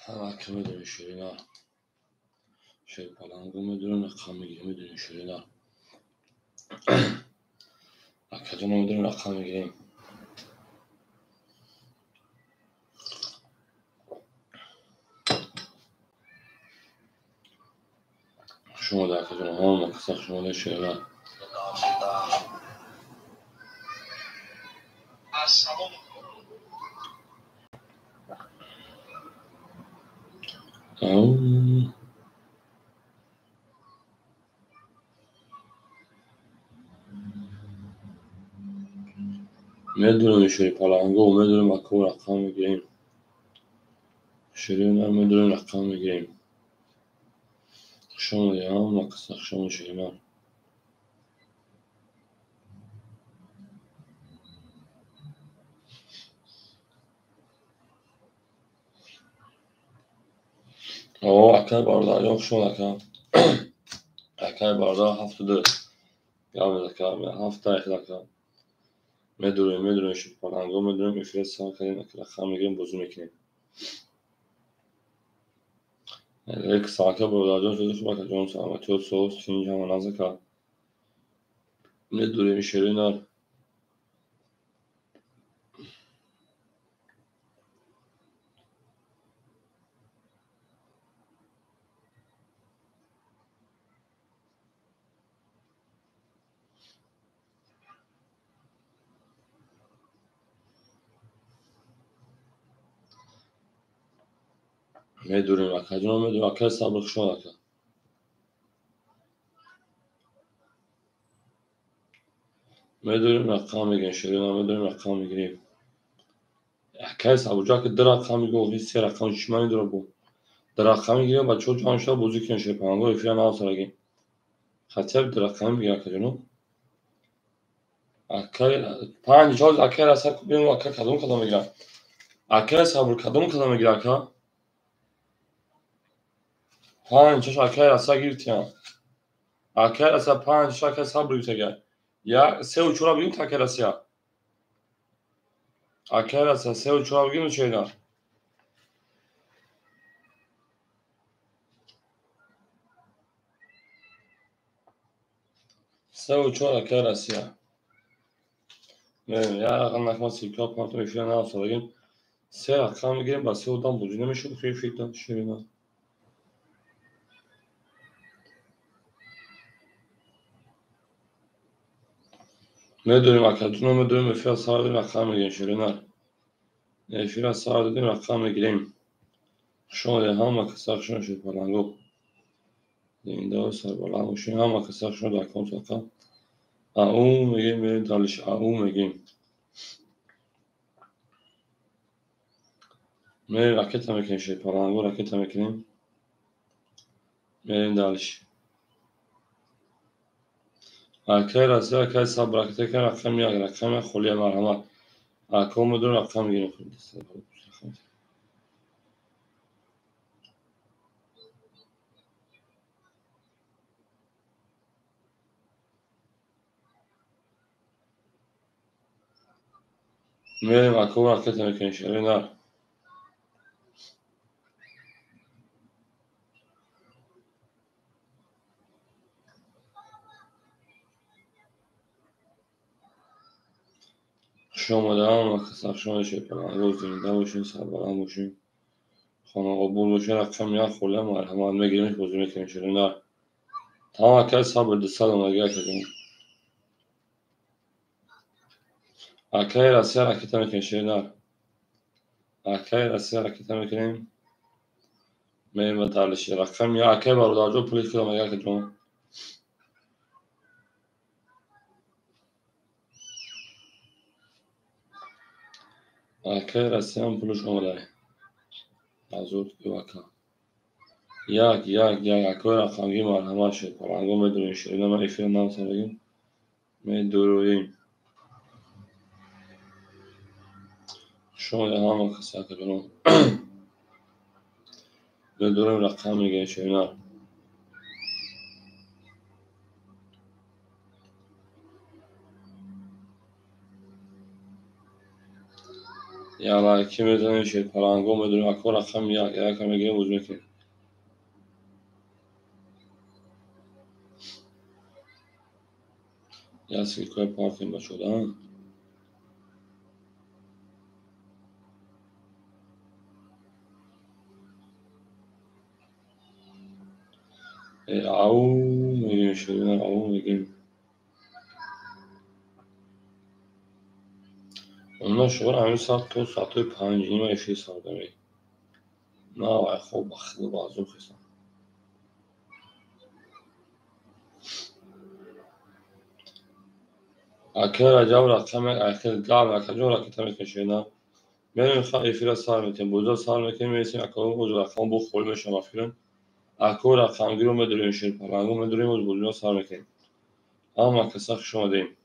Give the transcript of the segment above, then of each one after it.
Ҳама медонем ширина. Шерпаланго медонем, рақам мегирем, медонем ширина. Акаҷон медонем, рақам мегирем. Хуш омада, акаҷон, ҳама каса хуш омада, ширина. Медонем ширипаланго, медонем ако рақам мегирем. Ширина медонем, рақам мегирем. Хуш омадед, ҳама каса хуш омадед, ширина. О, акай бародарҷон, хуш омад, ака. Акай бародар 72. Гап ака, ҳафт ака. Медурем, медурем ширпаланго, медурем, эфира сар кардем, рақам мегирем, бозӣ мекунем. Як саака бародарҷон, сӯзи хуб, акаҷон, саломатиёт, соз, тинҷ, ҳама наз, ака. Медурем ширина. Медурем, акаҷон, медурем, акай сабр, хуш омад, ака. Медурем, рақам мегирем, ширина, медурем, рақам мегирем. Акай сабрҷон, ака ду рақам мегирем, охири се рақам чӣ маъни дорад бо? Ду рақам мегирем, бачаҳо ҷамъ шуда бозӣ кунем, ширпаланго эфира навсарагем. Хотя бы ду рақам мегирем, акаҷоно. Акай панҷ чор акай раса бинем, ака кадом кадом мегирам. Акай сабр кадом кадом мегирам, ака? Панҷ шаш акай раса гирифтиям. Акай раса панҷ шаш акай сабр гирифтага. Як сеу чора бигим та акай расия. Акай раса сеу чора бигим чена. Сеу чор акай расия. Мебинем, як рақам накма силка пантом эфира навсалагим. Се рақам мегирем, ба се одам бозӣ намешуд, хеле фитна ширина. Медурем, акаҷоно, медурем, эфира сар додем, рақам мегирем, ширина. Эфира сар додем, рақам мегирем. Хуш омадед, ҳама каса хуш омадед, ширпаланго. Зинда сарбаланд бошед, ҳама каса хуш омадед, акон сақа. Ау мегирем, мерем далиш, ау мегирем. Мерем ракета мекунем, ширпаланго, ракета мекунем. Мерем далиш. Акай расия, акай сабр, акай рақам як, рақам як холия, марҳамат. Ако медурем, рақам мегирем. Мерем ако ракета мекунем, ширина. Хуш омадам, каса хуш омадед, ширпаланго, зинда бошед, сарбаланд бошед, хонақобул бошед, рақам як холия, марҳамат, мегирем, бозӣ мекунем, ширина. Тамом, акай сабр, 200 омадагӣ, акаҷон. Акай Россия ракета мекунем, ширина. Акай Россия ракета мекунем. Мерем ба далиши. Рақам як, акай бародарҷон, пули худ омадагӣ, акаҷон. Акай Россиям пулаш омадай. Азур ака. Як, як, як, акои рақамгӣ марҳамат, ширпаланго медурем, ширина, ман эфира навсарагим. Медуруем. Хуш омадед, ҳама каса, акаҷоно. Медурем, рақам мегирем, ширина. Я лайки мезанем, шерпаланго медорем, ако рақами як, яка мегирем, бозӣ мекунем. Я ссылкаи партем бачаҳо. Ау мегирем, шерина, ау мегирем. Ондан шуғр ҳамин соат то соатҳои 5:30 эфир сар дамед. На, вай хоб ба худо ба азоб хестам. Ака Раҷаб рақами ахир гав акаҷон ракета мекунем шерина. Мерем эфира сар метем, бозиро сар мекунем, мересем ако оз рақам бо холӣ мешавам фикрам. Ако рақамгиро медорем, шерпаланго медорем, оз бозиро сар мекунем. Ҳама каса хуш омадем.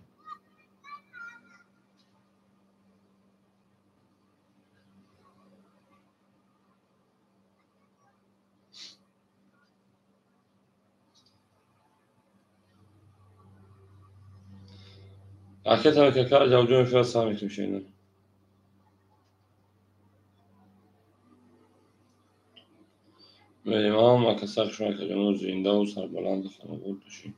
Ракета мекунем, Раҷабҷон эфира сар мекунем шерина. Мерем ҳама каса хуш омадем, акаҷоно, зиндаву сарбаланду хонобод бошем.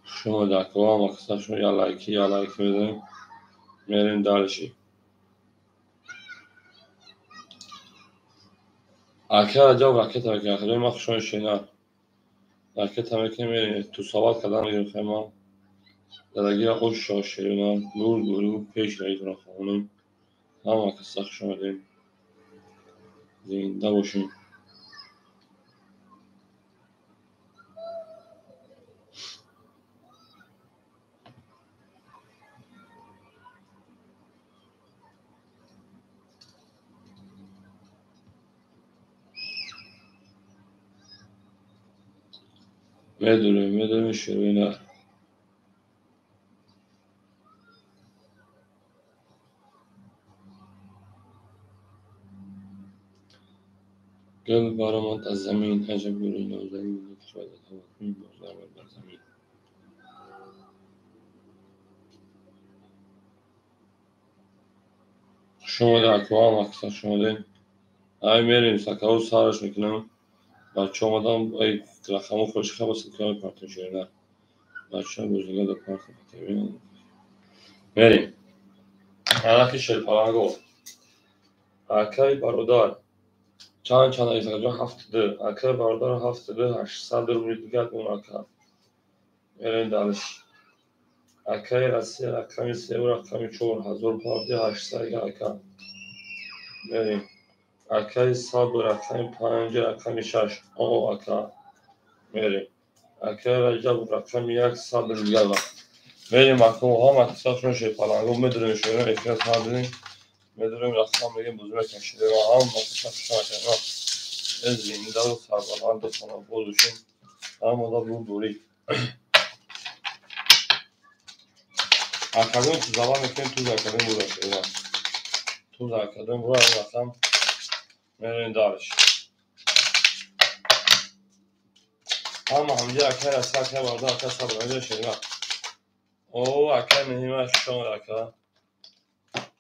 Хуш омадед ако, ҳама каса хуш омадед. Я лайки, я лайки мезанем. Мерем дальше. Ака Раҷаб ракета мекунем, акаҷон ман хуш омадед шерина. Ракета мекунем, мерем тусават кардан мегирем хайма. Дадагира ош шерина, гур гуру пеш раитона хонем. Ҳама каса хуш омадем. Зинда бошем. Медорем, медорем шерина. Гул баромад аз замин, аҷаб гули нозанин, кушояд ҳаватмин, боз бар замин. Хуш омадед ако, ҳама каса хуш омадед. Ай мерем, сакаҳо сараш мекунам. Бачаҳо омадан, ай рақамҳо холиш хаба ссылкаҳои партем шерина. Бачаҳо бозига да партем. Мерем. Анаки шерпаланго. Акаи бародар. Чанд чанд акаҷон 72. Акаи бародар 72, 800 рубли дигар он ака. Мерем дальше. Акаи Россия рақами 3 рақами 4 1000 партия 800 дигар ака. Мерем. Акаи Сабр рақами 5 рақами 6 о ака. Мерем. Акаи Раҷаб рақами 1 сабр дигар вақт. Мерем ако ҳама касашон шерпаланго медорем шерина эфира сар додем. Медорем рақам мегем бозӣ мекунем шерина ҳама каса хуш омадед. Зиндаву сарбаланду хонобод бошем. Ҳамада бурдорӣ. Академ тузава мекунем, туз академ бура шерина. Туз академ бура рақам мерем дальше. Ҳама ҳамҷа акай Расия, акай бародар, акай Сабр, ҳамҷа шерина. О, акай Меҳима хуш омадед ака.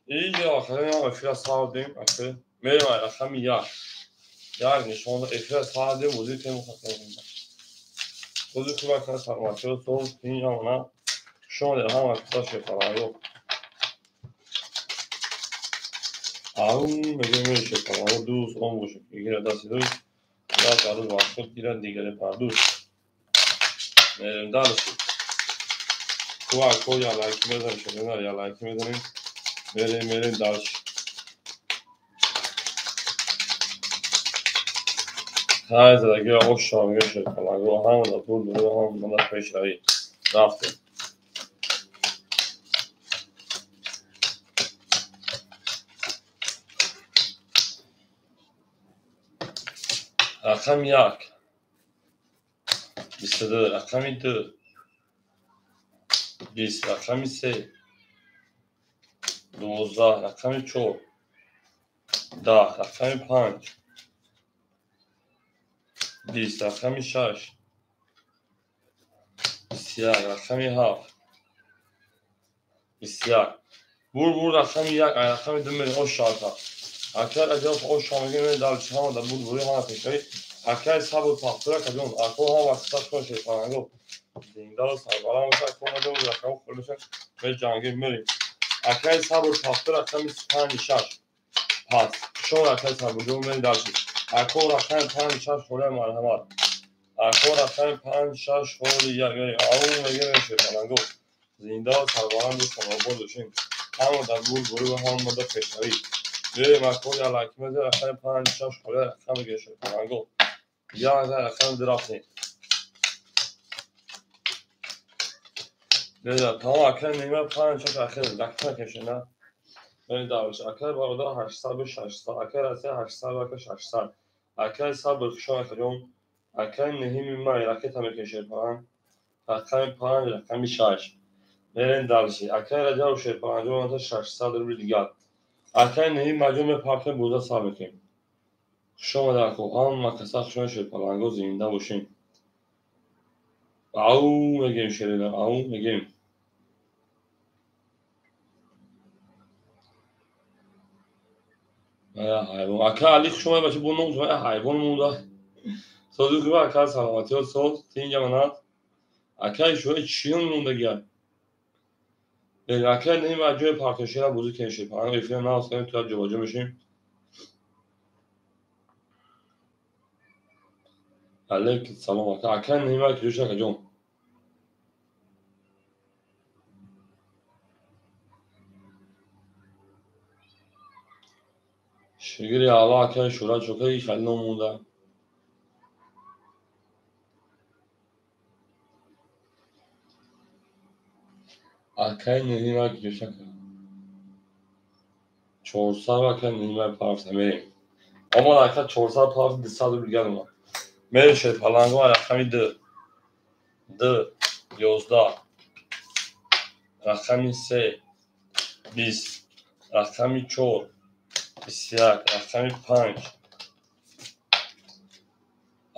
Иҷо академ ҳам эфира сар додем, ака. Мерем рақами 1. Як нишон эфира сар додем, бозӣ кунем хатм. Бозӣ хуб ака, саломатиро соз, тинҷ ҳамона. Хуш омадед ҳама каса шерпаланго. Ау мегӯем мерем шерпаланго дӯст он бошем. Гира дасти дӯст, як арӯз ба худ гирад, дигаре бар дӯст. Мерем дальше. Ку ако я лайки мезанем, шерина я лайки мезанем. Мерем, мерем дальше. Ҳай задагиро ош шава мегӯем шерпаланго, ҳамада бурдорӣ, ҳамада пешравӣ. Рафтем. Рақами 1 22, рақами 2 20, рақами 3 12, рақами 4 10, рақами 5 20, рақами 6 21, рақами 7 21. Бур рақами 1, рақами 2 мерем, ош шака. Акай Раҷаб ош шамеги мерем дар ҳама да бур бури ҳама пешави. Акай сабр пахтура кадом. Ако ҳама касаш кон шерпаланго. Зинда сарбаланд боша, ако мадом рақам холиша меҷангем мерем. Акай сабр пахтура рақами 5 6. Пас. Шон акай сабр ҷо мерем дарши. Ако рақами 5 6 холия марҳамат. Ако рақами 5 6 холи 1 мерем. Ау мегем шерпаланго. Зинда сарбаланд хонобод бошем. Ҳама дар бур бури ва ҳама дар пешравӣ. Мерем ако ялак мезе рақами 5 6 холия рақами шерпаланго. Як рақами 2 рафтем. Беда, тамом акай нима 5 6 ахир дақиқа кешена. Мерем дарш. Акай бародар 800 600, акай Россия 800 ака 600. Акай сабр хушон акаҷон. Акай неҳими май ракета мекешед панҷ. Рақами 5, рақами 6. Мерем дарши. Акай Раҷаб шерпаланҷон 600 рубли дигар. Акай неҳим маҷон мепартем буза сар мекунем. Хуш омада ако, ҳама каса хушон шерпаланго зинда бошем. Ау мегем шерина, ау мегем. Ҳайвон. Ака Али хуш омада бача бо ном ҳайвон монда. Сози хуба ака саломатиё соз, тинҷа манат. Акай шои чиён мондагият. Акай неҳим аз ҷои партошера бозӣ кунем шерпаланго эфира наосканем туя ҷобаҷо мешем. Алейкум салом ака. Акай неҳим ак ҷош акаҷон. Шигири Аллоҳ акай шӯра чокаи хеле ном монда. Акай неҳим ак ҷош ака. 400 акай неҳим ак парфта мерем. Омад ака 400 парфта 200 рубл дигар омад. Мерем шерпаланго рақами 2. 2 11 рақами 3 20 рақами 4 21 рақами 5.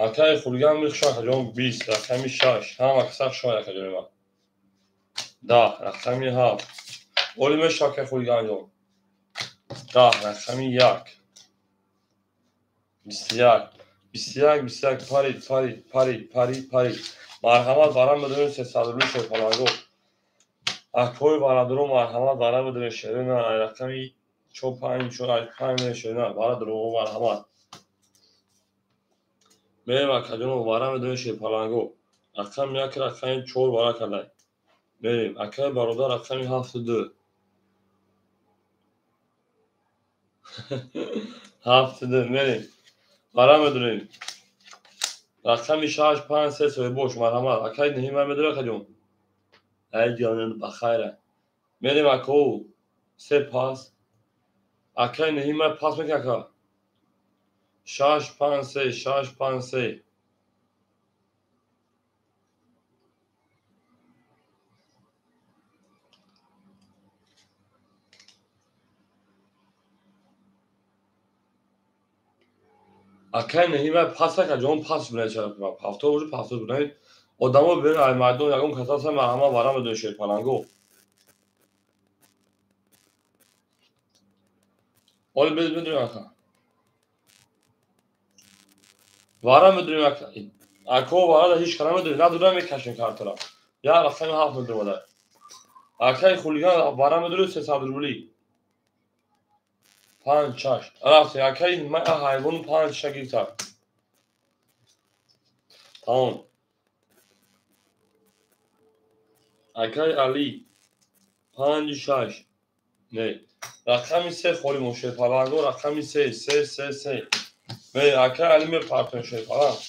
Акай хулиган мехушам акаҷон 20 рақами 6. Ҳама каса хушомад акаҷони ман. 10 рақами 7. Оли мешава акай хулиганҷон. 10 рақами 1. 21 21 21 парид парид парид парид парид. Марҳамат барам бидорем 300 рубли шерпаланго. Акои бародаро марҳамат барам бидорем шерина рақами 4 5 4 5 шерина бародаро марҳамат. Мерем акаҷоно барам бидорем шерпаланго. Рақами 1 рақами 4 бара кардай. Мерем акаи бародар рақами 7 2. 7 2 мерем. Барам медорем. Рақами 6 5 3 соҳибош марҳамат. Акай неҳим ман медорам акаҷон. Ай ҷонон бахайра. Мерем ако се пас. Акай неҳим ман пас мекунам ака. 6 5 3 6 5 3. Акай неҳим ман пас ака ҷон пас бинад ҳафто бошад пафто бинад. Одамо бибинед ай мардум ягон каса ҳаст марҳамат барам бидорем шерпаланго. Оли бидорем ака. Вара медорем ака. Ако вара ҳеҷ кара медорем. Надорем мекашем картара. Як рақами 7 медорем ода. Акай хулиган вара медорем 300 рубли. 5 6. Рафтем акай ман ҳайвону 5 6 гирифтам. Тамом. Акай Али 5 6. Не. Рақами 3 холӣ мон шерпаланго рақами 3 3 3 3. Мерем акай Али мепартоем шерпаланг.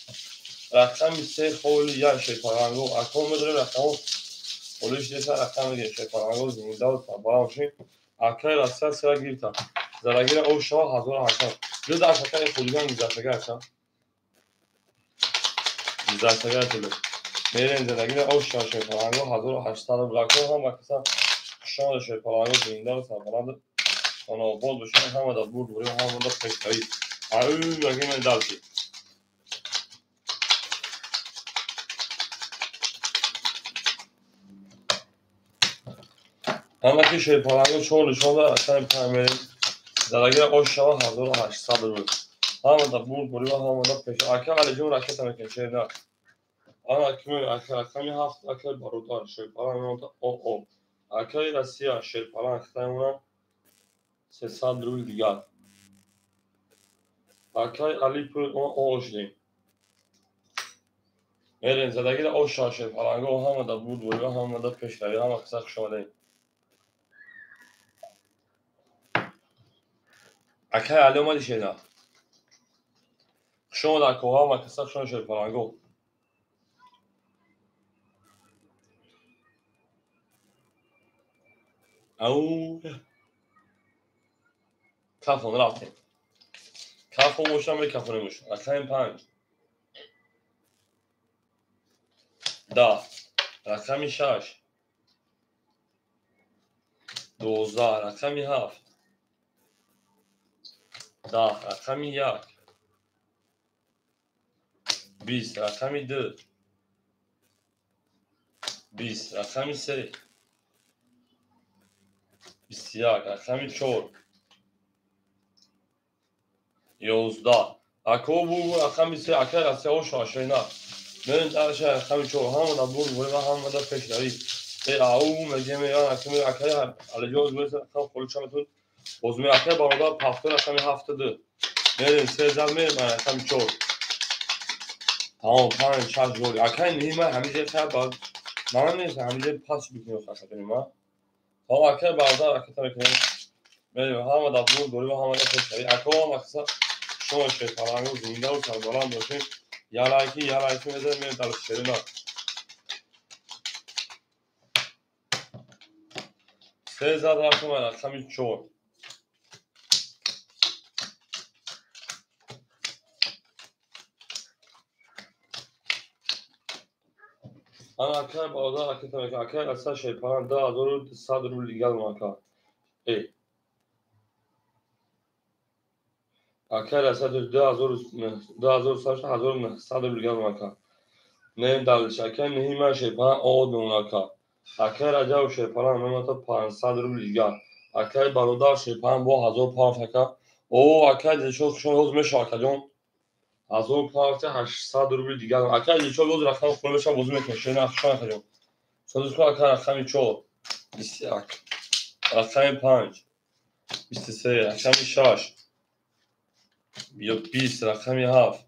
Рақами 3 холи 1 шерпаланго. Ако медорем рақамо холиш неста рақам мегирем шерпаланго зинда ва сарбаланд бошем. Акай Россия 3 гирифтам. Зарагира ош шава 1800. Ду даст акай хулиган гузаштага ака. Гузаштага шуда. Мерем зарагира ош шава шерпаланго 1800 рубл. Ако ҳама каса хушомада шерпаланго зинда ва сарбаланд хонобод бошем. Ҳама дар бурд бурем, ҳама дар пешравӣ. Ау мегем дарси. Ҳамаки шерпаланго 4 нишон дар рақами 5 мерем. Задагира ош шава 1800 рубл. Ҳамада бурд бурӣ ва ҳамада пеш. Ака Алиҷон ракета мекунем шерна. Ана кими ака рақами 7 ака бародар шерпаланг мемонад ОО. Акаи Россия шерпаланг хитаймона 300 рубл дигар. Акаи Али пул ОО шудем. Мерем задагира ош шава шерпаланго ҳамада бурд бурӣ ва ҳамада пешравӣ. Ҳама қисса хуш омадем. Акаи Али омади шерна. Хуш омад ако ҳама қисса хуш омад шерпаланго. Ау кафон рафтем. Кафон бошам мекафонемш. Рақами 5. 10. Рақами 6. 12. Рақами 7. 10. Рақами 1. 20. Рақами 2. 20. Рақами 3. 21. Рақами 4. 11. Ако бу рақами 3 ака Россия оша шайна. Мен дарша рақами 4 ҳамада бурд бурӣ ва ҳамада пешравӣ. Ау мегем рақами акаи Алиҷон гӯяд рақам холӣ чаметон. Боз ме акаи бародар пафто рақами 72. Мерем 3 зад мерем рақами 4. Тамом 5 6 гол. Акаи нима ҳамиҷа хай ба ман нест ҳамиҷа пас бикунем хасатини ма. Тамом акаи бародар ракета мекунем. Мерем ҳамада бурд бурӣ ва ҳамада пешравӣ. Ако ҳама қисса шумо шерпаланго зиндаву сарбаланд бошед. Ялайки ялайки мезанем мерем дар шерина. 3 зад рафтем рақами 4. Ана акаи бародар ракета мекунам. Акаи Россия шерпаланг 2100 рубл дигар ака. Акаи Россия 2100 1900 рубл дигар ака. Мерем далиш. Акаи Ниҳима шерпаланг од мемонад ака. Акаи Раҷаб шерпаланг мемонад 500 рубл дигар. Акаи бародар шерпаланг бо 1000 пафт ака. О акаи Дилшод хушон ҳоз мешава акаҷон. 1000 пафт 800 рубл дигар. Акаи Дилшод ҳоз рақами холӣ мешава бозӣ мекунем. Шерна хушон акаҷон. Содиқо ака рақами 4. 21. Рақами 5. 23. Рақами 6. 20. Рақами 7.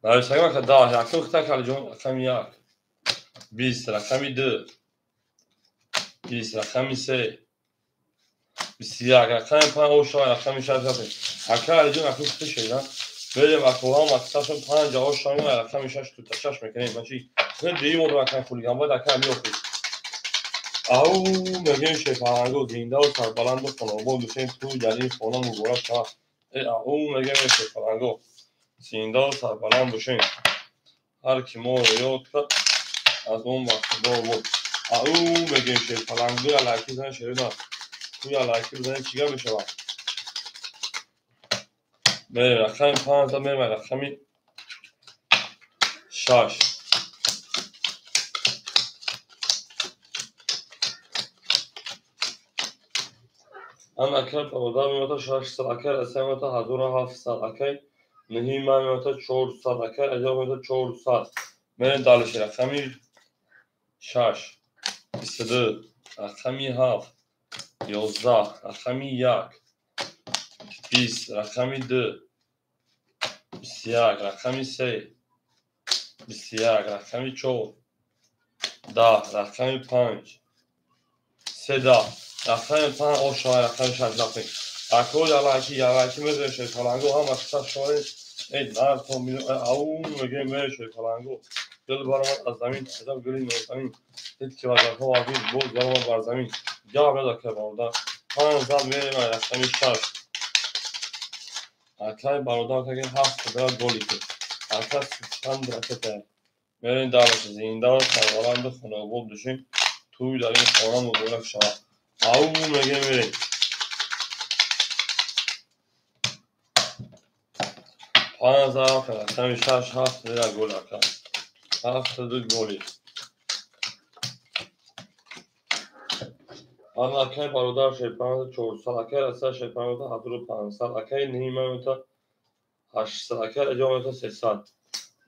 Нависагам ака 10. Рақами хита акаҷон рақами 1. 20. Рақами 2. 20. Рақами 3. 21. Рақами 5 ошава рақами 6. Ака Алиҷон рақами хита шерна. Мерем ако ҳама қиссашон 5 ошава рақами 6 тута 6 мекунем. Мачи хеле дим одам акаи хулиган бояд акаи меохӯрд. Ау мегем шерпаланго зиндаву сарбаланду хонобод бошем ту дар ин хона муборак шавад. Ау мегем шерпаланго зиндаву сарбаланд бошем. Ҳар ки моро ёд кард аз он бахтдор буд. Ау мегем шерпаланго ялайки зан шерина. Ту ялайки бизанӣ чӣ гап мешавад? Мерем рақами 5 мерем рақами 6. Ана акаи бародар мемонад 600, акаи Россия мемонад 1700, акаи Ниҳима мемонад 400, акаи Раҷаб мемонад 400. Мерем далиш рақами 6, 22, рақами 7, 11, рақами 1, 20, рақами 2, 21, рақами 3, 21, рақами 4, 10, рақами 5, 3, рақами 5 ошава рақами 6 рафтем. Ако ялайки ялайки мезанем шерпаланго ҳама қисса шорем. Нартон ау мегем мерем шерпаланго. Гул баромад аз замин, аҷаб гули нозанин. Дид ки вазарҳо вазин боз баромад бар замин. Гап над акаи бародар. 5 зад мерем рақами 6. Акаи бародар акаи 7 дара голи ки. Ака суханд ракета. Мерем далаш зиндаву сарбаланду хонобод бошем. Тӯй дар ин хона муборак шавад. Ау мегем мерем. 5 зад рақами 6 7 дара гол ака. 7 2 голи. Акай бародар шерпанг 400, акай Россия шерпанг 1500, акай Нима 800, акай Раҷаб 300.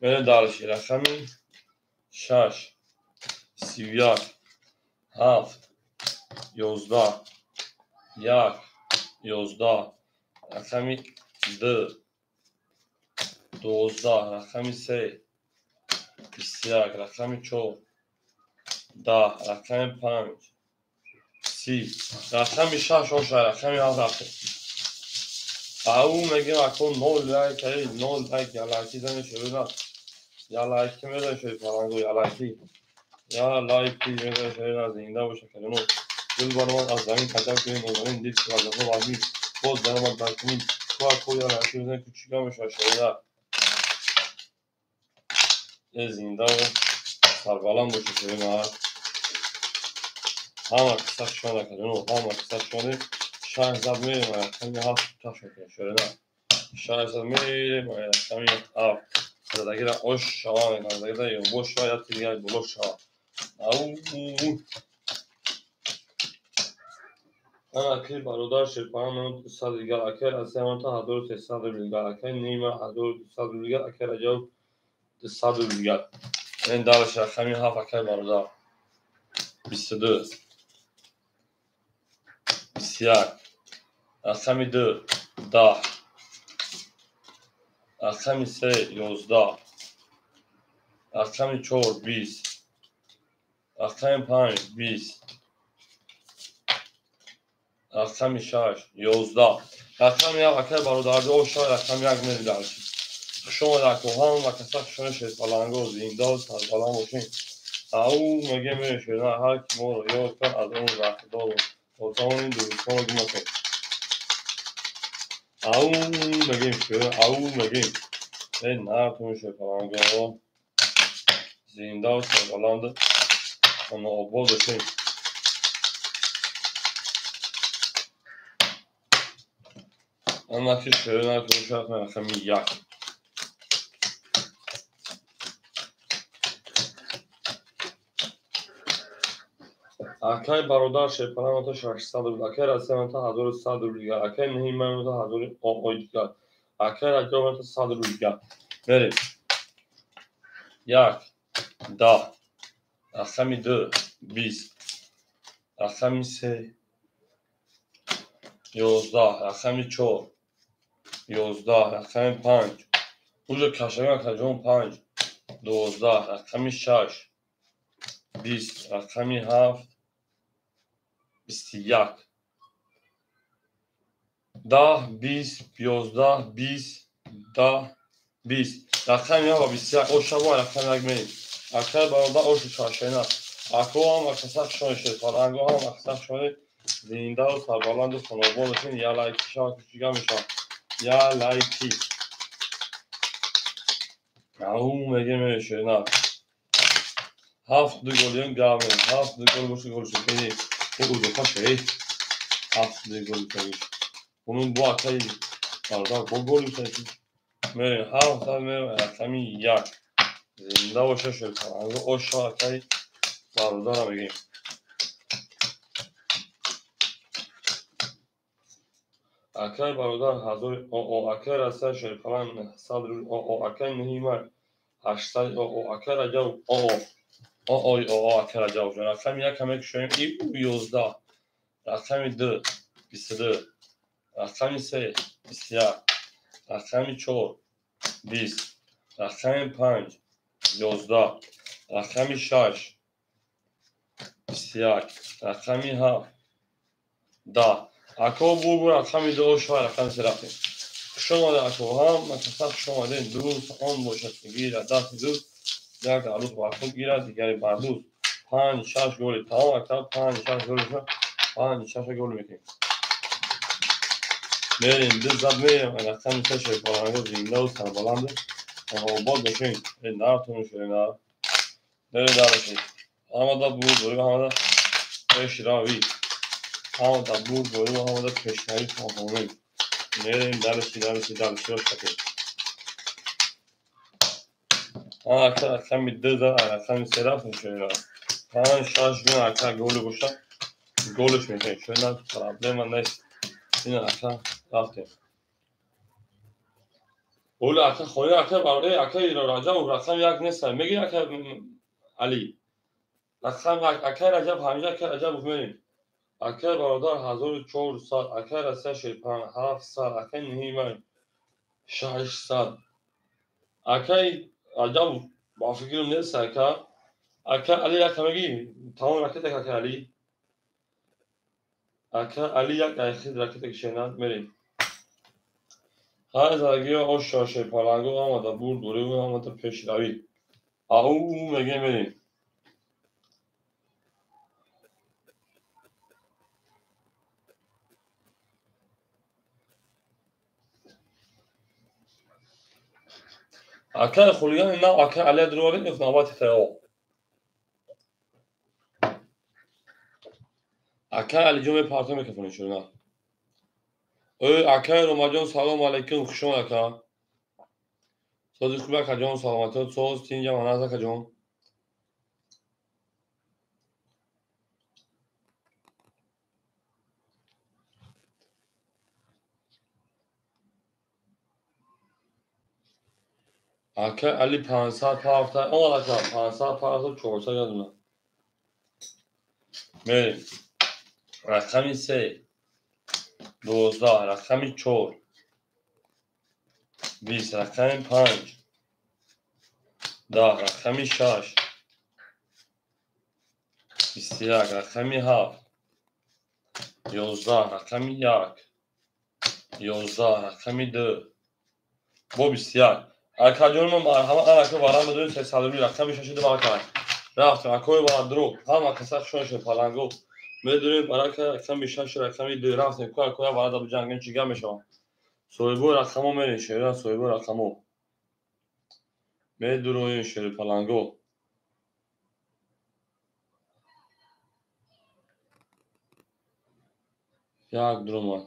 Мерем дальше. Рақами 6, 31, 7, 11, 1, 11, рақами 2, 12, рақами 3, 21, рақами 4, 10, рақами 5, 30, рақами 6 оша, рақами 7 рафтем. Ау мегем ако 0 лайк, 0 лайк, я лайки зани шуруна. Я лайки мезани шури фаланго, я лайки. Я лайки мезани шуруна, зинда боша калино. Гул баромад аз замин качал кунем, нозанин дил ки вазифа вазмин. Боз даромад бар кунин. Ку ако я лайки мезани кучика мешава шуруна. Зинда сарбаланд боша шуруна. Ҳама қисса шуна калино, ҳама қисса шуна. 6 зад мерем, рақами 7 таш мекунем шуруна. 6 зад мерем, рақами 7. Задагира ош шава мекунам, задагира ёбош шава, як дигар боло шава. Ау. Ана ки бародар шерпанг 200 дигар, акай Россия 1300 рубл дигар, акай Нима 1200 рубл дигар, акай Раҷаб 200 рубл дигар. Ин дальше рақами 7 акай бародар. 22, 21, рақами 2, 10, рақами 3, 11, рақами 4, 20, рақами 5, 20, рақами 6, 11, рақами 1 акай бародарҷо оша, рақами 1 мери дальше. Хуш омад ако ҳама каса хуш омад шерпаланго, зинда сарбаланд бошем. Ау мегем шуна ҳар ки моро ёд кард аз он вақтдор то тавонем дурустонро гум накунем. Ау мегем шуна, ау мегем. Эй нартун шерпаланго, зинда сарбаланд обод бошем. Ана ки шуна кушак рақами 1. Акай бародар шерпанг 600 рубл, акай Россия 1100 рубл дигар, акай Нима 1000 ой дигар, акай Раҷаб 100 рубл дигар. Мерем. 1, 10, рақами 2, 20, рақами 3, 11, рақами 4, 11, рақами 5, уже кашага каҷон 5, 12, рақами 6, 20, рақами 7, 21, 10, 20, 11, 20, 10, 20, рақами 1 ва 21 оша ва рақами 1 мерем. Акай бародар ошу шашена. Ако ҳам акаса хушон шуд, фаланго ҳам акаса хушон, зиндаву сарбаланду хонобод бошед. Я лайки шава кучига мешава. Я лайки. Ау мегем шуна. 7 ду голиён гав мерем. 7 ду гол бошу гол шуд. Узуқа шей. 7 ду гол шуд. Унун бо акай бародар бо гол шуд. Мерем 7 зад мерем рақами 1. Зинда боша шуд. Оша акай бародарам мегем. Акай бародар 1000 о акай Россия шерпалан 100 рубл о акай Нима 800 о акай Раҷаб о о о акай Раҷаб. Рақами 1 мекушоем и 11, рақами 2, 22, рақами 3, 21, рақами 4, 20, рақами 5, 11, рақами 6, 21, рақами 7, 10. Ако бугу рақами 2 шава, рақами 3 рафтем. Хуш омада ако ҳама каса хуш омадем. Дӯст он бошад ки гирад дасти дӯст, як арӯз бар худ гирад, дигаре бар дӯст. 5, 6 голи тамом ака, 5, 6 голи 5, 6 гол мекунем. Мерем, ду зад мерем, рақами 3 шерпаланго, зиндаву сарбаланд обод бошем. Нартун шуна. Мерем дальше. Ҳамада бурд дорем, ҳамада пешравӣ. Ҳамада бурд дорем, ҳамада пешравӣ хоҳонем. Мерем дальше, дальше, дальше рафтем. Ака рақами 2 зад, рақами 3 рафтем шуна. 5, 6 гол ака голи боша. Голиш мекунем. Шуна проблема нест. Ин ака рафтем. Ола ака хоя ака барои ака Раҷаб рақам як нест. Меги ака Али. Рақам як ака Раҷаб ҳамиша ака Раҷаб мерем. Ака бародар 1400, ака Россия шерпан 700, ака Ниҳимай 600. Акай Раҷаб ба фикрам нест ака. Ака Али як меги тамом ракета ака Али. Ака Али як айхид ракета кишенад мерем. Ҳар задагиҳо ош шерпаланго омада бурд бурӣ омада пешравӣ. Ау меге мерем. Акай хулигани нав акай Али дурӯғ нест навбати таё. Акай Алиҷон мепарто микрофони шуна. Акай Ромаҷон салом алайкум, хуш омад ака. Сози хуб акаҷон, саломатиёт соз, тинҷа маназ акаҷон. Ака Али 500 пафта, омад ака 500 пафта 400 ядуна. Мерем. Рақами 3 12, рақами 4 20, рақами 5 10, рақами 6 21, рақами 7 11, рақами 1 11, рақами 2 бо 21. Акаҷон марҳама анака варам бидуни 300 рубли рақами 6 ду ака. Рафтем акои вардро ҳама каса хушон шуд паланго. Медонем барака рақами 6 рақами 2 рафтем ку акоя варада биҷангем чӣ гап мешавад. Соҳибои рақамо мерем шера соҳибои рақамо. Медуроем шери паланго. Як дуромад.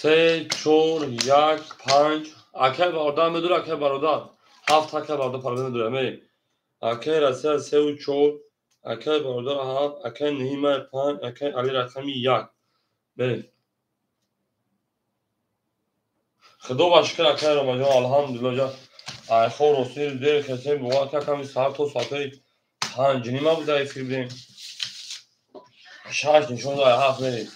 Се, чор, як, панҷ. Акай бародар медура, акай бародар. Ҳафт акай бародар парвоз медура. Мерем. Акай Россия 3 4, акай бародар 7, акай Ниҳимай 5, акай Али рақами 1. Мерем. Худо ба шукр акай Ромаҷон, алҳамдулиллоҳ ҷа. Ай хоб ростӣ дер хестем, бовар ка ками соат то соатҳои 5:30 буда эфир будем. 6 нишон дай 7 мерем.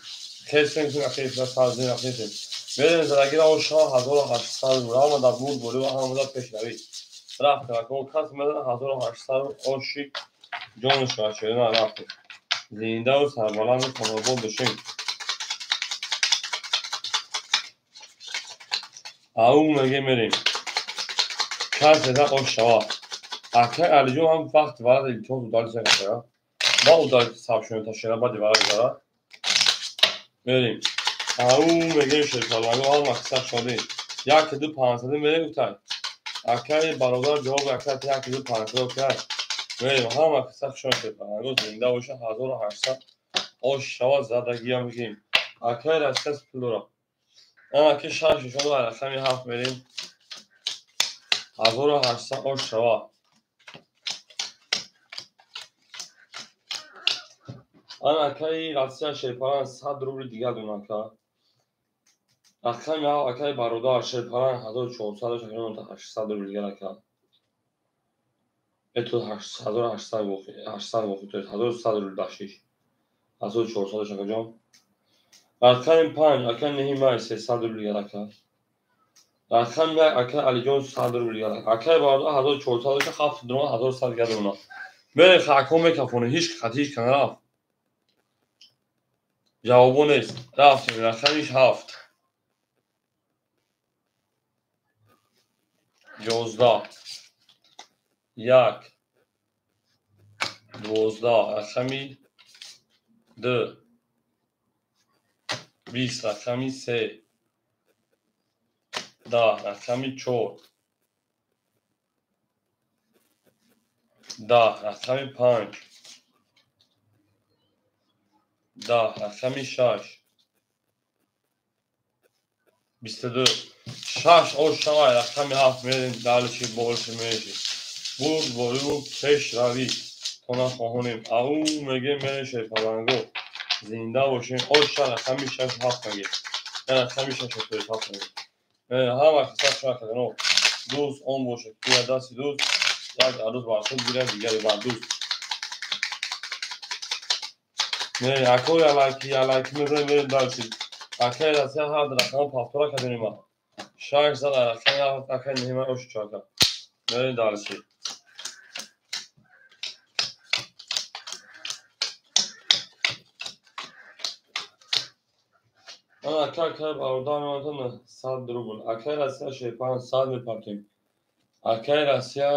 Хестем ки акай сар зин хестем. Мерем задагира о 1800 рубл омада бурд бурӣ ва ҳамада пешравӣ. Рафтем ака кас мезана 1800 оши ҷонаш шерина рафтем. Зиндаву сарбаланду хонобод бошем. Ау меге мерем. Кас зада ош шава. Акай Алиҷон ҳам вақт варад илтимос удали сакара. Ба удали сабшуна шера баъди варад зара. Мерем. Ау мегем шерпаланго ҳама қисса шодем. 1 2 500 мерем гуфтай. Акай бародар ҷавоб акай 1 2 500 гуфтай. Мерем ҳама қисса шод шерпаланго зинда боша 1800 ош шава задагиям мегем. Акай Россия пул дора. Ана ки 6 нишон рақами 7 мерем. 1800 ош шава. Ана акай Россия шерпалан 100 рубли дигар дон ака. Рақами 7 акай бародар шерпалан 1400 800 рубли дигар ака. Это 1800 вохи, 800 вохи, то есть 1100 рубли бахшиш. 1400 акаҷон. Рақами 5 акай Ниҳимай 300 рубли дигар ака. Рақами 1 акай Алиҷон 100 рубли дигар ака. Акай бародар 1400 7 дрон 1100 дигар дона. Мерем хако мекафонем, ҳеч хат ҳеч кана рафт. Ҷавобо нест. Рафтем рақами 7 11 1 12 рақами 2 20 рақами 3 10 рақами 4 10 рақами 5 10 рақами 6 22 6 ош шавай рақами 7 мерем далиши болши меши бурд бориву пешравӣ то нахоҳонем ау мегем мерем шерпаланго зинда бошем оша рақами 6 7 мегем рақами 6 7 мегем ҳама каса шакадано дӯст он бошад ки дасти дӯст як арӯз бар худ гирад дигари бар дӯст не акои алайки алайки мезанем мерем дальше акаи Россия ҳафт рақам повтора кардем ма шаш зад рақами ҳафт акаи ниҳима ошу чака мерем дальше ака акаи бародар мемонад 100 рубл акаи Россия шерпан 100 мепартем акаи Россия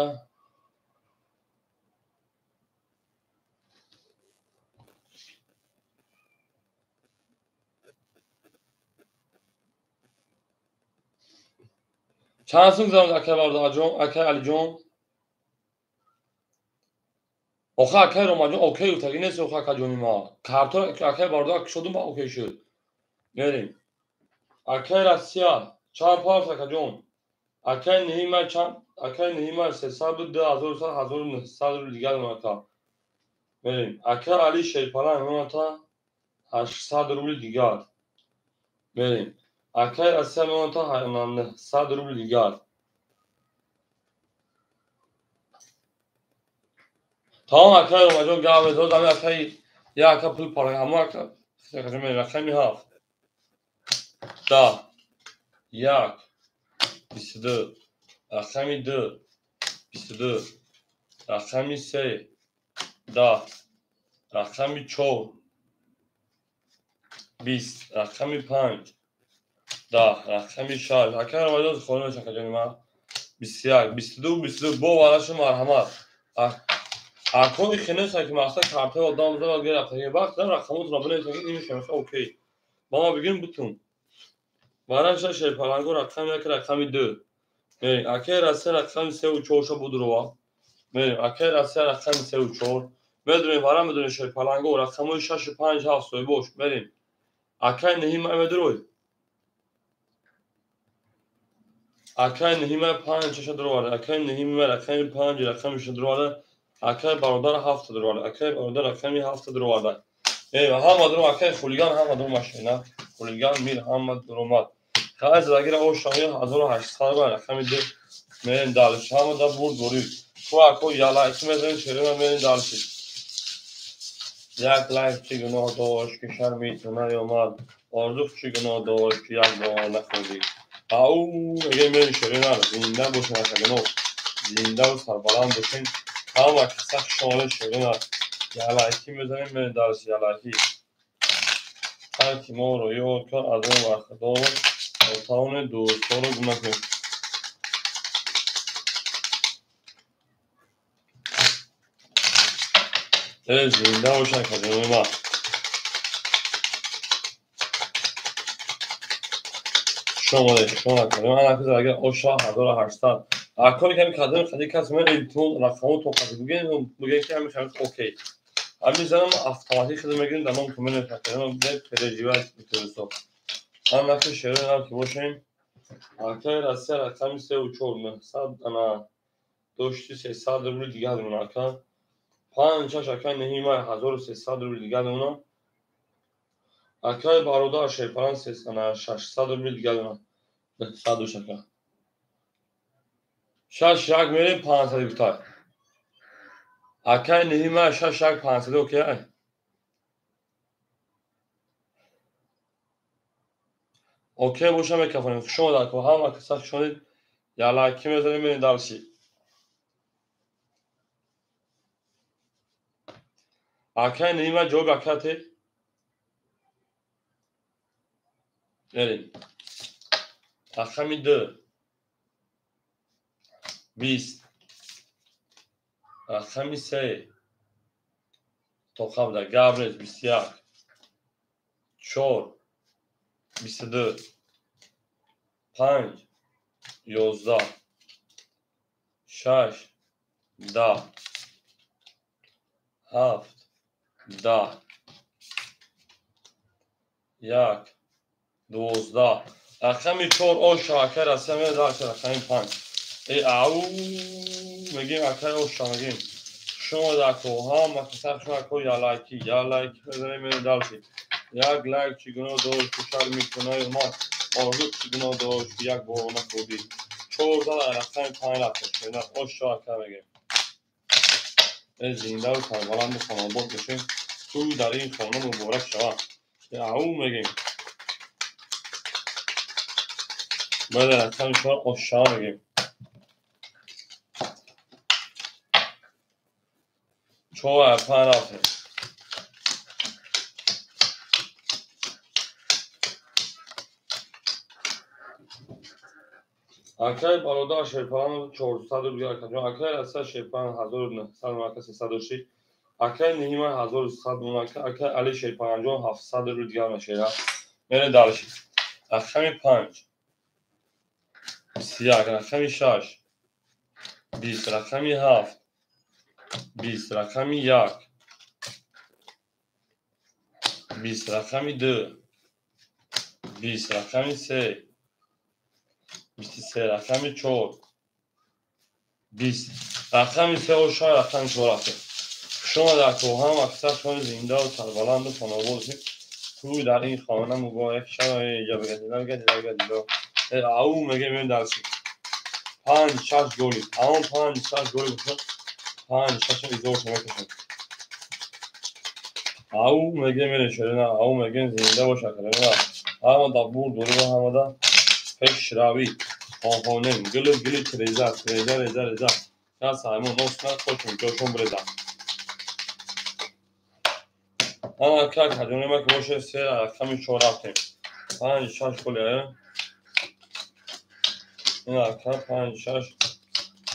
чанд сум гузаронд акаи бародарҷон акаи Алиҷон охе акаи Ромаҷон окей гуфтаги нест охе акаҷони ма карто акаи бародар кушодум ба окей шуд мерем акаи Россия чанд парт акаҷон акаи Ниҳима чанд акаи Ниҳима 302 1900 рубл дигар мемонад мерем акаи Али Шерпаланг мемонад 800 рубли дигар мерем акаи Россия мемонад 900 рубли дигар тамом акаи Ромаҷон гап мезанад ами акаи як ака пул пара ҳамо ака рақами 7 10 1 22 рақами 2 22 рақами 3 10 рақами 4 20 рақами 5 10 рақами 6 акаи Ромаҷон хонӣ акаҷони ман 21 22 22 бо варашу марҳамат акои хенеса ки мақсад картаи одам зад гирифта вақт рақамотро бинависем ки ин хенеса окей ба ма бигирем бутун вараша шерпаланго рақами 1 рақами 2 мерем акаи Россия рақами 3 ва 4 ша будурова мерем акаи Россия рақами 3 ва 4 медонем вара медонем шерпаланго рақамҳои 6 5 7 соҳибош мерем акаи Ниҳима медурой акаи Ниҳима 5 6 дуроварда акаи Ниҳима рақами 5 рақами 6 дуроварда акаи бародар 7 дуроварда акаи бародар рақами 7 дуроварда ҳама дуром акаи хулиган ҳама дуром машина хулиган мир ҳама дуромад хай задагира ошаи 1800 ба рақами 2 мерем дальше ҳама да бурд борид ку ако ялайки мезанем шерема мерем дальше як лайк чӣ гуноҳ дошт ки шарми ту наёмад орзух чӣ гуноҳ дошт ки як бор нахӯрдӣ ау мегем мерем шерема зинда бошем акагуноҳ зиндаву сарбаланд бошем ҳама каса хушомадед шерема ялайки мезанем мерем дальше ялайки ҳар ки моро ёд кард аз он вақтдор тавонед дӯстҳоро гум накунед зинда бошанд каҷонои ман шомаде шумо накунед агар оша 1800 акои ками кадом хади кас мен илтимос рақамотон қати буген буген ки ҳами хамис окей ҳами занам автоматик хида мегирем дар ном тумен не переживать метавонистам ҳам наки шерои нам ки бошем акаи Россия рақами 3 ва 4 900 ана дошти 300 рубли дигар мемонад ака 5 6 акаи Ниҳима 1300 рубли дигар мемонад акаи бародар Шерпалан 600 рубли дигар мемонад 900 ака 6 1 мерем 500 гуфтай акаи Ниҳима 6 1 500 окей окей боша мекафонем хуш омадед ако ҳама каса хуш омадед ялайки мезанем мерем дальше акаи Ниҳима ҷавоби акате мерем рақами 2 20 рақами 3 то қабла гап нест 21 4 22 5 11 6 10 7 10 1 12. Рақами 4 оша акай Россия мерем дальше рақами 5. Э ау мегем акай оша мегем. Шумо дако ҳама касар шумо ко я лайки, я лайк мезанем мерем дальше. Як лайк чӣ гуноҳ дошт, шар мекунай ма. Орзу чӣ гуноҳ дошт, як бор нахӯрдӣ. 4 зада рақами 5 рафтем. Шена оша акай мегем. Э зинда ва сарбаланду хонобод бошем. Ту дар ин хона муборак шавад. Ау мегем. Бале, рақами 4 оша мегем. 4 5 рафтем. Акай бародар Шерпалан 400 рубл акаҷон. Акай Россия Шерпалан 1900 ака 306. Акай Ниҳима 1100 ака. Акай Али Шерпаланҷон 700 рубл дигар мешера. Мерем дальше. Рақами 5 21, рақами 6 20, рақами 7 20, рақами 1 20, рақами 2 20, рақами 3 23, рақами 4 20, рақами 3 оша рақами 4 рафтем. Шумо дар коҳам аксар шумо зинда ва сарбаланду хонобод бошед. Ту дар ин хона муборак шавад. Иҷа бигардид, бигардид, бигардид. Ау мегем мерем дальше. 5 6 голи. Тамом 5 6 голи бошад. 5 6 изор мекашем. Ау мегем мерем шерина. Ау мегем зинда бошад. Ҳама да бурд дорӣ ва ҳама да пешравӣ. Хоҳонем гили гили треза, треза, реза, реза. Кас ҳамон нос нахочем, ҷошон бреза. Ана как ҳаҷонема ки боше се рақами 4 рафтем. 5 6 голи. Ин ака 5 6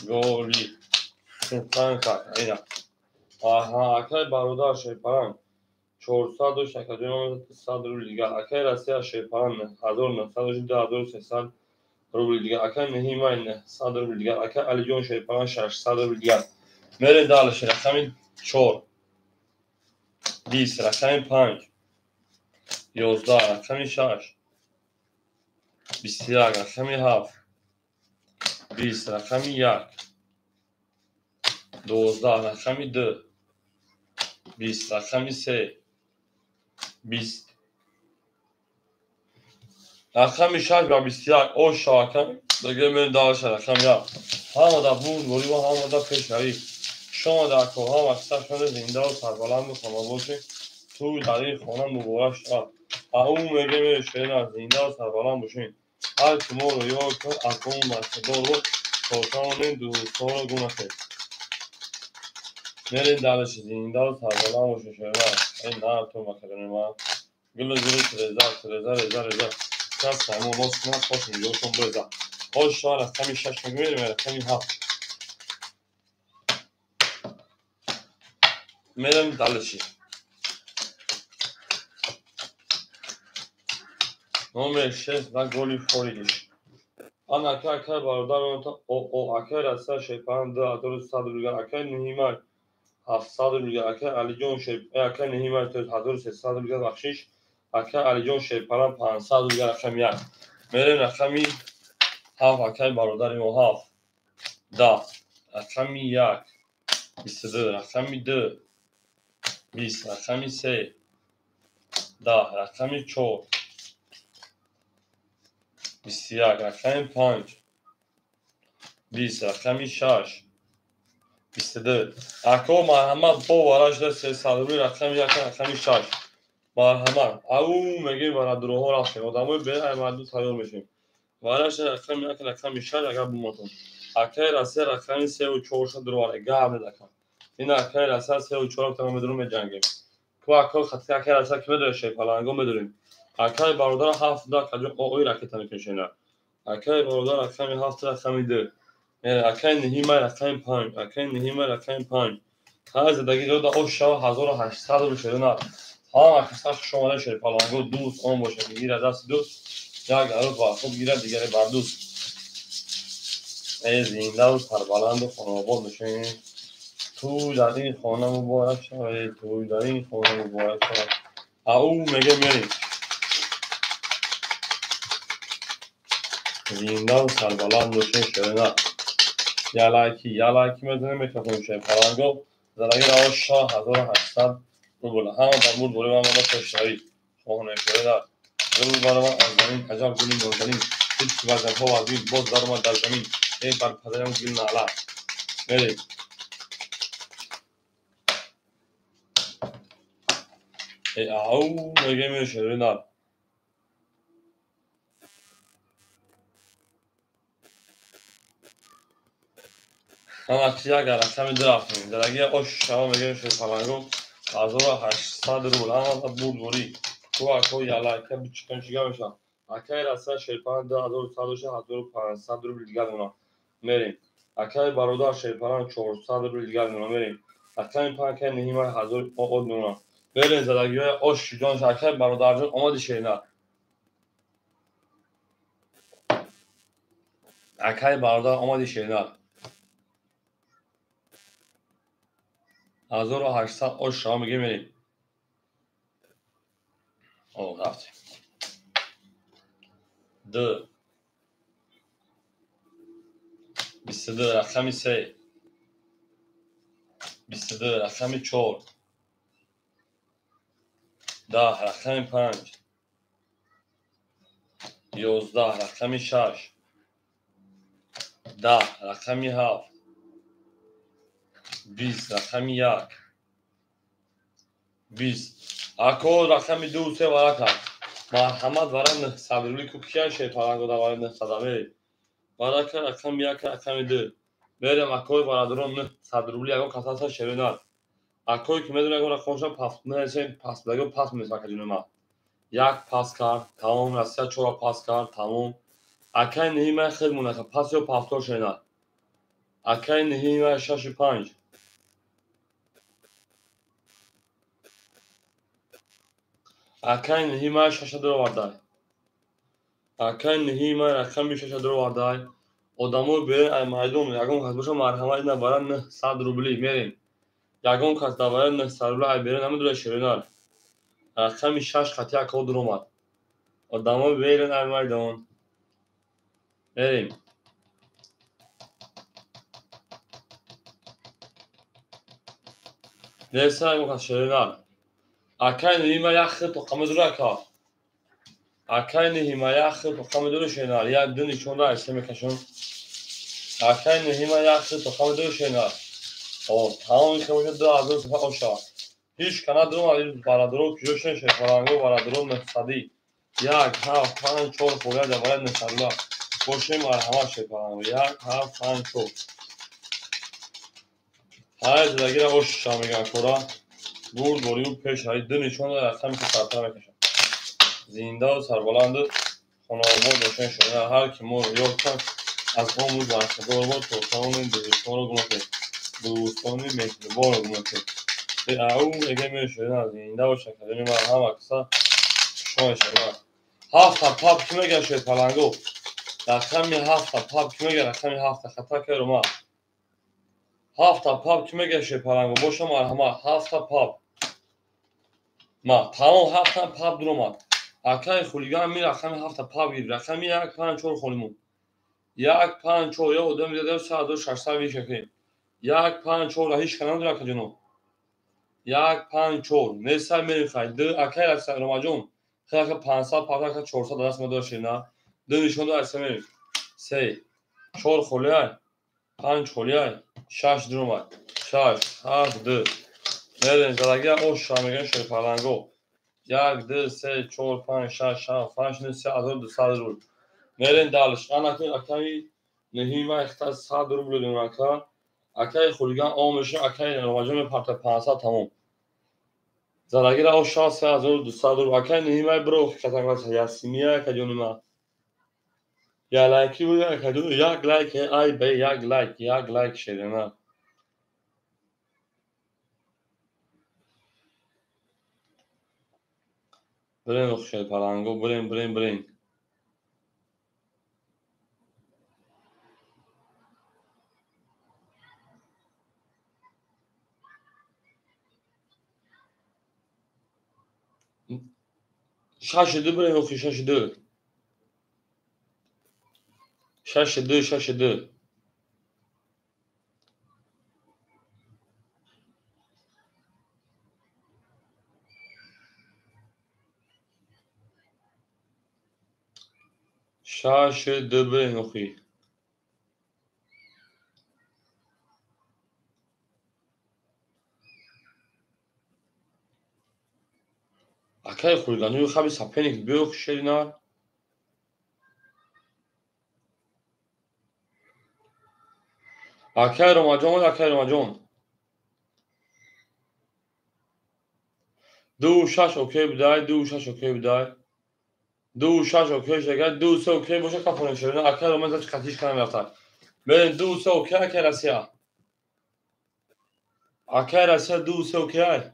голи. Султан как ина. Аҳа, акай бародар Шерпалан 400 дошт, акаҷонам 100 рубл дигар. Акай Россия Шерпалан 1900 дошт, 2300 рубл дигар. Акай Ниҳима 900 рубл дигар. Акай Алиҷон Шерпалан 600 рубл дигар. Мерем дальше. Рақами 4 20, рақами 5 11, рақами 6 21, рақами 7 20, рақами 1 12, рақами 2 20, рақами 3 20, рақами 6 ва 21 оша ака дигар мерем дальше. Рақами 1. Ҳама да бурд борӣ ва ҳама да пешравӣ. Шумо дар коҳам аксар шумо зинда ва сарбаланду хонобод бошед. Ту дар ин хона муборак шавад. Ау мегем шена зинда ва сарбаланд бошед. Ҳар ки моро ёд кард, аз он бачадор буд, то тавонем дӯстонро гум накунем. Мерем дальше. Зинда ва сарбаланд бошед шена. Эй на ту макарони ма. Гили гили треза, треза, реза, реза. Кас ҳамон нос кунад, хошем ҷошон бреза. Оша рақами 6 мегем, рақами 7. Мерем дальше. Номер 6 ва голи форидиш. Ана акай акай бародар о акай Россия Шерпалан 2100 рубл, акай Ниҳима 700 рубл, акай Алиҷон акай Ниҳима 1300 рубл бахшиш, акай Алиҷон Шерпалан 500 рубл рақами 1. Мерем рақами 7 акай бародари мо 7 10, рақами 1 22, рақами 2 20, рақами 3 10, рақами 4 21, рақами 5 20, рақами 6 22. Ако марҳамат бо варашда 300 рубл рақами 1 рақами 6. Марҳамат. Ау мегем варадуроҳо рафтем. Одамои беаймаду тайёр мешем. Варашда рақами 1 рақами 6 агар бумонтон. Акай Россия рақами 3 ва 4 ша дуровара. Гап недакам. Ин акай Россия 3 ва 4 та медурум меҷангем. Ку акой хати акай Россия ки медорем Шерпаланго медорем. Акай бародар 7 да каҷо ои ракета мекуншена. Акай бародар рақами 7 рақами 2. Акай Ниҳима рақами 5, акай Ниҳима рақами 5. Ҳар задаги дода ош шава 1800 рубл шедана. Ҳама каса хуш омада Шерпаланго дӯст он бошад. Гира дасти дӯст, як арӯз ба худ гирад, дигаре бар дӯст. Э зинда ва сарбаланду хонобод бошед. Ту дар ин хона муборак шавад, ту дар ин хона муборак шавад. Ау мегем мерем. Зинда сарбаланд бошед шерина. Ялайки, ялайки мезанем микрофон шерпаланго. Задаги раво 6800 рубл. Ҳама ба бурд борӣ ва ҳама ба пешравӣ. Хоҳонем шерина. Гул баромад аз замин, аҷаб гули нозанин. Ҳеҷ вазанҳо вазин, боз даромад дар замин. Эй бар падарам гул наъла. Мерем. Эй ау мегем шерина. Ҳамаки як рақами ду рафтем. Дараги ош шава мегем шерпаланго 1800 рубл. Ҳама ба бурд борӣ. Ку ако ялайка бичикан чига мешавад. Акаи Россия шерпалан 2100 боша 1500 рубл дигар мона. Мерем. Акаи бародар шерпалан 400 рубл дигар мона. Мерем. Рақами панҷ акаи Ниҳима 1000 од мона. Мерем задагиҳои ош ҷон акаи бародарҷон омади шерина. Акаи бародар омади шерина. 1800 ош шава мегем мерем. О, рафтем. Д. 22 рақами се. 22 рақами чор. 10 рақами панҷ. 11 рақами шаш. 10 рақами ҳафт. 20 рақами як. 20. Ако рақами ду се варака. Марҳамат вара 900 рубли ку кия шерпаланго да вара 900 мерем. Варака рақами як рақами ду. Мерем акои бародарон 900 рубли ягон кас ҳаста шеринар. Акое ки медонад ягон рақамша пас несем пас ягон пас меса акаҷони ман. Як пас кард, тамом Россия чора пас кард, тамом. Акаи Ниҳима хел монака пас ё пафтор шеринар. Акаи Ниҳима 6 5. Акаи Ниҳима шаша дуровардай. Акаи Ниҳима рақами шаша дуровардай. Одамои берин ай майдон ягон кас боша марҳамат ина бара 900 рубли мерем. Ягон кас дар бара 900 рубли ай берин намедонад шеринар. Рақами шаш хати акао дуромад. Одамои берин ай майдон. Мерем. Неса ягон кас шеринар. Акаи Ниҳима як хел тоқама дура ака. Акаи Ниҳима як хел тоқама дура шеринар. Як ду нишон да айса мекашон. Акаи Ниҳима як хел тоқама дура шеринар. О, тамоми хел боша 2000 сафа оша. Ҳеҷ кана дуромад бародаро куҷо шен шерпаланго бародаро 900. 1 7 5 4 холия дар барои 900 рубла. Бошем марҳамат шерпаланго. 1 7 5 4. Ҳай задагира ош ша меган кора. Бурд борию пеш ҳай ду нишон да рақами ки сартар мекашам. Зиндаву сарбаланду хонаобод бошен шумо. Ҳар ки моро ёд кард аз он рӯз бархӯрдор бод то тавонем дӯстонро гумон кунем. Дӯстони меҳрубонро гумон кунем. Ау мега мешуда зинда боша кадоми ман ҳама каса шумо шумо. Ҳафта пап ки мега шерпаланго. Рақами ҳафта пап ки мега рақами ҳафта хата каро ма. Ҳафта пап ки мега шерпаланго боша марҳамат ҳафта пап. Ма тамом ҳафта пап дуромад. Акаи хулиган ми рақами ҳафта пап гирифт. Рақами 1 5 4 холимон. 1 5 4 я одам дида 3600 виша кунем. 1 5 4 ра ҳеҷ кана надора акаҷоно. 1 5 4 неса мерем хай. Ду акаи Ромаҷон хел ака 500 пап ака 400 даст ма дора шерина. Ду нишон да айса мерем. 3 4 холиай 5 холиай 6 дуромад. 6 7 2 мерем залагия ош ша мегӯем шерпаланго. 1 2 3 4 5 6 7 8 9 3200 рубл. Мерем далш. Ана акаи Ниҳима ихта 100 рубл додем ака. Акаи хулиган ом мешавад, акаи Ромаҷон мепарта 500 тамом. Залагира ош ша 3200 рубл. Акаи Ниҳима биро катангла ясимия акаҷони ман. Я лайки буд акаҷон як лайк ай бе як лайк як лайк шерина. Бирем шерпаланго бирем бирем бирем. Шаши ду бирем охи шаши ду. 6 2 6 2. 6 2 برین. Акай хулиганию хаби сапеник биё шерина. Акай Ромаҷон, акай Ромаҷон. 2 6 окей будай, 2 6 окей будай. 2 6 окей шага, 2 3 окей боша кафонем шерина. Акай Ромаҷон зач қатиш канам рафта. Берин 2 3 окей акай Россия. Акай Россия 2 3 окей.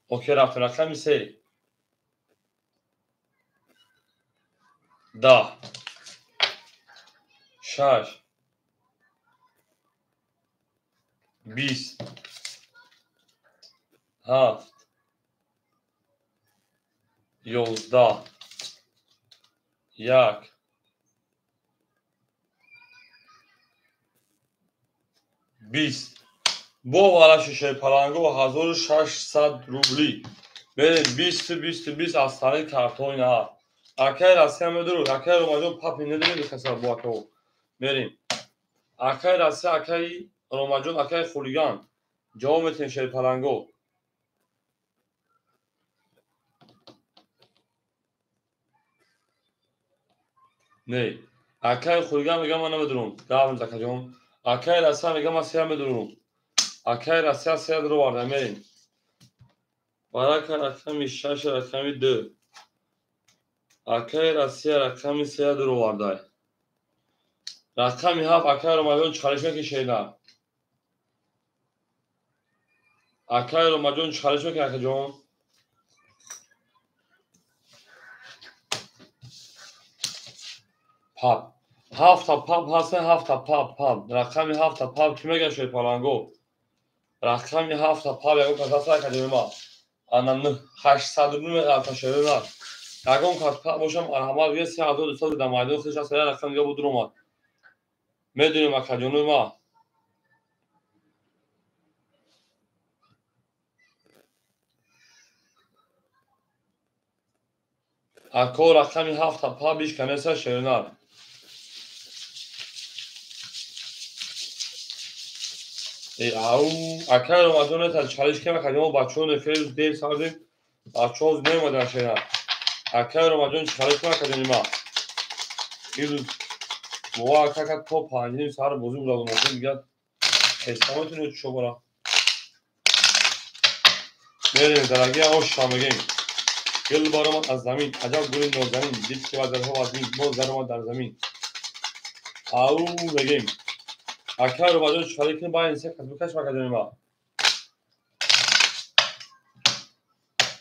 Окей рафта рақами 3. 10 6 20 7 11 1 20. Бо вараши шерпаланго 1600 рубли. Берем 20 20 20 аз тариқи картои наҳар. Акай Россия медуру, акай Ромаҷон папи недуру бихаса бо акао. Берем. Акай Россия, акай Ромаҷон, акай хулиган. Ҷавоб метем шерпаланго. Не. Акай хулиган мегам ман намедурум. Гавм закаҷон. Акай Россия мегам ман сея медурум. Акай Россия сея дуроварда мерем. Барака рақами 6 рақами 2. Акай Россия рақами 3 дуроварда. Рақами 7 акай Ромаҷон чиқариш мекунӣ шерина. Акай Ромаҷон чиқариш мекунӣ акаҷон. Пап. 7 пап ҳаст, 7 пап пап. Рақами 7 пап ки мегӯяд шерпаланго? Рақами 7 пап ягон кас ҳаст акаҷони ма. Ана 800 рубл меғалта шерина. Ягон кас пап бошам марҳамат бигӯяд 3200 дар майдон худаш аст, як рақам дига буд омад. Медонем акаҷони ма. Ако рақами 7 пап бишканеса шерина. Ау, акай Ромаҷон это чалиш кем акаҷон бачаҳо неферус дер сардем, бачаҳо немадан шерина. Акай Ромаҷон чалиш кем акаҷони ма. Ирӯз мо акака то 5:30 сар бозӣ бурдам, мо дигар хеста метунед чо бара. Мерем дарагия ош мегем. Гул баромад аз замин, аҷаб гули нозанин, дид ки вазарҳо вазмин, боз даромад дар замин. Ау мегем. Акай Ромаҷон чиқарӣ кунем, баъд инсе кас бикаш акаҷони ма.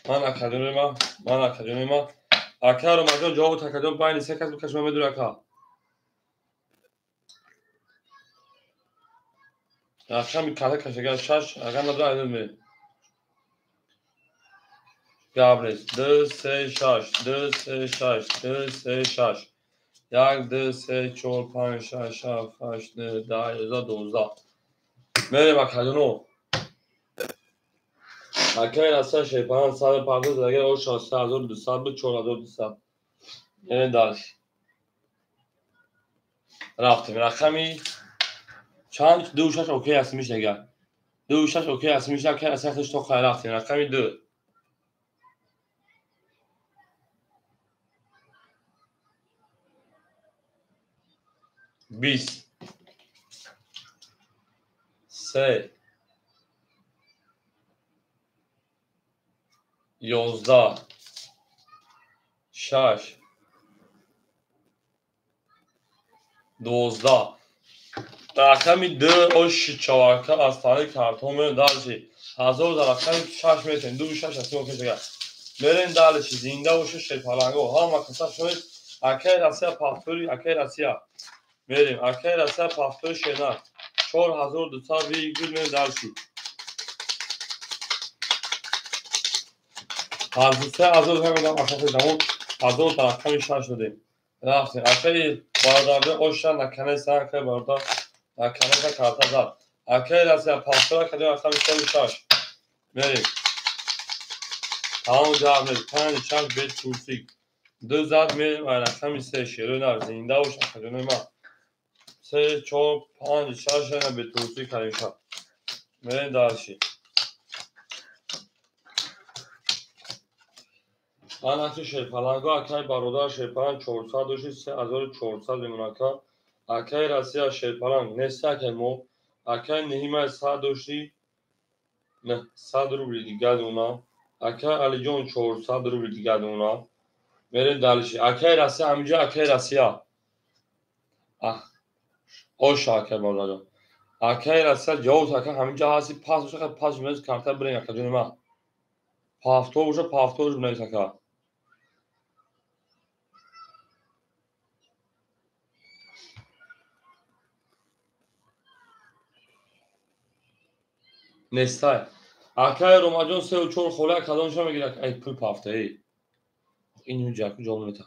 Ман акаҷони ма, ман акаҷони ма. Акай Ромаҷон ҷавоб акаҷон баъд инсе кас бикаш ма медур ака. Рақами ката кашага 6, агар надора айдон ме. Габрес 2 3 6 2 3 6 2 3 6 1 2 3 4 5 6 7 8 9 10 11 12. Мерем акаҷоно. Акай Россия шерпалан сар пардоз агар о 6200 буд 4200. Мерем дальше. Рафтем рақами чанд 2 6 окей аст мишага. 2 6 окей аст миша акай Россия худаш то қай рафтем рақами 2. 20 3 11 6 12. Рақами 2 ош чавака аз тариқи картон мерем дальше. 1000 дар рақами 6 метем, 2 6 аст окей шага. Мерем дальше, зинда боша шерпаланго. Ҳама каса шоид акай Россия пафтори, акай Россия. Мерем, акай Россия пафтори шерна. 4200 вигул мерем дальше. 3000 ҳамедам акаи замон 1000 дар рақами 6 додем. Рафтем. Акай Бародарҷон оша наканеса акай бародар наканеса карта зад. Акай Россия пафтора кадем рақами 36. Мерем. Тамом ҷавоб нест. 5 6 бет курсик. 2 зад мерем ай рақами 3 шерои нар зинда бош акаҷонои ман. 3 4 5 6 на бет курсик кардем шаб. Мерем дальше. Ман акси шерпаланго акай бародар шерпаланг 400 дошти 3400 мемон ака. Акай Россия шерпаланг нест акай мо. Акай Неҳимай 100 дошти 900 рубли дига дона. Акай Алиҷон 400 рубли дига дона. Мерем дальше. Акай Россия ҳаминҷо акай Россия. Оша акай бародарҷон. Акай Россия ҷавоб ака ҳаминҷо ҳасти пас боша пас бинавис карта бирем акаҷони ман. Пафтор боша пафторш бинавис ака. Нестай. Акай Ромаҷон 3 4 хола кадомша мегирад? Ай пул пафта эй. Ин ҷаку ҷавоб намета.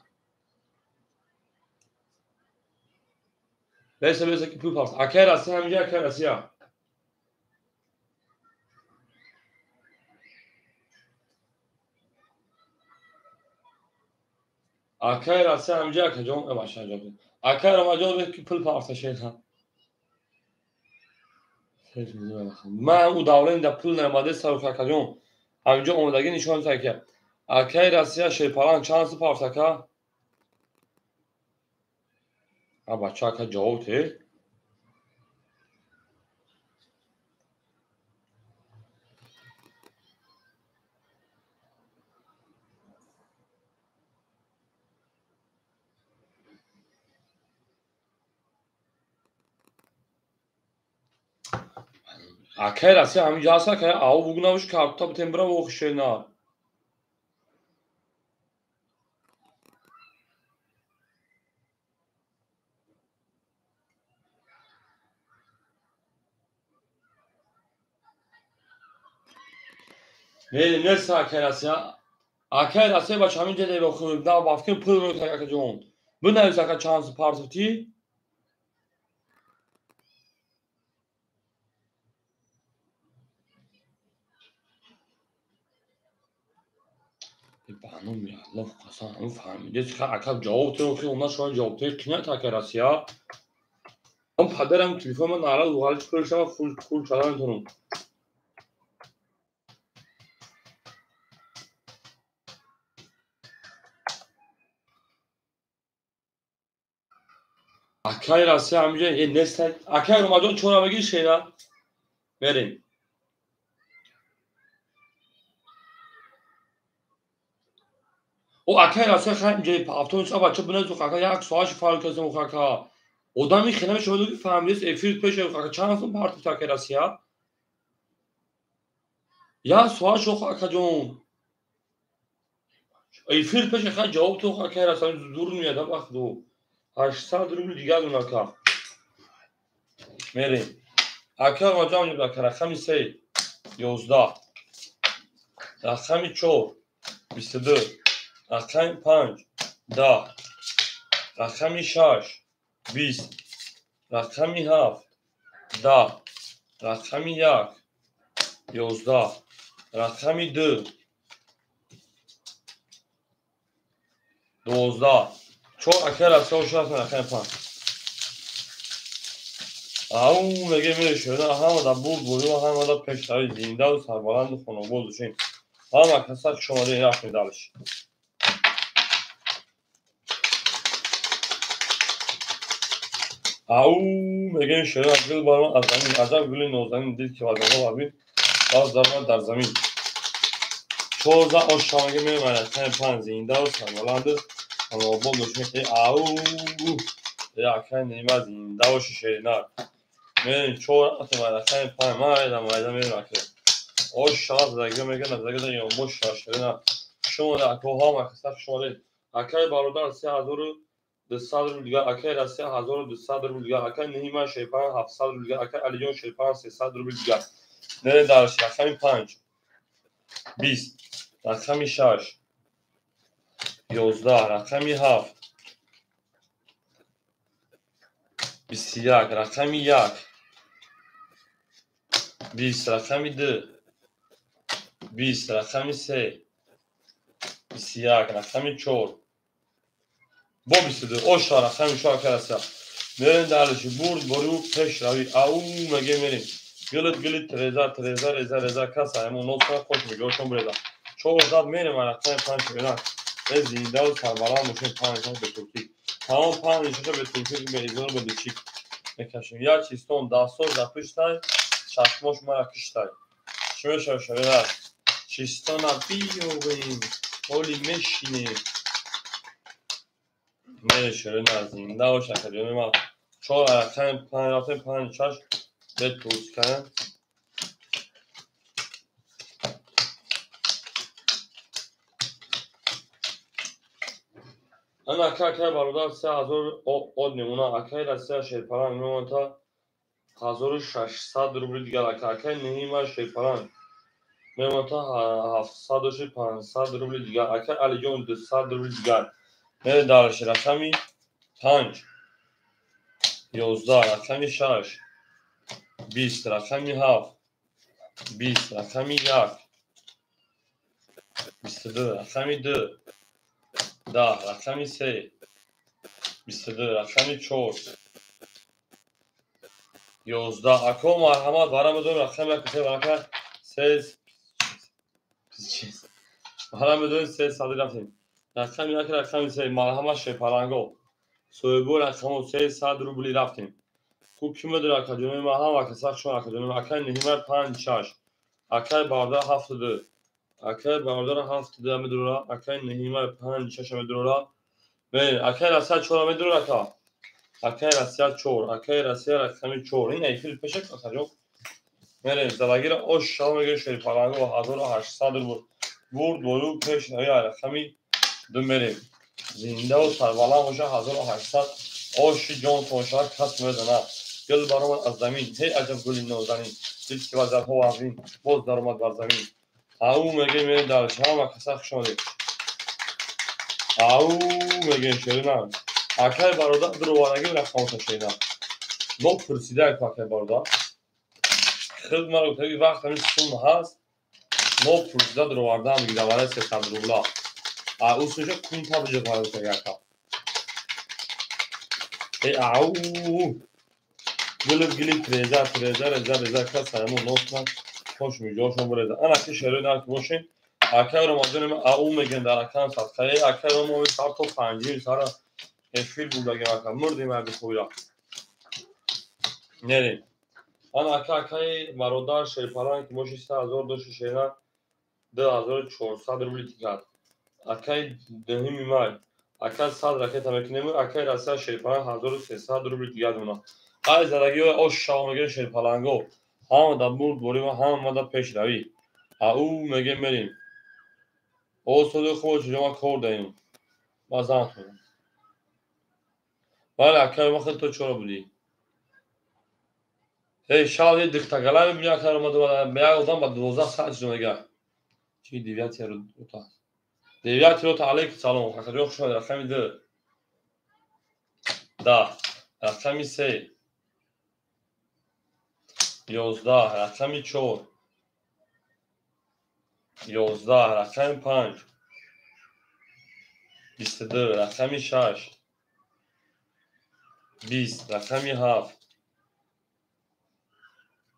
Беса беса ки пул пафта. Акай Россия ҳаминҷо акай Россия. Акай Россия ҳаминҷо акаҷон баша ҷавоб. Акай Ромаҷон ки пул пафта шеда. Ман ӯ давлани да пул наомаде сарух акаҷон. Ҳаминҷо омодагӣ нишон дод ки акай Россия шерпаланг чанд су пафт ака? А бача ака ҷавоб те. Акай Россия ҳаминҷо ҳаст акай ав бугу набоши карта битем бирам охи шернар. Не нест акай Россия. Акай Россия бача ҳаминҷо де охи на бафкин пул рӯ акаҷон. Бинавис ака чанд су партофтӣ? Ба номи Аллоҳ қасам ҳамин фаҳмиде ха ака ҷавоб те охи она шумо ҷавоб те қинат акай Россия. Ам падарам телефон ман нара луғалич пул шава пул чала метонам. Акай Россия ҳаминҷо э нест. Акай Ромаҷон чора мегир шера. Мерем. О акай Россия хай инҷо автобус бача бинавис ака як соат фарқ кардем ака. Одами хеле шумо ки фаҳмидед эфир пеш ака чанд сум партофт акай Россия? Як соат шо акаҷон. Эфир пеш хай ҷавоб то акай Россия дур меяд вақт 800 рубли дига дон ака. Мерем. Ака Ромаҷон ака рақами 3 11 рақами 4 22 рақами 5 10 рақами 6 20 рақами 7 10 рақами 1 11 рақами 2 12 4 акай Россия ошаст рақами 5. Ау меге мерешона ҳама да бурд бурд ҳама да пешравӣ зиндаву сарбаланду хонобод бошем. Ҳама каса хуш омадед рафтем дальше. Ау мегем шера гул барон аз замин аҷаб гули нозанин дид ки вазонҳо бабин боз даромад дар замин. 14 оша меге мемонад рақами 5 зиндаву сарбаланду хонобод бошем. Ау акай Неъмат зинда боши шеринар. Мерем 4 рақами 5 майда майда мерем акай. Оша задагиҳо мегӯянд задагиҳо ёнбош шеринар. Шумо ако ҳама каса хуш омадед. Акай бародар 3200 рубл дигар, акай Россия 1200 рубл дигар, акай Неҳима шерпаланг 700 рубл дигар, акай Алиҷон шерпаланг 300 рубл дигар. Мерем дальше. Рақами 5 20 рақами 6 11 рақами 7 21 рақами 1 20 рақами 2 20 рақами 3 21 рақами 4 бо 22 оша рақами 4 акай Россия мерем дальше бурд борю пешравӣ ау меге мерем гилит гилит треза треза реза реза каса ему носа хош меге ошон буреза чор зад мерем рақами 5 шеринар зиндаву сарбаланд бошем 5 шаш ба туркӣ тамом 5 шаша ба туркӣ ба изор ба личик мекашем як чистон дастҳо запиштай чашмош мара киштай чӣ мешава шеринар чистона биёвем ҳоли мешинем мере шеринар зинда бош акаҷони ман чор рақами 5 рафтем 5 шаш бе турская ана ака акай бародар 3000 од намуна акай Россия шерпаланг мемонад та 1600 рубли дигар ака акай Неҳима шерпаланг мемонад та 700 500 рубли дигар акай Алиҷон 200 рубли дигар мере дальше рақами 5 11 рақами 6 20 рақами 7 20 рақами 1 22 рақами 2 10 рақами 3 22 рақами 4 11 ако марҳамат бара медорем рақами 1 се ака 3 бара медорем 3 сади рафтем рақами 1 рақами 3 марҳамат шерпаланго соҳибо рақамо 300 рубли рафтем хуб ки медорад акаҷонои ман ҳама каса хушон акаҷонои ман акай Неҳимай 5 6 акай бародар 7 2 акай бародар 7 2 медурора акай Неҳимай 5 6 медурора акай Россия 4 медурора ака акай Россия 4 акай Россия рақами 4 ин эфир пешак акаҷон мерем задагира ош шава мегирем шерпаланго 1800 рубл бурд болу пеш нави рақами 2 мерем зиндаву сарбаланд боша 1800 оши ҷонтон шавад кас мезанад гул баромад аз замин ҳей аҷаб гули нозанин дид ки вазарҳо вазин боз даромад бар замин ау мегем мерем дальше ҳама каса хуш омадед ау мегем шерина акай бародар дуроварагӣ рақамота шерина но пурсида акай бародар худ маро гуфта вақт ҳамин сум ҳаст но пурсида дуровардаам гидавара 300 рубла а усуша кунта биҷо парота ака ау гулиб гилиб треза треза реза реза каса ему носна хош миҷошон буреза ана ки шерои нарк бошем акай ромаҷони ау мегем дар акан садқаи акай ромо сар то панҷир сара эфир бурдагем ака мурдем аби хубира нерем ана ака акаи бародар шерпаланг ки боши 3000 доши шерина 2400 рубли дигар акаи 10 май ака 100 ракета мекунем акаи Россия шерпаланг 1300 рубли дигар мона ай задагиҳои ош шава мегем шерпаланго ҳама да бурд борӣ ва ҳама да пешравӣ ау мегем мерем осоди хуб чиҷо ма кор даем ма зан хӯрам бале акай ма хел то чора будӣ эй шав е дихтагала мебини акай омада як одам ба 12 саат чизо мега чи девятия рота девятия рота алейкум салом акаҷон хуш омадед рақами 2 10 рақами 3 11 рақами 4 11 рақами 5 22 рақами 6 20 рақами 7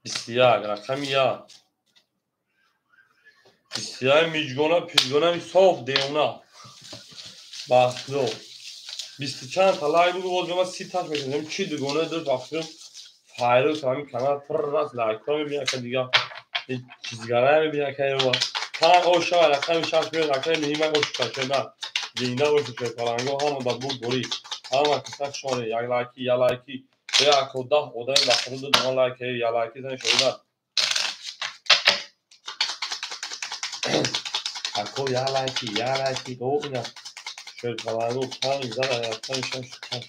21 рақами 1 21 миҷгона пиҷгона соф девона бахто бисту чанд та лайк буду боз ма 30 таш мекунем чи дугона ду бахтум файло ҳамин канал пур аст лайкҳо мебинӣ ака дига чизгара мебинӣ ака панҷ оша рақами 6 меояд акаи муҳима ош кашена зинда бошед шерпаланго ҳама ба бурд борӣ ҳама каса шоне як лайки я лайки яко 10 одами ба худу ду дона лайк я лайки зани шоида ако я лайки я лайки о ина шерпаланго панҷ зада рақами 6 шаш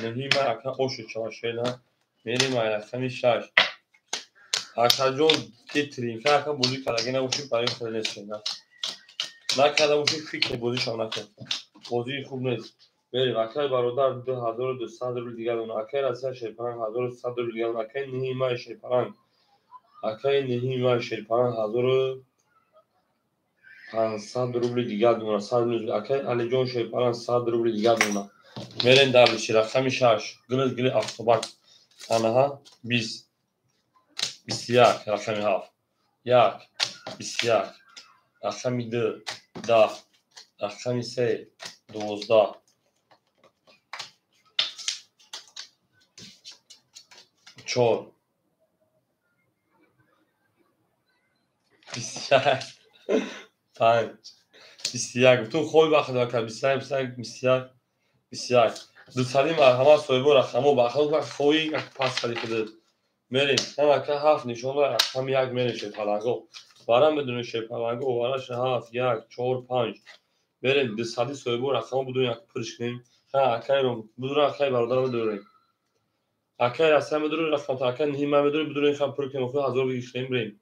муҳима ака оши чава шена мерем ай рақами 6 акаҷон тринка ака бозӣ кардаги набошӣ барои хеле нест шена накарда бошӣ фикр бозишам накард бозии хуб нест Мерем, акай бародар 2200 рубли дигар дона. Акай Россия шерпаланг 1300 рубли дигар дона. Акай Ниҳимай шерпаланг. Акай Ниҳимай шерпаланг 1500 рубли дигар дона. 100 рубли. Акай Алиҷон шерпаланг 100 рубли дигар дона. Мерем дальше, рақами 6. Гили гили автобак. Анаҳа 20. 21 рақами 7. 1 21. Рақами 2 10. Рақами 3 12. 4 21 5 21. Ту хой вақт вака 21 21 21 21. Дусади марҳамат соҳибо рақамо баход вақт хои як пас хади худат. Мерем. Ҳамака 7 нишон дора рақами 1 мерем шерпаланго. Вара медонем шерпаланго вараш 7 1 4 5. Мерем дусади соҳибо рақамо будун як пурш кунем. Ха акайро будун акай бародар медорем. Акай Россия медорем рақам акай Ниҳима медорем будун хам пур кунем худ 1000 бигирем брем.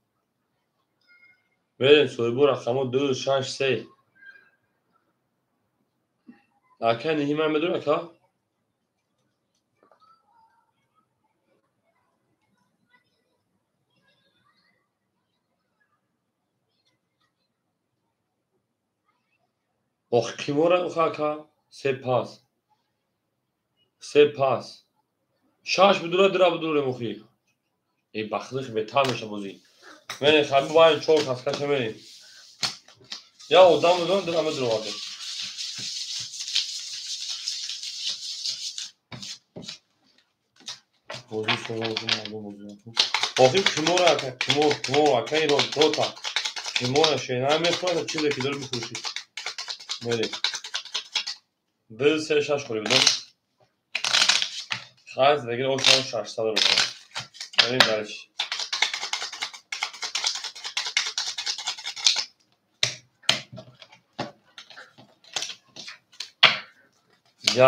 Мерем соҳибо рақамо 2 6 3. Акай Ниҳима медорем ака? Ох қимора уха ака? Се пас. Се пас. 6 бидура дира бидурем охи. Э бахдих бетар меша бозӣ. Мерем хаби баин 4 каскаша мерем. Я одам бидурам дира медуровардем. Бозӣ соҳиб бозӣ. Охи қимора ака қимор қимор ака иро рота. Қимора шена мехӯрад чизе ки дори бифурӯшӣ. Мерем. 2 3 6 хӯри бидон. Хайз дигар ошон 600 рубл. Мерем дальше.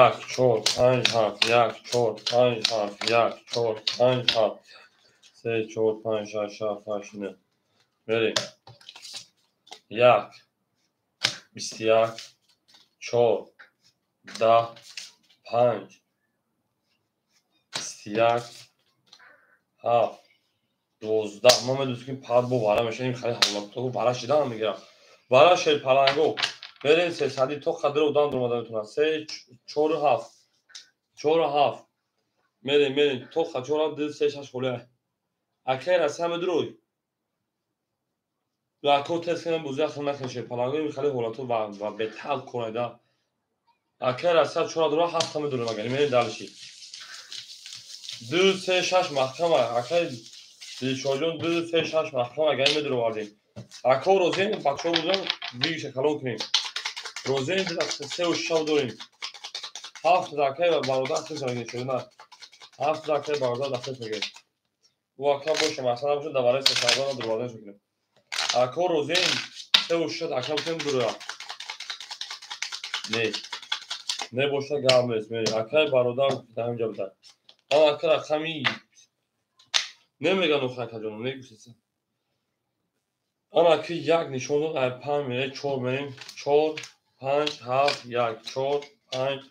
Як, чор, панҷ, ҳафт, як, чор, панҷ, ҳафт, як, чор, панҷ, ҳафт, се, чор, панҷ, шаш, ҳафт, ҳашт, нӯҳ. Мерем. 1 21 4 10 5 21 7 12. Ма медонистем ки пар бо вара мешавад, ин хеле ҳолатҳо вара шидан мегирам. Вара шерпаланго. Мерем сесади то қадр одам дуромада метавонад. 3 4 7 4 7. Мерем мерем то 4 7 2 3 6 холе. Акай Россия медурой. Лако тест кардам бозӣ ахир накард шерпаланго, ин хеле ҳолатҳо ва бетал кораида. Акай Россия 4 дура 7 медурем агар. Мерем дальше. 2 3 6 маҳкама. Акай Дилшодҷон 2 3 6 маҳкама агар медуровардем. Ако розем бачаҳо будам бигиша калон кунем. Розем 3 6 дорем. 7 акай ва бародар хис мегирем шуда. 7 акай бародар хис мегирем. Ӯ ака боша масала боша давараи 3000 дурварда мекунем. Ако розем 3 6 ака бутем дура. Не. Не боша гап нест. Акай бародар дар ҳаминҷа будан. Ан ака рақами немеган охир акаҷон, мегӯсеса. Ан аки 1 нишон дод, ай 5 мерем, 4 мерем, 4 5 7 1 4 5 7 1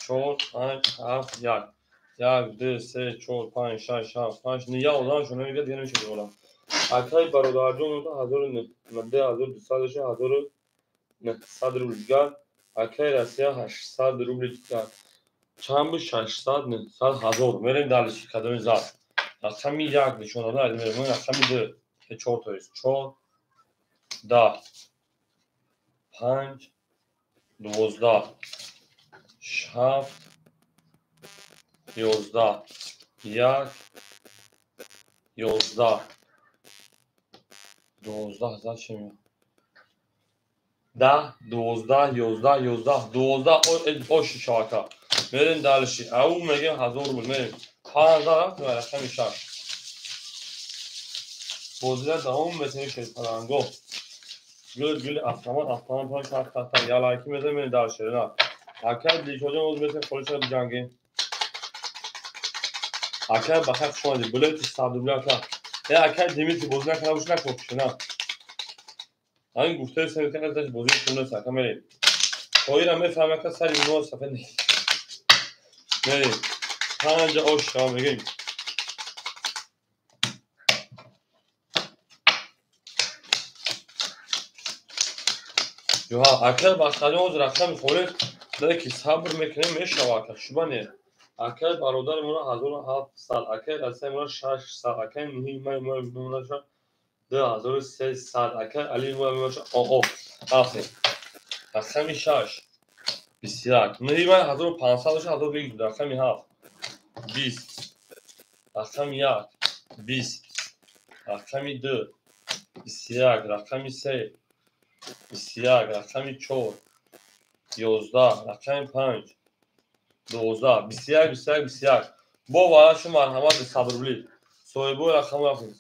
4 5 7 1 1 2 3 4 5 6 7 8 9 я одам шуна мегӯяд, дигар намешавад одам. Акай бародарҷон 1200 1900 рубли дигар. Акай Россия 800 рубли дигар. Чанд буд? 600 900 1000. Мерем дальше, кадоми зад. Рақами 1 нишон дода, мерем рақами 2 4 то есть 4 10 5 12 7 11 1 11 12 зачем? 10 12 11 11 12 ош шавака. Мерем дальше. Ау мегем 1000 рубл мерем. 5 рафт ва рақами 6. Бозида давом метавонем шерпаланго. Гул гул автомат автомат панҷ ҳафт ҳафт ялайки мезанем мерем дальше. На. Акай Дилшодҷон оз метавонем холиша биҷангем. Акай бахайр хуш омадед. Билети 100 рубл ака. Э акай Димитри бозӣ накарда бош накопиши на. Ҳамин гуфтаи сен бозӣ хуб нест ака мерем. Чойра мефаҳмам, ака сари мо сафед нест. Мерем. Панҷ ош шава мегӯем. Ҷоҳа, акай бахталиён ҳозир рақами холӣ не ки сабр мекунем мешава ака, шуба не. Акай бародари моро 1700, акай Россия моро 600, акай Нуҳи май моро 2300, акай Али моро оо рафтем. Рақами 6 21. Нуҳи май 1500 бошад, 1020, рақами 7 20, рақами 1 20, рақами 2 21, рақами 3 21, рақами 4 11, рақами 5 12, 21, 21, 21. Бо варашу марҳамат 100 рубли. Соҳибои рақам рафтем.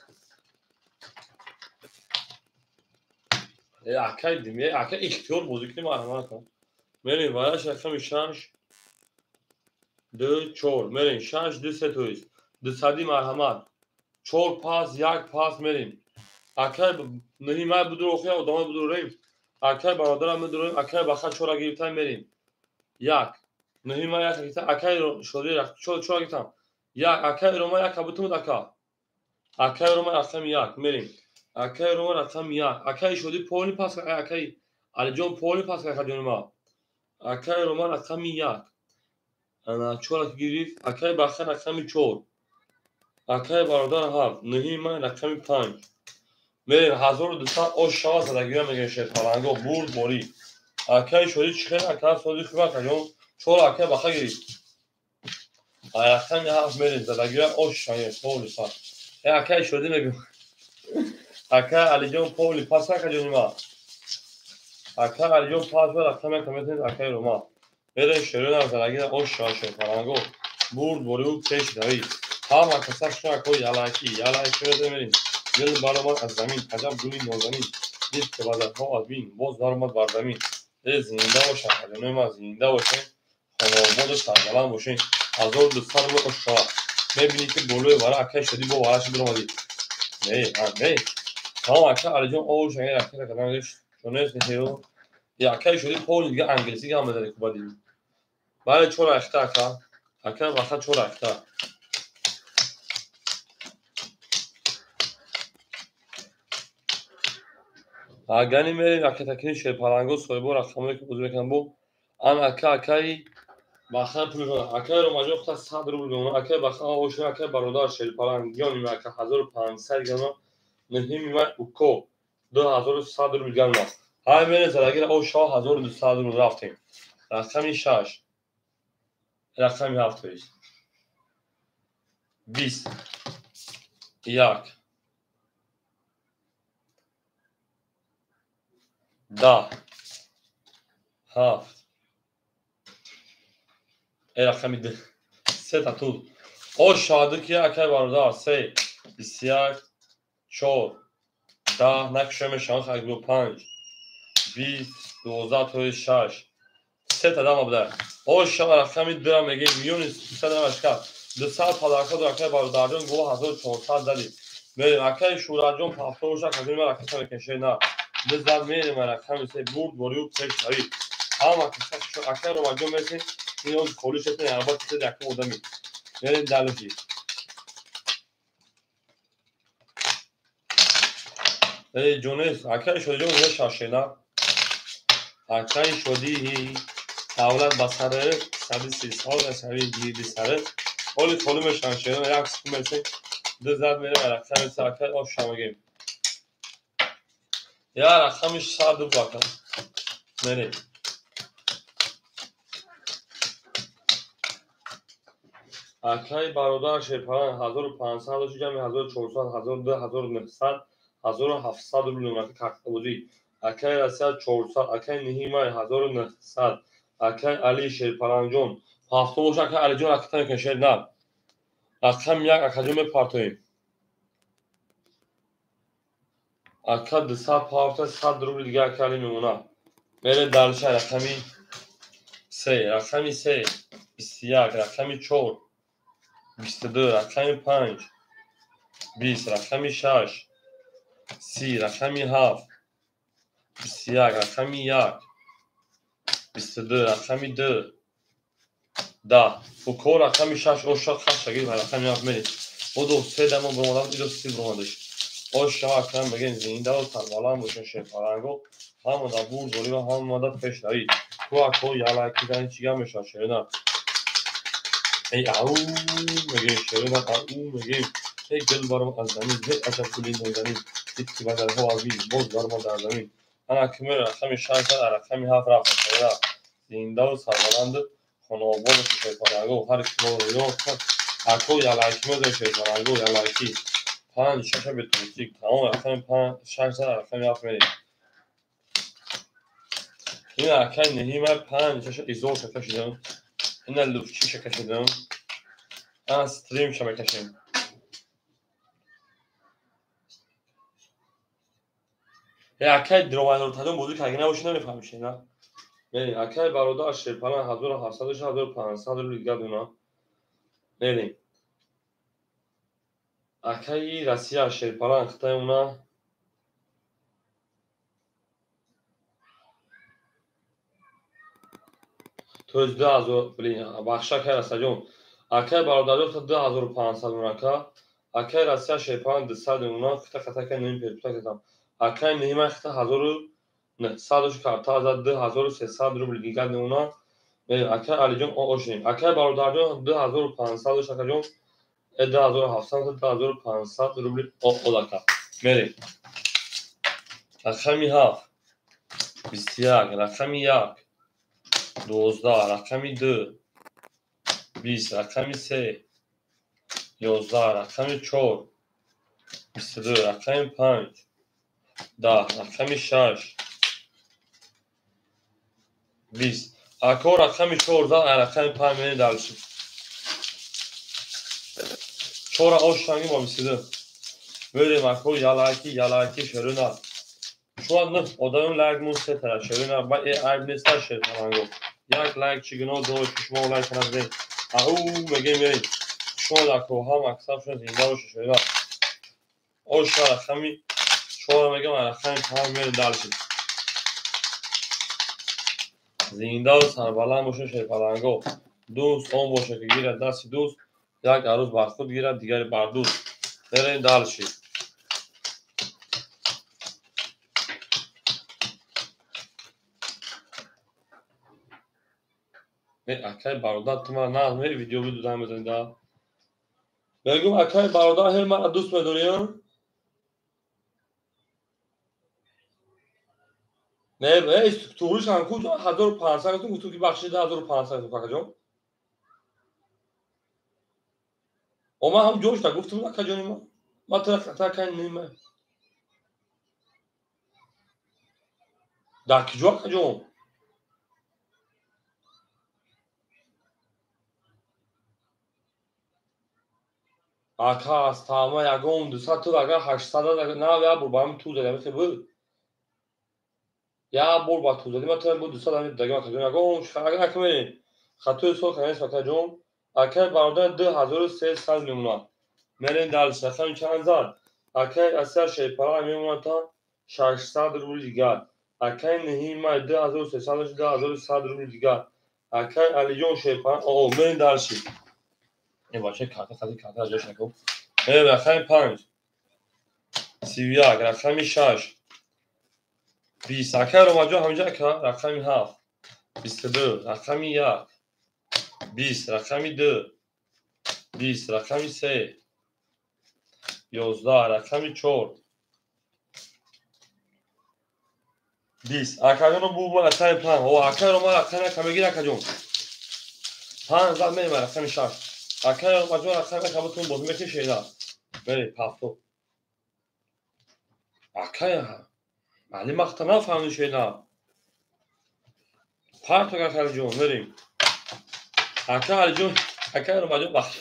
Акай дим, акай ихтиёр бозӣ кунем марҳамат. Мерем вараш рақами 6 2 4. Мерем 6 2 3 тоист. 200 марҳамат. 4 пас 1 пас мерем. Акай нуҳи май будур охир одамай будурем. Акай бародарам будурем, акай баха чора гирифтан мерем. 1 нуҳи май як гирифтан, акай шоди чора гирифтан. 1 акай рома як бутумуд ака. Акай рома рақами 1 мерем. Акай рома рақами 1. Акай шоди поли пас, акай Алиҷон поли пас акаҷони ма. Акай рома рақами 1. Ана чора гирифт, акай баха рақами 4. Акай бародар 7, нуҳи май рақами 5. Мерем 1200 ош шава задагиё мегӯем шерпаланго бурд борӣ. Акай шоди чӣ хел ака соди хуб акаҷон чор акай баха гирифт. Рақами 7 мерем задагиё ош шава поли пас. Акай шоди мегӯем. Акай Алиҷон поли пас акаҷони ма. Акай Алиҷон пас рақами 1 метавонед акай Рома. Мерем шерона задагиё ош шава шерпаланго бурд борӣ пеш давид. Ҳама каса шуна ко ялаки ялаки мерем. Гул баромад аз замин, аҷаб гули нозанин, дид ки базарҳо аз бин, боз баромад бар замин. Э зинда бошанд, аҷонои ман зинда бошед, хонаободу сарбаланд бошед. 1200 рубл ош шава. Мебинӣ ки болои вара акай шудӣ бо вараши биромадӣ. Не, не. Тамом ака Алиҷон ош агар ракета кардан гӯш чунес неҳё. Я акай шудӣ поли дига англисӣ гап мезанӣ кубади. Бале чор ахта ака. Ака баха чор ахта. Агани мерем ракетакини шерпаланго соҳибо рақамое ки бозӣ мекунанд бо ан ака акаи баха пул акаи ромаҷон хута 100 рубл мемонад, акаи баха ошина акаи бародар шерпалангиёни ака 1500 грамма нуҳими май уко 2100 рубл грамма. Ҳай мерем задагира ош шава 1200 рубл рафтем. Рақами 6 рақами 7 тоист 20 1 10 7 рақами 2 се та тул ош шаваду ки акай бародар 3 21 4 10 накушоя мешаванд хакбо 5 20 12 тои 6 се та дама буда. Ош шава рақами 2 мегӯем миёни 300 дамаш кард. 200 подарка дор акай бародарҷон го 1400 дадӣ. Мерем акай Шӯраҷон пафто боша акаҷони ман ракета мекунем на. Бизад мерем рақами 3 бурд борию пеш давид. Ҳама каса акай Ромаҷон мерсем ин оз холӣ шуд албатта се якум одами. Мерем далиши. Эй ҷонес акай Шодиҷон мешашена. Акай Шодӣ давлат ба саре 130 сола шави гирди саре. Ҳоли холӣ мешаванд шерона як секунд мерсем. Ду зад мерем рақами 3 акай ош шавагем. Я рақами 100 рубл ака. Мерем. Акай бародар шерпаланг 1500 дошт, ҷамъи 1400, 1200, 1900, 1700 рубл номака картабозӣ. Акай Россия 400, акай Ниҳимай 1900, акай Али шерпалангҷон ҳафто боша акай Алиҷон ракета мекунем шер на. Рақами 1 акаҷон мепартоем. Ака 200 парта 100 рубл дига ака Али мемонад. Мерем дальше рақами 3, рақами 3 21, рақами 4 22, рақами 5 20, рақами 6 30, рақами 7 21, рақами 1 22, рақами 2, 10. Фуко рақами 6, оша хашаги рақами 7 мерем. Бодо се дамон баромадам, идо си баромадаш. Оша акам мегем зинда ва сарбаланд бошен шерпаланго. Ҳамада бурдорӣ ва ҳамада пешравӣ. Ку ако ялайки зани чӣ гап мешавад шерина? Эй ау мегем шерина, ау мегем. Эй гул баром аз замин, эй аҷаб гули нозанин. Дид ки бадарҳо аз биз, боз баромад дар замин. Ана ки мера рақами 6 зад, рақами 7 рафт шерина. Зинда ва сарбаланд хонаобод бошед шерпаланго. Ҳар ки моро ёд кард, ако ялайки мезанем шерпаланго, ялайки. 5 6 бетонсик, тамом рақами 5 6 зад, рақами 7 мерем. Ин акай неҳима 5 6 изолша кашидам. Ина луфчиша кашидам. Ана стримша мекашем. Акай дромадортадон бозӣ карда набоши намефаҳмиши, на? Мерем, акай бародар шерпалан 1700 1500 рубли дигар дона. Мерем. Акаи Россия шерпалан хитаи уна то есть 2000, блин, бахша акай Россияҷон. Акай бародарҷон 2500 унака. Акай Россия шерпалан 200 уна, хита хата акай ним перепута кардам. Акай нима хита 1900 карта зад 2300 рубли дигар уна. Акай Алиҷон ошем. Акай бародарҷон 2500 акаҷон 2700 2500 рубли одака. Мерем. Рақами 7 21, рақами 1 12, рақами 2 20, рақами 3 11, рақами 4 22, рақами 5 10, рақами 6 20. Ако рақами 4 зад, рақами 5 мерем дальше. 4 оштанги бо 22. Мерем ако ялайки, ялайки шерина. Шуа нӯҳ одамон лайк мун се тара шерина ва э айб неста шерпаланго. Як лайк чӣ гуноҳ дошт, ки шумо лайк назадед. Ау мегем мерем. Шумо ако ҳам аксаршон зинда боша шерина. Оша рақами 4 мегем, рақами 5 мерем дальше. Зинда ва сарбаланд боша шерпаланго. Дӯст он боша ки гирад дасти дӯст, як арӯз бар худ гирад, дигаре бар дӯст. Мерем дальше. Акай бародар ту мара нағз мери видео бидудам мезанӣ да. Мегӯм акай бародар ҳел мара дӯст медорӣ? Не, эй туғришам ку 1500 гуфтум, гуфтум ки бахшида 1500 гуфтум акаҷон. О ман ҳам ҷошта гуфтум акаҷони ма. Ма тура хата акай нима. Дар киҷо акаҷон? Ака аз тама ягон 200 ту агар 800 нав як бор ба ҳамин ту задам хе буд. Як бор ба ту задим, ту буд 200 ҳамин дагам акаҷон ягон агар акмерем. Хатои сол канес акаҷон. Акай бародар 2300 мемонад. Мерем дальше. Рақами чанд зад? Акай Россия шерпалан мемонад та 600 рубли дигар. Акай неҳима 2300 2100 рубли дигар. Акай Алиҷон шерпалан о мерем дальше. Э бача карта хади карта ҷош накун. Мерем рақами 5 31, рақами 6 20. Акай Ромаҷон ҳаминҷа ака рақами 7 22, рақами 1 20, рақами 2 20, рақами 3 11, рақами 4 20. Акаҷоно бу рақами 5. О акай Рома рақами 1 мегир акаҷон. 5 зад мерем рақами 6. Акай Ромаҷон рақами 1 бутун бозӣ мекунӣ шеда. Мерем ҳафто. Акай Али махта нафаҳмидӣ шеда. Парто акай Алиҷон мерем. Акай Алиҷон, акай Ромаҷон бахш.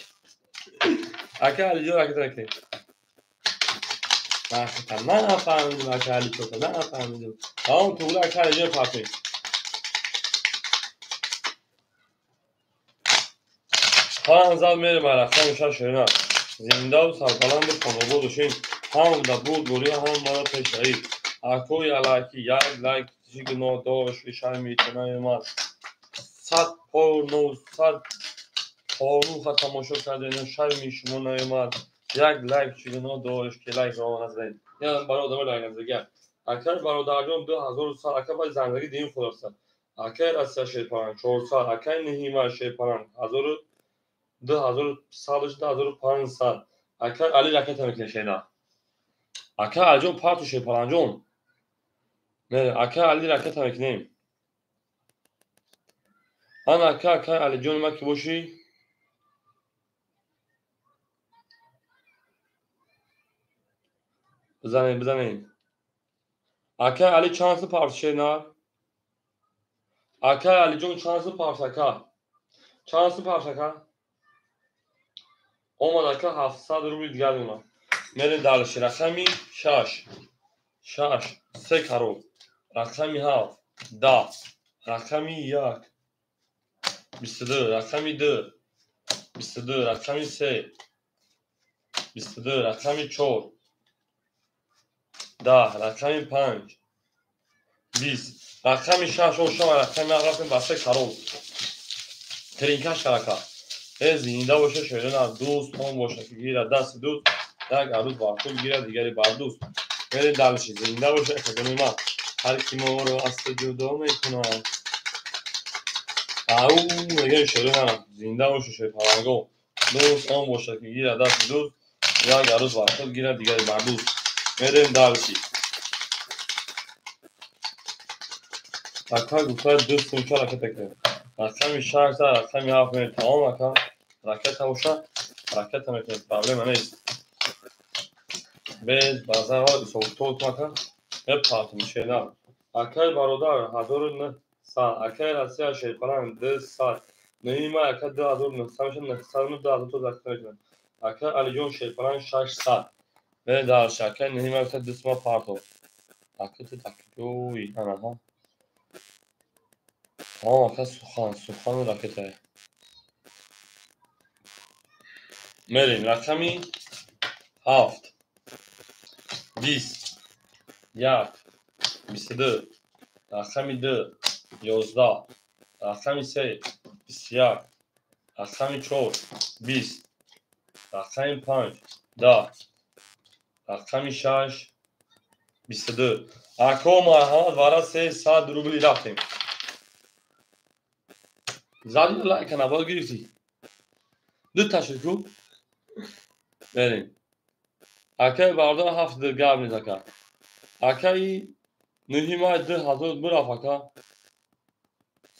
Акай Алиҷон ракета накунем. Махта нафаҳмидим акай Алиҷон, нафаҳмидим. Тамом туғри акай Алиҷон партоем. 5 зад мерем рақами 6 шерина. Зинда ва сарбаланду хонобод бошем. Ҳам да бурд борӣ, ҳам мара пешравӣ. Ако ялайки як лайк Чӣ гуноҳ дошт, ки шарми ту наёмад? 100 пор 900 порнуха тамошо кардем, шарми шумо наёмад. Як лайк чӣ гуноҳ дошт, ки лайк ро назадед? Ин барои одамои лайк назадагия. Акай бародарҷон 2100, ака баъди зангзагӣ дим худоста. Акай Россия шерпаланг 400, акай Ниҳима шерпаланг 2100, 2500. Акай Али ракета мекунед шена. Акай Алиҷон парту шерпалангҷон. Акай Али ракета мекунем. Ан ака, акай Алиҷон ма ки бошӣ? Бизанем, бизанем. Акай Али чанд сум парт шена? Акай Алиҷон чанд сум парт ака? Чанд сум парт ака? Омад ака 700 рубли дигар мемонад. Мерем дальше. Рақами 6. 6, се карол. Рақами 7, 10. Рақами 1, 22. Рақами 2, 22. Рақами 3, 22. Рақами 4, 10. Рақами 5, 20. Рақами 6 ошама, рақами 7 рафтем ба се карол. Тринкаш ака. Зинда боша шоирон аз дӯст, он боша ки гирад дасти дӯст, як арӯз бар худ гирад, дигаре бар дӯст. Мерем дальше. Зинда боша акаҷони ман. Ҳар ки моро аз ту ҷудо мекунад. Ау, мегӯем шоирон зинда боша шоирпаланго. Дӯст он боша ки гирад дасти дӯст, як арӯз бар худ гирад, дигаре бар дӯст. Мерем дальше. Ака гуфта дӯстум ча ракета кунем? Рақами 6, рақами 7 мерем. Тамом ака. Ракета боша, ракета мекунем, проблема нест. Без базар ҳисобкитоб ака. Мепартем шена. Акай бародар 1900, акай Россия шерпаланг 200. Нима ака 2900 меша, 900 2000 то ракета мекунем. Акай Алиҷон шерпаланг 600. Мерем дальше. Акай Нима гуфта дӯстма партов. Ака ту такҷои анаҳа. Тамом ака сухан, сухану ракетае. Мерем рақами 7, 20, 1, 22, рақами 2, 11, рақами 3, 21, рақами 4, 20, рақами 5, 10, рақами 6, 22. Ако марҳамат вара 300 рубли рафтем. Зади лайка набояд гирифтӣ. Ду та шуд ку? Мерем. Акай бародар 7 гап нест ака. Акаи нӯҳи май 2000 бирафт ака.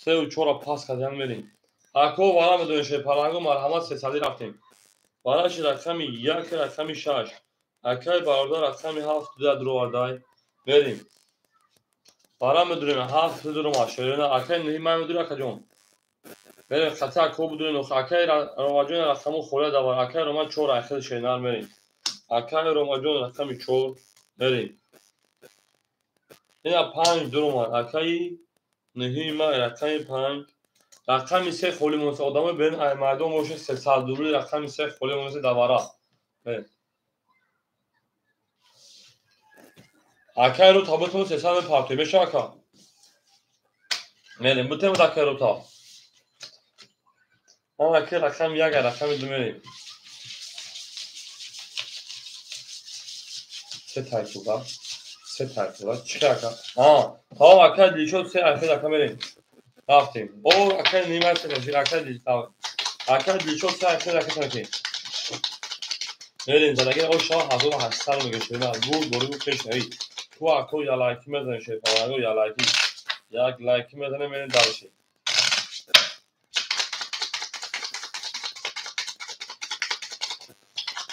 3 4 пас кардем мерем. Ако вара медонем шерпаланго марҳамат 300 рафтем. Вараши рақами 1, рақами 6. Акай бародар рақами 7 дуровардай. Мерем. Вара медонем 7 дурома шерена. Акаи нӯҳи май медонем акаҷон. Мерем хати ако будурем. Акай Ромаҷон рақаму холия давар. Акай Рома 4 айхел шернар мерем. Акай Ромаҷон рақами 4 мерем. Ина 5 дуромад. Акаи нӯҳи май рақами 5. Рақами 3 холӣ монеса. Одамои берун ай майдон боша 300 рубли рақами 3 холӣ монеса давара. Мерем. Акай ру табутон 300 мепартоем. Меша ака? Мерем. Бутем акай ру та. Ман акай рақами 1, рақами 2 мерем. Се тайфуга. Се тайфуга. Чӣ ака? Тамом акай Дилшод се айхел ака мерем. Рафтем. О, акай нима се акай Дилшод. Акай Дилшод се айхел ака мерем. Мерем задаги о шо 1800 мега шуда. Бур бору пеш нави. Ту ако я лайки мезанем шерпаланго я лайки. Як лайки мезанем мерем дальше.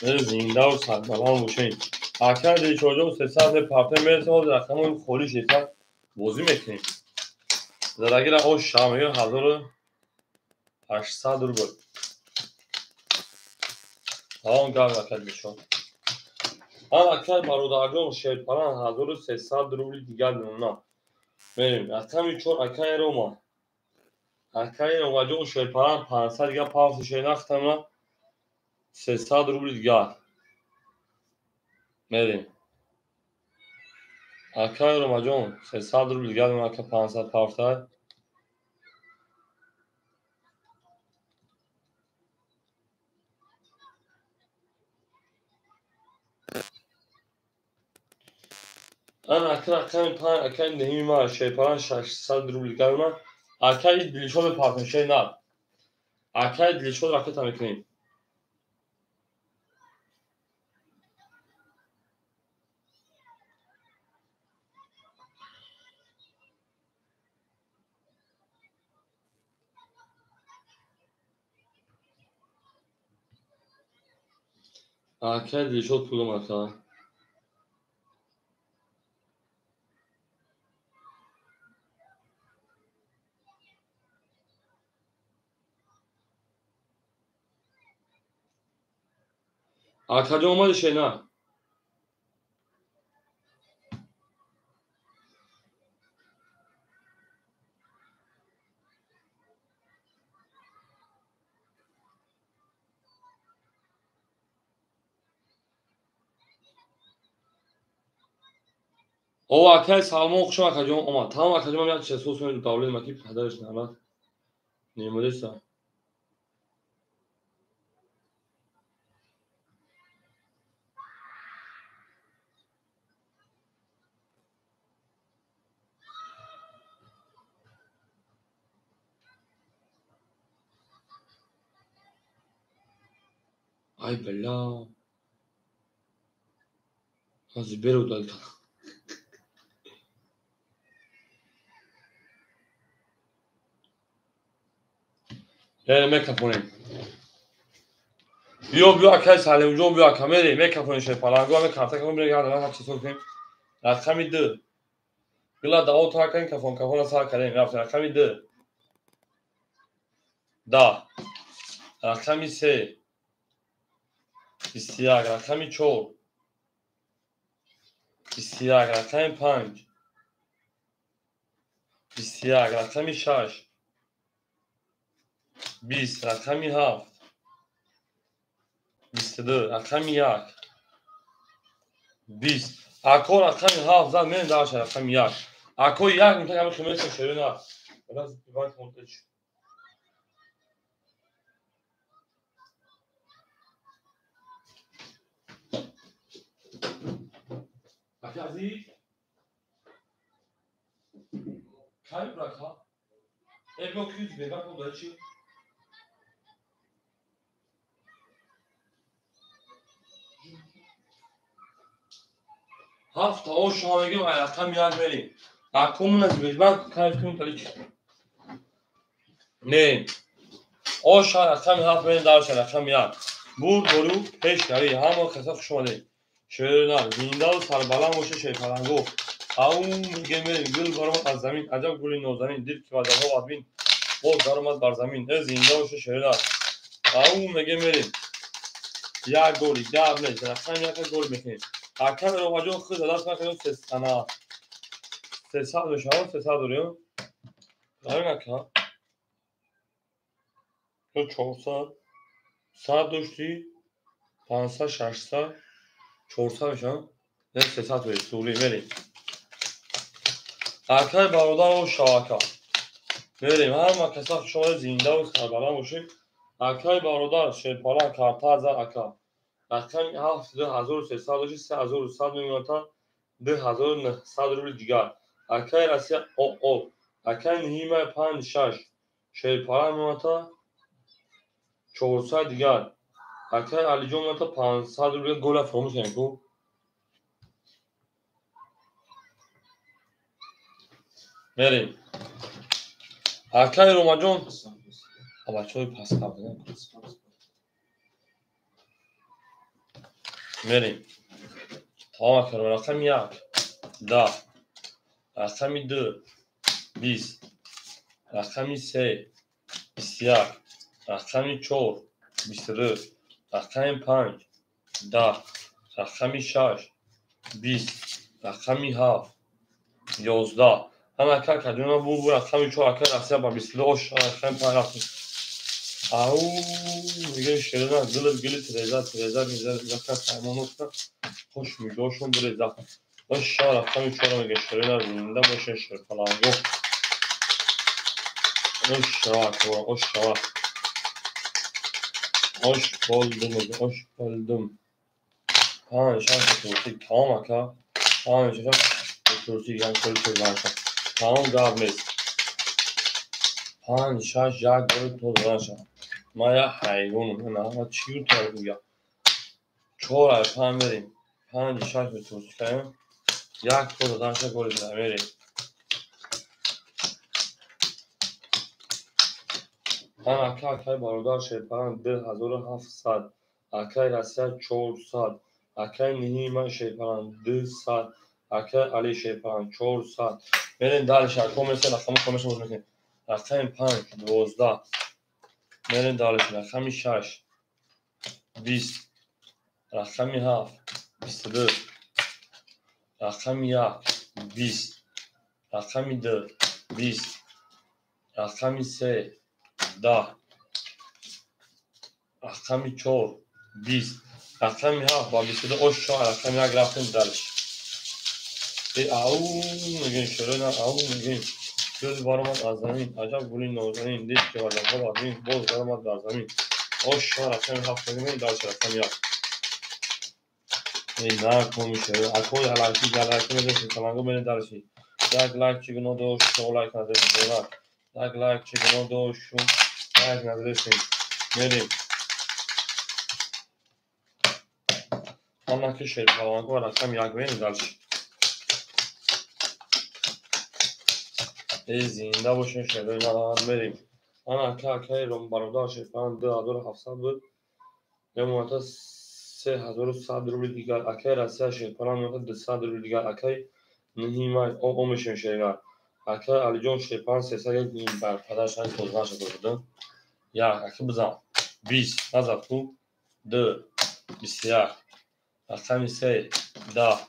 Зинда ва сарбаланд бошед. Акай Дилшодҷон 300 парта мерасем, ҳозир рақамои холӣ 600 бозӣ мекунем. Задагира ош шав мегӯям 1800 рубл. Тамом гап акай Дилшод. Ан акай бародарҷон шерпаланг 1300 рубли дигар мемонад. Мерем. Рақами 4 акай Рома. Акай Ромаҷон шерпаланг 500 дигар павси шернахтама 300 рубли дигар. Мерем. Акай Ромаҷон, 300 рубл дигар мемонад, ака 500 пафтай. Ана ака рақами 5, акай нӯҳими ма шерпалан 600 рубл дигар мемонад. Акай Дилшод мепартем, шер нар. Акай Дилшод ракета мекунем. Акай Дилшод пулам ака. Акаҷон омади шена? О, акай Салмон хушам, акаҷон омад. Тамом, акаҷон, ман як чиз сос кунем, давлет маки падараш нарад. Немодеса. Ай бля. Ҳозир беру дод. Мекафонем. Биё, биё, акай Салимҷон, биё, ака, мерем, мекафонем шерпаланго, аме карта кафон, мерем, як дама чизо кунем. Рақами 2. Гила даво та кунем, кафон, кафона сар кардем, рафтем. Рақами 2. 10. Рақами 3. 21. Рақами 4. 21. Рақами 5. 21. Рақами 6. 20. Рақами 7. 22. Рақами 1. 20. Ако рақами 7 зад, мерем даша рақами 1. Ако 1 мутак ами химеса шерина. Раз банк монтач. Ака азиз. Кай брака? Эбо кюз бега кодачи. Ҳафт ош мегим, ай рақами 1 мерем. Акумун аз бежбан кайф кунем талич. Не. Ош рақами 7 мерем дар рақами 1. Бур бору пеш рави, ҳама каса хуш омадед. Шерна, зиндаву сарбаланд боше шерпаланго. Ау мегем мерем, гул баромад аз замин, аҷаб гули нозанин, дид ки вадаҳо адбин, боз даромад бар замин. Э зинда боше шерна. Ау мегем мерем. Як голи, гап нест, рақами 1 гол мекунем. Акам Ромаҷон худ даст накардем, сесана. 300 мешавад, 300 дорем. Дарин ака. Ё 400. 100 дошти, 500, 600, 400 мешавад. Не 300 то сули мерем. Акай бародару шавака. Мерем, ҳама каса хуш омадед, зиндаву сарбаланд бошед. Акай бародар шерпалан карта зад ака. Рақами 7 2300 дошти, 3100 мемонад, 2900 рубл дигар. Акай Россия ОО. Акай Нима 5 6. Шерпалан мемонад 400 дигар. Акай Алиҷон мемонад 500 рубл гола фаромӯш кардем ку. Мерем. Акай Ромаҷон бачаҳои пас қабл. Мерем. Тамом акар, рақами 1 10, рақами 2 20, рақами 3 21, рақами 4 22, рақами 5 10, рақами 6 20, рақами 7 11. Ҳама ака кадима бу рақами 4 ака Россия ба 22 ош рақами 5 рафтем. Ау мегӯем шерина гили гили тереза тереза меза зака саймонотка хуш мигошон биреза. Ош рақами чора мегӯем, шерина, зинда бошен, шерпаланго. Ош шава, ош шава. Ош болдум, ош болдум. 5, 6 турси, тамом ака. 5, 6 турси, як гол тозанаша. Тамом, гап нест. 5, 6, як гол тозанаша. Ман як ҳайвонам, ман чӣ гуфтам гӯям? 4 ай 5 мерем. 5, 6 турси кардем. Як то заданша голи зада мерем. Ман ака, акаи бародар шерпаланг 2700, акаи Россия 400, акаи ниҳии ман шерпаланг 200, акаи Али шерпаланг 400. Мерем дальше, ако меса рақами хомеша боз мекунем. Рақами 5 12. Мерем дальше, рақами 6 20, рақами 7 22, рақами 1 20, рақами 2 20, рақами 3 10, рақами 4 20, рақами 7 ба 22. Ош шоҳ, рақами 1 рафтем дальше. Ау мегӯем, шерона, ау мегӯем. Гул баромад аз замин, аҷаб гули нозанин, дид ки ваҷабҳо бар замин, боз баромад бар замин. Ош шоҳ, рақами 7 мегӯем, дальше рақами 1. Эй, накоми шеро, акои алайки галайки мезанем, шерпаланго, мерем дальше. Як лайк чӣ гуноҳ дошт, шо лайк надорем, шерона. Як лайк чӣ гуноҳ дошт, шу лайк надорем. Мерем. Ҳама ки шерпаланго рақами 1 мерем дальше. Эй, зинда бошен, шерои ман, мерем. Ана ака, акаи бародар шерпаланг 2700 буд. Мемонад 3100 рубли дигар. Акаи Россия шерпаланг мемонад 200 рубли дигар. Акаи ниҳии ман о мешавем, шерина. Акаи Алиҷон шерпаланг 300 як бар падараш тозанаша додад. Як, ака бизан. 20, назад ку. 2, 21. Рақами 3 10.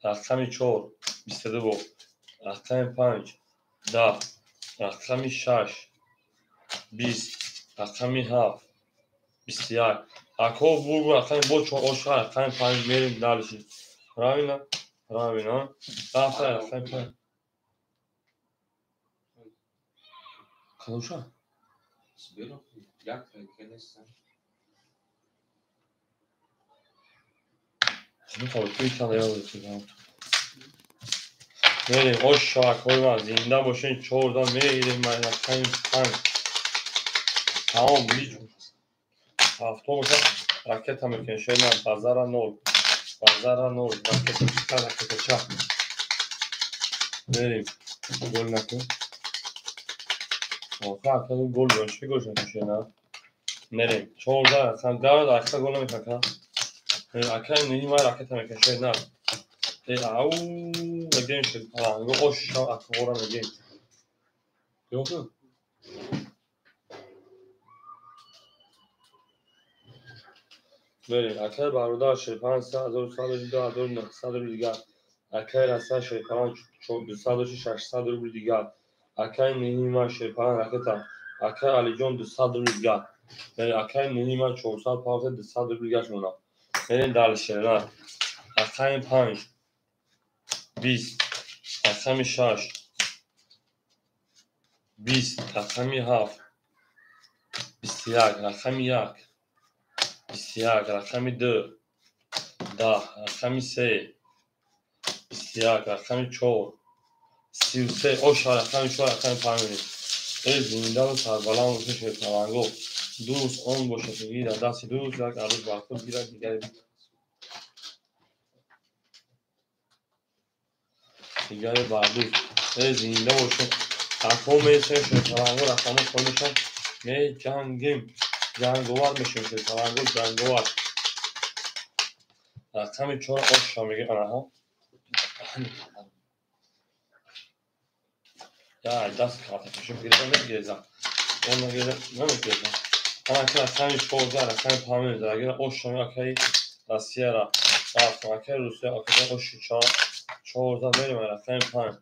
Рақами 4 22 бо. Рақами 5 10. Рақами 6 20. Рақами 7 21. Ако бургу рақами бо 4 оша рақами 5 мерем дальше. Правильно? Правильно. Рафта рақами 5. Кадоша? Як нестам. Мерем, ош шоҳакҳои ман, зинда бошен, чорда мерем, ман рақами 5. Тамом, ҳеҷ ҳафто боша ракета мекунем, шерна, базара нол. Базара нол, ракета чика, ракета ча. Мерем, гол накун. Оха, ака гол бон, чӣ гол шуд, шерна? Мерем, чорда, рақам, гард, ака гол намекунад, ака. Акаи ниҳи ман ракета мекунем, шерна. Ау, мегӯем, шерпаланго, ош акҳора мегӯем. Ёфт? Мерем, акаи бародар шерпаланг 3100, 2900 рубли дигар. Акаи Россия шерпаланг 200, 600 рубли дигар. Акаи ниҳи ман шерпаланг ракета. Акаи Алиҷон 200 рубли дигар. Мерем, акаи ниҳи ман 400 павта 200 рубли дигар шумона. Мерем дальше, шерна. Рақами 5 20, рақами 6 20, рақами 7 21, рақами 1 21, рақами 2 10, рақами 3 21, рақами 4 33. Оша рақами 4, рақами 5 мерем. Эй, зиндаву сарбаланд бошед, шерпаланго. Дӯст он бошад, ки гирад дасти дӯст, як арӯз бар худ гирад, дигаре бар дӯст. Эй, зинда бошед. Акҳо месем, шерпаланго, рақамҳо холӣ мешаванд. Меҷангем. Ҷанговар мешавем, шерпаланго, ҷанговар. Рақами 4 оша мегӯем, анаҳо. Я даст карта пешим гиреза, мегиреза. Он нагиреза, намегиреза. Ана ки рақами 14, рақами 5 мезара. Агар оша акаи Россияра рафтам, акаи Русия, акаи оши 14 мерем, рақами 5.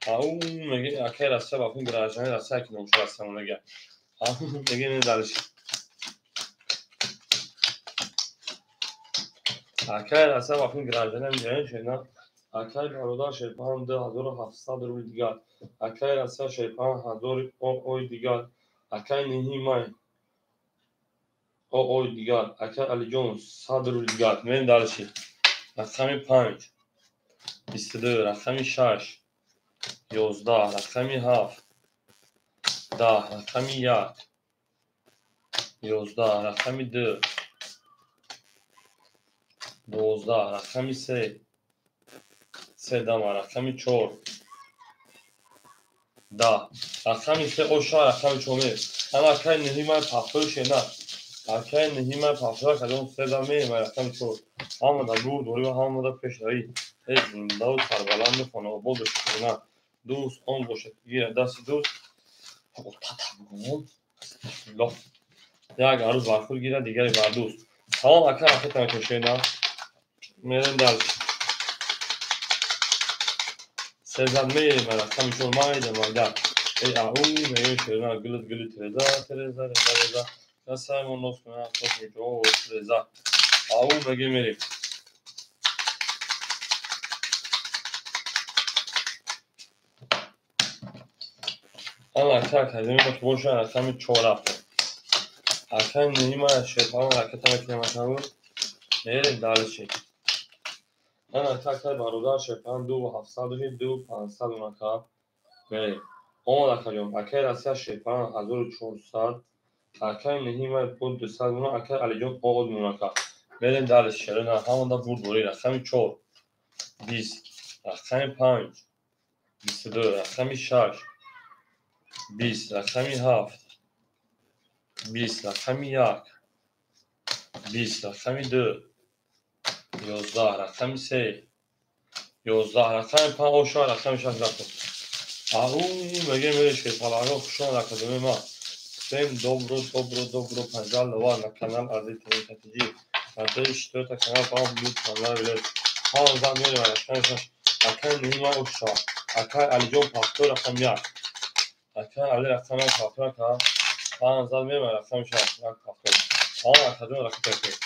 Ау меги акаи Россия ба кун граждани Россия ки номш Россия мега. Ау меги не дальше. Акаи Россия ба кун граждани мега, шена. Акай бародар шерпаҳан 2700 рубли дигар. Акай Россия шерпаҳан 1000 ой дигар. Акай Ниҳи май ой дигар. Акай Алиҷон 100 рубли дигар. Мерем дальше. Рақами 5 22, рақами 6 11, рақами 7 10, рақами 1 11, рақами 2 12, рақами 3 3 дама, рақами 4 10, рақами 3 оша, рақами 4. Ана акай Ниҳи май пахтои шена. Акай Ниҳи май пахтои кадом 3 дама, рақами 4. Ҳамада бурд дорӣ ва ҳамада пешравӣ. Эй зиндаву сарбаланду хонаобод бошед шена. Дӯст он бошад ки гирад дасти дӯст. Тата бугум. Бисмиллоҳ. Як арӯз бар худ гирад, дигаре бар дӯст. Салом ака, рақитам кошена. Мерем дальше. Сезад мерем, рақами 4 майда майда. Эй ау мегӯем шерина гулут гули тереза, тереза, реза, реза. Касаймон нос кунам, тос мекунам, реза. Ау мегӯем мерем. Ана ака академия ки боша, рақами 4 рафтем. Акай Ниҳима шерпаҳан ракета мекунем акаву. Мерем дальше. Ана ака акай бародар шерпаҳан 2700 рубли, 2500 унака. Мерем. Омад акаҷон. Акай Россия шерпаҳан 1400. Акай Ниҳима бо 200 уна, акай Алиҷон од унака. Мерем дальше. Шерина ҳамада бурд дорӣ. Рақами 4 20, рақами 5 22, рақами 6 20, рақами 7 20, рақами 1 20, рақами 2 11, рақами 3 11, рақами 5 оша, рақами 6 рафтем. Ау мегӯем мерем шерпаланго хушон академия ма. Всем добро, добро, добро пожаловать на канал Азиз ТВ. Надеюсь, что это канал вам будет понравилось. Пауза мерем, рақами 6. Акай Ниҳима оша. Акай Алиҷон пахто рақами 1. Акай Али рақами 1 пахто ака. Пауза мерем, рақами 6 як пахто. Салом академия рақами 5.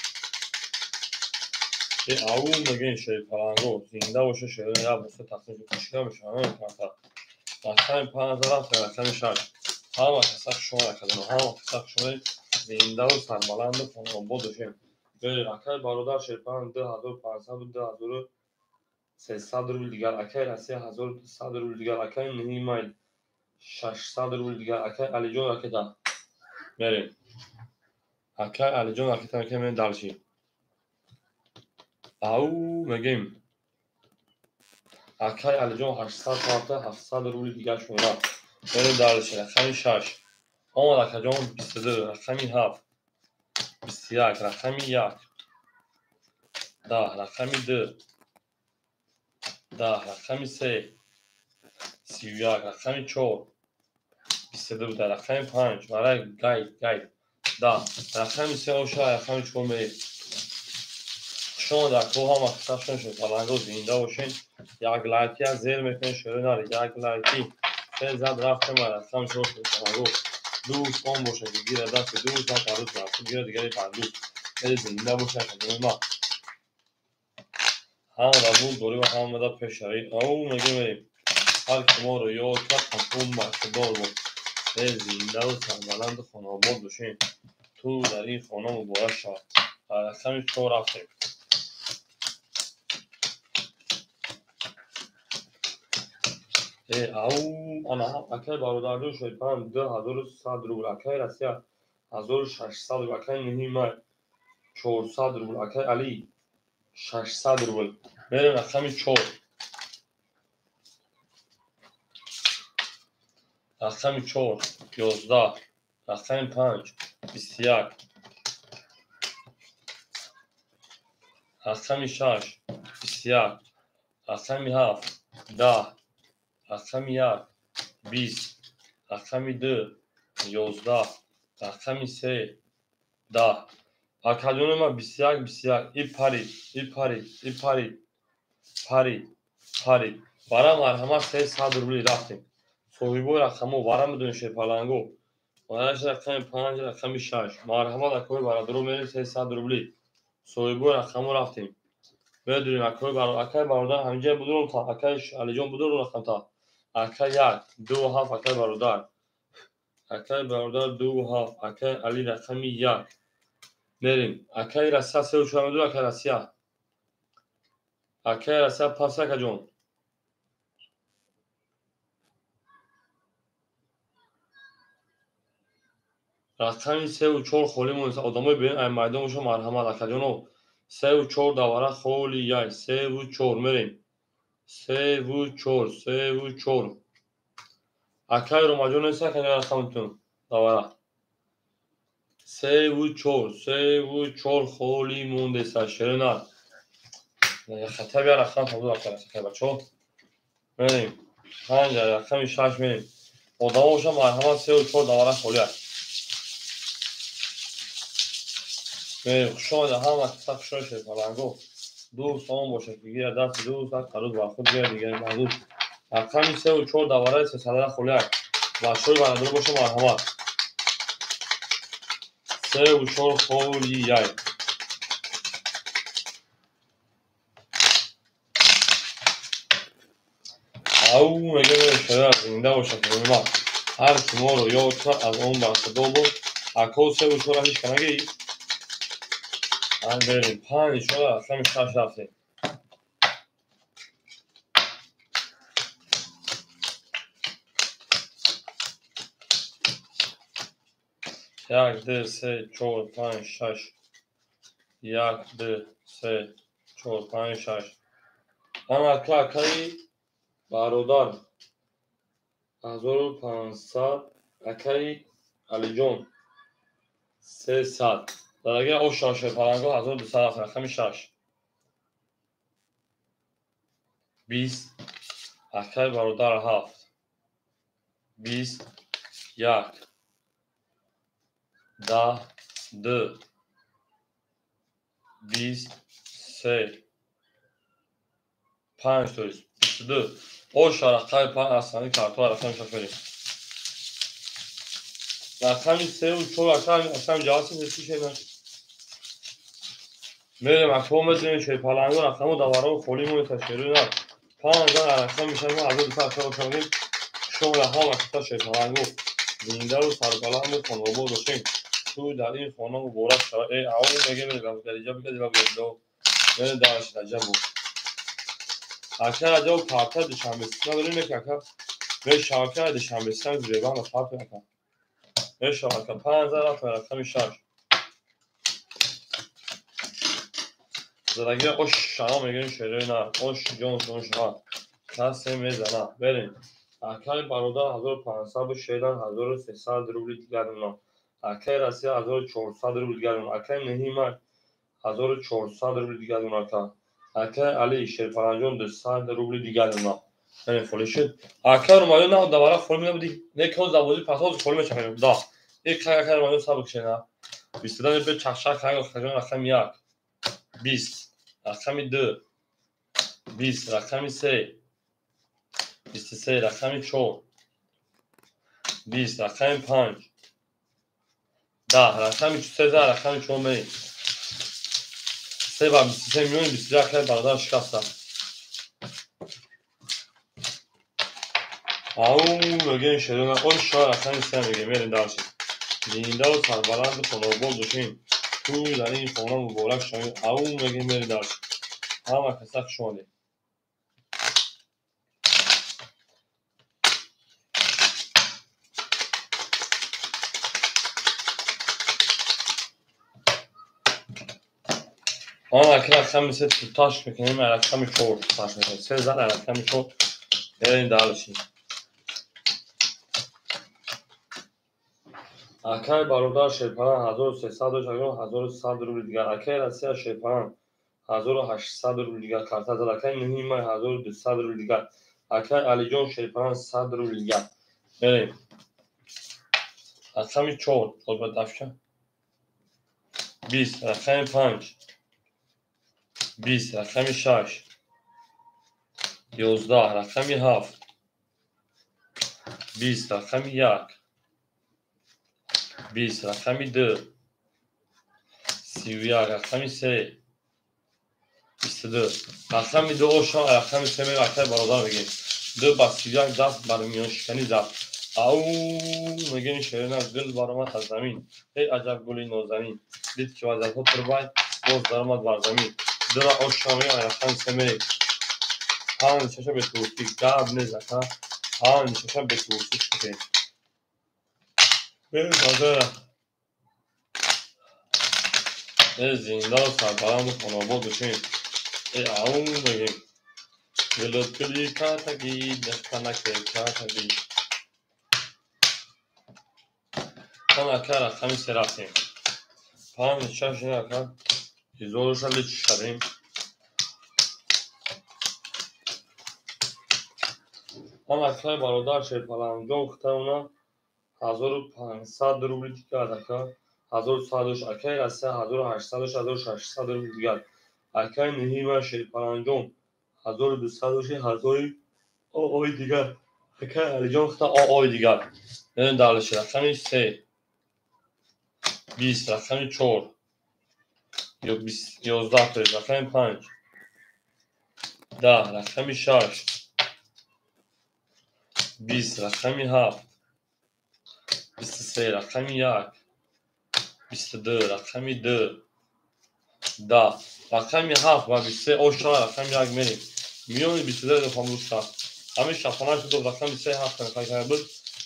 Э ау мегӯем шерпаланго зинда боша шерина як боса тақсим шуда мешавад. Рақами 5 рафтем, рақами 6. Ҳама каса хуш омад академия, ҳама каса хуш омадед. Зиндаву сарбаланду хонаобод бошем. Берем акай бародар шерпаҳан 2500 2300 рубли дигар. Акай Россия 1200 рубли дигар. Акай Ниҳи май 600 рубли дигар. Акай Алиҷон ракета. Мерем. Акай Алиҷон ракета мекунем, мерем дальше. Ау мегӯем. Акай Алиҷон 800 рафта, 700 рубли дигар шуна. Мерем дальше. Рақами 6. Омад акаҷон 22, рақами 7 21, рақами 1 10, рақами 2 10, рақами 3 31, рақами 4 22 буда, рақами 5 барои гай гай 10, рақами 3 оша, рақами 4 мерем. Шумо дар кӯҳ ҳама қиссашон шуд. Паланго зинда бошен. Як лайки зер мекунед, шӯрӣ нари. Як лайки. Се зад рафтем, рақами 4 шуд паланго. Дӯст он бошад ки гирад дасти дӯст, як арӯз бар худ гирад, дигаре бар дӯст. Хеле зинда бошад академия ма. Ҳамада бурд дорӣ ва ҳамада пешравӣ. Ау мегӯем мерем. Ҳар ки моро ёд кард, ҳакум бархӯрдор буд. Э зиндаву сарбаланду хонаобод бошем. Ту дар ин хона муборак шавад. Рақами 4 рафтем. Э ау ана акай бародарҷон шерпаҳан 2100 рубл, акай Россия 1600 рубл, акай Ниҳи май 400 рубл, акай Али 600 рубл. Мерем рақами 4. Рақами 4 11, рақами 5 21, рақами 6 21, рақами 7 10, рақами 1 20, рақами 2 11, рақами 3 10. Акаҷони ма 21 21 и парид, и парид, и парид, парид, парид. Бара марҳамат 300 рубли рафтем. Соҳибои рақамҳо вара медонед шерпаланго. Мараш рақами 5, рақами 6. Марҳамат акои бародаро мерем 300 рубли. Соҳибои рақамҳо рафтем. Медонем акай бародар ҳаминҷа будурум та акай Алиҷон будурум рақам та. Акай 1 2 7 акай бародар. Акай бародар 2 7 акай Али рақами 1. Мерем. Акай Россия 3 4 медур акай Россия. Акай Россия пас акаҷон. Рақами 3 4 холӣ монест. Одамои берин ай майдон бошо марҳамат акаҷоно. 3 4 давара холи яй 3 4 мерем. 3 4 3 4. Акай Ромаҷон нест акай рақамтун давара. 3 4 3 4 холӣ мондест шерина. Хата бия рақам табуд акай бачо. Мерем. 5 рақами 6 мерем. Одамо боша марҳамат 3 4 давара холӣ аст. Хуш омада ҳама каса хуш омада паланго. Ду сомон бошад ки гира даст ду сад қаруз бар худ гира дигар мазуд. Рақами 3 4 давараи 300 холӣ аст. Бачаҳои бародаро боша марҳамат. 3 4 холӣ яй. Ау мегӯям шояд зинда бошад ма. Ҳар ки моро ёд кунад аз он бархӯрдор бод. Ако 3 4 ҳеҷ ка нагирӣ? Берем 5 4 рақами 6 рафтем. Як, ду, се, чор, панҷ, шаш. Як, ду, се, чор, панҷ, шаш. Ана ака акаи бародар 1500 акаи Алиҷон 300. Дарагия ош шаш паланго 1200 рақами 6. 20 акаи бародар 7. 20 1 10 2 20 3 5 то есть 22. Ош рақами 5 асани картҳо рақами 6 мерем. Рақами 3 4 рақами асам ҷавоб шена. Мерем акво медонем шерпаланго рақаму даваро холӣ монеста шерӯ на. 5 рақами 6 1200 шавем. Шомла ҳама каса шерпаланго зиндаву сарбаланду хонобод бошем. Ту дар ин хона муборак шава. Э ау мегем гариҷа бигади ва бигадо. Мерем дарш Раҷабу. Ака Раҷаб парта душанбе надорем ек ака. Мешава ака душанбе зебан парта ака. Мешава ака 5 рақами 6. Задаги ош шава мегӯем шерои на. Ош ҷон шон шава. Касе мезана. Берем. Акай бародар 1500 шедан 1300 рубли дигар мона. Акай Россия 1400 рубли дигар мона. Акай Неҳима 1400 рубли дигар мона ака. Акай Али Шерпаланҷон 200 рубли дигар мона. Яъне холӣ шуд. Акай Румаён на давара холӣ набуди. Не ки завози пасоз холӣ мешавем. Да. Ик акай Румаён сабр шена. 22 бе чақчақ хаҷон рақами 1. 20 рақами 2 20 рақами 3 23 рақами 4 20 рақами 5 10 рақами 3 рақами 4 мерем. 3 ба 23 миёни 21 акай бародар шикаста. Ау мегӯем шерона ош шоя рақами 3 мегӯем мерем дарши. Зиндаву сарбаланду хонобод бошем. Ту дар ин хона муборак шавем. Ау мегӯем мерем дарши. Ҳама каса хуш омадед. Он ака рақами 3 туташ мекунем, рақами 4 туташ мекунем. 3 зан рақами 4 мерем дарши. Акай бародар Шерпалан 1300 дошт, 1100 рубли дигар. Акай Россия Шерпалан 1800 рубли дигар карта зад. Акай Неҳима 1200 рубли дигар. Акай Алиҷон Шерпалан 100 рубли дигар. Мерем. Рақами 4 ба дафша. 20 рақами 5 20 рақами 6 11 рақами 7 20 рақами 1 20 рақами 2 31 рақами 3 22. Рақами 2 оша, рақами 3 мерем, акай бародар мегем. 2 ба 31 даст бар миёншиканӣ зад. Ау мегем шерина гул баромад аз замин. Эй аҷаб гули нозанин. Дид ки вазиятҳо турбай, боз даромад бар замин. 2 оша мегем, рақами 3 мерем. 5 6 бетурсӣ гап нест ака. 5 6 бетурсӣ шудем. Мерем базара. Э зинда сарбаланду хонобод бошем. Э ау мегем. Гулот гули катаги, дастанаке катаги. Ман ака рақами 3 рафтем. 5 6 ака. Изолуша лич шавем. Ман акай бародар Шерпаланҷон хитауна 1500 рубли дигар ака. 1100 акай Россия 1800 1600 рубли дигар. Акай Ниҳима Шерпаланҷон 1200 1000 ой дигар. Акай Алиҷон хита ой дигар. Мерем дальше. Рақами 3 20, рақами 4 ё 11, то есть рақами 5 10, рақами 6 20, рақами 7 23, рақами 1 22, рақами 2 10, рақами 7 ва 23 оша, рақами 1 мерем. Миёни 22 фамуш шаст. Ҳамин шафона шуд, рақами 3 7 рақами буд,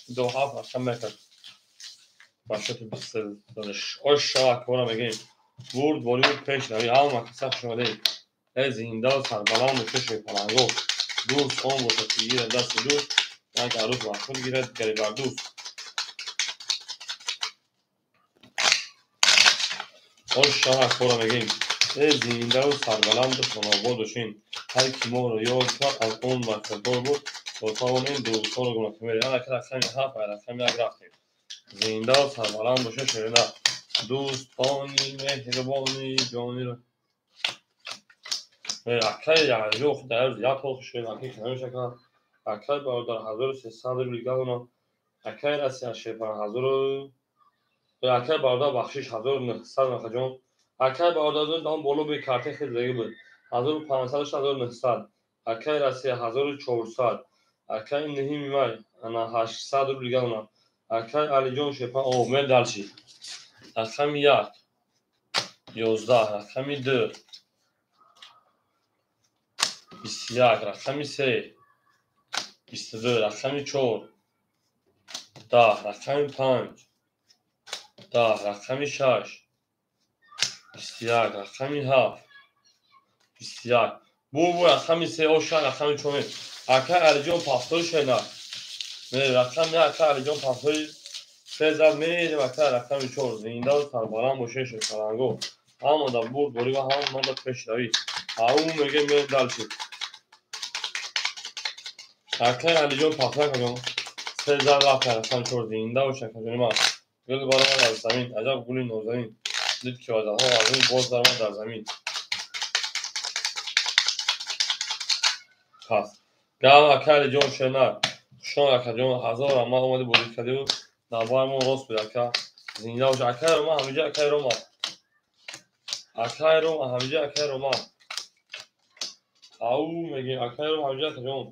2 7 рақам мекард. Башоти 23 додаш. Оша акора мегем. Бурд болиу пеш рави, ҳама каса шудаем. Э зинда сарбаланд бошед Шерпаланго. Дӯст он бошад ки гирад дасти дӯст, як арӯс бар худ гирад дигаре бар дӯст. Оша акора мегем. Э зиндаву сарбаланду хонобод бошем. Ҳар ки моро ёд кард, аз он бархӯрдор буд, то тавонем дӯстҳоро гуна кунем. Ака рақами 7 рақами 1 рафтем. Зиндаву сарбаланд бошед Шерина. Дӯстони меҳрубони ҷониро. Акай яҷо худаёр як ох шуд, акай намешака. Акай бародар 1300 рубли гадона. Акай Россия Шерпан 1000. Акай бародар бахшиш 1900 нахаҷон. Акай бародар дан боло бе карта хел заги буд. 1500 1900. Акай Россия 1400. Акай Ниҳими май ана 800 рубли гадона. Акай Алиҷон Шерпан о мер дальше. Рақами 1 11, рақами 2 21, рақами 3 22, рақами 4 10, рақами 5 10, рақами 6 21, рақами 7 21. Бу рақами 3 оша, рақами 4. Акай Алиҷон пафтори шена. Рақами 1 акай Алиҷон пафтори 3 зад мерем акай рақами 4. Зиндаву сарбаланд бошед Шерпаланго. Ҳамада бурд борӣ ва ҳамада пешравӣ. Ау мегем мерем дальше. Акай Алиҷон пафтор кардам. 3 зад рафт рақами 4. Зинда бошед акаҷони ман. Гул баромад аз замин, аҷаб гули нозанин. Дид ки вазаҳо аз ин боз даромад дар замин. Пас. Гам акай Алиҷон шена. Хушон акаҷон 1000 раҳмат омади бозӣ кардиу. Навбаамон рост буд ака. Зинда бошед. Акай Рома ҳамиҷа акай Рома. Акай Рома ҳамиҷа акай Рома. Ау мегем акай Рома ҳамиҷа акаҷон.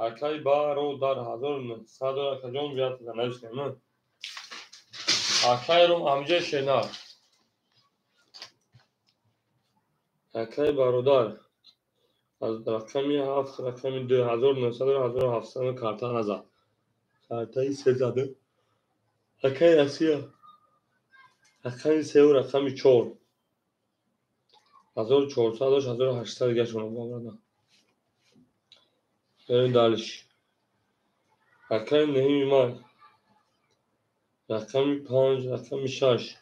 Акай бародар 1900 акаҷон бият навиштем. Акай Ром ҳамиҷа шена. Акай бародар аз рақами 7 рақами 2 1900 1700 карта назад. Картаи 3 зада. Акай Россия рақами 3 рақами 4 1400 1800 гашона боварда. Берем дальше. Рақами Ниҳими май рақами 5 рақами 6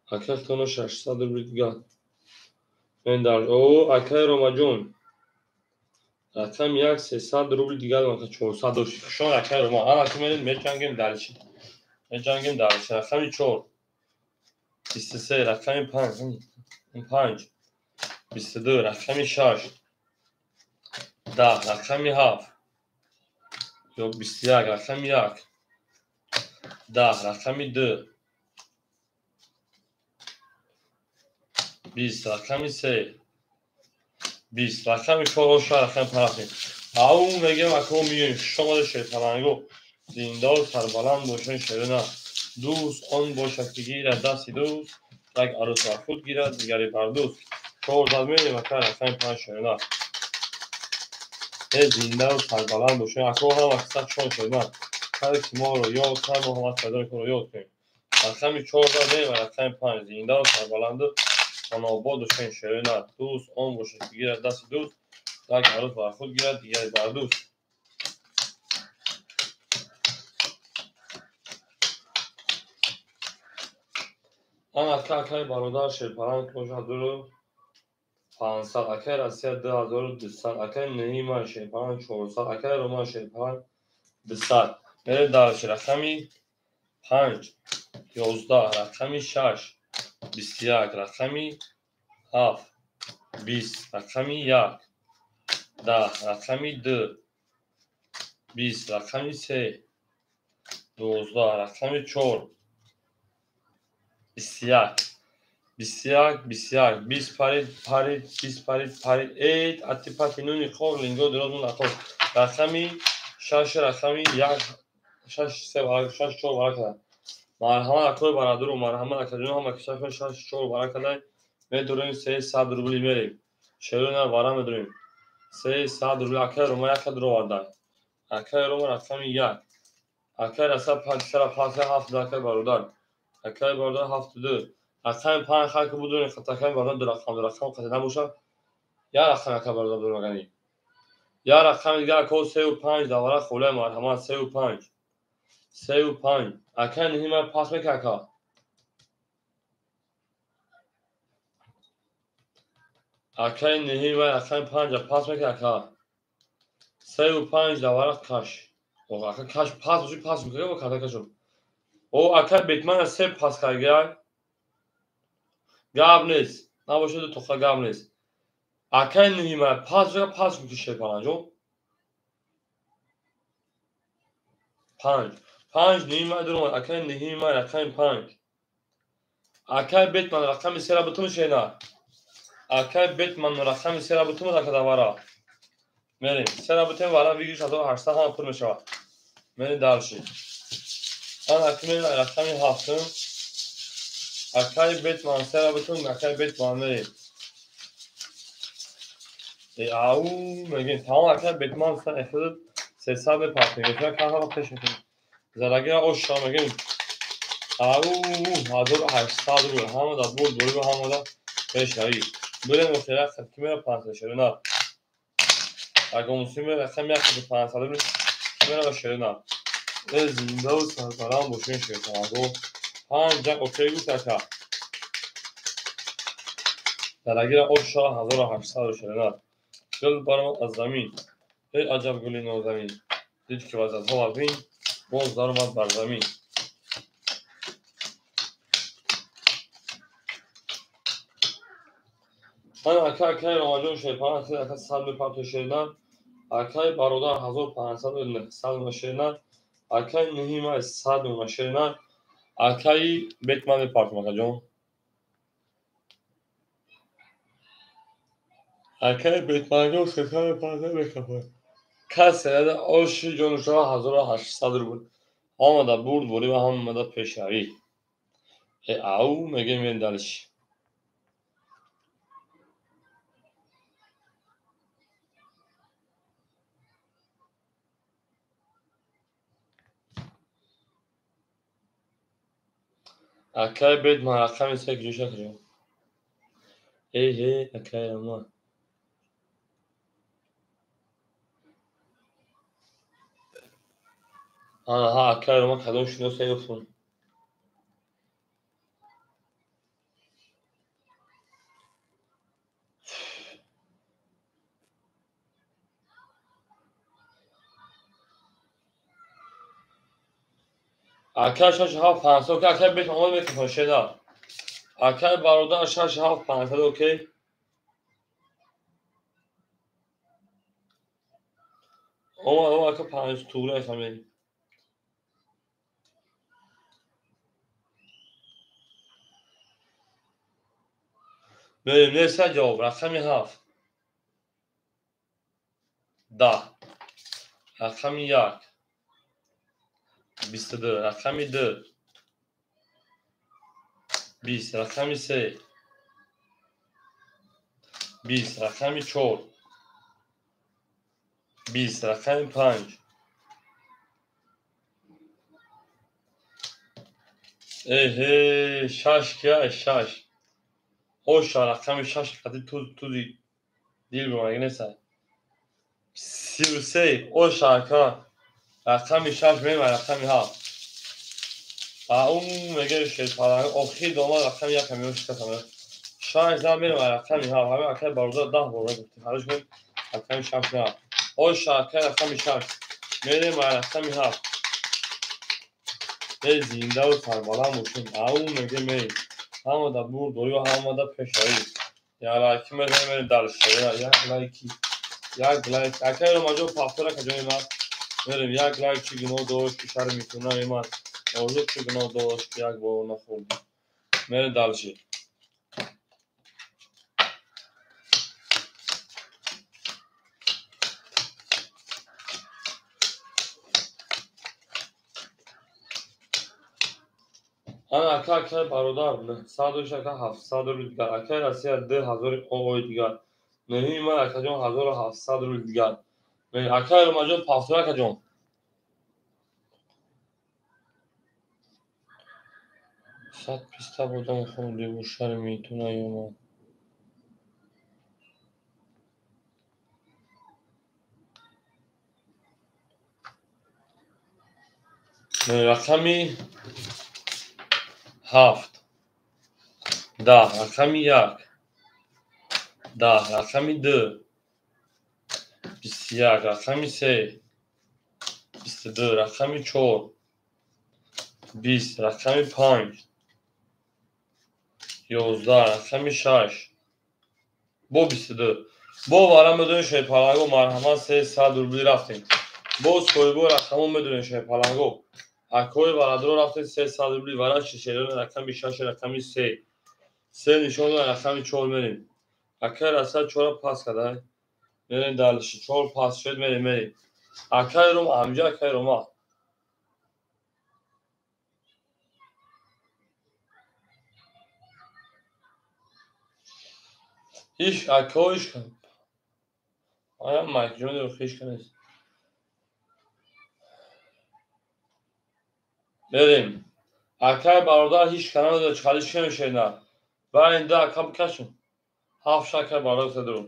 акай хитона 600 рубли дигар. Берем дальше. О акай Ромаҷон рақами 1 300 рубли дигар 400 дошт. Хушон акай Рома. Ана ки мерем мечангем дальше. Мечангем дальше. Рақами 4 23, рақами 5 5 22, рақами 6 10, рақами 7 ё 21, рақами 1 10, рақами 2 20, рақами 3 20. Рақами 4 оша рақами 5. Ау мегем ако миёем шомода шерпаланго. Зинда сарбаланд бошен шерина. Дӯст он бошад ки гирад дасти дӯст, як арӯс бар худ гирад, дигаре бар дӯст. 4 зад мерем ака рақами 5 шерина. Зинда сарбаланд бошен. Ако ҳама қисса шон шерина. Ҳар ки моро ёд кард, мо ҳама сардори худро ёд кунем. Рақами 4 зад мерем рақами 5. Зинда сарбаланду хонобод бошен шерина. Дӯст он бошад ки гирад дасти дӯст, як арӯс бар худ гирад, дигаре бар дӯст. Ан ака акаи бародар шерпаланг бошад 1500, акаи Россия 2200, акаи Неҳима шерпаланг 400, акаи Роман шерпаланг 200. Мерем дальше. Рақами 5 11, рақами 6 21, рақами 7 20, рақами 1 10, рақами 2 20, рақами 3 12, рақами 4 21, 21, 21, 20 парид, парид, 20 парид, парид, эйт, ати пати нуни хор, линго дроз мун ақор. Рақами 6, рақами 1, 6, 3, 6, 4 баракада. Марҳамат акои бародару, марҳамат акаҷон, ҳама ки 6, 6, 4 баракада. Медурем 300 рубли мерем. Шерона вара медурем. 300 рубли акаи Рома як дуроварда. Акаи Рома рақами 1. Акаи Раса 5, 5, 7 акаи бародар. Акаи бародар 7 2. Рақами 5 хак будун, акаи бародар ду рақам, ду рақам қати набошад. Я рақам акаи бародар буду магани. Я рақами дигар ако 3 5 давара холе марҳамат 3 5. 3 5. Акаи Неҳима пас мека ака. Акаи Неҳима рақами 5 пас мека ака. 3 5 давара каш. О ака каш пас боши пас мека ва ката кашо. О акаи Бетман 3 пас каргай. Гап нест. Набошад ду тоқа гап нест. Акаи Неҳима пас мека пас мекуши шерпаланҷо. 5. 5 Неҳима дуромад. Акаи Неҳима рақами 5. Акаи Бетман рақами 3 ра бутун шена. Акаи Бетман рақами 3 ра бутун ака давара. Мерем. 3 ра бутун вара вигиш 1800 ҳама пур мешавад. Мерем дальше. Ан акаи рақами 7. Акаи Бетман 3 ра бутун акаи Бетман мерем. Ау мегем тамом акаи Бетман 300 мепартем. Мефира каҳа пеш мекунем. Зарагира оша мегем. Ау 1800 рубл ҳама да бурд буриб ҳама да пешравӣ. Бурем охира ки мера 500 шерина. Агар муслим рақами 1500 рубл ки мера шерина. Зинда сарбаланд бошен шерпаланго. 5 як окей гуфт ака. Зарагира оша 1800 шерина. Гул баромад аз замин. Эй аҷаб гули нозанин. Дид ки вазатҳо вазин, боз даромад бар замин. Ан ака акаи Ромаҷон шерпаланг ака 100 мепарто шерина. Акаи бародар 1500 900 шерина. Акаи Неҳима 100 шерина. Акаи Бетман мепартом акаҷон. Акаи Бетманҷон 300 мепарто мекафад. Касе нада оши ҷонушава 1800 рубл. Омада бурд бурӣ ва ҳамада пешравӣ. Ау мегем мерем дальше. Акаи Бетман рақами 3 куҷо куҷо? Эҳе акаи Роман. Аҳа акаи Роман кадом шиноса ёфтун? Акаи 6 7 500 окей, акаи Бетман омад микрофон шена. Акаи бародар 6 7 500 окей. Омад омад ака 5 тугра хамем. Мерем неста ҷавоб рақами 7. 10, рақами 1, 22, рақами 2, 20, рақами 3, 20, рақами 4, 20, рақами 5. Эҳе, 6 кия, 6. Оша, рақами 6 қати тузи дил бимаги неста. 33, оша, ака. Рақами 6 мема, рақами 7. Ау, меге шерпаланг, охир дома рақами 1 меош касам. 6 зан мема, рақами 7. Ҳами акай бародар 10 бор гуфтем. Ҳариш кунем, рақами 6 на. Оша, акай рақами 6. Мерема, рақами 7. Эй, зиндаву сарбаланд бошем. Ау, меге мей. Ҳамада бурд дорӣ ва ҳамада пешравӣ. Як лайки мезанем, мерем дальше. Як лайки. Як лайк. Акай Ромаҷон пафтора каҷои ман. Мерем як лайк чӣ гуноҳ дошт, ки шари митунаи ман. Орзу чӣ гуноҳ дошт, ки як бор нахӯрдӣ. Мерем дальше. Ана ака, акай бародар, 900 ака, 700 рубл дигар. Акай Россия 2000 оғои дигар. Меҳи ман акаҷон 1700 рубл дигар. Акай Ромаҷон пафтур акаҷон. 100 писта бодом хӯрдиву шари митунаи ман. Рақами 7, 10, рақами 1, 10, рақами 2, 21, рақами 3, 22, рақами 4, 20, рақами 5, 11, рақами 6, бо 22. Бо вара медонем шерпаланго, марҳамат, 300 рубли рафтем. Бо соҳибои рақамон медонем шерпаланго. Акои барадро рафтем 300 рубли вара шишерон рақами 6, рақами 3. 3 нишон рақами 4 мерем. Акай Расия 4 пас кадай. Мерем дальше. 4 пас шуд, мерем, мерем. Акай Ром, амҷа акай Рома. Иш акои иш. Ая майк ҷон хиш канест. Мерем. Акай бародар ҳеч канал надорад, чалиш намешавад. Ва инда ака бикашем. 7 акай бародар садро.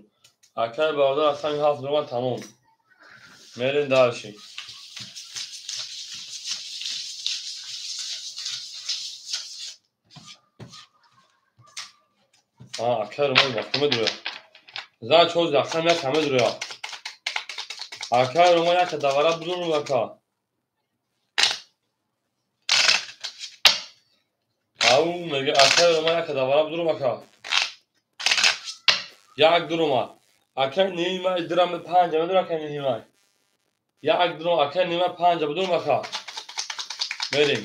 Акай бародар аслан 7 дума тамом. Мерем дальше. Акай Роман вақт медуя. За чоз рақам як ҳама дуя. Акай Роман як давара будум ака. Ау, меге акай Роман як давара будум ака. Як дурума. Акай нима дирам 5 медура акай нима. Як дурум акай нима 5 будум ака. Мерим.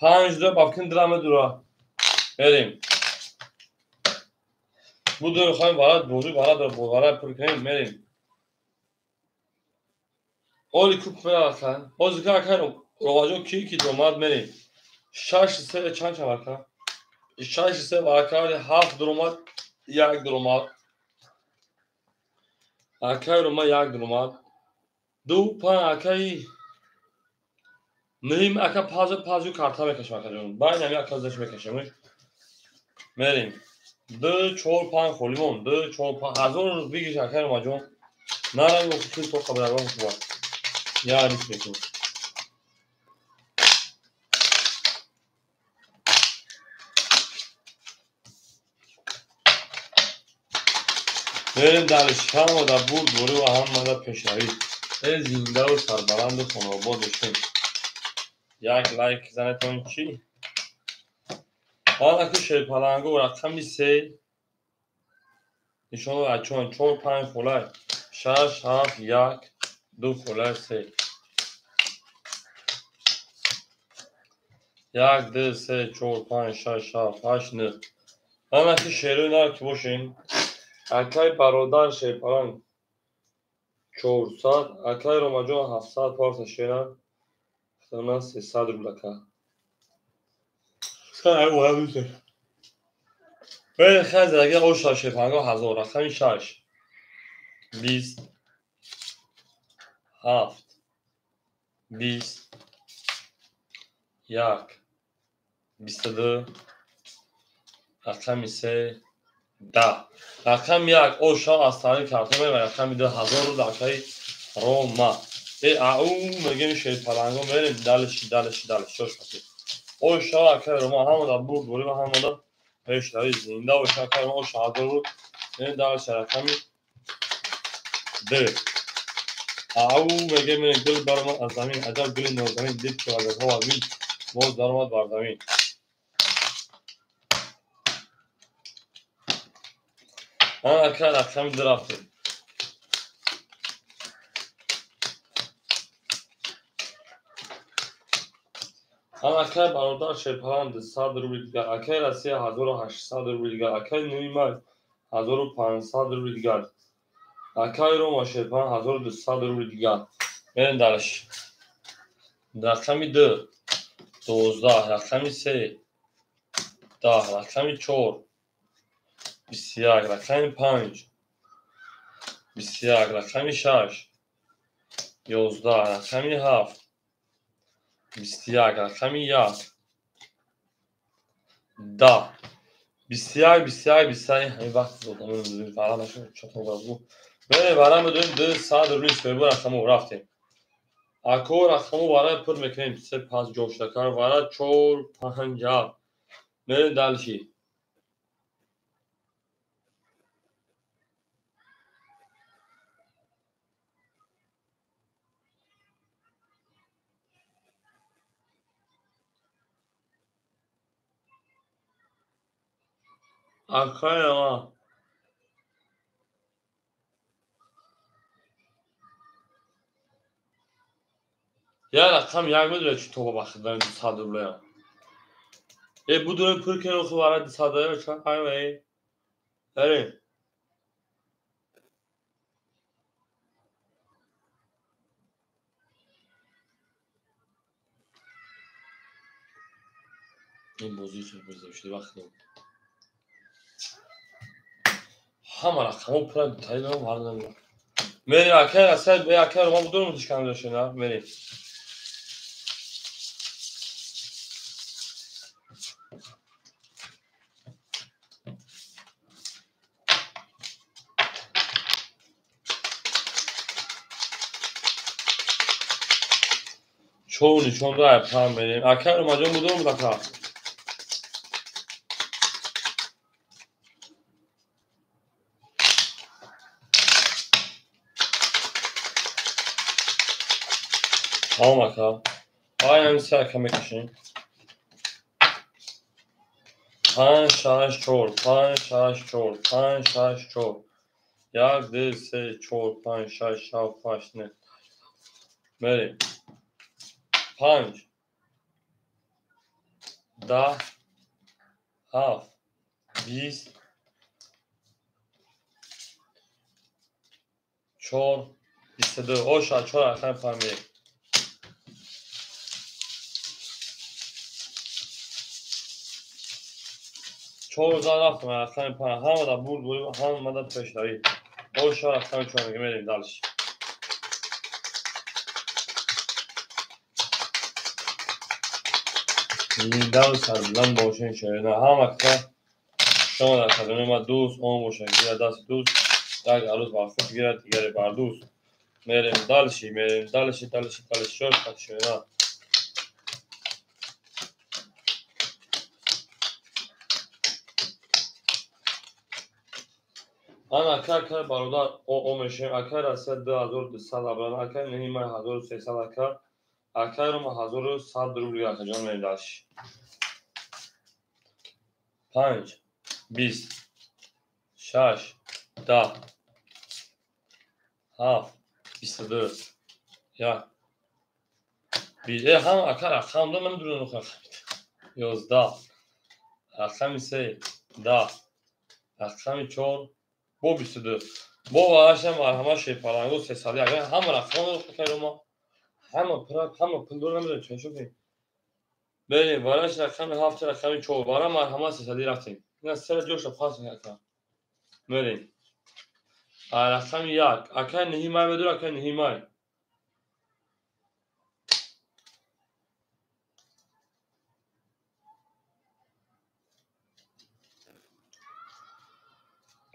5 дура бафкин дирам медура. Мерим. Буду хоҳем варад бозӣ варад варад пур кунем мерим. Оли куп меака. Ҳозир ака Роваҷон ки домад мерим. 6 3 чанд чанд ака? 6 3 ака 7 дуромад, 1 дуромад. Акай Рома 1 дуромад. 2 5 акай ним ака пазу карта мекашам акаҷон. Байн ҳами ака заш мекашам. Мерим. 2 4 5 холимон 2 4 5 ҳазор бигиш акай Ромаҷон. Наранг хушил то қабрагон шуба. Я рис мекунем. Мерем дальше. Ҳамада бурд борӣ ва ҳамада пешравӣ. Э зиндаву сарбаланду хонаобод бошем. Як лайк занетон чӣ? Ҳолаки шерпаланго рақами 3 нишон ачон 4 5 холай 6 7 1 2 холай 3 1 2 3 4 5 6 7 8 9. Ҳолаки шерои нар ки бошем. Акай бародар Шерпаланг 400, акай Ромаҷон 700 порса шера, хитона 300 рубл ака. Хай задаги оша Шерпаланго 1000, рақами 6, 20, 7, 20, 1, 22, рақами 3, 10. Рақами 1 оша аз тариқи картон ва рақами 2 1000 рубл акаи Рома. Ау мегем Шерпаланго мерем далиши далиши далиш чош паси. Оша акаи Рома ҳамада бурд борӣ ва ҳамада пешравӣ зинда оша акаи Рома оша 1000 рубл. Мерем далиши рақами 2. Ау мегем мерем гул баромад аз замин, аҷаб гули нозанин дид ки вазирҳо вазин боз даромад бар замин. Ака рақами 2 рафтем. Акай бародар Шерпаланг 200 рубл дигар, акай Россия 1800 рубл дигар, акай Нуи Май 1500 рубл дигар, акай Рома Шерпаланг 1200 рубл дигар. Мерем дарш. Рақами 2 12, рақами 3 10, рақами 4 21, рақами 5 21, рақами 6 11, рақами 7 21, рақами 1 10, 21, 21, 21. Ҳамин вақт зодамон вара нашуд, чатон газбу. Мерем вара медорем 200 рубли соҳиби рақаму рафтем. Ако рақаму вара пур мекунем 3 5 ҷо шуда кар вара 4 5 7. Мерем далши. Акай ама я рақам як медонад чӣ тоба бахшидан 200 рублеям. Будуем пур кунем ху вара 200 рублеям ча ай Эрем. Ин бозии сюрприз шуди вақт набуд. Ҳама рақамҳо пура тари дорам, вара намедонам. Мерем акай Россия, бе акай Рома будум дишкан дошена, мерем. Чор нишон ду пан мерем. Акай Ромаҷон будум ака. Тамом ака. Ай ҳамин се ака мекашем. 5 6 4 5 6 4 5 6 4 1 2 3 4 5 6 7 8 9. Мерем. 5 10 7 20 4 22. Оша 4 рақами панҷ мерем. Чор зан рафтам рақами панҷ. Ҳамада бурд бурем, ҳамада пешравӣ. Оша рақами чор мегем, мерем далш. Зиндаву сарбуланд бошен шоирона. Ҳама каса шумо дар хазинаи ма дӯст он бошад, гирад дасти дӯст, як арӯз бар худ гирад, дигаре бар дӯст. Мерем далши, мерем далши, далши, далши, чор шоирона. Ан акай акай бародар о мешавем. Акай Россия 2200 абран, акай Нуи Май 1300 ака, акай Рома 1100 рубл акаҷон мерем далши. 5 20 6 10 7 22 1 20. Ҳам ака рақам дорам, намедонам рақам. 11 рақами 3 10 рақами 4 Бо 22. Бо вараша марҳама шерпаланго 301. Ҳама рақамро кайрома. Ҳама пирак, ҳама пулдор намедонем чӣ шуд. Берем, вараш рақами 7, рақами 4. Вара марҳама 300 рафтем. Ина сера ҷоша пас ака. Мерем. Рақами 1. Акай ниҳимай медор, акай ниҳимай.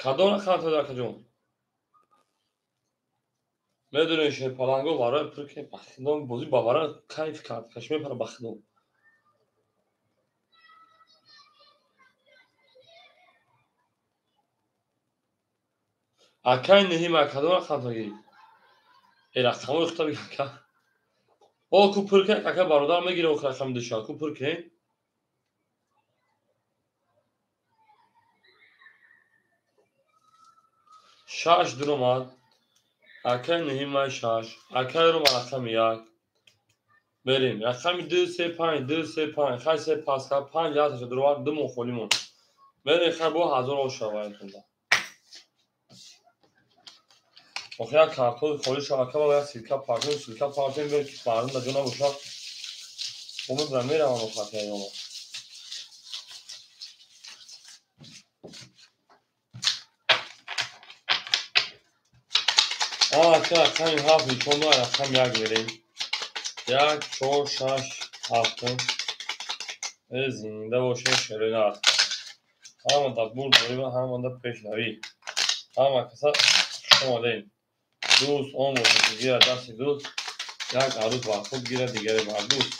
Кадом рақам тад акаҷон? Медонем шерпаланго вараи пур ки бахидон бозӣ ба вара кайф кард, каш мепара бахидон. Акай ниҳима кадом рақам таги? Э рақамои худта биг ака. О ку пур ки ака бародар мегира ох рақами душа ку пур ки. Шаш дуромад. Акай ниҳимай 6. Акай рома рақами 1. Берем. Рақами 2 3 5 2 3 5. Хай 3 паска 5 яташа дуровар ду мо холӣ мон. Берем хай бо 1000 оша ваятунда. Охи як картои холӣ шава ака як силка партем, силка партем бер ки мардум да ҷо набошад. Бо мебарам меравам охатияёма. Ака рақами 7 нишон дод, рақами 1 мерем. 1 4 6 7. Э зинда бошем шеринар. Ҳама да бурд дорем, ҳама да пешравӣ. Ҳама каса хуш омадем. Дӯст он бошад ки гирад дасти дӯст, як арӯз бар худ гирад, дигаре бар дӯст.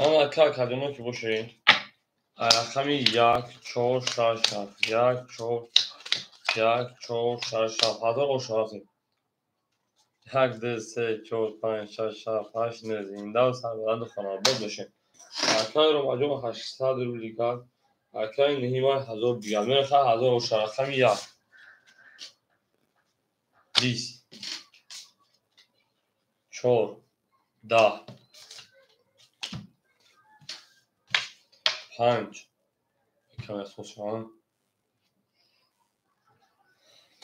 Ама ака кадомо ки бошем, рақами 1 4 6 7 1 4 1 4 6 7 1000 оша рафтем. 1 2 3 4 5 6 7 8 9 зинда ва сарбаланду хонаобод бошем. Акай Ромаҷон 800 рубли кард. Акай ниҳимай 1000 дигар. Мераха 1000 оша рақами 1. 20 4 10 5 каме асос шавам.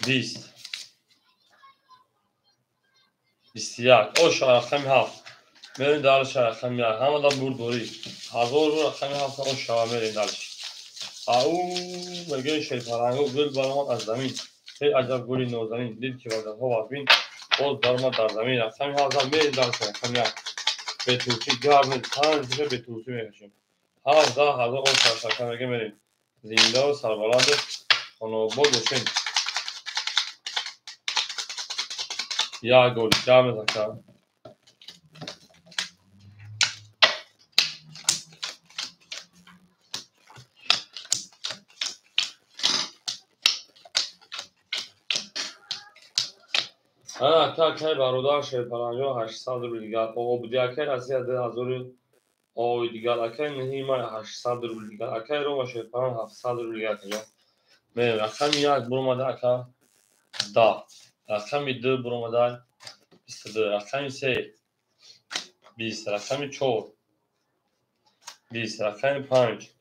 20 21 оша рақами 7. Мерем дальше рақами 1. Ҳама да бурдорӣ. 1000 рақами 7 оша мерем дальше. Ау мегӯяд шерпаланго гул баромад аз замин. Эй аҷаб гули нозанин, дид ки вазанҳо вазмин, боз даромад дар замин. Рақами 7 мерем дальше рақами 1. Бетурчӣ гарм 5 бетурчӣ мекашем. 7 10 оша рақам мега мерем. Зинда ва сарбаланду хонаобод бошем. Як гол гарм ака. Ака акай бародар шерпаланҷо 800 рубли дигар. Обуди акай Россия 2000 ой дигар. Акай ниҳимай 800 рубли дигар. Акай Рома шерпалан 700 рубли дигар акаҷон. Мерем рақами 1 буромада ака 10. Рақами 2 буромада 22. Рақами 3 20. Рақами 4 20. Рақами 5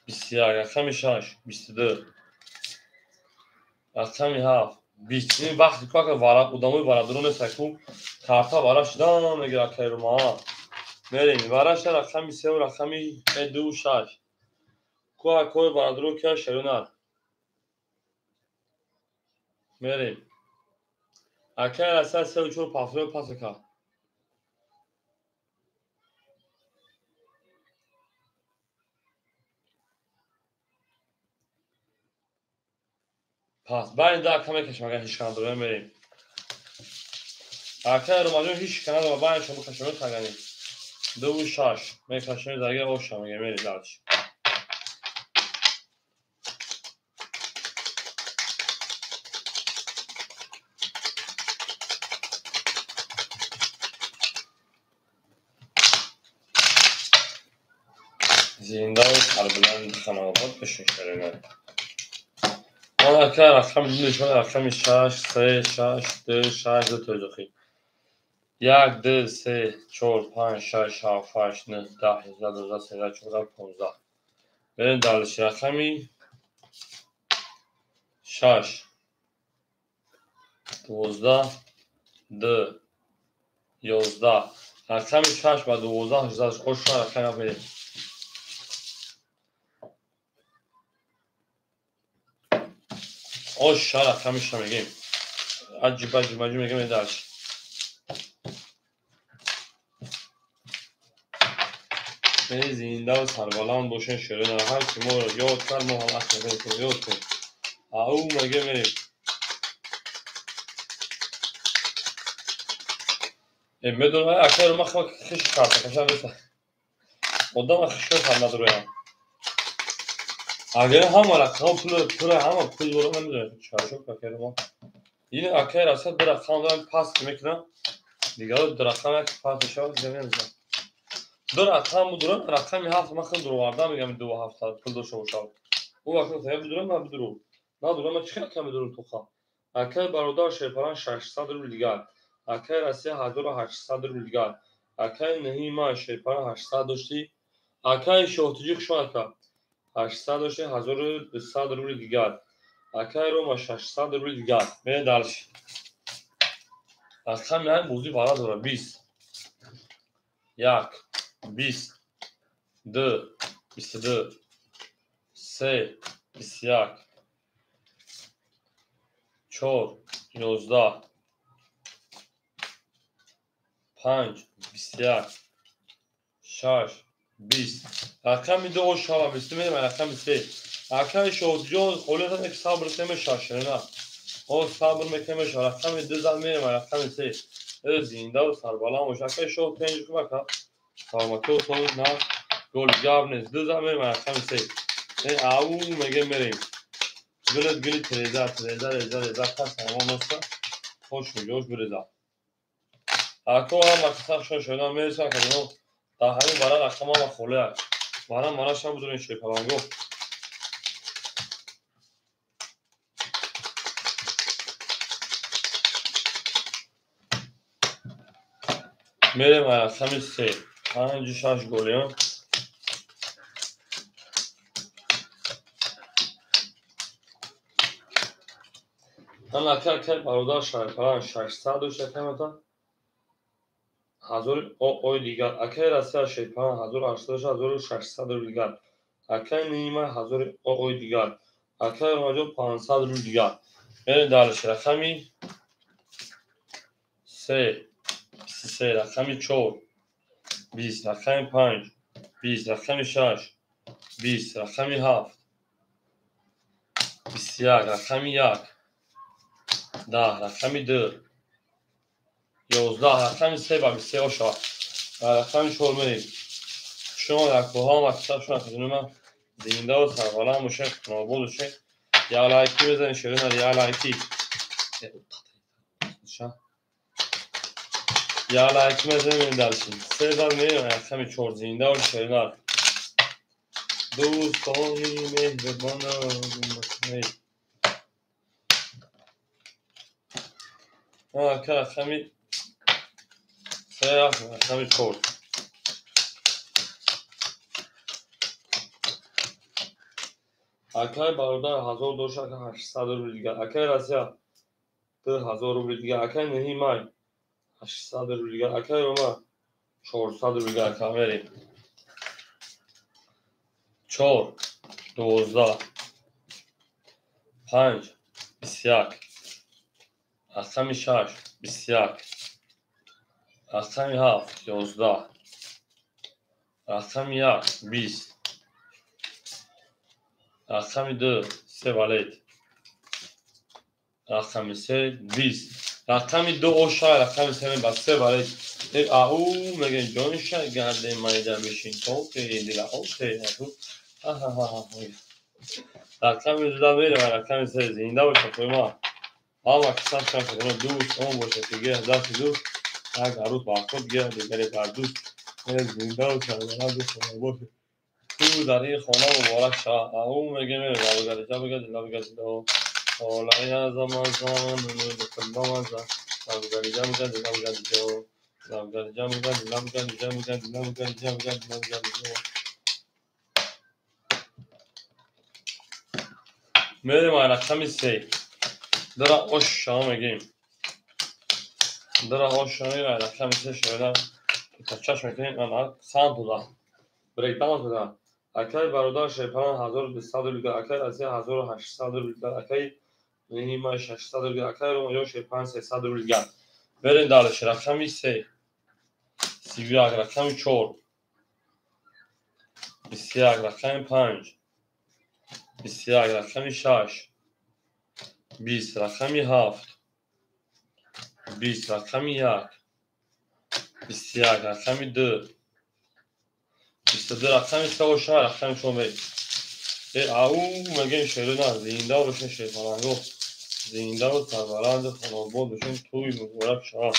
21. Рақами 6 22. Рақами 7 20. Ин вақти ку ака вара одамои варадоро нест ку карта вара шидан мегира акай Рома. Мерем вараша рақами 3 ва рақами 2 6. Ку акои варадоро ки шерунар. Мерем. Акай раса 3 4 пафро пас ака. Пас баъд да ака мекашем агар ҳеҷ кана дорем мерем. Акай Ромаҷон ҳеҷ кана дорем баъд шумо кашем тагани. 2 6 мекашем дагар оша мега мерем дальше. Зинда ва сарбаланд хонаобод бошем шеринар. Ака рақами 2 нишон рақами 6 3 6 2 6 2 тоҷохи. 1 2 3 4 5 6 7 8 9 10 11 12 13 14 15. Берем дальше. Рақами 6 12 2 11. Рақами 6 ба 12 18 оша рақами мерем. Оша рақамиша мегем. Аҷиб аҷиб аҷиб мегем дальше. Зинда ва сарбаланд бошен ширина. Ҳар ки моро ёд кард, мо ҳам ақл мекунем, ёд кунем. Ау меге мерем. Медонам, акаро ман хиш карта кашам неста. Одам хишо кар надорам. Агар ҳама рақам пул ҳама пул дорам, намедонам чашо какаро ма. Ин акай расад ду рақам дорам пас мекунам. Дигар ду рақам як пас мешавад, дигар намедонам. Ду рақам дорам, рақами 7 ман хел дуроварда мегам 2 7 пул дошта бошам. Ӯ вақт я бидурам, на бидурам. Надурам, ман чӣ рақам бидурам тоха. Акай бародар Шерпаран 600 рубл дигар. Акай Россия 1800 рубл дигар. Акай Наҳима Шерпаран 800 доштӣ. Акай Шоҳтиҷи хушон ака 800 доштӣ, 1200 рубл дигар. Акай Рома 600 рубл дигар. Мерем дальше. Рақами ҳам бозӣ вара дорад 20 1 20 2 22 3 21 4 11 5 21 6 20. Рақами 2 ошава 20 мерем рақами 3. Акаи Шоҳтиҷон холиятан як сабр кунем шашрена. О сабр мекунем рақами 2 зад мерем рақами 3. Зинда ва сарбаланд бош. Акаи Шоҳ 5 кум ака. Саломатӣ осонид на гол гап нест. 2 зад мерем рақами 3. Ау меге мерем. Гулет гули тереза тереза реза реза кас ҳамон носта. Хош меҷош биреза. Ако ҳама касах шон шодан мересанд кадино дар ҳамин бара рақам ҳама холия. Бара марашам будурин шепаланго. Мерем рақами 3 5 6 голиён. Ҳам акай бародар Шарпаран 600 дошт акамата. 1000 ой дигар. Акай Россия Шерпаран 1800 1600 рубл дигар. Акай Нима 1000 ой дигар. Акай Ромаҷон 500 рубл дигар. Мерем дальше. Рақами 3 23, рақами 4 20, рақами 5 20, рақами 6 20, рақами 7 21, рақами 1 10, рақами 2 11, рақами 3 ба 23 оша. Рақами 4 мерем. Шумо якҳо мактаб шумо хизмат зинда ва сарбаланд бошед, хонобод бошед. Я лайки бизанед, ширина я лайки. Я лайки мезанем дальше. 3 зад мерем рақами 4 зинда ва ширина. Дӯстони меҳрибонам. Ака рақами 3 рақами 4. Акай бародар 1000 дошт, ака 800 рубл дигар. Акай Россия 2000 рубл дигар. Акай Наҳимай 800 рубл дигар. Акай Рома 400 рубл дигар. Ака мерем. 4 12 5 21, рақами 6 21, рақами 7 11, рақами 1 20, рақами 2 3 валет, рақами 3 20, рақами 2 оша, рақами 3 ба 3 валет. Ау мегем ҷонша гарде майда бишин то дила оке. Рақами 2 мерем рақами 3 зинда боша қойма. Ҳама касам шам дӯст он бошад ки геҳ дасти дӯст як арӯс бар худ геҳ дигаре бар дӯст. Зинда ва сарбаланд бошед. Ту дар ин хона муборак шавад. Ау мегем Мерем ай рақами се. Дара ош шава мегирем. Дара ош шава ай рақами се шояда тачаш мекунем. Ана сан туда. Брейкдаун туда. Акай бародар Шерпалан 1200 рубл, акай Россия 1800 рубл, акай Нима 600 рубл, акай Ромаҷон Шерпалан 300 рубл. Мерем дальше. Рақами се. 31, рақами 4. 21, рақами 5. 21, рақами 6. 20, рақами 7. 20, рақами 1. 21, рақами 2. 22, рақами 3 ва 6, рақами 4 мерем. Ау мегем шерона зинда бошен шерпаланго. Зинда ва сарбаланд хонобод бошен туй муборак шавад.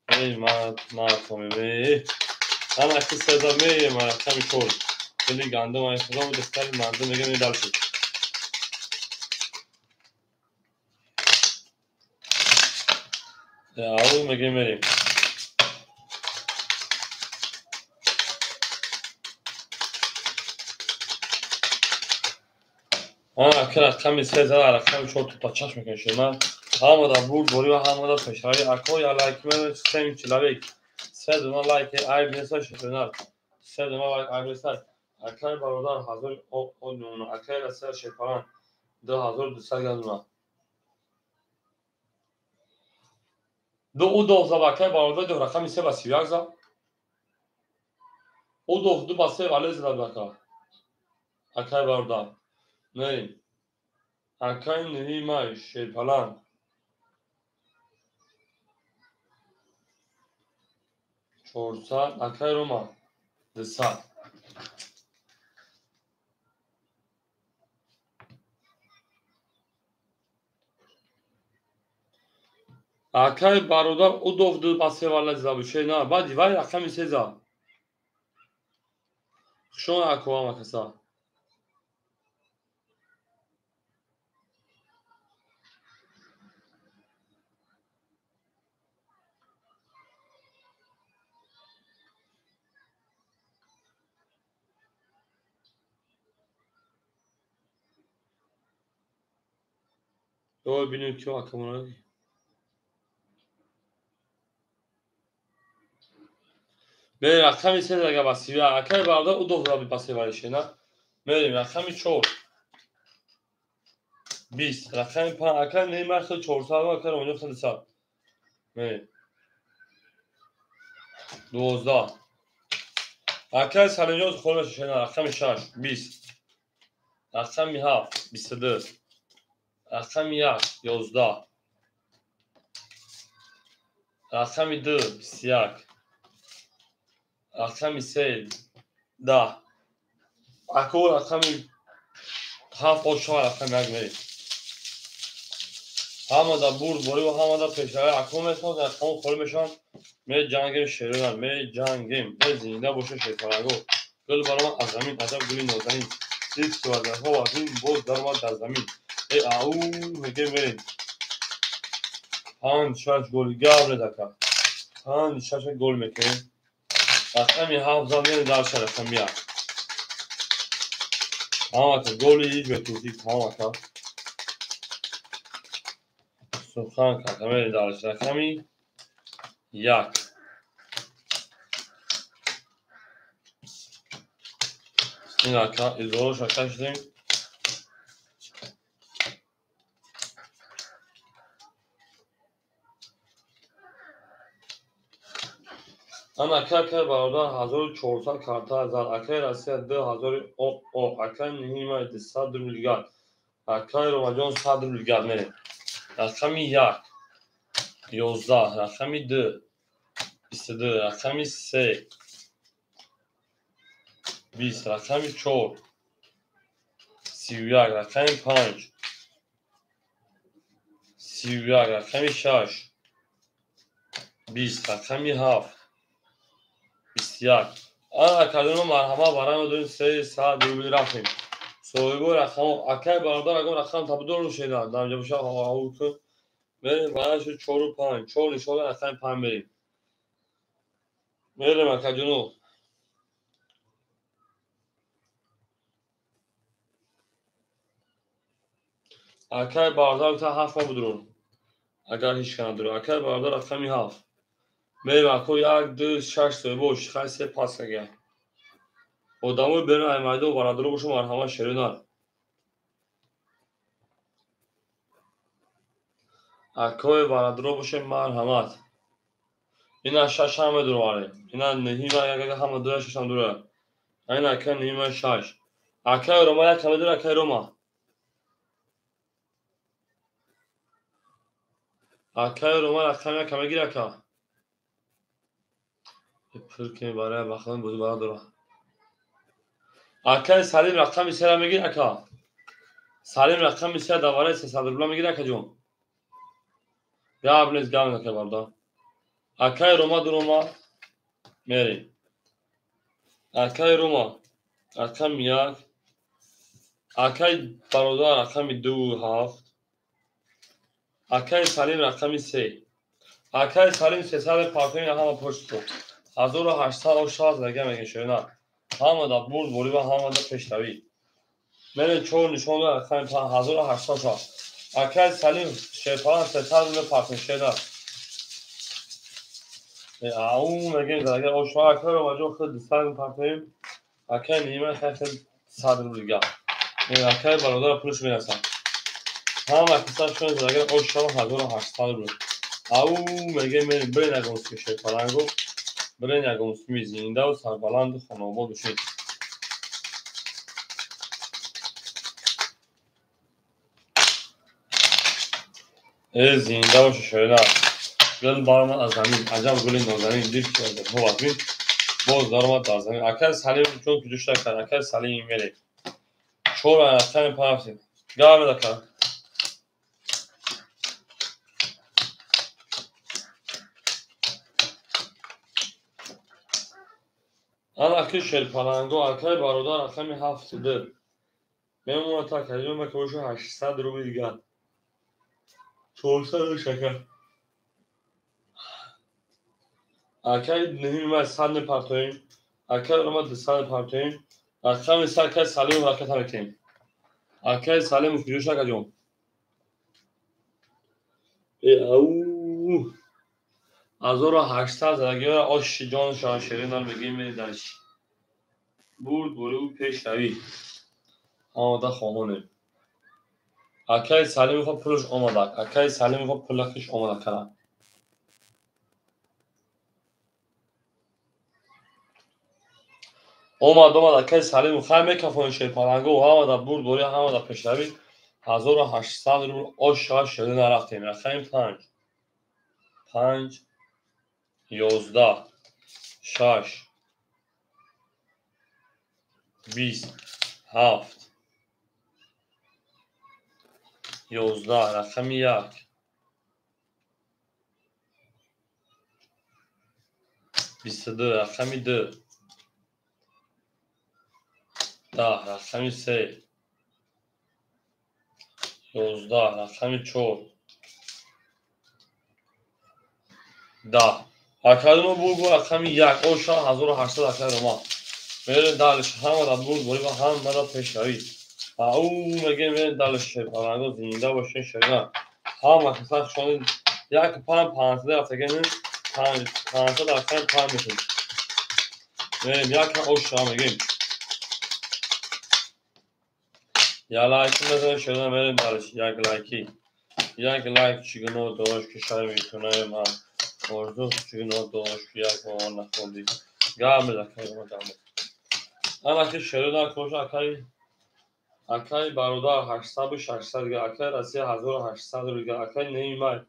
Эй мардум, ана ки седа меем рақами 4. Дили гандум ай худо духтари мардум мегем дальше. Ау мегем мерем. Ана ки рақами се зада рақами 4 тупачаш мекунем шума. Ҳамада бурд борӣ ва ҳамада пешравӣ. Ако я лайк мекунем 3 человек. Се дона лайк айб нест шернар. Се дона лайк айб нест. Акай бародар 1000 о акай Россия Шерпалан 2200 газуна. Ду удов за акай бародар ду рақами 3 ба 31 за. Удов ду ба 3 вале зада бака. Акай бародар. Мерем. Акай Нима Шерпалан 400, акай Рома 200. Акай бародар удов ду ба се вале зада буше на, баъди вай рақами се зад. Хушон ако ҳама каса. Ой, бинем ки акамона. Мерем рақами се зага ба 31. Акай бародар удов зада ба се вале шена. Мерем рақами 4. 20, рақами 5, акай Неймар 400 ва акай Ромаҷон 300. Мерем. 12. Акай Салимҷон холаш шена рақами 6, 20. Рақами 7, 22. Рақами 1, 11. Рақами 2, 21. Рақами 3, 10. Ако рақами 7 о 4 рақами 1 мерем. Ҳамада бурд борӣ ва ҳамада пешравӣ. Ако месонад рақамҳо холӣ мешаванд. Меҷангем шерона, меҷангем. Зинда боша шерпаланго. Гул баромад аз замин, аҷаб гули нозанин. Дид ки варзашҳо вазин боз даромад дар замин. Ау мегем мерем. 5-6 гол гап недака. 5-6 гол мекунем. Рақами 7 зад мерем дальше рақами 1. Ҳамака голи ҳеҷ бетуртик ҳамака. Сухан кака мерем дальше рақами 1. Ин ака изорош ака шудем. Ана акай бародар 1400 карта зад. Акай Россия 2000 о акай Нима 200 рубл гад. Акай Ромаҷон 100 рубл гад мерем. Рақами 1 11, рақами 2 22, рақами 3 20, рақами 4 31, рақами 5 31, рақами 6 20, рақами 7 21. Ана академа марҳама барам дорем 300 рубл рафтем. Соҳибои рақамҳо акай бародар агар рақам табдор шуда дар ҷо боша ҳаву кун. Мерем бараш 4 5 4 нишона рақами 5 мерем. Мерем акаҷоно. Акай бародар гуфта 7 ма будурон. Агар ҳеч ка надорӣ. Акай бародар рақами 7. Мерем ако 1 2 6 соҳибо шихай се пас кага. Одамои берун ай майдон бародаро бошу марҳамат шеринар. Акои бародаро боше марҳамат. Ина 6 ҳама дурварем. Ина 9 як ҳама дура 6 ҳам дура. Ина ака 9 6. Акай Рома як ҳама дура акай Рома. Акай Рома рақами як ҳама гир ака. Пул ки барои бахтон буд бародаро. Акай Салим рақами 3 мегир ака. Салим рақами 3 давараи 300 рубла мегир ака ҷон. Гап нест, гап нест ака бародар. Акай Рома дурома мерем. Акай Рома рақами 1. Акай бародар рақами 2 7. Акай Салим рақами 3. Акай Салим 300 партои ҳама пошто. 1860 лага мегин шоина. Ҳама да бурд борӣ ва ҳама да пешравӣ. Мене 4 нишон да рақами 1860. Акай Салим шерпалан 300 рубла партои шоина. Ау мегин дага ошва акай Рома ҷон худ 200 партоим. Акай нима хай худ 100 рубл дига. Акай бародар пулш мерасад. Ҳама киса шон дага ошва 1800 рубл. Ау мегин мерем брен ягон сми шерпаланго. Брен ягон сми зиндаву сарбаланду хонобод бошед. Э зинда бошед шоина. Гул баромад аз замин, аҷаб гули нозанин, дид ки аз ҳо вазмин, боз даромад дар замин. Акай Салим чун ки душта кард, акай Салим мерем. 4 рақами парафтем. Гап мед ака. Ана ки шерпаланго, акай бародар рақами 7 2. Мемонад та калима ма ки боша 800 рубл дигар. 400 шакар. Акай 9 ма 100 мепартоем. Акай Рома 200 мепартоем. Рақами 3 акай Салим ҳаракат мекунем. Акай Салим куҷо шака ҷон? Ау 1800 задагиёра оши ҷон шаҳшеринар мегӯем меридаш. Бурд борӣ пешравӣ. Омода хоҳонем. Акай Салимов пулаш омада. Акай Салимов пулакиш омада кара. Омад, омад, акай Салимов хай мекафони шерпаланго, ҳамада бурд борӣ, ҳамада пешравӣ. 1800 рубл ош шава шерина нарафтем. Рақами 5. 5 11 6 20 7 11 рақами 1 22 рақами 2 10 рақами 3 11 рақами 4 10 академо бургу рақами 1 оша 1800 акаи Рома. Мерем далиш ҳамада бурд борӣ ва ҳамада пешравӣ. Ау мегем мерем далиш шерпаланго зинда бошен шерина. Ҳама каса шони 1 5 500 рафтагем 5 500 рақами 5 мешем. Мерем 1 оша мегем. Я лайк мезанем шерина мерем далиш як лайки. Як лайк чӣ гуноҳ дошт ки шай метунем ман. Орзу чӣ гуноҳ дошт ки як бор нахондӣ. Гап мез акаи Рома гап мез. Ана ки шерина коша акаи бародар 800 600 дига, акаи Россия 1800 рубл, акаи Неймар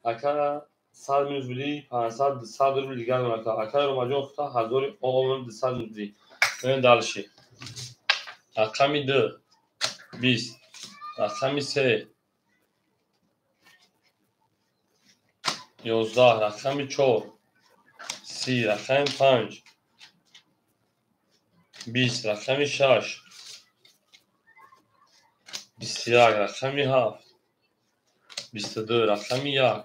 ака 100 минус будӣ 500 200 рубл дигар ака. Акаи Ромаҷон хута 1000 омон 200 минус будӣ. Мерем далши. Рақами 2 20 рақами 3 11 рақами 4 30 рақами 5 20 рақами 6 21 рақами 7 22 рақами 1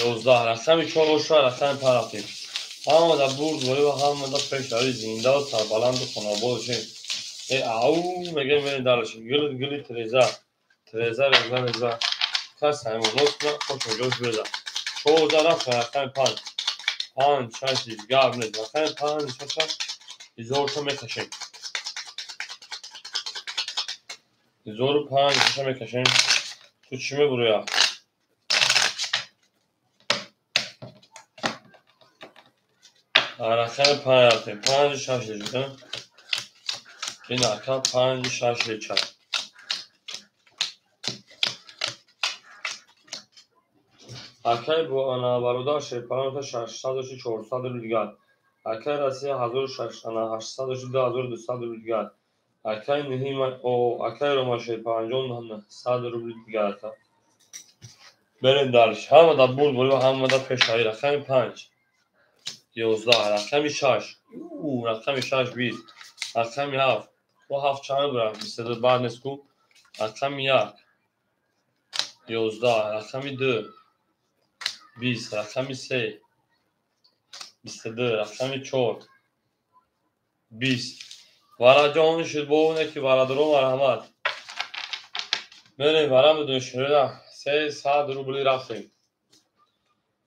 11 рақами 4 оша рақами 5 рафтем. Ҳамада бурд борӣ ва ҳамада пешравӣ зиндаву сарбаланду хонобод бошем. Ау мегем мерем дальше. Гили гили треза. Треза реза реза. Кас ҳаймонот кунад, хошоҷош беза. 14 рафт рақами 5. 5 6 гап нест. Рақами 5 6 ҳизоршо мекашем. 1005 шаша мекашем. Ту чӣ мебурӯя? Рақами 5 рафтем. 5 6 шуда. Ин ака 5 6 реча. Акай бародар шерпалон 600 400 рубл дигар. Акай Россия 1600 2200 рубл дигар. Акай Ниҳима акай Рома шерпалонҷон 900 рубл дигар ака. Берем дальше. Ҳама да бурд бурд, ҳама да пешравӣ. Рақами 5 11, рақами 6. Рақами 6 20. Рақами 7. Бо 7 чанд бурам? 22 баъд нест ку. Рақами 1 11, рақами 2 20, рақами 3 22, рақами 4 20. Вараҷон шуд бо оне ки варадоро марҳамат. Мерем вара медонем шура 300 рубли рафтем.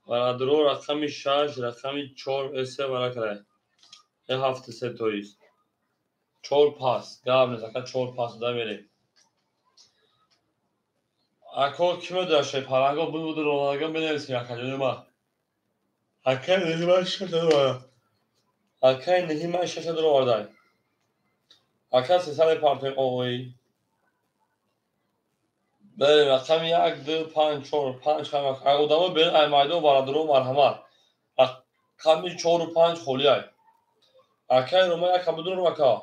Варадоро рақами 6, рақами 4 се вара карай. 7 се тоист. 4 пас, гап нест, ака 4 пас да мерем. Ако ки медонад шерпаланго буд ронандагон бинависем акаҷони ма. Акай Ниҳима шаша дурова. Акай Ниҳима шаша дуровардай. Ака 300 партои ои. Берем рақами 1 2 5 4 5 ҳама. Одамо берем ай майдон варадоро марҳамат. Рақами 4 5 холиай. Акай Рома яка будурум ака.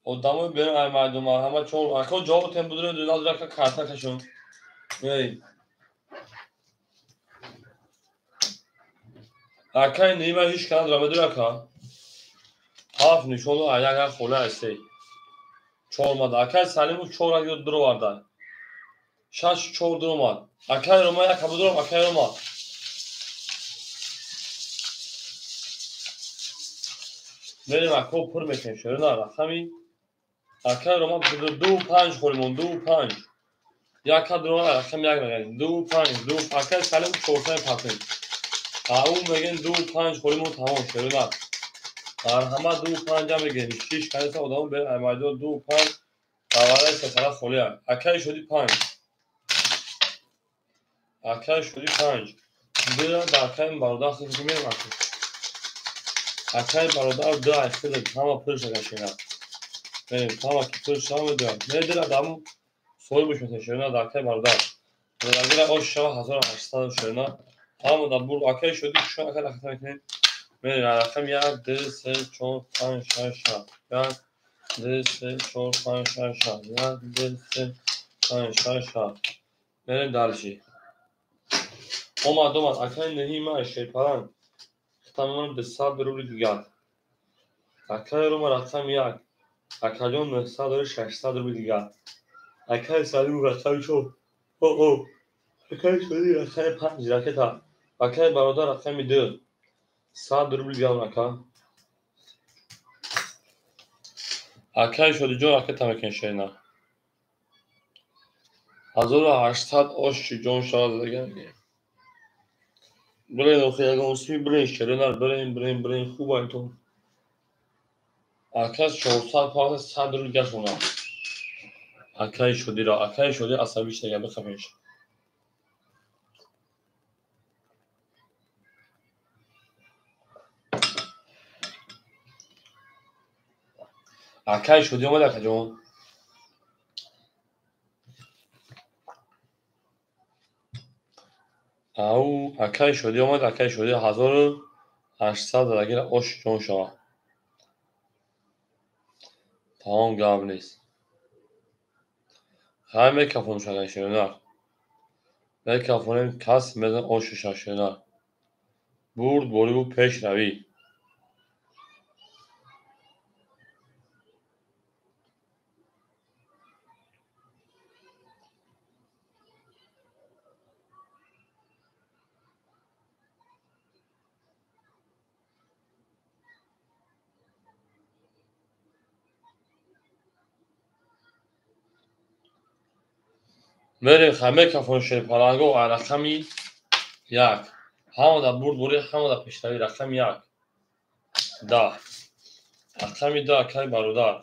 Одамо берем ай майдон марҳамат 4. Ака ҷавоб тем будурем дуназ рака карта кашон. Мерем. Акай Нима ҳеч кана дора медур ака. 7 нишону як як холи ай се. 4 омад. Акай Салимов 4 як ёд дуроварда. 6 4 дуромад. Акай Рома яка будурам, акай Рома. Мерем ако пур мекунем шерина рақами акай Рома 2 5 холимон 2 5. Яка дуромад рақами 1 мегӯем 2 5 2. Акай Салимов 4 патем. Ау мегӯем 2 5 холимон тамом шерина. Марҳамат 2 5 мегӯем 6 канеса одамо бер ай майдон 2 5 давараи сетара холия. Акай шуди 5. Акай шуди 5. Дира да акай бародар худаш мерем ака. Акай бародар 2 ай худаш ҳама пур шага шена. Мерем ҳама ки пур шава медиҳам. Медира даму соҳибаш метавон шена да акай бародар. Дира ош шава 1800 шена. Ҳама да бур акай шуди шуна ака рахта мекунем. Мерем рақам 1 2 3 4 5 6 7. 1 2 3 4 5 6 7. 1 2 3 5 6 7. Мерем дальше. Омад омад акай Ниҳима шерпаланг. Тамом 200 рубли дигар. Акай Рома рақами 1. Акаҷон 900 600 рубли дигар. Акай Салимов рақами 4. О. Акай Шуди рақами 5 ракета. Акай бародар рақами 2. 100 рубли дигар ака. Акай Шодиҷон ракета мекунем шерина. 1800 оши ҷон шава задага мегӯем. Блин, охи ягон сми блин шерина, блин, блин, блин, хуб айтон. Акай 400 пас 100 рубл гашона. Акай Шодиро, акай Шоди асабӣ шуда бихапеш. Акай Шоди омад акаҷон. Ау, акай Шоди омад, акай Шоди 1800 задагира ош ҷон шава. Тамом гап нест. Хай мекафонем шакай шерина. Мекафонем кас мезан ошу шашерина. Бурд бориву пешравӣ. Мерем мекафон шерпаланго рақами 1. Ҳамада бурдборӣ, ҳамада пешравӣ. Рақами 1. 10. Рақами 2 акай бародар.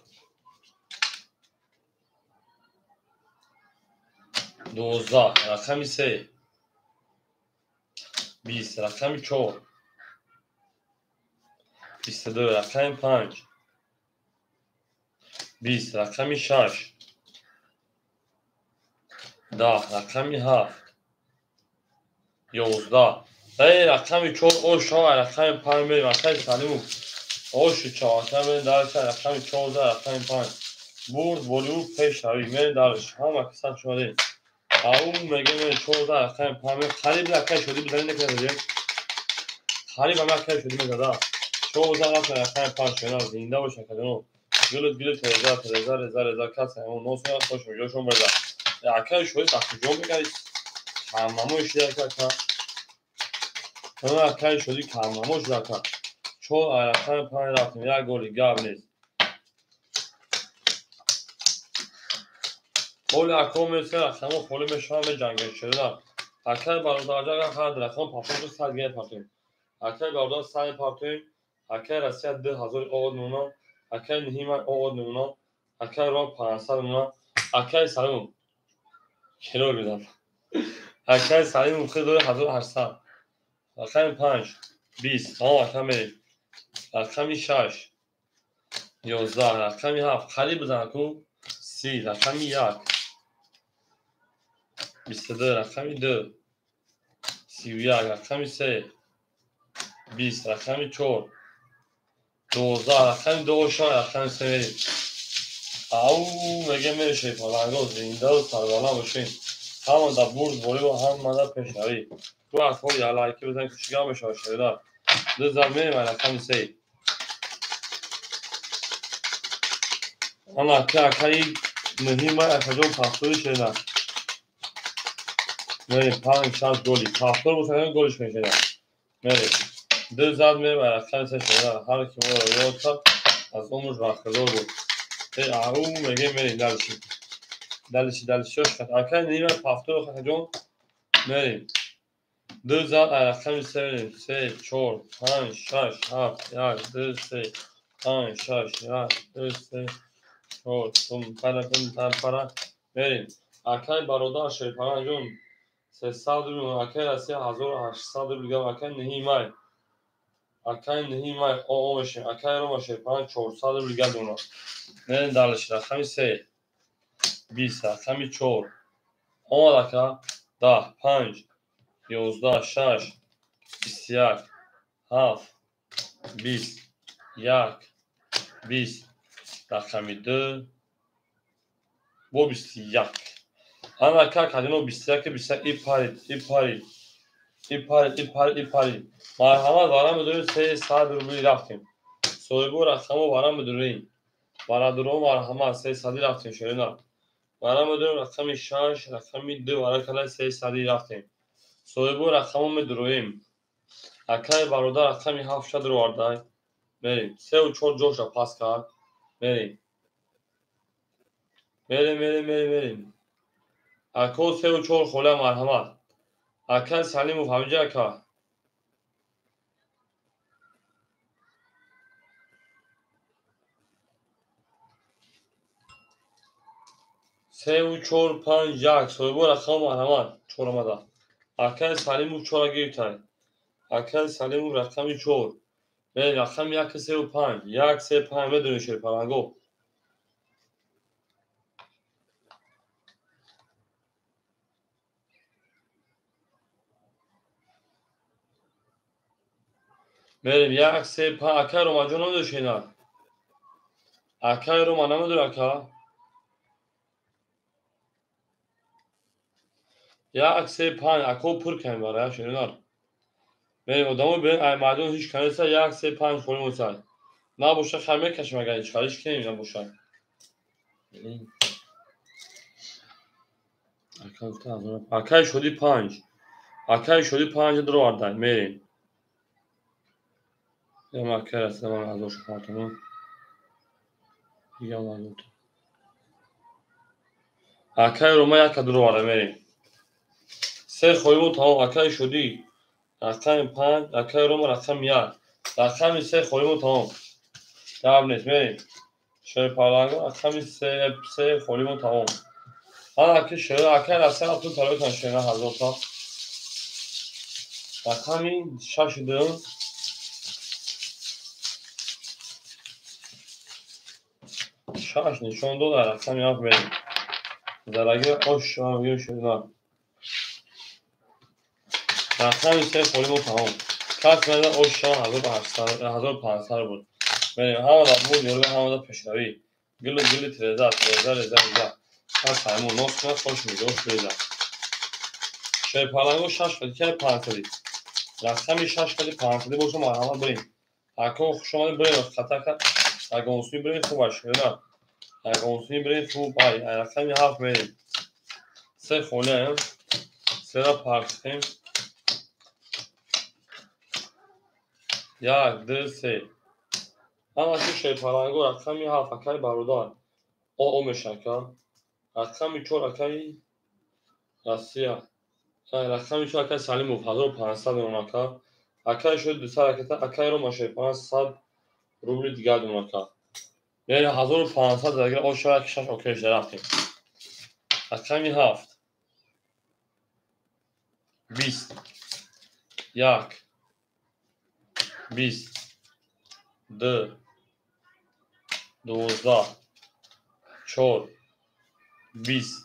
12. Рақами 3. 20. Рақами 4. 22. Рақами 5. 20. Рақами 6. 10. Рақами 7. 11. Рақами 4 ош рақами 5 мерем. Акай Салимов оши чавака мерем дарша. Рақами 14. Рақами 5. Бурд борию пешравӣ мерем дарш. Ҳама каса шудем. Ау мегем 14 рақами 5. Қариб акай шудӣ бизанӣ накардем. Қариб ҳама акай шудӣ мезада. 14 рақами 5 шуда. Зинда бош акаҷон. Гулут гулут реза реза реза реза каса ҳамон носона хош ҷошон бурда. Акай шудӣ тахҷон мекард. Камамо шуда ака. Акай шудӣ камамо шуда ака. 4 рақами 5 рафтем. Як голи гап нест. Ҳоли ако меса рақамо холӣ мешавам меҷангем шуда. Акай бародарҷага ҳар рақам пафту 100 ген партоем. Акай бародар 100 партоем. Акай Россия 2000 оғоз мемонам. Акай Ниҳима оғоз мемонам. Акай Ро 500 мемонам. Акай Салимов кино гирдам. Акай Салимов хел 1800. Рақами 5 20. Тамом ака мерем. Рақами 6 11. Рақами 7 қариб бизан ку 30. Рақами 1 22. Рақами 2 31. Рақами 3 20. Рақами 4 12. Рақами 2 6. Рақами 3 мерем. Ау мегем мерем шерпаланго зиндаву сарбаланд бошем. Ҳамада бурд борӣ ва ҳамада пешравӣ. Ку акҳо я лайки бизан кушигам мешавад шеридар. Ду зад мерем рақами 3. Он ака акаи муҳима акаҷон пахтори шеридар. Мерем 5 6 голи. Пахтор бошад голиш мешавад. Мерем. Ду зад мерем рақами 3 шеридар. Ҳар ки моро ёд кард аз умрш бархӯрдор буд. Ау мегем мерем дальше. Дальше дальше. Акай нима пахтор акаҷон мерем. Ду зад рақами 3 мерем. 3 4 5 6 7 1 2 3 5 6 1 2 3 4 тум пара тум пара мерем. Акай бародар шерпаланҷон 300 рубл. Акай Россия 1800 рубл. Акай Ниҳимай. Акай Ниҳимай оо мешем. Акай Рома шерпалан 400 рубл гап дорад. Мерем дальше. Рақами 3 20. Рақами 4 омад ака 10 5 11 6 21 7 20 1 20. Рақами 2 бо 21. Ана ака кадино 21 21 и парид и парид и парид и парид и парид. Марҳамат варам медорем 300 рубли рафтем. Соҳибо рақамо варам медорем. Бародаро марҳамат 300 рафтем шерина. Варам медорем рақами 6 рақами 2 вара кала 300 рафтем. Соҳибо рақамо медороем. Акай бародар рақами 7 шад ровардай. Мерем. 3 4 ҷоша пас кард. Мерем. Мерем мерем мерем мерем. Ако 3 4 хола марҳамат. Акай Салимов ҳамҷа ака. Се 4 5 1 соҳибо рақамо марҳамат. 4 омада. Акай Салимов 4 гирифтай. Акай Салимов рақами 4. Мерем рақами 1 3 5. 1 3 5 медонем шерпаланго. Мерем 1 3 5. Акай Ромаҷон намедонӣ шена. Акай Рома намедонӣ ака. 1 3 5 ако пур кунем бароя шеринар. Мерем одамо бирем ай майдон ҳеҷ канеса 1 3 5 холӣ мосай. Набоша хай мекашем агар ҳеҷ хариш кинем набоша. Акай шудӣ 5. Акай шудӣ 5 даровардай. Мерем. Ям акай расида ман азош партонам. Дигам азот. Акай Рома як дуроварда мерем. Се холимо тамом. Акай Шудӣ рақами 5, акай Рома рақами 1. Рақами 3 холимо тамом. Гап нест, мерем. Шерпаланго рақами 3 холимо тамом. Ана ки шер акай Россия пул талаб кан шера 1000 та. Рақами 6 2 6 нишон дод, рақами 7 мерем. Зараги ош шума мегӯем шерна. Рақами 3 холимо тамом. Кас меда ош шума 1800 1500 буд. Мерем ҳамада буд, ёрга ҳамада пешравӣ. Гили гили тиреза, тиреза реза реза. Кас ҳаймон нос кунад, хош мегӯ, реза. Шерпаланго 6 қади кай 500. Рақами 6 қади 500 боша марҳамат бирем. Ако хуш омадед бирем, хатака агонсуи бирем хуб аш шерна. Агонсуи бирем хуб ай, рақами 7 мерем. Се холиам. Сера пархем. 1 2 3. Ҳамаки шерпаланго рақами 7 акай бародар. О мешака. Рақами 4 акай Россия. Рақами 4 акай Салимов 1500 донака. Акай шуд 200 ракета, акай Рома шерпаланг 100 рубли дигар донака. Яъне 1500 агар ош шава 6 окей рафтем. Рақами 7 20 1 20 2 12 4 20.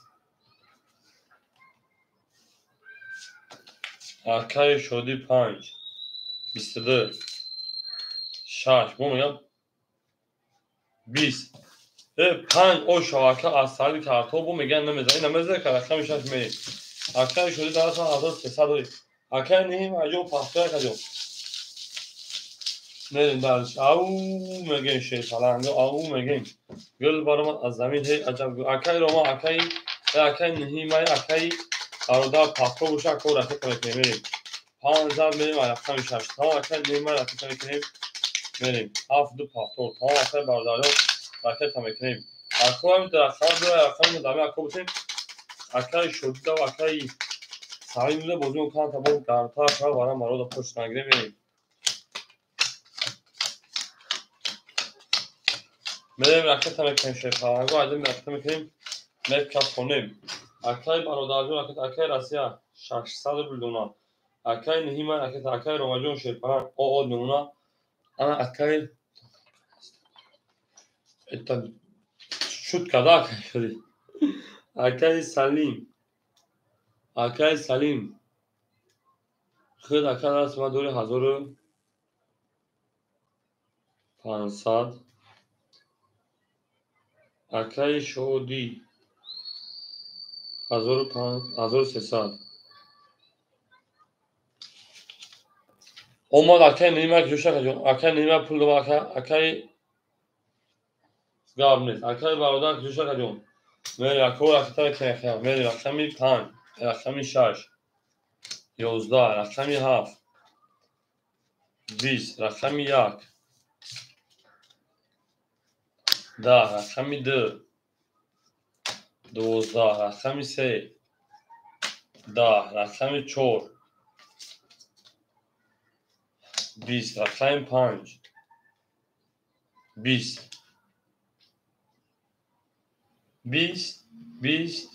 Акай Шодӣ 5 22 6 бо мегам 20. 5 ош шава аз сари карто бо меган намезани намезани рақами 6 мерем. Акай Шодӣ дар 1300 дорӣ. Акай Ниҳим аҷо пахтоя каҷо. Мерем дарш. Ау мегем шерпаланго, ау мегем. Гул баромад аз замин ҳей аҷаб. Акай Рома, акай Ниҳимай, акай бародар пахто боша, ако ракета мекунем мерем. 5 мерем рақами 6. Тамом акай Ниҳимай ракета мекунем мерем. 7 2 пахто. Тамом акай бародарон ракета мекунем. Ако ҳам рақам ду рақами дами ако бошем. Акай Шодида ва акай Салимда бозӣ мекунанд та бо гармтар шава вара марода пушт нагирем мерем. Мерем ракета мекунем шерпаланго, айдем ракета мекунем, мекафонем. Акай бародарҷон ракета, акай Россия 600 рубл дона. Акай Ниҳима ракета, акай Ромаҷон шерпаланг ОО намуна. Ана акай это шутка да акай шуди. Акай Салим. Акай Салим. Худ акай даст ма дори 1500. Акай Шодӣ 1300. Омад акай Нима ҷӯша каҷон. Акай Нима пул дод, акай гап нест. Акай бародар ҷӯша каҷон. Мери ако ракета мекунем. Мери рақами 5, рақами 6, 11, рақами 7, 20, рақами 1, 10, рақами 2, 12, рақами 3, 10, рақами 4, 20, рақами 5, 20, 20, 20,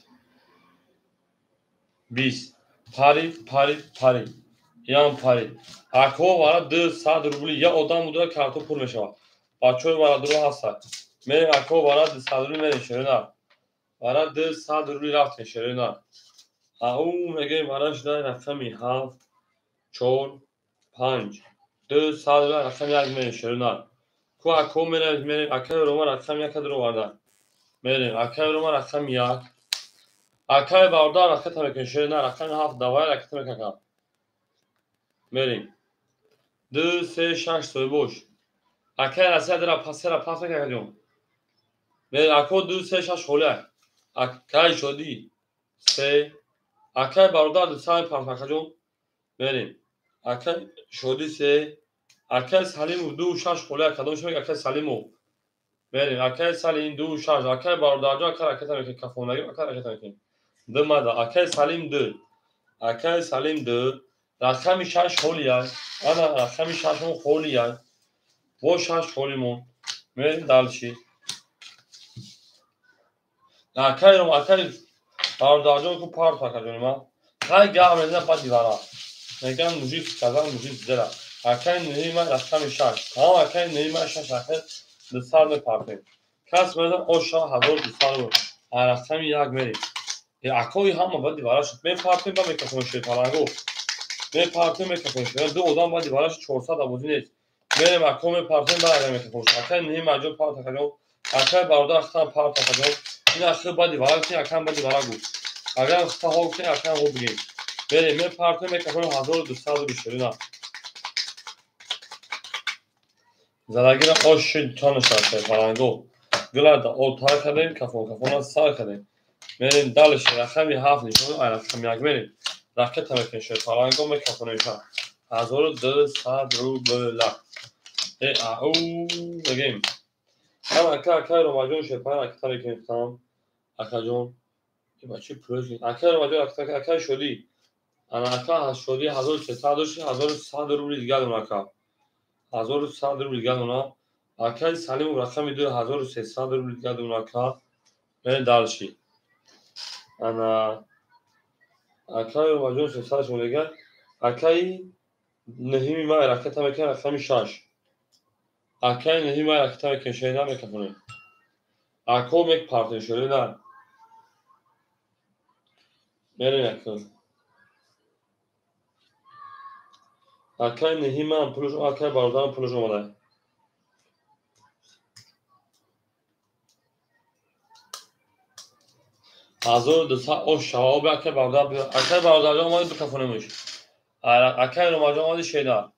20. Парид, парид, парид. Ям парид. Ако вара 200 рубли я одам буда карто пур мешавад. Бачаҳои варадуро ҳастанд. Мерем ако вара 200 рубли мерем шерина. Вара 200 рубли рафтем шерина. Ау мегӯем вара шуда рақами 7, 4, 5. 200 рубли рақами 1 мерем шерина. Ку ако мерем, мерем акай Рома рақами 1 дуроварда. Мерем акай Рома рақами 1. Акай бародар ракета мекунем шерина рақами 7 давай ракета мекунем. Мерем. 2 3 6 соҳибош. Акай Россия дара пасера пас мекунем. Мерем ако 2 3 6 холия. Акай Шодӣ 3. Акай бародар 200 пас акаҷон. Мерем. Акай Шодӣ 3. Акай Салимов 2 6 холия. Кадом шумо акай Салимов? Мерем, акай Салим 2 6, акай бародарҷон, ака ракета мекунем, кафонагӣ, ака ракета мекунем. 2 мада, акай Салим 2. Акай Салим 2, рақами 6 холия. Ана рақами 6 мо холия. Бо 6 холимон. Мерем дальше. Акай ром, акай бародарҷон ку парт акаҷони ман. Хай гап мезанам ба дивара. Мегам мужик сказал, мужик сделал. Акай нӯҳи ман рақами 6. Тамом акай нӯҳи ман 6 акай 200 мепартем. Кас мезан оша 1200 рубл. Рақами 1 мерем. Акои ҳама ба дивара шуд. Мепартем ба микрофон шуд паланго. Мепартем микрофон шуд. Ду одам ба дивара шуд 400 абозӣ нест. Мерем ако мепартем ба ага микрофон шуд. Акай нӯҳи ман ҷо парт акаҷон. Акай бародар хитам парт акаҷон. Ин ахир ба дивара гуфтем, акам ба дивара гуфт. Агар хита ҳо гуфтем, акам ҳо бигем. Мерем мепартем микрофон 1200 рубл шуд. Задагира ош шуд тонашад паланго. Гулада о тар кардем, кафон кафона сар кардем. Мерем дальше, рақами 7 нишон, ай рақами 1 мерем. Ракета мекунем шуд паланго микрофон мешавад. 1200 рубл. Э ау мегем. Ҳам ака акай Ромаҷон шуд паланг ракета мекунем там. Акаҷон. Э бачи пулш. Акай Ромаҷон акай шудӣ. Ана ака шудӣ 1300 дошт, 1100 рубл дигар дон ака. 1100 рубл дигар дона. Акай Салимов рақами 2 1300 рубл дигар дона ака. Мерем дальше. Ана акай Ромаҷон 300 шуд дигар. Акай нӯҳими май ракета мекунем рақами 6. Акай нӯҳими май ракета мекунем шеда мекафонем. Ако мекпартем шуд на. Мерем акун. Акай нӯҳими ман пулш, акай бародарам пулш омада. 1200 ош шава об акай бародар, акай бародарҷон омада бикафонемш. Акай Ромаҷон омада шеда.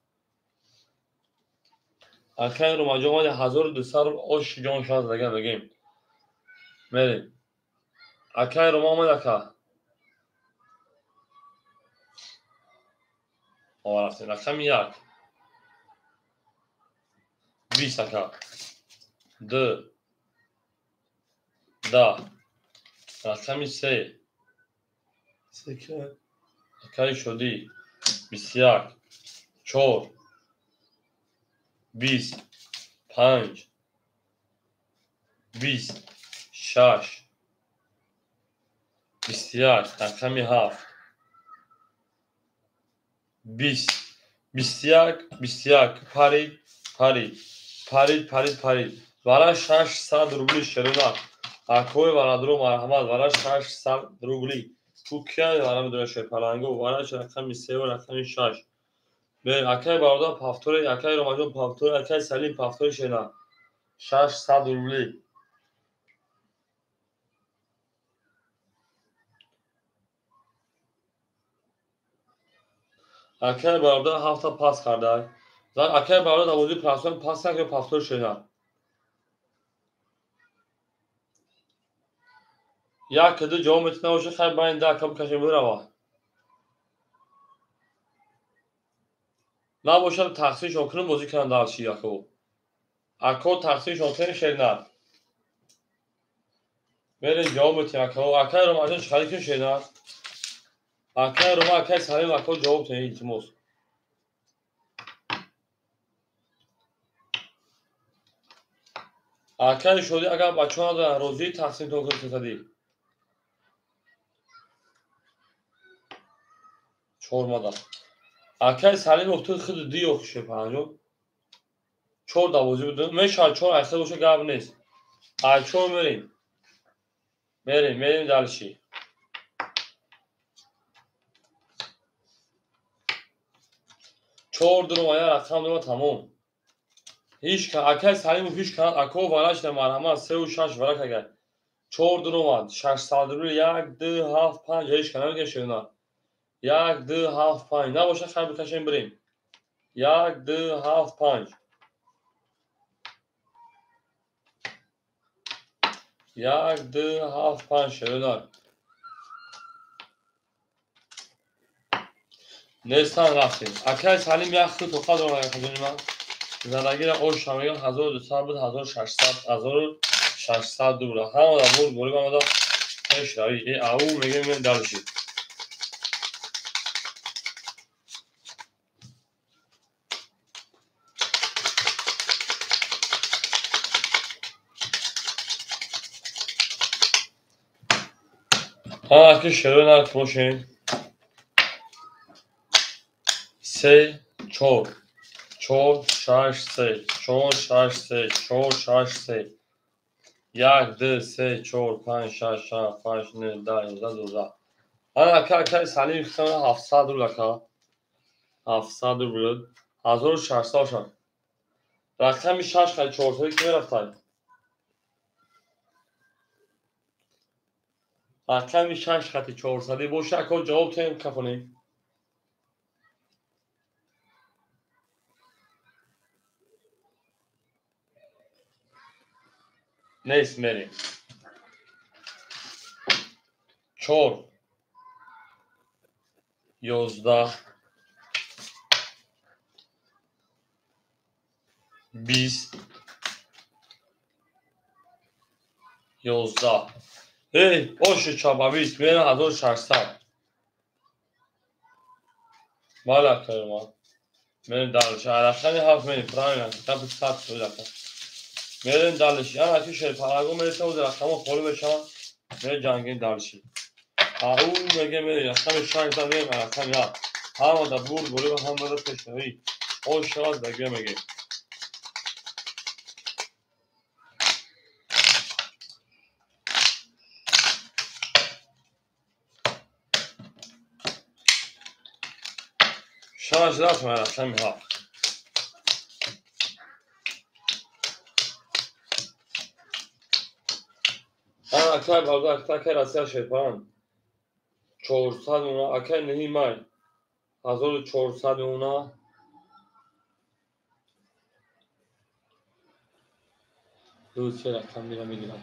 Акай Ромаҷон омада 1200 рубл ош ҷон шава задаган бигем. Мерем. Акай Рома омада ака. Рафтем. Рақами 1. 20 ака. 2. 10. Рақами 3. Акаи шудӣ. 21. 4. 20. 5. 20. 6. 21. Рақами 7. 20. 21. 21. Парид, парид, парид, парид, парид. Вара 600 рубли шерона. Акои варадро марҳамат, вара 600 рубли. Ку кия вара медона шер паланго, вара рақами 3 ва рақами 6. Бе акай бародар пафтори, акай Ромаҷон пафтори, акай Салим пафтори шерона. 600 рубли. Акай бародар ҳафта пас карда. Акай бародар давози пасон пас кард ё пафтори шерона. Як ду ҷавоб метавона бошад, хай байн да ака бикашем бирава. Набошад тақсимшон кунем бозӣ кунанд дальше ако. Ако тақсимшон кунем шерна. Мерем ҷавоб метиҳем ако. Акай Ромаҷон чӣ харид кунем шерна? Акай Рома, акай Салим ако ҷавоб тиҳем илтимос. Акай шудӣ агар бачаҳо надоранд розӣ тақсимтон кунем сесадӣ. 4 мада. Акай Салимов ту худ ду ё шуд панҷо. 4 давозӣ буд. Мешавад 4 айса боша гап нест. Ай 4 мерем. Мерем, мерем дальше. 4 дурума я рақам дурума тамом. Ҳеч акай Салимов ҳеч кан ако вараш на марҳамат 3 ва 6 варак агар. 4 дурума 600 рубл 1 2 7 5 ҳеч кан намегӯяд шуна. 1 2 7 5 набошад хай бикашем бирем. 1 2 7 5. 1 2 7 5 шуна. Нестан рафтем. Акай Салим як худ тоқа дорад акаҷони ман. Задагира оша мегӯям 1200 буд, 1600, 1600 рубл. Ҳамада бурд бориб, ҳамада пешравӣ. Ау мегӯем мен дальше. Ҳа, ки шерои нарх бошем. 3 4 4 6 3 4 6 3 4 6 3 1 2 3 4 5 6 7 8 9 10 11 12. Ана ака, акаи Салим 700 рубл ака. 700 рубл. 1600 шад. Рақами 6 қай 400 ки мерафтай? Рақами 6 хати 400 боша, ака, ҷавоб тем кафонем. Нест, мерем. 4 11 20 11. Эй, оши чаба 20, мерем 1600. Бале, акаи. Мерем дальше. Рақами 7 мерем, правильно, китаби 100 шуд ака. Мерем дальше. Ана ки шерпараго мересем, ози рақамҳо холӣ мешаванд. Мерем ҷангин дальше. Ау меге мерем рақами 6 да мерем рақами 7. Ҳамада бурд бориб, ҳамада пешравӣ. Ош шавад даге меге. Шаш рафт рақами 7. Ана акай бародар, акай Россия шерпаран. 400 уна, акай 9 май. 1400 уна. Ду се рақам мира мегирам.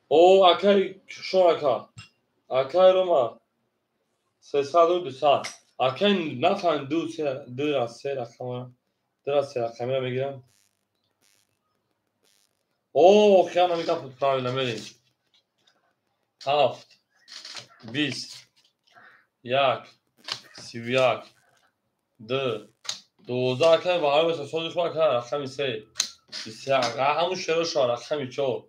О, акай шон ака. Акай Рома. 300 200. Акай нафаҳмид ду се ду се рақама. Ду се рақамира мегирам. О, охиран ҳамин гап правильно мерем. 7 20 1 31 2 12 акай баҳар беса сози хуб ака рақами 3 21 ҳамун шеро шо рақами 4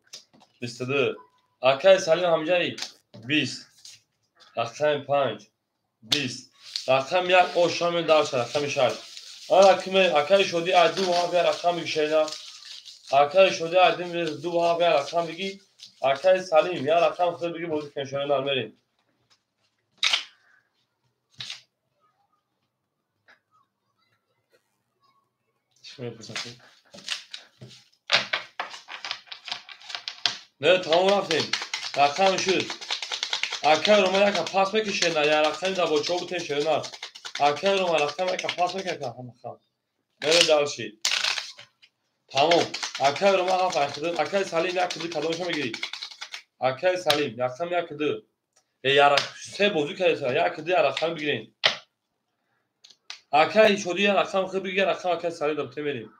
22 акай Салим ҳамҷаи 20 рақами 5 20 рақами 1 ошами дарша рақами 6. Ана киме акай шоди ай ду ҳафт як рақам бигӣ шейна. Акай шоди ай ду ҳафт як рақам бигӣ. Акай Салим як рақам худ бигӣ бозӣ кунем шейна мерем. Чӣ мепурсам? Не, тамом рафтем. Рақам шуд. Акай Рома яка пас мекише на я рақами да бочо бутем шена. Акай Рома рақам яка пас мекака ҳамаха. Мерем дальше. Тамом. Акай Рома ҳафт айхиды. Акай Салим як ду кадомашо мегирӣ? Акай Салим рақам як ду. Э яра се бозӣ кардеса як ду я рақам бигирем. Акай шоди я рақам худ бигир, я рақам акай Салим да бутем мерем.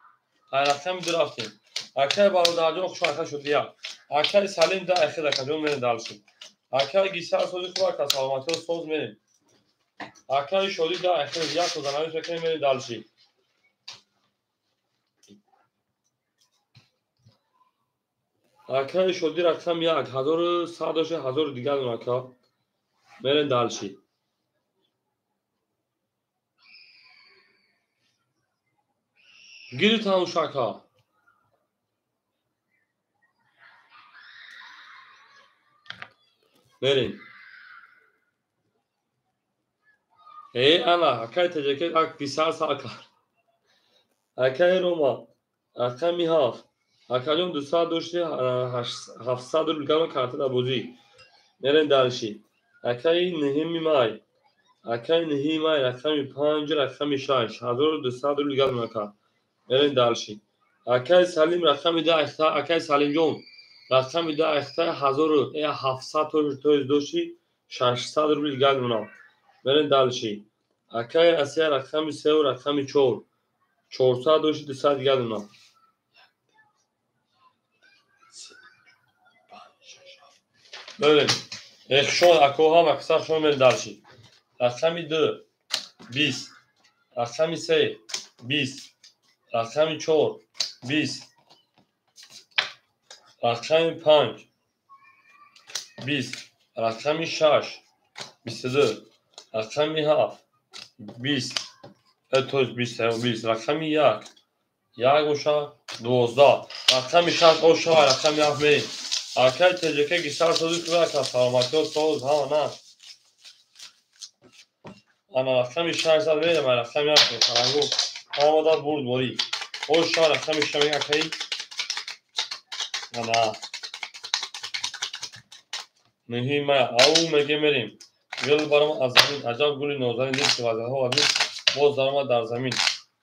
Ай рақами ду рафтем. Акай бародарҷон хуш акай шоди як. Акай Салим да айхид акаҷон мерем дальше. Акай гисар сози хуб ака саломатиро соз мерем. Акай шоди да айхид як созанавис мекунем мерем дальше. Акай шоди рақам 1 1100 дошта 1000 дигар ака. Мерем дальше. Гири тамош ака. Мерем. Э, ана, акай таҷаке ак писар сакар. Акай Рома, рақами 7. Акаҷон 200 дошти 700 рубл гарон карта дар бозӣ. Мерем дальше. Акаи 9 май. Акаи 9 май рақами 5 рақами 6 1200 рубл гарон ака. Мерем дальше. Акаи Салим рақами 10 акаи Салимҷон Рақами 2 айхтай 1700 тоиз дошти 600 рубли дигар мемонам. Мерем дальше. Акай Россия рақами 3 рақами 4. 400 дошти 200 дигар мемонам. Мерем. Эхшон ако ҳам аксар шон мерем дальше. Рақами 2 20. Рақами 3 20. Рақами 4 20. Рақами 5 20. Рақами 6 22. Рақами 7 20. То есть 20 20. Рақами 1 1 боша 12. Рақами 6 оша рақами 7 мерем. Акай ТЖК гисар сози хуба ака саломатиё соз ҳама на. Ана рақами 6 мерем, рақами 7 салангу. Ҳамада бурд борӣ. Оша рақами 6 мега акай. Ана. Муҳима ау меге мерем. Гул баром аз замин, аҷаб гули нозанин дид ки вазаҳо вазин боз даромад дар замин.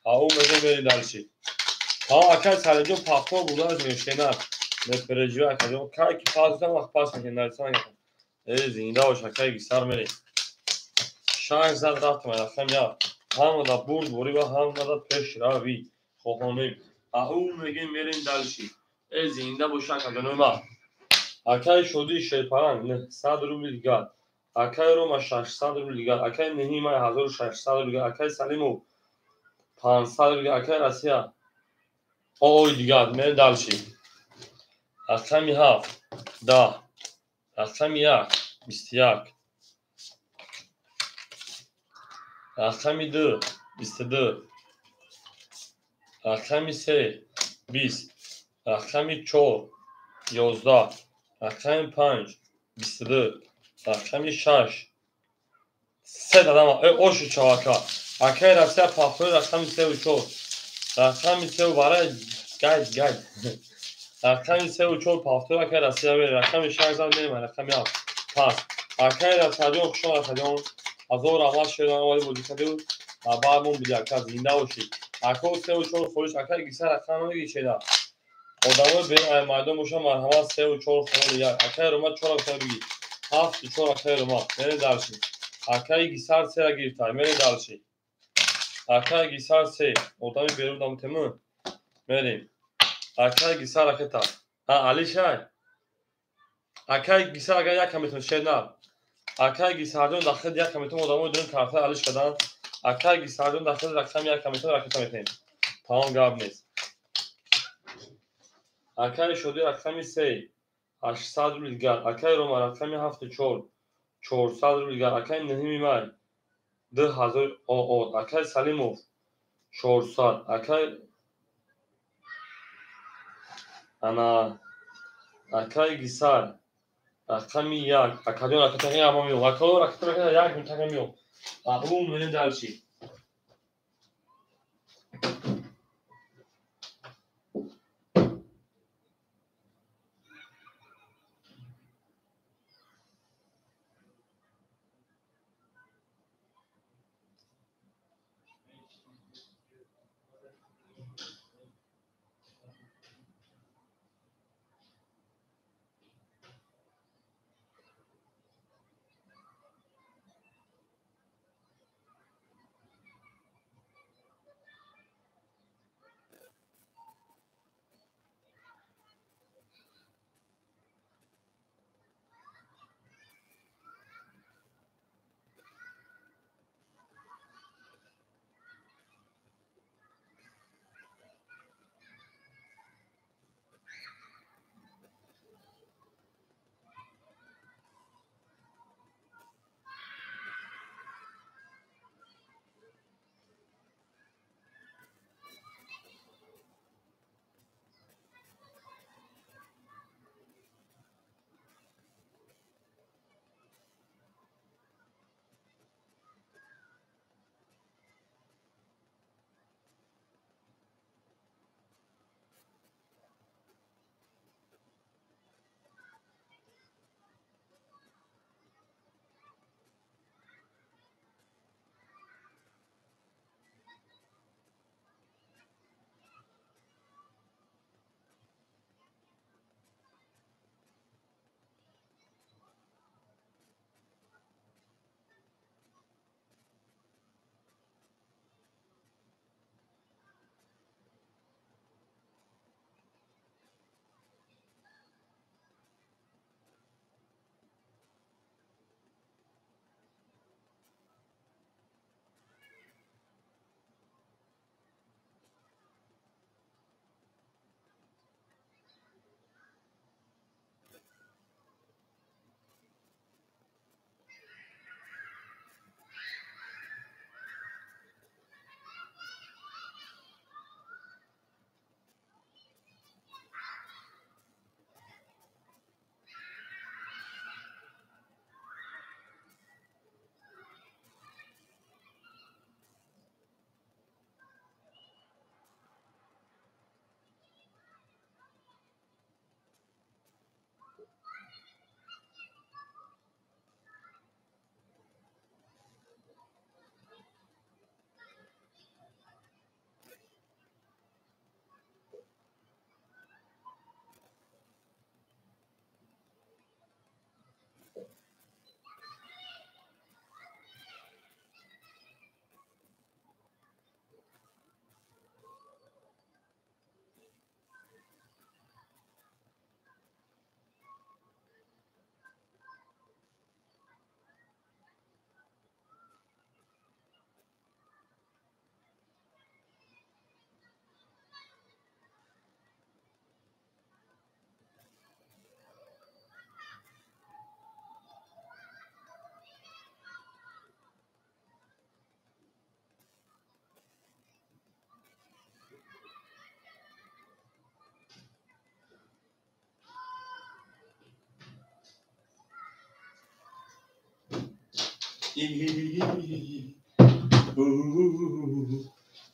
Ау меге мери дальше. Ҳа акай Салимҷон пахто бурдааст мешенад. Не переживай, акаҷон. Кай ки пас дам вақт пас мекунем, нарисан. Зинда бош акай гисар мерем. 600 рафтам рақам 1. Ҳамада бурд борӣ ва ҳамада пешравӣ хоҳонем. Ау мегем мерем дальше. Зинда бош акаҷонои ман. Акай Шодии Шерпаранг 900 рубли дигар. Акай Рома 600 рубли дигар. Акай Неҳимай 1600 рубли дигар. Акай Салимов 500 рубли дигар. Акай Россия ой дигар. Мерем дальше. Рақами 7 10. Рақами 1 21. Рақами 2 22. Рақами 3 20. Рақами 4 11. Рақами 5 22. Рақами 6 се дадам. Ошу чавака. Акай Россия пахтои рақами 3 ва 4. Рақами 3 барои гайд гайд. Рақами 3 ва 4 пахтои акай Россия мерем. Рақами 6 зад мерем. Рақами 7 пас. Акай Расаҷон хушон Расаҷон. Ҳазор раҳмат шерони овади бозӣ кардед. Баъдмон буди ака зинда бошед. Ако 3 ва 4 холиш акай гиса рақам намегиред. Одамои бе майдон бошанд марҳамат 3 ва 4 холи 1. Акай Рома 4 рақам бигир. 7 4 акай Рома. Мерем дальше. Акай гисар 3 ра гирифта. Мерем дальше. Акай гисар 3. Одами берун дам тему. Мерем. Акай гисар ракета. А Алишай. Акай гисар агар як кам метавон шер на. Акай гисарҷон дар худ як кам метавон одамои дурун картаи Алиш кардан. Акай гисарҷон дар худ рақами як кам метавон ракета метавонем. Тамом гап нест. Акай Шодӣ рақами 3 800 рубли дигар. Акай Рома рақами 7 4 400 рубли дигар. Акай Неҳими май 2000 ОО. Акай Салимов 400. Акай ана акай Гисар рақами 1. Акаҷон ракета ҳама меём. Акао ракета ракета як минутака меём. Ау мерем дальше.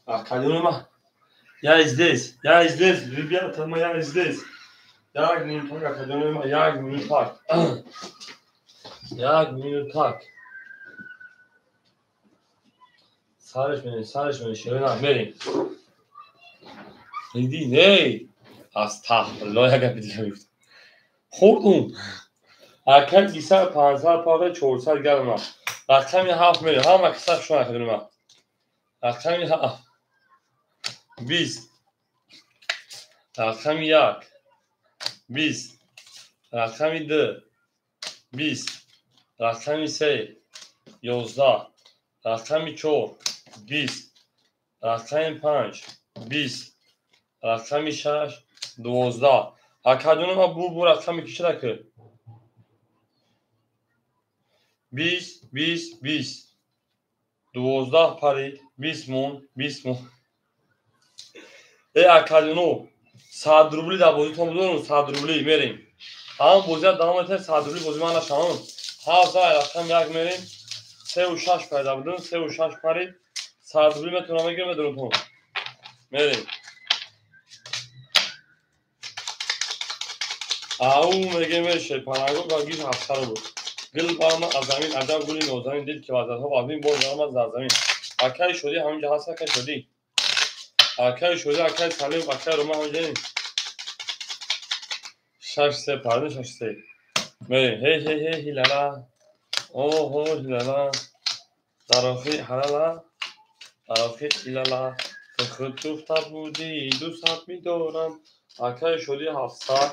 Академия. Я здесь, я здесь, ребята, моя здесь. Як минутак, академия, як минутак. Як минутак. Сараш мене, сараш мене, ширина, мерим. Иди, ней. Астағфируллоҳ, як гапи дига мегуфтам. Хӯрдум. Акай 200, 500, 500, 400 гарма. Рақами 7 мерем. Ҳама киса шуна академия. Рақами 7. 20. Рақами 1. 20. Рақами 2. 20. Рақами 3. 11. Рақами 4. 20. Рақами 5. 20. Рақами 6. 12. Академия бу рақами кишира ки? 20, 20, 20. 12 парид, 20 мон, 20 мон. Э академия 100 рубли дар бозитон будон, 100 рубли мерем. Ҳам бозия давом метавонем, 100 рубли бози ман нашавам. 7 рақам 1 мерем. 3 6 пайда будем, 3 6 парид. 100 рубли метавонам мегирам, медонам. Мерем. Ау мегем шепанаго ва гиш 700 рубл. Гул барма аз замин, аҷаб гули нозанин, дил ки вазатҳо вазмин, боз барма зар замин. Акай шудӣ ҳаминҷа ҳаст, акай шудӣ. Акай шудӣ, акай Салим, акай Рома ҳаминҷа. 6 3 парда, 6 3. Мерем. Ҳей ҳей ҳей ҳилала. Оҳо ҳилала. Дар охир ҳалала. Дар охир ҳилала. Ту худ гуфта будӣ, дӯстат медорам. Акай шудӣ 700.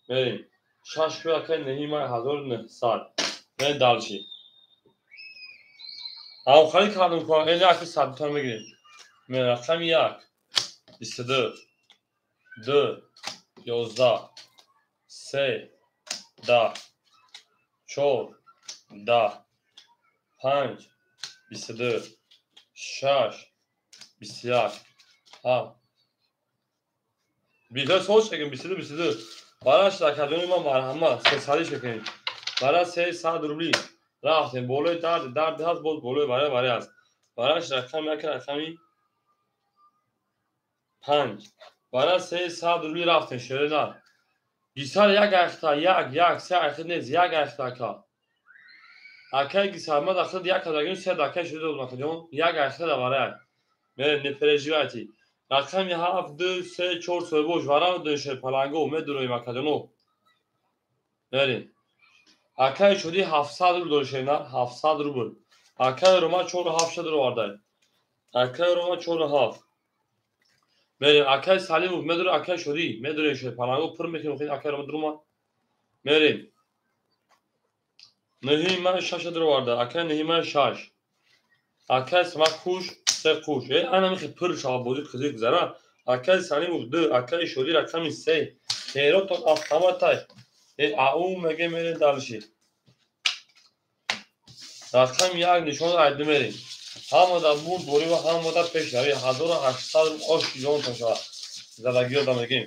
Мерем. 6 ку акай неҳи май 1900. Мерем дальше. Ҳамхалӣ кардем ку, эн як садтон мегирем. Мерем рақами 1. 22. 2. 11. 3. 10. 4. 10. 5. 22. 6. 21. 7. 22 соз шекем, 22, 22. Бараш академия ма марҳамат, сесадӣ шекем. Бара 300 рубли. Рафтем болои дард, дард ҳаст, боз болои варе варе ҳаст. Бараш рақам 1, рақами 5. Бара 300 рубли рафтем, шерена. Гисар як айхта, як, як, се айхта нест, як айхта ака. Акай гисар ма дахл як кадагим, се дакай шуда дод макаҷон, як айхта да варе. Мерем, не переживайте. Рақами 7, 2, 3, 4 соҳибош вара дошед паланго, медуроем акаҷоно. Мерем. Акай шуди 700 рубл дошед, на? 700 рубл. Акай Рома 4 7 шуд овардай. Акай Рома 4 7. Мерем, акай Салимов медуре, акай шуди, медуре шуд паланго пур мекунем, хед акай Рома дурума. Мерем. Неҳи ман 6 шуд оварда, акай неҳи ман 6. Акай Самак хуш, се хуш. Э, ана михи пур шава бози қизиқ гузара. Акай Салимов 2, акай шуди рақами 3. Ҳеротон автоматай. Э, ау меге мерем дальше. Рақами 1 нишон айди мерем. Ҳамада бурд борӣ ва ҳамада пешравӣ. 1800 ош ҷон ташава. Задагиё да мегем.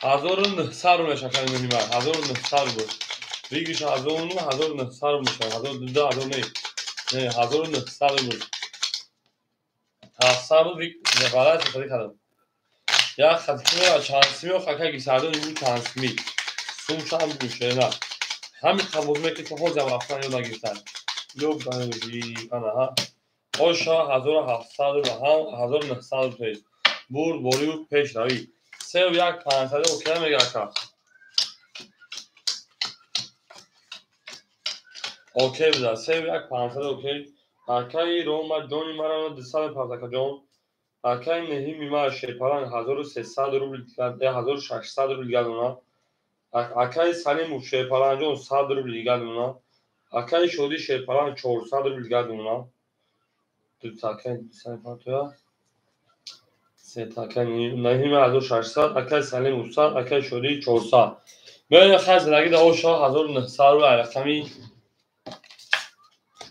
1900 рубл мешакани муҳима. 1900 рубл. Вигиш 1900, 1900 рубл мешавад. 1200, 1000 не. Не, 1900 рубл. 700 рубл ғалат истифода кардам. Як хатки чанд сими ох акай гисардон ин чанд сими. Сумшам гӯшена. Ҳамин қабул мекунед ки ҳозир рафтан ёд нагирифтан. Ёб ана ҳа. Оша 1700 рубл, ҳам 1900 рубл пеш. Бурд борию пешравӣ. 3 1 500 окей мега ака. Окей буда, 3 1 500 окей. Акаи Рома ҷони маро 200 пардак ҷон. Акаи неҳими ма шерпаланг 1300 рубл, 1600 рубл дигар дона. Акаи Салимов шерпаланг ҷон 100 рубл дигар дона. Акаи Шодӣ шерпаланг 400 рубл дигар дона. Ду такаи 200 се такаи неҳими 1600, акаи Салимов 100, акаи Шодӣ 400. Мерем хай зиндагӣ да оша 1900 рубл рақами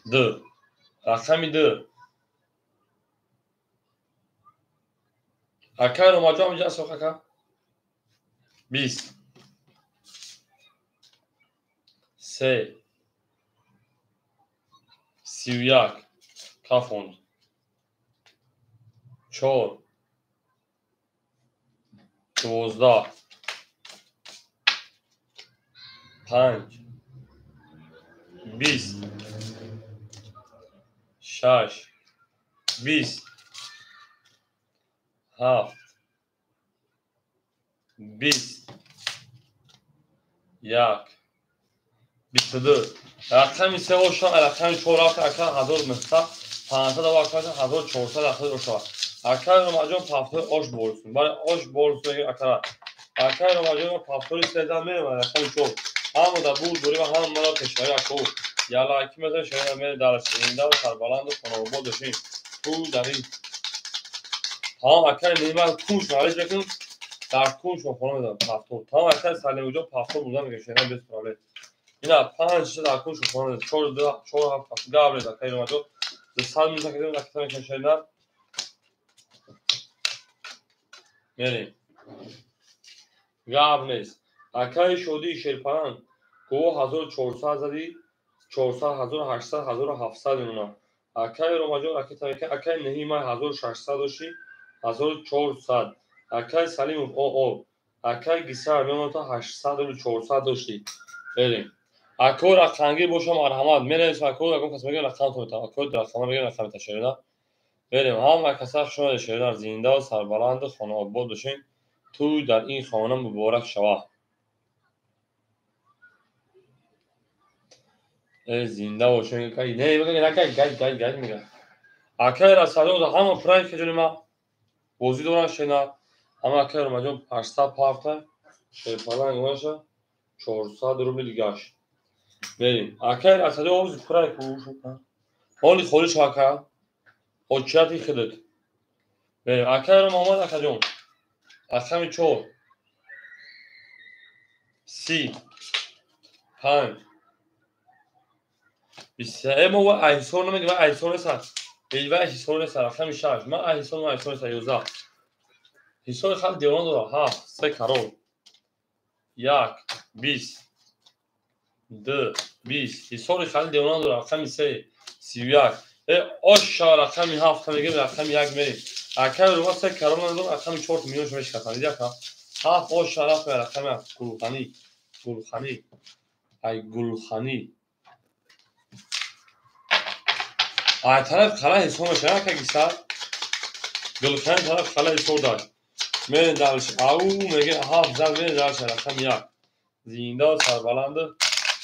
2. Рақами 2. Акай Ромаҷон ҳаминҷа аст, ака? 20. 3. се, 31, кафонд, 4, 12, 5, 20, 6, 20, 7, 20, 1, 22. Рақами се оша, рақами чор рафт, ака 1900, 500 ва ака 1400 рафт оша. Ака Ромаҷон пафтори ош борсун. Бале, ош борсун ака. Ака Ромаҷон пафтори седан мерем, рақами чор. Ҳама да буд дорӣ ва ҳама мара пешаи аку. Яла ки мезан шояд мере дар зинда ва сарбаланд ва хонаобод бошем. Ту дар ин тамом ака нима куш налиш мекунам. Дар куш хона мезанам пафтор. Тамом ака Салимҷон пафтор бурдан мегӯяд, шояд без проблем. Ина 5 дар куш хона 4 2 4 7 габре ака Ромаҷон. 200 миза кардем ака мекашад. Мерем. Гап нест. Акаи Шодии Шерпаланг гӯво 1400 зади, 400, 1800, 1700 мемонад. Акаи Ромаҷон ракета мекунад. Акаи Неҳи май 1600 дошти, 1400. Акаи Салимов ОО. Акаи Гисар мемонад 800 рубл 400 дошти. Мерем. Акои рақамгир боша марҳамат. Мерем акои ягон кас мегӯяд рақам то акои рақама мегӯяд рақам ташарина. Мерем. Ҳама каса хуш омадед шеринар, зинда ва сарбаланду хонаобод бошед. Тӯй дар ин хона муборак шавад. Зинда бошед. Не, мегӯяд, гай, гай, гай, мегӯяд. Акаи Расалҷон ҳама пранк ҷони ма бозӣ доранд шеринар. Ҳама акаи Ромаҷон 800 пафта, Шерпаланг оша 400 рубли дигаш. Мерем. Акаи Расалҷон ози пранк ҳоли холӣ шав ака. Ҳоҷияти худат. Мерем. Акаи Ромаҳмад акаҷон. Рақами 4, 30, 5, 20. Мо ва айҳисор намегӯем, ва айҳисор нест. Ва ҳисор нест. Рақами 6. Ман айҳисор, ман айҳисор нест. 11. Ҳисори халқ девона дорад. 7, 3 карол. 1, 20, 2, 20. Ҳисори халқ девона дорад. Рақами 3, 31. Оша рақами 7 мегӯем, рақами 1 мерем. Акаи Рома 3 карол надорад, рақами 4 миллион шумо мешикастанд. Диди ака? 7 оша рафт рақами 7. Гулханӣ, Гулханӣ, ай Гулханӣ. Ай тараф қала ҳисоб мешавад, ака Гисар. Гулханӣ тараф қала ҳисоб дошт. Мерем дарш. Ау мегӯем 7 зад мерем дарш рақами 1. Зинда ва сарбаланд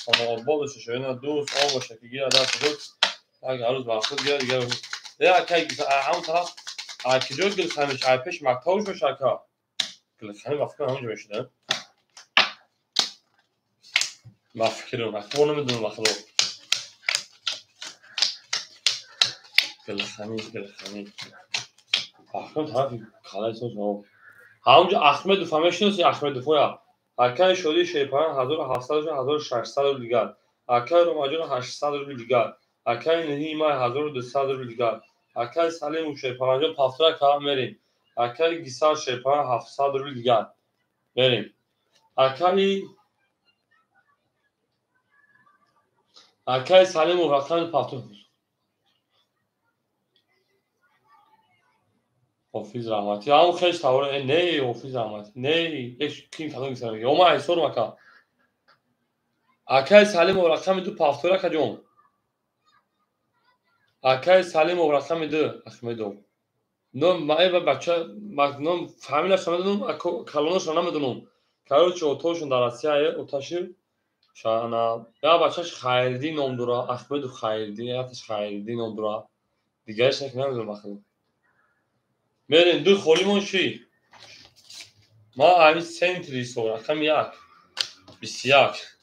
хонаобод бошед. Шояд дӯст он бошад ки гирад даст худ. Як ҳарӯз ба худ гирад дигар. Ака Гисар, ҳамон тараф ай куҷо Гулханӣ мешавад? Ай пеш мактабаш мешавад ака. Гулханӣ ба фикрам ҳамонҷо мешуда. Ба фикрам, ака намедонам ба худо. Гулханӣ, Гулханӣ. Ба фикрам тарафи қалаи соз. Ҳамонҷо Ахмедов ҳам мешиноси Ахмедовоя. Акаи Шодии Шерпаланг 1700, 1600 рубл дигар. Акаи Ромаҷон 800 рубл дигар. Акаи Неҳи май 1200 рубл дигар. Акаи Салимов Шерпалангҷон пафтора кава мерем. Акаи Гисар Шерпаланг 700 рубл дигар. Мерем. Акаи Салимов рақами пафтор. Ҳофиз Раҳматӣ. Ҳамон хеш тавор не, Ҳофиз Раҳматӣ. Не, еш ким кадом Гисар мегӯяд? Ё ман ҳисорам ака. Акаи Салимов рақами 2 пафтора акаҷон. Акаи Салимов рақами 2 Ахмедов. Ном ма бача ном фамилияш намедонам, калонашро намедонам. Короче, отошон дар Россия, оташи шана. Я бачаш Хайриддин ном дора, Ахмедов Хайриддин, яташ Хайриддин ном дора. Дигараш намедонам ахир. Мерем, ду холимон ши. Ма ҳамин центри ҳисоб, рақами 1, 21,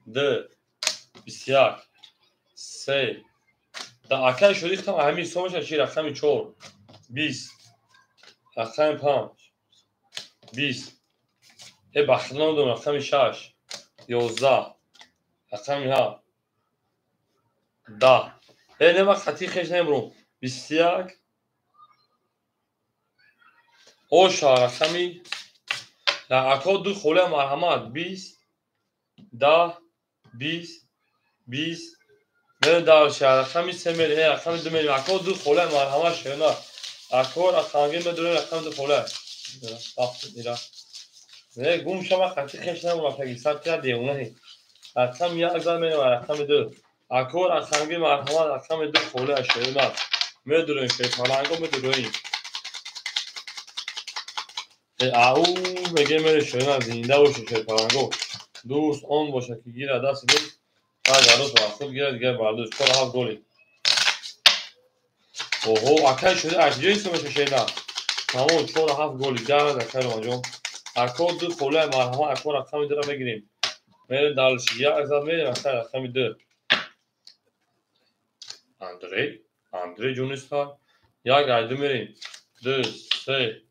2, 21, 3. Да акаи Шодӣ хитам ҳамин ҳисоб мешавад чи рақами 4, 20, рақами 5, 20. Ба худо намедонам, рақами 6, 11, рақами 7, 10. Не, ман хати хеш намебурам. 21. Оша рақами ако ду холия марҳамат 20, 10, 20 20 мерем дальше. Рақами 3 мерем, рақами 2 мерем. Ако ду хола марҳамат шена. Ако рақамги медурем рақами 2 хола. Рафт ира. Не гум шава хати хеш намура таги сад ка девона. Рақами 1 зад мерем рақами 2. Ако рақамги марҳамат рақами 2 хола шена. Медурем шепаланго медурем. Ау меге мере шена зинда боше шепаланго. Дӯст он боша ки гира дасти дӯст, агар дӯст ба худ гирад дигар бар дӯст. 4 7 голи. Оҳо, акай шуда аҷои сумаша шена. Тамом 4 7 голи гард акай Ромаҷон. Ако ду хола марҳамат ако рақами 2-ро мегирем. Мерем дальше. Як зад мерем акай рақами 2. Андрей, Андрей ҷуниста. Як айду мерем. 2 3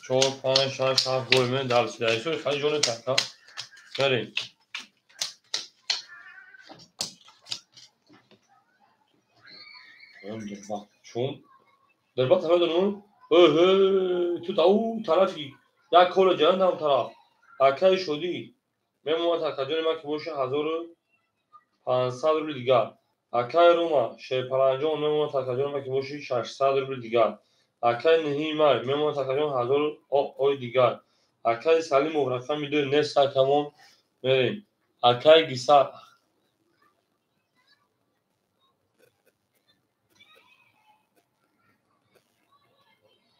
4 5 6 7 гол мерем дальше. Дайсо хали ҷониста ака. Мерем. Чун дербат медонам. Эҳе, ту ау тарафи як кола ҷан дам тараф. Акай шудӣ. Мемонад акаҷони ман ки боша 1500 рубли дигар. Акай Рома Шерпаланҷон мемонад акаҷони ман ки боши 600 рубли дигар. Акай Ниҳимай мемонад акаҷон 1000 ой дигар. Акай Салимов рақами 2 нест акамон мерем. Акай Гисар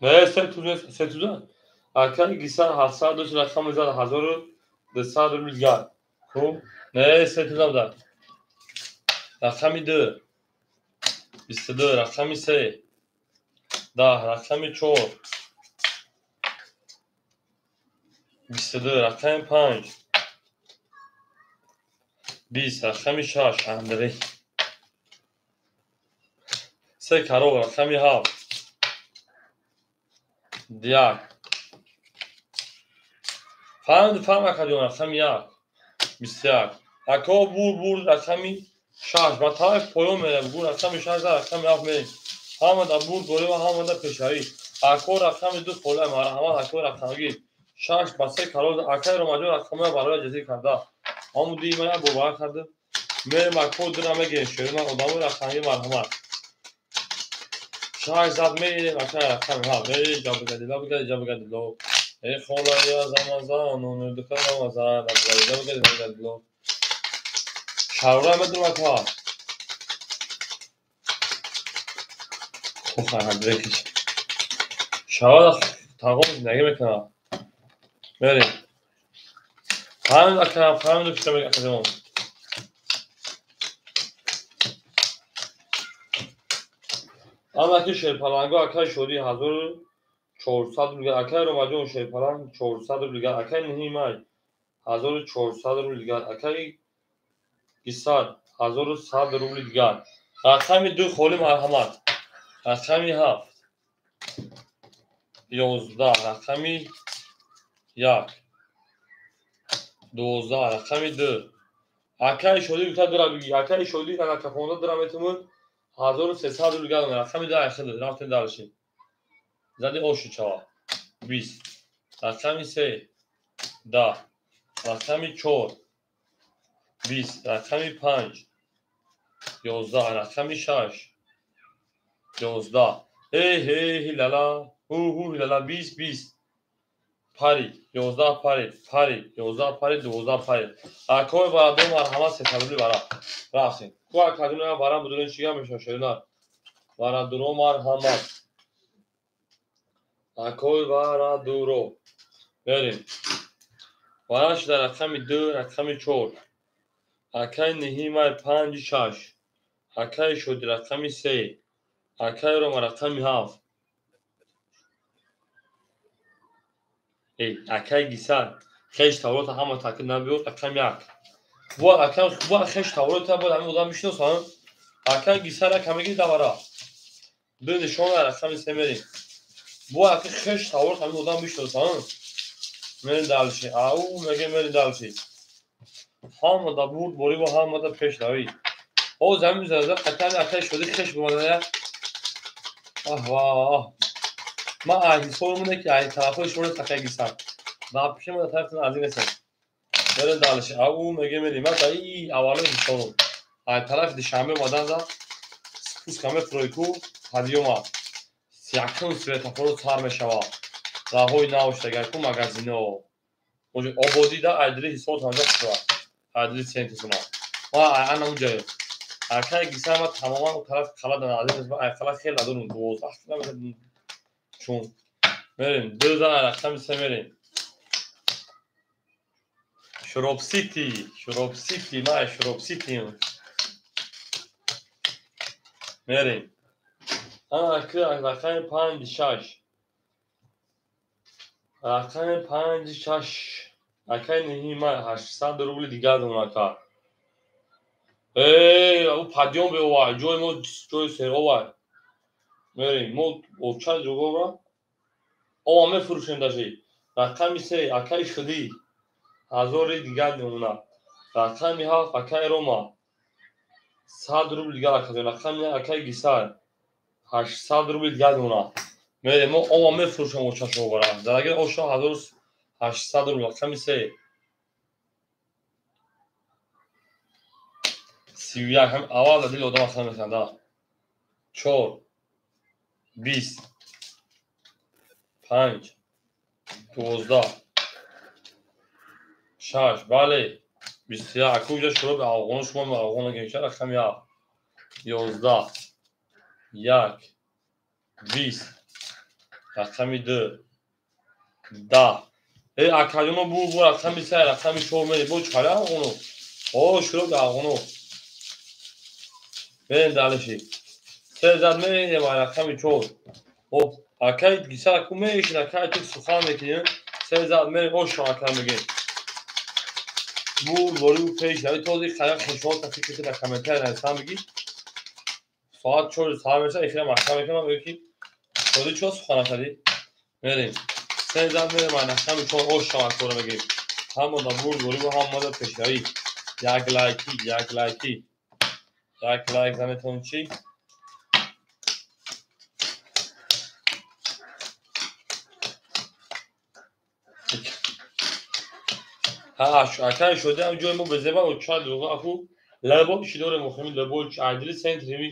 Не, се туза. Акай Гисар 700 дошт рақами зад 1200 рубли дигар. Хуб, не, се туза буда. Рақами 2 22, рақами 3 10, рақами 4 22, рақами 5 20, рақами 6 Андрей. Се карол, рақами 7 1. Фаҳмид, фаҳм акаҷон, рақами 1 21. Ако бур бур рақами 6 ба тарафи поён меравем. Гу рақами 6 рақами 7 мерем. Ҳамада бур дорем ва ҳамада пешравӣ. Ако рақами 2 хола марҳамат ако рақамги 6 ба 3 карол. Акай Ромаҷон рақамҳоя бароя ҷазир карда. Ҳамун ди ман бовар кардам. Мерем ако дура мегирем. Шерман одамои рақамги марҳамат. 6 зад мерем акай рақами 7. Эй ҷабгадила бигад ҷабгадило. Эй хола я замазан он дука рамазан ҷабгадила бигад ҷабгадило. Шавра медурам ака. Хуб Андрейкич. Шавра тағом зиндагӣ мекунад. Мерем. Фаҳмид ака, фаҳмид пиша мега акаҷон. Амаки Шерпаланго акай Шодӣ 1400 рубли, акай Ромаҷон Шерпаланг 400 рубли, акай Ниҳимай 1400 рубли, акай Гисар 1100 рубли дигар. Рақами 2 холи марҳамат. Рақами 7 11, рақами 1 12, рақами 2. Акай Шодӣ гуфта дура биги. Акай Шодӣ рақамхонда дура метумуд 1300 рубли дигар. Рақами 2 айхид рафтем дальше. Зади ошу чава. 20. Рақами 3 10. Рақами 4 20, рақами 5 11, рақами 6 11. Эй эй ҳилала, ҳу ҳу ҳилала 20 20. Парид 11 парид, парид 11 парид, 12 парид. Акои барадор марҳамат 300 рубли бара. Рафтем. Ку академия барам будурин чига мешава шерина. Барадуро марҳамат. Акои барадуро. Мерем. Бараш дар рақами 2, рақами 4. Акай Ниҳимай 5 6. Акай Шодӣ рақами 3. Акай Рома рақами 7. Эй, акай Гисар, хеш таврота ҳама такид набиёр, рақами 1. Бояд акай, бояд хеш таврота бояд ҳамин одам бишносам. Акай Гисар рақам мегири давара. Ду нишона рақами 3 мерем. Бояд акай хеш таврота ҳамин одам бишносам. Мерем дальше. Ау, меге мерем дальше. Ҳамада бурд борӣ ва ҳамада пешравӣ. Ҳоз ҳамин зарза қатъан акай Шодӣ хеш бомадая. Аҳ ваҳ. Ман ҳисобам ки ай тарафҳои шумо нест акай Гисар. Ва пеши ман тарафтон аз ин нестам. Мерем дальше. Ау меге мерем. Ма и аввалои ҳисорум. Ай тарафи Душанбе омадан за спуска мефурӯй ку подъёма. Якум светофоро сар мешавад. Роҳҳои нав шудагай ку магазино. Ободӣ да айдили ҳисор танҷа шуда. Айдили центрсуна. Ма ана унҷа. Акай гиса ма тамоман тараф қала да наздик ма ай қала хеле надорум. 12 километр чун. Мерем. Ду за рақами се мерем. Шуроб Сити, Шуроб Сити, ма Шуроб Сити. Мерем. Ана ки рақами 5 6. Рақами 5 6. Акай неҳи ма 800 рубли дигар дорам ака. Эй, у подъём беовай, ҷои мо ҷои серовай. Мерем, мо оча ҷугора. Ова мефурӯшем даже. Рақами 3 акай шудӣ. 1000 дигар мемонад. Рақами 7 акай Рома. 100 рубл дигар ака. Рақами 1 акай Гисар. 800 рубл дигар мемонад. Мерем, мо ова мефурӯшем очашо бара. Дараги оша 1800 рубл. Рақами 3. 31 ҳам аввал дили одам ахта механда. 4 20 5 12 6 бале 21 акуҷа шуруъ ба афғоно шумо ба афғоно гирифта рақами 7 11 1 20 рақами 2 10 э акаҷоно бу рақами 3 рақами 4 мере бо чаля афғоно о шуруъ ба афғоно мерем далеши се зад мерем рақами 4 о акай гиса ку мешин акай ту сухан мекунем се зад мерем о шо ака мегем бур бори пеш рави този қаяқ хушҳол та фикр ки дар комментария нависам бигӣ соат 4 саҳар мешавад эфира маҳкам мекунам мегӯ ки този чо сухан накардӣ мерем се зад мерем рақами 4 ош шавакора мегем ҳама да бур бори бо ҳама да пешравӣ як лайки як лайки як лайк занетон чӣ акай шуда ҳам ҷои мо безеба ча дуға аку лабо чӣ дорем охими лабо айдили центрими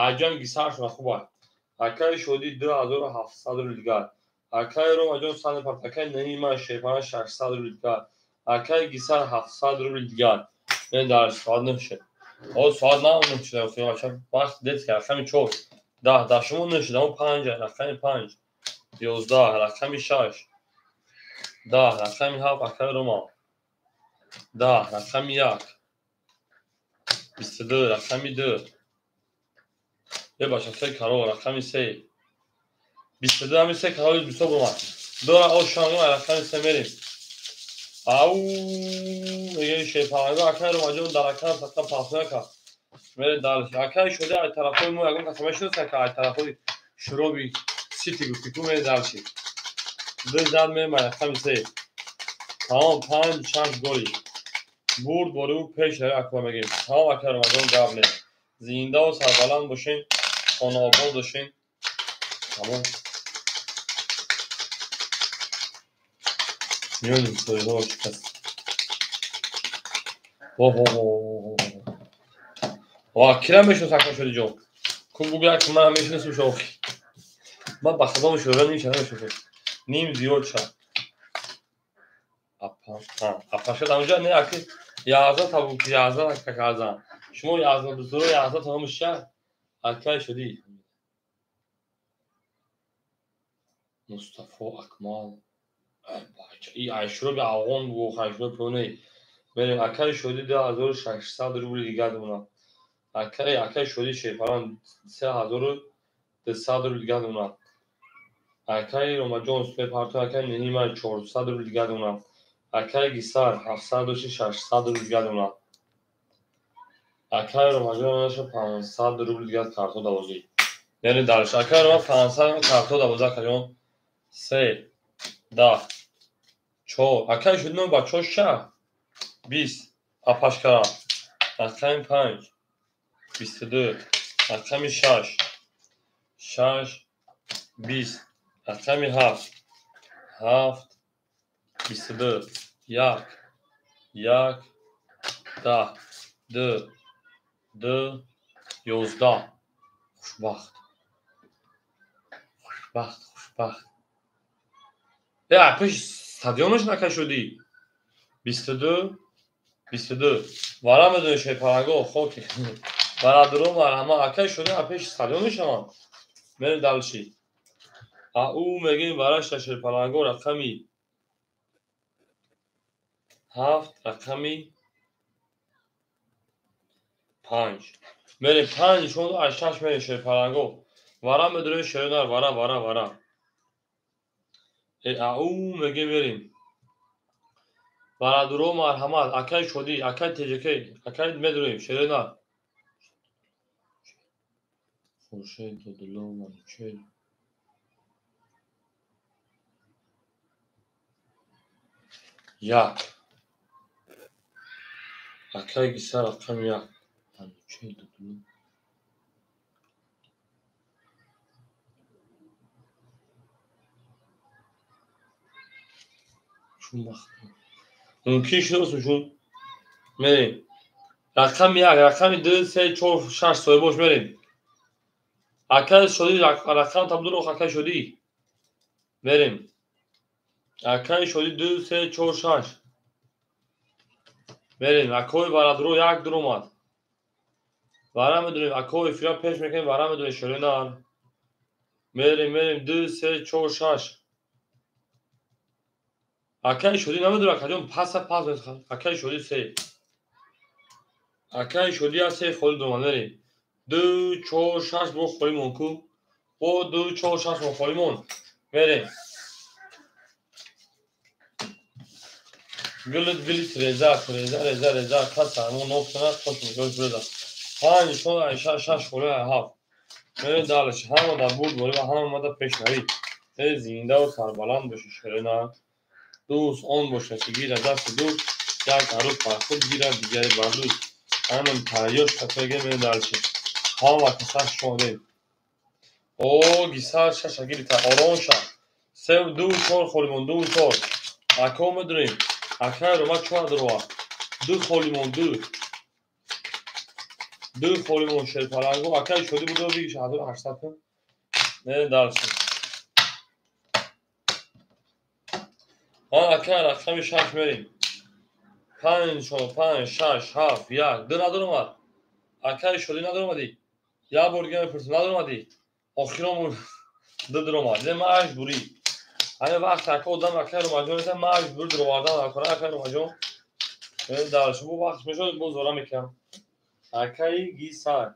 айҷам гисаршона хуба акай шуди 2700 рубл дигар акай ромаҷон сани парт акай наима шерпана 600 рубл дигар акай гисар 700 рубл дигар мен дар соат 9 шуд о соат 9 шуд вақт детка рақами 4 10 дар шумо 9 шуд амо 5 рақами 5 11 рақами 6 10 рақами 7 акай рома 10 рақами 1 22 рақами 2 бебаша се карол рақами 3 22 ҳами се кароли бисёр бомад дора ошанго рақами 3 мерем ау мегӯи шерпаранго акай ромаҷон дар акай сақа паснака мерем дальше акай шуда ай тарафҳои мо ягон каса мешиноса ка ай тарафҳои шуроби сити гуфти ку мерем дальше ду зад мерем ай рақами 3 тамом 5 6 голи бурд бори ӯ пеш рави акба мегем тамом акай ромаҷон гап нест зиндаву сарбаланд бошен хонаобод бошен тамом миёни соҳибҳо шикаст ва кира мешинос ака шудиҷон ку бугӯя ки ман мешиносим шохи ман ба худо мешӯра ним ша намешиносам ним зиёд ша апаша дар онҷа не аки язда табук язда каказан шумо язда бузуро язда тамомиша акай шудӣ мустафо акмал и айшуроби афғон бугӯ айшуроби пӯне мерем акай шудӣ 2600 рубли дигар донам акай шудӣ шерпаран 3200 рубли дигар донам акай ромаҷон мепартои акай неҳима 400 рубли дигар донам акай гисар 700 600 рубли дигар донам акай ромаҷон 500 рубли дигар карто давозӣ яъне дальше акай рома 500 карто давозӣ акаҷон 3 10 4 акай шуд ном бачаҳо ша 20 апашкара рақами 5 22 рақами 6 6 20 рақами 7 7 22 1 1 10 2 2 11. Хушбахт. Хушбахт, хушбахт. Пеш стадионаш накашудӣ. 22 22. Вара медонӣ шерпаланго хоки. Бародаро марҳама акай шуда пеш стадион мешаванд. Мерем дальше. А ӯ мегӯем барашта шерпаланго рақами 7 рақами 5. Мерем 5 нишон 6 мерем шерпаланго. Вара медонем шернар вара вара вара. Ау мегӯем мерем. Бародаро марҳамат акай шодӣ акай теҷакай акай медонем шернар. Хуршед Додулло Манучер. Як. Акай гиса рақами 1. Манучер Додулло. Чун вақт мумкин шудааст чун мерем. Рақами 1, рақами 2, 3, 4, 6 соҳибош мерем. Акай шодӣ рақам табдуро акай шодӣ. Мерем. Акай шодӣ 2, 3, 4, 6. Мерем. Акои бародаро 1 дуромад. Вара медонем акои фира пеш мекунем, вара медонем шеренар. Мерем, мерем 2, 3, 4, 6. Акай шодӣ намедонам акаҷон паса пас акай шодӣ 3. Акай шодӣ аз 3 холӣ дуромад мерем. 2 4 6 бо холӣ мон ку. Бо 2 4 6 мо холӣ мон. Мерем. Гулит билит реза реза реза реза каса мо нофтана хош мекунем реза. 5 6 6 холӣ 7. Мерем дальше. Ҳама дар бурд борӣ ва ҳама дар пешравӣ. Зинда ва сарбаланд бошед шерена. Дӯст он бошад ки гирад дасти дӯст, як арӯз бар худ гирад дигаре бар дӯст. Ҳамин тайёр шатаге мерем дальше. Ҳама каса шодем. О гисар шаша гирита ором ша. 3 2 4 холимон 2 4. Ако медонем. Акай рома 4 дурова. 2 холимон 2. 2 холимон шерпаланго акай шоди будо бигиш 1800 кун. Мерем дальше. Акай рақами 6 мерем. 5 4 5 6 7 1 2 надоромад. Акай шодӣ надоромадӣ. Як бор дига мепурсам надоромадӣ. Охирон 2 дуромад. Зе маҷбурӣ. Ҳамин вақт ака одам акай Ромаҷон меса маҷбур дуровардан акора акай Ромаҷон. Дальше бу вақт мешуд боз зора мекунам. Акай гисар.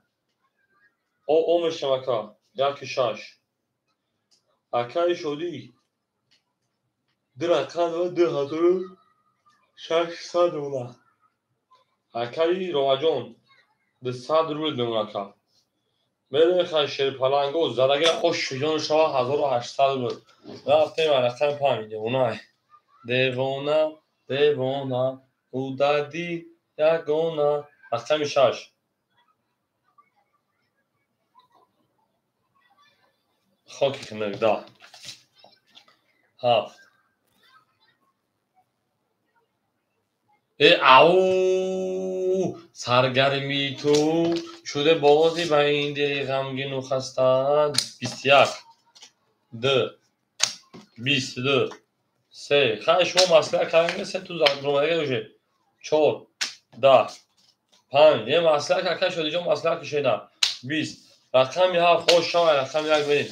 О мешам ака. 1 6. Акай шодӣ. 2 рақам 2600 рубл. Акай Ромаҷон 200 рубл мемонад ака. Мерем хай шерпаланго задаги ош ҷон шава 1800 рубл. Рафтем рақами 5 девона. Девона, девона, удади ягона. Рақами 6. Хоки хинак да. 7. Ау саргармии ту шуда бозӣ ба ин дили ғамгину хаста. 21 2 22 3. Хай шумо маслиҳат кардем се ту дуромадага уже 4 10 5. Е маслиҳат ака шодиҷон маслиҳат кишида 20 рақами 7 хош шава рақами 1 мерем.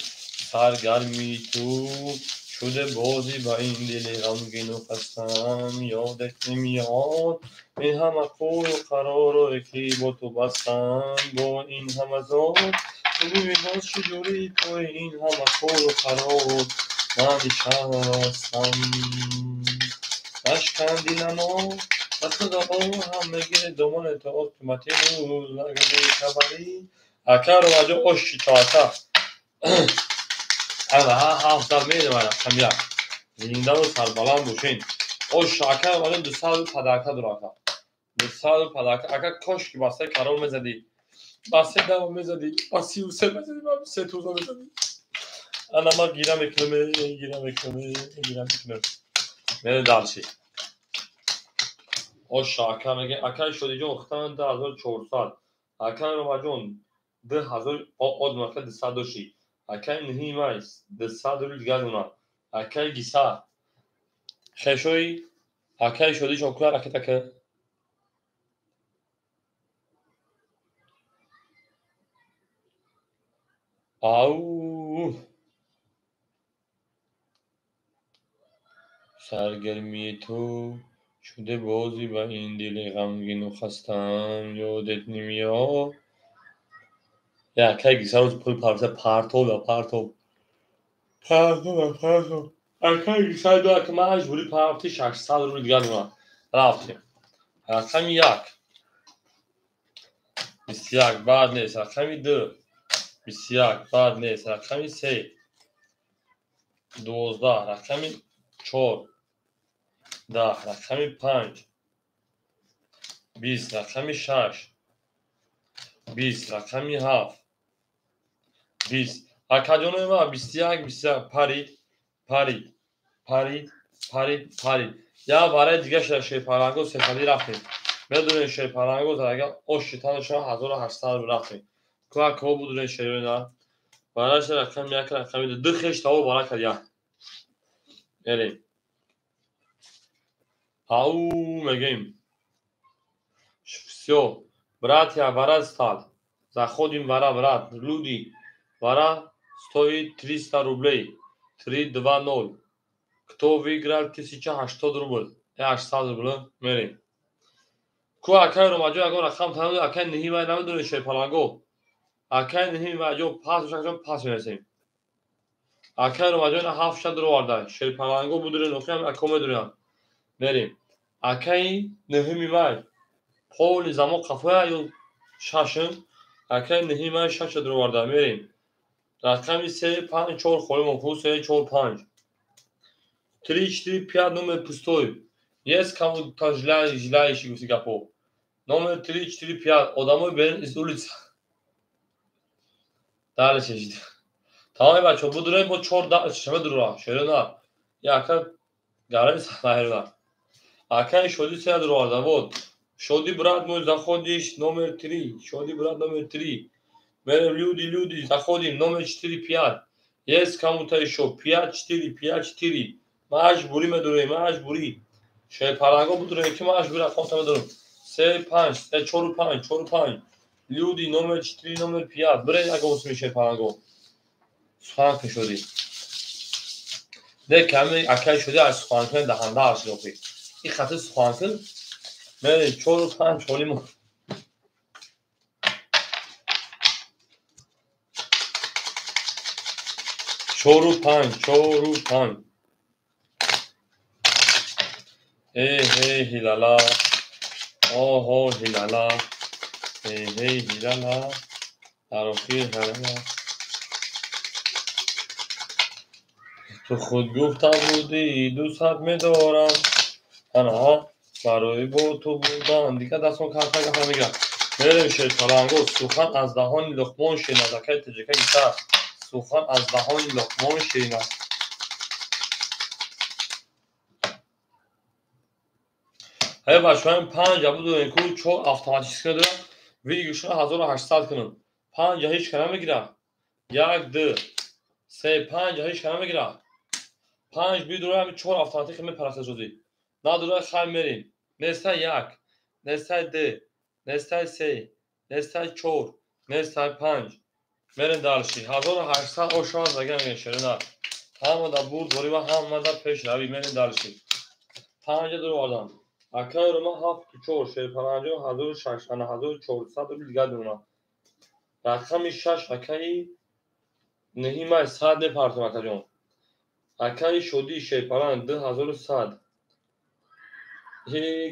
Саргармии ту шуда бозӣ ба ин дили ғамгину хастам, ёдат намеояд ин ҳама қулу қароро ки бо ту бастам, бо ин ҳама зор ту бибин боз чӣ ҷурӣ ту ин ҳама қулу қарор ман нишастам. Нашкан диламо ба худо ҳам мегиред домони то оқимати рӯз агар бехабарӣ. Ака Ромаҷон оши чоака. Ана ҳафт зад мерем рақами 1. Зиндаву сарбаланд бошед. Ош ака Ромаҷон 200 падака дур ака. 200 падака. Ака кош ки бастаи карол мезадӣ. Бастаи дава мезадӣ. Ба 33 мезадӣ, ба 3 туза мезадӣ. Ана ман гира мекунам, гира мекунам, гира мекунам. Мерем дальше. Оша ака меге акай Шодиҷон хитан 2400. Акай Ромаҷон 2000 одам ака 200 доши. Акай Нуҳи май 200 рубл дигар дона. Акай Гиса. Хешои акай Шодиҷон куя ракета ка. Ау. Саргармии ту шуде бозӣ ба ин дили ғамгину хастам ёдет немиёд. Акай Гиса рӯз пул парвиса партов да партов. Партов да партов. Акай Гиса ду ака маҷбурӣ партовти 600 рубл дигар дона. Рафтем. Рақами 1. 21 баъд нест. Рақами 2. 21 баъд нест. Рақами 3. 12. Рақами 4. 10. Рақами 5. 20. Рақами 6. 20. Рақами 7. 20. Акаҷонои ман 21 21 парид, парид, парид, парид, парид. Як барои дига шуда шерпаланго сесадӣ рафтем. Медонед шерпаланго агар ош шитанашон 1800 рубл рафтем. Кӯакҳо будурен шероина. Барои рақами 1 рақами 2 ду хеш тавор бара кард як. Мерем. Ау мегем. Всё, братья, вара стал. Заходим вара, брат. Люди, вара стоит 300 рублей. 3, 2, 0. Кто выиграл 1080 рубль? 800 рубль. Мерем. Ку акай Ромаҷон ягон рақам тануд, акай Ниҳи май намедонед шерпаланго. Акай Ниҳи май ҷо пас бошад, пас мерасем. Акай Ромаҷон 7 дуроварда. Шерпаланго будурен, охирам ако медурям. Мерем. Акай Ниҳими май поли замон қафоя ё шашм. Акай Ниҳи май 6 дуроварда. Мерем. Рақами 3 5 4 холӣ мон ку 3 4 5. 3 4 5 номер пустой. Есть кому-то желающий гуфти гапо. Номер 3 4 5 одамои берин из улица. Дальше жид. Тамоми бачаҳо будурем бо 4 да шама дура. Шерона. Яка гарами сахнаҳерна. Акай Шоди се дуроварда. Вот. Шоди брат мой заходишь номер 3. Шоди брат номер 3. Мерем люди, люди, заходим номер 4 5. Есть кому-то ещё 5 4 5 4. Маҷбурӣ медурем, маҷбурӣ. Шерпаланго будурем ки маҷбурӣ рақамта медурем. 3 5 4 5 4 5. Люди номер 4 номер 5. Бирен ягон усми шерпаланго. Сухан ки шудӣ. Не ками акай шудӣ аз суханкун даҳанда аст охи. Ин хати суханкун мерем 4 5 холӣ мо. Чору панҷ, чору панҷ. Эй ҳей ҳилала, оҳо ҳилала, эй ҳей ҳилала, дар охир ҳилала. Ту худ гуфта будӣ дусад медорам. Анаҳа барои бо ту будан. Дигар дастон карта гафа мегирад. Мерем шерпаланго. Сухан аз даҳони Луқмон ширин аст. Акай таҷика гиса. Сухан аз даҳони Луқмон ширин аст. Ҳай бачаҳоям 5 будурем ку 4 автоматически медорам. Видеошона 1800 кунам. 5 ҳеҷ ка намегирад. 1 2 3 5 ҳеҷ ка намегирад. 5 бидурам 4 автоматик мепарахта шуди. Надура хай мерем. Нестай 1, нестай 2, нестай 3, нестай 4, нестай 5. Мерем дальше. 1800 ошон заган мешерина. Ҳамада бурд дорӣ ва ҳамада пешравӣ. Мерем дальше. 5 дуровардам. Акай Рома 7 4 шерпаланҷо 1600 1400 рубл дигар дона. Рақами 6 акаи Ниҳи май 100 мепартом акаҷон. Акаи Шодӣ шерпаланг 2100.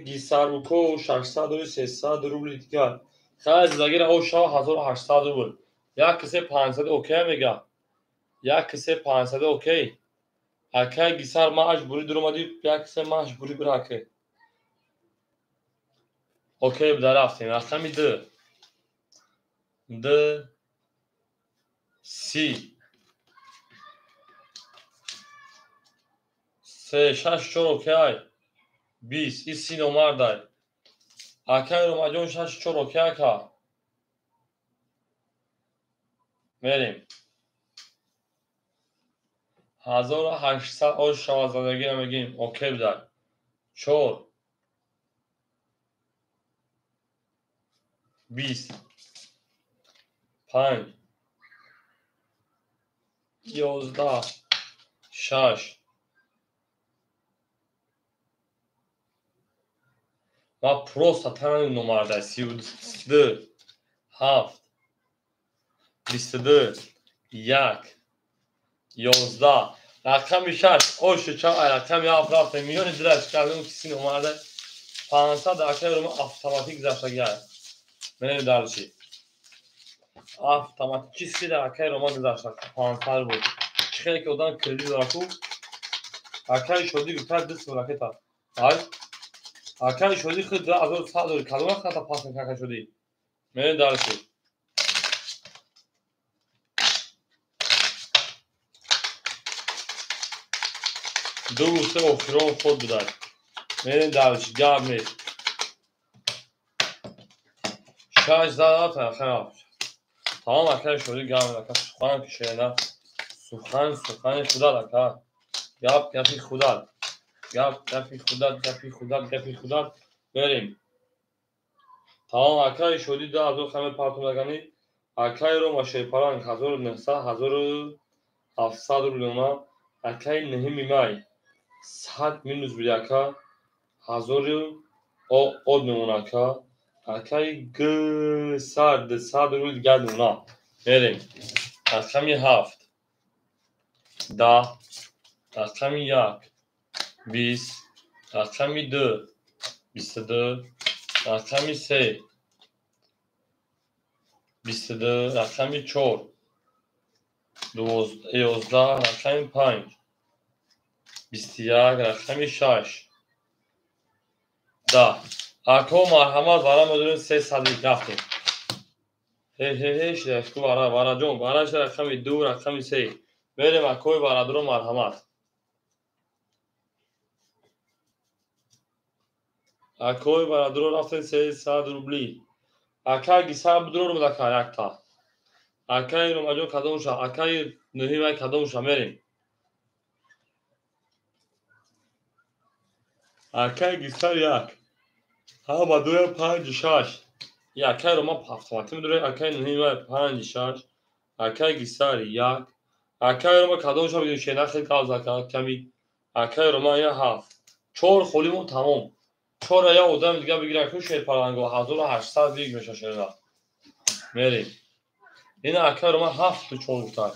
Гисаруко 600 300 рубли дигар. Хай зиндагиро ошава 1800 рубл. Як кисе 500 окей мега. Як кисе 500 окей. Акай Гисар маҷбурӣ дуромадӣ, як кисе маҷбурӣ бира акай. Окей буда рафтем. Рақами 2. 2 30. 3 6 4 окей. 20. И 30 номардай. Акай Ромаҷон 6-4 окей ака. Мерем. 1800 ош шавад задагиро мегирем. Окей будай. 4 20 5 11 6. Ма просто танани номарда 32 7 22 1 11 рақами 6 ошу ча рақами 7 рафтем миёни дилаш кардем киси номарда 500 акай рома автоматик гузаштагиай. Менем дарчи автоматически дар акай рома гузашта 500 буд. Чӣ хеле ки одам кредит дораку акай шодӣ гуфта 2 ракета. Ай акай шодӣ худ 2100 дори кадом хата пас мекунад акай шодӣ. Менем дарчи. Ду се охирон худ будай. Мерем дарчи гап нест. 6 зад рафтан. Тамом акай шодӣ гап ака сухан кишена. Сухан сухани худат ака. Гап гапи худат. Гап гапи худат, гапи худат, гапи худат. Мерем. Тамом акай шодӣ 2000 хаме партонагани. Акай Рома Шерпаланг 1900 1700 рубль. Акай 9 май 100 минус буди ака 1000 од мемона ака. Акай г сад 100 рубл дигар мемона. Мерем. Рақами 7 10 рақами 1 20 рақами 2 22 рақами 3 22 рақами 4 11 рақами 5 21 рақами 6 10. Ако марҳамат вара медонем 300 рафтем. Ҳе ҳе ҳе шидашку вара вараҷон вара шида рақами 2 рақами 3. Мерем акои варадро марҳамат. Акои варадро рафтем 300 рубли. Ака гисар будро рубл ака якта. Акаи Ромаҷон кадомша? Акаи Нуҳимай кадомша? Мерем. Акаи гисар 1 ҳама дуя 5 6. Акаи Рома автоматӣ медорем. Акаи Нуҳимай 5 6. Акаи гисар 1. Акаи Рома кадомша бигирем? Шена хел гавз ака ками. Акаи Рома 7. 4 холимон тамом. 4 я одам дига бигирам ку Шерпаланго 1800 биг меша шена. Мерем. Ина акаи Рома 7 4 гуфтан.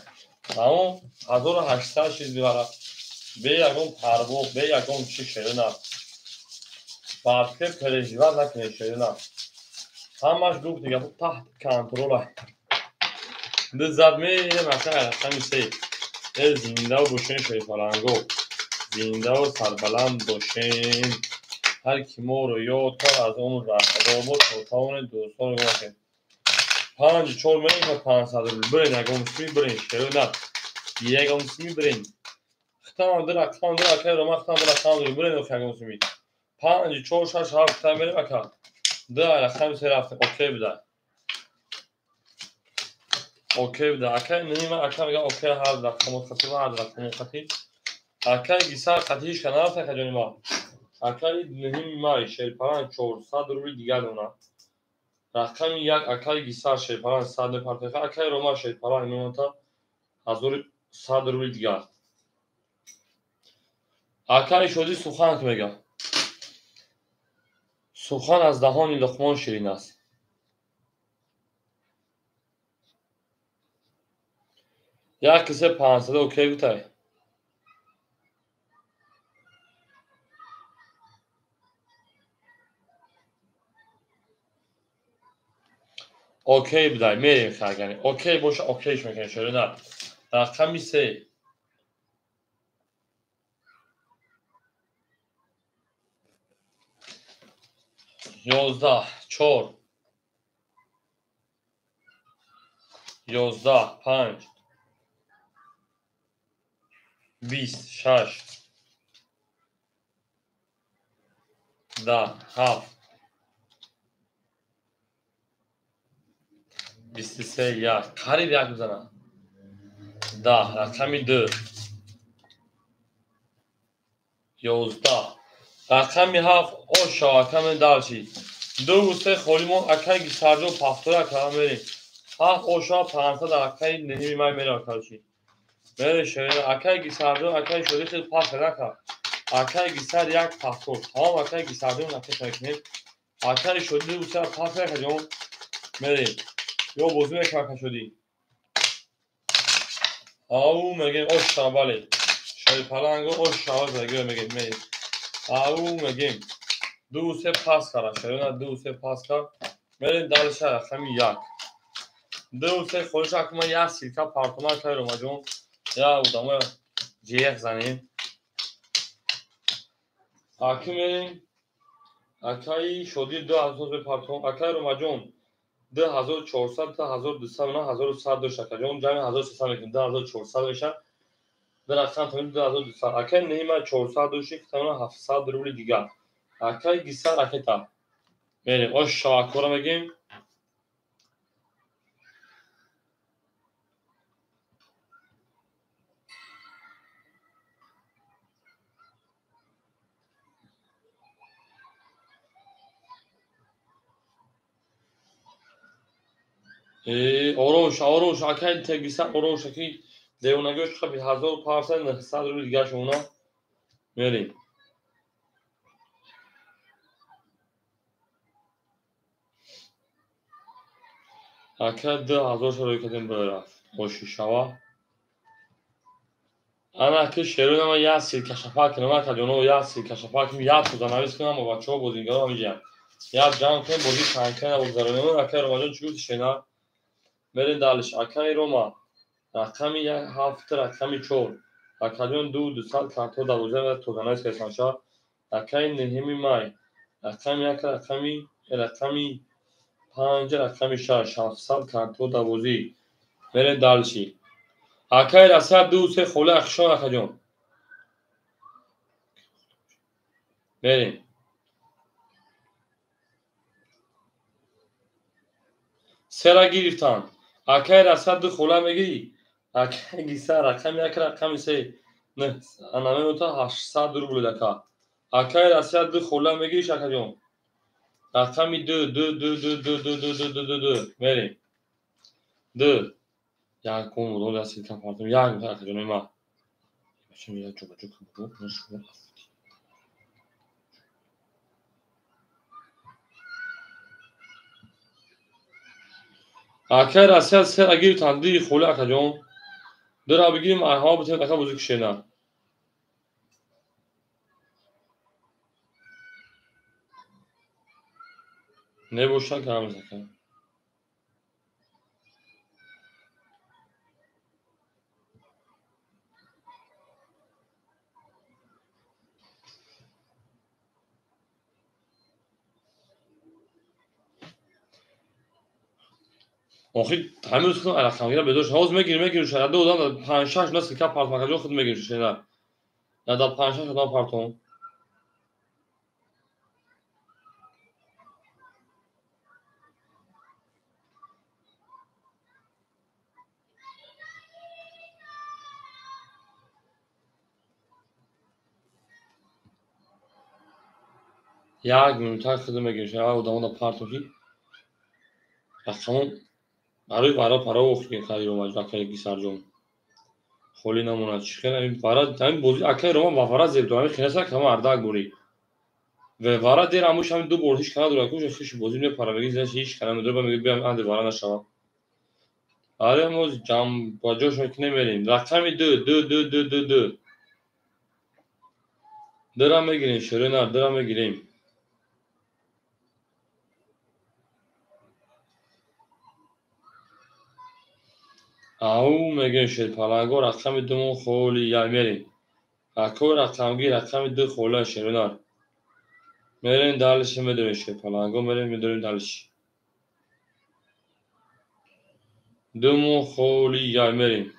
Тамом 1800 чиз бибара. Бе ягон парво, бе ягон чи шена. Барфе переживать накунед шена. Ҳамаш гуфт дига таҳти контрола. Ду зад мерем акаи рақами 3. Э зинда бошен Шерпаланго. Зиндаву сарбаланд бошем. Ҳар ки моро ёд кард аз он робот то тавонед дӯстонро ёд кунед. 5 4 мерем та 500 рубл. Бирен ягон сими бирен шерона. Ягон сими бирен. Хитам ду рақам ду акаи Рома хитам ду рақам ду бирен ягон сими. 5 4 6 7 хитам мерем ака. Ду рақами 3 рафтем. Окей будай. Окей будай. Акаи Нима ака мега окей ҳар рақамо хати ва ҳар рақамо хати. Акаи гисар хати ҳеч ка нарафт ака ҷони ма. Акаи Нуҳими май Шерпаланг 400 рубл дигар дона. Рақами 1 акаи гисар Шерпаланг 100 мепартоха. Акаи Рома Шерпаланг мемонта 1100 рубл дигар. Акаи шодӣ сухан мега. Сухан аз даҳони Луқмон ширин аст. Як кисе 500 окей гуфтай. Окей будай, мерем харгани. Окей боша, окейш мекунем шерона. Рақами 3 11 4 11 5 20 6 10 7 23 1 қариб як мезанад. 10 рақами 2 11 рақами 7 оша рақами дальше 2 3 холӣ мо акай Гисарҷон пафтора кара мерем. 7 оша 500 акай ними май мерем акайчи. Мере шерина акай Гисарҷон акай шоди хел пас нака. Акай Гисар як пафтор. Тамом акай Гисарҷон акай шакнем. Акай шоди 2 3 пас нака ҷон. Мерем. Ё бозӣ мекунам ака шоди. Ау мегем оша бале. Шоди паланго оша бале мегем мерем. Ау мегем 2 3 пас кара. Шерина 2 3 пас кар. Мерем дальше рақами 1. 2 3 холиша акма як силка партона кай Ромаҷон. Я одамо ҷеғ занем. Аки мерем. Акаи Шоди 2000 партон. Акаи Ромаҷон 2400 2200 1100 дошт акаҷон. Ҷамъи 1300 мекунем. 2400 мешавад. Ду рақам тамом 2200. Акаи Неима 400 дошт, тамом 700 рубли дигар. Акаи Гисар ракета. Мерем. Ош шавакора мегем. Орош, орош, акай Гисар орош, аки девонагиёш қаби 1500 900 рубли дигар шуна. Мерем. Ака 2000 шарои кардем барафт. Оши шава. Ана ки шерунама як силка шафа кунам, ака ҷоно як силка шафа кунам, як тозанавис кунам, бо бачаҳо бозингаро ҳамиҷа. Як ҷамъ кунем, бозӣ канкана богзаронем. Акай Ромаҷон чӣ гуфти шена? Мерем дальше. Акай Рома рақами 7 рақами 4. Акаҷон 2 200 карто 12 тозанавис кардам ша. Акай 9 май рақами 1 рақами 5 рақами 6 700 карто 12. Мерем дальше. Акай Расия 2 3 холе ахшон акаҷон. Мерем. Сера гирифтанд. Акай Расия 2 хола мегирӣ? Акай Гисар рақами 1 рақами 3 9 800 рубл ака. Акай Расия 2 хола мегириш акаҷон? Рақами 2 2 2 2 2 2 2 2 2 2 мерем. 2 як кун рол аст кам партум як акаҷон ма. Бачам як ҷо кун шумо. Акай Расия сера гирифтанд 2 хола акаҷон. Дора бигирим ҳама бутем ака бозӣ кушена. Небошад гарм ака. Охир ҳамин рӯз худам рақамгира бедор шудам. Ҳозир мегирем, шояд ду одам 5-6 на силка партом акаҷон худ мегирем шена. Я да 5-6 одам партом. Як минута худ мегирем шена одамон да партом ки рақамон барои вара пара охи хари Рома акаи Гисарҷон. Холӣ намонад. Чӣ хел ҳамин вара ҳамин бозӣ акаи Рома ба вара зеб дорад. Ҳамин хинаса кама ардак бурӣ. Ва вара дер амуш ҳамин ду бор ҳеч кана дорад. Куш хиш бозӣ мепара меги заш ҳеч кана медорад меги биям анде вара нашава. Аре мо ҷам ба ҷош мекунем мерем. Рақами 2 2 2 2 2 2. Дара мегирем шерена дара мегирем. Ау мегем шерпаланго рақами 2 холи я мерем. Акой рақамги рақами 2 хола шерунар. Мерем дальше медорем шерпаланго мерем медорем дальше. 2 холи я мерем.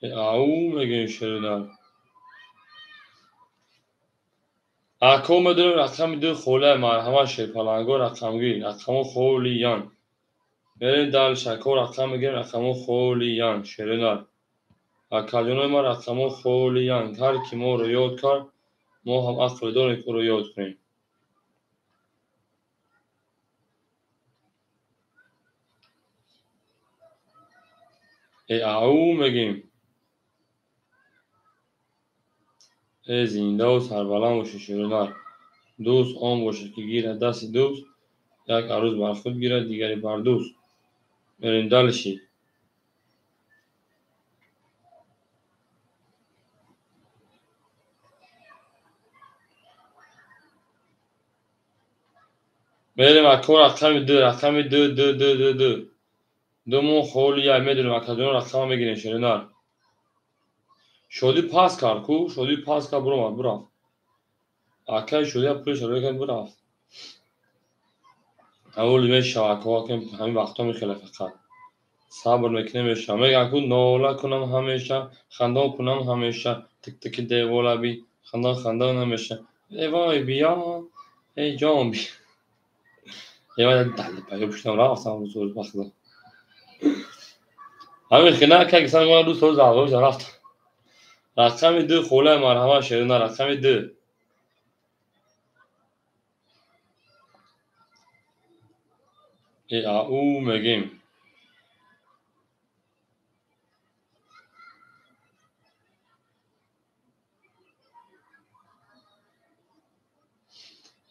Ау мегем шерунар. Ако медонем рақами 2 холия марҳамат шерпаланго рақамгир, рақамҳо холиян. Мерем дальше, ако рақам мегирем, рақамҳо холиян, шеринар. Акаҷонои ман рақамҳо холиян. Ҳар ки моро ёд кард, мо ҳам ақл дорем, ки ӯро ёд кунем. Э ау мегем. Э зиндаву сарбаланд бошед шеринар. Дӯст он бошад, ки гирад дасти дӯст, як арӯз бар худ гирад, дигаре бар дӯст. Мерем дальше. Мерем ако рақами 2, рақами 2, 2, 2, 2, 2. Думон холия медонем, акаҷон рақама мегирем шеринар. Шодӣ пас кард ку, шодӣ пас кард, буромад, бурафт. Акаи шодӣ пулаш рӯй кард, бурафт. Аввал мешава, ако ҳамин вақтҳо мехеле фақат. Сабр мекунем, мешава. Мегӯям ку нола кунам ҳамеша, хандон кунам ҳамеша, тик-тики деволаби, хандон хандон ҳамеша. Эй вой биё, эй ҷон биё. Эй вой далли паё пуштам рафтам рӯз рӯз вақт. Ҳамин хина ака гисан ман рӯз рӯз аввал рафтам. Рақами 2 холаи марҳамат шерина, рақами 2. Э ау мегем.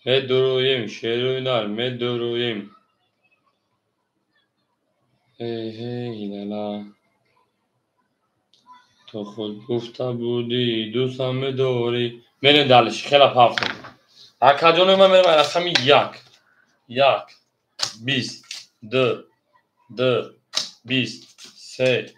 Медуруем, шеринар, медуруем. Эй, эй, лала. То худ гуфта будӣ, дӯстам медорӣ. Мерем дальше, хела пафтем. Акаҷонои ман мерем рақами 1. 1, 20, 2, 2, 20, 3,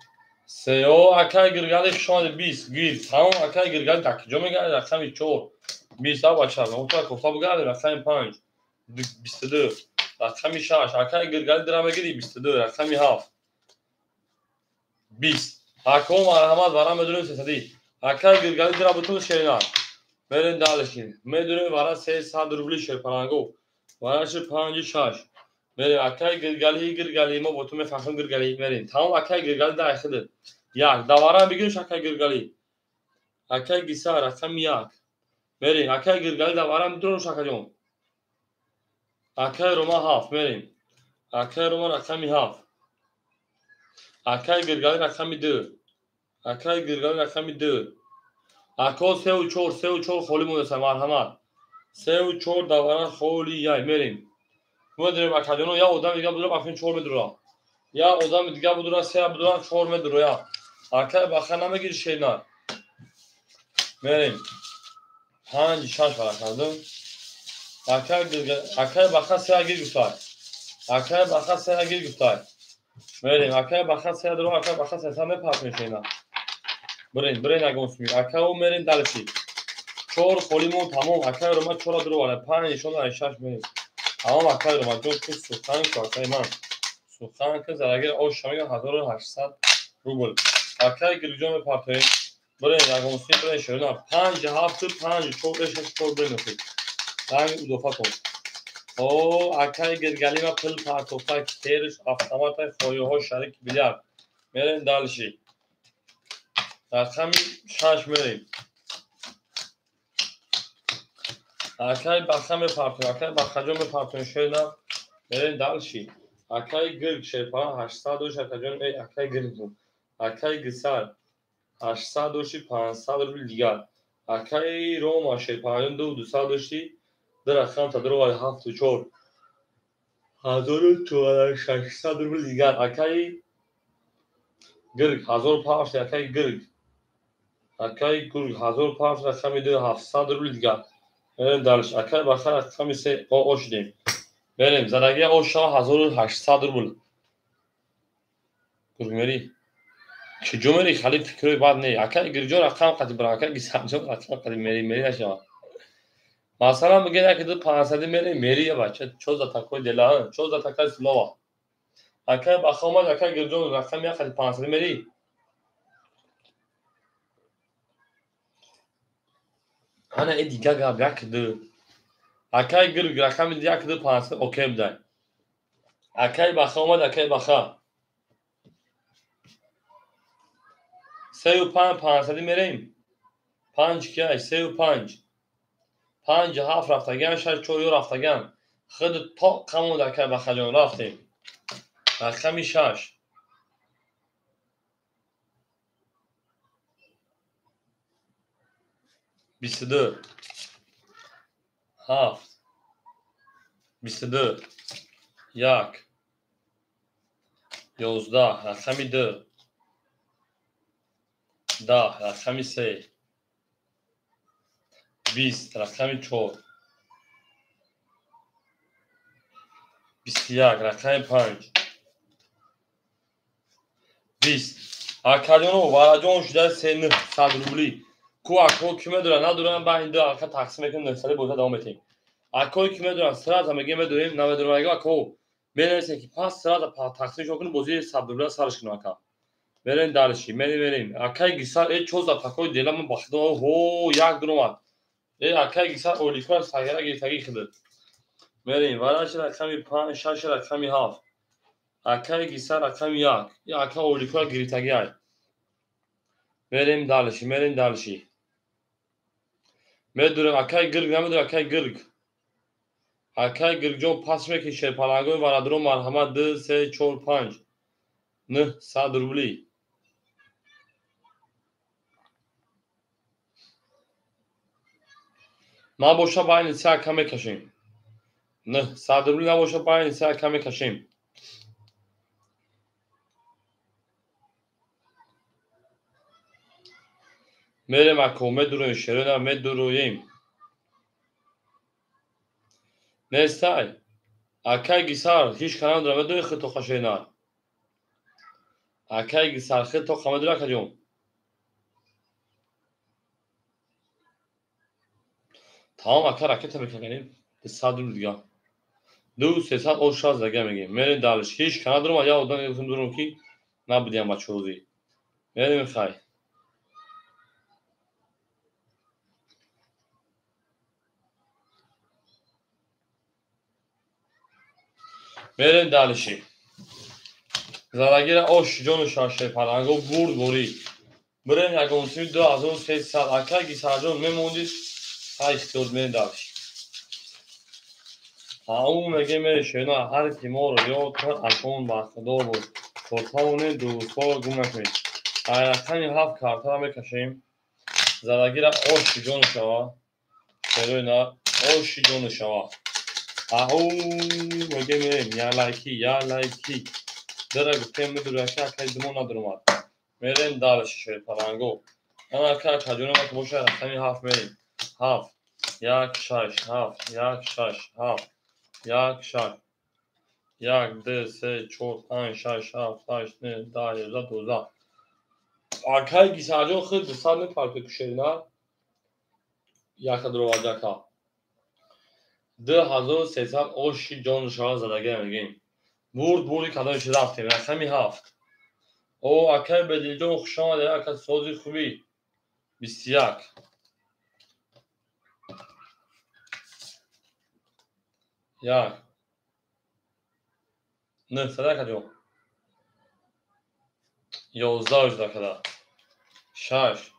3. О, акаи Гиргали хуш омадед, 20, гир. Тамом, акаи Гиргали дар куҷо мегардед? Рақами 4. 20, а бача, мо кофта бугардем, рақами 5, 22, рақами 6. Акаи Гиргали дира мегирӣ, 22, рақами 7, 20. Ако марҳамат, вара медонем сесадӣ. Акаи Гиргали дира бутун шерина. Мерем дальше. Медонем вара 300 рубли шерпаланго. Вараши 5, 6. Мерем акаи Гиргали, Гиргали, мо бо ту мефахрем Гиргали. Мерем. Тамом, акаи Гиргали дар хидр. 1. Давара бигириш акаи Гиргали. Акаи Гиса рақами 1. Мерем. Акаи Гиргали давара медониш акаҷон. Акаи Рома 7. Мерем. Акаи Рома рақами 7. Акаи Гиргали рақами 2. Акаи Гиргали рақами 2. Ако 3 ва 4, 3 ва 4 холӣ мондаста, марҳамат. 3 ва 4 давара холӣ яй, мерем. Медонем акаҷоно, як одами дига будура, акун 4 медура. Як одами дига будура, 3 будура, 4 медура, я. Акаи баха намегири шерина. Мерем. 5, 6 вара кардем. Акаи Гиргали, акаи баха 3 гир гуфтай. Акаи баха 3 гир гуфтай. Мерем, акаи баха 3 дура, акаи баха 3 са мепартем шерина. Бирен, бирен ягон суми. Акао мерем дальше. 4 холимон тамом, акаи Рома 4 дура вара, 5 нишон 6 мерем. Тамом, акаи Рома ҷон, ту сухан ку, акаи ман. Сухан ку, зарагир ош шамига 1800 рубл. Акаи Гиргиҷон мепартоем. Бирен ягон суми, бирен шерина. 5, 7, 5, 4, 6, 4 бирен охир. Ранг удофа кун. О, акаи Гиргали ма пул партофта, кериш, автомата, хоёҳо, шарик, билярд. Мерем дальше. Рақами 6 мерем. Акаи Баха мепартоем, акаи Бахаҷон мепартоем, шерина. Мерем дальше. Акаи Гирг шерпалан 800 дошт, акаҷон, эй, акаи Гирг. Акаи Гисар 800 дошти, 500 рубл дигар. Акаи Рома шерпалан 200 дошти, ду рақам та дуро вари 7 ва 4. 1600 рубл дигар. Акаи Гирг 1005, акаи Гирг. Акаи Гург 1005, рақами 2, 700 рубл дигар. Мерем дальше. Акаи Баха рақами 3, о, о шудем. Мерем, зараги ош шава 1800 рубл. Гург мери? Чуҷо мери? Хали фикрҳои бад не. Акаи Гиргҷон рақам қати бира, акаи Гисарҷон рақам қати мери, мери нашава. Масалан, мегӯяд яке ду панҷсади мери, мери я бача, чо за такой дела, а? Чо за такая слова? Акаи Баха омад, акаи Гиргҷон рақами як қати панҷсади мери? Ана э дига гап як ду. Акай гирг рақами як ду 500 окей будай. Акай баха омад, акай баха. 3 5 500 мерем. 5 кияй 3 5. 5 7 рафтаган, 6 4 рафтаган. Худ то қамуд акай бахаҷон рафтем. Рақами 6. 22 7 22 1 11 рақами 2 10 рақами 3 20 рақами 4 21 рақами 5 20. Акаҷоно вараҷон шуда 900 рубли. Ку акҳо ки медоранд, надоранд, ба ин ду ака тақсим мекунем, 900 боза давом метиҳем. Акҳое ки медоранд, сразу мегӯем медорем, намедорем ага акҳо менависем ки пас сразу тақсим шо кунем, бозии 100 рубля сарш кунем ака. Мерем дарши, мерем. Акай гисар э чозда такои дела ман ба худо ҳо як дуромад. Э акай гисар оликва сагара гирифтагӣ худат. Мерем вараш рақами 5, 6 рақами 7. Акай гисар рақами 1. Э ака оликва гирифтагӣ ай. Мерем дарши, мерем дарши. Медурем акай гирг намедурем акай гирг. Акай гиргҷон пас мекунӣ шерпалангои варадро марҳамат 2 3 4 5 900 рубли. Набоша байни се ака мекашем. 900 рубли набоша байни се ака мекашем. Мерем ако медуроем шерона медуроем. Нестай. Акай гисар ҳеч канам дора медурои хито қашена. Акай гисар хито қамедура акаҷон. Тамом ака ракета мекунем 200 рубли дига. 2 300 о 60 дига мегем. Мерем далиш ҳеч канам дорам я одам гуфтам дурум ки набудиам бачози. Мерем хай. Мерем далиши. Залагира ош ҷону шаше паланго бурд борӣ. Бирем ягонсими 2300 ака гисарҷон мемондӣ ҳай ихтиёр мерем далиши. Ау меге мере шена ҳар ки моро ёд кард акон бахдор буд. То тавонем дӯстҳоро гум накунед. Ай рақами 7 картаро мекашем. Залагира ош ҷону шава. Шерои на оши ҷону шава. Ау меге мерем я лайки я лайки. Дара гуфтем медурака акай думо надурмад. Мерем далиши шерпаланго. Ана ака акаҷонам ак боша рақами 7 мерем. 7 1 6 7 1 6 7 1 6 1 2 3 4 5 6 7 8 9 10 11 12. Акай гисарҷон худ 200 мепарто кушерина. Яка дуровардака. 2300 оши ҷону шава задага мегем. Бурд бурди кадом ши рафтем. Рақами 7. О акай бедилҷон хуш омадед ака сози хубӣ. 21. 1 900 акаҷон. 11 шуда када. 6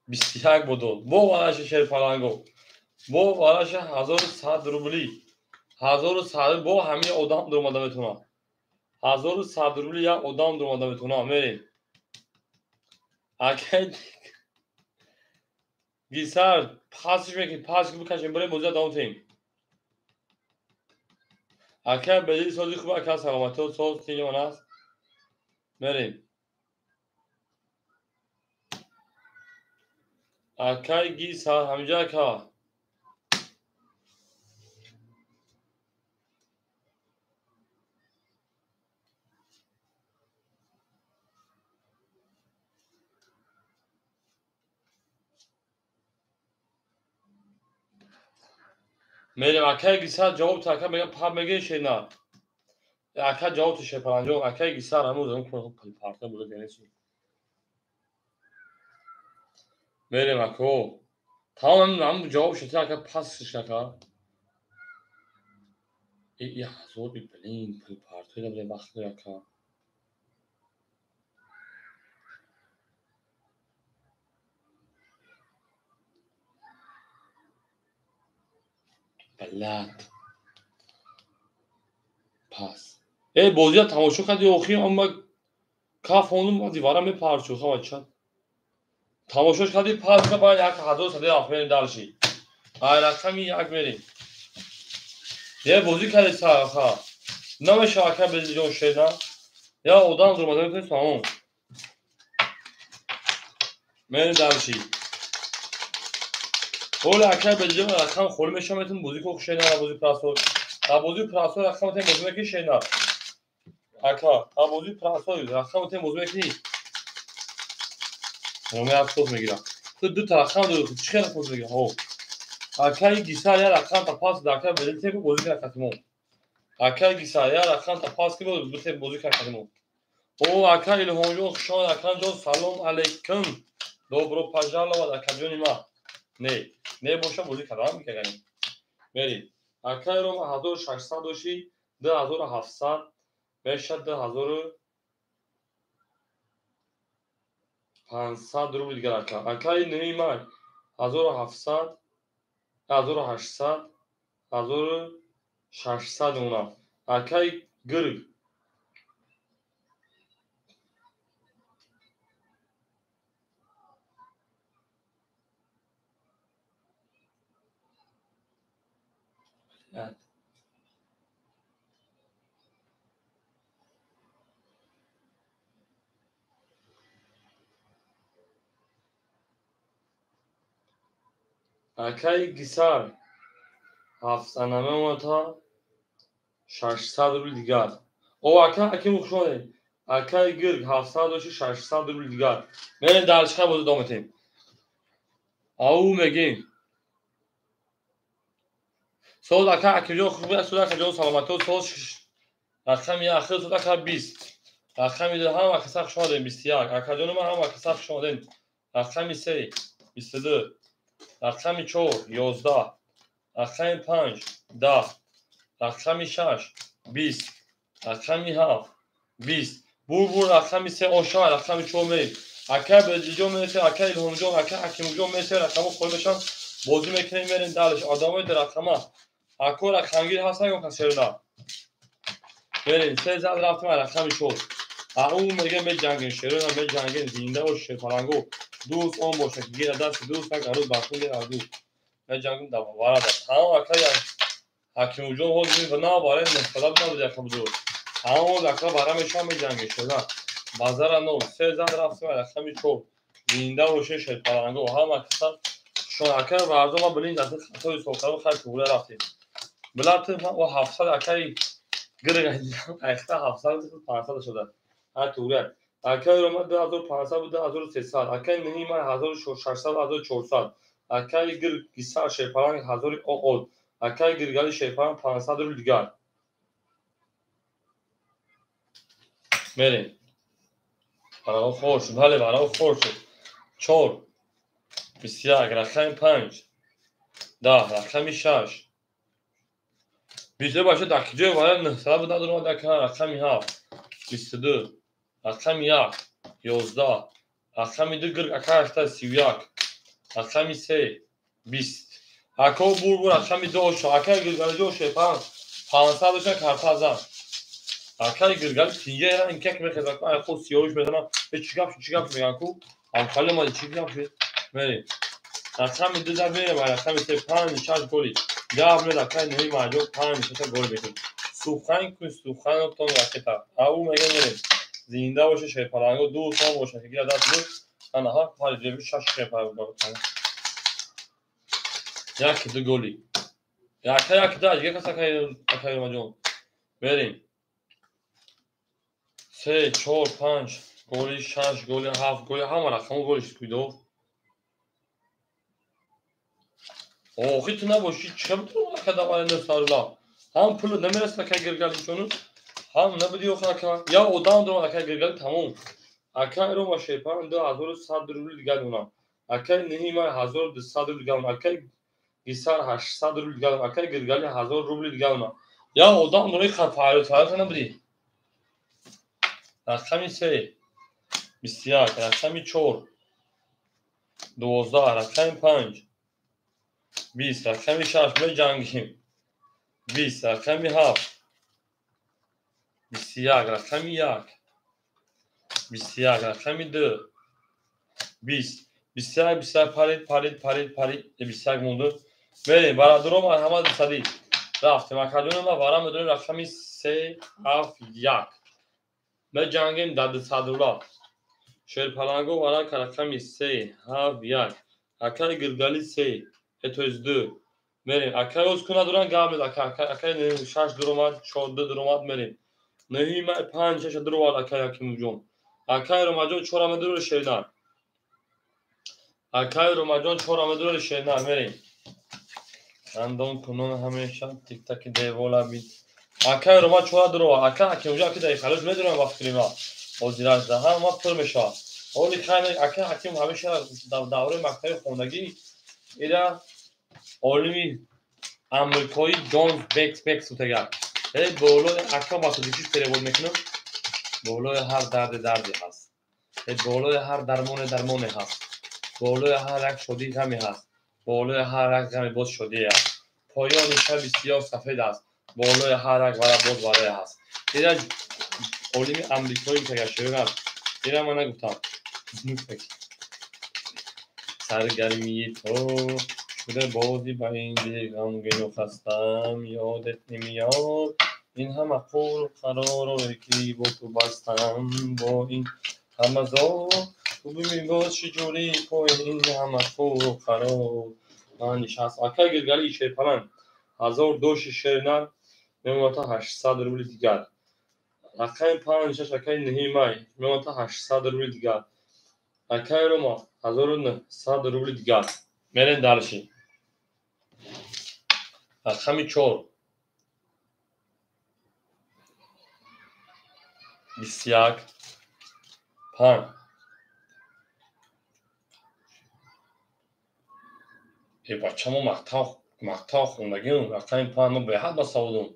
21 будо. Бо вараши шерпаланго. Бо вараши 1100 рубли. 1100 бо ҳамин одам дуромада метавонад. 1100 рубли як одам дуромада метавонад. Мерем. Акай гисар пасш мекунем, пас бикашем, бирем бозиро давом тиҳем. Акай бедили сози хуб, ака саломатиҳо соз тиҷон аст. Мерем. Акай гисар ҳаминҷа ака. Мерем акай гисар ҷавоб та ака мегам пап мегӯи шена. Ака ҷавоб та шерпаланҷон акай гисар ҳамун зам парта буда денеси. Мерем ако. Тамом ҳам ҷавоб шуд, ака пас шака. И ҳазор блин, пул партоида блин вақт ака. Блядь. Пас. Э бозия тамошо кардӣ охир, амма каф ондум дивара мепарчу хавача. Тамошош кардӣ пас ка баъд як ҳазор сади рафт мерем далши. Ай рақами як мерем. Е бозӣ кардӣ саха. Намешава ака безиҷон шеда. Я одам зурмада метавонӣ тамом. Мерем далши. Оля ака безиҷон рақам холӣ мешава метавонӣ бозӣ кун шеда бозӣ прасо. Дар бозии прасо рақам метавонӣ бозӣ мекунӣ шеда. Ака, дар бозии прасо рақам метавонӣ бозӣ мекунӣ. Роме як поз мегирам. Ту ду та рақам дорӣ, чӣ хел поз мегирам? Ҳо. Акаи гисар я рақам та пас да ака белите бозӣ кунад катимо. Акаи гисар я рақам та пас ки бите бозӣ кунад катимо. О, ака Илҳомҷон, хуш омад, акаҷон, салом алейкум. Добро пожаловать, акаҷони ма. Не, не боша бозӣ кардам мекагани. Мери. Акаи Рома 1600 доши, 2700 мешад 2500 рубл дигар ака. Акаи нӯҳи май 1700, 1800, 1600 мемонад. Акаи гирг акаи гисар ҳафтанама мемонад 600 рубл дигар. О, ака аким хуш омадед. Акаи гирг 700 доши 600 рубл дигар. Мерем дарчиқа бозӣ давом метем. Ау мегем. Соз ака акимҷон хуш омадед, соз акаҷон саломатӣ, соз рақами ахир соз ака 20. Рақами ду ҳама каса хуш омадед 21. Акаҷони ман ҳама каса хуш омадед. Рақами се 22. Рақами 4 11. Рақами 5 10. Рақами 6 20. Рақами 7 20. Бур рақами 3 ошава рақами 4 мерем. Ака Беҷиҷон мересем, ака Илҳомҷон, ака Ҳакимҷон мересем, рақамҳо холӣ мешаванд, бозӣ мекунем, мерем далеш. Одамои дар рақама. Ако рақамгир ҳастанд ё касерна? Мерем, се зад рафтем рақами 4. Ау мегем меҷангем, шерона меҷангем, зинда бош шерпаланго. Дӯст он бошад, ки гира дасти дӯст, як арӯз бархун гира арӯз. Меҷангем да варада. Тамом ака Ҳакимҷон ҳозир на барои нухтада набуд яка буду. Тамом ака бара мешавам меҷангем шерона. Базара нол, се зад рафтем рақами 4. Зинда боше шерпаланго. Ҳама каса шон ака варзо ма блин даст хато ҳисоб кардам, хайр туғра рафтем. Билат ма 700 акаи гирг айхта 700 500 шуда. Ҳа туғра. Акаи Рома 2500 буд 2300. Акаи нӯҳи май 1600 1400. Акаи гирг гисар шерпаланг 1000 оод. Акаи гиргали шерпаланг 500 рубл дигар. Мерем. Барао хор шуд. Бале, барао хор шуд. 4 21 рақами 5 10 рақами 6 22 баша дар киҷое вара 900 буд надорам ака рақами 7 22 рақами 1 11 рақами 2 гирг ака 831 рақами 3 20 ака бур рақами 2 ошо ака гиргалиҷо шепан 500 доша карта зан акаи гиргали тинҷа инкак мехезад ай худ сиёҳиш мезанам чӣ гап шуд чӣ гап мегӯям ку ҳамхали омади чӣ гап шуд мерем рақами 2 зад мерем рақами 3 5 6 голи гап мед акаи нӯҳи маҷо 5 6 гол мекунем сухан кун суханотон ракета ау мегем мерем зинда боше шерпаланго ду сон боша ки гира даст ду анаҳа ҳар ҷеби шаш шерпаланго як ду голи яка як ду аҷига кас акаи ромаҷон мерем 3 4 5 голи 6 голи 7 голи ҳама рақамҳо голи шуд куйдов. Охи ту набошӣ чӣ бутун ака давай нусарла. Ҳам пул намерасад ака гиргаличону, ҳам набуди охи ака. Я одам дорам ака гиргали тамом. Ака Рома шерпан 2100 рубл дигар мемонам. Акай нӯҳи май 1200 рубл дигар. Акай Гисар 800 рубл дигар. Акай Гиргали 1000 рубл дигар. Я одам дори фарёд фарёд набудӣ. Рақами 3 21, рақами 4 12, рақами 5 20, рақами 6 меҷангем 20, рақами 7 21, рақами 1 21, рақами 2 20, 21, 21 парид, парид, парид, парид, 21 монду. Мерем, бародаро, марҳамат бисадӣ. Рафтем, акаҷони ма вара медонем рақами 3 7 1. Меҷангем дар 200 рубла. Шерпаланго варака рақами 3 7 1. Акаи Гиргали 3, то есть 2. Мерем. Акаи оз куна доран гап мез, акаи 6 дуромад, 4 2 дуромад мерем. 9 май 5 6 дуромад акаи Ҳакимҷон. Акаи Ромаҷон 4 медурори шернар. Акаи Ромаҷон 4 медурори шернар мерем. Хандон кунон ҳамеша тиктаки девола бит. Акаи Рома 4 дуромад. Ака Ҳакимҷон аки дар халос медурам вақт крима. Ҳозираш да ҳама пур мешавад. Оли хайр ака Ҳаким ҳамеша дар давраи мактаби хондагӣ ира олими амрикоӣ Ҷон Бекс Бекс бутагар. Болои ака ба тоҷикиш перевод мекунам. Болои ҳар дарде дарде ҳаст. Болои ҳар дармоне дармоне ҳаст. Болои ҳар як шодӣ ғаме ҳаст. Болои ҳар як ғаме боз шодие аст. Поёни шаби сиёҳ сафед аст. Болои ҳар як вара боз варае ҳаст. Ира олими амрикоӣ бутагар шоир аст. Ира ман нагуфтам. Саргармии то шуда бозӣ ба ин дил ғамгину хастам, ёдат намеёд ин ҳама қуру қароро ки бо ту бастам, бо ин ҳама зор ту бибин боз чӣ ҷурӣ пои ин ҳама қуру қарор ман нишаст. Акай Гиргали Шерпаланг 1000 доши шернар мемонад 800 рубли дигар. Рақами 5 6 акаи 9 май мемонад 800 рубли дигар. Акаи Рома 1900 рубли дигар. Мерем дальше. Рақами 4 21 5. Бача мо мактаб хондагим, рақами 5 мо беҳад ба саводум.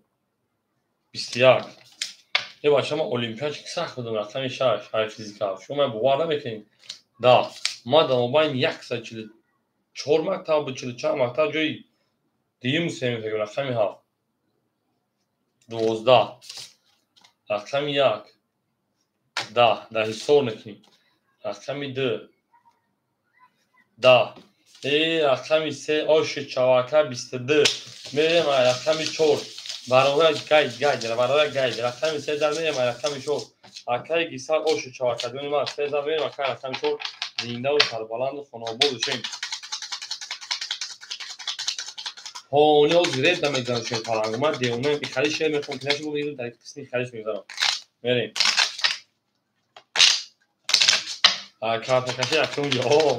21. Бача мо олимпиадчик сахт будум, рақами 6 ҳай физика. Шумо бовар намекунед. Да, ма дар мобайни 144 мактаб буд, 44 мактаб ҷои дуюм сеюм мекардем, рақами 7 12, рақами 1 10, дар ҳисор мекунем, рақами 2 10, рақами 3 оши чавака 22, мерем рақами 4 барои гайд гайд, барои гайд, рақами 3 дар мерем рақами 4. Акаи Гисар оши чавакаҷони ман 3 дар мерем акаи рақами 4. Зиндаву сарбаланду хонаобод бошем. Ҳони оз реб намегзарам Шерпаланг. Ман девонаем, ихали шер мехоҳам ки нашо бигирам, дар қисми ихалиш мегзарам. Мерем. Картакаши акун ё.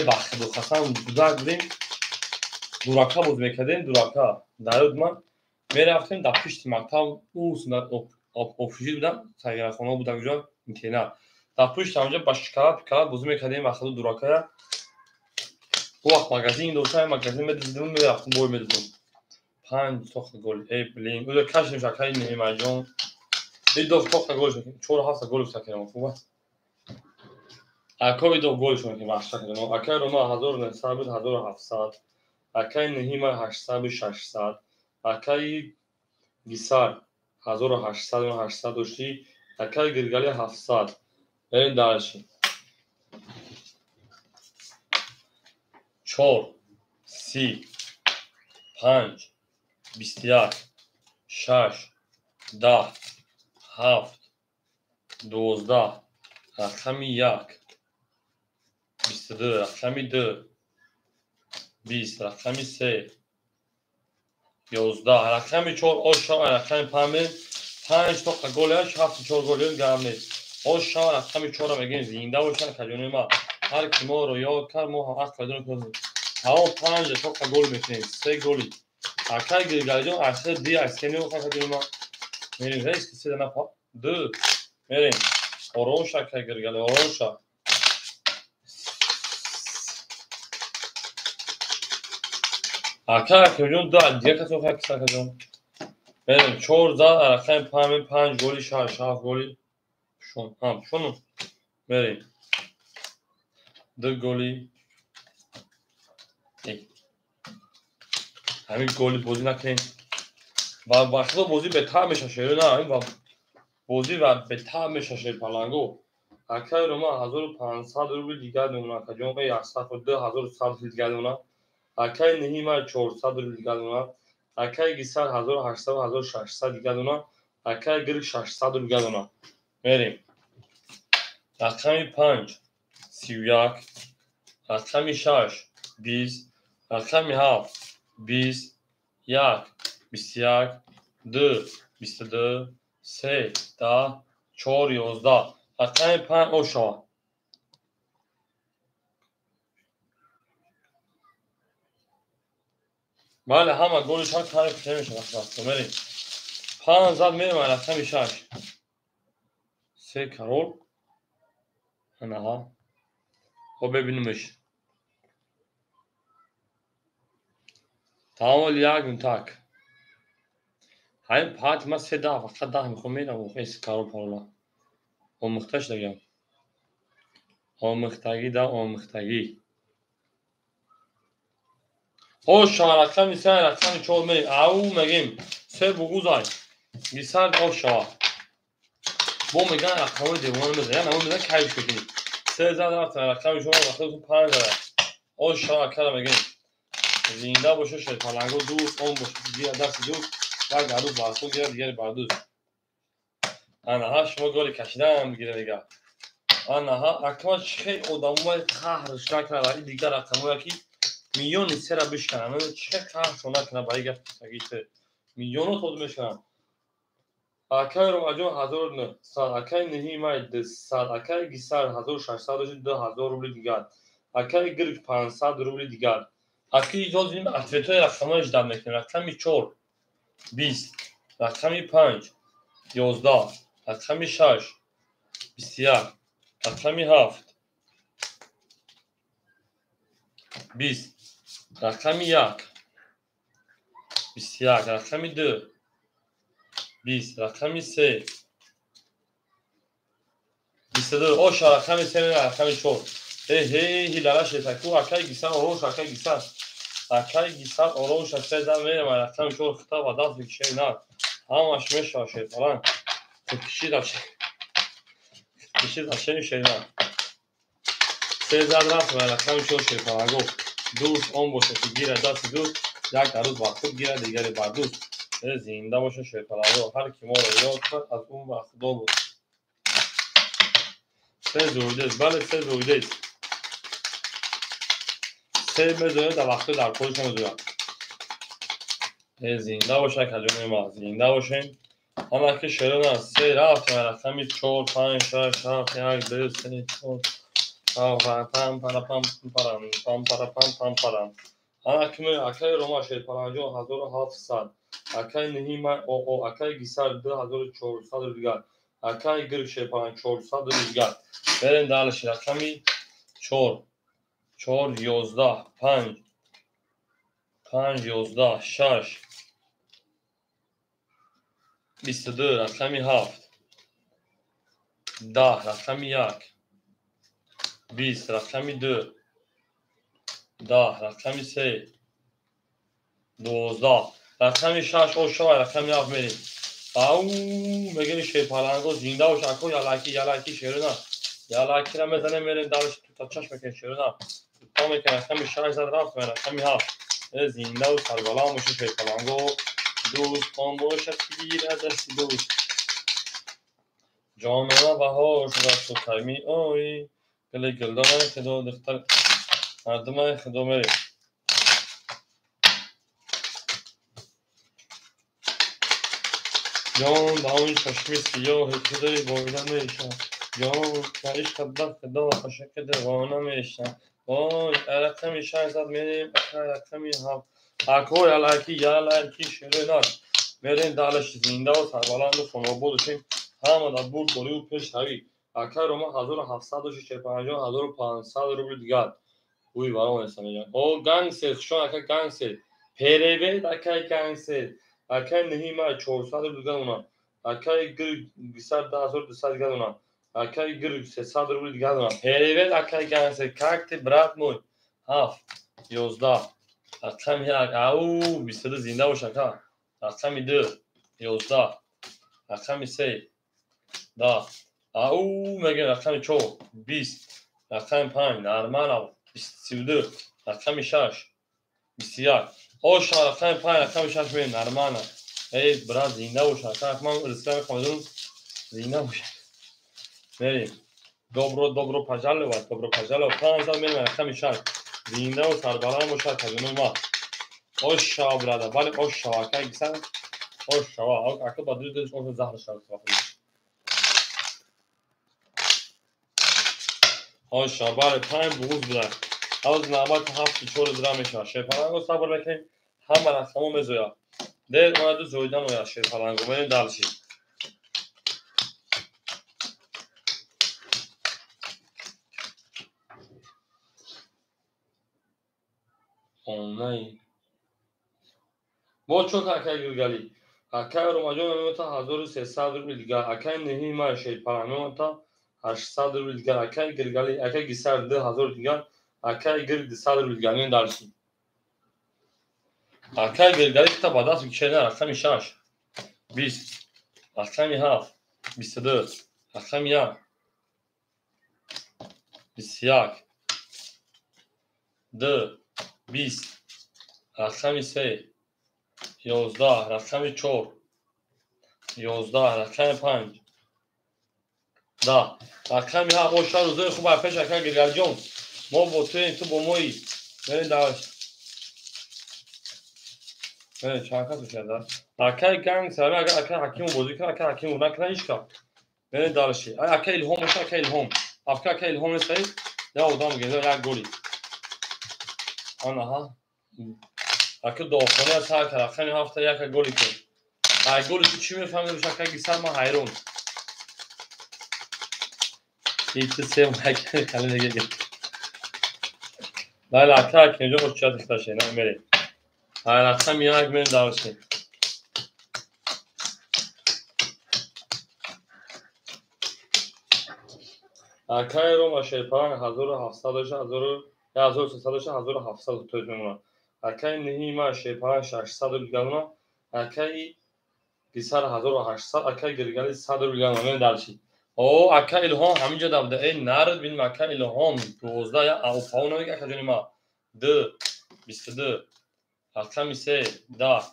Бахту хасан гудак будем. Дурака боз мекардем, дурака. Дар ёд ман мерафтем дар пишти мактаб, офиши будам, сагирахона будам ҷо интернат. Дар пушти ҳамҷо ба шоколад пикалад бозӣ мекардем, вақтҳо дуракая. Ӯ вақт магазин доштам, магазин медидим, мерафтем бой медидим. 5 тоқа гол. Блин, ӯ кашидем шакаи Неъматҷон. Ду тоқа гол шуд, 4 7 гол сакирам, хуб аст. Акои ду гол шуд ки ваҳшат кардем. Акаи Рома 1900 буд, 1700. Акаи Неҳима 800 буд, 600. Акаи Гисар 1800, 800 доштӣ. Акаи Гиргали 700. Мерем дальше. 4 3 5 21 6 10 7 12, рақами 1 22, рақами 2 20, рақами 3 11, рақами 4 оша, рақами 5 5 тоқа гол 7 4 гол гарм нест. Оша рақами 4 мегӯем зинда бошанд каҷони ма. Ҳар ки моро ёд кард, мо ҳам ақл дорем. Тамом 5 тоқа гол мекунем, 3 голи. Акаи Гиргалиҷон аз 3 2 аз 3 меохад каҷони ма. Мерем рейс ки 3 напа 2 мерем. Ором ша акаи Гиргали, ором ша. Ака Акимҷон ду дигар касо хакис акаҷон. Мерем чор зад рақами панҷ, панҷ голи шаш, ҳафт голи шон. Ҳа, шону. Мерем. Ду голи. Ҳамин голи бозӣ накунем. Ва вақтҳо бозӣ бетаъм меша шеро на, ҳамин бозӣ ва бетаъм меша шер паланго. Акаи Рома 1500 рубл дигар мемона, акаҷон, 100 2100 рубл дигар мемона. Акаи Ниҳима 400 рубл дигар мемона. Акаи Гисар 1800 1600 дигар мемона. Акаи Гирк 600 рубл дигар мемона. Мерем. Рақами 5 31, рақами 6 20, рақами 7 20, 1 21, 2 22, 3 10, 4 11. Рақами 5 ошава. Бале, ҳама голи шаш ҳар кута мешавад. Мерем. 5 зад мерем рақами 6. Се карол. Анаҳа. Хоб бибинемш. Тамом як так. Ҳамин пат ма се даҳ фақат даҳ мехом мерам охи се карол парола. Омӯхта шудагам. Омӯхтагӣ да омӯхтагӣ. Оша рақами се рақами чор мерем. Ау мегем. Се бугузай. Гисар ошава. Бо меган рақамҳои девона мезанад. Як намуд мезанад кайф мекунӣ. Се зад рафтан рақами чор рақами панҷ зада. Ошава кара мегем. Зинда боша шерпаланго дӯст, он боша дигар дасти дӯст, як гарӯз барсо гирад, дигари бардӯст. Анаҳа шумо голи кашидаам бигира мега. Анаҳа акма чӣ хел одамои қаҳрш накунад ва ин дигар рақамҳое ки миллиони сера бишкананд. Чӣ хел қаҳршон накунад ба ин гапи писагии ту. Миллионҳо тод мешкананд. Акаи Ромаҷон 1900, акаи Ниҳимай 200, акаи Гисар 1600 дошт 2000 рубли дигар. Акаи Гирк 500 рубли дигар. Аки ҳозир ответҳои рақамҳои ждат мекунем. Рақами 4 20, рақами 5 11, рақами 6 21, рақами 7 20, рақами 1 21, рақами 2 20, рақами 3 22. Оша рақами 3 рақами 4. Эй, ҳилала шетаку, акаи Гисар орош, акаи Гисар. Акаи Гисар орош, се зад мерем, рақами 4 хита ба даст бикшем на. Ҳамаш мешава шерпаланг. Худкушӣ рафшем шерна. Се зад рафт рақами 4 шерпаланго. Дӯст он бошад ки гирад дасти дӯст, як арӯз бар худ гирад, дигаре бар дӯст. Зинда бошад шерпаланго. Ҳар ки моро ёд кард, аз ӯ ба худо буд. Се зӯидест, бале се зӯидест. Се мезояд дар вақтҳои дар кориш мезояд. Зинда бошад каҷони ма, зинда бошем. Ҳама ки шерон аст. Се рафт рақами 4 5 6 7 1 2 3 4 пам пара пам парам пам пара пам пам парам. Ҳама ки акаи Рома шерпаланҷон 1700, акаи Ниҳима оо, акаи Гисар 2400 дигар, акаи Гирк шерпаланг 400 дигар. Берем дальше рақами 4 4 11 5 5 11 6 22, рақами 7 10, рақами 1 20, рақами 2 10, рақами 3 12, рақами 6 ошава рақами 7 мерем. Ау мегем шерпаланго зинда бош ако ялаки ялаки шерона. Ялакира мезанем мерем дальше тута чашм мекунем шерона. Тута мекунем рақами 6 зад рафт рақами 7. Зинда ва сарбаланд боша шерпаланго. Дӯст он бошад ки гирад дасти дӯст. Ҷонона баҳор шудасту кай меоӣ, гули гулдонаи худо духтар мардумаи худо мерем. Ҷон ба он чашми сиёҳи ту дили боида мешавам. Ҷон ба ишқат ба худо ошиқи девона мешавам. Вой рақами 6 зад мерем рақами 7. Ако ялаки ялаки шеренак. Мерем далаш зинда ва сарбаланду хонобод бошем. Ҳама дар бурд борию пешравӣ. Акаи Рома 1700 дошт 45 1500 рубли дигар. Уй баром эса мегӯяд. О гангстер, хушон ака гангстер. Перевет акай гангстер. Акай Ниҳима 400 рубл дигар донам. Акай Гирг 10200 дигар донам. Акай Гирг 300 рубл дигар донам. Перевет акай гангстер. Как ты, брат мой? 7 11 рақами 1 ау 22 зинда бош ака. Рақами 2 11 рақами 3 10 ау мегӯем рақами 4 20 рақами 5 нормал 32 рақами 6 21 оша рақами 5 рақами 6 мегӯем нормально. Эй брат зинда бош ака. Ман рискам мехоҳам зинда бош. Мерем. Добро добро пожаловать, добро пожаловать. 5 мерем рақами 6 зинда ва сарбаланд бошад казинои ма. Оша брада, бале оша ака гисан оша ака ба ду дилш оша заҳр шавад. Оша бале 5 буғуз буда. Ҳоз навбат 7 4 зира мешавад. Шерпаланго сабр мекунем, ҳама рақамо мезояд. Дер ояду зоидан ояд шерпаланго. Мерем дальше. Онлайн. Бо чо акай Гиргалӣ? Акай Ромаҷон мемонад 1300 рубл дигар. Акай Ниҳима шерпаланг мемонад 800 рубл дигар. Акай Гиргалӣ, акай Гисар 2000 дигар. Акай Гирг 200 рубл дигар. Мерем дальше. Акай Гиргалӣ кита ба даст бикшена рақами 6 20 рақами 7 22 рақами 1 21 2 20 рақами 3 11 рақами 4 11 рақами 5 10 рақами 7. Оша рӯзои хуб пеш ака Гиргалиҷон. Мо бо туем, ту бо моӣ. Мерем дальше. Чанд кас мешавад? Акай гангстер, агар акай Ҳакимов бозӣ кунад, акай Ҳакимов накунад ҳеҷ кас. Мерем дальше. Акай Илҳом боша, акай Илҳом. Афка акай Илҳом нест, як одам гирда як голи. Анаҳа. Ака дохона сар кард, рақами 7 яка голи кун. Ай голи ту чӣ мефаҳмӣ, акай Гисар, ман ҳайрон. Ити се акай хали мегӯяд. Бале, ака Ҳакимҷон бош чият ихташе, на мерем. Ай рақами 1 мерем дальше. Акай Рома шерпаланг 1700 1300 1700 тоҷ мемонад. Акай Ниҳима шерпаланг 600 рубл дигар донад. Акай Гисар 1800, акай Гиргалӣ 100 рубл дигар донад. Мерем дальше. О, акай Илҳом ҳаминҷо давда. Эй нард бинем акай Илҳом 12 я аупау намега ака ҷони ма. 2 22 рақами 3 10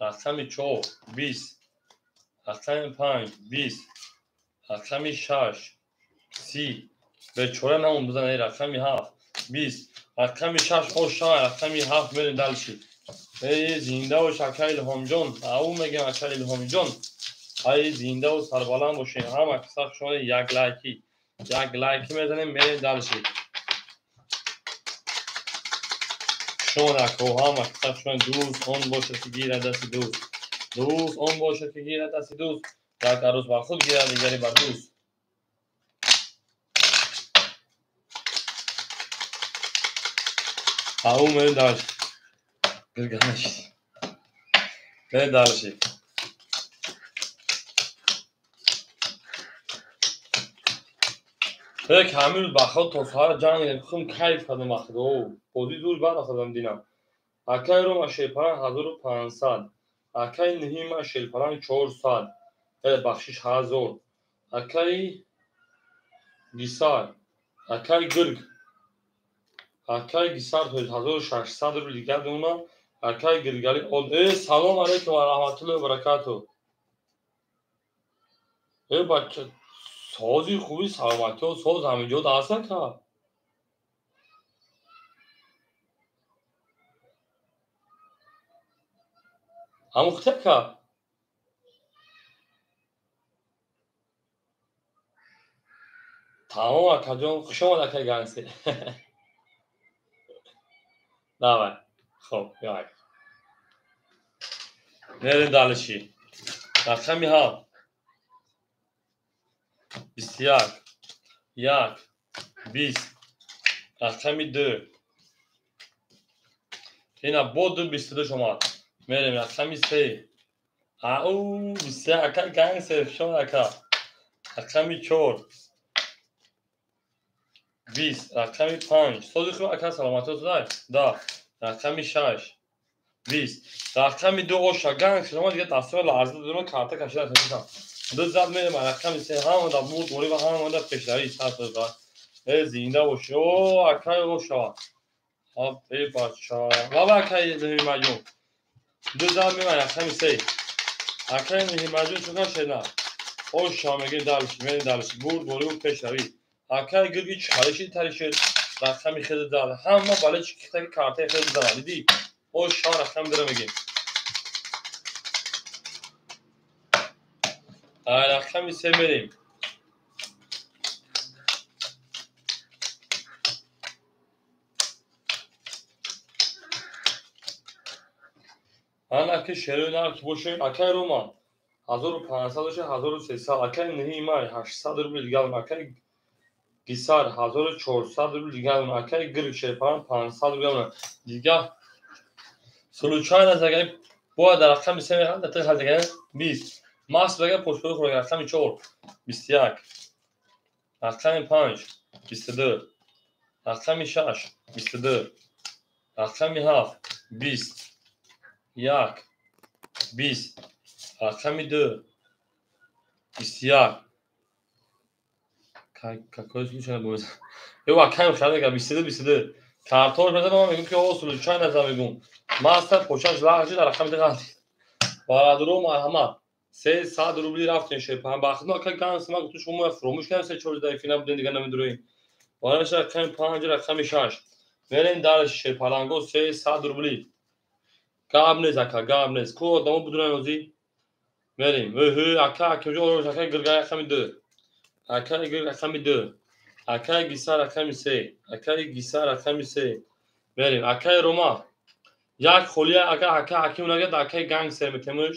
рақами 4 20 рақами 5 20 рақами 6 30 бечора намон бизан. Эй рақами 7 20 рақами 6 оша рақами 7 мерем дальше. Эй зинда бош акай Илҳомҷон. Ау мегӯям акай Илҳомҷон. Ай зинда ва сарбаланд бошед. Ҳама каса шумо як лайки. Як лайки мезанем, мерем дальше. Шумо ако ҳама каса шумо дӯст он бошад ки гирад дасти дӯст. Дӯст он бошад ки гирад дасти дӯст. Як арӯз бар худ гирад, дигаре бар дӯст. Ау мерем дальше. Гирганаш. Мерем дальше. Як ҳамин рӯз ба худ то саҳар ҷанг хум кайф кардам ба худ. Бозӣ зур баъд хӯрдам динам. Акай Рома шерпаланг 1500, акай Ниҳима шерпаланг 400, бахшиш 1000, акай Гисар, акай Гирг, акай Гисар то 1600 рубл дигар донам. Акай Гиргалӣ. Э салом алейкум ва раҳматуллоҳи ва баракатуҳ. Э бача сози хуби саломатиҳо соз ҳаминҷо даст ака. Ҳамун хути ака. Тамом акаҷон, хуш омад акай гангстер. Давай. Хоб, як. Мерем дальше. Рақами 7 21 1 20 рақами 2 Ина бо ду бисту ду шомад. Мерем рақами се. Ау, бисту ака гангстер шон ака. Рақами чор. Бист, рақами панҷ. Сози хуб ака, саломатӣ дай? Да. Рақами шаш. Бист. Рақами ду оша гангстер шомад, дига дастро ларза додам, карта кашида ташидам. Ду зад мерем рақами се, ҳама да бурд борӣ ва ҳама да пешравӣ сад да. Э, зинда бошӣ. О, акай оша. Э, бача. Баба акай Меҳимаҷон. Ду зад мерем рақами се. Акай Меҳимаҷон чӣ кор шена? Оша мегем далш, мерем далш. Бурд борӣ ва пешравӣ. Акай гирги чалиши таришид. Рақами хеле зад. Ҳама бале чӣ китаки картаи хеле зад. Дидӣ? Оша рақами дора мегем. Рақами се мерем. Ана ки шерои нарх боше, акай Рома 1500 боше, 1300, акай Нӯҳи май 800 рубл дигар, акай Гисар 1400 рубл дигар, акай Гирг Шерпаран 500 рубл дигар. Случайно агар бояд дар рақами се мехоҳад, дар тиғ дигар 20. Маст багар пошкори хӯрок рақами 4 21, рақами 5 22, рақами 6 22, рақами 7 20, 1 20, рақами 2 21. Какой случай будет? Ё, акаем харега 22 22. Картош мезанам, мегӯм ки о случайно зам мегӯм. Маста почаш лағжи дар рақами 2 ғалти. Бародаро марҳамат. 300 рубли рафтем шерпаҳан. Бахтно ака ганс ма гуфту шумо фуромӯш кардем, се чор даи финал будем, дигар намедуроем. Бараш рақами 5 рақами 6. Мерем дар шерпаланго 300 рубли. Гап нест ака, гап нест. Ку одамо будуран озӣ? Мерем. Эҳ, ака, акаҷо орош, ака гирга рақами 2. Ака гирг рақами 2. Акаи Гисар рақами 3. Акаи Гисар рақами 3. Мерем. Акаи Рома. Як холия ака, ака ҳаким нагад, акаи гангстер метемуш.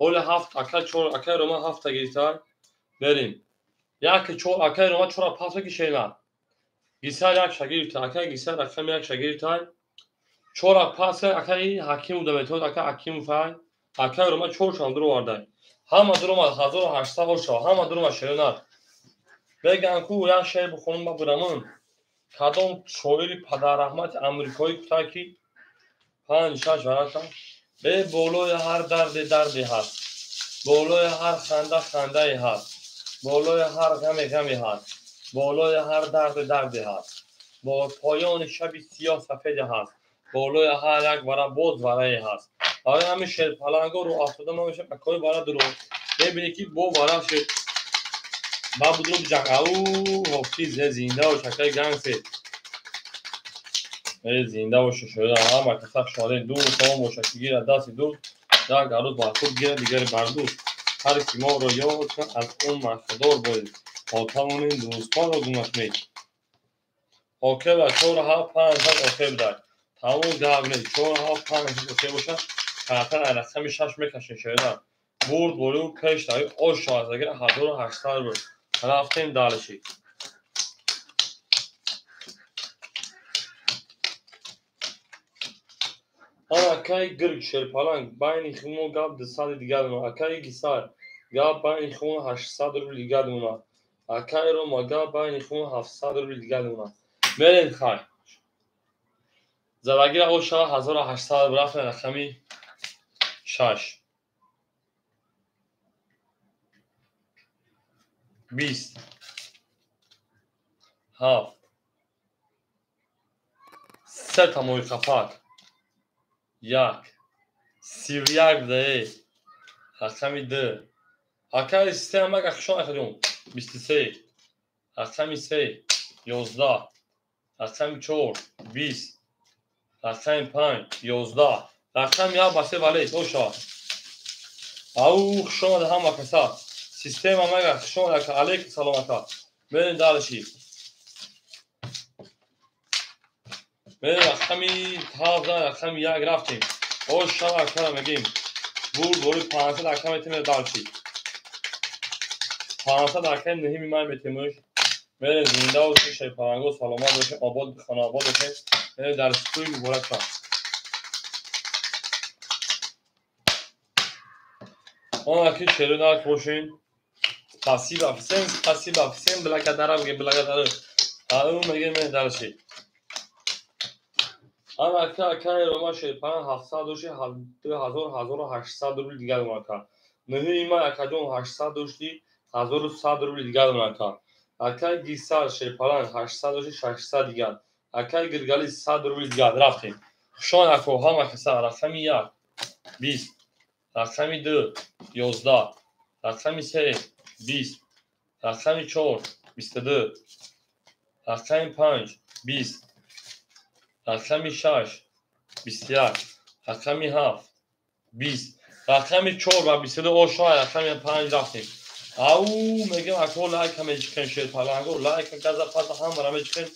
Ҳоли ҳафт, ака чор, акаи Рома ҳафта гирифтар. Мерем. Як чор, акаи Рома чора пас мекишена. Гисар як ша гирифта, акаи Гисар рақами як ша гирифта. Чора пас акаи ҳаким буда метавонад, ака ҳаким фай. Акаи Рома чор шам дур оварда. Ҳама дур омад 1800 оша, ҳама дур омад шеронар. Мегӯянд ку як шеър бихонам ба бурамон. Кадом шоири падарраҳмати амрикоӣ гуфта ки панҷ шаш варақа бе болои ҳар дарде дарде ҳаст, болои ҳар ханда хандае ҳаст, болои ҳар ғаме ғаме ҳаст, болои ҳар дарде дарде ҳаст, бо поёни шаби сиёҳ сафеде ҳаст, болои ҳар як вара боз варае ҳаст. Барои ҳамин шерпаланго рӯ афтода намешавад, акои вара дуро мебинӣ ки бо вара шер ба будро биҷанг. Ау, ҳофиз, зинда бош, акаи гангстер. Э, зинда бош, шоида ҳама каса шода ду тамом боша ки гирад дасти ду, як арӯз бар худ гирад, дигаре бар дӯст. Ҳар ки моро ёд кунад, аз ӯ бархӯрдор боед. То тавонем дӯстонро гум накунед. Окей ба чор ҳафт панҷ ҳафт окей будай. Тамом гап нест. Чор ҳафт панҷ ҳафт окей бошад, карта рақами шаш мекашем шоида. Бурд борӣ пеш равӣ ош шавад, агар 1800 рубл. Рафтем далши. Акаи Гирг Шерпаланг байни хумо гап 200 дигар мемонад. Акаи Гисар гап байни хумо 800 рубл дигар мемонад. Акаи Рома гап байни хумо 700 рубл дигар мемонад. Мерем хай. Залагира оша 1800 рафтем рақами 6. 20 7 се тамои қапак 1 31 буда рақами 2 акаи система мага хушон акаҷон 23 рақами 3 11 рақами 4 20 рақами 5 11 рақами 1 ба се валес оша. Ау, хуш омада ҳама каса. Система мага хуш омада ака. Алейкум салом ака. Мерем далши. Мерем рақами 7 рақами 1 рафтем. Ош шава акара мегем. Бур бори 500 ака метем далши. 500 ака нӯҳими май метемуш. Мерем зинда бошед, шерпаланго саломат бошед, обод хонаобод бошед. Мерем дар сӯи муборак шавад. Он ки шеруна бошин. Спасибо всем, спасибо всем, благодарю, благодарю. Ау мегем дальше. Ана ака, акаи Рома шерпалан 700 дошти, 2000, 1800 рубл дигар дорам, ака. Нуҳуи май, акаҷон, 800 дошти, 1100 рубл дигар дорам, ака. Акаи Гисар шерпалан 800 дошти, 600 дигар. Акаи Гиргали 100 рубл дигар. Рафтем. Хушон, ако, ҳама каса. Рақами 1 20, рақами 2 11, рақами 3 20, рақами 4 22, рақами 5 20, рақами 6 21, рақами 7 20, рақами 4 ва 22 ошоа, рақами 5. Рафтем. Ау мегем, ако, лайка мечиқем, шерпаланго, лайка, газа паза ҳамара мечиқем.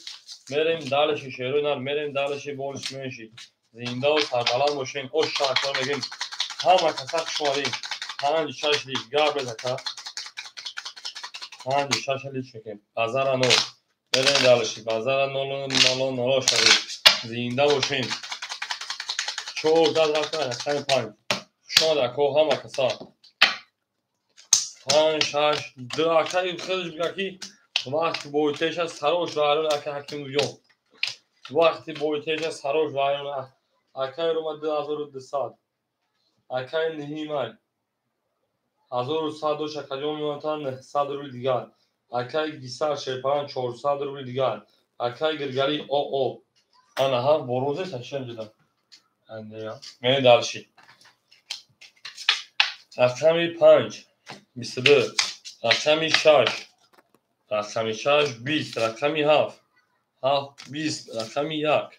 Мерем дальше, шерои нар, мерем дальше, больше меньше. Зиндаву сарбаланд бошем. Оша, ако, мегем, ҳама каса хушомадем. 5 6 лич гап без, ака. 5 6 лич мекем. Базара нол. Мерем дальше. Базара нол нол нол шавед. Зинда бошем. Чор зад, рафтан, рақами 5. Хушомад, ако, ҳама каса. 5 6 2, акаи хелш бига, ки вақти бойтеша сарош вайрон, ака Ҳакимҷон. Вақти бойтеша сарош вайрон. Акаи Рома 2200. Акаи Ниҳимай 1100 дош, акаҷон, меонтан 900 рубли дигар. Акаи Гисар шерпалан 400 рубли дигар. Акаи Гиргали оо ана ҳам борозе сашем ҷида. Мени дальше. Рақами 5 22, рақами 6, рақами 6 20, рақами 7 7 20, рақами 1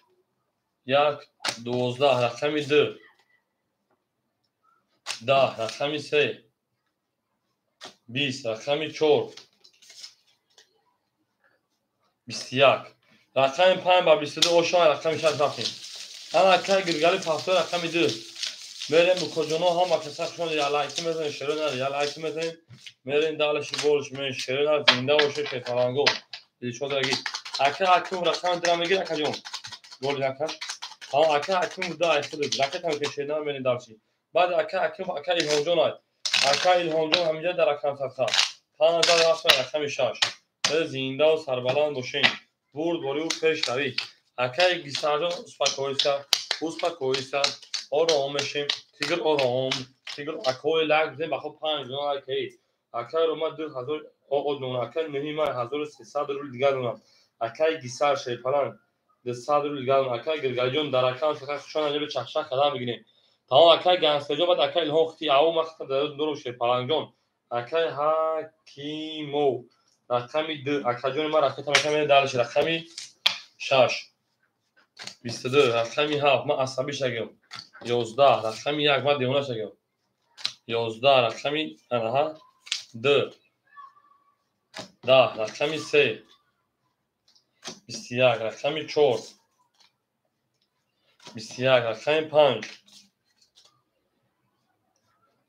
1 12, рақами 2 10, рақами 3 20, рақами 4 21, рақами 5 ба 22 ошоа, рақами 6. Рафтем. Ана акаи Гиргали пафтои, рақами 2. Мерем, букоҷоно, ҳама каса хушон. Я лайки мезанем, шеро нар, я лайки мезанем. Мерем дальше, больше меньше. Шеро нар, зинда боше, шерпаланго. Дилшодаги ака Ҳаким рақами дира мегир, акаҷон, голи ака. Ака Ҳаким да айхудд ракета мекун, шеро нар. Мерем дальше. Баъд ака Ҳаким, ака Илҳомҷон ай, ака Илҳомҷон ҳаминҷа дар рақам садқа 5 зад, рафтан, рақами 6. Зиндаву сарбаланд бошем, бурд борию пешравӣ. Акаи Гисарҷон, успокойся, успокойся, ором мешем, тигр, ором, тигр. Акои лайк бизем бахо, 5 дона лайкаи. Акаи Рома 2000 оо дона, акаи Муҳима 1300 рубл дигар донам, акаи Гисар шерпаланг 200 рубл дигар донам, акаи Гиргалиҷон дар рақам садқа. Хушон, аҷаби чахчах қадам бигирем. Тамом, акаи Гансаҷон, баъд акаи Илҳом хити ау махта дору шерпалангҷон. Акаи Ҳакимов рақами 2, акаҷони ман ракета мекунам. Дальше. Рақами 6 22, рақами 7, ман асабӣ шагем, 11, рақами 1, ман девона шагем, 11, рақами анаҳа 2 10, рақами 3 21, рақами 4 21, рақами 5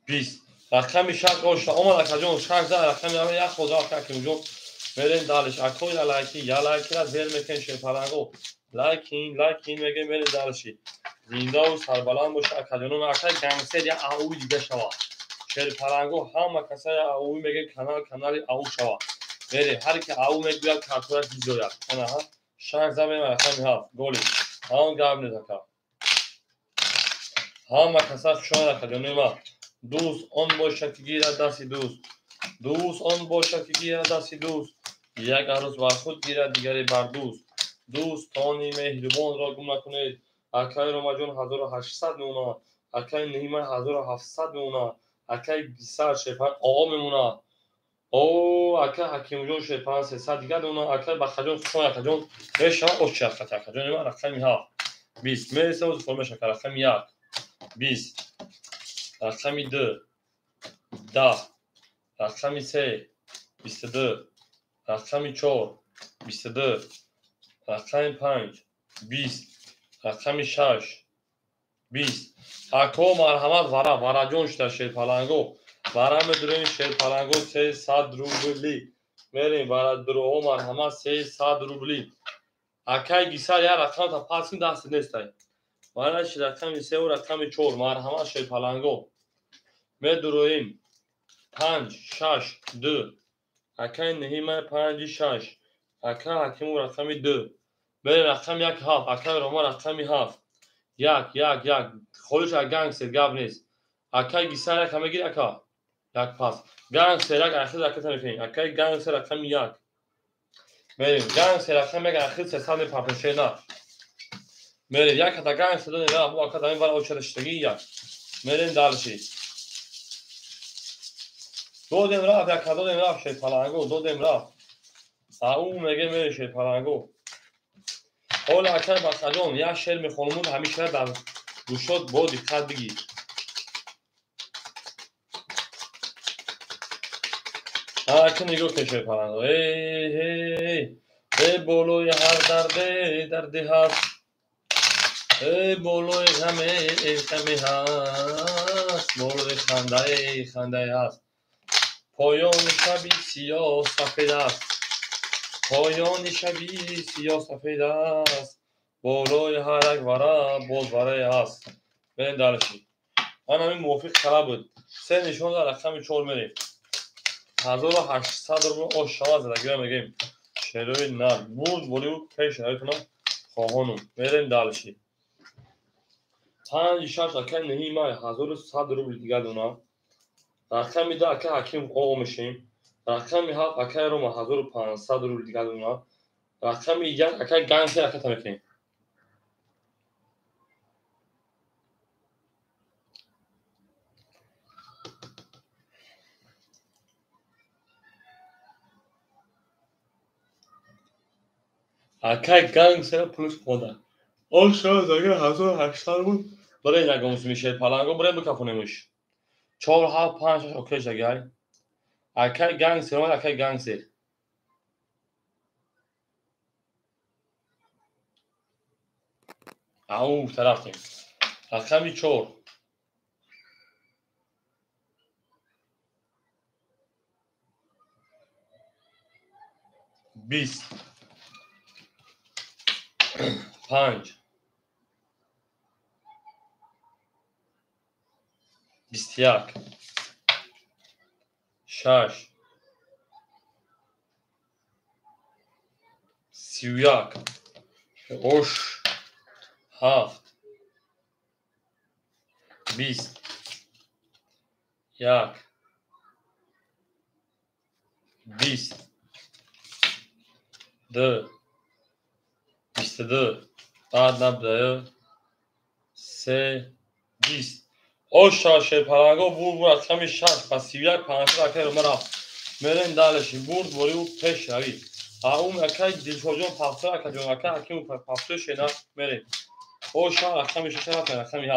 20, рақами 6 оша омад, акаҷон, 6 зад, рақами 1 хоза, ака Акимҷон. Мерем дальше. Ако, я лайки, я лайкира зер мекунем, шерпаланго, лайкин, лайкин мегем. Мерем дальше. Зиндаву сарбаланд боша, акаҷонон. Акаи Гангстер я ауи дида шава, шерпаланго, ҳама каса я ауи мегем. Канал канали ау шава. Мерем, ҳар ки ау мегӯяд, картояш бизояд. Анаҳа 6 зад, рақами 7 голи. Ҳамон гап нез, ака. Ҳама каса хушомад, акаҷонои ман. Дӯст он бошад, ки гирад дасти дӯст, дӯст он бошад, ки гирад дасти дӯст, як арӯс бар худ гирад, дигаре бар дӯст. Дӯстони меҳрубонро гум накунед. Акаи Ромаҷон 1800 мемонад, акаи Ниҳимай 1700 мемонад, акаи Гисар шерпан оо мемонад, о акаи Ҳакимҷон шерпан 300 дигар мемонад. Акаи Бахаҷон, хушон, акаҷон, мешавад очиақати акаҷони ман. Рақами 7 20 мересам, формешака. Рақами 1 20, рақами 2 10, рақами 3 22, рақами 4 22, рақами 5 20, рақами 6 20. Ако, марҳамат, вара вараҷон шуда, шерпаланго, вара медурем, шерпаланго, 300 рубли. Мерем, варадуроҳо, марҳамат, 300 рубли. Акаи Гисар, як рақамта пас кун, даст нестай. Вараши рақами 3 рақами 4, марҳамат, шерпаланго, медуроем. 5 6 2. Акаи Неҳима 5 6. Ака Ҳакиму рақами 2. Мерем рақами 1 7. Акаи Рома рақами 7. 1 1 1. Холиш аз гангстер гап нест. Акаи Гисар яка мегири ака? Як пас. Гангстер як ахир ракета мекунем. Акаи гангстер рақами 1. Мерем гангстер рақами 1 ахир 300 мепартем шена. Мерем як ата гангстер донем рафт. Бу ака дамин вара очара шиштагӣ як. Мерем дальше. Додем рафт, яка додем рафт шерпаланго, додем рафт. Ау меге мере шерпаланго. Ҳола акай Бахтаҷон, як шеър мехонумуд, ҳамин шеър дар гӯшот бо диққат бигир. Ака нигоҳ кун шерпаланго. Эй, эй, эй, болои ҳар дарде дарде ҳаст. Эй, болои ғаме ғаме ҳаст. Болои хандае хандае ҳаст. Поёни шаби сиёҳ сафед аст. Поёни шаби сиёҳ сафед аст. Болои ҳар як вара боз варае ҳаст. Берем дальше. Ман ҳамин мувофиқ талаб буд. Се нишон дар рақами 4 мерем. 1800 рубл ош шава задагиро мегӯем. Шерои нар бурд боливу пеш равитона хоҳонум. Мерем дальше. 5 6 акаи Неҳима 1100 рубл дигар донам. Рақами 2 акаи Ҳаким оғо мешем. Рақами 7 акаи Рома 1500 рубл дигар донам. Рақами 1 акаи Гангстер ракета мекунем. Акаи Гангстер плюс хода. Ош шава зага 1800 рубл. Барем ягон мишел паланго барем бикафонемш. 4 7 5 6 окей шагай. Акаи Гангстер омад, акаи Гангстер. Ау тарафтем. Рақами 4. 20 5 21 6 31 ош 7 20 1 20 2 22 баъд набудаю 3 20 оша шерпаланго бурд рақами 6 па 31 5 акаи Рома рафт. Мерем дальше. Бурд бориву пеш равӣ. Аум акаи Дилшодҷон пафтор акаҷон акаи Ҳакиму пафтор шена мерем. Оша рақами 6 рафт рақами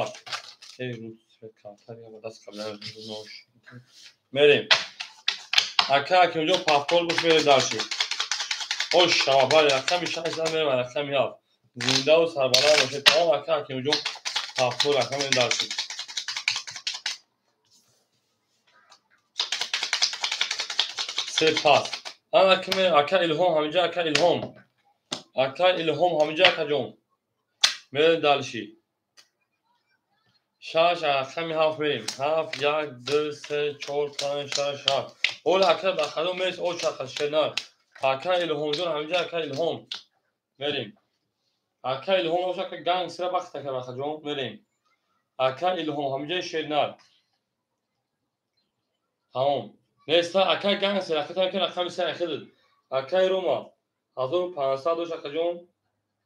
7. Мерем. Акаи Ҳакимҷон пафтор бош мерем дальше. Оша бале рақами 6 мерем рақами 7. Зиндаву сарбаланд бошед. Тамом акаи Ҳакимҷон пафтор рақами дальше. Се пас. Ака Илҳом ҳаминҷа, ака Илҳом. Ака Илҳом ҳаминҷа, акаҷон. Мерем дальше. 6 рақами 7 мерем. 7 1 2 3 4 5 6 7. Ҳола ака Бахтаҷон мерес оч ака шернар. Ака Илҳомҷон ҳаминҷа, ака Илҳом. Мерем. Ака Илҳом ош ака гангстера бахт ака Бахтаҷон мерем. Ака Илҳом ҳаминҷа шернар. Тамом. Неста акаи Гангстер ракета мекунем рақами 3 ахир. Акаи Рома 1500 дош акаҷон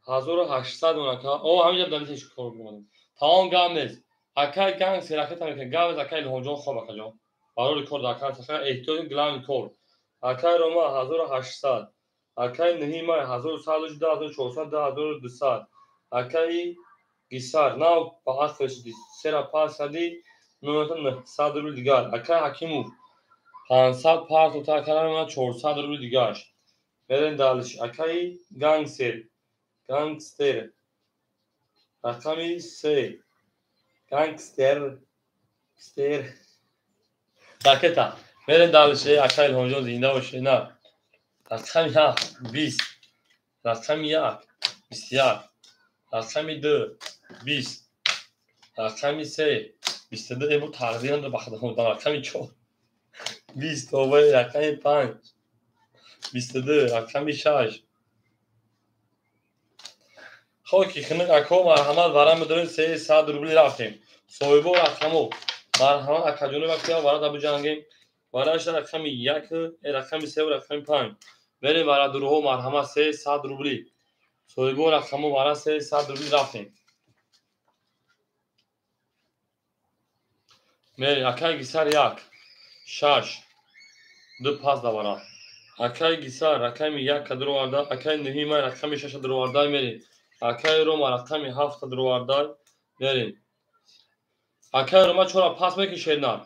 1800 он ака. О ҳаминҷа дамитеш кор кардам. Тамом гап нест. Акаи Гангстер ракета мекунем. Гап нест акаи Илҳомҷон хоб акаҷон. Барори кор дар акаи саха эҳтиёҷ главный кор. Акаи Рома 1800. Акаи Неҳима 1100 дош 2400 2200. Акаи Гисар нав ба ақл шуди. Сера пас сади 900 рубл дигар. Акаи Ҳакимов 500 партота акара 400 рубл дигар. Мерем дальше. Акаи Гангстер. Гангстер. Рақами 3. Гангстер. Стер. Ракета. Мерем дальше. Акаи Илҳомҷон зинда бошед. На. Рақами 7 20. Рақами 1 21. Рақами 2 20. Рақами 3 22. Бу тақдирам ба худо. Рақами 4 20 оваи рақами 5. 22 рақами 6. Хоки хинук ако марҳамат вара медорем 300 рубли рафтем. Соҳибо рақамо марҳамат акаҷони вақти вара да биҷангем. Варашда рақами 1, рақами 3 ва рақами 5. Мерем вара дуруҳо марҳамат 300 рубли. Соҳибо рақамо вара 300 рубли рафтем. Мерем акай гисар 1 6 2 пас давара. Акай гисар рақами 1 дуроварда, акай нуҳимай рақами 6 дуроварда мерем. Акай Рома рақами 7 дуроварда мерем. Акай Рома 4 пас мекишед нар.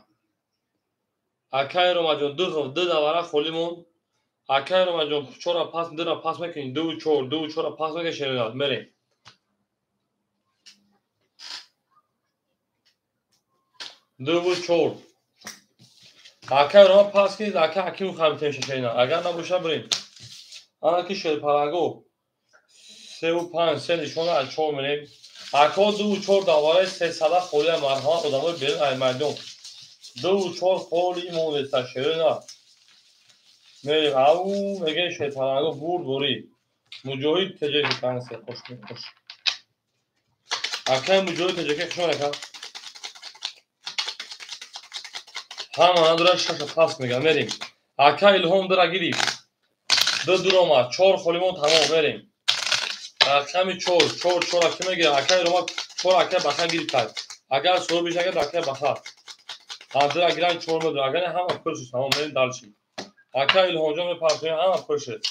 Акай Ромаҷон 2 2 давара холӣ монд. Акай Ромаҷон 4 пас 2 пас мекунӣ 2 4 2 4 пас мекишед нар мерем. 2 4. Акай Рома пас кунед, акай Ҳакимов хамитем шашайна. Агар набоша бирем. Ана ки шерпаланго 3 ва 5 се нишона аз 4 мерем. Ако 2 4 давараи 300 холия марҳамат одамои берун ай майдон. 2 4 холи монеста шерина. Мерем ау мегем шерпаланго бурд борӣ. Муҷоҳид теҷаки кансе хош хош. Акай Муҷоҳид теҷаки хуш ака. Ҳама надора 6 пас мега мерем. Ака Илҳом дара гирифт. 2 дур омад 4 холӣ мон тамом мерем. Рақами 4 4 4 ки мегирад? Акай Рома 4 акай баха гирифт. Агар соҳибиш агар акай баха. Ҳадра гиран 4 медора. Агар ҳама пур шуд тамом мерем дальше. Акай Илҳомҷон мепартоем ҳама пур шуд.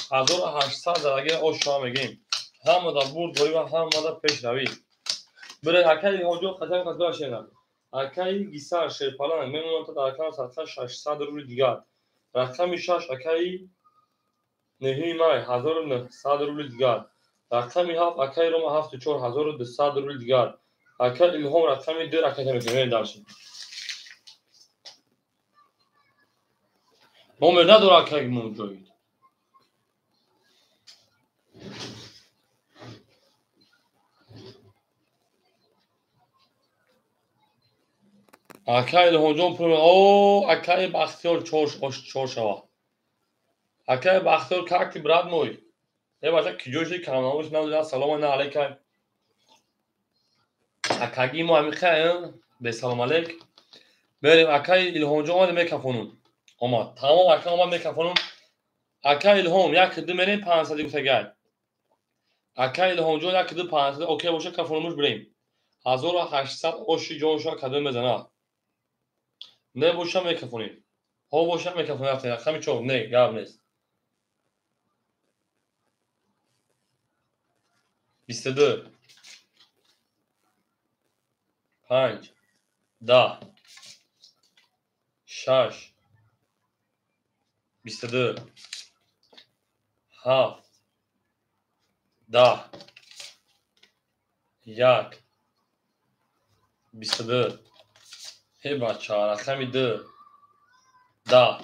1800 задаги ош шума мегем. Ҳама да бурд борӣ ва ҳама да пешравӣ. Бире акай Илҳомҷон хатар хатар шена. Акай Гисар шерпаланг мемонад дар рақами 600 рубли дигар. Рақами 6 акай 9 май 1900 рубли дигар. Рақами 7 акай Рома 74 1200 рубли дигар. Акай Илҳом рақами 2 ракета мекунем дальше. Номер надора акай Муҷоҳид. Акай Илҳомҷон пул о акай Бахтиёр 4 шава. Акай Бахтиёр как ты брат мой? Э бача киҷо ши камнамош надора салом на алейкай. Акаги мо ҳамин бе салом алейк. Мерем акай Илҳомҷон омад мекафонум. Омад. Тамом ака омад мекафонум. Акай Илҳом 1 2 мерем 500 гуфтагай. Акай Илҳомҷон 1 2 500 окей боша кафонумуш бирем. 1800 оши ҷоншо кадом мезанад. Не боша мекафонем. Ҳо боша мекафонем. Рақами 4 не гап нест. 22 5 10 6 22 7 10 1 22 ҳе бача рақами 2 10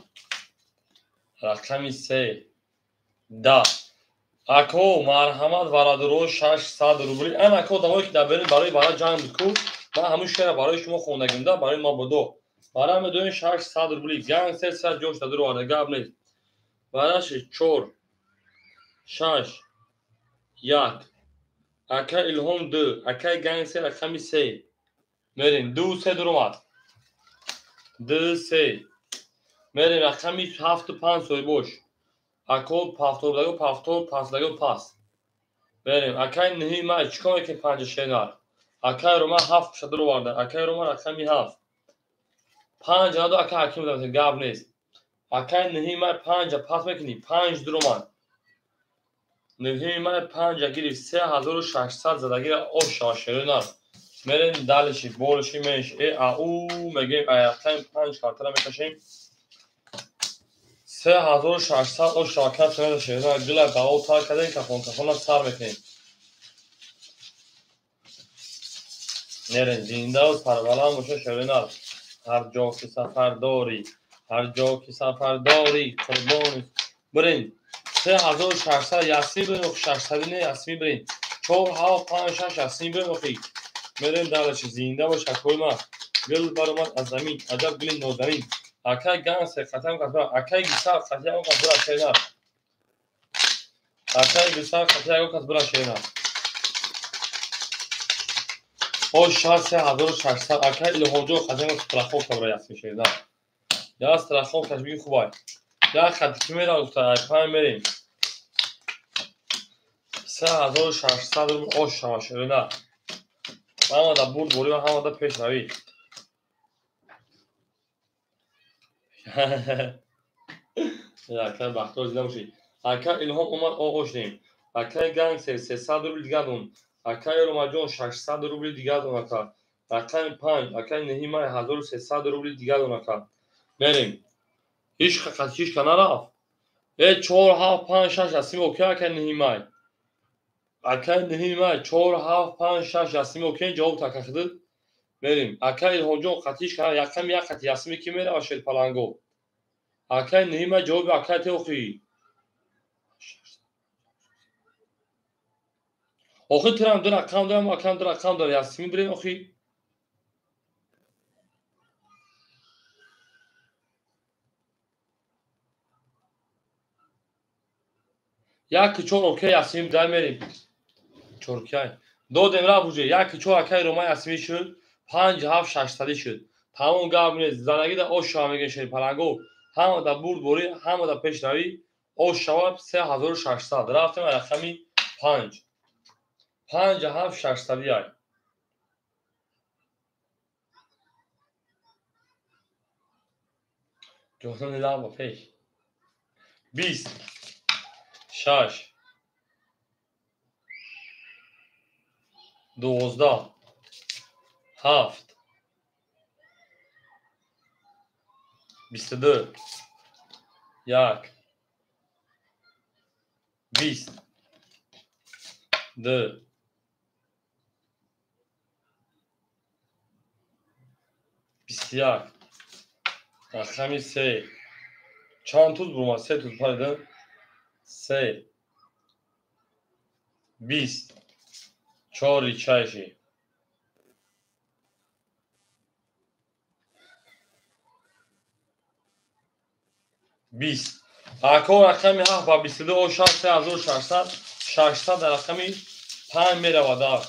рақами 3 10 ако марҳамат варадуро 600 рубли. Ан ако одамое ки дар берун барои вара ҷанг буд ку ман ҳамун шеъра барои шумо хондагим да барои мабодо. Вара медоем 600 рубли. Ганг 300 ҷош да дуроварда гап нест. Вараши 4 6 1 ака Илҳом 2 акай ганг 3 рақами 3 мерем 2 3 дуромад 2 3 мерем рақами 7 5 соҳибош. Ако пафтордаго пафтор пасдаго пас. Мерем акай 9 май чикор мекунем 5 шенар. Акай Рома 7 шадр оварда. Акай Рома рақами 7. 5 надо акай Ҳаким дам гап нест. Акай 9 май 5 пас мекунӣ 5 дуромад. 9 май 5 гирифт 3600 задагира ош шава шеринар. Мерем дальше больше меньше. Ау мегем ай рақами 5 картара мекашем. 3600 ош шава картара шеринар гила даво тар кардем кафон кафона сар мекунем. Мерем зиндаву сарбаланд боша шеринар. Ҳар ҷо ки сафар дорӣ, ҳар ҷо ки сафар дорӣ, қурбони. Бирем 3600 ясми бирем, 600 не ясми бирем. 4 7 5 6 ясми бирем охи. Мерем дальше зинда бош акои ман. Гул баромад аз замин, аҷаб гули нозанин. Акай Гансе қатиам кас бира. Акай Гисар қатиам кас бира шерина. Акай Гисар қатиам кас бира шерина. О 6600. Акай Илҳомҷон қатиам страховка бира ясми шерина. Я страховкаш биги хубай. Я хат ки мера гуфта, ай панҷ мерем. 3600 рубл ош шава шерина. Ҳамада бурд борӣ ва ҳамада пешравӣ. Акай Бахтиёр зинда бошӣ. Акай Илҳом омад, о ошдем. Акай Гангсер 300 рубл дигар дон. Акай Ромаҷон 600 рубли дигар дон ака. Рақами 5, акай Неҳимай 1300 рубли дигар дон ака. Мерем. Ҳеҷ ҳеҷ нарафт. Э 4 7 5 6 ясим окей акай Неҳимай. Акай Неҳимай 4 7 5 6 ясим окей ҷавоб такахид. Мерем. Акай Илҳомҷон қатиш кана якам як қати ясими ки мерава шерпаланго. Акай Неҳимай ҷавоби акай теохи. Охи тирам ду рақам дорам, акам ду рақам дорам. Ясими бирем охи. Як чор окей ясими дай мерем. Чоркай. Додем рафт уже. Як чор акай Ромай ясими шуд. 5 7 600 шуд. Тамом гап нест. Занагида ош шава мегӯян шерпаланго. Ҳамада бурд борӣ, ҳамада пешравӣ. Ош шава 3600. Рафтем рақами 5. 5 7 600 ай. Ҷонони лаба пеш. 20 6 12 7 22 1 20 2 21 рақами 3. Чанд туз бурмад? 3 туз парида. 3 20 4 чайши. 20. Ако рақами 7 ба 22 о 6600 600 дар рақами 5 меравад.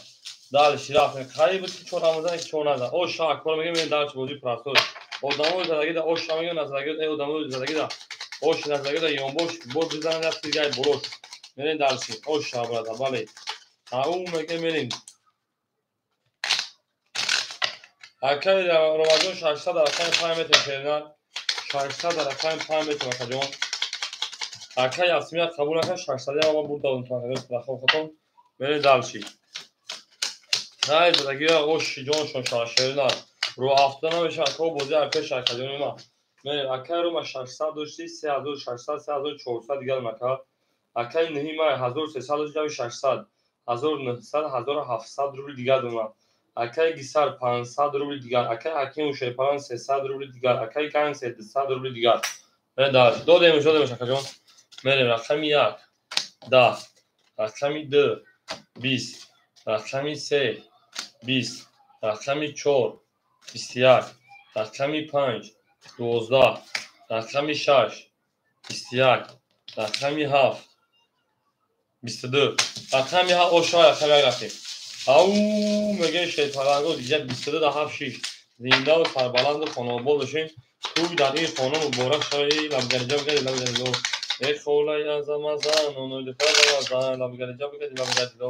Дальше рафтем. Қариб буд ки 4 Рамазан ки 4 назад. О ша акор мегӯем мерем дальше бозии простой. Одамои задагида ош ша мегӯем назадагида, э одамои задагида ош назадагида ёнбош боз бизанад як дигар болош. Мерем дальше. Ош ша брата, бале. Ау мегӯем мерем. Акай Ромаҷон 600 дар рақами 5 метр шерина. 600 дар рақами 5 метр акаҷон. Акай Ясмина қабул накард 600 ама бурда додам то страховкатон. Мерем дальше. Най задагида ош ҷоншон шава шерина. Рӯ ҳафта намешавад ако бозӣ ай пеш акаҷони ма. Мерем акай Рома 600 дошти 3600 3400 дигар накард. Акай Неҳимай 1300 дошти 600 1900 1700 рубл дигар донад. Акай Гисар 500 рубл дигар. Акай Ҳакиму Шерпалан 300 рубл дигар. Акай Гансе 200 рубл дигар. Мерем дальше. Додем, додем акаҷон. Мерем рақами 1 10 рақами 2 20 рақами 3 20 рақами 4 21 рақами 5 12 рақами 6 21 рақами 7 22 рақами 7 ошо рақами 1 рафтем. Ау мегӯем шерпаланго дига 22 да 7 6. Зиндаву сарбаланду хонаобод бошем. Тӯй дар ин хона муборак шавад. Лабгариҷа бигардӣ лабгариҷо. Э холаи азамазан онои фаразамазан лабгариҷа бигардӣ лабгариҷо.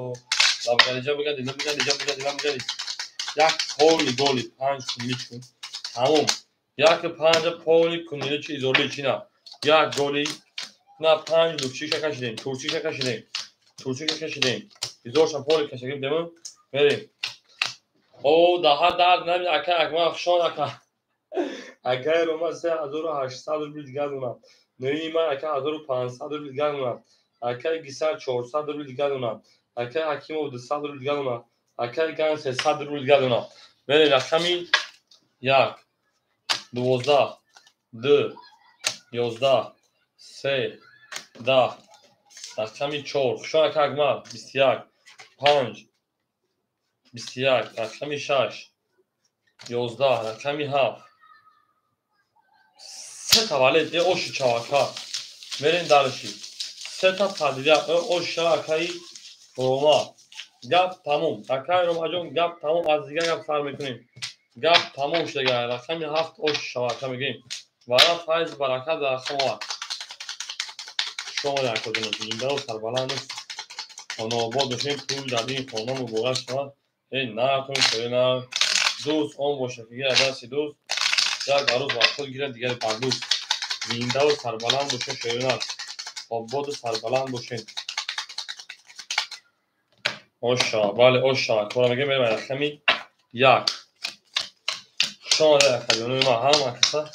Лабгариҷа бигардӣ лабгариҷа бигардӣ лабгари. Як поли голи 5 кунли чун. Тамом. Як 5 поли кунли чи изоли чина. Як голи на 5 лупчиша кашидем, турчиша кашидем. Турчиша кашидем. Изоршам поли кашидем демон. Мерем. О, даҳа дард набин акай Акмал хушон ака. Акай Рома 3800 рубл дигар донад. Неҳимай ака 1500 рубл дигар донад. Акай Гисар 400 рубл дигар донад. Акай Ҳакимов 200 рубл дигар донад. Акай Ган 300 рубл дигар донад. Мерем рақами 1 12 2 11 3 10 рақами 4 хушон ака Акмал 21 5 21 рақами 6 11 рақами 7 Сета валет, оши чавака. Мерем дальше. Сета подряд, ош шавакаи Рома. Гап тамом. Акай Ромаҷон, гап тамом. Аз дигар гап сар мекунем. Гап тамом шуда. Рақами 7 ош шавака мегӯем. Вара файз баракат дар рақам овард. Шумо якодон зиндаву сарбаланд хонаобод бошем, пул дар ин хона муборак шавад. Эй накун, шоя на. Дӯст он бошад ки гирад дасти дӯст, як арӯз бар худ гирад, дигаре бар дӯст. Зиндаву сарбаланд бошем, шоя на. Ободу сарбаланд бошем. Ош шава, бале, ош шава. Кора мегӯем, мерем рақами 1. Хуш омадед, акаҷонои ман, ҳама каса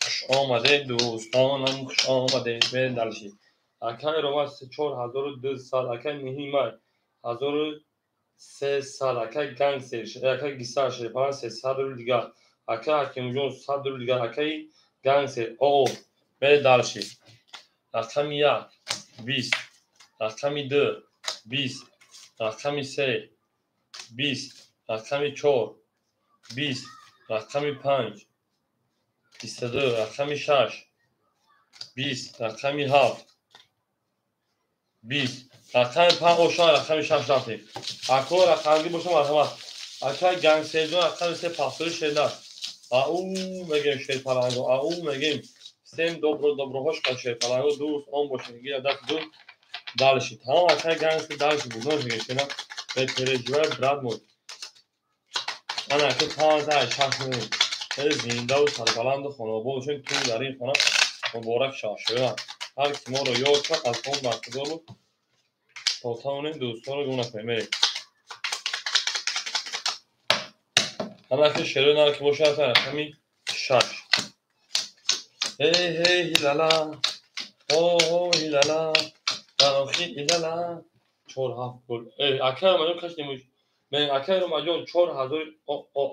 хуш омадед, дӯстонам, хуш омадед. Мерем дальше. Акай Рома 4200, акай Ниҳимай 1300, акай Гангсер, акай Гисар Шерпалан 300 рубл дигар, акай Ҳакимҷон 100 рубл дигар, акай Гангсер оо. Мерем дальше. Рақами 1 20, рақами 2 20, рақами 3 20, рақами 4 20, рақами 5 22, рақами 6 20, рақами 7 20, рақами 5 ошон, рақами 6 рафтем. Ако рақамгӣ боша, марҳамат. Акай Гангсерҷон, рақами 3 пахтори шернар. Ау мегем шерпаланго, ау мегем. Всем добро, доброҳош ка шерпаланго, дӯст он боша, гира даст дӯст. Дальше. Тамом, акай Гангсер дальше бурдон мегем шерна. Не переживай, брат мой. Ана ака 5 6 мегем. Хеле зиндаву сарбаланду хонаобод бошем, ту дар ин хона муборак шавад, шояд. Ҳар ки моро ёд кард, аз он бархӯрдор буд. То тавонем дӯстонро гум накунем. Мерем. Ана ки шерои нар ки бошад, рақами 6. Ҳей ҳей ҳилала, ҳо ҳо ҳилала, дарохи ҳилала, 4 7 гол. Эй, акай Ромаҷон каш немуш. Мен акай Ромаҷон 4000,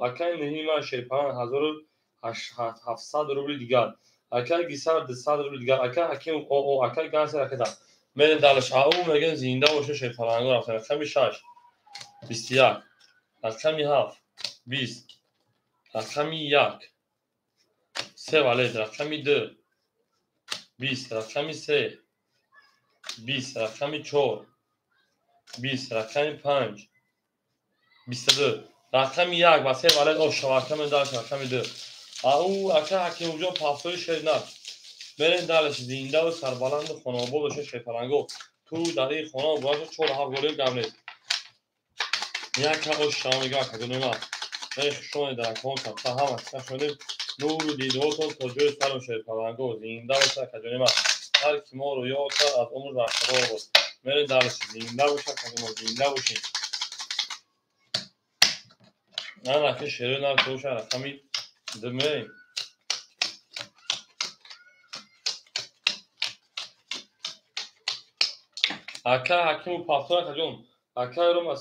акай Ниҳима Шерпалан 1700 рубли дигар. Акай Гисар 200 рубли дигар. Акай Ҳаким о, акай Гансер акай. Мерем дальше. Ау мегем зинда боша шерпаланго рафтем. Рақами 6 21, рақами 7 20, рақами 1 3 валет, рақами 2 20, рақами 3 20, рақами 4 20, рақами 5 22, рақами 1 ва 3 валет ош шавака мен дальше рақами 2. Ау ака Ҳакимҷон пафтори шернар. Мерем дальше. Зиндаву сарбаланду хонаобод боша шерпаланго. Ту дар ин хона муборак шавад, 4 7 голи гап нест. Яка ош шава мегӯям, акаҷонои ман. Эй хуш омадед дар акаҳон сабта, ҳама каса хуш омадед. Нуру дидоҳотон то ҷои сарм шерпаланго. Зинда боша акаҷонои ман. Ҳар ки моро ёд кард, аз умр бархӯрдор бод. Мерем дальше. Зинда боша акаҷоно, зинда бошем. Ана ки шерои нар ки боша, рақами 2 мерем. Акай Ҳакиму Пахтор акаҷон, акай Рома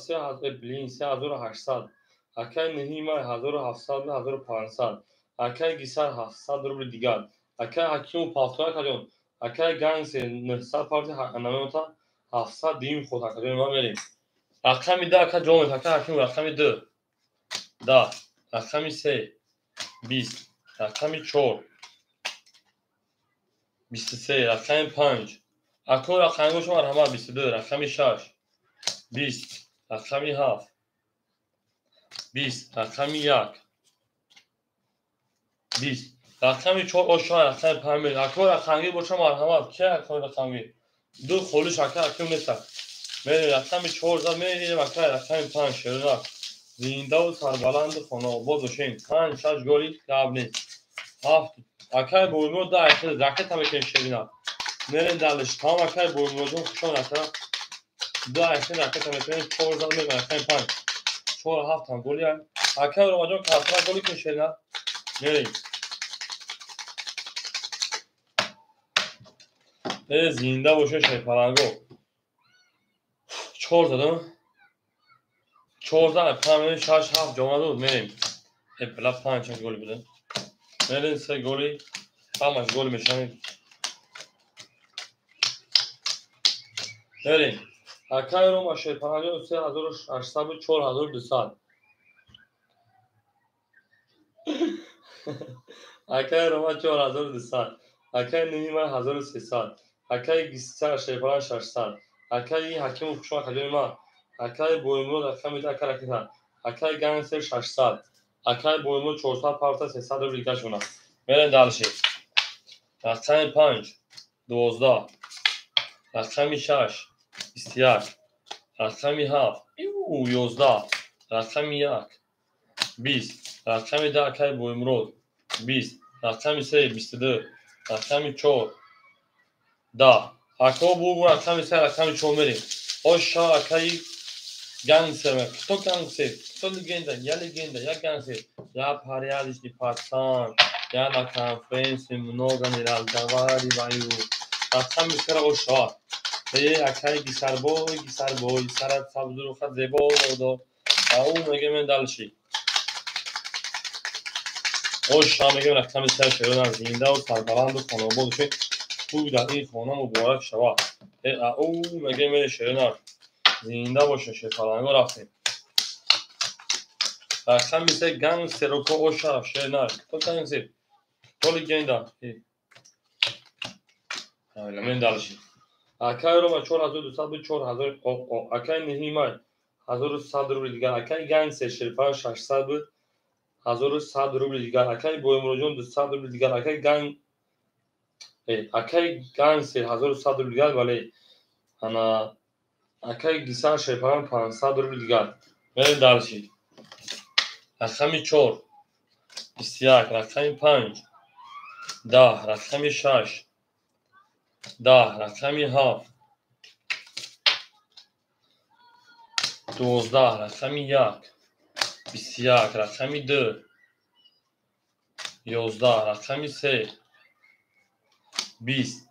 блин 3800, акай Ниҳимай 1700, 1500, акай Гисар 700 рубли дигар, акай Ҳакиму Пахтор акаҷон, акай Гангсер 900 парти намеота 700 дим худ акаҷон ман мерем. Рақами 2 ака ҷон, акай Ҳакиму рақами 2 10, рақами 3 20, рақами 4 23, рақами 5 ако рақамҳо шумо марҳамат 22, рақами 6 20, рақами 7 20, рақами 1 20, рақами 4 ошо рақами 5. Ако рақамгир боша, марҳамат. Ки ако рақамгир? Ду холиш ака аким неста. Мерем рақами 4 зад мерем ака рақами 5 шерона. Зиндаву сарбаланду хонаобод бошем. 5 6 голи гап нест. 7 акай Боймо да ракета мекунем шерина. Мерем дальше. Тамом акай Боймоҷон хуш омад ака. 2 айхел ракета мекунем, 4 зад мерем рақами 5. 4 7 ҳам голи. Акай Ромаҷон картра голи кун шерина. Мерем. Зинда боша шерпаланго. 4 задам. 4 5 6 7 ҷома дод мерем. Бла 5 голи буда. Мерем 3 голи. Ҳамаш гол мешавем. Мерем. Акай Рома шерпаланго 3800 4200. Акай Рома 4200, акай Нима 1300, акай Гисар Шерпалан 600, акай Ҳакимов хушма акаҷони ман, акай Боимурод рақами 2 ака ракета, акай Гангстер 600, акай Боимурод 400 парта 300 рубл дигар шуна. Мерем дальше. Рақами 5 12, рақами 6 21, рақами 7 11, рақами 1 20, рақами 2 акай Боимурод 20, рақами 3 22, рақами 4 10. Ако бугу рақами 3 рақами 4 мерем. Оша акай гангстер. Кто гангстер? Кто легенда? Я легенда, я гангстер. Я порядочный пацан. Я на конференции много не разговариваю. Рақами 3 оша. Акай Гисарбой, Гисарбой, сарат сабзу хат зебо до. Ау мегем дальше. Оша мегем рақами 3 шерон зинда ва сарбаланду хонобод бошед. Хуй дар ин хона муборак шавад. Ау мегем шерон зинда боша шерпаланго рафтем. Рақами 3 гангстер око оша шерон. Кто гангстер? Кто легенда? Мен дальше. Акай Рома 4200 буд 4000 акай Ниҳимай 1100 рубл дигар, акай Гангстер Шерпалан 600 буд 1100 рубл дигар, акай Боимуродҷон 200 рубл дигар, акай Гангстер 1100 рубл дигар, вале ана акай Гисар Шерпалан 500 рубл дигар. Мерем дальше. Рақами 4 21, рақами 5 10, рақами 6 10, рақами 7 12, рақами 1 21, рақами 2 11, рақами 3 20,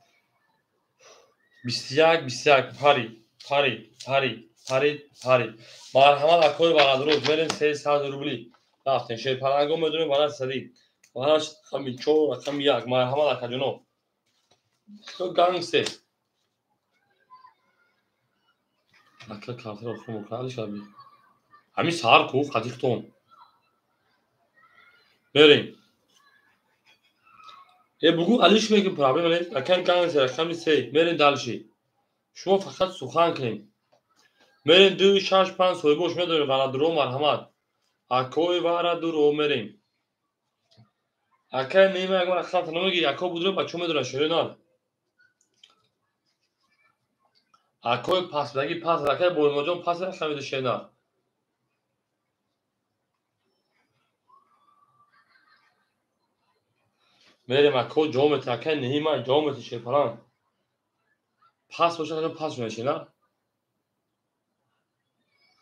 21, 21, пари, пари, пари, пари, пари. Марҳамат акои Варадруз, мерем 300 рубли. Рафтем Шерпаланго медонем варад сади. Варад рақами 4, рақами 1. Марҳамат акаҷоно. Кто гангстер? Ака картаро хуму карди шаби. Ҳамин саҳар ку қатиқтон. Мерем. Бугу алиш мекунем проблема нест. Акай гангстер рақами 3. Мерем дальше. Шумо фақат сухан кунем. Мерем 2 6 5 соҳибош медорем Варадуро марҳамат. Акои Варадуро мерем. Акай Нима ягон рақам намегири. Ако будро бачо медорад шеренал. Акои пасдаги пас, акай Боимоҷон пас рақами шеренал. Мерем ако ҷавоб мети, акай Нима ҷавоб мети Шерпалан. Пас бошад, акай пас мешина.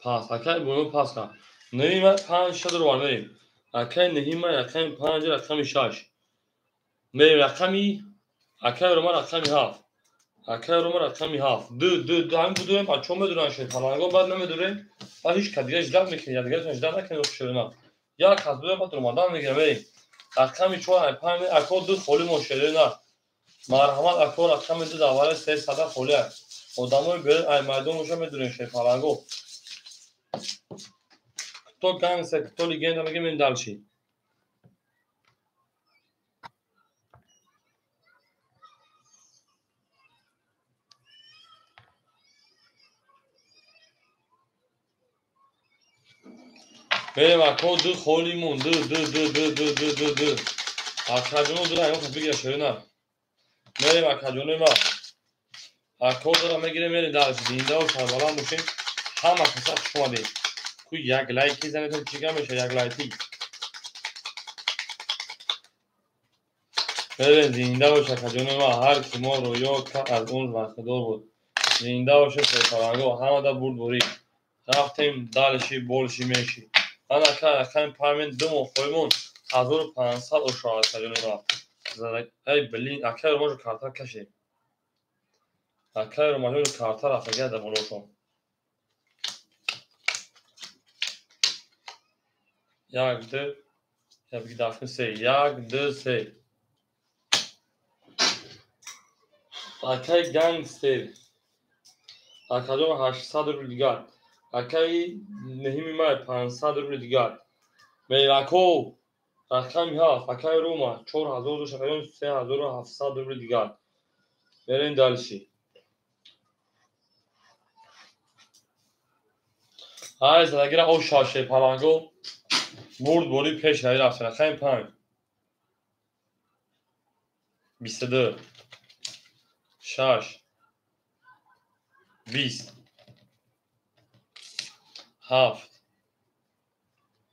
Пас, акай Боимо пас кар. Нима 5 6 рубл мерем. Акай Нима рақами 5 рақами 6. Мерем рақами акай Рома рақами 7. Акай Рома рақами 7. 2 2 2 ҳамин будуем, бачаҳо медонанд Шерпаланго, баъд намедонем. Баъд ҳеҷ кас дигар ждат мекунем, якдигарашон ждат накунем шерона. Як кас будем, баъд омадан мегирем, мерем. Рақами 4 5 ако 2 холӣ мо шерона. Марҳамат ако рақами 2 давара 300 холӣ аст. Одамои берун ай майдон боша медонем Шерпаланго. Кто гангстер, кто легенда, мегем дальше. Мерем ако 2 холӣ мон 2 2 2 2 2 2 2 2. Акаҷоно 2 аяқ бигира шерона. Мерем акаҷонои ма. Ако 2 мегирем, мерем дальше. Зинда ва сарбаланд бошем. Ҳама каса хуш омадед. Ку як лайки занетон чӣ гап мешавад? Як лайки. Мерем зинда бош акаҷонои ма. Ҳар ки моро ёд кард аз он бархӯрдор буд. Зинда бошед Шерпаланго, ҳамада бурдборӣ. Рафтем дальше больше меши. Ана ака рақами 5 2 моҳ холимон 1500 ошо акаҷонои ма. Ай блин, акай Ромаҷо карта кашед. Акай Ромаҷо карта рафтага дар болошон. 1 2 1 2 3 1 2 3. Акай Гангстер. Акаҷон 800 рубл дигар. Акай Ниҳими май 500 рубл дигар. Мерако Рақами 7 акай Рома 4000 дошт, акаҷон 3700 рубли дигар. Мерем дальше. Ай задагира о шаше паланго бурд бори пеш нави рафт. Рақами 5 22 6 20 7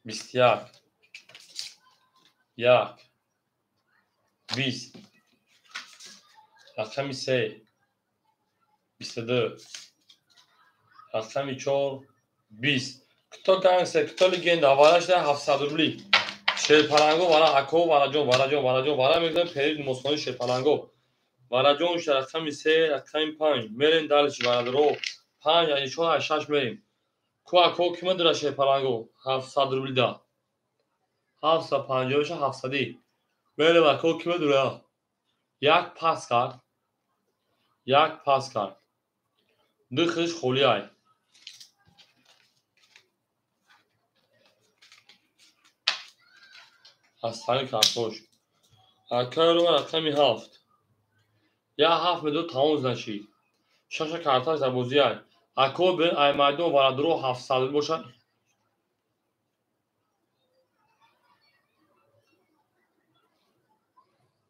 21 1 20. Рақами 3 22. Рақами 4 20. Кто гангстер, кто легенда, аввалаш 700 рубли. Шерпаланго вара ако вараҷон вараҷон вараҷон вара мегузарем перид мосхони шерпаланго. Вараҷон рақами 3, рақами 5. Мерем дальше бародаро. 5 ай 4 ай 6 мерем. Ку ако ки медора шерпаланго 700 рубли да. 750 700. Мерем ако ки медора. Як пас кард. Як пас кард. Ду хиш холи ай. Аз тари картош. Акай Рома рақами 7. Я 7 медод тамом значит. Шаша карташ дар бозӣ ай. Ако бе ай майдон варадро 700 бошад.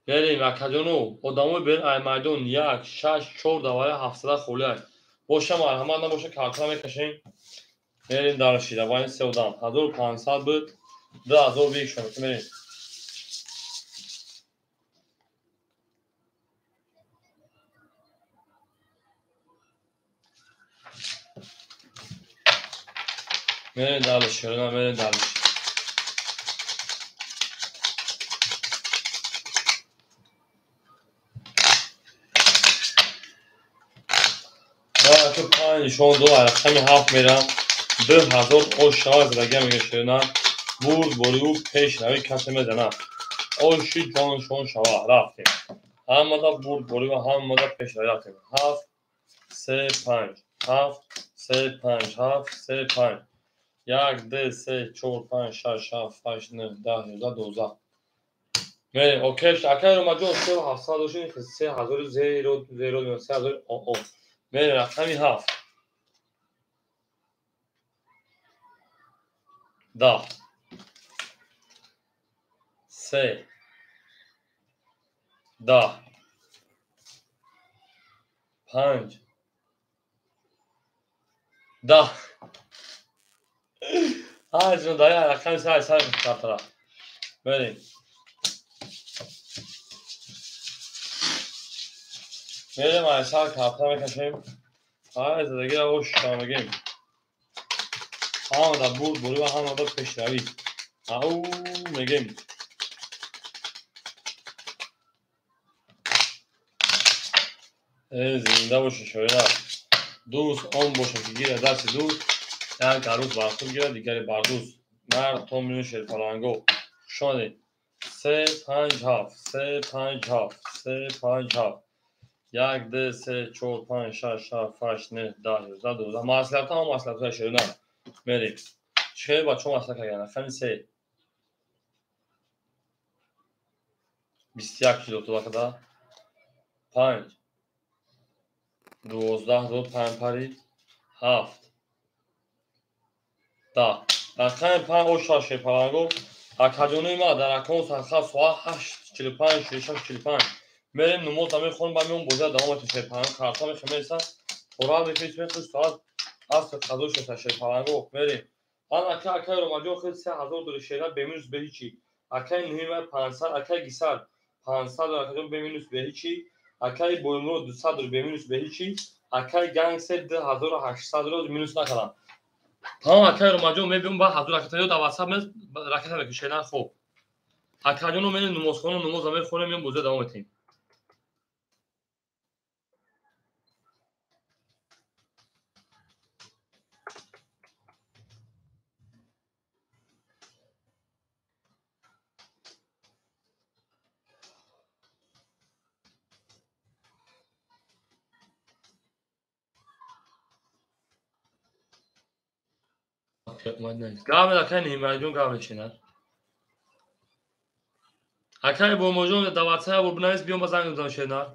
Мерем акаҷоно, одамои бе ай майдон 1 6 4 давара 700 холи ай. Боша марҳамат набоша карта мекашем. Мерем дальше давай се одам. 1500 буд. 2000 бикшон мерем. Мерем дальше, мерем дальше. Ма 5 нишон дод, рақами 7 мерам. 2000 ош шава задага мегашена. Бурд бори ӯ пеш нави касе мезана. Оши ҷоншон шава рафтем. Ҳамада бурд бори ва ҳамада пеш нави рафтем. 7 3 5 7 3 5 7 3 5 1 2 3 4 5 6 7 8 9 10 11 12. Мерем, окей, акай Ромаҷон 3700 дошин, 3000 0 0 3000 о. Мерем рақами 7. 10 3 10 5 10. Ҳаҷон дар рақами 3 сар картара. Мерем. Мерем ай сар картара мекашем. Ай задагира ош мегем. Ҳамада бурд бурӣ ва ҳамада пешравӣ. Ау мегем. Зинда боша шоира. Дӯст он боша ки гирад дасти дӯст, як арӯз бар худ гирад, дигаре бар дӯст. Мард то миёни шерпаланго. Хуш омадед. 3 5 7 3 5 7 3 5 7 1 2 3 4 5 6 7 8 9 10 11 12. Маслиҳатҳо ҳам маслиҳатҳои шоира. Мерем. Чӣ бачаҳо маслиҳат карданд? Рақами 3 21 кило тулақада 5 12 дод 5 парид 7 10. Рақами 5 оша шерпаланго. Акаҷонои ма дар акон сархат соат 8:45 6:45 мерем намоз мехонем, ба меом бозиа давом метем. Шерпаланго карта мехем, пора мефиристем, соат 8 қазо шуд шерпаланго. Мерем. Ман ака акай Ромаҷон хел 3000 дори шера бе минус бе ҳичи. Акай Нуҳима 500, акай Гисар 500 дори акаҷон бе минус бе ҳичи. Акай Боимуро 200 дори бе минус бе ҳичи. Акай Гангстер 2800 дори минус накардам. Тамом акай Ромаҷон мебиём ба 1000 ракета ё дар WhatsApp мез ракета мекушем. Хоб. Акаҷоно мерем намозхона, намоза мехонем, меом бозиа давом метем. Гаве акай Нимаҷон гаве шинад. Акай Бомоҷон, дар ватсап бинавис, биём, ба занг мезанам, шернар.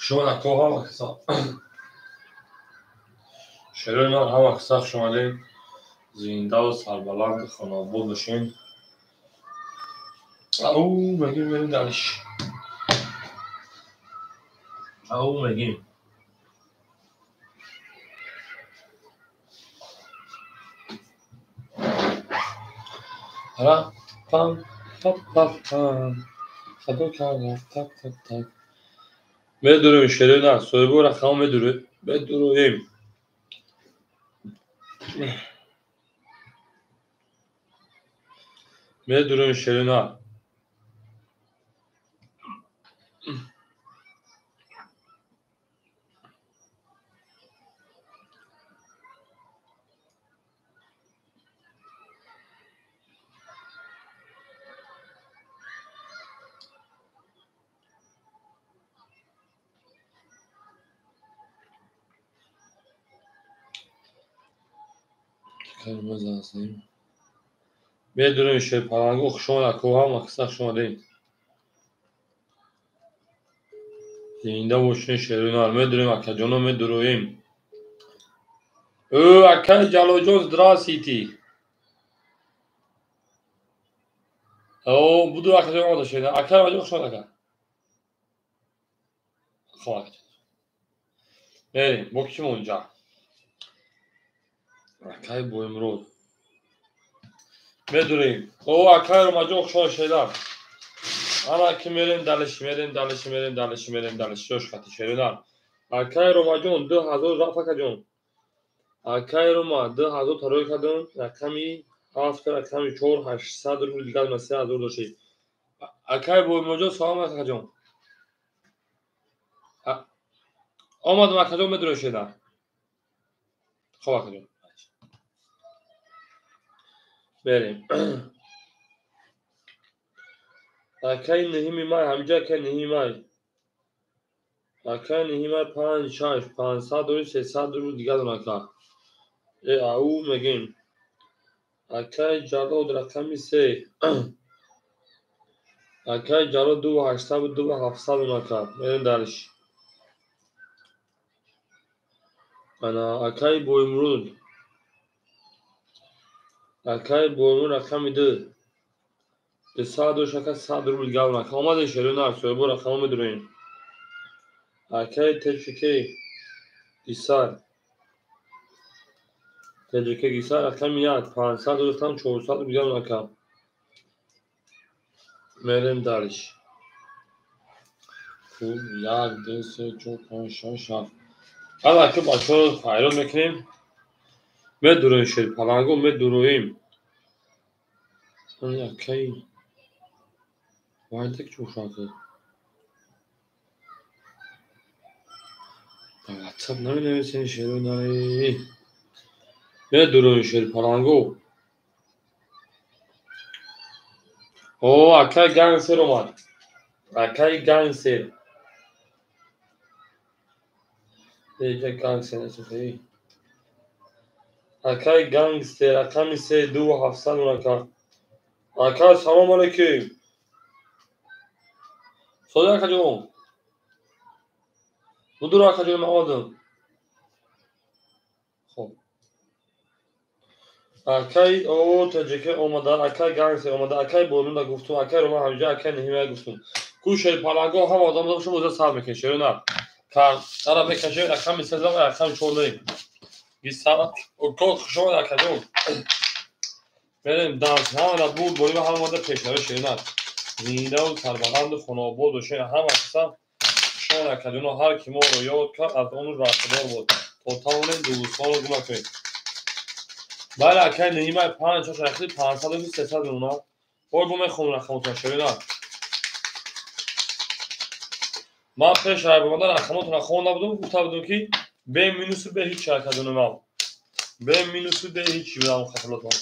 Шумо ҳама каса шерои ман, ҳама каса хуш омадед, зиндаву сарбаланду хонаобод бошед. Ау мегим, мерем дариш. Ау мегим. Ра пам пап пап пам хато кардам, так так так. Медурем шерои нар, соҳибо рақамо медуроем. Медуроем шерои нар. Медурем шерпаланго, хуш омад ако, ҳама каса хуш омадед. Зинда бошед шерои нар. Медурем акаҷоно, медуроем. Ӯ акай Ҷалолҷон, здравствуйте. О, буду акаҷон омада шерои нар. Акай Ромаҷон, хуш омад ака. Хоб акаҷон. Мерем, бо кӣ монҷа? Акай Боимрод. Медурем. О, акай Ромаҷон, хуш омад шерои нар. Ана ки мерем далиш, мерем далиш, мерем далиш, мерем далиш. Ёш хати шерои нар. Акай Ромаҷон, 2000 рафт акаҷон. Акай Рома, 2000 тарой кардам, рақами 7, рақами 4, 800 рубл дигар ма 3000 дошти. Акай Боимроҷон, салом акаҷон. Омадам акаҷон, медурем шерои нар. Хоб акаҷон. Берем. Акай нуҳими май, ҳамиҷа акай нуҳими май. Акай нуҳими май 5, 6, 500 рубл, 300 рубл дигар дон ака. Э, ау мегем. Акай Ҷалол рақами 3. Акай Ҷалол 2800, 2700 дон ака. Мерем дариш. Ана акай Боимруд. Акай Боимруд рақами 2. 200 дош ака, 100 рубл дигар дон ака. Омадем шерои нар, соҳибо рақамо медуроем. Акай ТЧК Гисар. ТЧК Гисар рақами 1, 500 доштам, 400 рубл дигар дон ака. Мерем дариш. Хуб, 1, 2, 3, 4, 5, 6, 7. Ана ки бачаҳоро хайрот мекунем. Медуроем шерпаланго, медуроем. Акай вайдак чӯшака. Ба WhatsApp наменависен шерои нари. Медуроем шерпаланго. О, акай гангстер омад. Акай гангстер. Эҷа гангстер насухи. Акай гангстер рақами 3, 2700 дон ака. Ака, салом алейкум. Сода акаҷон. Будур акаҷон, ман омадам. Хоб. Акай о ТЧК омада, акай гангстер омада, акай Боимруда гуфтум, акай Рома ҳамиҷа, акай Ниҳимая гуфтум. Ку шерпаланго ҳама одам дошта боза сар мекунед шерои нар. Ара мекашем рақами 3, рақами 4 дорем. Гисар, око, хуш омад акаҷон. Мерем дарс, ҳама бурд борим, ҳама омада пешнави шерои нар. Зиндаву сарбаланду хонаобод бошед, ҳама каса хуш омад акаҷоно, ҳар ки моро ёд кард, аз он бархӯрдор буд. То тавонем дӯстонро гум накунем. Бале, акай Ниҳимай 5, 6, рақами 500, 300 мемонад. Ой, бо мехонам рақамотон шерои нар. Ман пеш омада рақамотонро хонда будам, гуфта будам ки бе минусу бе ҳеҷ акаҷоно ман. Бе минусу бе ҳеҷ будам хатолотон.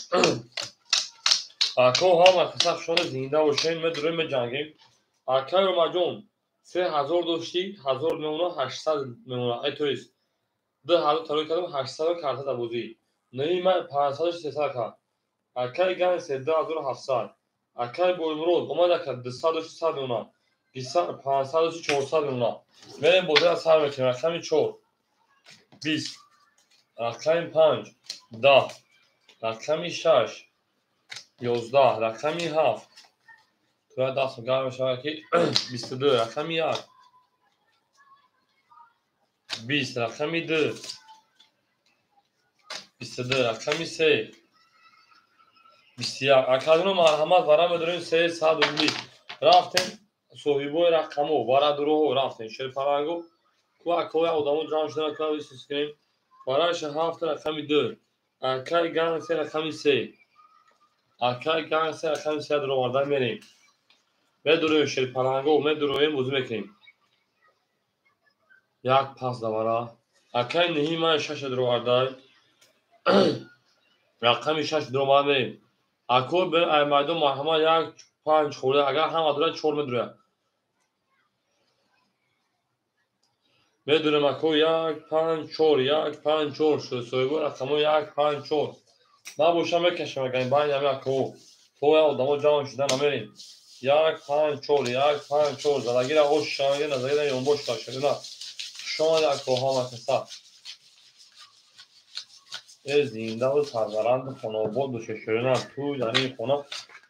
Ако ҳама каса хуш омадед, зинда бошед, медурем, меҷангем. Акай Ромаҷон, 3000 доштӣ, 1000 мемонад, 800 мемонад. Э, то есть 2000 тарой кардам, 800 карта дар бозӣ. Ниҳимай 500, 300 кард. Акай гангстер 2700. Акай Боимрод омад ака, 200 дошти, 100 мемонад. Гисар 530 400 мемонад. Мерем бозиро сар мекунем. Рақами 4 20, рақами 5 10, рақами 6 11, рақами 7 туя даст гарм мешавад ки 22, рақами 1 20, рақами 2 22, рақами 3 21. Акадино марҳамат вара медорем 300 рубли. Рафтем соҳибои рақамо варадуроҳо рафтем шерпаланго ку акоя одамо ҷамъ шудана ку исис кунем. Вараша 7 рақами 2, акай ган 3 рақами 3, акай ган 3 рақами 3 дуроварда мерем. Медуроем шерпаланго, медуроем, бозӣ мекунем. Як пас давара. Акай неҳи ман 6 дуровардай. Рақами 6 дуроварда мерем. Ако ай майдон марҳамат 1 5 хӯрда, агар ҳама дура 4 медурояд. Медурем ако 1 5 4, 1 5 4 шуд. Соҳибо рақамо 1 5 4. Набоша мекашам агар байни ҳами ако. То я одамо ҷамъ шуда намерем. 1 5 4, 1 5 4 задагира ош шанга назагира ёнбош таширина. Шон ако ҳама каса. Зиндаву сарбаланду хонобод боше ширина. Ту дар ин хона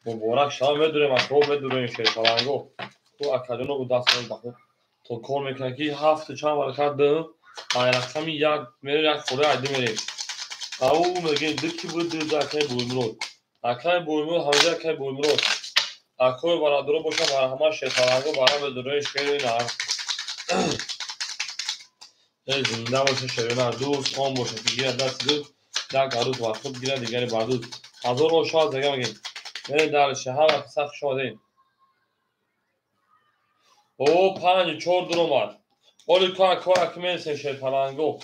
муборак шава. Медурем ако, медурем шерпаланго. Ту акадино бу даст баху. То кор мекунад ки 7 чанд варакат ду, ай рақами 1 мерем, як хӯра ай ду мерем. Ау мегем ду ки буд, ду акай Буймурод. Акай Буймурод, ҳамҷа акай Буймурод. Акои бародаро боша марҳамат шерпаланго бара медурем шерина. Зинда боша шерина, дӯст он боша ки гирад дасти дӯст, як арӯз бар худ гирад, дигари бар дӯст. 1000 ошоаз дега мегем. Мерем дарше, ҳама каса хуш омадем. О 5 4 дуромад. Оли ку ако аки мересем шерпаланго.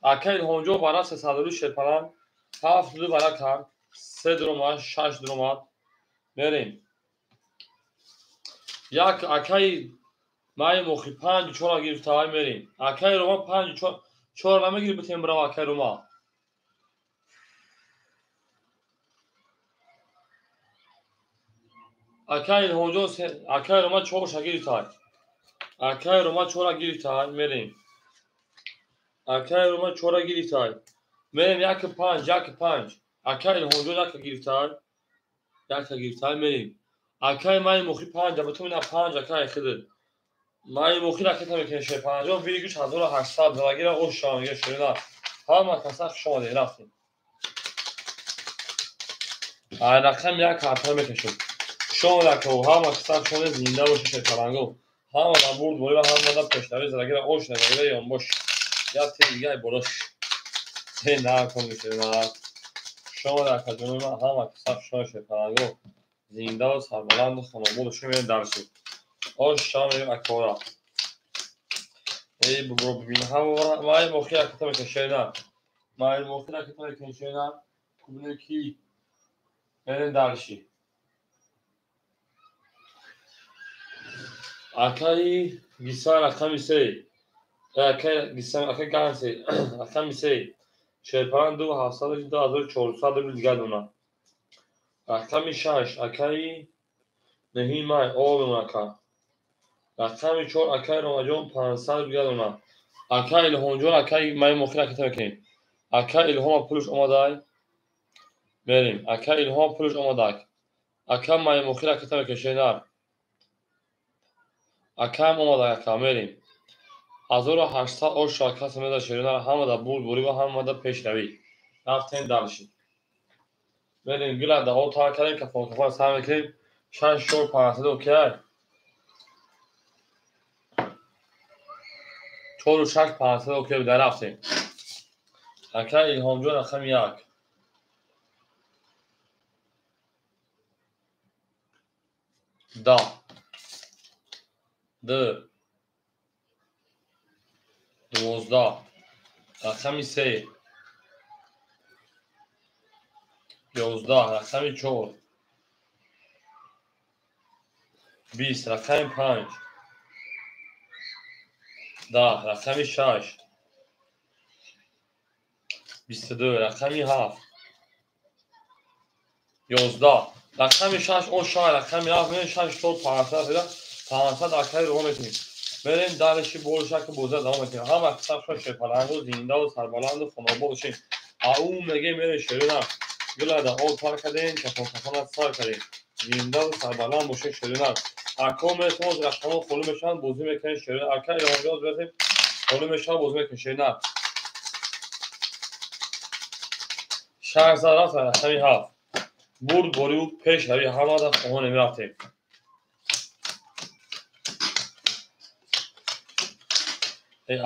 Акай Илҳомҷон бара 300 рубли шерпаланг, 7 ду бара кард, 3 дуромад, 6 дуромад. Мерем. Як акай май мохи 5 4 гирифта, ай мерем. Акай Рома 5 4 4 намегири битем бирав акай Рома. Акай Илҳомҷон, акай Рома 4 гирифта. Акай Рома 4 гирифта, мерем. Акай Рома 4 гирифта. Мерем 1 5, 1 5. Акай Илҳомҷон 1 гирифта. 1 гирифта, мерем. Акай май мохи 5, ба ту мина 5 акай хидр. Май мохи ракета мекунем шерпаланҷон, виргуш 1800 залагира ош шаванга ширина. Ҳама каса хуш омадед, рафтем. Ай рақам 1 ҳарфа мекашем. Шон рако, ҳама каса хуш омадед, зинда бошед шерпаланго. Ҳама да бурд борӣ ва ҳама да пешравӣ залагира ош назагира ёнбош. Як тир дига ай болош. Э накун ширина. Шон рака ҷонои ман, ҳама каса хуш омадед шерпаланго. Зиндаву сарбаланду хонобод бошед, мерем дарси. Ош шавем акора. Эй бубро бибин. Ҳама май мохи ракета мекашена. Май мохи ракета мекашена. Кубне ки мерем дарси. Акай Гисар рақами 3. Акай Гисар, акай Ган 3, рақами 3. Шерпаланг 2 700 2400 рубли дигар дона. Рақами 6 акай неҳи май о мемон ака. Рақами 4 акай Ромаҷон 500 рубли дигар дона. Акай Илҳомҷон, акай май мохи ракета мекунем. Акай Илҳома пулш омадай. Мерем. Акай Илҳома пулш омадак. Ака май мохи ракета мекунем. Акаям омадак, ака мерем. 1800 ош каса меда ширина, ҳама да бурд бурӣ ва ҳама да пешравӣ. Рафтем дарши. Мерем гила да о тар кардем, кафон кафон сар мекунем. 6 4 500 окей. 4 6 500 окей дар рафтем. Ака Илҳомҷон рақами 1. 10 2 12, рақами 3 11, рақами 4 20, рақами 5 10, рақами 6 22, рақами 7 11, рақами 6 о 6, рақами 7 6 4 5 500 акай рома метем. Мерем дарши болша ки боза давом метем. Ҳама қисса шерпаланго зинда ва сарбаланду хонобод бошем. Ау меге мере шерина. Гулада об пар кардем, кафон кафонат сар кардем. Зинда ва сарбаланд бошем шерина. Ако метавон рақамҳо холӣ мешаванд, бозӣ мекунем шерина. Акай ромҷоз бертем, холӣ мешаванд, бозӣ мекунем шерина. 600 рафт рақами 7. Бурд борию пеш рави ҳамада хоҳон мерафтем.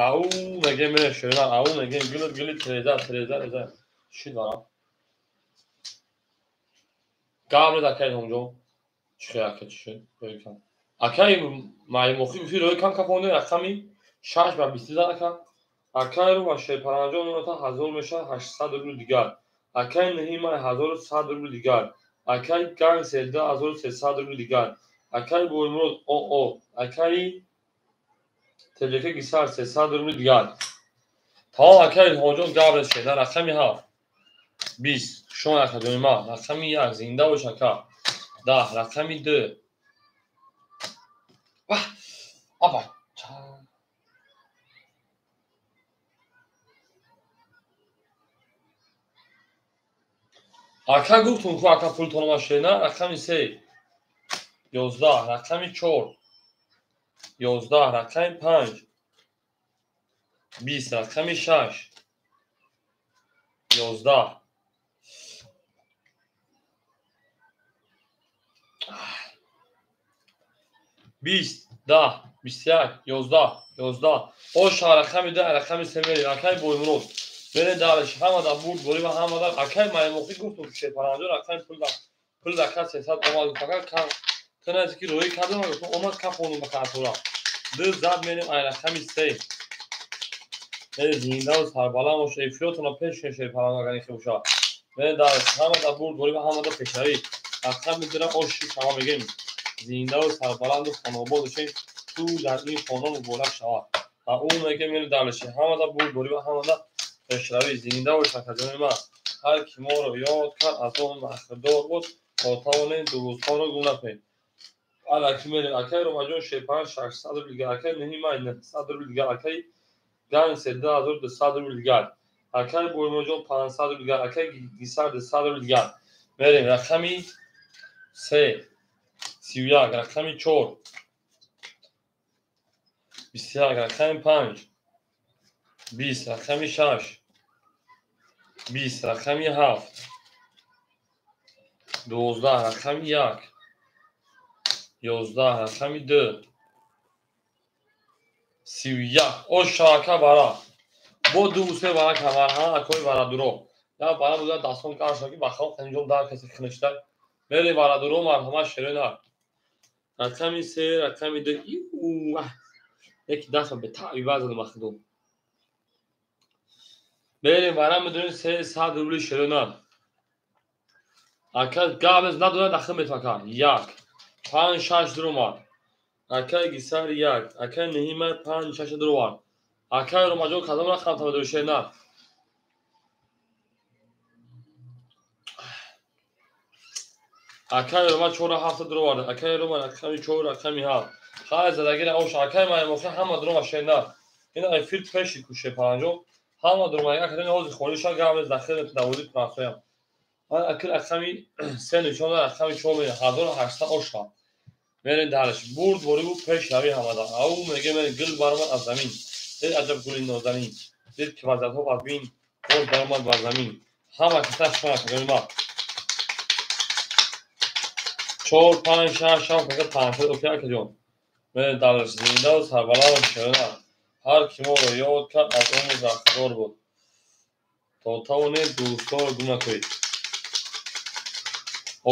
Ау мегем мере шерина, ау мегем гулит гулит тереза тереза реза. Шид вара. Гавред акай ҳонҷо. Чӣ ака чӣ шуд? Рӯй кам. Акай маймохи гуфти рӯй кам кафонде рақами 6 ба 20 зад ака. Акай ру ва шерпаранҷо номата 1000 мешавад 800 рубл дигар. Акай Ниҳимай 1100 рубл дигар. Акай Гангсер 2300 рубл дигар. Акай Боймурод ОО. Акай ТЖК Гисар 300 рубл дигар. Тамом акай Илҳомҷон гавред шед. Рақами 7. 20. Шон ака ҷонима. Рақами 1. Зинда бош ака. 10. Рақами 2. Ваҳ! Аба! Ака гуфтум ку ака пултонама шена. Рақами 3. 11. Рақами 4. 11. Рақами 5. 20. Рақами 6. 11. 20, 10, 21, 11, 11. Оша рақами 2, рақами 3 мерем. Акай Боймурод. Мерем дарш. Ҳамада бурд борӣ ва ҳамада акай маймохӣ гуфтум шерпаранҷо рақами пул дака 300 омад. Фақат кам тунест ки рӯй кардам, гуфтум омад кафонум ба картора. Ду зад мерем ай рақами 3. Мерем зинда ва сарбаланд боша. Эфиротона пеш шерпаранҷо агар ин боша. Мерем дарш. Ҳамада бурд борӣ ва ҳамада пешравӣ. Рақами 2 оши шава мегем. Зинда ва сарбаланду хонобод бошем. Ту дар ин хона муборак шавад. Ва ӯ меге мере дарши. Ҳамада бурд борӣ ва ҳамада пешравӣ. Зинда бош акаҷони ман. Ҳар ки моро ёд кард аз он баҳрдор буд, то тавонем дурустонро гум накунем. Алаки мерем. Акай Ромаҷон шерпанҷ 600 рубл дигар. Акай Ниҳимай 900 рубл дигар. Акай Гансер 2200 рубл дигар. Акай Боймуродҷон 500 рубл дигар. Акай Гисар 200 рубл дигар. Мерем рақами 3. 31. Рақами 4. 21. Рақами 5. 20. Рақами 6. 20. Рақами 7. 12. Рақами 1. 11. Рақами 2. 31. Оша ака бара. Бо ду се бара камарҳа акои барадуро. Я бара буда дастон карша ки бахом ханҷом дар каси хиништа. Мере барадуро марҳама шерина. Рақами 3, рақами 2. Иу! Яки даст ба таъби задам ахидум. Мерем бара медонем 300 рубли шерина. Ака габез надонад ахи метака. 1. 5 6 дуромад. Акай Гисар 1. Акай Ниҳимай 5 6 дуромад. Акай Ромаҷон кадом рақам тамадори шерина? Акай Рома 4 7 дуровард. Акай Рома рақами 4, рақами 7. Хай задагира ош акай маймохи ҳама дурома шерина. Ин эфир пеши ку шерпаранҷо. Ҳама дурома як кадом ҳозир холӣ шад габез дахил даводи пурасоям. Ман акил рақами 3 нишон дод, рақами 4 мерем 1800 оша. Мерем дарш. Бурд борӣ бу пеш рави ҳамада. Ау меге мерем гул баромад аз замин. Дид аҷаб гули нозанин. Дид ки вазатҳо аз бин боз баромад бар замин. Ҳама киса шумо акаҷони ман. 4, 5, 6, 7, 8, 5, окей акаҷон. Мерем дарш. Зинда ва сарбаланд шерина. Ҳар ки моро ёд кард аз он захдор буд. То тавонед дӯстонро гум накунед.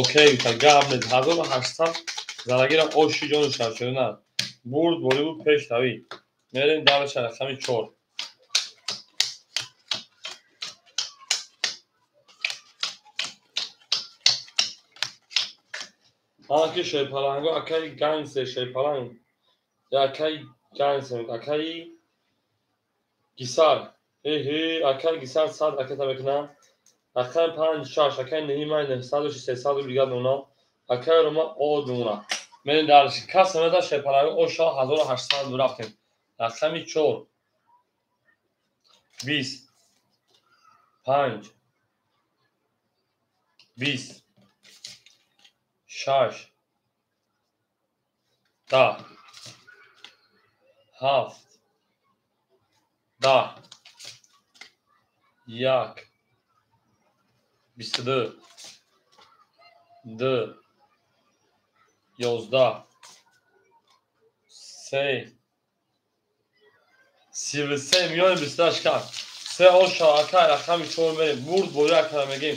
Окей, та гап нест. 1800 залагира оши ҷону шавшерина. Бурд борӣ бу пеш равӣ. Мерем дарш рақами 4. Ҳамаки шерпаланго акаи Гангсер шерпаланг. Акаи Гангсер, акаи Гисар. Эҳе, акаи Гисар 100 ракета мекунам. Рақами 5 6, акаи Ниҳимай 900 300 рубл дигар мемонам. Акай Рома од мемонад. Мерем дальше. Кас намеда шерпаланг оша 1800 рафтем. Рақами 4 20 5 20 6 10 7 10 1 22 2 11 3 33 миёни 28 кар 3 оша ака рақами 4 мерем бурд бо як кара мегем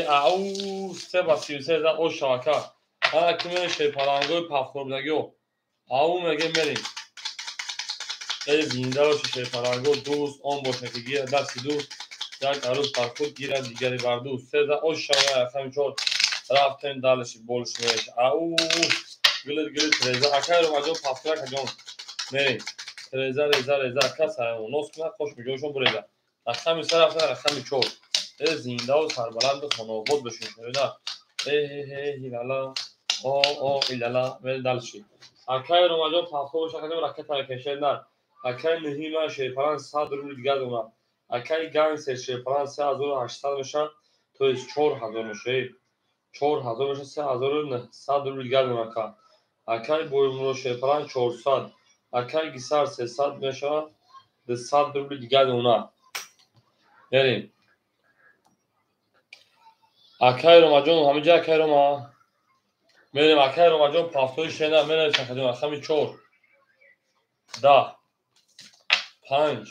ау 3 ба 33 зад оша ака ана ки мерем шерпалангои пафхӯрдагиҳо ау мегем мерем зинда боша шерпаланго дӯст он боша ки гирад дасти дӯст як арӯз бар худ гирад дигаре бар дӯст 3 за оша рақами 4 рафтем дальше больше мереш ау гилит гилит реза акай ромаҷон пафтурак аҷон мерем реза реза реза кас нос кунад хош миҷошон буреза рақами 3 рафтем рақами 4 зиндаву сарбаланду хонаобод бошем илала о о илала мерем дальше акай ромаҷон пафтур боша акаҷон ракета кешендар акай нуҳима шерпалан 100 рубли дигар донад акай гангстер шерпалан 3800 мешавад то есть 4000 мешавад 4000 мешавад 3900 рубли дигар донад ака акай боимуро шерпалан 400 акай гисар 300 мешавад 200 рубли дигар донад мерем акай ромаҷон ҳамиҷа акай рома мерем акай ромаҷон пафтои шена мерем акаҷон рақами 4 10 5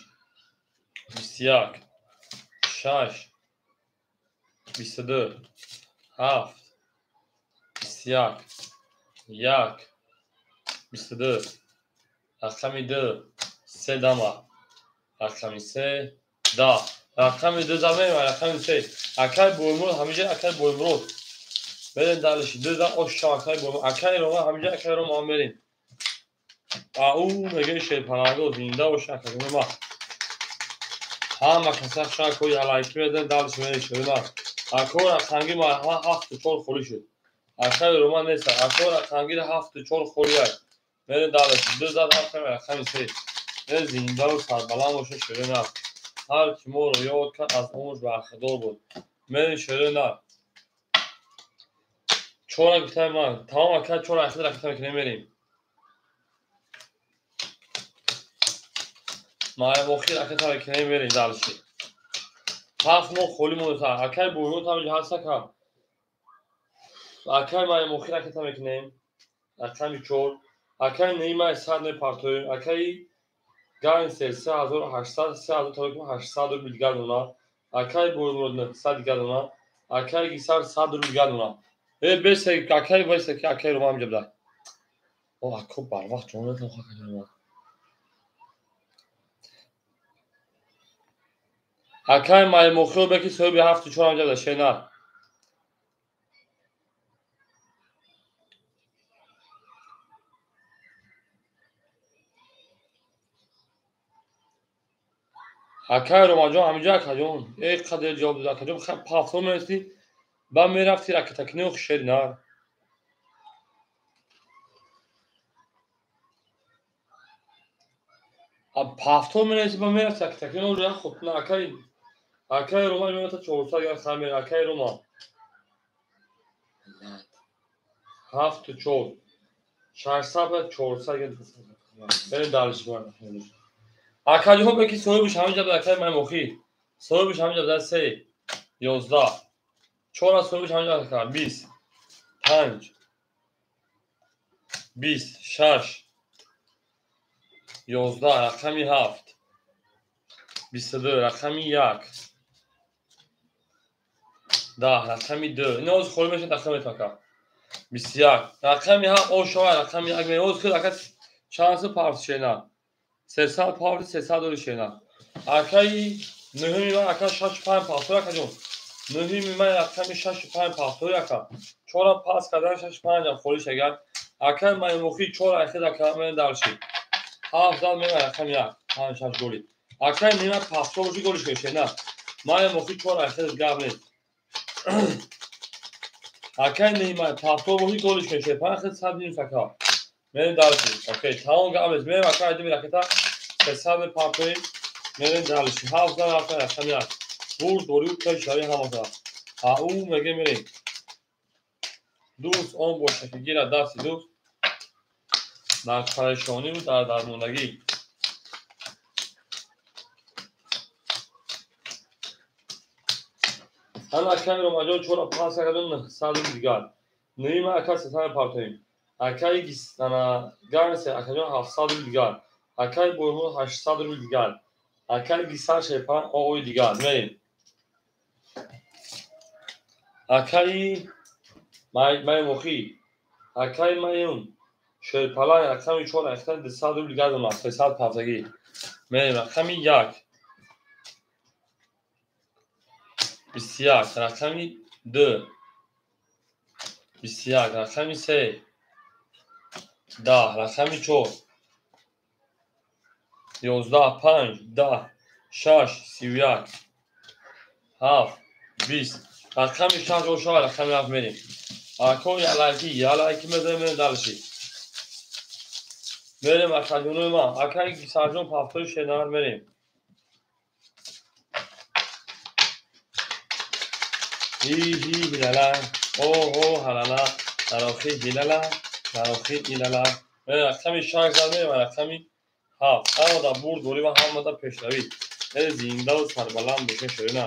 21 6 22 7 21 1 22 рақами 2 3 дама рақами 3 10 рақами 2 замем рақами 3 акай боимурод ҳамиҷа акай боимурод мерем дальше 2 за оша акай боимурод акай рома ҳамиҷа акай рома мерем ау меге шерпаланго зинда боша акаҷони ма ҳама каса шакои алайки медем дальше мерем шерина ако рақамги ма 7 4 холӣ шуд акай рома нест ако рақамги 7 4 холӣ аст мерем дальше 2 за рафтем рақами 3 зиндаву сарбаланд боша шерина ҳар ки моро ёд кард аз умр бархадор буд мерем шерина чора гуфтаи ман тамом ака чора ахир ракета мекунем мерем маем охир ракета мекунем мерем дальше ҳафт моҳ холӣ монда акай бурҳот ҳамиҷа ҳаст ака акай маем охир ракета мекунем рақами 4 акай нимаи 100 мепартоем акай гангстер 3800 3800 рубли дигар донад акай боимурод 900 дигар донад акай гисар 100 рубли дигар донад бесе акай вайса ки акай рома ҳамиҷа буда о ако барвақт ҷон метавон акай маймохиё беки соҳиби 7 4 ҳамиҷа буда шенар акай ромаҷон ҳамиҷа акаҷон э қадр ҷавоб дод акаҷон пафтор менести ба мерафти ракетакинио шеринар пафтор менести ба мерафти ракетакинио худ акай акай рома меота 400 гар хамер акай рома 7 4 600 400 гар берем дальше акаҷон беки соҳибиш ҳамиҷа буда акай маймохӣ соҳибиш ҳамиҷа буда 3 11 4 соҳибиш ҳамиҷа буда 20 5 20 6 11 рақами 7 22 рақами 1 10 рақами 2 ин оз холӣ мешавад рақами метавон 21 рақами 7 ошова рақами 1 меоз худ ака чанд парт шена 300 павли 300 дори шена акаи нуҳими ман ака 6 5 пафтор акаҷон нуҳими ман рақами 6 5 пафтори ака чора пас кардан 6 5 ам холиш агар акаи маймохӣ 4 ахир ака мен дарши 7 зад мен рақами 1 5 6 голи акаи нима пафтор боши голиш шена маймохӣ 4 ахир гап нест Акай Неъмат пафто боши голиш кун шерпаланг хел 100 минус ака. Мерем дальше. Окей, тамом гап нест. Мерем ака айдими ракета 300 мепартоем. Мерем дальше. 7 зан рафтан рақами 1. Бурд дорию пешравӣ ҳамата. Ау меге мерем. Дӯст он боша ки гирад дасти дӯст дар парешониву дар дармондагӣ. Ҳана акаи Ромаҷон чора пас карду 900 рубл дигар. Нуима ака 300 мепартоем. Акаи Гансе акаҷон 700 рубл дигар. Акаи Боймур 800 рубл дигар. Акаи Гисар Шерпан оои дигар. Мерем. Акаи Маймохӣ, акаи Маюн Шерпаланг рақами 4 рақами 200 рубл дигар донад, 300 ҳафтагӣ. Мерем рақами 1. 21 рақами 2. 21 рақами 3. 10 рақами 4. 11 5 10 6 31 7 20 рақами 6 ошава рақами 7 мерем. Ако ялайки ялайки мезанем мерем дальше. Мерем акаҷонои ман. Акаи Гисарҷон пафтои шернавар мерем. Ҳи ҳи ҳилала о о ҳалала дарохи ҳилала дарохи илала. Мерем рақами 6 зад мерем рақами 7. Ҳамада бурд дорӣ ва ҳамада пешравӣ. Зиндаву сарбаланд бошед ширина.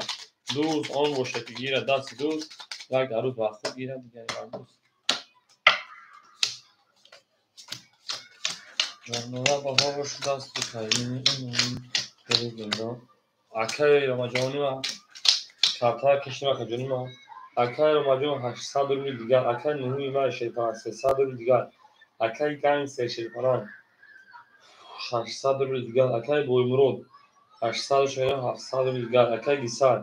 Дӯст он бошад ки гирад дасти дӯст, як арӯз ба худ гирад дигари бар дӯст. Ҷонора баҳор шудааст кайини. Акаи Ромаҷони ман картара кишим акаҷони ман. Акаи Ромаҷон 800 рубли дигар. Акаи Нуҳуи ман Шерпаланг 300 рубли дигар. Акаи Гангстер Шерпаланг 600 рубли дигар. Акаи Боймурод 800 шояд 700 рубли дигар. Акаи Гисар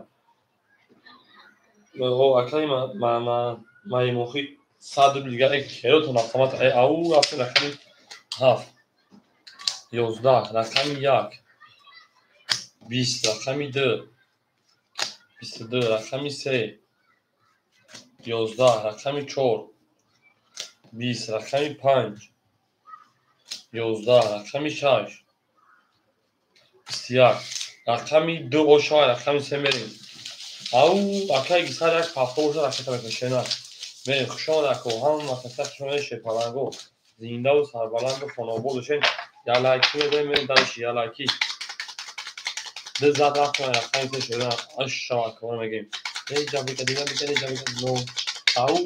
акаи Маймохӣ 100 рубли дигар. Хелотон рақамат ау рафтем рақами 7. 11 рақами 1. 20 рақами 2. 22 рақами 3. 11 рақами 4. 20 рақами 5. 11 рақами 6. 21 рақами 2 ошава рақами 3 мерем. Ау акаи Гисар як пафто бошад ракета мекунад шена. Мерем хуш омад ако ҳама каса хуш омадед Шерпаланго. Зиндаву сарбаланду хонобод бошед. Ялайки мезанем мерем дальше ялайки. Ду зад рафтем рақами 3 шуда. Ашшава акора мегем. Эй ҷабика дига бика ҷабика но. Ау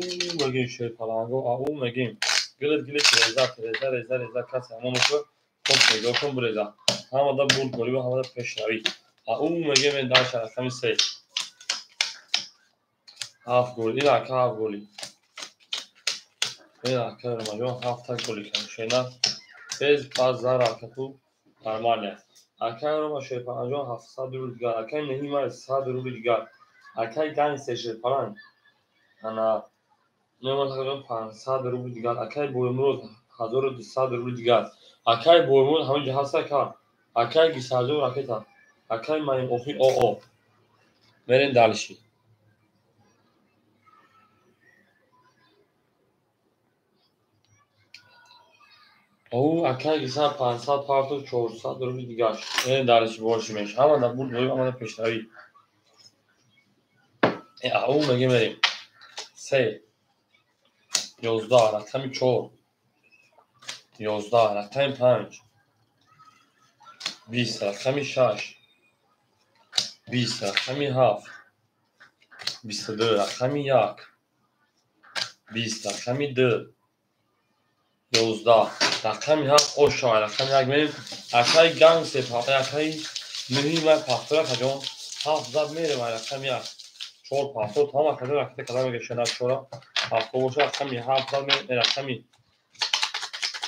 мегем Шерпаланго ау мегем. Гилит гилит реза реза реза реза касе ҳамон мешавад. Хоп мегӯшон буреза. Ҳамада бурд дорӣ ва ҳамада пешравӣ. Ау мегем мерем дальше рақами 3. 7 гол. Ин ака 7 голи. Ин ака Ромаҷон 7 голи кард. Шена без базар акату нормально. Акаи Рома Шерпаланҷон 700 рубл дигар. Акаи Неҳима 100 рубл дигар. Акаи Гангстер Шерпаланг ана Неъмат 500 рубл дигар. Акаи Боймурод 1200 рубл дигар. Акаи Боймурод ҳамин ҷо ҳаст ака. Акаи Гисарҷон ракета. Акаи Маймохӣ оо. Мерем дальше. Ау акаи Гисар 500 партов 400 рубли дигар. Мерем дальше больше меш. Ҳамада бурд дорӣ ҳамада пешравӣ. Ау меге мерем. 3 11 рақами 4. 11 рақами 5. 20 рақами 6. 20 рақами 7. 22 рақами 1. 20 рақами 2. 11 рақами 7 ошава рақами 1 мерем. Акаи Гангстер акаи Нуҳима пафтора акаҷон 7 зад мерем рақами 1. 4 пафто тамом акаҷон ракета када меге шена 4 пафто боша рақами 7 зад мерем рақами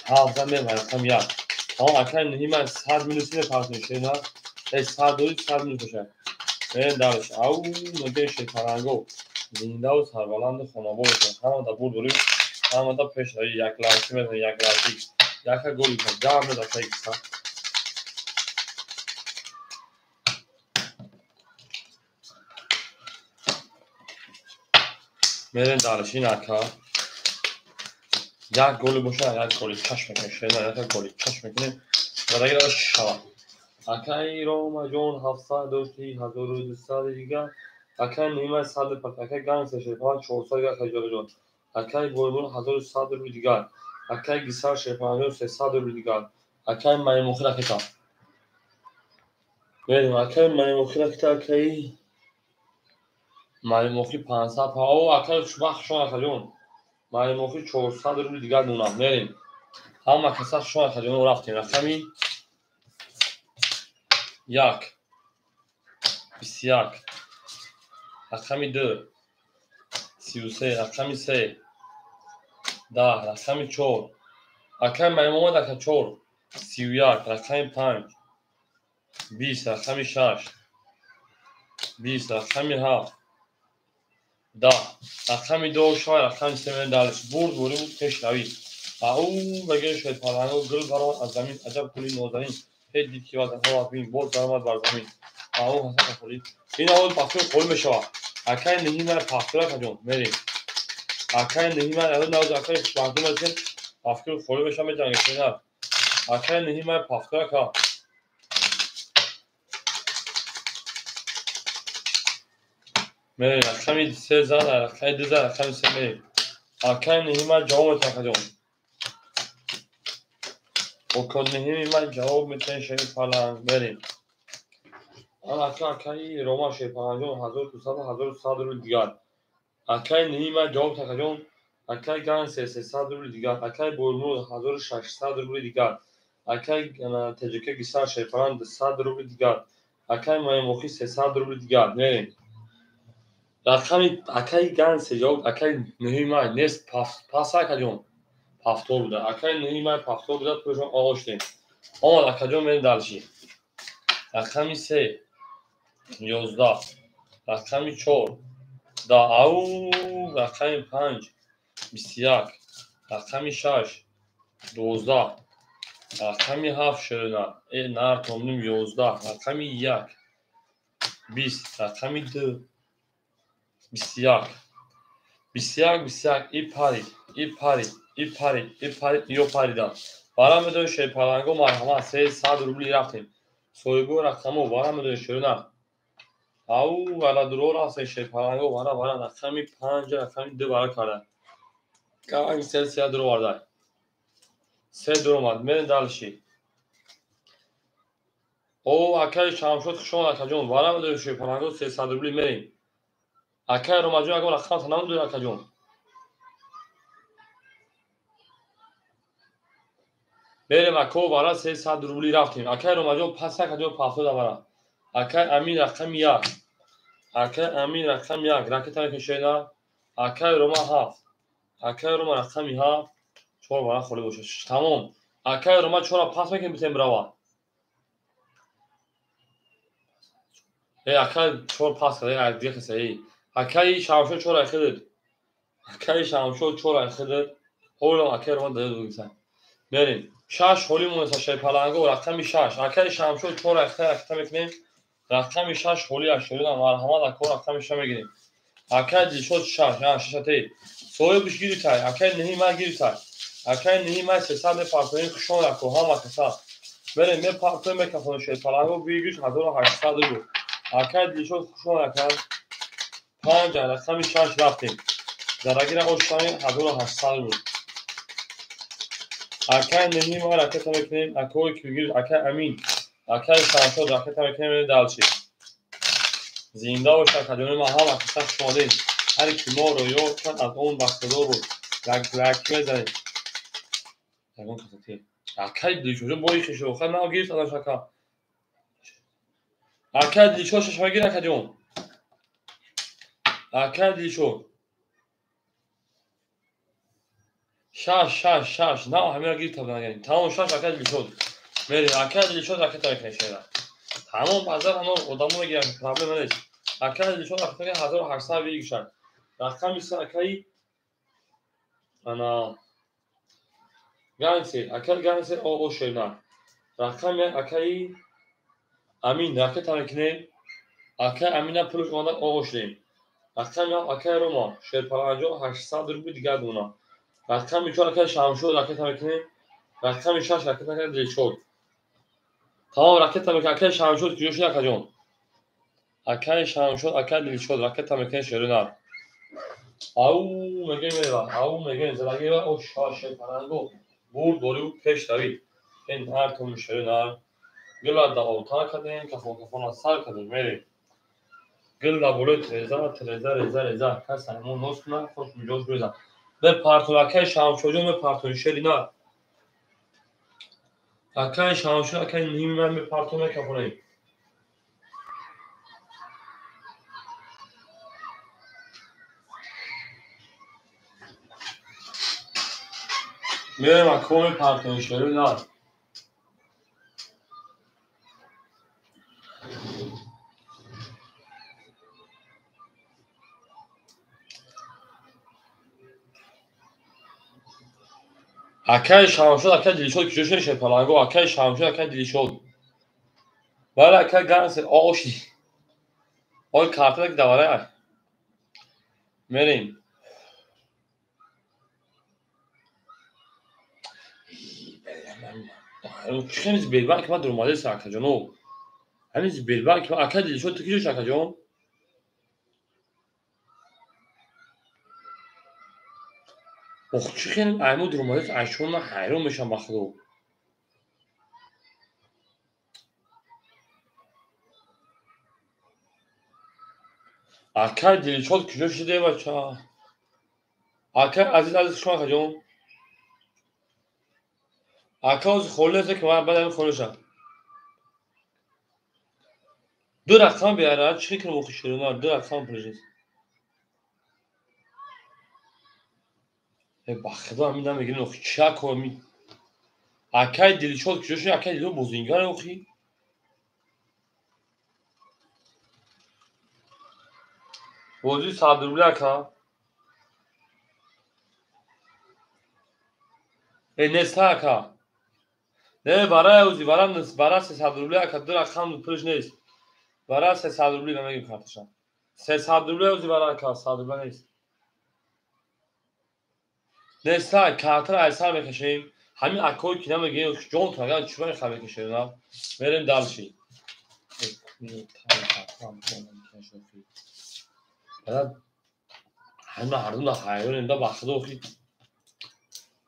7 зад мерем рақами 1. Тамом акаи Нуҳима 100 минус мепартоем шена. 100 дорӣ 100 минус бошад. Мерем дальше. Ау меге Шерпаланго. Зиндаву сарбаланду хонобод бошад. Ҳамада бурд дорӣ ҳамада пешравӣ. Як лайки мезанем як лайки. Яка голи кард. Гап мезад акаи Гисар. Мерем дальше, ака. Як голи боша, як голи чаш мекунем. Шерина, як голи чаш мекунем. Задаги шава. Акаи Ромаҷон 700 дошти, 1200 дигар. Акаи Нима 100 пак, акаи Ганса Шерпалан 400 дигар, акаи Ҷоҷон. Акаи Бойбон 1100 рубл дигар. Акаи Гисар Шерпаланҷон 300 рубл дигар. Акаи Маймохир ракета. Мерем, акаи Маймохир ракета, акаи Маймохи 500. О, акаи хушбахт шон, акаҷон. Маймохи 400 рубл дигар донам. Мерем. Ҳама каса шон, акаҷон, рафтем. Рақами 1 21, рақами 2 33, рақами 3 10, рақами 4. Акаи Маймомад, ака 4 31, рақами 5 20, рақами 6 20, рақами 7 10, рақами 2 шава, рақами 3 мерем дальше. Бурд бурим пешравӣ. Ау, бегер шояд паланго гул баромад аз замин, аҷаб гули нозанин. Ҳеҷ дид ки вазанҳо бин, боз даромад бар замин. Ау, ҳасан холӣ. Ин аввал пахтури холӣ мешавад. Акаи Ниҳима пахтура, акаҷон, мерем. Акаи Ниҳима, навз акаи хушбахтум ҳастем, пахтури холӣ мешавад, меҷангем. Акаи Ниҳима пахтура ка. Мерем, рақами 3 зан, рақами 2 зан, рақами 3 мерем. Акаи Ниҳима ҷавоб метавон, акаҷон. Ока Ниҳими ман ҷавоб метавон, шери паланг, мерем. Ака, акаи Рома Шерпаланҷон 1200, 1100 рубл дигар. Акаи Ниҳима ҷавоб, акаҷон. Акаи Гансе 300 рубл дигар. Акаи Боймурод 1600 рубл дигар. Акаи Теҷака Гисар Шерпаланг 200 рубл дигар. Акаи Маймохи 300 рубл дигар. Мерем. Рақами акаи Гансе ҷавоб, акаи Ниҳима нест, пас, акаҷон. Пафтор буда. Акаи Ниҳима пафтор буда, пулашон оғоз шудем. Омад, акаҷон, мерем дальше. Рақами 3 11, рақами 4 10, ау, рақами 5 21, рақами 6 12, рақами 7 шерина, нар томним 11, рақами 1 20, рақами 2 21, 21, 21, и парид, и парид, и парид, и парид, ё паридан. Бара медои шерпаланго, марҳамат, 300 рубли рафтем. Соҳибои рақамо, бара медои шерина. Ау, вара дуро рафтем шерпаланго, вара, вара, рақами 5, рақами 2 вара карда. Ганг сел се дуро варда. Се дуро омад, мерем дальше. О, акаи Шамшод хушомад, акаҷон, вара медои шерпаланго, 300 рубли мерем. Акаи Ромаҷон, ягон рақамата намедои, акаҷон. Мерем, ако, вара 300 рубли рафтем. Акаи Ромаҷон пас, акаҷон, пафтода вара. Акаи Амин рақами 1. Акаи Амин рақами 1. Ракета мекашена. Акаи Рома 7. Акаи Рома рақами 7. 4 вара холӣ бошад. Тамом. Акаи Рома 4 пас мекунем, битем брава. Акаи 4 пас кард, дига каса. Акаи Шамшод 4 айхидид. Акаи Шамшод 4 айхидид. Ҳолам акаи Рома дадад бугисан. Мерем. 6 холӣ монеса шерпаланго, рақами 6. Акаи Шамшод 4 айхида ракета мекунем. Рақами 6 холӣ ашёрина, марҳамат, ако, рақами 6 мегирем. Акаи Дилшод 6, 6 те. Соҳибш гирифтай, акаи Ниҳима гирифтай. Акаи Ниҳима 300 мепартоем, хушон, ако, ҳама каса. Мерем, мепартоем, мекафонем шерпаланго, бигириш 1800 рубл. Акаи Дилшод хушон, ака. 5 рақами 6 рафтем. Зарагира ошами 1800 рубл. Акаи Ниҳима ракета мекунем, акои ки бигириш, акаи Амин, акаи Шамшод ракета мекунем, дальше. Зинда бош, акаҷони ман, ҳама каса шумодем. Ҳар ки моро ёд кард, аз он бахтидор буд. Як лайк мезанем. Ягон каса те. Акаи Дилшод бои хешо, ха нав гирифт адаш ака. Акаи Дилшод шаш мегир, акаҷон. Акаи Дилшод. 6 6 6 нав ҳамира гирифта будан. Тамом, 6 акаи Дилшод. Мерем, акаи Дилшод ракета мекунем шера. Тамом, баъзан ҳама одамо мегиранд, проблема нест. Акаи Дилшод ракета 1800 выигрышад. Рақами 3 акаи ана Гансе, акаи Гансе о шерна. Рақами акаи Амин ракета мекунем. Акаи Амина пулш омада оғоз шудем. Рақами 7 акай Рома шерпаланҷо 800 рубли дигар дона. Рақами 4 акай Шамшод ракета мекунем. Рақами 6 ракета мекунем Дилшод. Тамом ракета мекунем акай Шамшод куҷо шуд акаҷон? Акай Шамшод, акай Дилшод ракета мекунем шерунар. Ау мегӯем мерава, ау мегӯем залагева о шерпаланго бурд борю пеш равид. Ин ҳартон шерунар. Гила даотан кардем, кафон кафона сар кардем, мерем. Гил дар болои треза, треза, реза, реза. Кас ҳамон нос кунад, хош миҷоз гуреза. Мепартон акай Шамшодҷон, мепартон шери нар. Акай Шамшод, акай Нуҳими ман мепартон мекафонем. Меоем акҳо мепартон шери нар. Акай Шамшод, акай Дилшод куҷо шуд шерпаланго? Акай Шамшод, акай Дилшод. Бале акай Гансер оши. Ой картада ки даварай. Мерем. Чӣ ҳамин Сбербанк ма дуромадест акаҷоно? Ҳамин Сбербанк ма акай Дилшод ту куҷо шуд акаҷон? Ох чӣ хел аймо дуромадест айшон ман ҳайрон мешавам ба худо. Акай Дилшод куҷо шуде бача? Акай Азиз, Азиз шумо акаҷон? Ака ҳозир холӣ нест ки ман баъд ҳамин холӣ шавам. Ду рақам биёра, чӣ кунам охи шерунар, ду рақам пулиш нест. Ба худо ҳамин намегирем охи ча кор ми. Акай Дилшод куҷо шуд? Акай Дилшод бозингар охи. Бозии 100 рубли ака. Э нест ака. Не барай ози вара бара 300 рубли ака, ду рақам пулиш нест. Бара 300 рубли намегирем карташа. 300 рубли ози вара ака, 100 рубли нест. Неста картара айсар мекашем. Ҳамин акҳое ки намегирем, ҷон агар чӣ мехоҳ мекашем, на? Мерем дальше. Ҳама ҳардум да ҳайронем да ба худо охи.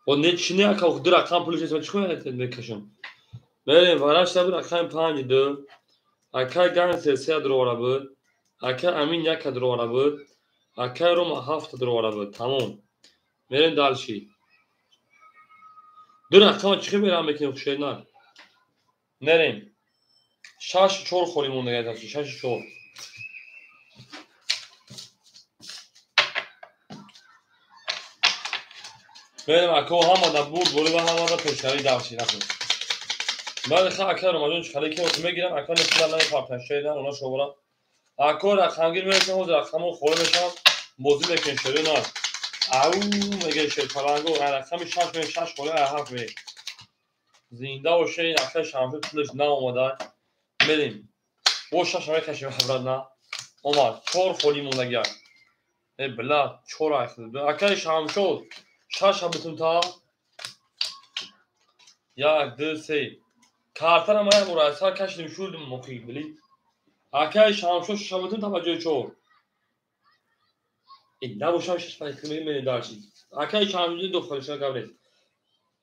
О не чӣ не ака, ду рақам пулиш нест, чӣ кунем мекашем? Мерем варашта буд акаи 5 2, акаи Гансер 3 дуровара буд, акаи Амин 1 дуровара буд, акаи Рома 7 дуровара буд. Тамом. Мерем дальше. Ду рақама чӣ мерам мекунем хушернар? Мерем. 6 4 холӣ монда гашт, 6 4. Мерем ако ҳама да бурд борӣ ва ҳама да пешравӣ дальше рафтем. Баъд ха ака Ромаҷон чӣ хале ки мегирам, ака нефтидан намепартан шеридан, она шобора. Ако рақамгир мерасам, ҳозир рақамон холӣ мешавам, бозӣ мекунем шеринар. Ау мегӯяд шерпаланго, рақами 6 мег, 6 холӣ, 7 мег. Зинда бошед, акай Шамшод пулаш наомада. Мерем. Бо 6 мекашем обратно. Омад, 4 холӣ мондагиак. Э била, 4 айхд. Акай Шамшод 6 битун та. 1 2 3. Картара ман як бор аз сар кашидим, шурдим мохи, били. Акай Шамшод 6 битун та ба ҷои 4. Набошам 6 5 мерем дальше. Акай Шамшод дохилша гап нест.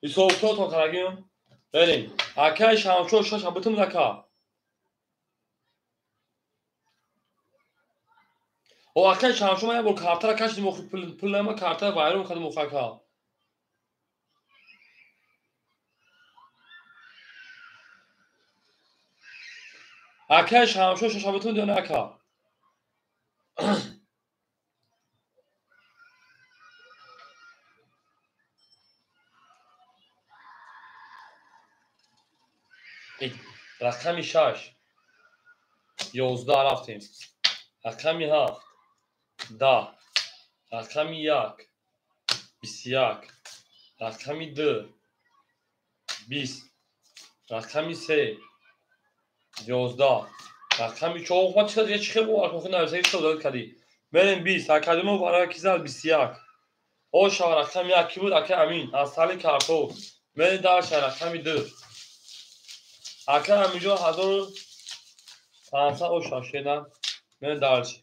Ҳисобтотон карагим. Мерем. Акай Шамшод 6 битун ака. О акай Шамшод ман як бор картара кашидим, охи пул нама картара вайрон кардим охи ака. Акай Шамшод 6 битун диёна ака. Рақами 6 11 рафтем. Рақами 7 10, рақами 1 21, рақами 2 20, рақами 3 11, рақами 4. Ма чӣ чӣ хел бовар кунам, нависагӣ чӣ хел кардӣ? Мерем 20. Академо барои ки зад 21. Оша рақами 1 ки буд? Ака Амин аз сали картоф. Мерем дальше рақами 2. Ака Аминҷон 1500 оша шена. Мерем дальше.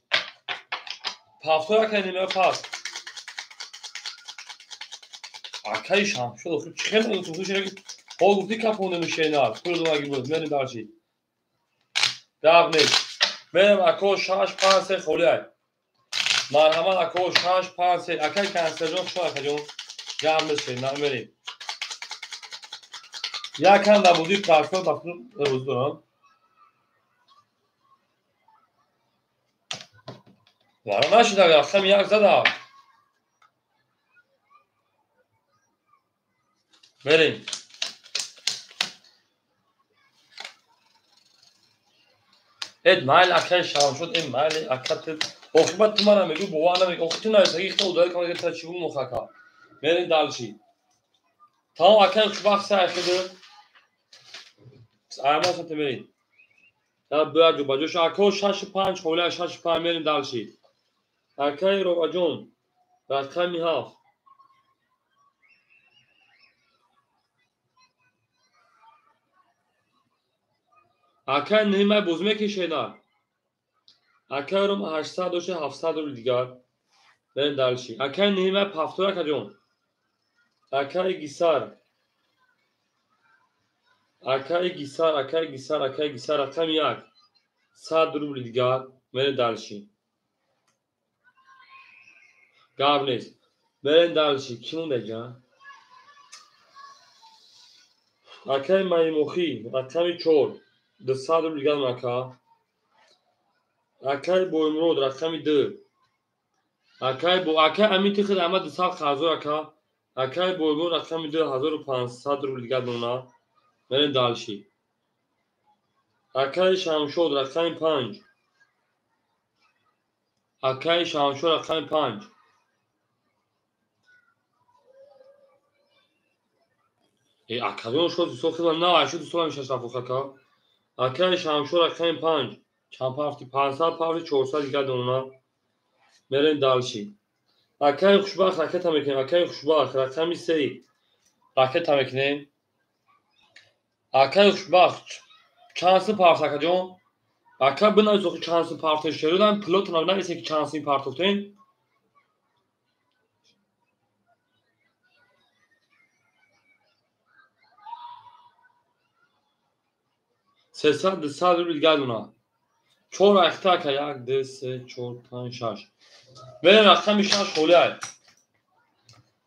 Повтор ака нима пас. Акаи Шамшод охир чӣ хел ту шена ки ҳол гуфти капонему шена. Пул донаги буд. Мерем дальше. Гап нест. Мерем ако 6 5 3 холиай. Марҳамат ако 6 5 3. Акаи канцлерҷон хуш акаҷон. Гап нест шена мерем. Якам дар бозии партнёр рӯз дорам. Вара нашид агар рақами 1 зада. Мерем. Эд майли акаи Шамшод, э майли ака ту. Оқибат ту мана мегӯ бовар намекунӣ. Охи ту нависагӣ ихта ударӣ кам та чӣ бумох ака. Мерем дальше. Тамом акаи хушбахт сайхиду. Аймасата мерем. Бояд ҷобаҷош. Ако 6 5 холия 6 5 мерем дальше. Акаи Роваҷон рақами 7. Акаи Нимай боз мекишена. Акаи Ром 800 дошта 700 рубл дигар. Мерем дальше. Акаи Нимай повтор акаҷон. Акаи Гисар. Акаи Гисар, акаи Гисар, акаи Гисар рақами 1. 100 рубл дигар. Мерем дальше. Гап нест. Мерем дальше. Кӣ монда? Акаи Маймохӣ рақами 4. 200 рубл дигар ака. Акаи Боймурод рақами 2. Акаи бо акаи Амин ти худ ама 200 қарздор ака. Акаи Боймурод рақами 2 1500 рубл дигар дона. Мерем дальше. Акаи Шамшод рақами 5. Акаи Шамшод рақами 5. Э акаҷон шод дусол хидмат на айшо дусол ҳам шаш рафоқ ака. Акаи Шамшод рақами 5. Чанд пафти? 500 пафти 400 дигар дона. Мерем дальше. Акаи Хушбахт ракета мекунем. Акаи Хушбахт рақами 3 ракета мекунем. Акаи Хушбахт чанд сум пафт акаҷон? Ака бинавис охи чанд сум пафте шерудам пилотона бинависе ки чанд сум партофтем. Сесад 200 рубл дигар дона. 4 ахта ака 1 2 3 4 5 6. Мерем рақами 6 холиай.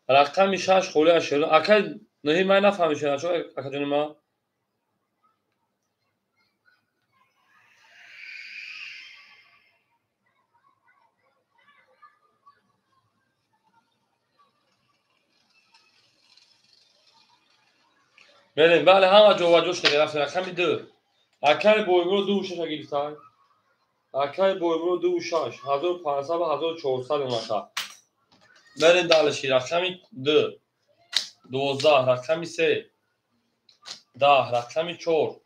Рақами 6 холиай шеру. Ака ноҳи ман нафаҳмид шера чо акаҷони ма. Мерем бале ҳама ҷобаҷош дига рафтем рақами 2. Акаи Боймурод 2 6 гирифтай. Акаи Боймурод 2 6 1500 ва 1400 омаша. Мерем дальше рақами 2 12 рақами 3 10 рақами 4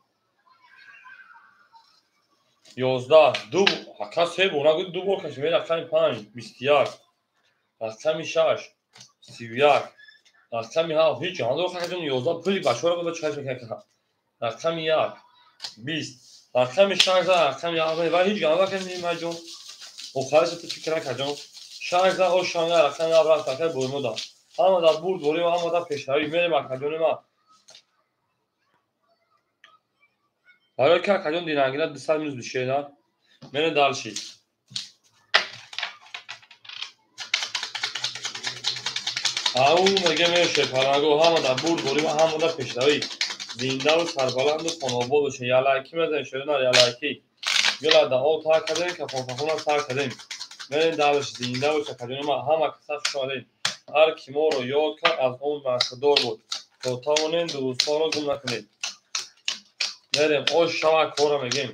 11 2 ака 3 бор нагӯ 2 бор кашем. Рақами 5 21 рақами 6 31 рақами 7 ҳеҷ ҳандо акаҷон 11 пули бачаҳоро бо чӣ кор мекунад. Рақами 1 20 рақами 6 рақами 7 ва ҳеҷ ҳандо ака нимаҷон. Охараш ту фикр акаҷон. 6 о 6 рақами 7 рафт акаи Боймурод. Ҳама дар бурд борем, ҳама дар пешравӣ мерем акаҷони ма. Барои ки акаҷон динангина 200 минус бишена. Мерем дальше. Ау меге меше паранго ҳама дар бурд борем, ҳама дар пешравӣ. Зиндаву сарбаланду хонобод бошед. Ялайкӣ мезанем шеринар ялайкӣ. Гила да об тар кардем, кафонкафона сар кардем. Мерем дальше зинда бошед акаҷони ма. Ҳама каса хуш омадед. Ҳар ки моро ёд кард аз он бархдор буд. То тавонем дӯстонро гум накунед. Мерем ош шава кора мегем.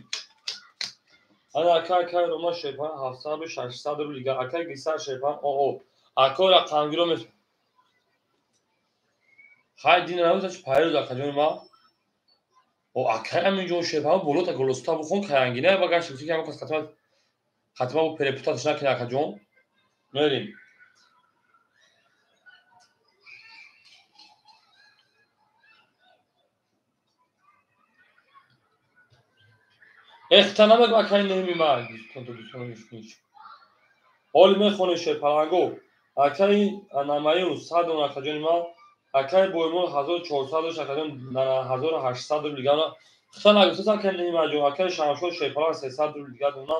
Ана ака акаи Рома шерпан 700 600 рубл дигар. Акаи Гисар шерпан оо. Ако рақамгиро мес. Хай дина нависаш пайрӯз акаҷони ма. О акаи Аминҷон шерпан болота голоста бухон каянгина ва гашт гуфти ки ҳама кас қатмат Хатима бу перепутатиш накунӣ, акаҷон. Мерем. Эхта намегӯ, акаи неми ма. Ҳоли мехонем шерпаланго. Акаи Намаюн 100 дон, акаҷони ман. Акаи Боймон 1400 дошт, акаҷон, 1800 рубл дигар. Хита нагуфтаст, акаи неми маҷон. Акаи Шамшод шерпаланг 300 рубл дигар дона.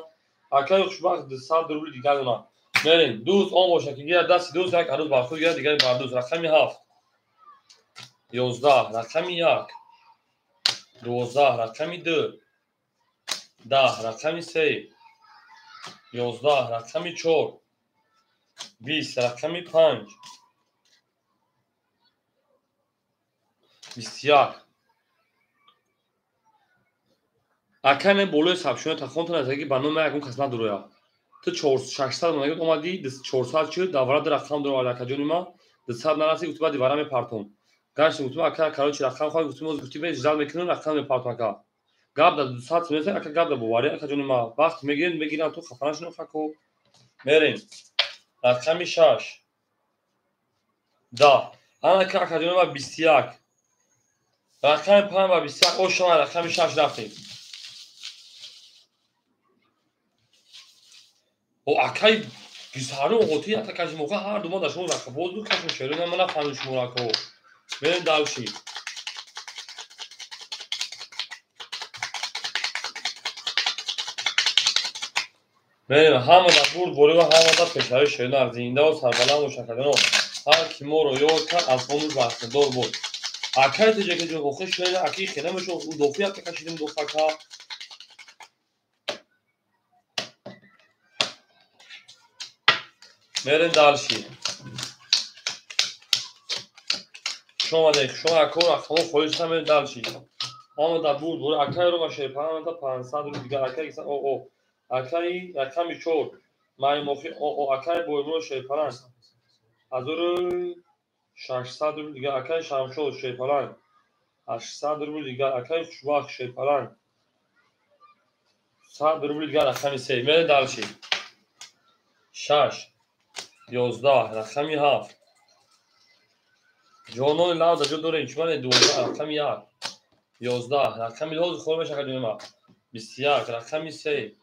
Акаи Хушбахт 200 рубл дигар дона. Мерем. Дӯст он бошад, ки гирад дасти дӯст, як арӯз бар худ гирад, дигари бар дӯст. Рақами 7. 11, рақами 1. 12, рақами 2. 10, рақами 3. 11, рақами 4. 20, рақами 5. 21. Акай не болои сабшуна тахонтон аз ки ба номи ягон кас надуроя. Ту 600 монагит омадӣ, 400 чӣ, давра ду рақам дуровард, акаҷони ман, 200 нарасӣ, гуфти баъди вара мепартом. Гашти гуфтим, ака, короче, рақам хоҳӣ, гуфтим, оз гуфти, ждал мекунем, рақам мепартом, ака. Гап да 200 сомон, ака, гап да боварӣ, акаҷони ман. Вақт мегирем, мегирам, ту хафа нашунӣ, хако. Мерем. Рақами 6. 10. Ана, акаҷони ман, 21. Рақами 5 ва 21, о шума рақами 6 рафтем. О, акай гисару оғоти ята каши моқа ҳар ду ма дар шумо рақам боз ду кашм шерина ман нафаҳмидам шумо рако. Мерем дальше. Мерем, ҳама дар бурд борӣ ва ҳама дар пешравии шерина зинда ва сарбаланд бош, акаҷоно. Ҳар ки моро ёд кард, аз он баҳсадор буд. Акай теҷака ҷон, охир шерина аки хела мешо, удофи ята кашидим дофака. Мерем дальше. Хуш омадед, хуш омадед, ако рақамҳо холӣ шуданд, мерем дальше. Ҳама дар бурд борӣ, акай Рома шерпаланг 500 рубл дигар, акай гиса о о. Акай рақами 4 маймохи о о, акай Боймуро шерпаланг 1600 рубл дигар, акай Шамшод шерпаланг 800 рубл дигар, акай Хушбахт шерпаланг 100 рубл дигар, рақами 3. Мерем дальше. 6 11, рақами 7. Ҷонони лав дар ҷо дорем, чӣ мане 12, рақами 1. 11, рақами 12 хор мешавад, акаҷони ман. 21, рақами 3.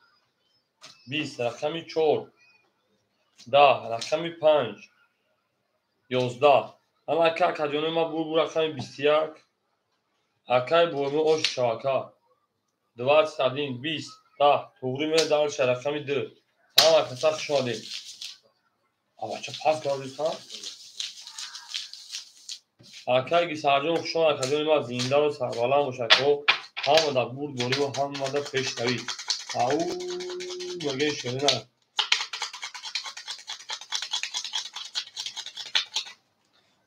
20, рақами 4. 10, рақами 5. 11. Ана, ака, акаҷони ман, бур рақами 21. Акай Боймо ош шавака. 21, 20, 10. Туғри мерем дальше, рақами 2. Ҳама каса хуш омадед. Авача пас кардисан? Акай Гисарҷон, хуш омад, акаҷони ман, зинда ва сарбаланд бош, ако. Ҳама дар бурд борӣ ва ҳама дар пешравӣ. Ау, мегӯи шерина.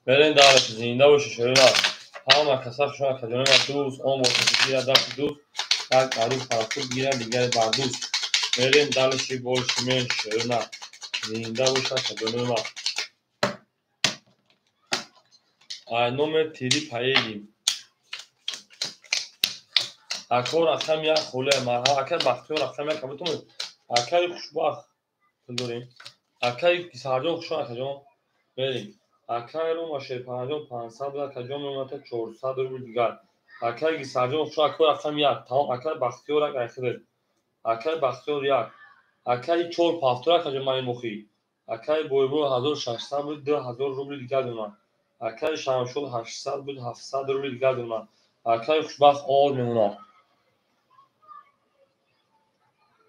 Мерем дальше, зинда боши, шерина. Ҳама каса хуш омад, акаҷони ман, дӯст он бошад, ки гирад дасти дӯст, як арӯз парахуд гирад, дигаре бар дӯст. Мерем дальше, больше меньше, шерина. Зинда бош, акаҷони ман. Ай номер 3 поедем. Ако рақами 1 холия марҳаба, акай Бахтиёр рақами 1 кабутум. Акай Хушбахт пул дорем. Акай Гисарҷон, хуш омад, акаҷон. Мерем. Акай Рома шерпаланҷон 500 буд, акаҷон мемонад 400 рубл дигар. Акай Гисарҷон, хуш омад, ако рақами 1. Тамом, акай Бахтиёр як айхидр. Акай Бахтиёр 1. Акай 4 пафтор, акаҷон маймохӣ. Акай Боймур 1600 буд, 2000 рубл дигар донад. Акай Шамшод 800 буд, 700 рубл дигар донад. Акай Хушбахт ор мемонад.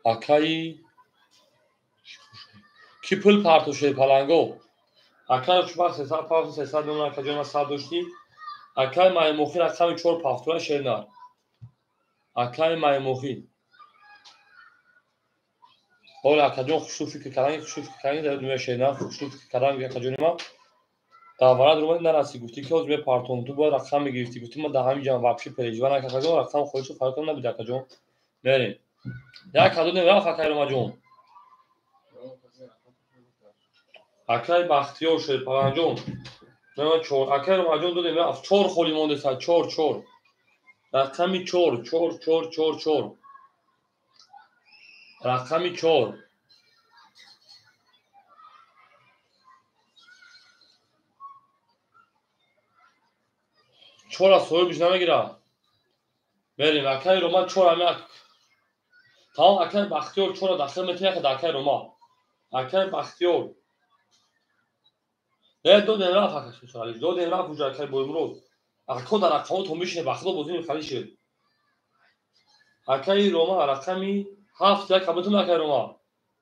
Акай ки пул партов шерпаланго? Акай Хушбахт 300 партов, 300 мемонад, акаҷон, ман 100 доштӣ. Акай Маймохӣ рақами 4 пафтора шернар. Акай Маймохӣ. Ҳоло акаҷон хушрӯ фикр кардан, хушрӯ фикр кардан, дар дунёи шернар хушрӯ фикр кардан, акаҷони ман. Дар варад омадӣ нарасӣ, гуфтӣ ки ҳозир мепартом, ту бояд рақам мегирифтӣ. Гуфтӣ ман дар ҳамин ҷам вообще пережива накард, акаҷон, рақам холӣ шуд, фарқ набуд, акаҷон. Мерем. Як ҳадудем рафт, акай Ромаҷон. Акай Бахтиёр шерпаланҷон. Мема 4. Акай Ромаҷон додем рафт. 4 холӣ мондеса, 4 4. Рақами 4 4 4 4 4. Рақами 4. Чора соҳибиш намегирад. Мерем, акаи Рома чора меак. Тамом, акаи Бахтиёр чора дахил метавонад, яка акаи Рома. Акаи Бахтиёр. Не, додем рафт, ака Шерали. Додем рафт уже акаи Боймурод. Ако дар рақамотон бишине, ба худо бозӣ мехали шуд. Акаи Рома рақами 7 як метавонад, акаи Рома.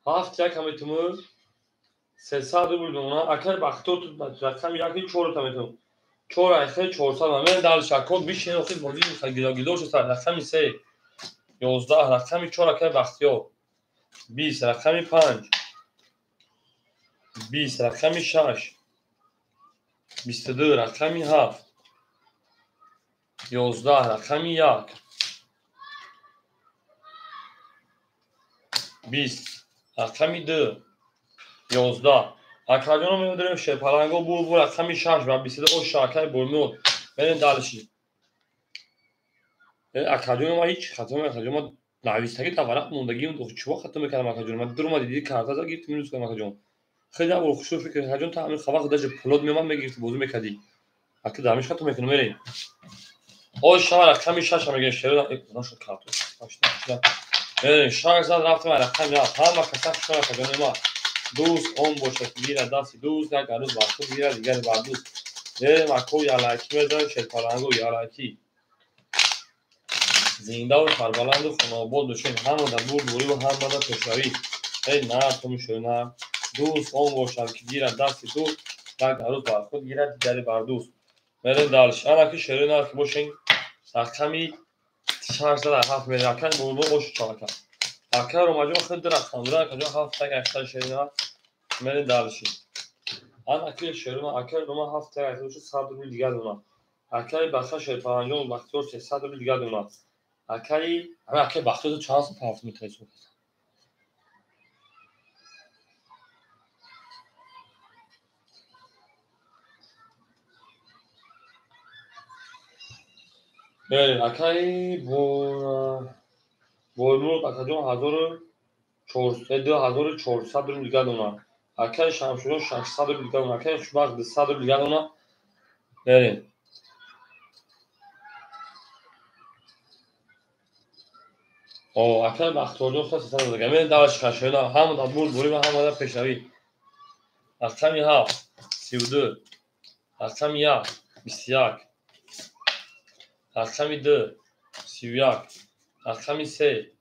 7 як метавонад. 300 рубл мемонад. Акаи Бахтиёр рақами 1 4 та метавонад. 4 айхе 400. Мен дальше ако бишине, охир бозӣ гило шуд. Рақами 3 11, рақами 4 акаи Бахтиёр. 20, рақами 5 20, рақами 6 22, рақами 7 11, рақами 1 20, рақами 2 11. Акаҷоно меодорем шерпаланго бур рақами 6 ва 22 оша акаи Боймурод. Мерем дальше. Акаҷоно ма ҳеҷ хато акаҷон ма навистагӣ дар варақ мондагӣ чиво хато мекардам акаҷон. Ма дур омадӣ диди карта за гирифти минус кардам акаҷон. Хеле як бор хушрӯ фикр акаҷон та ҳамин вақт даже пулот меомад мегирифти бозӣ мекардӣ. Ака дар ҳамин хато мекунам мерем. Оша рақами 6 мегирем шеро нашуд карта. Мерем 6 зад рафтем рақами 7. Ҳама каса хушрӯ акаҷони ма. Дӯст он бошад ки гирад дасти дӯст, як арӯз бар худ гирад, дигаре бар дӯст. Мерем ако ялакӣ мезанем шерпаланго ялакӣ. Зиндаву сарбаланду хонаобод бошем. Ҳама дар бурдборӣ ва ҳама дар пешравӣ. Эй нар тумшо нар. Дӯст он бошад ки гирад дасти дӯст, як арӯз бар худ гирад, дигаре бар дӯст. Мерем дальше. Анаки шерои нар ки бошем рақами 6 зада 7 мерем. Акаи Боймурод ошу чака. Акаи Ромаҷон хеле ду рақам дорад. Акаҷон 7 так 8 шерои нар. Мерем дальше. Анаки шерои нар акаи Рома 7 так 8 100 рубл дигар донад. Акаи Баха Шерпаланҷон Бахтиёр 300 рубл дигар донад. Акаи акаи Бахтиёр чанд сум пафт метавонад? Мерем акаи Боймурод акаҷон 2400 рубл дигар донад. Акаи Шамшудон 600 рубл дигар донад. Акаи Хушбахт 200 рубл дигар донад. Мерем. О, акаи Бахтиёрҷон 300 рубл дигар. Мерем дальше хашоина. Ҳама дар бурдборӣ ва ҳама дар пешравӣ. Рақами 7 32, рақами 1 21, рақами 2 31, рақами 3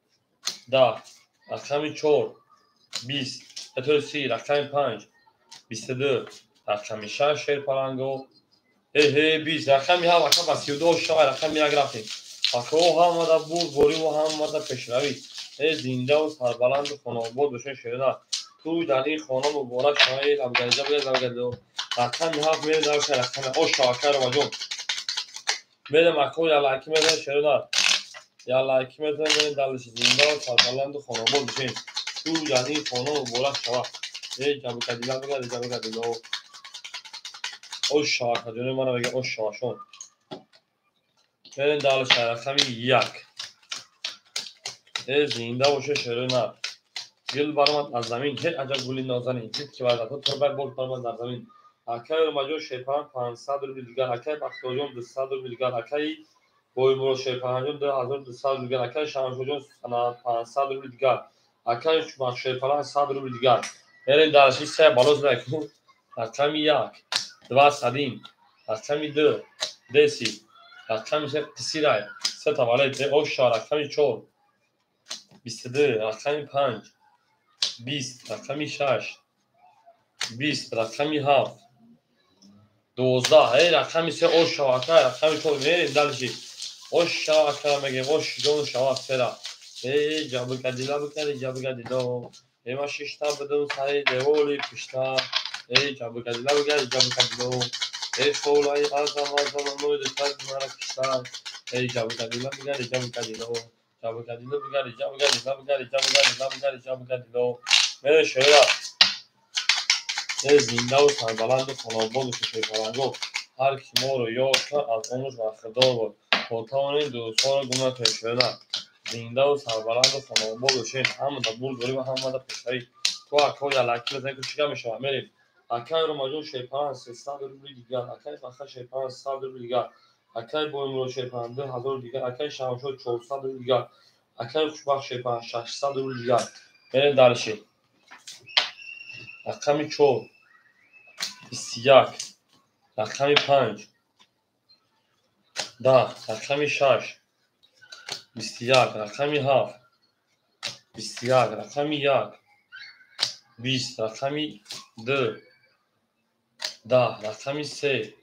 10, рақами 4 20, 30, рақами 5 22, рақами 6 шерпаланго. Э 20, рақами 7 ака ба 32 шава рақами 1 рафтем. Акаҳо ҳама дар бурдборӣ ва ҳама дар пешравӣ. Э зиндаву сарбаланду хонаобод бошед шерона. Ту дар ин хона муборак шава. Э лабгариза бигар лабгариза. Рақами 7 мерем дальше рақами оша акаи Ромаҷон. Мерем ако ялакӣ мезанем шерона. Ялакӣ мезанем мерем дальше. Зиндаву сарбаланду хонаобод бошед. Ту дар ин хона муборак шава. Э ҷабукадила бигар ҷабукадила. Оша акаҷони мана мегӯяд оша ашон. Мерем дальше рақами 1. Э зинда боше шерона. Гул баромад аз замин, ҳеҷ аҷаб гули нозанин. Дид ки варзадҳо турбак боз баромад дар замин. Акаи Ромаҷон Шерпаланг 500 рубл дигар. Акаи Бахтиёрҷон 200 рубл дигар. Акаи Боймурод Шерпалангҷон 2200 рубл дигар. Акаи Шамшудҷон 500 рубл дигар. Акаи Шерпаланг 100 рубл дигар. Мерем дальше се балоз мекунем. Рақами 1 21, рақами 2 10, рақами 3 қисирай се таваллуд оша, рақами 4 22, рақами 5 20, рақами 6 20, рақами 7 12, эй рақами 3 оша ака рақами 4. Мерем дальше. Оша ака мегем ош ҷон шава сера. Эй ҷабукадила бикари ҷабукадило. Эй ма шишта будум сари девори пишта. Эй ҷабукадила бикари ҷабукадило. Эй холаи азам азам ной духтар мара кишта. Эй ҷабукадила бикари ҷабукадило. Ҷабукадило бикари ҷабукадила бикари ҷабукадила бикари ҷабукадило. Мерем шоира. Эй зиндаву сарбаланду хонаободу шерпаланго. Ҳар ки моро ёд кард аз онаш бархӯрдор бод. То тавонем дӯстҳоро гум накунем шоира. Зиндаву сарбаланду хонаобод бошем. Ҳама дар бурдборӣ ва ҳама дар пешравӣ. Ту ако ялакӣ бизанӣ ку чӣ гап мешавад? Мерем. Акаи Ромаҷон Шерпаланг 300 рубли дигар. Акаи Баха Шерпаланг 100 рубли дигар. Акай Боимурод Шерпаланг 2000 дигар. Акай Шамшод 400 рубл дигар. Акай Хушбахт Шерпаланг 600 рубл дигар. Мерем дальше. Рақами 4 21, рақами 5 10, рақами 6 21, рақами 7 21, рақами 1 20, рақами 2 10, рақами 3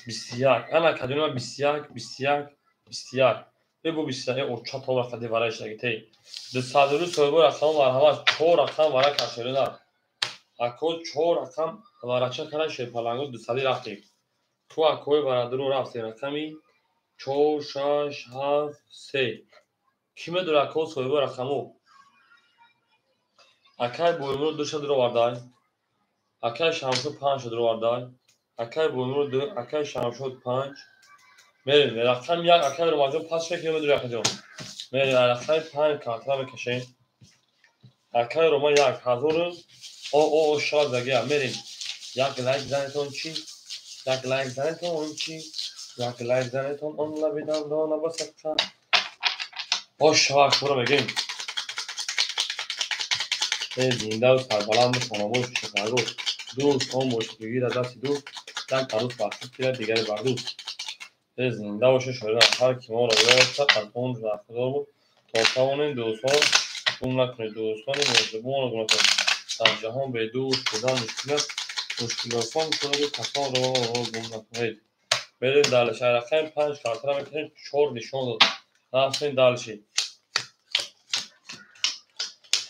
21. Ана кадима 21 21 21. Бо 21 оча то рақами вараш дагитей. 200 рубл соҳиби рақам марҳамат 4 рақам вара кашерина. Ако 4 рақам варача кара Шерпаланго 200 рафтем. Ту акои варадуро рафтем. Рақами 4 6 7 3. Ки медора ако соҳиби рақамо? Акай Боимурод 2 ша дуровардай. Акай Шамшод 5 ша дуровардай. Акай Боимурод 2, акай Шамшод 5. Мерем рақами 1 акай Ромаҷон пас шуда ки медори акаҷон. Мерем рақами 5 картра мекашем. Акай Рома 1000 о о о шавад загия. Мерем. Як лайк занетон чӣ? Як лайк занетон он чӣ? Як лайк занетон он лаби дандона ба садқа. Ош шавад шуро мегем. Э зиндаву сарбаланду хонабош шукргор. Дӯст он бош ки гирад дасти дӯст, як арӯс бар худ гирад, дигаре бар дӯст. Э зинда боша шоирон, ҳар ки моро ёфтад аз он бархӯрдор буд, то тавонем дӯстон гум накунед, дӯстони меҳрубонро гум накунед. Дар ҷаҳон бедӯст будан мушкил аст, мушкилосон кунаду касонро гум накунед. Мерем дальше. Рақами 5 картара мекашем, 4 нишон дод. Рафтем дальше.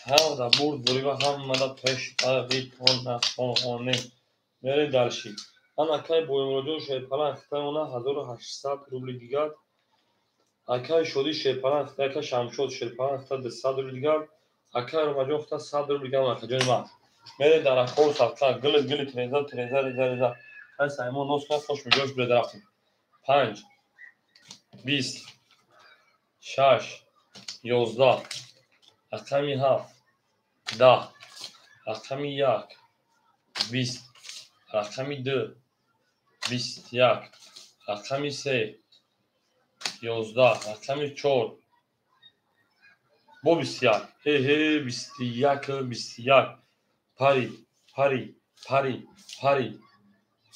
Ҳамада бурд бурива, ҳамада пешравитон нахоҳонем. Мерем дальше. Ан акай Боимуроҷон Шерпаланг хитаи 1800 рубли дигар. Акай Шодӣ Шерпаланг хита, акай Шамшод Шерпаланг хита 200 рубли дигар. Акай Ромаҷон хита 100 рубли дигар. Акаҷони ман. Мерем дар акҳоу садқа. Гили гили треза треза реза реза. Ай Саймон нос кунад, хош миҷош бире рафтем. 5 20 6 11, рақами 7 10, рақами 1 20, рақами 2 21, рақами 3 11, рақами 4 бо 21. Ҳе 21 21. Пари пари пари пари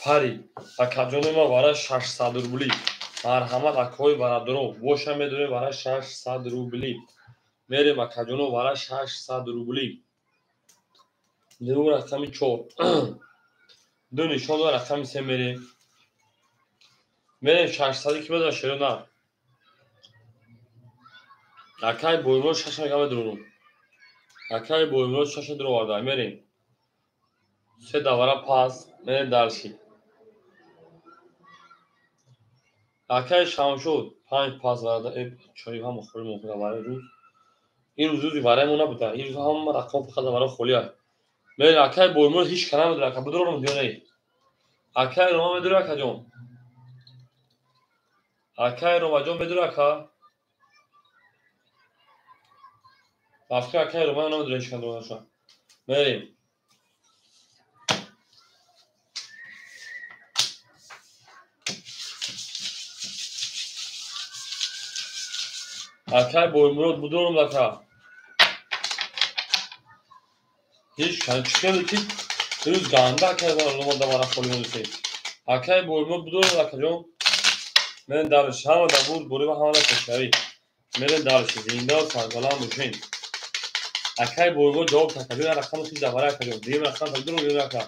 пари. Акаҷони ма вара 600 рубли. Марҳамат акои бародаро, боша медонем вара 600 рубли. Мерем акаҷоно вара 600 рубли. Ду рақами 4. Ду нишон дод, рақами 3 мерем. Мерем 600 ки медонад шеро на. Акай Боимурод 6 мега медурум. Акай Боимурод 6 дуроварда. Мерем. 3 давара пас, мерем дальше. Акай Шамшод 5 пас варда. Э чой ҳама холи мохӯрда вара рӯз. Ин рӯз рӯзи вараи мо набуда. Ин рӯз ҳама рақам фақат вара холӣ аст. Мерем акай Боимурод ҳеҷ ка намедонад. Ака бидурам ё не? Акай Рома медурад акаҷон? Акай Ромаҷон медурад ака? Рафиқи акай Рома намедонад ҳеҷ ка дураша. Мерем. Акай Боимурод будурам ака. Ҳеҷ чӣ ки рӯз ганда акай Рома давара холӣ модусед. Акай Боимурод будурам акаҷон. Мерем дальше. Ҳамада бурд бурива, ҳамада пешравӣ. Мерем дальше. Зинда сарбаланд бошем. Акай Боимурод ҷавоб такаҷон, як рақами хел давара акаҷон. Дуюм рақам дурум ё ака.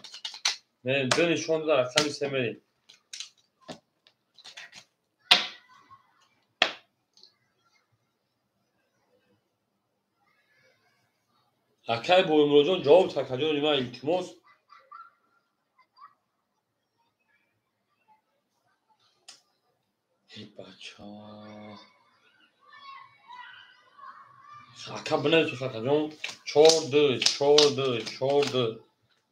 Мерем ду нишон дода, рақами 3 мерем. Акай Боимуроджон ҷавоб такаҷони ман илтимос. Эй бача. Ака бинависед акаҷон. 4 2 4 2 4 2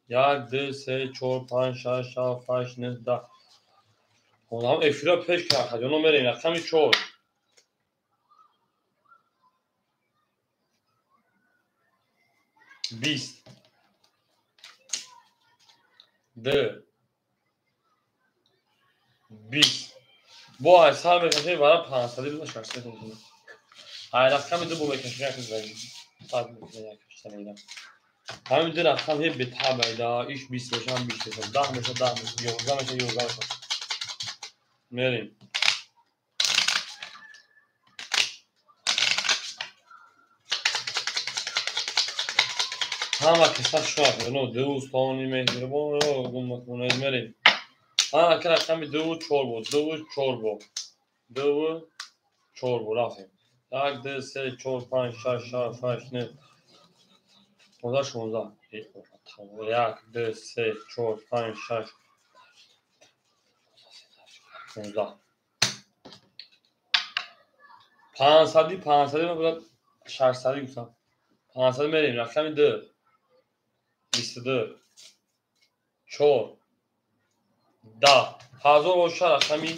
1 2 3 4 5 6 7 8 9 10. Онам эфира пеш кард акаҷоно мерем. Рақами 4. 20 2 20. Бо ай сар мекашем вара 500 буда 600 мекунем. Ай рақами ду бо мекашем як сад мекунем як шашта. Ҳамин ду рақам ҳе бетаб айда, иш 20 меша, 20 меша, 10 меша, 10 меша, 11 меша, 11 меша. Мерем. Ҳама киса шуд, но дӯстони меҳрибонро гум накунед, мерем. Ҳама ки рақами 2 4 буд, 2 4 буд. 2 4 буд, рафтем. 1 2 3 4 5 6 7 8 9 15 16. 1 2 3 4 5 6 16. 500 500 ман бояд 600 гуфтам. 500 мерем, рақами 2 22 4 10 ҳазор боша рақами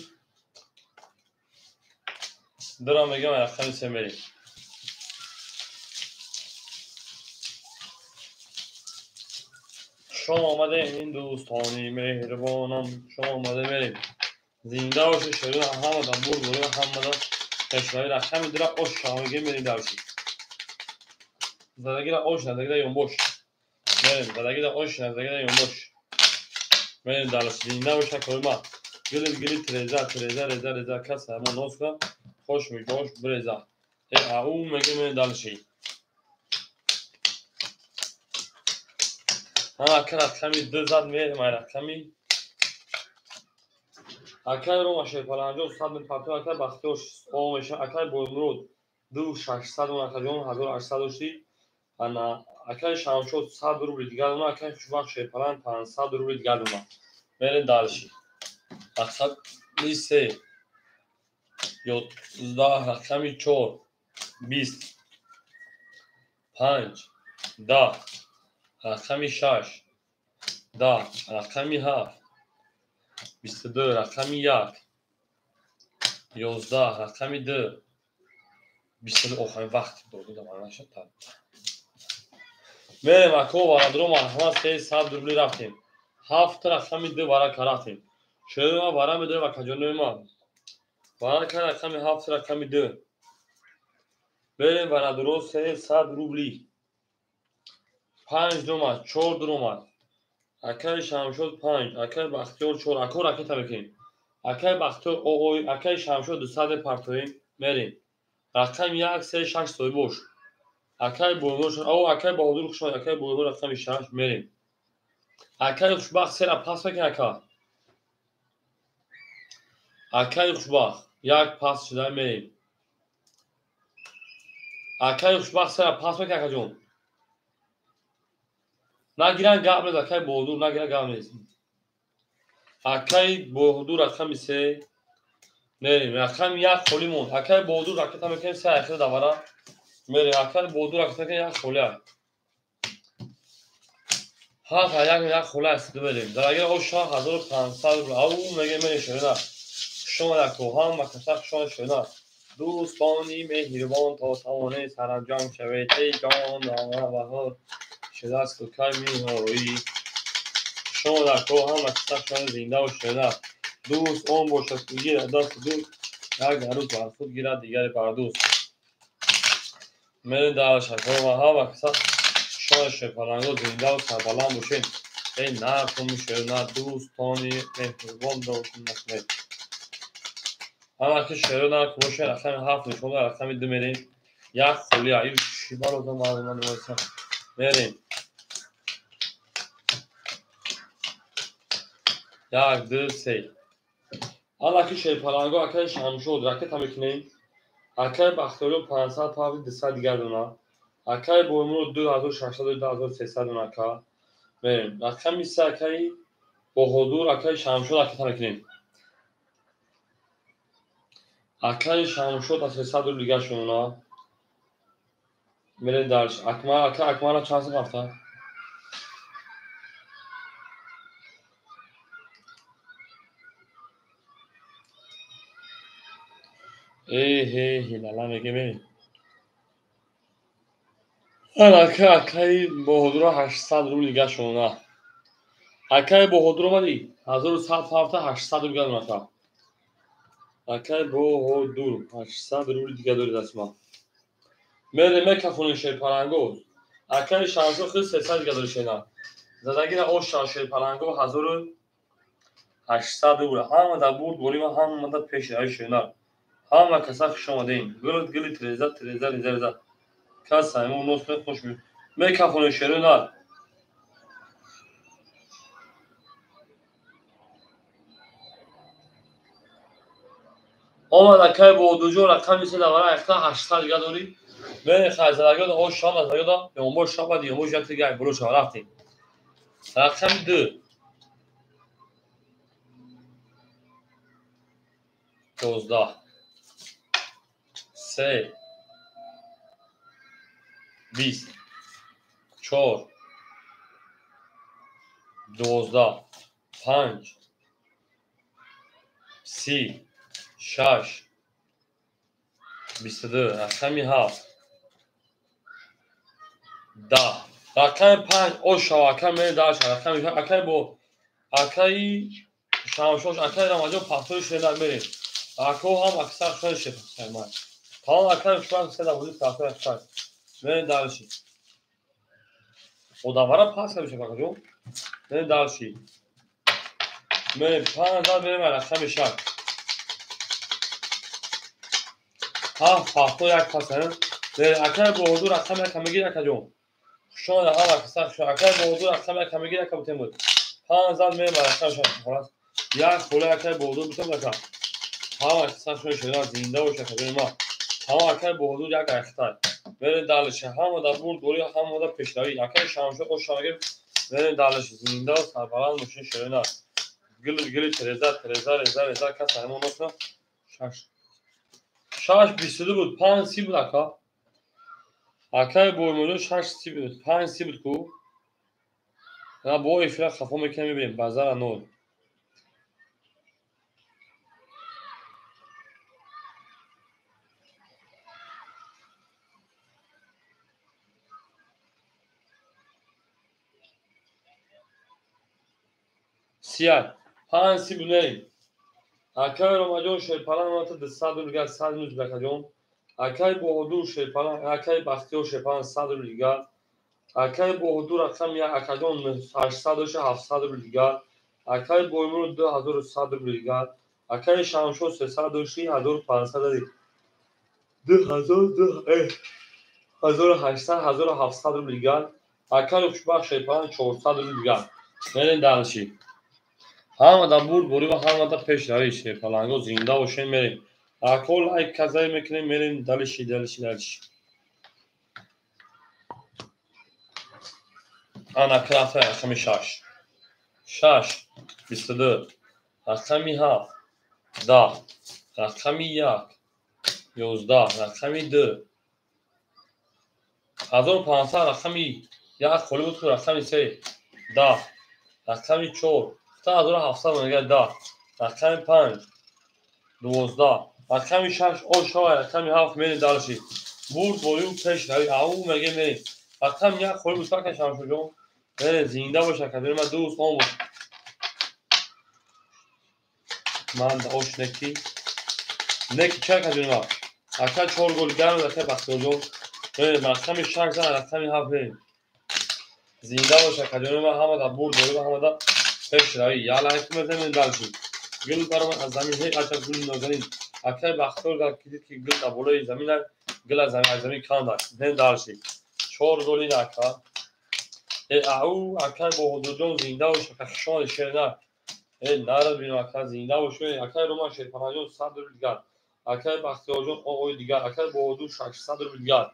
дурам мегам, рақами 3 мерем. Шом омаде ин дӯстони меҳрибонам, шом омаде мерем. Зинда бошед, шерин ҳамада бурбури ҳамада пешравӣ. Рақами дура ош шавоге мерем дарси. Задагира ош, задагира ёнбош. Мерем, задагира ош, задагира ёнбош. Мерем дарси. Зинда бошад корма. Гили гили треза, треза, реза, реза кас ҳама нос кунад, хош мегош бреза. Э ау меге мерем дарси. Ҳама ка рақами 2 зад мерем, ай рақами акай Рома Шерпаланҷо 100 мепартои, акай Бахтиёр о меша, акай Боймурод 2600 акаҷон 1800 дошти. Ана акай Шамшод 100 рубли дигар дона, акай Хушбахт Шерпалан 500 рубли дигар дона. Мерем дальше. Рақами 3 11, рақами 4 20 5 10, рақами 6 10, рақами 7 22, рақами 1 11, рақами 2 22. Охирин вақт додидам, нашад. Мерем ако варадро марҳамат, 300 рубли рафтем. 7 рақами 2 варака рафтем. Шоима вара медорем акаҷонои ман. Варака рақами 7 рақами 2. Мерем варадро 300 рубли. 5 дуромад, 4 дуромад. Акай Шамшод 5, акай Бахтиёр 4. Ако ракета мекунем. Акай Бахтиёр оой, акай Шамшод 200 партоем, мерем. Рақами 1 3 6 соҳибош. Акай Боймурод, о акай Баҳодур хуш омад, акай Боймурод рақами 6 мерем. Акай Хушбахт сера пас мекунем ака. Акай Хушбахт як пас шуда мерем. Акай Хушбахт сера пас мекунем акаҷон. Нагиран гап нест, акай Баҳодур, нагиран гап нест. Акай Баҳодур рақами 3 мерем. Рақами 1 холӣ монд. Акай Баҳодур ракета мекунем, се ахир давара мерем. Акай Баҳодур ракета мекунем, як холӣ. Ҳа, як холӣ аст, мерем. Дарагир оша 1500 рубл. Ау меге мерем шерина. Шумо яко ҳама каса шумо шерина. Дӯстони меҳрибон то тавоне саранҷом шавед, эй ҷон баҳор шудаст кӯкай меҳоӣ. Шумо яко ҳама каса шумо зинда ва шерина. Дӯст он бошад ки гирад дасти дӯст, як арӯз бар худ гирад, дигаре бар дӯст. Мерем дар шакор ва ҳама каса шумо шерпаланго зинда ва сарбаланд бошед. Эй нархуми шерина, дӯстони меҳрибон накунед. Ҳама ки шеро нарх бошед, рақами 7 нишон, рақами 2 мерем. Як холӣ, аю чӣ барода маълума намоиса. Мерем. 1 2 3. Аллаки Шерпаланго акай Шамшод ракета мекунем. Акай Бахтиёр 500 павли 200 дигар дона. Акай Боймурод 2600 2300 дона ака. Мерем. Рақами 3 акай Баҳодур, акай Шамшод ракета мекунем. Акай Шамшод аз 300 рубл дигар шуна. Мерем дарш. Акмал, акай Акмала чанд сум рафта? Э ҳе ҳилала меге мерем. Ака акай Баҳодур 800 рубл дигар шуна. Акай Баҳодур омадӣ? 1100 ҳафта 800 рубл дигар рафта. Акай Баҳодур 800 рубли дига дори дастма. Мере мекафонем шерпаланго. Акай Шамшо худ 300 дига дори шена. Задагира оша шерпаланго 1800 рубл. Ҳама да бурд борим, ҳама да пешравӣ шена. Ҳама каса хуш омадем. Гулт гули тереза тереза реза реза. Кас айму нос хуш мекафонем шерона. Омад акай Баҳодурҷон рақами се давара айхта 800 дига дорӣ. Мере хайзадагиёда ош шам задагиёда ёнбор шабад ёнбор як дига боло шава рафтем. Рақами 2 12 3 20 4 12 5 30 6 22 рақами 7 10 рақами 5 ошава ака мере даша рақами акай бо акаи Шамшош акаи Рамаҷон пахтои шеда мерем. Ако ҳам аксар шои шеф. Тамом акаи шуан седа буди пахтои аксар. Мере дальше. Одамара пас мешава акаҷон. Мере дальше. Мере 5 зад мерем рақами 6. 7 пахто як пас. Мере акаи Баҳодур рақами 1 мегир акаҷон. Хушон ҳама аксар шуан акаи Баҳодур рақами 1 мегир ака бутем буд. 5 зад мерем рақами 6. Халас. Як хола акаи Баҳодур бутем ака. Ҳама аксар шуан шуда зинда бош акаҷони ма. Ҳама акаи Баҳодур як айхтай. Мере дальше. Ҳама да бурд борӣ, ҳама да пешравӣ. Акаи Шамшо оша мегир. Мере дальше. Зинда ва сарбаланд бошин шерина. Гул гули тереза тереза реза реза кас аймон носна. 6 6 22 буд, 5 30 буд ака. Акаи Баҳодур 6 30 буд, 5 30 буд ку. На бо эфира хафо мекунем мебинем базара нол. Сияй. 5 30 буд мерем. Акаи Ромаҷон шерпалан омада 200 рубл дигар 100 рубл акаҷон. Акаи Баҳодур шерпалан, акаи Бахтиёр шерпалан 100 рубл дигар. Акаи Баҳодур рақами 1 акаҷон 800 дошта 700 рубл дигар. Акаи Боимур 2100 рубл дигар. Акаи Шамшо 300 дошти 1500 дори. 2000 1800 1700 рубл дигар. Акаи Хушбахт шерпалан 400 рубл дигар. Мерем дальше. Ҳама да бурд борӣ ва ҳама да пешравӣ шерпаланго зинда бошем мерем. Ако лайк казай мекунем мерем дальше дальше дальше. Ана крафта рақами 6 6 22 рақами 7 10 рақами 1 11 рақами 2 1500 рақами 1 холӣ буд рақами 3 10 рақами 4 1700 мега 10 рақами 5 12 рақами 6 ошава рақами 7 мере дальше. Бурд борӣ пешравӣ ау меге мере. Рақами 1 холӣ буд ака Шамшоҷон. Мере зинда бош ака ма дӯст он бош. Ман да ош неки. Неки ча ака ҷон ма. Ака 4 гол гарм ака Бахтиёрҷон. Мере рақами 6 зан рақами 7 мере. Зинда бош ака ҷон ма ҳама да бурд борӣ ва ҳама да пешравӣ. Я лайк мезанем дальше. Гул баромад аз замин ҳеҷ аҷаб гули нозанин. Акаи Бахтиёр гар дид ки гул дар болои замин аст, гул аз замин канд аст. Мерем дальше. 4 голи ака. Ау акаи Баҳодурҷон зинда бош ака хушомадӣ шерина. Нарад бинам ака зинда бош. Акаи Роман Шерпанаҷон 100 рубл дигар. Акаи Бахтиёрҷон ои дигар. Акаи Баҳодур 600 рубл дигар.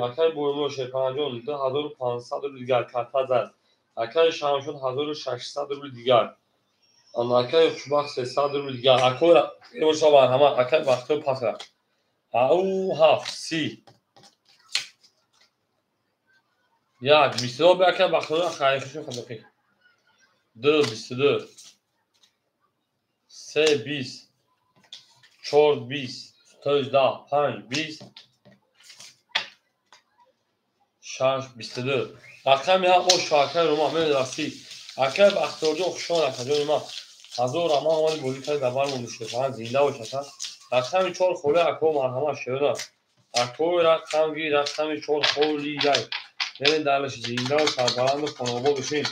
Акаи Боимур Шерпанаҷон 2500 рубл дигар карта зад. Акаи Шамшон 1600 рубл дигар. Акаи Хушбахт 300 рубл дигар. Акои ҳама акаи Бахтиёр пас рафт. Ау 7 30 1 22 бе акаи Бахтиёр хайрхушо хадақи. 2 22 3 20 4 20 10 5 20 6 22 рақами 7 ош акаи Рома мерасӣ. Акаи Бахтиёрҷон хушомад акаҷони ма. Ҳазор раҳмат омади бозӣ карди, дар бар монди шерпаланг, зинда бош ака. Рақами 4 холӣ ако марҳамат шерона. Акои рақамги рақами 4 холӣ яй. Мерем далаш зиндаву сарбаланду хонаобод бошем.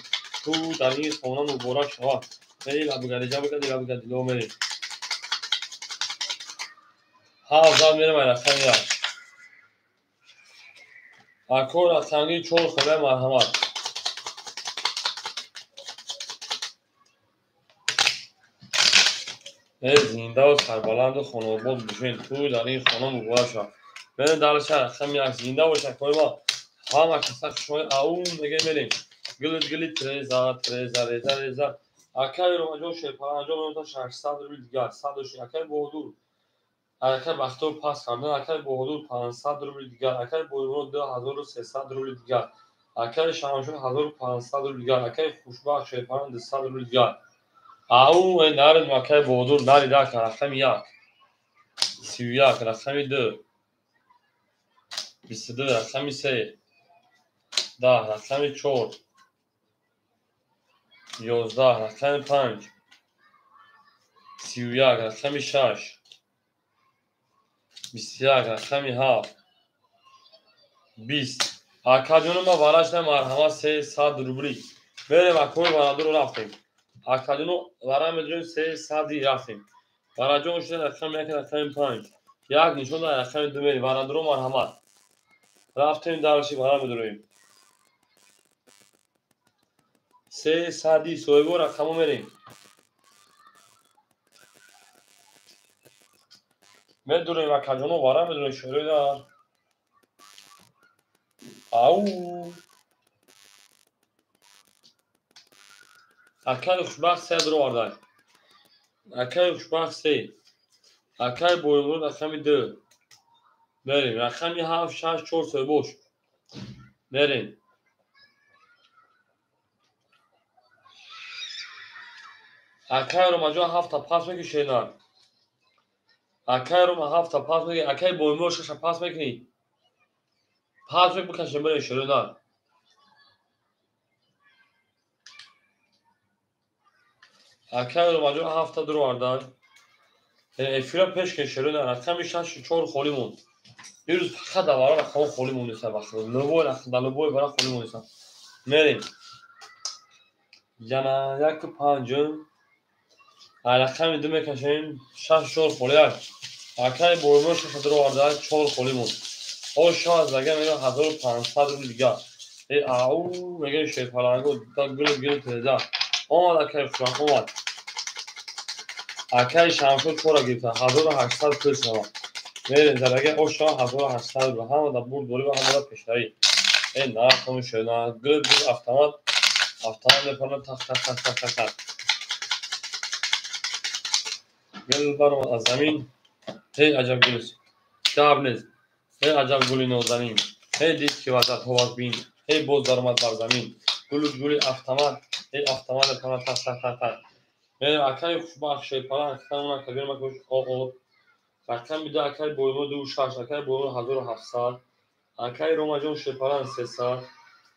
Ту дар ин хона муборак шавад. Мери лабигариҷа бигади лабигадило мерем. Ҳафт зад мерем ай рақами 1. Ако рақамги 4 холӣ марҳамат. Зиндаву сарбаланду хонаобод бошем. Ту дар ин хона муборак шавад. Мерем далаша рақами 1. Зинда бош акои ма. Ҳама каса хушҳоли ау меге мерем. Гилит гилит треза треза реза реза. Акаи Ромаҷон шерпаланҷон мемонад 600 рубл дигар. 100 акаи Боҳодур. Акаи Бахтиёр пас кардан. Акаи Боҳодур 500 рубл дигар. Акаи Боимурод 2300 рубл дигар. Акаи Шамшод 1500 рубл дигар. Акаи Хушбахт шерпаланг 200 рубл дигар. Ау наридем акаи Боҳодур нарида ака рақами 1. 31 рақами 2. 22 рақами 3. 10 рақами 4. 11 рақами 5. 31 рақами 6. 21 рақами 7. 20. Акаҷону ма варашда марҳамат 300 рубли. Мерем акои варадуро рафтем. Акаҷону вара медурем 300 рафтем. Вараҷон шуда рақами 1 рақами 5. Як нишон дар рақами 2 мерем. Варадуро марҳамат. Рафтем дарши вара медурем. 300 соҳибо рақамо мерем. Медурем акаҷоно вара медурем шӯрои дар. Ау. Акаи Хушбахт 3 дуровардай. Акаи Хушбахт 3. Акаи Боимурод рақами 2. Мерем. Рақами 7, 6, 4 соҳибош. Мерем. Акаи Ромаҷон 7 пас мекунӣ шернар. Акаи Рома 7 пас мекунӣ. Акаи Боимурод 6 пас мекунӣ. Пас бикашем берем шернар. Акаи Ромаҷон 7 дуровардан. Эфира пеш кен шернар. Рақами 6 4 холӣ монд. Ирӯз фақат дар вара рақамҳо холӣ мондеса вақт. Любой рақам дар любой вара холӣ мондеса. Мерем. Яна 1 5. Рақами 2 мекашем. 6 4 холӣ аст. Акаи Боимурод 6 дуроварда 4 холӣ монд. О шояд зага мегӯяд 1500 рубл дигар. Ау мегӯяд шерпаланго гул гул треза. Омад акаи Хушбахт омад. Акаи Шамшод 4 гирифта 1800 пул шава. Мерем зарага о шояд 1800 рубл. Ҳама дар бурд борӣ ва ҳама дар пешравӣ. Нархоми шерна гул гул автомат автомат мепарад тах тах тах тах тах тах. Гул баромад аз замин. Ҳей аҷаб гул гап нест. Ҳей аҷаб гули нозанин. Ҳей дид ки вазад ҳоваз бин. Ҳей боз даромад бар замин. Гулу гули автомат. Ҳей автомат мепарад тах тах тах тах. Мерем акаи Хушбахт шерпаланг хитамона кабир макош о. Рақами 2 акаи Боимурод 2 6, акаи Боимурод 1700, акаи Ромаҷон шерпаланг 300,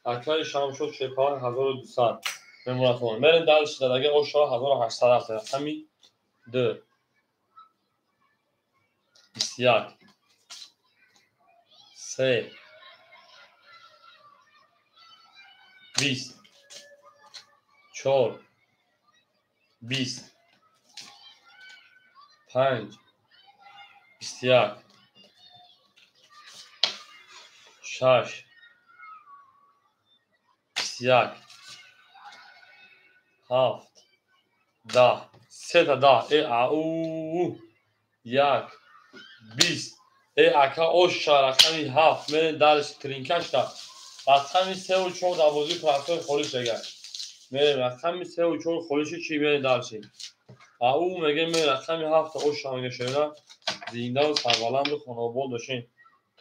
акаи Шамшод шерпаланг 1200. Мемонатон. Мерем дальше дадаги ошо 1800 рафт. Рақами 2. 21. 3. 20. 4. 20. 5. 21. 6. 21. 7. 10. 3 10. Ау. 1. 20. Ака оша рақами 7. Мерем дарш тринкашта. Рақами 3 ва 4 дар бозии профтор холӣ шага. Мерем рақами 3 ва 4 холӣ ши чӣ мерем дарши. Ау мегем мерем рақами 7 оша мега шерна. Зиндаву сарбаланду хонаобод бошем.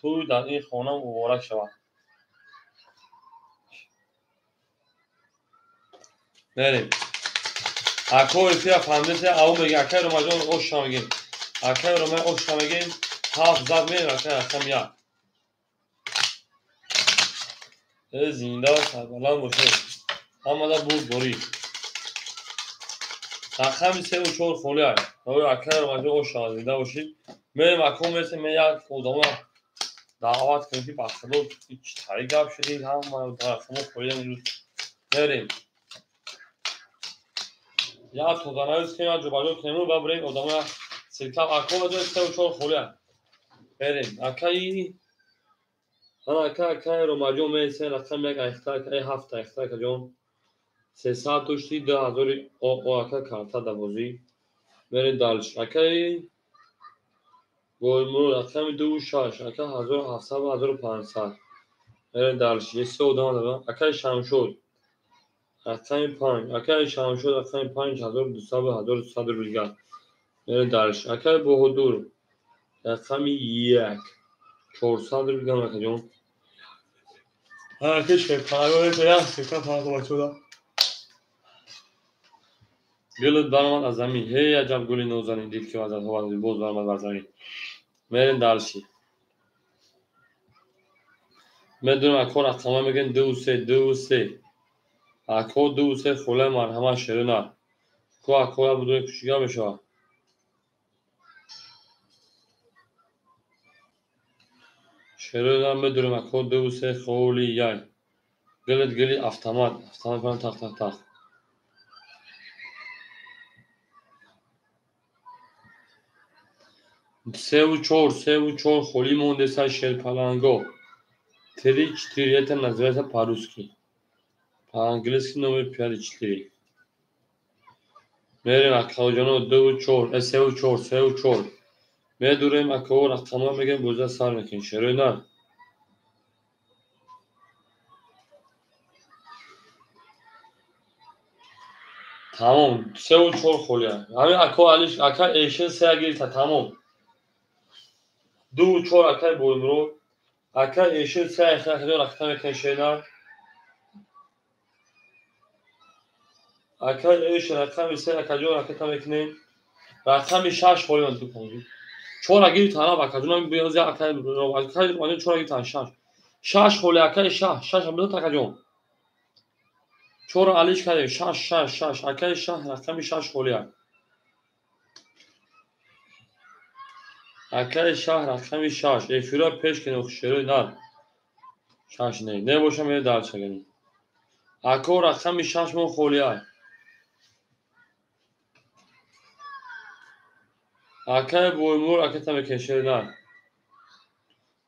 Тӯй дар ин хона муборак шавад. Мерем. Ако эфира фаҳмидед, ау мега акаи Ромаҷон оша мегем. Акаи Ромаҷон оша мегем. 7 зад мерем акаи рақами 1. Зинда ва сарбаланд бошед. Ҳамада бурд борӣ. Рақами 3 ва 4 холӣ ай. Ой акай Ромаҷон оша зинда бошед. Мерем ако мерсем як одама даъват кунем ки ба худо чӣ тари гап шудӣ, ҳама рақамо холӣ имрӯз. Мерем. Як тоданавис кунем, як ҷобаҷо кунем ва бирем одама силка ако 3 ва 4 холӣ ай. Мерем. Акаи ана ака акаи Ромаҷон мерсем рақами 1 айхта акаи 7 айхта акаҷон. 300 дошти 2000 ака карта да бозӣ. Мерем дальше. Акаи Боймур рақами 2 ва 6 ака 1700 ва 1500. Мерем дальше. Се одам дорам. Акаи Шамшод рақами 5. Акаи Шамшод рақами 5 1200 ва 1300 рубл. Мерем дальше. Акаи Боҳодур рақами 1 400 рубл акаҷон. Акаи Шерпалангон як сека фарқ бачода. Гулат баромад аз замин. Ҳей аҷаб гули нозанин дид ки аз боз баромад бар замин. Мерем дальше. Медонем ако рақама мегӯем 2 ва 3, 2 ва 3. Ако 2 ва 3 холаи марҳамат шерина. Ко ако я будуи кучига мешавад. Шерина медонем ако 2 ва 3 холи яй. Гулат гули автомат. Автомат кунам тақ тақ тақ. 3 ва 4, 3 ва 4 холӣ мондеса Шерпаланго. 3 4 это называется по-русски. По-английски номер 5 4. Мерем акаҷоно 2 ва 4, 3 ва 4, 3 ва 4. Медурем ако рақамҳо мегӯем боза сар мекунем. Шерои нар. Тамом, 3 ва 4 холӣ. Ҳамин ако Алиш, ака Эшин 3 гирифта, тамом. 2 ва 4 акаи Боймурод, акаи Эшин 3 акаҷон рақам мекунем шеринар. Акаи Эшин рақами 3 акаҷон ракета мекунем. Рақами 6 холӣ ман ду 4 гирифта ана акаҷон биёз акаи акаи 4 гирифта 6. 6 холӣ акаи 6, 6 ам бидод акаҷон. 4 алиш кардем 6 6 6 акаи 6 рақами 6 холӣ. Акаи шаҳр рақами 6. Эфира пеш кунем шерои нар. 6 не. Не бошам е дар чагани. Ако рақами 6 мо холӣ ай. Акаи Боймур аката мекунем шерои нар.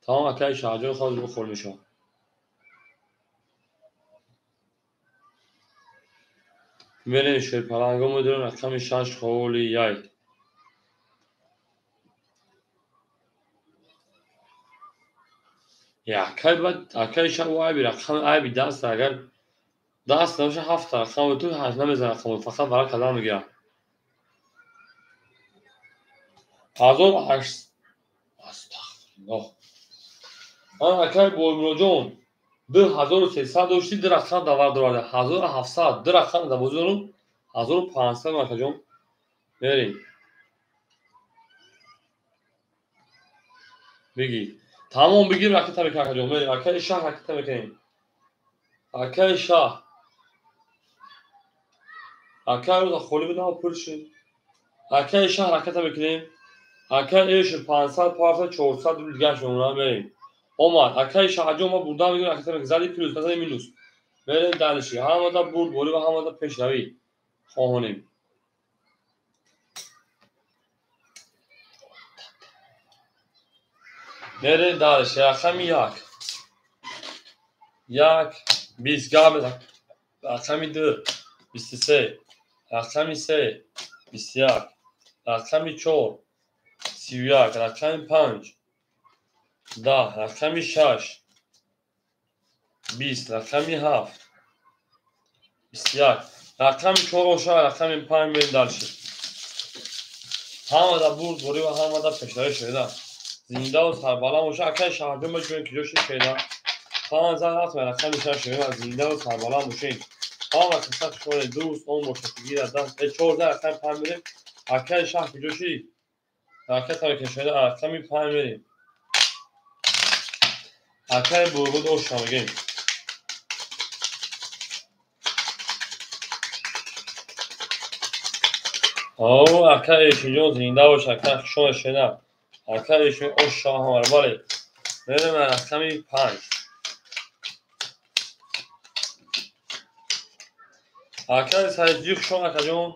Тамом акаи Шаҳҷон хоз бихӯр мешавад. Мерем Шерпаланго медорем рақами 6 холӣ яй. Акай бад акай шаб айби рақам айби даст агар даст набоша 7 рақам ту 8 намезанад рақам фақат варақ кадан мегирад. 1800 астағфируллоҳ. Ан акай Боймуроҷон 2300 дошти 2 рақам давар дорад. 1700 2 рақам дар бозӣ дорум 1500 акаҷон. Мерем. Бигир. Тамом бигир ракета мекунем акаҷон. Мерем акаи шаҳ ракета мекунем. Акаи шаҳ. Акаи рӯза холӣ будам пур шуд. Акаи шаҳ ракета мекунем. Акаи Эшр 500 парта 400 рубл дигаш мемонад. Мерем. Омад. Акаи Шаҳҷон ма бурдам мегирем ракета мекунем. Зади плюс, назади минус. Мерем дальше. Ҳамада бурд борӣ ва ҳамада пешравӣ хоҳонем. Мерем дальше. Рақами 1. 1 20 гап рақами 2 23 рақами 3 21 рақами 4 31 рақами 5 10 рақами 6 20 рақами 7 21 рақами 4 оша рақами 5 мерем дальше. Ҳамада бурд борӣ ва ҳамада пешравӣ шуда. Зинда ва сарбаланд боша. Акаи Шаҳҷон меҷӯем ки ҷоши шеда. 5 рафт рақами 6 шеда. Зинда ва сарбаланд бошед. Ҳама каса хушҳоле дӯст он бошад ки гирад даст. 14 рақами 5 мерем. Акаи шаҳ ки ҷоши ракета мекашад рақами 5 мерем. Акаи Бургуд оша мегӯем. О, ака Эшинҷон зинда бош, ака хушон шена. Ака Эшин ош шоҳамар, бале. Мерем рақами 5. Акаи Саидҷӣ хушон акаҷон.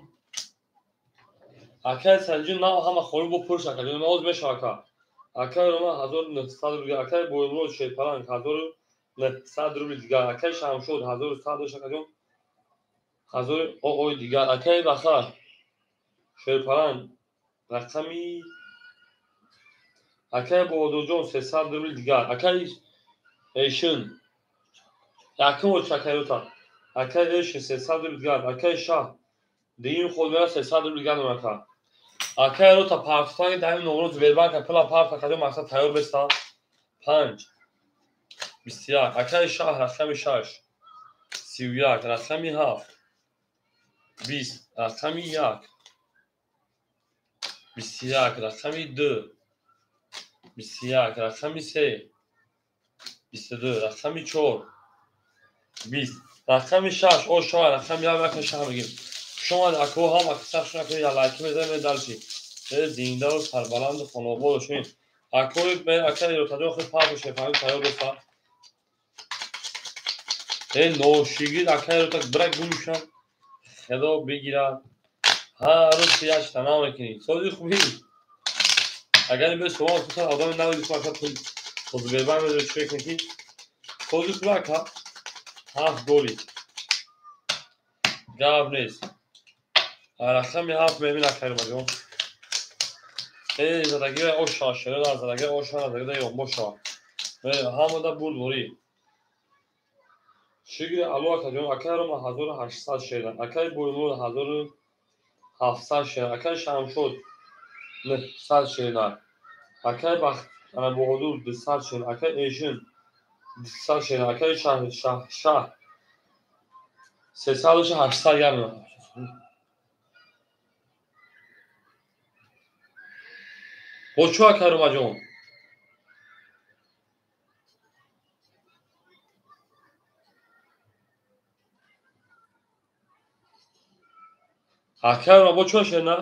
Акаи Саидҷӣ нав ҳама холӣ бо пурш акаҷон, ноз мешава ака. Акаи Рома 1900 рубл, акаи Боимурод Шерпаланг 1900 рубл дигар, акаи Шамшод 1100 дош акаҷон. 1000 оой дигар, акаи Бахар Шерпаланг рақами акаи Баҳодурҷон 300 рубл дигар, акаи Эшин якум оч акаи Рота, акаи Эшин 300 рубл дигар, акаи Шаҳ дуюм ход мера 300 рубл дигар ака. Акаи Рота партофтани даҳми номро Сбербанк пула парт акаҷон мақсад тайёр беста. 5 21 акаи Шаҳ рақами 6 31 рақами 7 20 рақами 1 21 рақами 2 21 рақами 3 22 рақами 4 20 рақами 6 о шоҳ рақами 1 рақами 6 мегим. Шумо ако ҳам аксар шумо ки лайк мезанед дальше. Зиндаву сарбаланду хонобод бошед. Акои акаи Ротаҷон худ парт шефаҳми тайёр доста. Ношигир акаи Рота бира гум шав. Худо бигирад. Ҳар рӯз як тана мекунӣ. Сози хубӣ. Агар бе суол кунад одами нави ака пул Сбербанк мезанад чӣ мекунӣ ки? Сози хуб ака. 7 голи. Гап нест. Рақами 7 мемин акаи Ромаҷон. Задаги оша шерода задаги оша задаги ёмбоша. Ҳамада бурдворӣ. Шукри Аллоҳ акаҷон, акаи Рома 1800 шеда, акаи Боимурод 1700 шеда, акаи Шамшод 900 шеда, акаи Баҳодур 200 шеда, акаи Эшин 200 шеда, акаи Шаҳ 300 800 гап. Бо чӯ акаи Ромаҷон? Акаи Рома бо чӯ шена?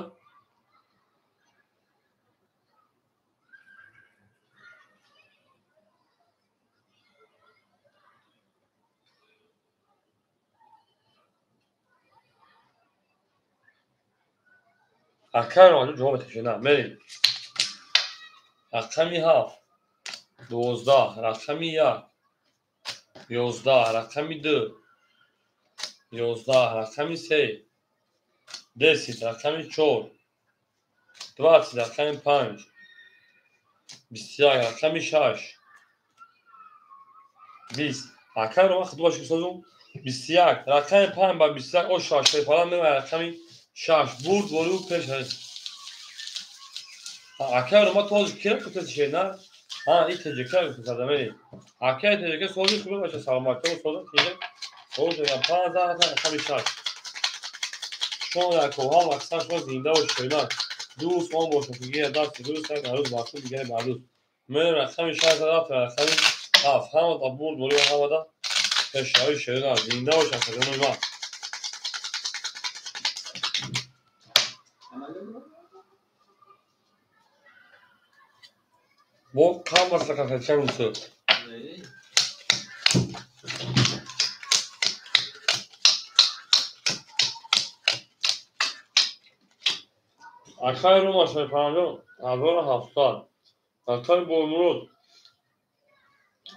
Акаи Ромаҷон ҷавоб метавад шена. Мерем. Рақами 7 12 рақами 1 11 рақами 2 11 рақами 3 10 рақами 4 20 рақами 5 21 рақами 6 20 акаи Рома худ боши созум 21 рақами 5 ба 21 о 6 шефала мева рақами 6 бурд вору пеш. Акаи Рома този кира кутеси шена? Ҳа, и ТҶК кутесада мери. Акаи ТҶК сози хуб баша саломатӣ соза тиҷа. Сози 5 рақами 6. Шумо якоҳам аксар шумо зинда бошед. Дӯст он бошад ки гия даст дӯст як рӯз вақти дигаре ба рӯз. Мер рақами 6 рафт рақами 7 ҳамада бурд борӣ ҳамада пешравӣ шена зинда бошад акаҷони ман. Бо кам аст акаҷон суд. Акаи Рома Шерпаланҷон 1700, акаи Боимурод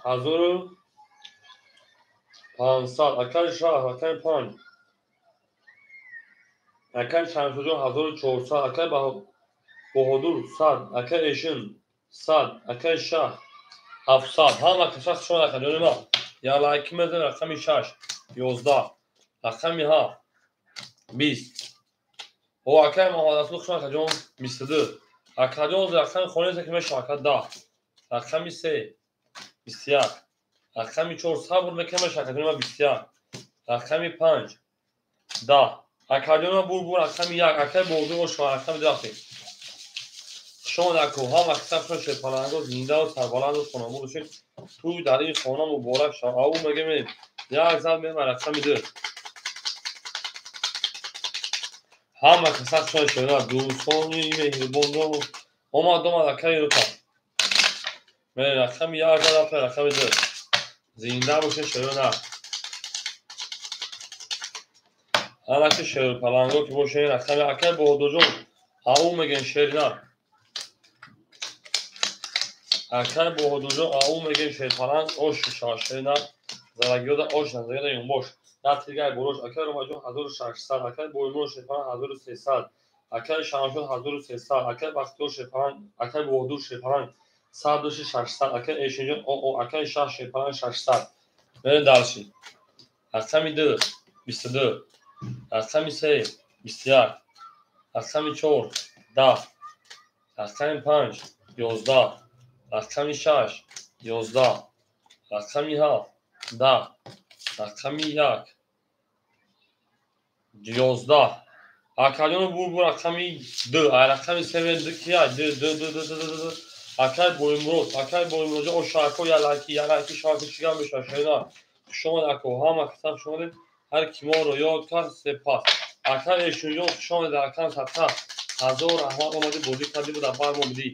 1500, акаи Шаҳ рақами 5, акаи Шамсуҷон 1400, акаи Баҳодур 100, акаи Эшин 100, акаи Шаҳ 700. Ҳама каша шумо акаҷони ман. Я лайк мезанед рақами 6 11 рақами 7 20. О акаи Муҳаммад Расул хуш акаҷон 22. Акаҷон рақами хонеса ки мешава ака 10 рақами 3 21 рақами 4 сабр мекунем мешава акаҷони ман 21 рақами 5 10 акаҷони ман бур рақами 1 акаи Баҳодур ошава рақами 2. Шумо якоҳам аксар шумо шерпаланго зиндаву сарбаланду хонобод бошед. Тӯй дар ин хона муборак шавад. Ау мегем як зан мева рақами 2. Ҳама каса хушомад шеринар. Дӯстони меҳрибонро омад, омад акаи рута. Мерем рақами як рафта рақами ду. Зинда бошед шеринар. Ҳамаки шерпаланго ки бошед рақами акаи Баҳодурҷон ау мегӯем шеринар. Акаи Баҳодурҷон ау мегӯем шерпаланг ош шава шеринар. Зарагиёда ош назаргиёда юнбош. Ятигай борош акаи Ромаҷон 1600, акаи Боимурод шерпаланг 1300, акаи Шамшод 1300, акаи Бахтиёр шерпаланг, акаи Баҳодур шерпаланг 1600, акаи Эшинҷон оо, акаи Шаҳ шерпаланг 600. Мерем дальше. Рақами 2 22, рақами 3 21, рақами 4 10, рақами 5 11, рақами 6 11, рақами 7 10, рақами 1 11. Акаҷону бурбур рақами 2, ай рақами 3 2 ки ай 2 2 2 2 2 2. Акаи Боимурод, акаи Боимуродҷон оша ако ялаки, ялаки шаваки чӣ гап мешавад шеринар. Хуш омад ако, ҳама каса хуш омадед. Ҳар ки моро ёд кард сепас. Акаи Эшинҷон хуш омадед, акам садқа. Ҳазор раҳмат омадӣ бозӣ кардӣ буда бар мо будӣ.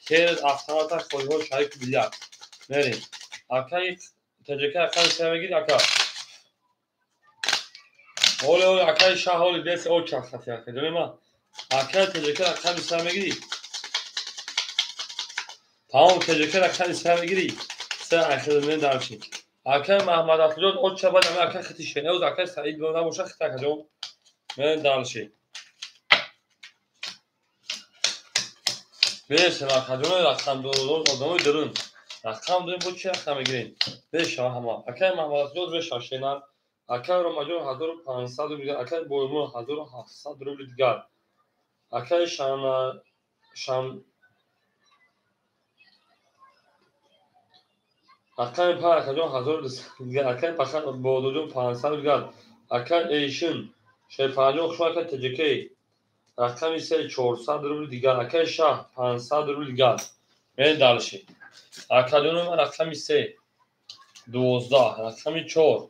Хел автомата хориҳо шарик билярд. Мерем. Акаи ТЖК рақами 3 мегирӣ ака. Ҳоле ҳоле акаи Шаҳ ҳоли беси оча хати ака ҷони ман. Акаи ТЖК рақами 3 мегирӣ. Тамом ТЖК рақами 3 мегирӣ. Се айхел дарчи. Акаи Маҳмад Асилҷон оча баъд ами акаи хити шенеуз акаи Саид набоша хит акаҷон. Мерем дальше. Мересем акаҷони рақамдорон одамои дурун. Рақам дорем бо чӣ рақам мегирем? Бешава ҳама. Акаи Маҳмад Асилҷон бешава шенар. Акаи Ромаҷон 1500 рубл дигар, акаи Боимурод 1700 рубл дигар. Акаи Шам рақами 5 акаҷон 1200 дигар, акаи Баҳодурҷон 500 дигар, акаи Эйшин шерпанҷон хуш акаи ТЖК рақами 3 400 рубл дигар, акаи Шаҳ 500 рубл дигар. Мерем дальше. Акаҷони ман рақами 3 12, рақами 4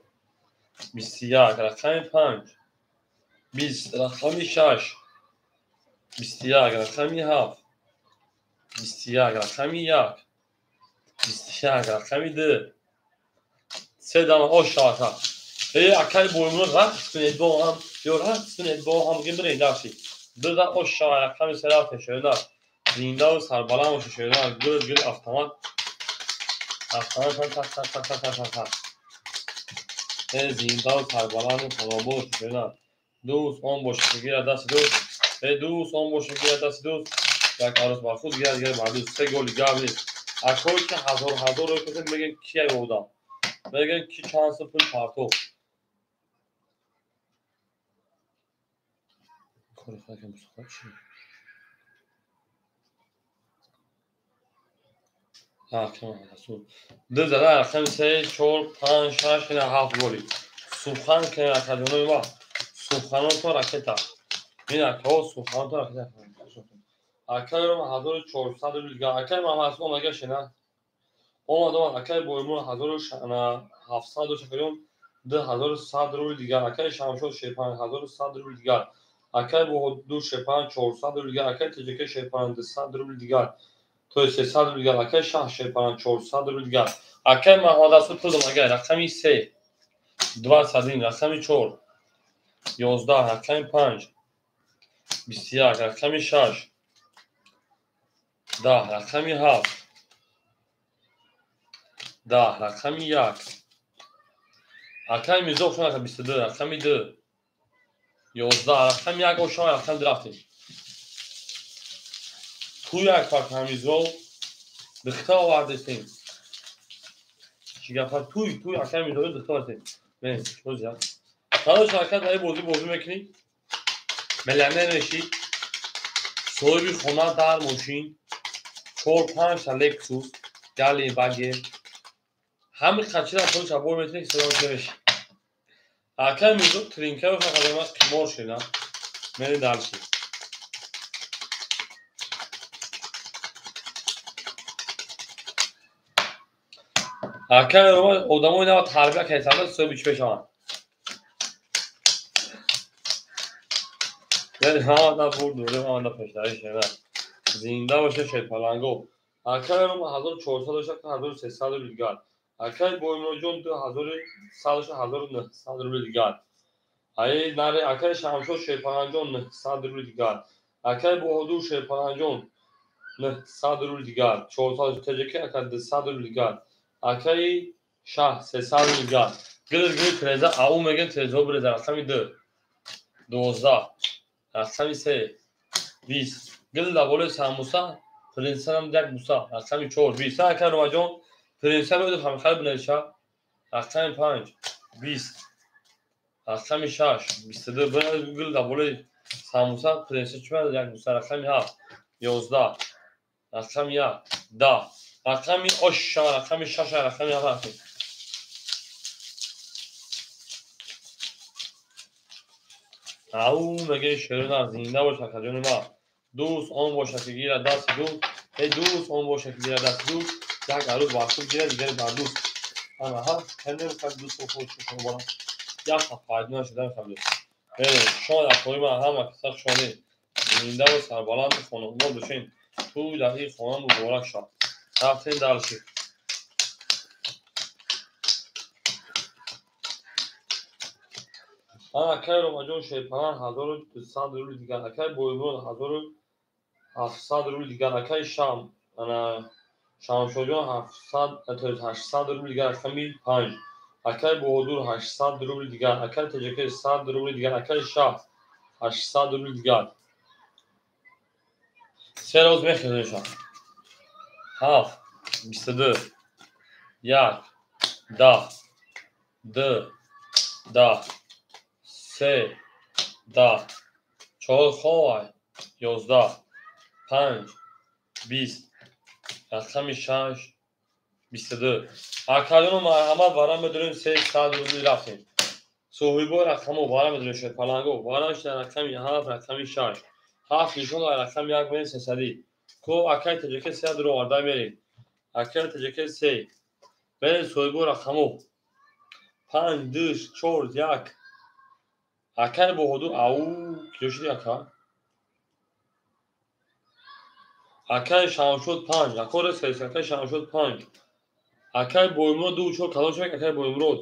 21, рақами 5 20, рақами 6 21, рақами 7 21, рақами 1 21, рақами 2 се дама ош шавака. Э акаи Боимурод рақс кунед бо ҳам, ё рақс кунед бо ҳам бирем дарси. Ду да ош шава рақами 3 рафтем шеринар. Зиндаву сарбаланд бошед шеринар. Гул гул автомат. Автомат так так так так так так так. Э зиндаву сарбаланду салом бошед шеринар. Дӯст он бошед гирад дасти дӯст. Э дӯст он бошед гирад дасти дӯст. Як арӯс бар худ гирад дигар бар дӯст. Се голи гап нест. Акое ки ҳазор ҳазор рӯй кардем мегӯем ки ай одам. Мегӯем ки чанд сум пул партофт. Кори худакам мусофир чӣ? Ду зада рақами 3 4 5 6 ина 7 голи. Сухан ки акаҷонои ма. Суханотон ракета. Ин акаҳо суханотон ракета. Акаи Рома 1400 рубл дигар. Акаи Маҳмад Асилон омада шена. Омад омад акаи Боимурод 1700 шакаҷон 2100 рубл дигар. Акаи Шамшод шерпанг 1100 рубл дигар. Акаи Баҳодур шерпанг 400 рубл дигар. Акаи ТЖК шерпанг 200 рубл дигар. То есть 300 рубл дигар. Акаи Шаҳ шерпанг 400 рубл дигар. Акаи Маҳмад Асил пул додам агар рақами 3 21, рақами 4 11, рақами 5 21, рақами 6 10, рақами 7 10, рақами 1. Акаи Мирзо хуш омадед 22, рақами 2 11, рақами 1 ош шава рақами 2 рафтем. Ту як факт ҳамизо духта овардестем. Чӣ гапа туй туй акаи Мирзо духта овардестем. Мерем чоз як. Садо шаркат дар бозӣ бозӣ мекунӣ. Миллионер мешӣ. Соҳиби хона дар мошин 4-5 та Lexus, Гелендваген. Ҳамин қачира пулша бор метавонӣ ки соҳиби мешӣ. Акаи Мирзо тринкаро фақат ман қимор шуда. Мерем дальше. Акаи Рома одамои нава тарбия карданд, соҳиби чӣ мешаванд? Ҳамада бурд дорем, ҳамада пешравӣ шена. Зинда боша шерпаланго. Акай Рома 1400 дошта, 1300 рубл дигар. Акай Боимроҷон 2100 дошта, 1900 рубл дигар. Ай наре акай Шамшод шерпаланҷон 900 рубл дигар. Акай Боҳодур шерпаланҷон 900 рубл дигар. 400 ТЖК ака 200 рубл дигар. Акай Шаҳ 300 рубл дигар. Гил гил треза ау мегем трезо бреза рақами 2 12 рақами 3 20 гил дар болои самбуса принсесам як буса рақами 4 20 акай Ромаҷон принсеса меояд ҳамхал бинавиша рақами 5 20 рақами 6 22 гил дар болои самбуса принсеса чӣ меояд як буса рақами 7 11 рақами 1 10 рақами оша рақами 6 рақами 7 ау меге шерина зинда бош акаҷони ма. Дӯст он бошад ки гирад дасти дӯст, эй дӯст он бошад ки гирад дасти дӯст, як арӯз бар худ гирад, дигаре бар дӯст. Ана ҳа, хеле дӯст худшон як пайдо нашуда мехоҳам дӯст. Шон акои ман ҳама каса шони зинда ва сарбаланд хонумон бошен. Тӯй дар ин хона муборак шавад. Рафтем дальше. Акай Ромаҷон шерпалан 1200 рубл дигар. Акай Боимрод 1700 рубл дигар. Акай Шам Шамшоҷон 800 рубл дигар. Рақами 5. Акай Боҳодур 800 рубл дигар. Акай ТЖК 100 рубл дигар. Акай Шаҳ 800 рубл дигар. Се роз мехезем. 7 22 1 10 2 10 3 10 4 ховай 11 5 20 рақами 6 22. Акаҷону марҳамат варам медорем 300 рубл рафтем. Соҳибои рақамо варам медорем шерпаланго. Варам шуда рақами 7 рақами 6. 7 нишон дар рақами 1 мерем 300. Ко акай ТЖК 300 ро оварда мерем. Акай ТЖК 3. Мерем соҳибои рақамо. 5 2 4 1. Акай Боҳодур ау киё шуди ака? Акай Шамшод 5. Акоре сес акай Шамшод 5. Акай Боимрод 2 4 калон шуд акай Боимрод.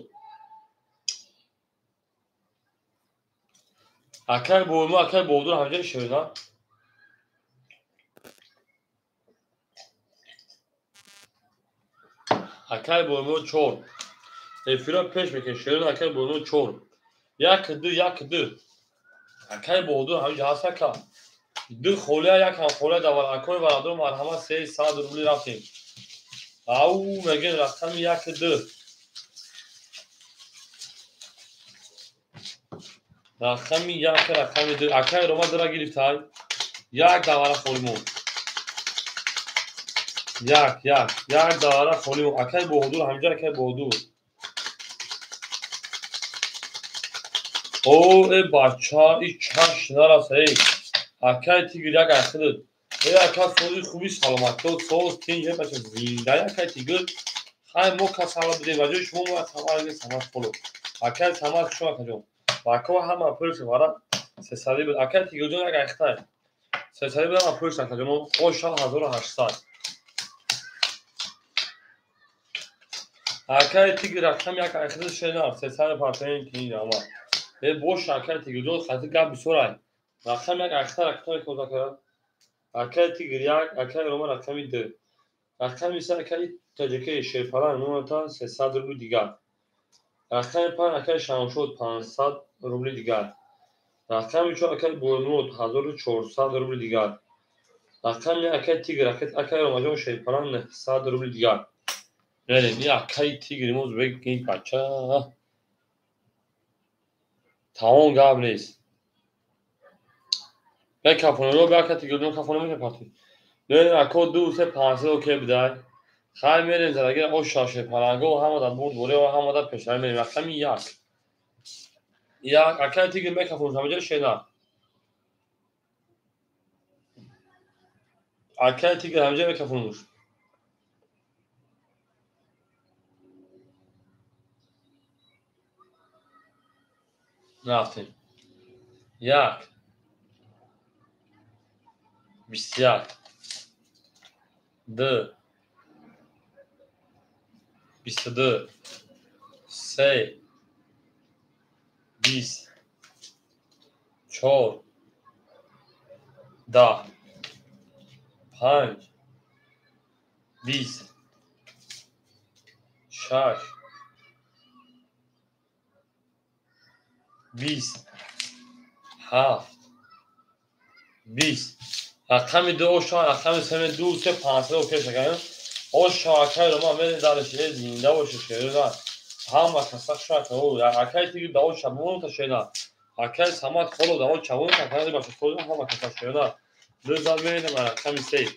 Акай Боимрод акай Боҳодур ҳамҷо шуд, на? Акай Боимрод 4. Эфира пеш мекунем шуд акай Боимрод 4. 1 2 1 2. Акай Боҳодур ҳамҷо ҳаст ака. 2 холия як ҳам холия давар. Акои бародар марҳамат 300 рубл рафтем. Ау мегем рақами 1 2. Рақами 1 рақами 2. Акай Рома дора гирифтай. Як давара холӣ монд. 1 1 як давара холӣ монд. Акай Боҳодур ҳамҷо акай Боҳодур. О, э бача, и чаш нараса, эй. Акай Тигр як айхидад. Эй ака сози хуби саломатӣ, соз тинҷ, эй бача зинда акай Тигр. Хай мо касала будем, ба ҷои шумо мо самар самар холо. Акай самар хуш акаҷон. Бако ҳама пулш вара сесади буд. Акай Тигрҷон як айхтай. Сесади буд ҳама пулш акаҷон. Оша 1800. Акай Тигр рақам як айхидад шена, сесади партоин тинҷ ама. Э бош акай Тигрҷон хати гап бисёр ай. Рақам як айхта рақами коза кард. Акай Тигр 1, акай Рома рақами 2. Рақами 3 акай ТЖК шерпалан номерта 300 рубл дигар. Рақами 5 акай Шамшод 500 рубл дигар. Рақами 4 акай Боимрод 1400 рубл дигар. Рақами акай Тигр акай Ромаҷон шерпалан 900 рубл дигар. Мерем, ин акай Тигр мо узбек ин бача. Тамом гап нест. Бекафоно, бака Тигрҷон кафоно мепартид. Не, ако 2 3 5 окей бидай. Хай мерем зараги ош шаше паланго ҳама дар бурд боре ва ҳама дар пешравӣ мерем. Рақами 1. 1 акай Тигр мекафон ҳамаҷо шена. Акай Тигр ҳамаҷо мекафонуш. Рафтем. 1 21, 2, 22, 3, 20, 4, 10, 5, 20, 6, 20, 7, 20. Рақами 2 оша, рақами 3 2 3 5 окей шакаем. Оша акай рома мерем дарш зинда боше шеда. Ҳама каса шака о акай тиги дао шабон та шеда. Акай Самад холо дао чабон та канали баша холо ҳама каса шеда. Ду зад мерем рақами 3.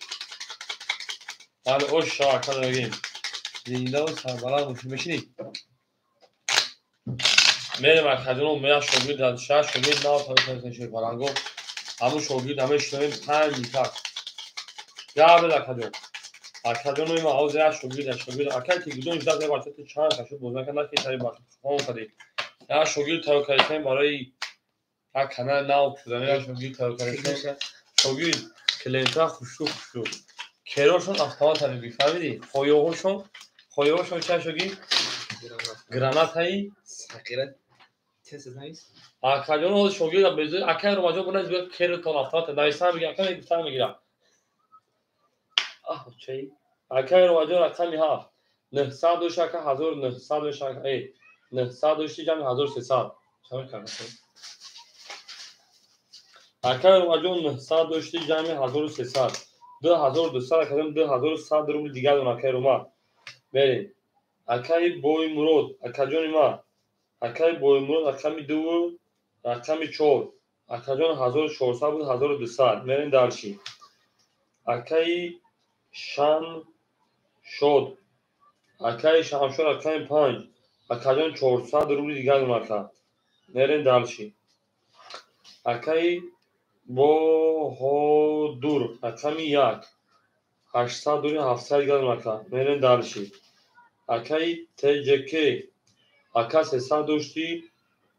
Ҳали оша акай мегим. Зинда ва сарбаланд боши мешини. Мерем акаҷоно мея шогирд шаш шогирд нав та шер паранго. Ҳамун шогирд ҳама шиноем 5 так. Габел акаҷон. Акаҷоно има ҳозир як шогирд акай тигидон ждат бача ту чанд кашо бознака наки тари бача хон кади. Як шогирд тайёр кардем барои як канал нав шудан як шогирд тайёр кардем. Шогирд клиента хушрӯ хушрӯ. Керошон автомат меги фаҳмидӣ? Хоёҳошон ча шогирд? Гранатаи сақира тез навис. Акаҷон ҳозир шогирд безор акай ромаҷон буназ бигӯяд керотон автомат нависан меги акай гуфтан мегира. Аҳ чай. Акай ромаҷон рақами 7. 900 дошт ака 1900 дошт ака 900 дошти ҷамъи 1300. Чаро кардам? Акай ромаҷон 900 дошти ҷамъи 1300. 2200 акаҷон 2100 рубл дигар дон акай рома. Берем. Акай Боймурод, акаҷони ма. Акай Боймурод рақами 2, рақами 4. Акаҷон 1400 буд 1200. Мерем дарши. Акаи Шамшод. Акаи Шамшод рақами 5. Акаҷон 400 рубли дигар дон ака. Мерем дарши. Акаи Боҳодур рақами 1. 800 рубли 700 дигар дон ака. Мерем дарши. Акаи ТЖК. Ака 300 дошти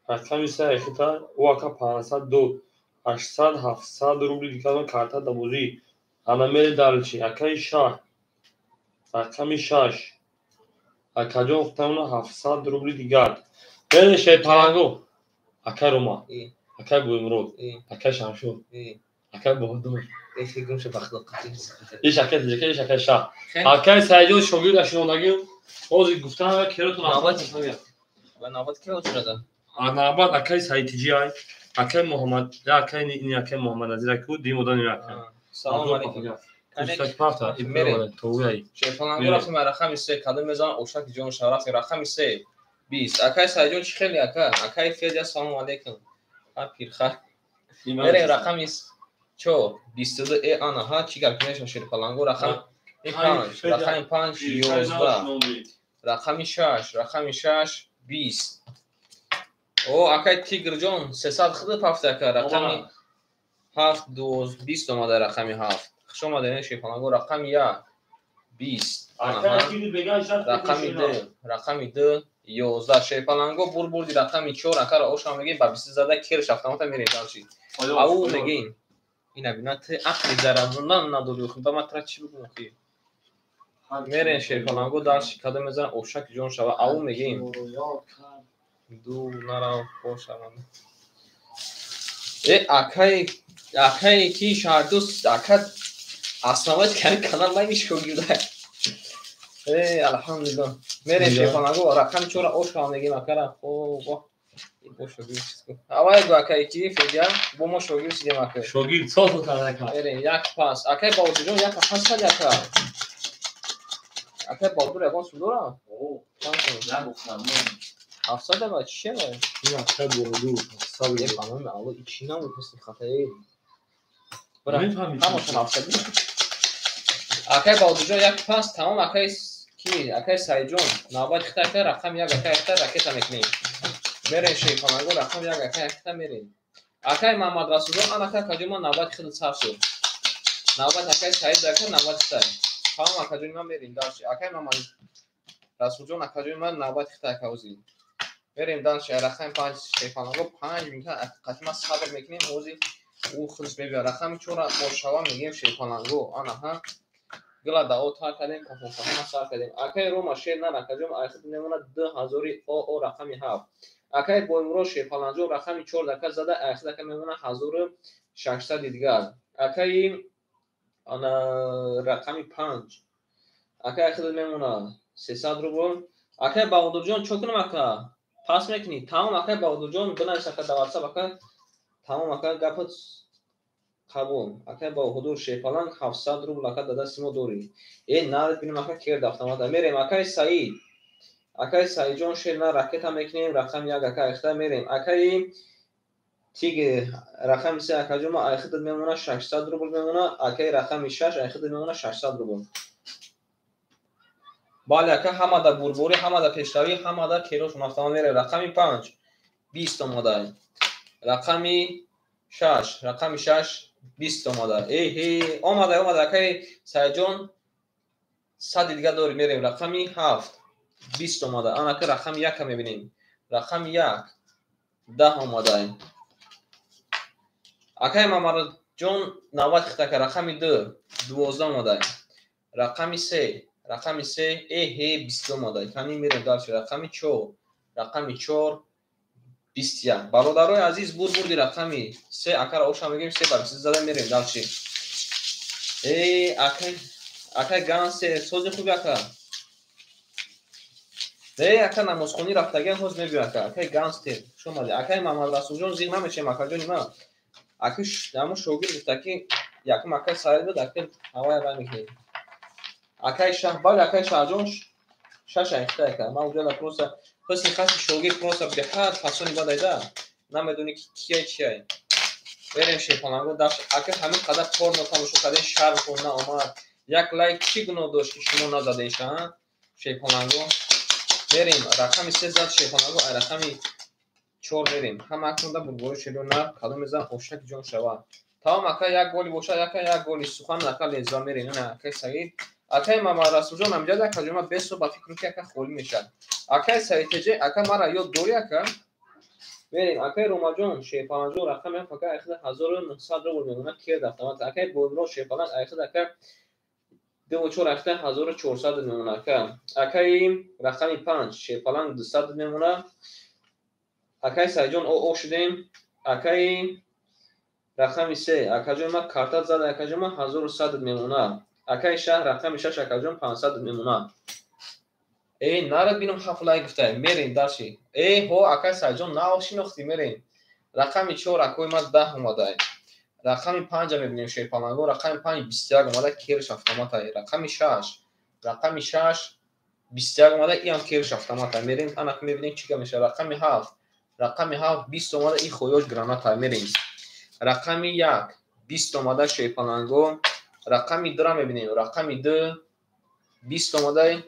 рақами 3 эхита ӯ ака 500 800 700 рубли дигар дон карта дабозӣ. Ана мерем дарчи. Акаи Шаҳ рақами 6. Акаҷон хутамона 700 рубли дигар. Мерем Шерпаланго. Акай Рома. Акай Боймурод. Акай Шамшод. Акай Боҳодур. Иш акай ТЖК, иш акай Шаҳ. Акай Саидҷон шогирд ашинондагӣ. Ҳозир гуфтан керотон автомат мегирад. Ва навбат ки очурада? Навбат акай Саид Тиҷи ай. Акай Муҳаммад, акай ин акай Муҳаммад Назир аку дим одан ин акай. Салом алейкум. Шерпаланго рафтем рақами 3 кадом мезанам ошак ҷон шараф рақами 3 20. Акай Саидҷон чӣ хеле ака? Акай Федя салом алейкум. Ҳа пирха. Мерем рақами 4 22 ана ҳа чӣ гап мешава Шерпаланго рақами 5 рақами 5 11 рақами 6 рақами 6 20. О акай Тигрҷон 300 хиди пафт ака рақами 7 2 20 омада рақами 7. Хуш омадед Шерпаланго рақами 1 20. Рақами 2 рақами 2 11. Шерпаланго бур бурди рақами 4 акара ошам мегем ба 20 зада керш автомата мерем дарчи. Ау мегем. Ина бина ты ақли зарамондан надори худо ма тра чӣ бигӯм ки. Мерем Шерпаланго дарчи кадом мезан ошак ҷон шава ау мегем. Ду нарав бошаванд. Акай акай ки шаҳрдӯст ака основать кани канал май шогирда. Алҳамдулиллоҳ. Мерем Шерпаланго рақами 4 ошам мегем акара. Хо бо шогирд чиз ку. Авай гу акай ки Федя бо мо шогирд сидем ака. Шогирд сос карда. Мерем як пас. Акай Баҳодурҷон як пас кад ака. Акай Баҳодур ягон сум дора? О, чанд сум? Як бухармон. 700 ва чӣ шева? Ин акай Баҳодур 700. Ба номи Аллоҳ ичи набуд паси хатаи. Бра, ҳамашон 700. Акай Баҳодурҷон як пас тамом акай ки акай Саидҷон навбат хита ака рақами 1 акай хита ракета мекунем. Мерем Шерпаланго рақами 1 акай хита мерем. Акай Муҳаммад Расулҷон ан ака акаҷон ман навбат хита сар шуд. Навбат акай Саид ака навбат хита. Тамом акаҷони ман мерем дарчи. Акай Муҳаммад Расулҷон акаҷони ман навбат хита ака ҳозир. Мерем дарчи рақами 5 Шерпаланго 5 минута қатъи ман сабр мекунем ҳозир. Ӯ худаш мебиёд. Рақами чора ошава мегем шерпаланго. Ана ҳа. Гила дао тар кардем, кафон-кафона сар кардем. Акай Рома шер нар акаҷон, айхид мемонад 2000 ОО рақами 7. Акай Боймурод шерпаланҷон рақами 4 дака зада, айхид ака мемонад 1600 дигар. Акаи ана рақами 5. Акай айхид мемонад 300 рубл. Акай Баҳодурҷон чо кунам ака? Пас мекунӣ? Тамом акай Баҳодурҷон, бинавис ака дар WhatsApp ака. Тамом ака, гапат қабул. Акай Баҳодур шерпаланг 700 рубл ака дар дасти мо дорӣ. Э, наред бинем ака керд автомата. Мерем акай Саид. Акай Саидҷон шер на ракета мекунем, рақами 1 ака айхта мерем. Акаи Тиг рақами 3 акаҷон ма айхидат мемонад 600 рубл мемонад. Акаи рақами 6 айхидат мемонад 600 рубл. Бале ака, ҳама дар бурборӣ, ҳама дар пешравӣ, ҳама дар керошон автомат мерем. Рақами 5 20 омада. Рақами 6, рақами 6 20 омада. Эҳе, омада, омада акаи Саидҷон 100 дигар дорӣ, мерем. Рақами 7 20 омада. Ана ака рақами 1 мебинем. Рақами 1 10 омада. Акаи Мамаҷон 90 хитака, рақами 2 12 омада. Рақами 3, рақами 3 эҳе 20 омада. Кани мерем дальше. Рақами 4, рақами 4 21. Бародарои азиз, бур бурди рақами 3 акара оша мегем, 3 ба 20 зада мерем дальше. Э, акай, акай Гансе, сози хуби ака. Э, ака намозхонӣ рафтагиам ҳоз мебиёд ака. Акай Ганстер, хуш омадӣ. Акай Мамадрасулҷон зиқ намешем акаҷони ман. Ака ҳамун шогирд гуфта ки якум акай Саид буд, ака ҳавай вай мекунем. Акай Шаҳ, бале акай Шаҳҷон шаш айхта ака. Ман уҷала просто ҳусни хаси шогирд просто беҳад фасони бадайда. Намедонӣ ки кияй чияй. Берем шерпаланго даш. Ака ҳамин қадар порно тамошо кардем, шармтон наомад. Як лайк чӣ гуноҳ дошт ки шумо назадеша, а? Шерпаланго. Берем рақами 3 зад шерпаланго, ай рақами 4 берем. Ҳама акнунда бурбори шеро нар кадом мезан ошак ҷон шава. Тамом ака як голи бошад, ака як голи сухан ака лезва мерем. Ана акай Саид. Акай Мамадрасулҷон амҷад ака ҷома бесо ба фикру ки ака холӣ мешавад. Акай Саид теҷе, ака мара ёд дорӣ ака? Берем акай Ромаҷон шерпаланҷон рақами 7 ака айхида 1900 рубл мемонад керд автомат. Акай Боймурод шерпаланг айхида ака 24 айхида 1400 мемонад ака. Акаи рақами 5 шерпаланг 200 мемонад. Акай Саидҷон ОО шудем. Акаи рақами 3 акаҷон ма картат зада акаҷон ма 1100 мемонад. Акаи Шаҳ рақами 6 акаҷон 500 мемонад. Э, нарад бинам 7 лайк гуфта. Мерем дальше. Э, ҳо акаи Саидҷон нав шинохтӣ, мерем. Рақами 4 акои ма 10 омада. Рақами 5 мебинем шерпаланго, рақами 5 21 омада, керш автомата. Рақами 6, рақами 6 21 омада, иам керш автомата. Мерем, ана мебинем чӣ гап мешавад. Рақами 7, рақами 7 20 омада, и хоёш граната. Мерем. Рақами 1 20 омада шерпаланго. Рақами 2 мебинем. Рақами 2 20 омада,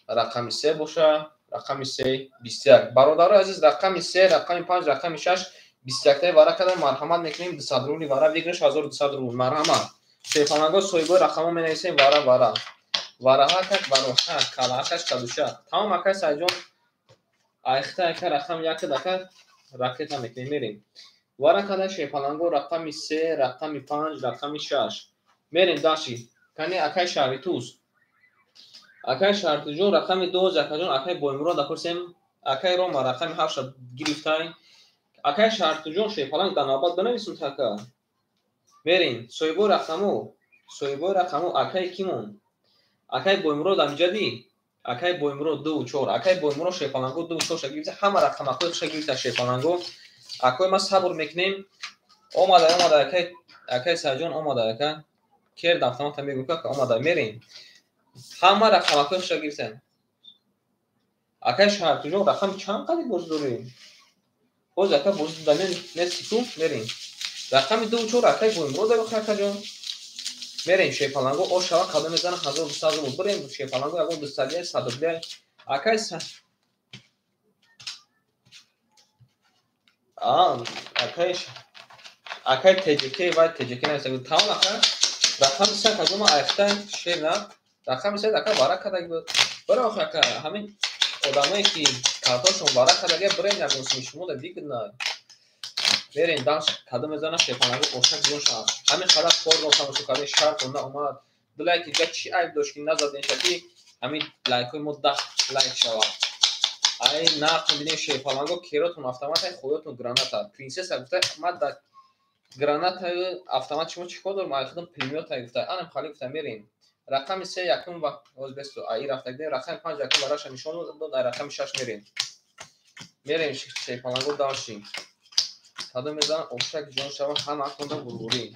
рақами 3 боша, рақами 3 21. Бародарои азиз, рақами 3, рақами 5, рақами 6 21 таи вара кардам, марҳамат мекунем 200 рубли вара выигрыш 1200 рубл. Марҳамат. Шерпаланго соҳибои рақамҳо менависем вара вара. Вараҳакак вароҳа, калаҳакаш кадуша. Тамом акай Саидҷон, айхта ака рақами 1 ака ракета мекунем, мерем. Вара када шерпаланго рақами 3, рақами 5, рақами 6. Мерем даши. Кани акай Шаҳритуз. Акай Шаҳритуҷон рақами 2 акаҷон, акай Боймурод апурсем. Акай Рома рақами 7 гирифтай. Акай Шаҳритуҷон шерпаланг дар навбат бинависум ака. Мерем. Соҳибои рақамҳо, соҳибои рақамҳо акай кимон? Акай Боймурод амҷадӣ? Акай Боймурод 2 4. Акай Боймурод шерпаланго 2 4 ша гирифта, ҳама рақамакҳои хуша гирифта шерпаланго. Акои ма сабр мекунем. Омада, омада акай, акай Саидҷон омада ака. Керд автомата мегӯ ака омада, мерем. Ҳама рақамакҳои хуша гирифтан. Акай Шаҳритуҷон рақами чанд қади боз дорӣ? Боз ака боз дамен нести ту, мерем. Рақами 2 4 акай Боймурод акаҷон. Мерем шерпаланго ош шава кадом мезана 1200 рубл. Бирем шерпаланго ягон 200 100 рубля. Акай акай акай ТЖК вай ТЖК нависа. Тамом ака рақами 3 акаҷон ма айхта шер на. Рақами 3 ака вара кадаги буд. Бира охи ака ҳамин одамое ки картошон вара кадаги бирем ягон суми шумо да выгодно. Мерем дальше кадом мезана шерпаланго ошак ҷон шавад. Ҳамин қадар корро тамошо кардем, шартон наомад. Ду лайк дига чӣ айб дошт ки назадем шаки ҳамин лайкҳои мо 10 лайк шавад. Ай нақл бинем шерпаланго керотон автоматай хоётон граната. Принсесса гуфта ма да гранатаю автомат шумо чӣ кор дорам? Ай худам пулемётай гуфта. Анам хали гуфта мерем. Рақами 3 якум ва озбесту ай рафтагидем. Рақами 5 якум вараша нишон дод, ай рақами 6 мерем. Мерем шерпаланго дальше. Кадом мезанам ошак ҷон шава ҳамаатонда ғурғурӣ.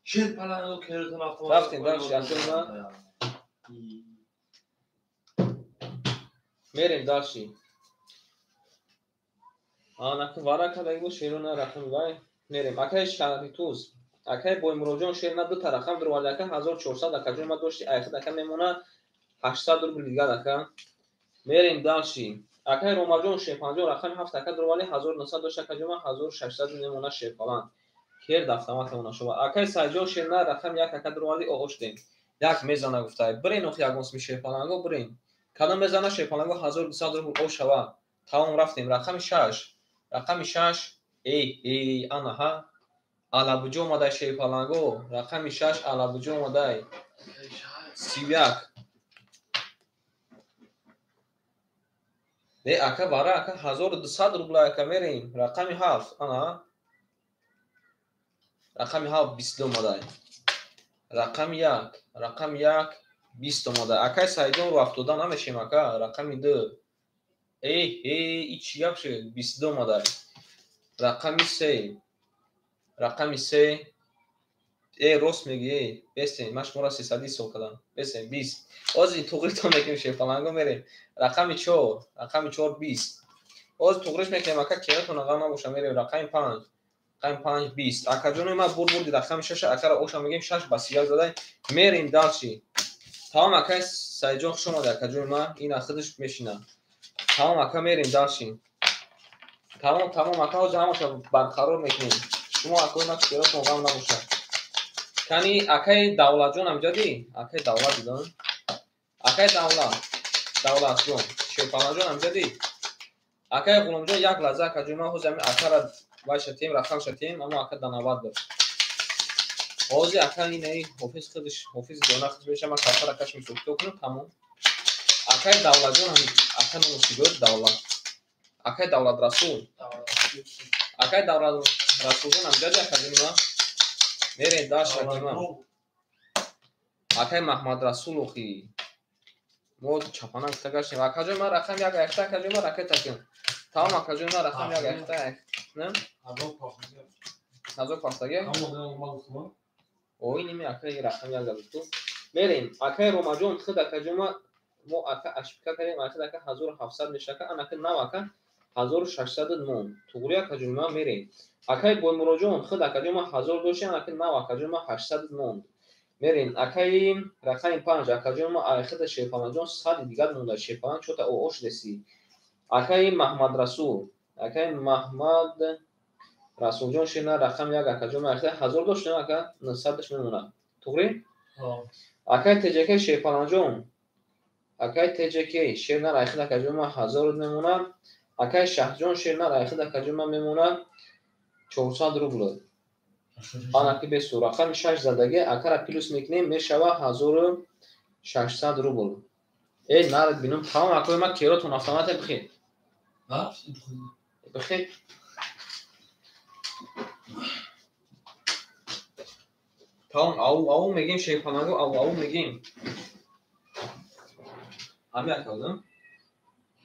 Шерпаланго керотон автомат. Рафтем дальше якум мерем дальше. Анаку вара кадаги бо шерона рақами вай мерем. Акай шаҳритуз. Акай Боймуроҷон шер на дута рақам дурвали ака 1400 акаҷон ма дошти айхид ака мемона 800 рубл дигар ака. Мерем дальше. Акай Ромаҷон шерпанҷон рақами 7 ака дурвали 1900 дошт акаҷон ма 1600 мемона шерпалан. Керд автомат мемона шова. Акай Сайҷон шер на рақами 1 ака дурвали оғоштем. Як мезана гуфтай. Бирен охи ягон сми шерпаланго бирен. Кадом мезана шерпаланго 1200 рубл о шава. Тамом рафтем. Рақами 6. Рақами 6. Эй, эй, анаҳа. Алабуҷо омадай шерпаланго. Рақами 6 Алабуҷо омадай. 31. Не, ака вара ака 1200 рубл ака мерем. Рақами 7. Ана. Рақами 7 22 омадай. Рақами 1. Рақами 1 20 омадай. Акай Сайдон ру афтода намешем ака. Рақами 2. Эй, эй, и чӣ гап шуд? 22 омадай. Рақами 3. Рақами 3. Эй, рост мегӣ, эй, бестен, ман шуморо 300 ҳисоб кардам. Бестен, 20. Ҳозир туғритон мекунем шерпаланго мерем. Рақами 4, рақами 4 20. Ҳозир туғриш мекунем ака кератон ғам набоша мерем. Рақами 5. Рақами 5 20. Акаҷони ман бур бурди рақами 6 акара оша мегем 6 ба 31 задай. Мерем дальше. Тамом акай Сайҷон хуш омади акаҷони ман. Ин худаш мешина. Тамом ака мерем дальше. Тамом, тамом ака ҳозир ҳамаша барқарор мекунем. Шумо акои ман кератон ғам набоша. Кани акай Давлатҷон амҷади? Акай Давлат дидон? Акай Давлат, Давлатҷон, Шерпаланҷон амҷади? Акай Ғуломҷон як лаҳза акаҷон ман ҳозир ҳамин акара вайша тем, рақамша тем, аммо ака данават дошт. Ҳозир ака инаи ҳофиз худаш, ҳофиз дона худаш меша, ман кафара кашм сӯхто кунам, тамом. Акай Давлатҷон ҳам ака номаш чӣ буд? Давлат. Акай Давлат Расул. Акай Давлат Расулҷон амҷади акаҷони ман? Мерем дальше акаи ман. Акай Маҳмад Расул охи. Мо чапана гуфта гаштем. Акаҷони ман рақам 1 якта, акаҷони ман ракета кун. Тамом акаҷони ман рақам 1 якта, не? Ҳазор пахтаги? Ой, ними акаи рақам 1 зад ту. Мерем. Акаи Ромаҷон худ акаҷони ман мо ака ашпика кардем, ака ака 1700 мешака, анака нав ака 1600 мон. Туғри акаҷони ман мерем. Акаи Боймуроҷон худ акаҷони ман 1000 дошт, анака нав акаҷони ман 800 монд. Мерем. Акаи рақами 5 акаҷони ман айхида Шерпаланҷон 100 дигар монда. Шерпалан чота оош деси. Акаи Маҳмад Расул, акаи Маҳмад Расулҷон шена рақами 1 акаҷони ман айхида 1000 дошт, ака 900-ш мемонад. Туғри? Акаи ТJK Шерпаланҷон, акаи ТJK шена айхида акаҷони ман 1000 мемонад. Акаи Шаҳҷон шена айхида акаҷони ман мемонад 400 рубл. Анаки бесу рақами 6 задаги акара плюс мекунем мешава 1600 рубл. Эй, нарад бинум, тамом акои ман керотон автомате бихед. Бихед. Тамом ау ау мегем шерпаланго ау ау мегем. Ҳами ака будам?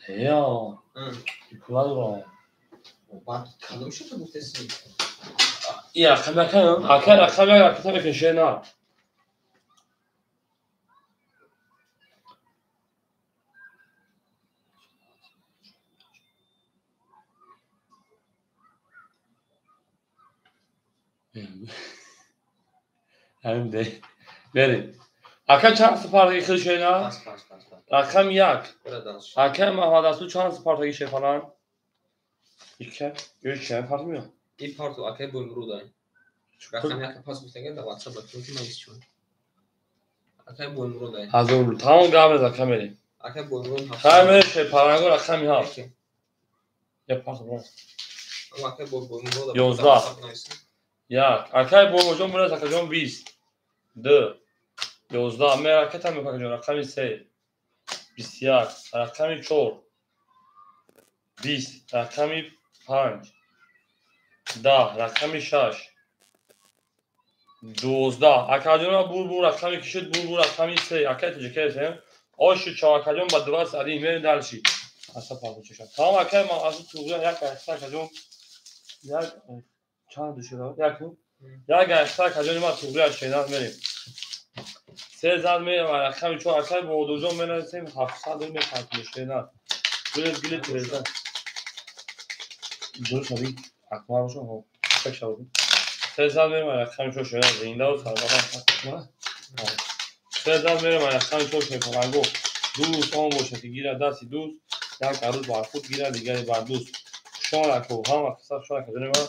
Не, пула дорам. Баъд кадом шуд гуфтеси? И рақами ака, ака рақами ракета мекунем на. Ҳамин де. Мерем. Ака чанд супартаги хел шена? Пас, пас, пас, пас. Рақами 1. Бира дальше. Ака Маҳмад Расул чанд супартаги шерпалан? Икка, ё чанд парту меёд? Ин парту акаи Боймуродай. Рақами 1 пас гуфтага дар WhatsApp ба ту ки ман чӣ. Акаи Боймуродай. 1000 рубл. Тамом гап нез ака мерем. Акаи Боймурод Хай мерем шерпаланго рақами 7. Я парту брат. 11 1 акай бобоҷон бурад акаҷон 20 2 11 меракета мекаҷон рақами 3 21 рақами 4 20 рақами 5 10 рақами 6 12 акаҷон бур рақами кишид бур рақами 3 акай тоҷикаесем ошу чо акаҷон ба 21 мерем дальше аса пахучаша тамом акай ман аз туғрия як айса акаҷон як чанд шуда як айса акаҷон ма туғрия шенар мерем се зан мерем рақами 4 акай бодуҷон менависем 700 мепартем шенар гулет гулет реза дуруст аби акмар бошам ҳо шак се зан мерем рақами 4 шенар зинда ва саломат се зан мерем рақами 4 шенар дӯст он бошад ки гирад дасти дӯст як арӯз бар худ гирад дигаре бар дӯст шон ако ҳама қисса шон ако ҷони ман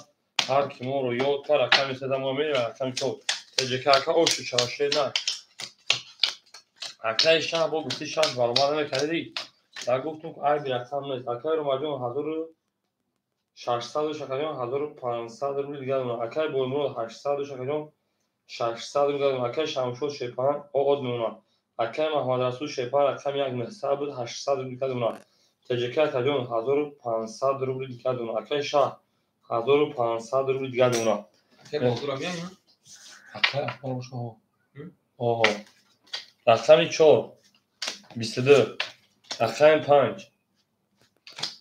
ҳар ки моро ёд кард рақами се мо мерем рақами 4 ТЖК ака ошу чашед на акаи шаҳ бо гуфти шаш баромад намекардӣ да гуфтум айби рақам нест акаи ромаҷон 1600 шакаҷон 1500 рубли дигар акаи боймурод 800 шакаҷон 600 рубли дигар акаи шамшод шепан оғоз мемонад акаи маҳмадрасул шепан рақами 1 900 буд 800 рубли дигар мемонад ТЖК акаҷон 1500 рубли дигар мемонад акаи шаҳ 1500 рубли дигар мемонад акаи акбар боша оҳо рақами 4 22 рақами 5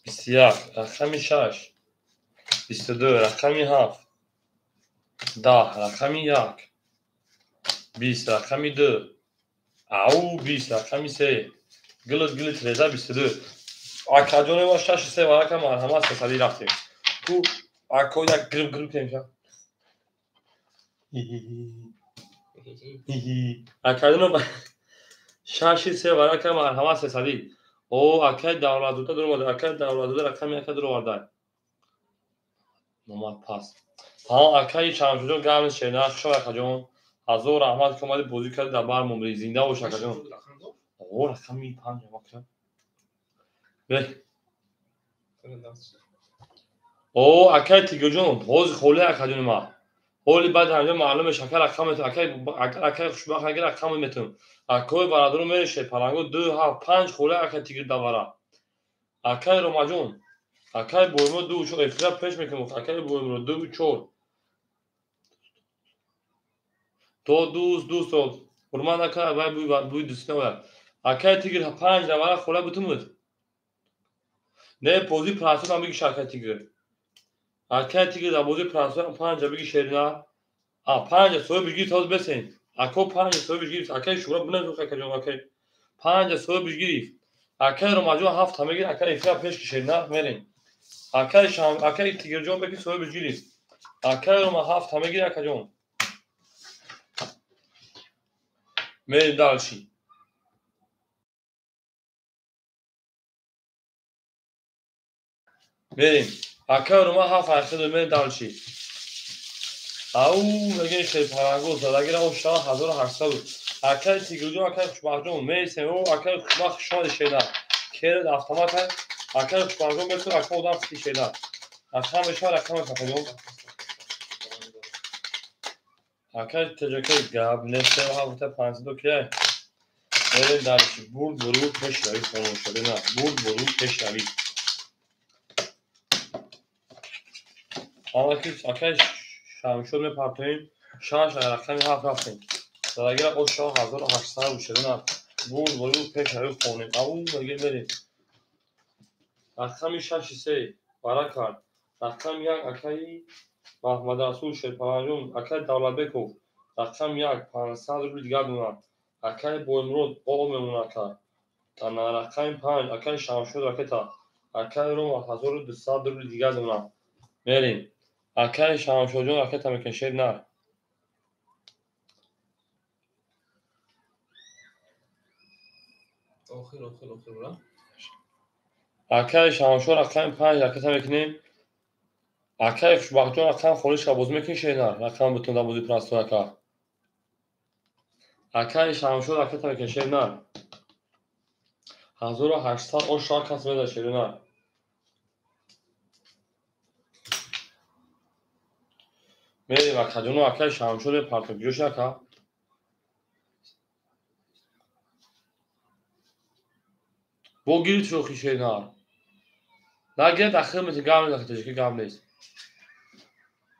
21 рақами 6 22 рақами 7 10 рақами 1 20 рақами 2 ау 20 рақами 3 гилит гилит реза 22 акаҷони ма 6 3 варака марҳамат сесадӣ рафтем ку ако як гириб гириб кунем акаҷоно 6 3 варака марҳамат сесадӣ о акай давлатзода дуромада акай давлатзода рақами яка дуроварда номад пас тамом акаи шамшуҷон гарм шена шо акаҷон ҳазор раҳмат ки омади бозӣ карди дар бар момри зинда бош акаҷон о рақами 5 ака бе о акай тигирҷон ҳозир холи акаҷони ма ҳоли баъд ҳамҷо маълум мешавад ака рақам метавон акай хушбахт агар рақам метавон акои бародаро мереше паланго 2 7 5 холи акай тигир давара акай ромаҷон акай боймо 2 4 эфира пеш мекунем акай боймо 2 4 то дӯст дӯст ҳурмат накард вай бӯи дӯстӣ наояд акай тигир 5 давара хола бутумуд не бозӣ прасонам бигиш акай тигир акай тигир дар бозии прасонам 5 бигиш шерина а 5 соҳиб гирифт ҳозир бесен ако 5 соҳиб гирифт акай шура биназух акаҷон акай 5 соҳиб гирифт акай ромаҷон 7 мегир акай эфира пеш ки шерина мерем акай шам акай тигирҷон беки соҳиб гирифт акай рома 7 мегир акаҷон мерем дальше мерем акай рома 7 8 мерем дальше ау мегӯем шерпаранго задагира о шава 1800 акай тигирҷон акай хушбахтҷон мересем о акай хушбахт шоди шена керед автомат акай хушбахтҷон бетун ака одам фити шена рақам мешава рақам акаҷон акай тҷк гап нест ҳафта 500 кияй мерем дальше бурд буру пешравӣ хонум шуда бурд буру пешравӣ ҳамаки акай шамшод мепартоем 6 рақами 7 рафтем задагира о шава 1800 шуда бурд буру пешравӣ хонем ау меге мерем рақами 6 3 бара кард рақами 1 акаи маҳмадрасул шерпаланҷон акаи давлатбеков рақами 1 500 рубли дигар мемонад акаи боймурод о мемонад ака рақами 5 акаи шамшод ракета акаи рома 1200 рубли дигар мемонад мерем акаи шамшодҷон ракета мекунед шер нар акаи шамшод рақами 5 ракета мекунем акаи хушбахтҷон рақам холишка бозӣ мекунӣ шернар рақам бутун дар бозии простой ака акаи шамшод ракета мекунед шернар 1800 ош кас меда шернар Мерем акаҷону акаи Шамшод мепартем. Куҷо шуд ака? Бо гирифт шӯхи шернар. Нагирад ахир мети гап нест, ака таҷика гап нест.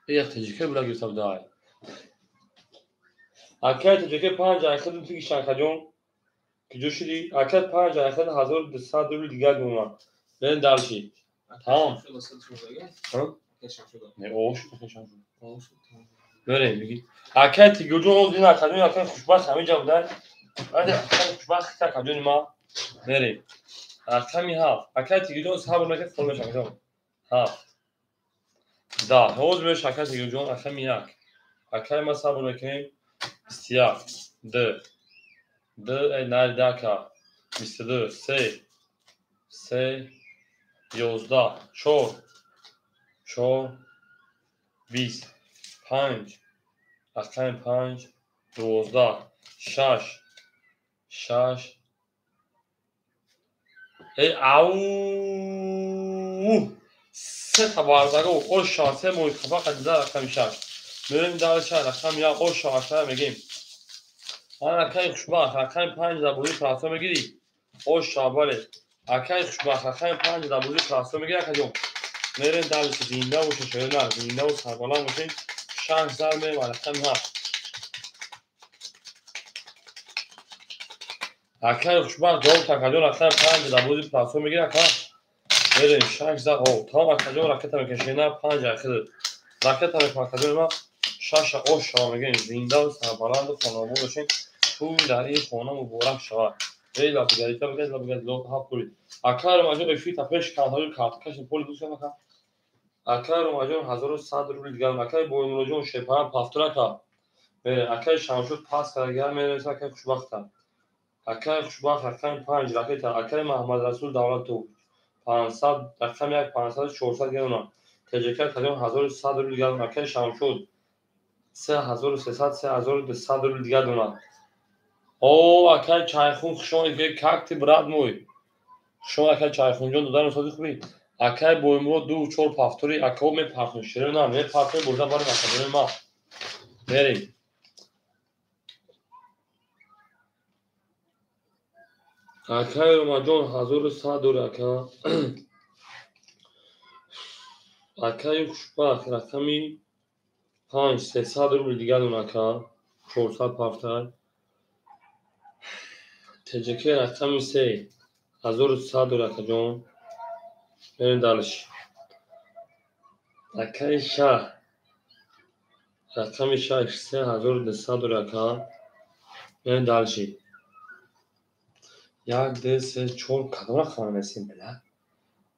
Эх таҷика буда гирифта будай. Акаи таҷика 5 айхад тигиш акаҷон. Куҷо шудӣ? Акаи 5 айхад 1200 рубл дигар мемонад. Берем дальше. Тамом. Не, ош, Шамшод. Берем, бигӣ. Акаи Тигирҷон оз ин акаҷон, акаи хушбахт ҳамин ҷа будай. Акаи хушбахт акаҷони ма. Берем. Рақами 7. Акаи Тигирҷон сабр накард, хол мешавад акаҷон. 7. 10. Ҳоз мешавад акаи Тигирҷон рақами 1. Акаи ма сабр мекунем. 21. 2. 2 эй нари дака. 22. 3. 3. 11. 4. 4. 20. 5. Рақами 5. 12. 6. 6. Эй ау! Се та бардаго оша се моҳи хафа қадида рақами 6. Мерем дальше рақами 1 оша акая мегем. Ан акаи хушбахт рақами 5 дар бозии прасо мегирӣ? Оша бале. Акаи хушбахт рақами 5 дар бозии прасо мегирӣ акаҷон? Мерем дальше зинда бошем шоёна, зиндаву сарбаланд бошем. 6 зар мерем рақами 7. Акаи хушбахт ҷавоб акаҷон рақами 5 дар бозии прасо мегирӣ ака? Мерем 6 зар. Тамом акаҷон ракета мекашем на 5 ахир. Ракета мекунам акаҷони ма 6 ош шава мегӯем. Зиндаву сарбаланду хонобод бошем. Тӯй дар ин хона муборак шавад. Эй лабигарита бигаз лабигари ҳафт пули. Акаи Ромаҷон эфир та пеш кантаҷон карта кашем поли дӯст ака. Акаи Ромаҷон 1100 рубл дигар. Акаи Боимуроҷон шепарам пафтур ака. Мерем акаи Шамшод пас карда мерем акаи хушбахта. Акаи хушбахт рақами 5 ракета. Акаи Маҳмадрасул Давлатов 500 рақами 1 500 400 герона. ТЖК акаҷон 1100 рубл дигар. Акаи Шамшод 3300 3200 рубл дигар донад. О, акаи Чайхун хушомадед, как ты брат мой? Хушомад акаи Чайхунҷон, додари сози хубӣ. Акаи Боимурод 2 4 пафтори акао мепартон, широ на мепартон, бурда барем акаҷони ма. Мерем. Акаи Ромаҷон 1100 дори ака. Акаи хушбахт рақами 5 300 рубл дигар дон ака. 400 пафтар. ТЖК рақами 3 1100 дори акаҷон. Мерем дальше. Акаи Шаҳ рақами 6 3200 дори ака. Мерем дальше. 1 2 3 4 кадом рақам нависем била?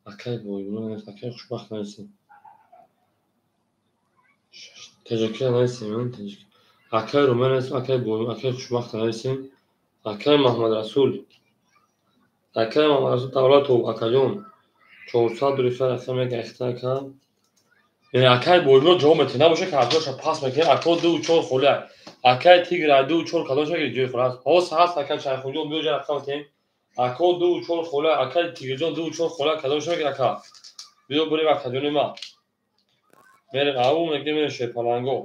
Акаи Боимурод, акаи хушбахт нависем. ТЖК нависем, ТЖК. Акаи Румай нависем, акаи Боимурод, акаи хушбахт нависем. Акаи Маҳмадрасул. Акаи Маҳмадрасул Давлатов акаҷон 400 рубл рақами 1 ахта ака. Акаи Боимурод ҷавоб метиҳад, набоша картоша пас мекунем. Ако 2 4 холӣ. Акаи Тигр 2 4 кадом шакли ҷои холӣ аст? Ҳоз ҳаст акаи Шайхунҷон биё ҷа рақам тиҳем. Ако 2 4 холӣ, акаи Тигрҷон 2 4 холӣ кадом шакли ака? Биё бурем акаҷони ма. Мерем ау мегӯем мерем шерпаланго.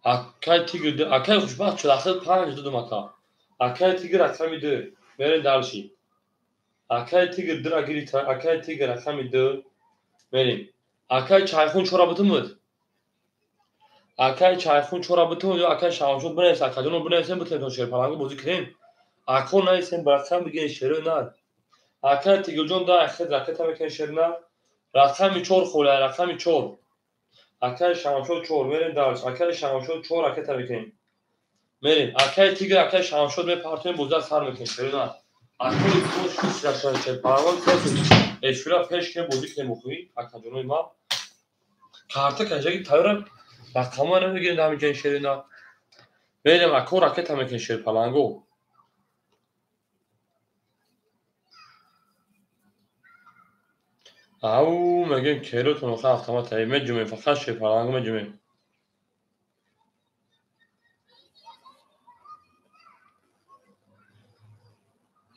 Акаи Тигр, акаи хушбахт шуд ахир 5 додум ака. Акаи Тигр рақами 2. Мерем дальше. Акаи Тигр 2 гирифт, акаи Тигр рақами 2. Мерем. Акаи Чайхун чора бутумуд? Акаи Чайхун чора бутумуд ё акаи Шамшод бинавис, акаҷоно бинависем бутунем шерпаланго бозӣ кунем. Ако нависем ба рақам бигирем шерои нар. Акаи Тигрҷон 10 ахир ракета мекунем шери нар. Рақами 4 холӣ, рақами 4. Акаи Шамшод 4 мерем дальше. Акаи Шамшод 4 ракета мекунем. Мерем. Акаи Тигр, акаи Шамшод мепартоем, бозиро сар мекунем шери нар. Акои шерпаланго эфира пеш кунем бозӣ кунем охӯӣ акаҷонои ма. Карта кашаги тайёра рақамҳо намегирем дар ҳамин ҷои шери нар. Мерем ако ракета мекунем шерпаланго. Ау мегӯем керотон охир автомат меҷумем, фақат шерпаланго меҷумем.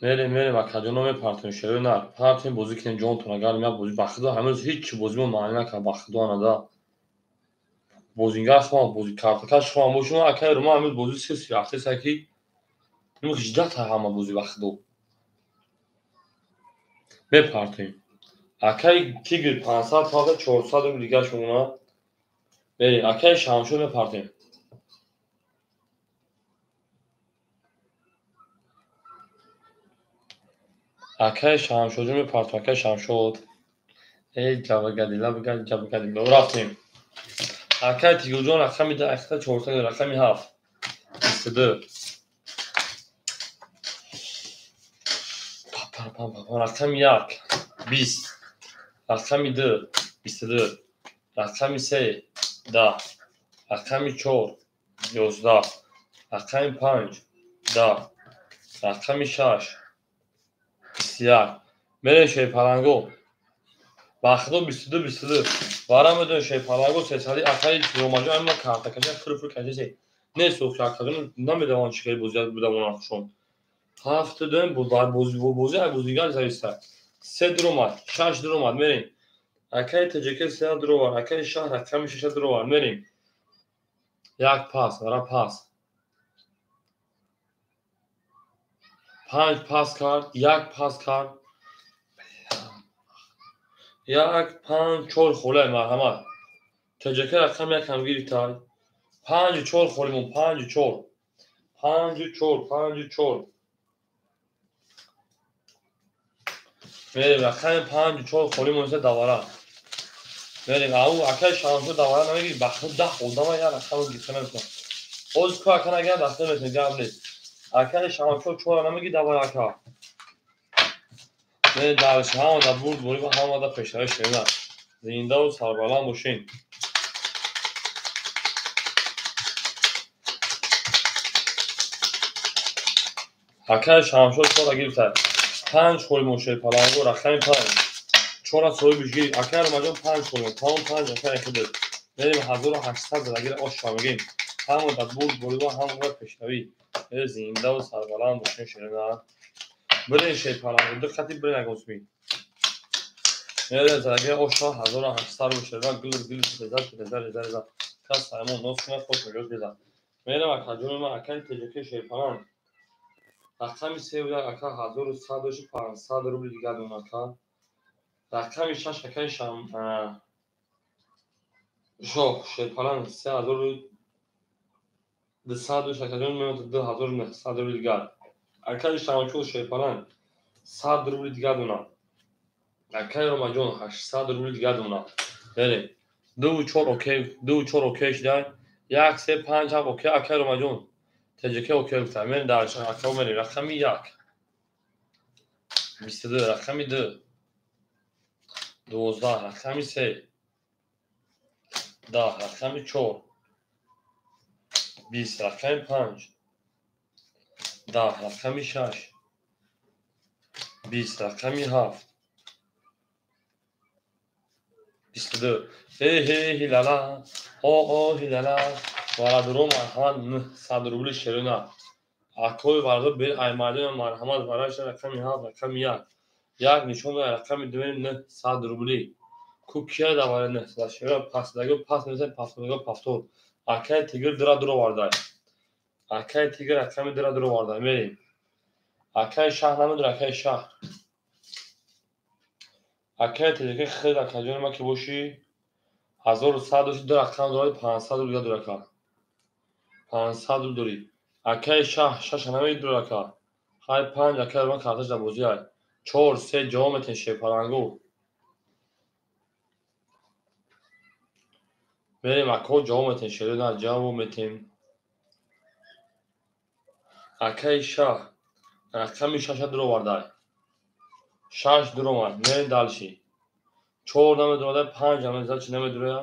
Мерем, мерем, акаҷоно мепартем, шерои нар. Партем бозӣ кунем ҷонтон, агар меяд бозӣ ба худо ҳамӯз ҳеҷ бозимо маънӣ накард, ба худо анада. Бозингар худам, бози картакаш худам бошум, акай рума ҳамӯз бозӣ сирси рафтеса ки ин 18 та ҳама бозӣ ба худо. Мепартем. Акай Тигр 500 парта 400 рубл дигар шумона. Мерем, акай Шамшод мепартем. Акай Шамшодҷон мепартем, акай Шамшод. Эй ҷабагадила бигад, ҷабагадила. Рафтем. Акай Тигрҷон рақами 10 400 рақами 7. 22. Рақами 1 20. Рақами 2 22. Рақами 3 10. Рақами 4 11. Рақами 5 10. Рақами 6 21. Мерем шерпаланго. Ба худо 22 22. Вара медонем шерпаланго сесади акаи Ромаҷон ама картакаша фур-фур кашисе. Не сӯхт акаҷон намедавон чӣ хел бозӣ будавон хушон. Ҳафт дуем бозӣ ай бозингар зависта. Се дуромад, шаш дуромад, мерем. Акаи ТҶК се дуровар, акаи шаҳр рақами шаша дуровар, мерем. Як пас, вара пас. Панҷ пас кард, як пас кард. Як, панҷ, чор холай марҳамат. ТҶК рақами як ҳам гирифтай. Панҷу чор холимон, панҷу чор. Панҷу чор, панҷу чор. Мерем, рақами панҷу чор холимон иса давара. Мерем, ау акай Шамсо давара намегири, ба худ 10 одама як рақамро гирифта наметавонад. Ҳозир ку ака нагирад, даста наметавонад, гап нест. Акай Шамсо чора намегири давара ака. Мерем, дарш ҳама да бурд борӣ ва ҳама да пешравӣ шавем. Зиндаву сарбаланд бошем. Акай Шамшод чора гирифта. Панҷ холимон шерпаланго, рақами панҷ. Чора соҳибиш гирифт. Акай Ромаҷон панҷ холимон, тамом панҷ акай худат. Мерем 1800 задагира ош мегем. Ҳама да бурд борӣ ва ҳама да пешравӣ. Зиндаву сарбаланд бошем шерина. Бирен шерпаланго, ду қати бирен агосми. Мерем задагира ош 1800 рубл шерина, гул гул реза реза реза реза. Кас саймон нос кунад, хош меҷоз реза. Мерем акаҷони ман, акаи ТҶК шерпаланг. Рақами се як ака 1100 доши 500 рубл дигар дон ака. Рақами шаш акаи шам шоҳ шерпаланг 3200 доши акаҷон меояд 2900 рубл дигар. Акаи Шамшод шерпаланг 100 рубл дигар дона. Акаи Ромаҷон 800 рубл дигар дона. Берем. Ду чор окей, ду чор окей шидай. Як, се, панҷ, ҳафт окей, акаи Ромаҷон. ТҶК окей гуфта. Мерем дар ака мерем. Рақами як. 22, рақами ду. 12, рақами се. 10, рақами чор. 20, рақами панҷ. 10, рақами шаш. 20, рақами ҳафт. 22. Э ҳе ҳилала, о о ҳилала. Варадуро марҳамат 900 рубли шерина. Акои варадур бер аймадина марҳамат вараша рақами ҳафт, рақами як. Як нишон дод рақами ду 900 рубли. Ку кия давара 900 шерина пасдаго пас мезан пасдаго пафтор. Акай Тигр дира дуровардай. Акай Тигр рақами дира дуровардай. Мерем. Акай шаҳр намедур, акай шаҳр. Акай ТҶК хел акаҷони ма ки бошӣ 1100 доши ду рақам дорад 500 рубл дигар дорад ака. 500 рубл дорӣ. Акай шаҳр шаша намедур ака. Хай панҷ акай ман карташ дар бозӣ ай. Чор се ҷавоб метен шерпалангу. Мерем ако ҷавоб метен шерина ҷавоб метем. Акай шаҳр рақами шаша дуровардай. Шаш дуромад. Мерем далши. Чор намедурода, панҷ намедурода, чи намедуроя?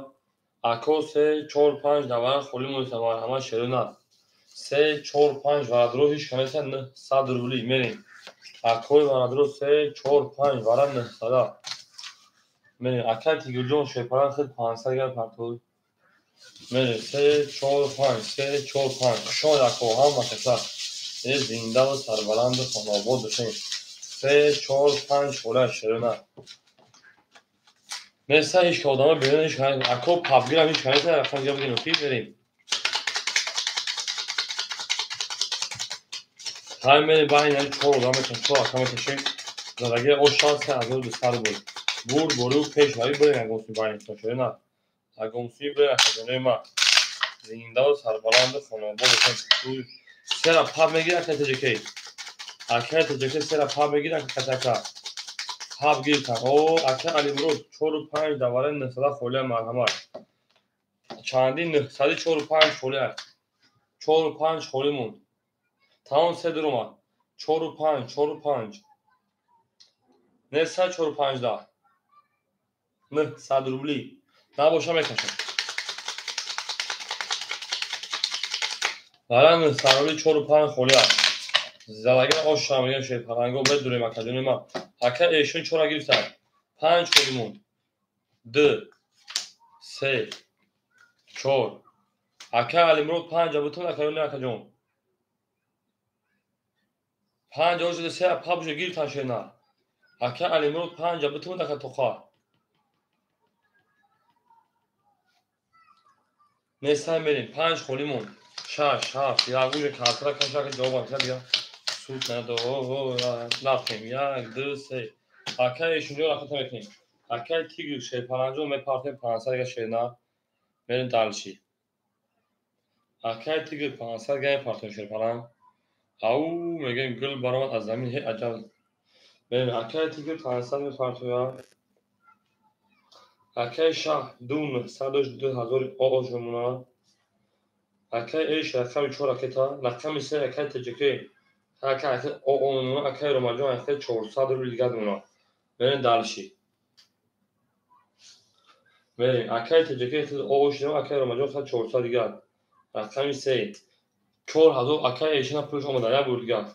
Ако се, чор, панҷ давара холӣ монеста марҳамат шерина. Се, чор, панҷ варадуро ҳеҷ канеса 900 рубли. Мерем. Акои варадуро се, чор, панҷ вара 900. Мерем. Акай Тигрҷон шерпаланг хел 500 гар партои. Мерем. Се, чор, панҷ, се, чор, панҷ. Хушомад ако ҳама каса. Зинда ва сарбаланду хонобод бошем. 3, 4, 5 хола ширина. Неста ҳеч ки одама берун ҳеч ако пабгирам ҳеч канеса рақам дига бигирем ки берем. Ҳай мерем баъд ин 4 одам мекашем, 4 ака мекашем. Задаги оша 3200 буд. Бур бору пеш рави бурем ягонси баъд ин ширина. Ягонси бурем акаҷонои ма. Зинда ва сарбаланду хонобод бошем. Сера паб мегирад акай таҷикей. Акай таҷикей сера паб мегирад акай паб гирифтан. О, акай Алимурод 4 5 давара 900 холия марҳамат. Чанди 900 4 5 холия. 4 5 холӣ монд. Тамом се дуромад. 4 5 4 5. Неса 4 5 да. 900 рубли. Набоша мекашам. Вара 900 рубли 4 5 холия. Залаги оша мегем шерпаланго медурем акаҷони ма. Ака эшон 4 гирифтан. 5 холӣ монд. 2 3 4. Ака Алимурод 5 бутун акаёни акаҷон. 5 ошуда 3 паб гирифтан шена. Ака Алимурод 5 бутун ака тоқа. Несай мерем 5 холӣ монд. 6 7 ягуже картра кашака ҷавоб акса бия. Суд надо нафтем. 1 2 3. Акай эшунҷо рақата мекунем. Акай тигр шерпаланҷо мепартем 500 га шерна. Мерем далши. Акай тигр 500 га мепартем шерпаланг. Ау мегем гул баромад аз замин ҳе аҷаб. Мерем акай тигр 500 мепартоя. Акай шаҳ 2900 2000 оош мемонад. Акай эш рақами 4 ракета, рақами 3 акай таҷикей. Акай оо мемонад, акай Ромаҷон акай 400 рубли дигар мемонад. Мерем далши. Мерем акай таҷикей оо шудем, акай Ромаҷон 400 дигар. Рақами 3 4000 акай эшина пулш омада як бор дигар.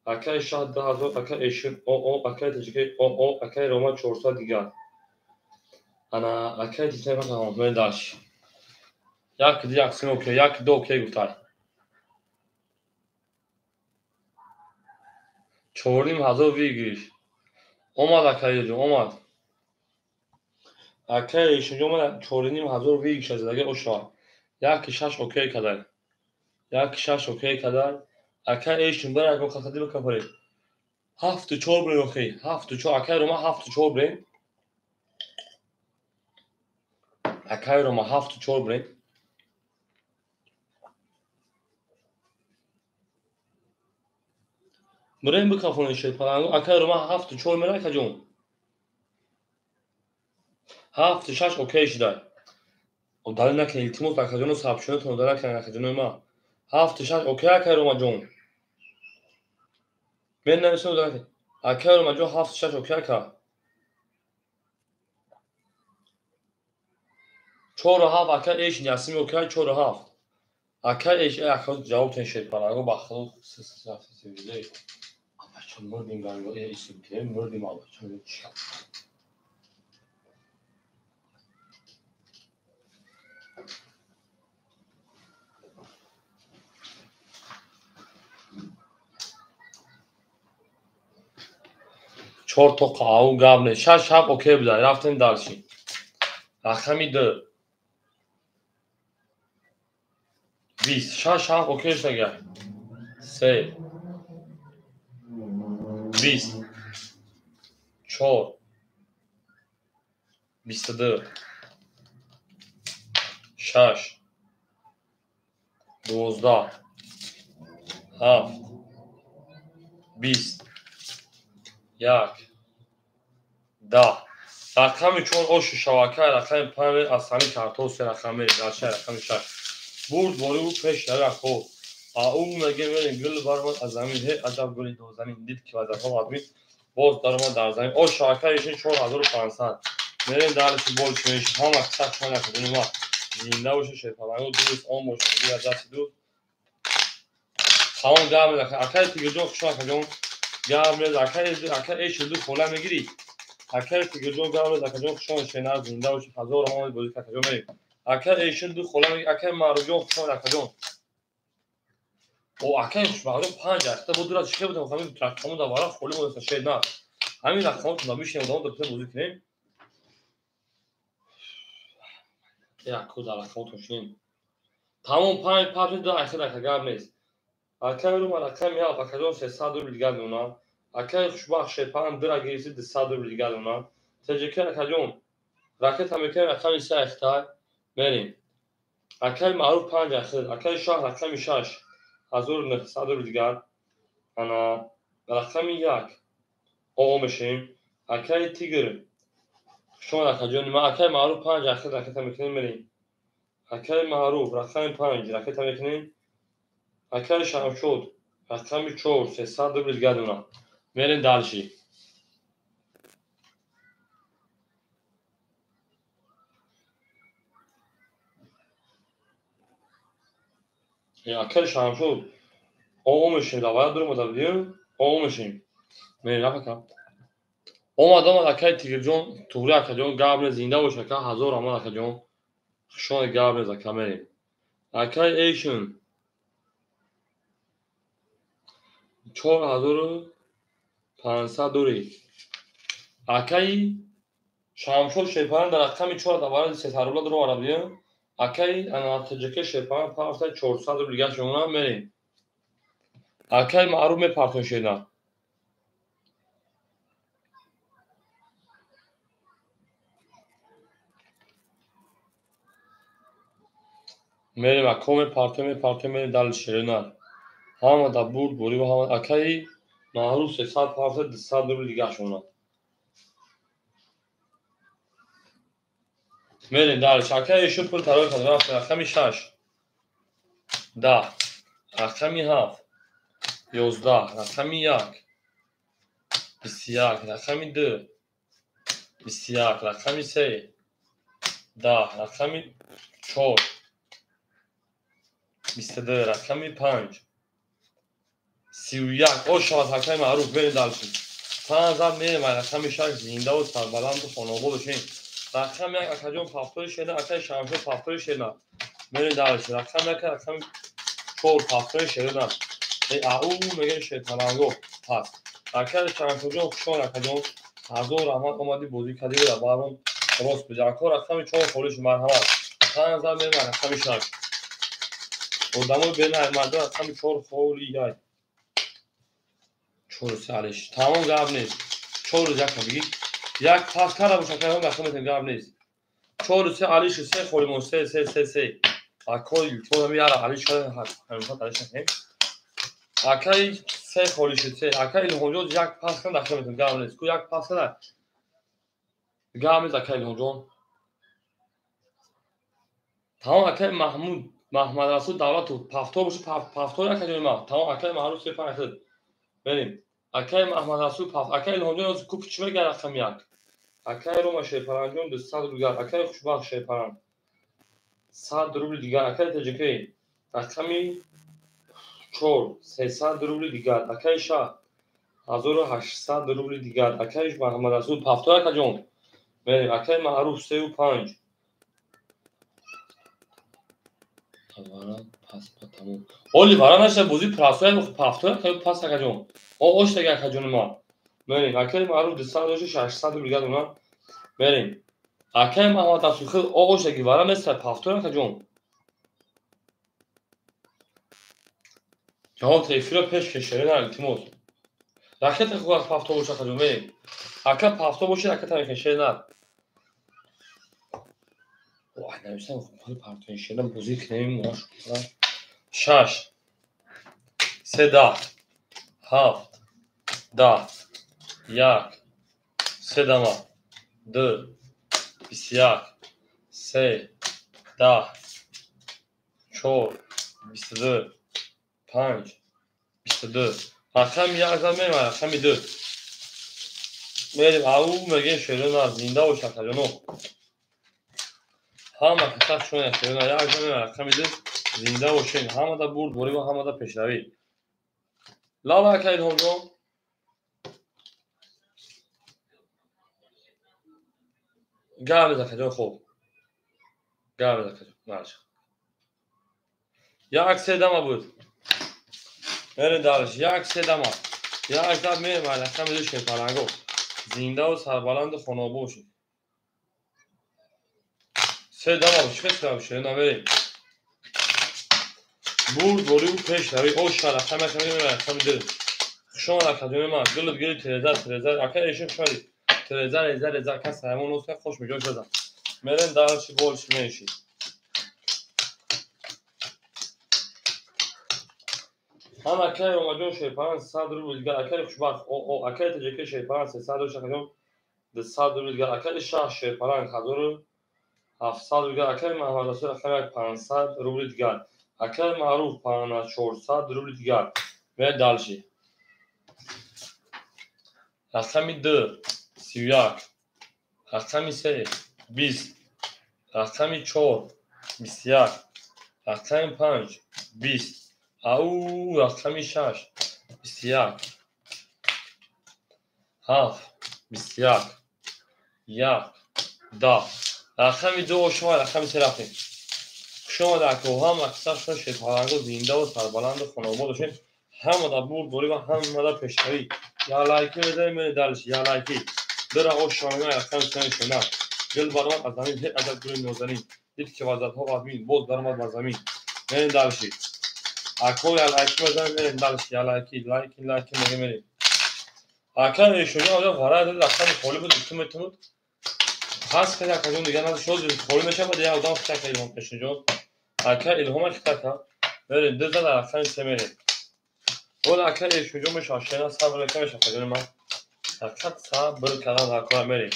Акай шаҳ 2000 акай эшин оо акай таҷикей оо акай Рома 400 дигар. Ана акай тисай фақат мерем далши. 1 2 1 3 окей, 1 2 окей гуфтай. 4500 выигрыш. Омад акайҷон, омад. Акай эшинҷо омад 4500 выигрыш аз задаги оша. 1 6 окей кадай. 1 6 окей кадай. Акай эшин бара ягон хатади бикафаред. 7 4 брен окей. 7 4 акай Рома 7 4 брен. Акай Рома 7 4 брен. Брен бикафонед шерпаланго. Акай Рома 7 4 мера акаҷон. 7 6 окей шудай. Удалӣ накунед илтимос акаҷону сабшунатон удалӣ накунед акаҷонои ма. 7 6 окей акай Ромаҷон. Менависем удалӣ накунед. Акай Ромаҷон 7 6 окей ака. 4 7 акай эш Ясими окей 4 7. Акай эш ака ҷавоб тен шерпаланго ба худо сисисисисизи. Абачон мурдим ганго исм мурдим абачон чӣ. 4 тоқа ау гап не. 6 7 окей будай. Рафтем далши. Рақами 2. 20 6 7 окей шудага. 3 20 4 22 6 12 7 20 1 10. Рақами 4 ошу шавака, рақами 5 аз ҳамин картҳо се рақам мерем, дар рақами 6. Бурд борӣ пеш нарафт. Ау мегем мерем гул баромад аз замин, ҳе аҷаб гули дозанин дид ки вазарҳо админ боз даромад дар замин. О шавака ишин 4500. Мерем дарши бол чуниш ҳама сахт накунем ма. Зинда боше шерпаланго дуруст он боше. Дигар дасти ду. Тамом гап мезанад. Акай Тигрҷон хуш акаҷон. Гап мезанад. Акай эшин ду хола мегирӣ. Акай Тигрҷон гап мезанад. Акаҷон хуш омад шена зинда боше. 1000 омад бозӣ акаҷон мерем. Акай эшин ду хола мегирӣ. Акай Маъруфҷон хуш омад акаҷон. О, акай хушбахтҷон панҷ ахта бо дура чихе будам, ҳамин рақаму дар варақ холӣ мондааст, шер на. Ҳамин рақамотон дар бишинем, одамо дар бозӣ кунем. Яку дар рақамотон шинем. Тамом панҷ панҷ ду ахир ака гап нест. Акай рума рақами ҳафт акаҷон 300 рубл дигар мемонад. Акай хушбахт шерпан дура гирифти 200 рубл дигар мемонад. ТЖК акаҷон ракета мекунем рақами се ахтай мерем. Акай маъруф панҷ ахир, акай шоҳ рақами шаш 1900 рубл дигар. Ана рақами як оғо мешавем. Акай тигр шумо акаҷони ман акай маъруф панҷ ахир ракета мекунем мерем. Акай маъруф рақами панҷ ракета мекунем. Акай шамшод рақами чор 300 рубл дигар мемонад. Мерем дальше. Акай шамшод оғо мешавем. Давай дур омада будем, оғо мешавем. Мерем рафака. Омад омад акай тигрҷон, туғри акаҷон, гап нест, зинда бош ака, ҳазор раҳмат акаҷон. Хушомад гап нест ака, мерем. Акай эйшн 4500 дури. Акай шамшод шерпаран дар рақами чор дар барои 300 рубла дур оварда будем. Акай ана ТЖК шерпаран пафта 400 рубл дигар мемонад, мерем. Акай маъруф мепартон шерна. Мерем ако мепартем, мепартем, мерем дали шерна. Ҳама дар бурд бурӣ ва ҳама акай маъруф 300 пафта 200 рубл дигар мемонад. Мерем дальше. Акай ещё пул тарой кардем, рақами шаш 10, рақами ҳафт 11, рақами як 21, рақами ду 21, рақами се 10, рақами чор 22, рақами панҷ 31. О шавад акай маъруф, мерем дальше. Панҷ зад мерем рақами шаш зиндаву сарбаланду хонобод бошем. Рақами як акаҷон пафтори шерна, акай шамшод пафтори шерна. Мерем дальше. Рақами як рақами чор пафтори шерна. Ау мегӯем шерпаланго пас. Акай шамшодҷон хушомад акаҷон. Ҳазор раҳмат омадӣ бозӣ кардӣ ва барон рост буди. Ако рақами чор холӣ шуд, марҳамат. Панҷ зад мерем рақами шаш. Одамои бенаймарда рақами чор холӣ яй. Чор се алиш. Тамом гап нест. Чор яка бигӣ. Як пас карда бош акай ҳам рақам метем гап нест. Чор се алиш се холӣ мон се се се се. Акой чор ҳами яра алиш ҳамифат алиш накунем. Акай се холӣ шуд се. Акай Илҳомҷон як пас карда рақам метем гап нест. Ку як пас карда гап нест акай Илҳомҷон. Тамом акай Маҳмуд Маҳмадрасул Давлатов пафтор бош пафтор акаҷони ма. Тамом акай Маъруф се панҷ хид. Мерем. Акай Маҳмадрасул паф акай Илҳомҷон ку чӣ мегӯяд рақами як? Акай Рома шерпаранҷон 200 рубл дигар. Акай Хушбахт шерпаран 100 рубл дигар. Акай ТЖК рақами чор 300 рубл дигар. Акай Шаҳ 1800 рубл дигар. Акай Маҳмадрасул пафтор акаҷон. Мерем. Акай Маъруф сеу панҷ. Пас тамом. Оли вара наша бозӣ прасоя пафтор акай пас акаҷон. О оштага акаҷони ма. Мерем. Акай Маъруф 200 дошт 600 рубл дигар мемонад. Мерем. Акай Маҳмадрасул хел оғоштаги вара нест пафтор акаҷон. Ҷавоб эфирро пеш кешед, на илтимос. Ракета хуб аз пафтор бош акаҷон, мерем. Ака пафтор бошед, ака тамекун шер на. Ой, нависам хуб партоин шерна бозӣ кунем, шаш се даҳ ҳафт даҳ як се дама ду 21 се даҳ чор 22 панҷ 22. Рақами як зад мерем рақами ду. Мерем ау мегӯем шерона зинда бош акаҷоно. Ҳама каса шуна шерона як зад мерем рақами ду зинда бошед. Ҳамада бурд борӣ ва ҳамада пешравӣ. Лала ака Илҳомҷон. Гап нест акаҷон, хуб. Гап нест акаҷон, марш. Як се дама буд. Мерем дальше. Як се дама. Як зад мерем рақами ду шерпаланго. Зиндаву сарбаланду хонобод бошед. Се дама чӣ хел шерина мерем. Бурд бориву пешравӣ. Оша рақами рақами ду. Хуш омад акаҷони ман. Гулут гили тереза тереза. Ака эшин хуш омадед. Тереза реза реза ака саймон оска хуш меҷон шудам. Мерем дальше больше меньше. Ҳам акаи Омаҷон шерпаланг 100 рубл дигар, акаи Хушбахт акаи Таҷикӣ шерпаланг 300 рубл, акаҷон 200 рубл дигар, акаи Шаҳ шерпаланг 1700 рубл дигар, акаи Маҳмадрасул рақами 500 рубл дигар, акаи Маъруф 400 рубл дигар. Мерем дальше. Рақами 2 31, рақами 3 20, рақами 4 21, рақами 5 20, ау рақами 6 21, 7 21, 1 10. Рақами 2 шумо рақами 3 рафтем. Хуш омад ако ҳама аксар шерпаланго зиндаву сарбаланду хонобод бошед. Ҳама дар бурдборӣ ва ҳама дар пешравӣ. Я лайки мезанем, мерем дальше. Я лайки. Бира ош шумо рақами 3 мешонад. Гул баромад аз замин, ҳеҷ аҷаб гули нозанин. Дид ки вазатҳо вазмин, боз даромад бар замин. Мерем дальше. Ако я лайки мезанем, мерем дальше. Я лайки, лайки, лайки мегем, мерем. Ака эшони одам варай дод, рақами холӣ буд, ту метунуд. Пас кард акаҷон дигар назд шуд, холӣ мешавад, я одам хита кард Илҳом эшониҷон. Ака Илҳома хита кард. Мерем, ду зад рақами 3 мерем. Бол ака эшониҷон мешавад, шена сабр мекунад мешавад акаҷони ман. Фақат сабр кардан дар кора мерем.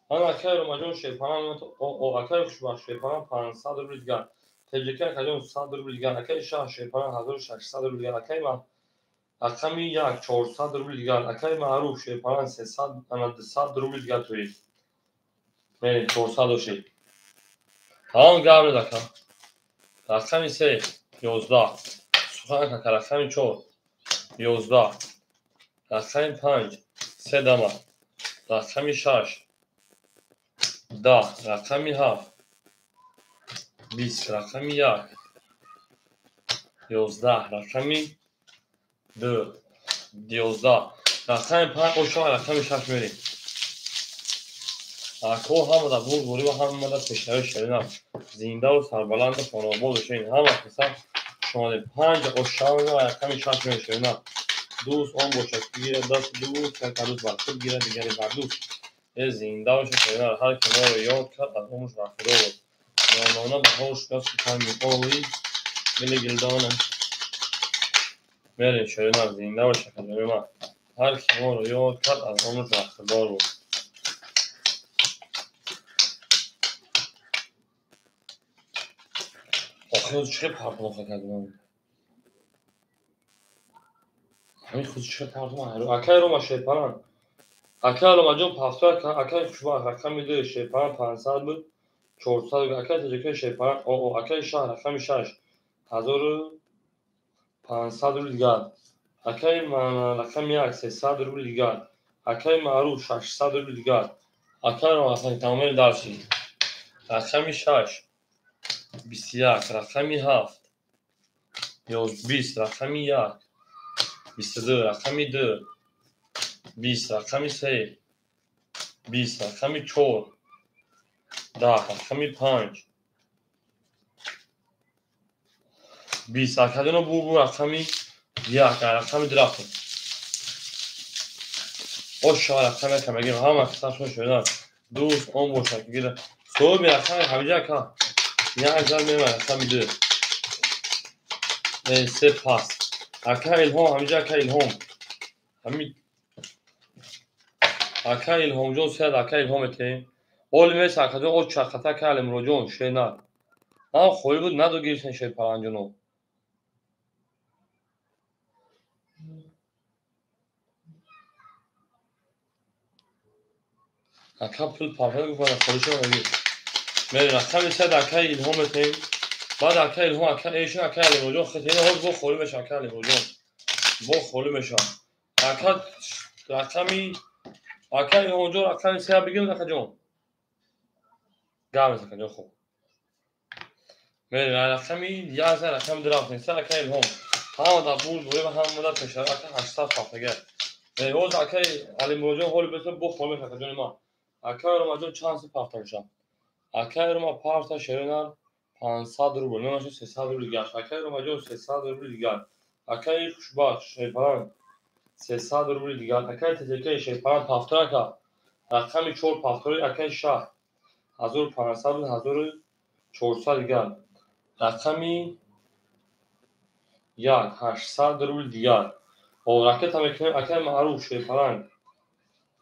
Ҳам акаи Ромаҷон шерпаланг, акаи Хушбахт шерпаланг 500 рубл дигар. Таҷикӣ акаҷон 100 рубл дигар, акаи Шаҳ шерпаланг 1600 рубл дигар, акаи рақами 1 400 рубл дигар, акаи Маъруф шерпаланг 300 ана 200 рубл дигар туи. Мерем 400 дошед. Тамом гап нед ака. Рақами 3 11. Сухан ака рақами 4 11. Рақами 5 3 дама. Рақами 6 10. Рақами 7 20. Рақами 1 11. Рақами 2 11. Рақами 5 ошо рақами 6 мерем. Ако ҳама дар бурдборӣ ва ҳама дар пешравӣ шерина. Зиндаву сарбаланду хонобод бошед. Ҳама каса шумо 5 ошо рақами 6 мерем шерина. Дӯст он бошад ки гирад даст дӯст, як дӯст бар худ гирад, дигаре бар дӯст. Зинда бошед шерина. Ҳар ки моро ёд кард аз умраш бархӯрдор буд. Ҷонона баҳор шуд сухани оли гили гилдона. Мерем шерина, зинда бошед акаҷони ман. Ҳар ки моро ёд кард аз умраш бархӯрдор буд. Охир чӣ партоха кардам? Ҳамин худ чӣ партоха? Акаи Рома шерпаланг. Акаи Ромаҷон пафтоя, акаи Хушбахт рақами 2 шерпаланг 500 буд, 400 акаи Таҷикӣ шерпаланг акаи Шаҳ рақами 6 1500 рубл дигар. Акаи рақами 1 300 рубл дигар. Акаи Маъруф 600 рубл дигар. Акаи Рома тамоми дальше. Рақами 6 21, рақами 7 20, рақами 1 22, рақами 2 20, рақами 3 20, рақами 4 10, рақами 5 20. Акаҷоно бурбу рақами 1, рақами 2 рафтем. Оша рақами 1 мегирем. Ҳама касашон шудан. Дӯст он бошад ки гирад. Соҳиби рақами ҳамиҷа ака. Як зад мемад рақами 2. 3 пас. Ака Илҳом ҳамиҷа ака Илҳом. Ҳами ака Илҳомҷон сеяд ака Илҳом метаем. Оли мес акаҷон о чақата ака Алимроҷон шена. Ман холӣ буд надо гирифтан шерпаланҷоно. Ака пул парҳо гуфтан холӣ шуд мегӣ. Мерем рақами 3 акаи Илҳом метаем. Баъд ака Илҳом ака эшон ака Алимроҷон хитена ҳоз бо холӣ мешавад ака Алимроҷон. Бо холӣ мешавад. Ака рақами ака Илҳомҷон рақами 3 бигиред акаҷон. Гап акаҷон хуб. Мерем рақами 1 рақами 2 рафтем. 3 ака Илҳом. Ҳама да бурд бурем, ҳама да пешравӣ, ака 800 пафтага. Ҳоз акаи Алимуродҷон ҳоли бесо бо хол мешавад, ҷони ман. Акаи Ромаҷон чанд си пафта мешавад? Акаи Рома пафта шеринар 500 рубл, мемошад 300 рубл дигар. Акаи Ромаҷон 300 рубл дигар. Акаи Хушбахт шерпаланг 300 рубл дигар. Акаи Тезекаи шерпаланг пафта ака. Рақами 4 пафтори акаи Шаҳ 1500 1400 дигар. Рақами 1 800 рубл дигар. Ракета мекунем акаи Маъруф шерпаланг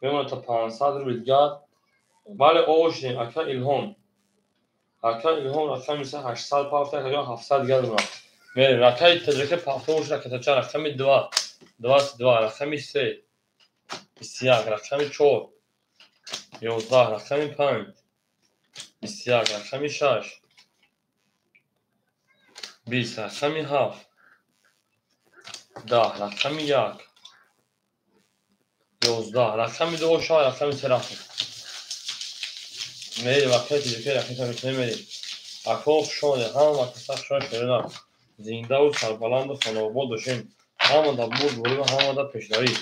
мемонад та 500 рубл дигар. Бале оғоз шудем ака Илҳом. Ака Илҳом рақами 800 пафта, ака 700 дигар мемонад. Мерем рақами Таҷика пафта бошад ракетача рақами 2 22 рақами 3 21 рақами 4 11 рақами 5 21 рақами 6 20 рақами 7 10 рақами 1 11 рақами 2 6 рақами 3 рафтем. Мерем акаи Таҷика ракета мекунем мерем. Акаҳо хуш омадед, ҳама каса хуш омадед, шеринар. Зиндаву сарбаланду хонаобод бошем. Ҳама да бурд бурем, ҳама да пешравӣ.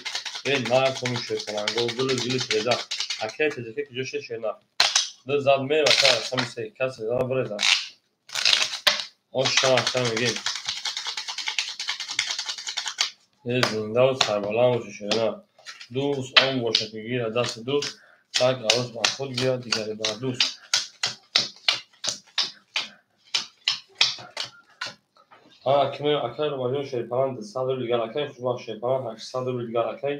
Нархоми шерпаланго, гулу гили тиреза. Акаи Таҷика куҷо шед шеринар? Ду зад мерем ака рақами 3, касе зада бирезад. Ош шава ака мегем. Зиндаву сарбаланд бошед шеринар. Дӯст он бошад ки гирад дасти дӯст, так арӯз бар худ гирад, дигаре бар дӯст. Акаи Ромаҷон шерпаланг 200 рубл дигар, акаи Хушбахт шерпаланг 800 рубл дигар, акаи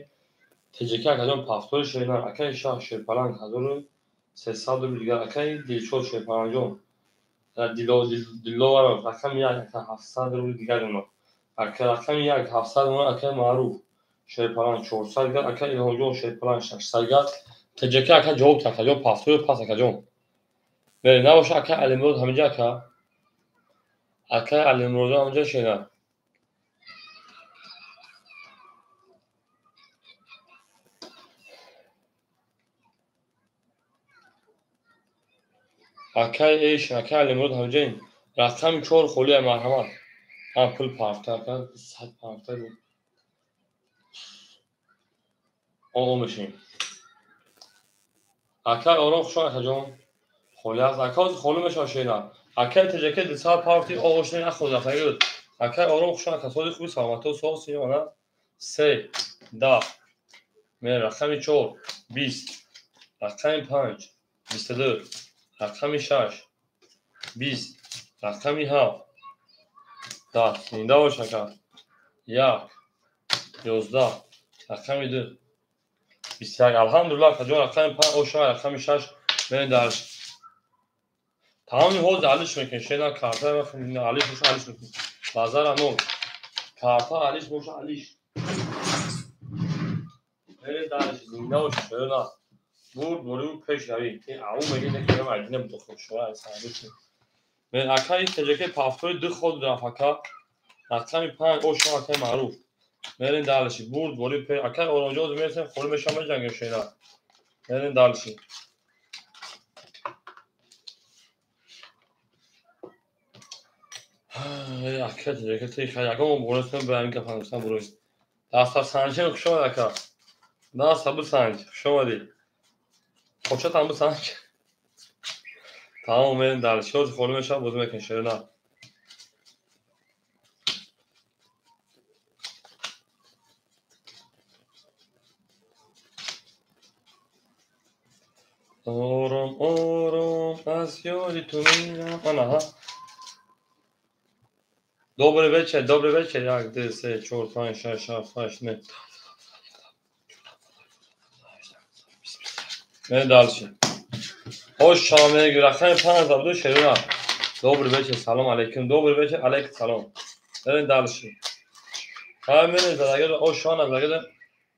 Теҷаки акаҷон пафтори шеринар, акаи Шаҳ шерпаланг 1300 рубл дигар, акаи Дилшод шерпалангҷон Диловаров рақами 1 ака 700 рубл дигар мемонад. Рақами 1 700 мемонад, акаи Маъруф шерпаланг 400 дигар, акаи Илҳомҷон шерпаланг 600 дигар. Теҷаки ака ҷавоб та акаҷон пафтори пас акаҷон. Мерем набошад акаи Алимурод ҳаминҷа ака. Акаи Алимуродҷон ҳаминҷа шеринар. Акаи Эш, акаи Алимурод ҳаминҷаин. Рақами 4 холия марҳамат. Ҳам пул пафта ака 100 пафта буд. О мешем. Акаи Ором хуш омад акаҷон. Холӣ аст. Ака ҳозир холӣ мешавад шеринар. Акаи Теҷаки 200 пафти оғоз шудем нахӯрд рафтагӣ буд. Акаи Ором хуш омад ака, сози хуби саломатӣ соз сиёна 3 10 мер рақами 4 20 рақами 5 22 рақами 6 20 рақами 7 10 зинда бош ака 1 11 рақами 2 21 алҳамдулиллаҳ акаҷон рақами 5 оша рақами 6 мерем дар тамоми ҳозир алиш мекунем шена карта алиш боша алиш мекунем базара нол карта алиш боша алиш мерем дарш зинда бош шена бурд бурю пешравӣ ау меги некунам айдина будохо шура сардуш мер акаи Теҷаки пафтори ду ход рафт ака рақами 5 оша акаи Маъруф мерем дальше бурд бурю пеш акаи Оромҷон мерсем холӣ мешавам меҷангем шена мерем дальше. Ака Теҷаки ти ягон боресем ба ҳамин гапа нестам бурӯй. Дастасанҷи хуш омад ака. Даста бисанҷ, хуш омадӣ. Початам бисанҷ. Тамом мерем дальше. Ҳозир холӣ мешавад бозӣ мекунем шерина. Ором ором аз ёди ту мерам. Анаҳа. Добрый вечер, добрый вечер. 1, 2, 3, 4, 5, 6, 7, 8, 9. Мерем дальше. Хош шомег рақами 5 забуду шерина. Добрый вечер, салом алейкум. Добрый вечер, алейкум салом. Мерем дальше. Ҳа мерем задагида ош шона задагида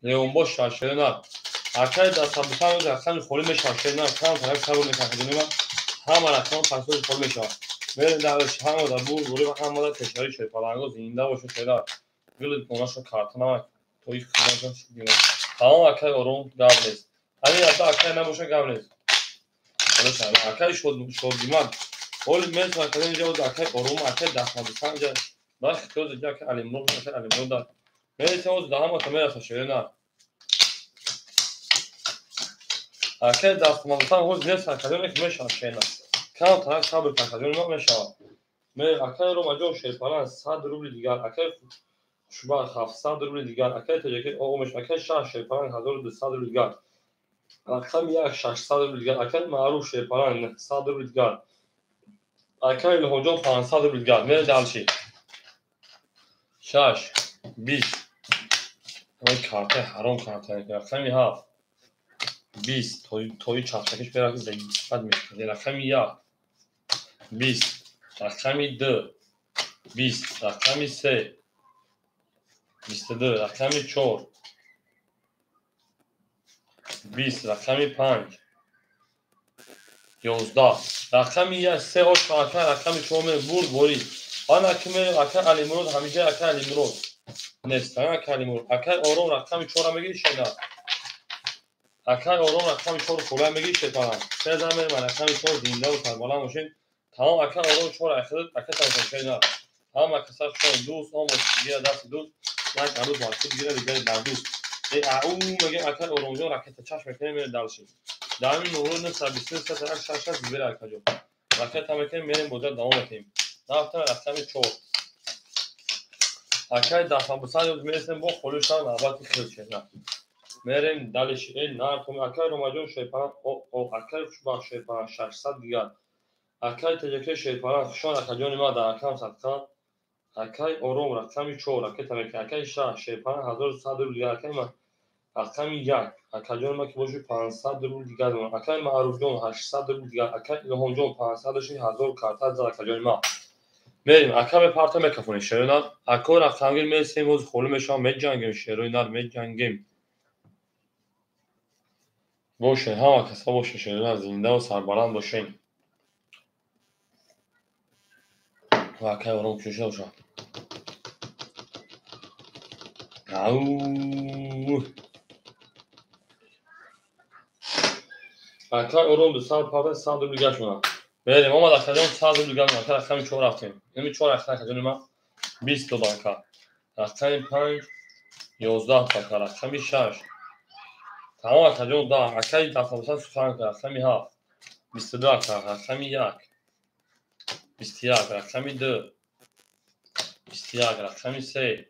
леонбош шерина. Акаи дастабусан рақами холӣ мешавад шерина. Кам тарак сабр мекунад ҳаҷонима. Ҳама рақам пасози холӣ мешавад. Мерем дальше ҳама да бурд бурӣ ва ҳама да пешравӣ шерпаланго зинда бошед шерина. Гули гонашо карта намак то их хизматшон шудим. Тамом акаи Ором гап нест. Ҳамин ҳафта акаи набоша гап нест. Акаи Шодиман. Ҳоли мерсам акаи инҷа боз акаи Ором акаи Дастмадусанҷа Бахт ҳозир яке Алимурод, яке Алимурод дар. Мересем ҳозир да ҳамата мераса шерина. Акай дастмазатан ҳозир нест акаҷон ек мешавад шерина. Камтар сабр акаҷон ма мешавад. Акай Ромаҷон шерпалан 100 рубли дигар, акай Хушбахт 700 рубли дигар, акай Тоҷикӣ оғо мешавад, акай Шаҳ шерпалан 1200 рубли дигар. Рақами 1 600 рубли дигар, акай Маъруф шерпалан 900 рубли дигар. Акай Илҳомҷон 500 рубли дигар. Мере дальше. 6 20. Ой картаи ҳаром картаи. Рақами 7 20 тои чапчакиш меравад заифат мешавад. Рақами 1 20, рақами 2 20, рақами 3 22, рақами 4 20, рақами 5 11, рақами 1 3 8 ака рақами 4 бурд борид. Ана ки мерем ака Алимурод ҳамиҷа ака Алимурод нест, ака Алимурод. Акай Ором рақами 4 мегири шена. Акай Ором рақами 4 хола мегири шетана. Се зан мерем рақами 4 зинда ва сарбаланд бошем. Тамом ака Ором 4 ахират ака тамом шена. Тамом ака сар 4 дӯст ом гира дасти дӯст як арӯз мақсуд гира дигари дар дӯст. Э ау мегем ака Оромҷон ракета чашм мекунем мерем дальше. Дар ҳамин нуҳру 923 1 6 6 бира акаҷон. Ракета мекунем мерем бозар давом мекунем. Рафтам рақами 4. Акай дафъабусад ёд мересем бо холишан навбати хел шена. Мерем дальше. Э нархом акай Ромаҷон шерпалан о акай Хушбахт шерпалан 600 дигар. Акай Тоҷикӣ шерпалан хушон акаҷони ма дар акам садқа. Акай Ором рақами 4 ракета мекунем. Акай Шаҳ шерпалан 1100 рубл дигар. Акай ма рақами 1 акаҷони ма ки боши 500 рубл дигар. Акай Маъруфҷон 800 рубл дигар. Акай Илҳомҷон 500 1000 карта зад акаҷони ма. Мерим, ака мепарта мекафонем шерои нар. Ако рақамгир мересем, ҳозир холӣ мешавам, меҷангем шерои нар, меҷангем. Боше, ҳама каса боше, шерои нар, зинда ва сарбаланд бошем. Ва акай Ором кушоша бошад. Ау! Акай Ором 200 парта 100 рубл дигар шуд. Мерем, омад акаҷон 100 рубл дигар, ака рақами 4 рафтем. Ин 4 ака акаҷони ма 20 дод ака. Рақами 5 11 ака, рақами 6. Тамом акаҷон 10, акаи дафъабусан сухан кард, рақами 7 22 ака, рақами 1 21, рақами 2 21, рақами 3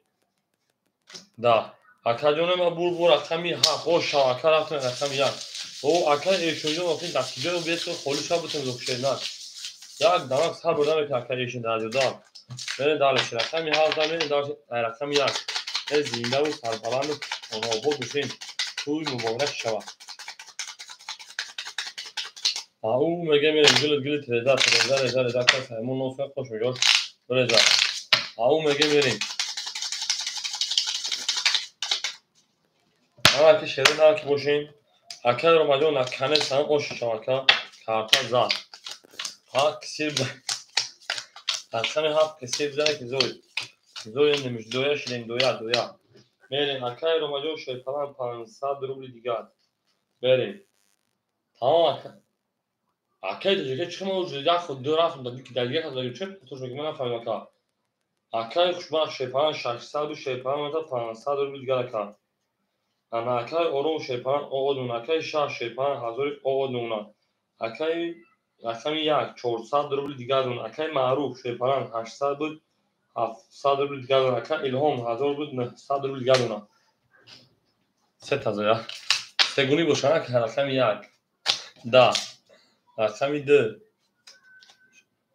10. Акаҷони ма бур рақами 7. О шав ака рафтем рақами 1. О акаи Эшонҷон охир дастиҷоро биёд ки холӣ шав бутем зокшена. Як дамак сабр намекунад акаи Эшон дар ҷода. Мерем дальше рақами 7 мерем дальше рақами 1. Э зиндаву сарбаланду обод бошем. Тӯй муборак шавад. Ау мегем мерем гилит гилит реза реза реза реза ка саймон нос хош мегош реза. Ау мегем мерем. Ана ки шерин ки бошем. Акай Ромаҷон накане сан ош шавака карта зад. Ҳа кисир рақами 7 кисир бизане ки зой. Зой немиш доя шидем доя доя. Мерем акай Ромаҷон шерпалан 500 рубли дигар. Мерем. Тамом ака. Акай Тоҷикӣ чӣ мо як худ ду рафтем дар дигар кас дагир чӣ туш мегӣ ман нафаҳмидам ака. Акай Хушбахт шерпалан 600 шерпалан 500 рубли дигар ака. Ана акай Ором шерпалан оғоз акай Шаҳ шерпалан 1000 оғоз мемонад. Акай рақами 1 400 рубли дигар дон. Акай Маъруф шерпалан 800 буд 700 рубли дигар дон. Акай Илҳом 1000 буд 900 рубли дигар донад. Се тазоя. Сегунӣ бошад ака рақами 1 10 рақами 2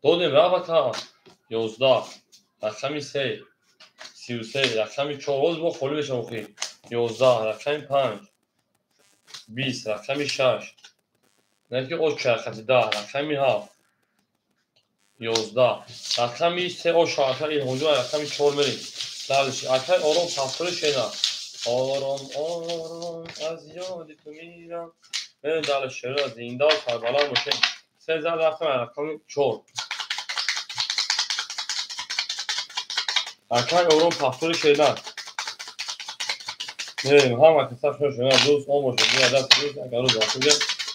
додем рафт ака 11 рақами 3 33 рақами 4 ҳозир бо холӣ мешавам охир. 11 рақами 5 20 рақами 6 не ки оч рақами 10 рақами 7 11 рақами 3 ош ака Илҳомҷон рақами 4 мерем. Дальше акай Ором 7 шена. Ором ором аз ёди ту мирам. Мерем дальше шера зинда ва сарбаланд бошем. Се зан рафтем рақами 4. Акай Ором 7 шена. Мерем ҳама каса шумо шумо дӯст он бошед. Дигар дӯст агар рӯз вақт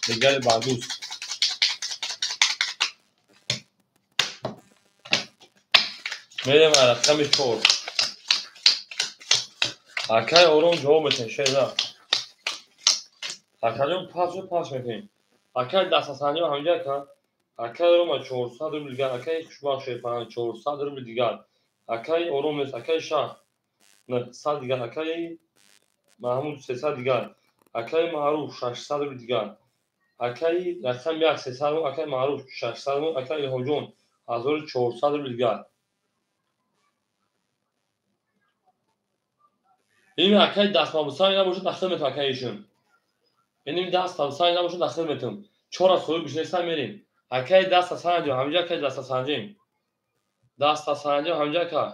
дигари бар дӯст. Мерем рақами 4. Акай ором ҷавоб метаҳем, шерда. Акаҷон пас пас мекунем. Акай дастасанҷо ҳамҷа ака. Акай ором 400 рубл дигар, акай хушбахт шерпаланг 400 рубл дигар. Акай ором нест, акай шаҳ 900 дигар, акай Маҳмуд 300 дигар, акай Маъруф 600 рубл дигар. Акай рақами 1 300 рубл, акай Маъруф 600 рубл, акай Илҳомҷон 1400 рубл дигар. Ин акай дастмабусанг набошад, дахил метавон акай ишун. Иним дастмабусанг набошад, дахил метавон. Чора соҳиб бишнеста мерем. Акай дастасанҷо, ҳамҷа акай дастасанҷем. Дастасанҷо ҳамҷа ака.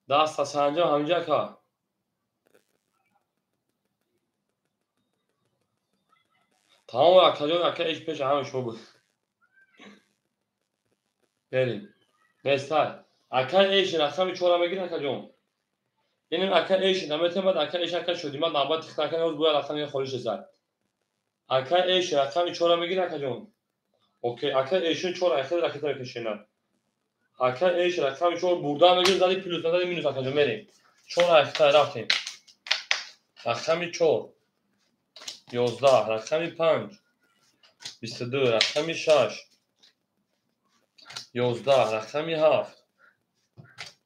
Дастасанҷо ҳамҷа ака. Тамом акаҷон, акай иш пеша ҳама шумо буд. Берем. Бестай. Акай иш рақами 4 мегирад акаҷон. Иним ака эш наметем, баъд ака эш ака шудим, баъд навбат тихта ака ноз бояд рақами холиш зад. Ака эш рақами 4 мегирад акаҷон. Окей, ака эшун 4 айхел ракета мекашена. Ака эш рақами 4 бурда мегирад, зади плюс, зади минус акаҷон мерем. 4 айхта рафтем. Рақами 4 11, рақами 5 22, рақами 6 11, рақами 7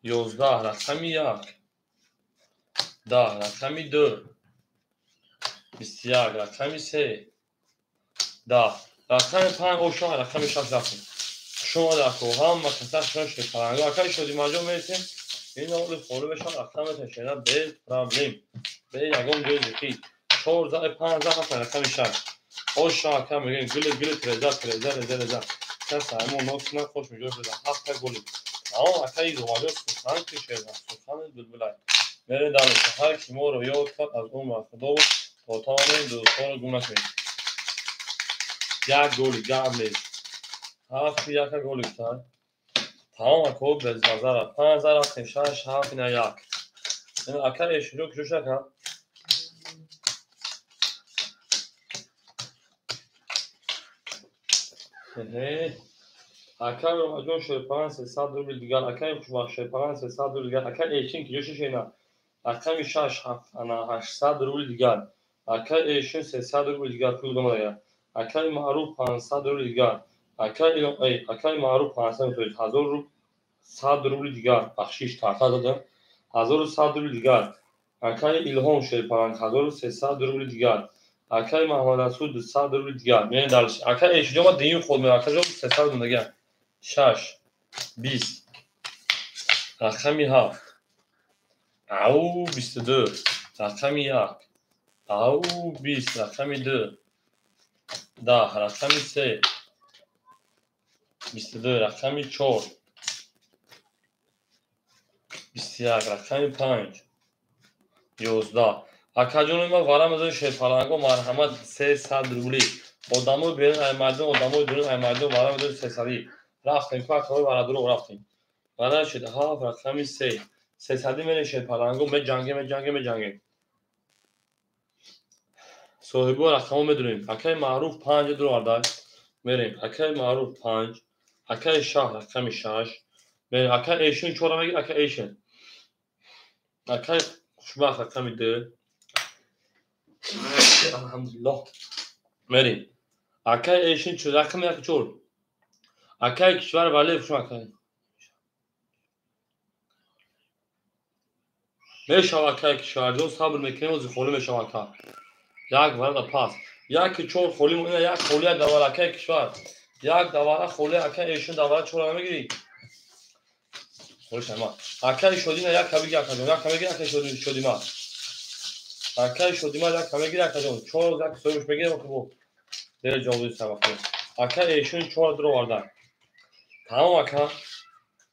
11, рақами 1 10, рақами 2 21, рақами 3 10, рақами 5 ошон, рақами 6 рафтем. Шумо дако ҳама каса шумо шерпаланго акай шодимаҷон мересем. Ин оли холӣ мешавад, рақам меташена без проблем. Бе ягон ҷои зиқӣ. 4 за 5 за 7 рақами 6. Ошон ака мегӯем гули гули треза треза реза реза. Каса ҳамо носна хош меҷо шуда 7 гули. Тамом акай зумаҷон сухан ки шерна сухани булбулай. Мерем дале, ҳар ки моро ёд кард аз умр худо то тавонем дӯстонро гум накунем. Як голи гап нест. 7 яка голи гуфтанд. Тамом ако без назара. 5 за рафтем 6 7 на 1. Ин ака эшинҷо куҷо шака? Акай Ромаҷон шерпаланг 300 рубл дигар, акай Хушбахт шерпаланг 300 рубл дигар, акай Эшин куҷо шишена? Рақами 6 800 рубл дигар, акай Эшин 300 рубл дигар пул домада, акай Маъруф 500 рубл дигар, акай Маъруф 500 рубл, 1100 рубл дигар, бахшиш тарта додам, 1100 рубл дигар, акай Илҳом шерпаланг 1300 рубл дигар, акай Маҳмадрасул 200 рубл дигар. Мерем дальше. Акай Эшинҷон ма дуюм ход мерам, акаҷон 300 рубл дигар. 6 20, рақами 7 ау 22, рақами 1 ау 20, рақами 2 10, рақами 3 22, рақами 4 21, рақами 5 11. Акаҷони ма вара мезанем шерпаланго, марҳамат 300 рубли. Одамои берун ай майдон, одамои дурун ай майдон вара мезанем 300. Рафтем, ку акаҳои варадурӯғ рафтем. Вара шуд 7 рақами 3. 300 мерем шерпаланго, меҷангем, меҷангем, меҷангем. Соҳибо рақамҳо медонем. Акай Маъруф 5 дуроварда. Мерем. Акай Маъруф 5, акай Шаҳ рақами 6. Мерем. Акай Эшин 4 мегирад, акай Эшин. Акай Хушбахт рақами 2. Алҳамдулиллоҳ. Мерем. Акай Эшин рақами 1 4. Акай кишвар вале хушм акай. Мешава акай кишварҷон, сабр мекунем, ози холӣ мешава ака. Як варада пас. 1 4 холӣ, ина як холӣ як давара акай кишвар. Як давара холӣ акай Эшин давара 4 намегирӣ. Холӣ шама. Акай Шодина як кабиги акаҷон, як кабиги акай Шодима. Акай Шодима як кабиги акаҷон. 4 як соҳибш мегирем ки бо. Дер ҷавоби сабақ. Акай Эшин 4 дуроварда. Тамом ака.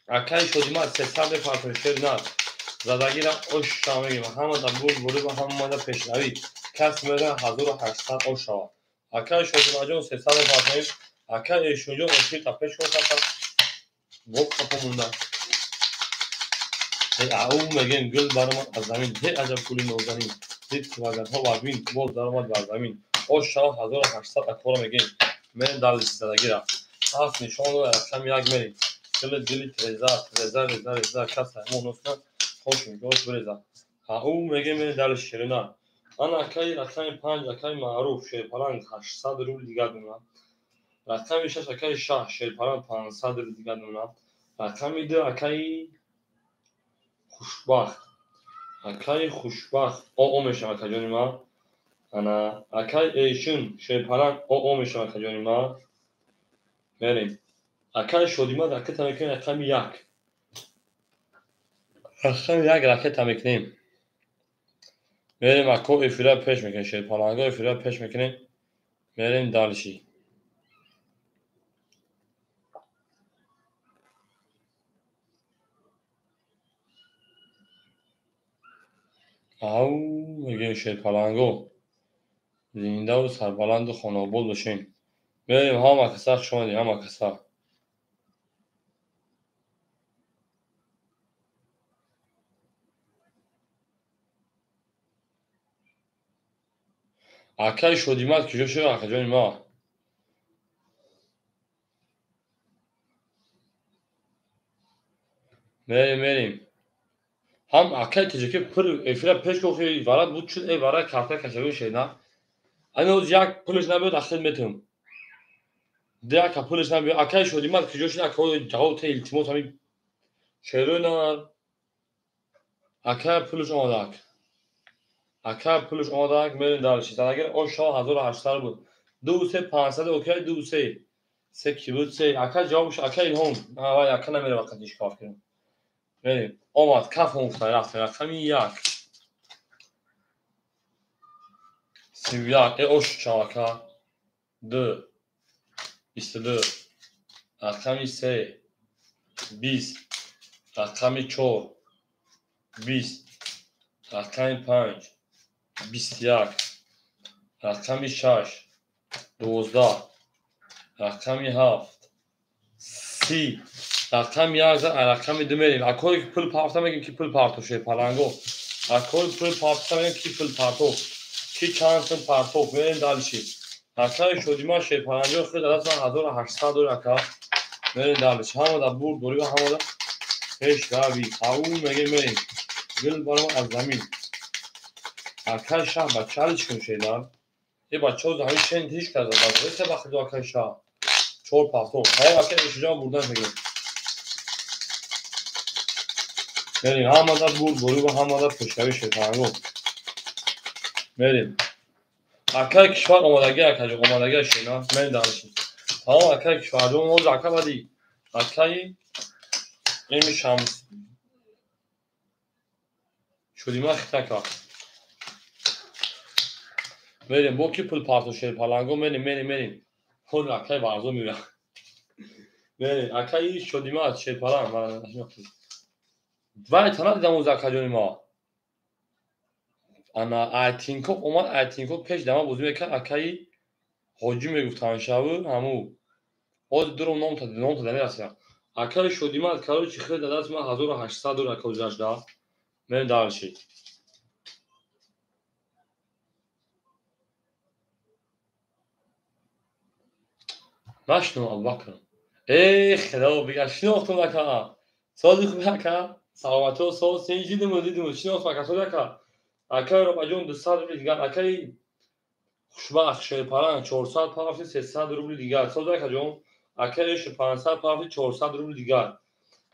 Акай Шодима 300 мепартои шер на. Задагира ош шава мегирем. Ҳама да бурд бурд ва ҳама да пешравӣ. Кас мегӯяд 1800 ош шава. Акай Шодимаҷон 300 мепартоем. Акай Эшинҷон оши та пеш кор бо қапо монда. Ау мегӯем гул баромад аз замин, ҳе аҷаб гули нозанин. Дид ваганҳо вазмин, боз даромад бар замин. Ош шава 1800 акора мегӯем. Мерем дар задагира. 7 нишон рақами 1 мерем. Хеле дили треза, треза, реза, реза, каса мо носна хош мегош бреза. А ӯ меге мере дали ширина. Ана акаи рақами 5 акаи Маъруф шерпаланг 800 рубл дигар дона. Рақами 6 акаи Шаҳ шерпаланг 500 рубл дигар дона. Рақами 2 акаи Хушбахт. Акаи Хушбахт ОО мешавад акаҷони ман. Ана акаи Эйшун шерпаланг ОО мешавад акаҷони ман. Мерем. Акаи Шодимад ракета мекунем рақами 1. Рақами 1 ракета мекунем. Мерем ако эфира пеш мекунем, шерпаланго эфира пеш мекунем. Мерем дальше. Ау, мегӯем шерпаланго. Зиндаву сарбаланду хонаобод бошем. Мерем ҳама каса хуш омадед, ҳама каса. Акаи Шодимад куҷо шуд, акаҷони ма? Мерем, мерем. Ҳам акаи Теҷаки пур эфира пеш гуфт, вара буд шуд, э вара карта кашавӣ шед, на? Ана оз як пулаш набиёд, ахир метавам. Ду яка пулаш набиёд. Акаи Шодимад куҷо шуд, ака ҷавоб те илтимос ҳами шерои нар. Акая пулаш омадак. Ака пулаш омадак, мерем дальше. Задагир ош 1800 буд. 2 3 500 окей, 2 3. Се ки буд, се. Ака ҷавобш ака Илҳом. Вай ака намера вақт иш кор кунем. Мерем. Омад, каф омӯхта рафтем. Рақами 1. 31. Э ош чав ака. 2. 22. Рақами 3. 20. Рақами 4. 20. Рақами 5. 21. Рақами 6. 12. Рақами 7. 30. Рақами 1 рақами 2 мерем. Акое ки пул парта мегем ки пул партов шерпаланго. Акое пул парта мегем ки пул партов. Ки чанд сум партов мерем дальше. Акаи Шодима шерпаланго худ дадат ман 1800 дор ака. Мерем дальше. Ҳамада бурд дорӣ ҳамада пеш рави. Ау мегем мерем. Гул баро аз замин. Акаи Шаҳ бача чӣ кун шедар? Е бачаҳо ҳамин шен ҳеч карда. Бачаҳо бахти акаи Шаҳ. 4 партов. Ҳай акаи Эшуҷон бурдан мегем. Мерем ҳамада бурд борӣ ва ҳамада пешравӣ шерпаланго. Мерем. Акаи кишвар омадагӣ акаҷо омадагӣ шена. Мерем дальше. Тамом акаи кишварҷон ҳозир ака бади. Акаи Эми Шамс. Шодима хитака. Мерем бо ки пул партов шерпаланго мерем, мерем, мерем. Ҳозир акаи Варзо меояд. Мерем акаи Шодима шерпаланг. Вай тана дидам оз акаҷони ма. Ана Айтинков омад, Айтинков пеш дама бозӣ мекард, акаи Ҳоҷӣ мегуфтанд шаву ҳаму. Ҳозир дуром номта намерасидам. Акаи Шодимад короче хел дадааст ман 1800 дор ака узашда. Мерем дальше. Нашнум Абубакр. Э худо бига шинохтум ака. Сози хуби ака. Саломатиҳо соз сен дидиму дидиму шинохтум ака сози ака. Акаи Робаҷон 200 рубли дигар. Акаи Хушбахт шерпаланг 400 пафти 300 рубли дигар. Сози акаҷон. Акаи Эшр 500 пафти 400 рубли дигар.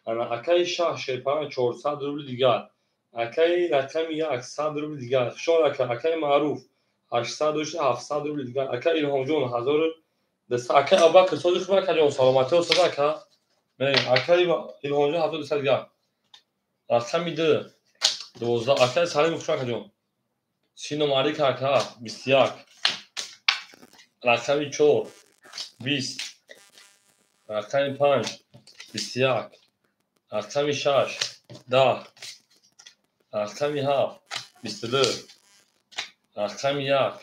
Ана акаи Шаҳ шерпаланг 400 рубли дигар. Акаи рақами 1 100 рубли дигар. Хушон ака. Акаи Маъруф 800 дошта 700 рубли дигар. Акаи Илҳомҷон 1200. Акаи Абубакр сози хуби акаҷон саломатиҳо соз ака. Мерем. Акаи Илҳомҷон 7200 дигар. Рақами 2 12. Акаи Салим хуш акаҷон. Сино Малик ака 21. Рақами 4 20. Рақами 5 21. Рақами 6 10. Рақами 7 22. Рақами 1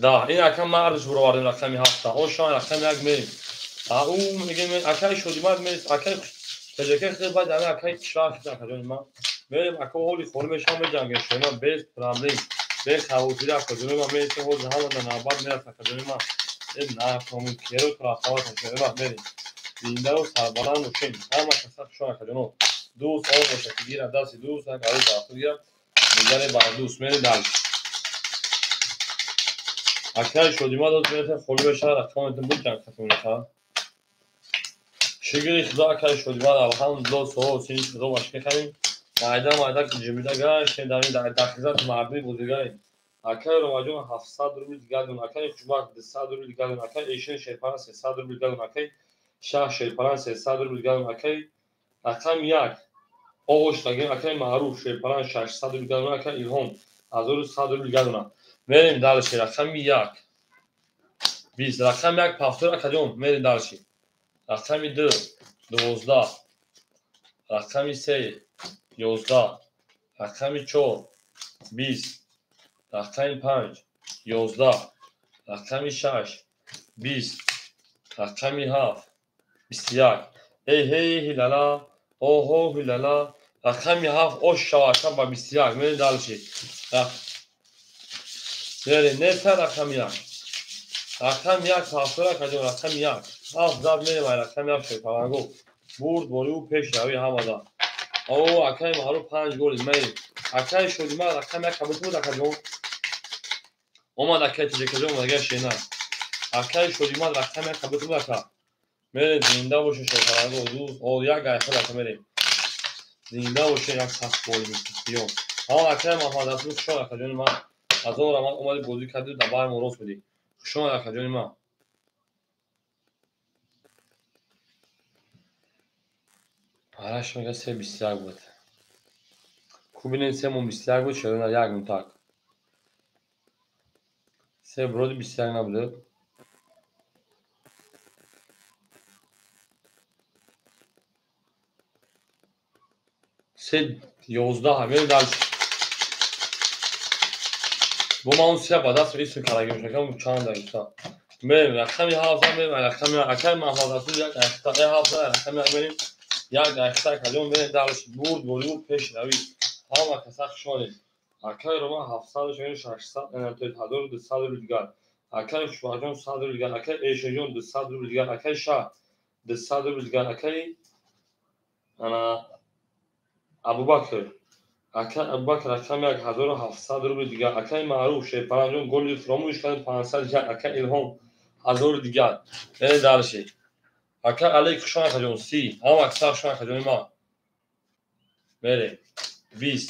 10. Ин ака мардаш буровардем рақами 7. Ошон рақами 1 мерем. Ау мегем акаи Шодимад мерем. Акаи Теҷаки хел баъд ана акаи кишвар шуд акаҷони ман. Мерем ака ҳоли холӣ мешавам меҷангем шумо без проблем. Бе хавотирӣ акаҷони ман мерем ҳозир ҳамада навбат мерасад акаҷони ман. Э накому керо рафтават мерем. Зиндаву сарбаланд бошем. Ҳама каса хушон акаҷоно. Дӯст он боша ки гира дасти дӯст, як арӯз бар худ гира, дигаре бар дӯст. Мерем дальше. Акаи Шодима дод мерасем холӣ бешава, рақаметон буд ҷанг хатмонаха. Шукри Худо акаи Шодима, алҳамдулилло, суол сини Худо ба шукр кардем. Майда майда ҷимида гаштем дар ин дар хизмати мардуми бозигарем. Акаи Ромаҷон 700 рубл дигар дон, акаи Хушбахт 200 рубл дигар дон, акаи Эшин Шерпаран 300 рубл дигар дон, акаи Шаҳ Шерпаран 300 рубл дигар дон, акаи рақами як оғош дагем, акаи Маъруф Шерпаран 600 рубл дигар дон, акаи Илҳом 1100 рубл дигар дон. Мерем дальше, рақами як 20, рақами як повтор акаҷон, мерем дальше. Рақами ду 12, рақами се 11, рақами чор 20, рақами панҷ 11, рақами шаш 20, рақами ҳафт 21. Эй ҳей ҳилала, оҳо ҳилала, рақами ҳафт ош шава ака ба 21. Мерем дальше. Мерем неста рақами як. Рақами як повтор акаҷон, рақами як. Ҳафт зад мерем ай рақами як шерпаланго. Бурд бориву пеш рави ҳамада. О, акаи Маъруф панҷ голи мерем. Акаи Шодима рақами як қабул буд акаҷон. Омад акаи Тиҷакаҷон омадагар шена. Акаи Шодима рақами як қабул буд ака. Мерем зинда боше шерпаланго. Дӯст, о як гайхел ака мерем. Зинда боше як сахт боли мисиён. Ҳа акаи Маҳмад Расул хушон акаҷони ман. Аз он рамад омади бозӣ кардӣ дар бари мо рост будӣ. Хушон акаҷони ман. Араш мега 3.21 буд. Кубинен 3.21 буд, шерона як мутак. Се броди 21 набуд. 3.11 мерем дальше. Бо ман он се ба даст исм карагим шакам чанд дақиқа. Мерем рақами ҳафт мерем рақами акаи Маҳмад Расул як дақиқа ҳафт рақами як мерем. Як дақиқа акаҷон мерем дальше. Бурд бориву пеш рави. Ҳама каса хушонед. Акаи Рома 700 шони 600, 1200 рубл дигар. Акаи Хушбахтҷон 100 рубл дигар. Акаи Эшоҷон 200 рубл дигар. Акаи Шаҳ 200 рубл дигар. Акаи ана Абубакр. Акаи Абубакр рақами як 1700 рубл дигар. Акаи Маъруф Шерпаранҷон голи фуромӯш кардем 500 дигар. Акаи Илҳом 1000 дигар. Мерем дальше. Акаи Алик хушон акаҷон 30. Ҳама каса хушон акаҷони ман. Мерем. 20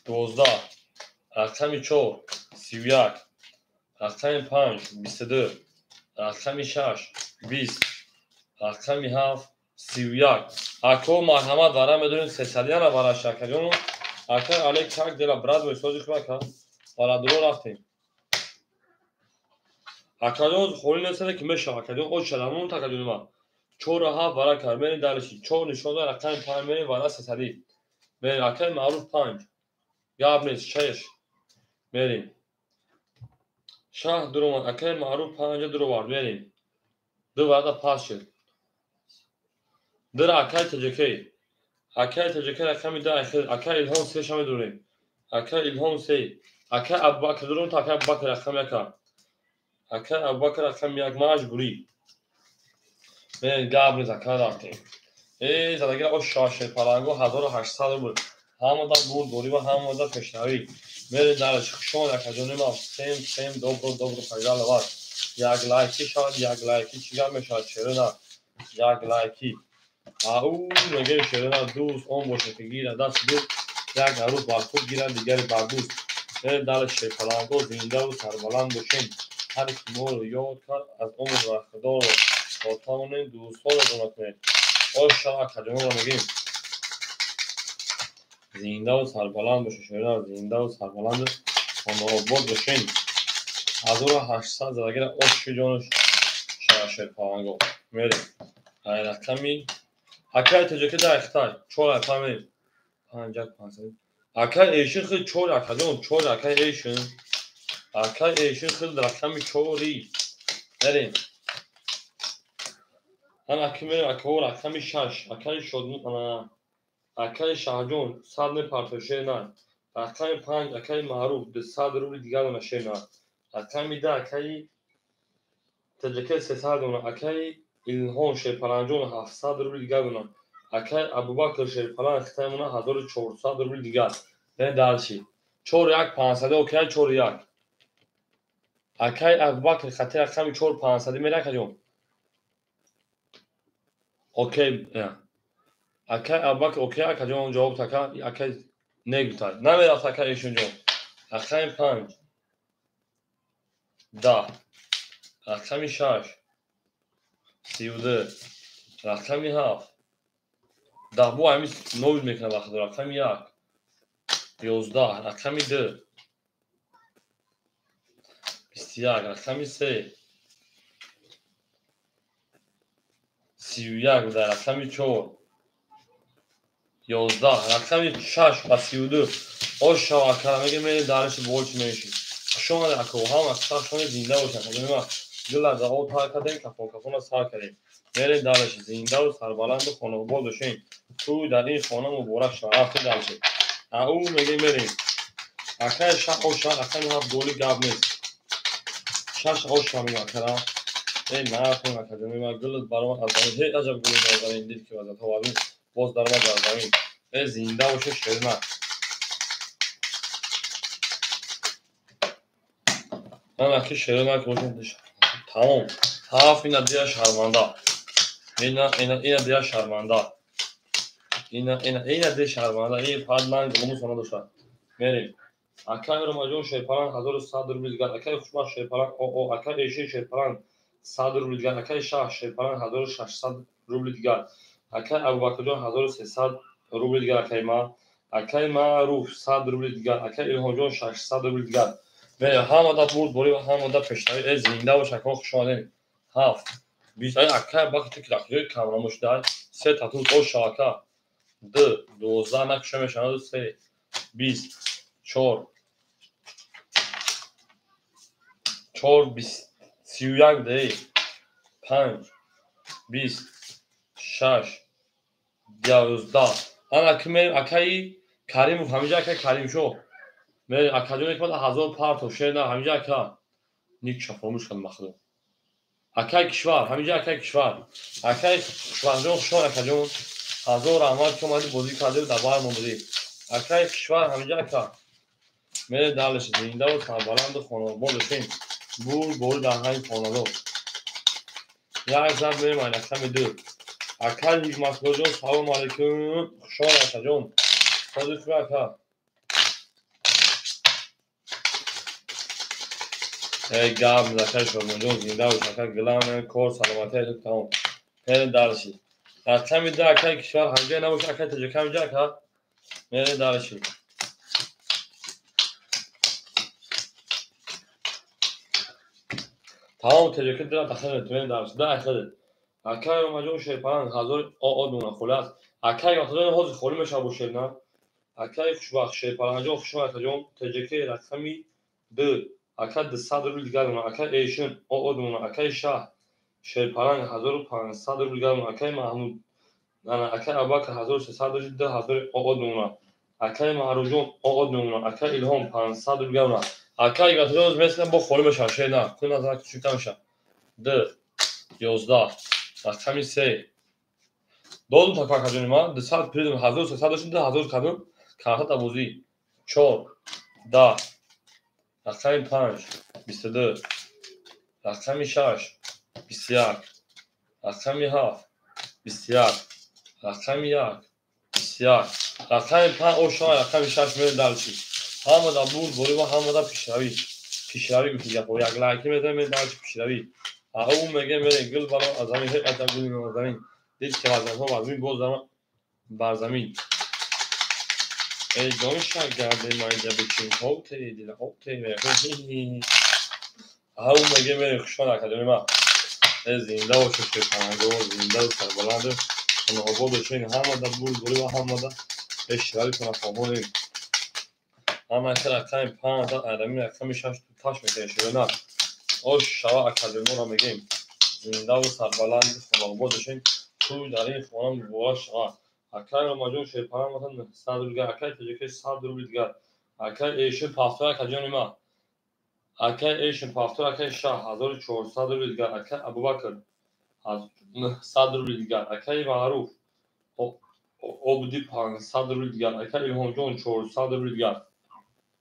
12, рақами чор 31, рақами панҷ 22, рақами шаш 20, рақами ҳафт 31. Ако марҳамат вара медонем сесадияна вараш акаҷону. Акаи Алик как дела брат мой сози хуб ака. Вара дуро рафтем. Акаҷон холӣ нестане ки мешава акаҷон оч шадамон акаҷони ман. Чору ҳафт вара кард. Мерем дальше. Чор нишон дод рақами панҷ мерем вара сесадӣ. Мерем акаи Маъруф панҷ. Гап нест шаш. Мерем. Шаҳ дуромад. Акаи Маъруф панҷа дуровард. Мерем. Ду варада пас шуд. Дира акаи Таҷикей. Акаи Таҷикей рақами ду айхел. Акаи Илҳом се ша медурем. Акаи Илҳом се. Акаи Абубакр дуром то акаи Абубакр рақами яка. Акаи Абубакр рақами як маҷбурӣ. Мерем гап нест ака рафтем. Э задагира ош шерпаланго 1800 рубл. Ҳамада бурд борива ҳамада пешравӣ. Мерем дальше. Хушон акаҷони ман. Всем всем добро добро пожаловать. Як лайки шавад, як лайки чӣ гап мешавад шерона. Як лайки. Ау мегӯем шерона дӯст он бошад ки гирад дасти дӯст, як арӯз бар худ гирад, дигаре бар дӯст. Мерем дальше шерпаланго зиндаву сарбаланд бошем. Ҳар ки моро ёд кард аз умр бархдорро то тавонем дӯстҳоро дона кунем. Ош шава акаҷонро мегӯем. Зиндаву сарбаланд бошед шерона, зиндаву сарбаланду хонаобод бошем. 1800 задагира оши ҷону шава шерпаланго. Мерем. Ай рақами акаи Таҷикӣ даҳ хитай чор ака мерем. Панҷ як панҷсад. Акаи Эшин хел чор акаҷон, чор акаи Эшин. Акаи Эшин хел рақами чори. Мерем. Ана ки мерем акаҳо рақами шаш. Акаи Шод акаи Шаҳҷон 100 мепартои шер на. Рақами панҷ акаи Маъруф 200 рубли дигар дона шер на. Рақами ду акаи Теҷаке 300 дона. Акай Илҳом Шерпаланҷон 700 рубли дигар дона. Акай Абубакр Шерпалан хитаймона 1400 рубли дигар. Бе дальше. 4 1 500 окей 4 1. Акай Абубакр хати рақами 4 500 мера акаҷон. Окей. Акай Абубакр окей акаҷон ҷавоб така акай негутай. Намерафт акай Эшонҷон. Рақами 5 10, рақами 6 32, рақами 7 10 бо ҳамин нобил мекунад вақт рақами 1 11, рақами 2 21, рақами 3 31 буда, рақами 4 11, рақами 6 ба 32. Ош шава ака, мега мери дариши болчи меши. Хуш омадед ако, ҳама сахшони зинда бошад. Акаҷони гила дао тар кардем, кафон кафона сар кардем. Мерем дариши зиндаву сарбаланду хонаобод бошем. Тӯй дар ин хона муборак шавад. Рафтем дариши. Ау мега мерем. Акай шах оша, рақами 7 голи гап нест. Шаш оша мега акара. Эй нарафтем акаҷони ма гулат баромад аз замин. Ҳей аҷаб гули нозанин дид ки вазатҳо вазин боз даромад дар замин. Эй зинда боше шерна. Ман аки шерна ки бошем тамом. Ҳафт ина дия шарманда. Ина ина ина дия шарманда. Ина ина ина дия шарманда. Ин фақат ман гулмус она дошад. Мерем. Акай Ромаҷон Шерпалан 1100 рубли дигар. Акай Хушбахт Шерпалан о акай Эшин Шерпалан 100 рубли дигар. Акай Шаҳ Шерпалан 1600 рубли дигар. Акай Абубакрҷон 1300 рубли дигар акай ма. Акай Маъруф 100 рубли дигар. Акай Илҳомҷон 600 рубли дигар. Ҳамада бурд борӣ ва ҳамада пешравӣ. Э зинда бош акон, хуш омадед. Ҳафт бист ай акай вақте ки ҷои камрамо шуда се тату оша ака д 12 накуша мешавад се 20 чор чор бист 31 де 5 20 6 12. Ана ки мерем акаи Каримов ҳамиҷа акаи Каримшоҳ акаҷоне ки ҳазор парто шена ҳамиҷа ака никша фаромӯш кардам махлуқ. Акаи кишвар ҳамиҷа акаи кишвар акаи Хушбахтҷон хушҳол акаҷон ҳазор раҳмат ки омадӣ бозӣ кардӣ дар бар мо будӣ. Акаи кишвар ҳамиҷа ака мере далеш зиндаву сарбаланду хонаобод бошем. Бур бори дар ҳамин хонадор. Як зад мерем ай рақами 2. Акаи Ҳикматуллоҷон салому алайкум хушҳол акаҷон. Сози хуб ака. Эй гап акай Шодмонҷон зинда бош ака главное кор саломатӣ тамом. Мерем дальше. Рақами 2 акаи кишвар ҳамҷое набоша акаи Тоҷик ҳамҷа ака. Мерем дальше. Тамом Тоҷики дира дахил мерем дальше. Да ахил. Акай Ромаҷон Шерпалан ҳазор оо дона холӣ аст. Акай Ромаҷон ҳозир холӣ мешавад бо шерна. Акай Хушбахт Шерпаланҷон хушбахт акаҷон Тоҷики рақами 2 ака 200 рубли дигар дона. Акай Эшин оо дона. Акай Шаҳ Шерпалан 1500 рубли дигар дона. Акай Маҳмуд акай Абубакр 1300 дошт 2000 оо дона. Акай Маъруфҷон оо дона. Акай Илҳом 500 рубли дигар дона. Акай Ҳикматуллоҷон меслам бо холӣ мешавад шерна. Кун назар кучикта мешавад. 2 11 рақами 3 додум тако акаҷони ман 200 призм 1300 дошт 2000 кардум карта бозӣ 4 10 рақами 5 22, рақами 6 21, рақами 7 21, рақами 1 21, рақами 5 ошава рақами 6 мерем дальше. Ҳамада бурд борӣ ва ҳамада пешравӣ. Пешравӣ гуфти гапо як лайки мезанем мерем дальше пешравӣ. Ау меге мерем гул бало аз замин ҳеҷ аҷаб гули нозанин дид ки вазанҳо вазмин боз бар замин. Эй ҷон шагарде майда бичин ҳоте дила ҳоте. Ау меге мерем хушҳол акаҷони ман. Э зинда бошед шерпалангҳо зиндаву сарбаланду хонаобод бошед. Ҳамада бурд борӣ ва ҳамада пешравӣ хонафоҳонем. Ҳама ака рақами 5 адами рақами 6 таш мекунем шерона. Ош шава акаҷонро мегем. Зиндаву сарбаланду хонаобод бошед. Тӯй дар ин хона муборак шавад. Акай Ромаҷон Шерпалан масалан 900 рубли дигар. Акай Тоҷикӣ 100 рубли дигар. Акай Эшин пафтои акаҷони ман. Акай Эйшин пафтор, акай Шаҳ 1400 рубли дигар, акай Абубакр 900 рубли дигар, акай Маъруф Обди 500 рубли дигар, акай Илҳомҷон 400 рубли дигар,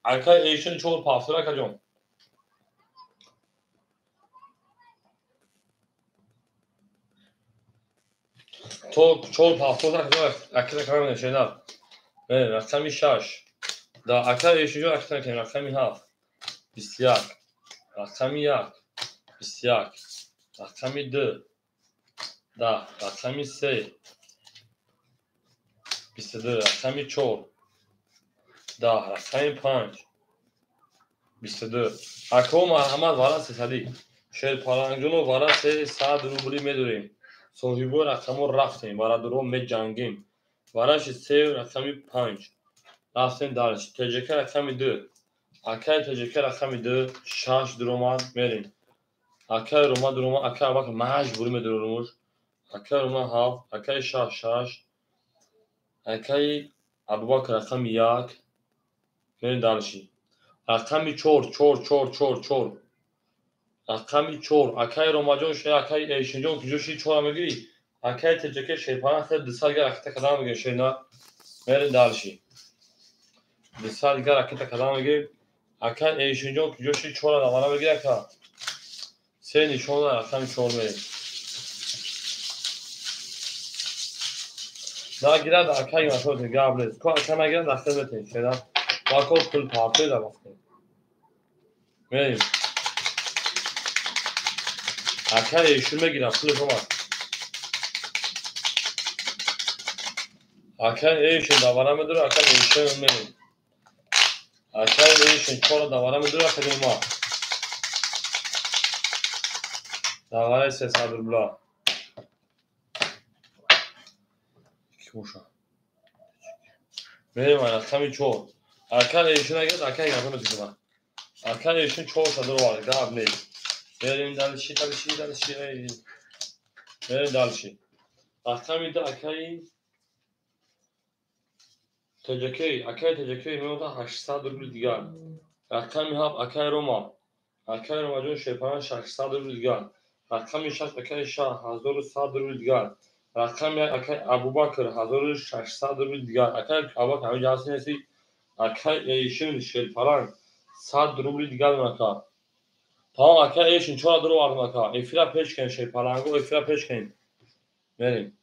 акай Эйшин 4 пафтор, акаҷон. То 4 пафтор, акаҷон, акай калам шенар. Рақами 6. Да, акай Эйшинҷон акай калам, рақами 7. 21, рақами 1, 21, рақами 2, 10, рақами 3, 22, рақами 4, 10, рақами 5, 22. Ако марҳамат, вара 300. Шерпалангҷоно вара 300 рубли медорем. Соҳибои рақамҳо рафтем, бародаро меҷангем. Вараши 3 рақами 5. Рафтем дарш. ТЖК рақами 2. Акай ТЖК рақами 2, 6 дуромад, мерем. Акай Рома дуромад, акай Абубакр маҷбурӣ медорумуш. Акай Рома 7, акай Шаҳ 6, акай Абубакр рақами 1. Мерем дарши. Рақами 4, 4, 4, 4, 4. Рақами 4, акай Ромаҷон, акай Эйшинҷон, куҷо ши 4 мегирӣ? Акай ТЖК Шерпаланг хел 200 гар ракета кадам мегирем, шерна. Мерем дарши. 200 гар ракета кадам мегирем. Акай Эйшинҷон куҷо ши 4 давара мегирӣ, ака? Се нишона рақами 4 мерем. Нагирад акай машоте гап нест. Ко ака нагирад ахир метем шера. Ва ко пул партои да вақтем. Мерем. Акай Эйшин мегирад пулаш омад. Акай Эйшин давара медорад, акай Эйшин мерем. Акай Эйшин 4 давара медорад, акай ма. Давараи 300 рубла. Ки боша? Мерем рақами 4. Акай Эйшин агар акай гапа метушад. Акай Эйшин 400 рубла, гап нест. Мерем дальше, дальше, дальше. Мерем дальше. Рақами 2 акай ТЖК, акай ТЖК меода 800 рубли дигар. Рақами 7 акай Рома. Акай Ромаҷон Шерпаланг 600 рубли дигар. Рақами 6 акай Шаҳ 1100 рубли дигар. Рақами 1 акай Абубакр 1600 рубли дигар. Акай Абубакр ҳамин ҷо ҳасти нести? Акай Эйшин Шерпаланг 100 рубли дигар ака. Тамом, акай Эйшин 4 дур овардам ака. Эфира пеш кунем Шерпаланго, эфира пеш кунем. Мерем.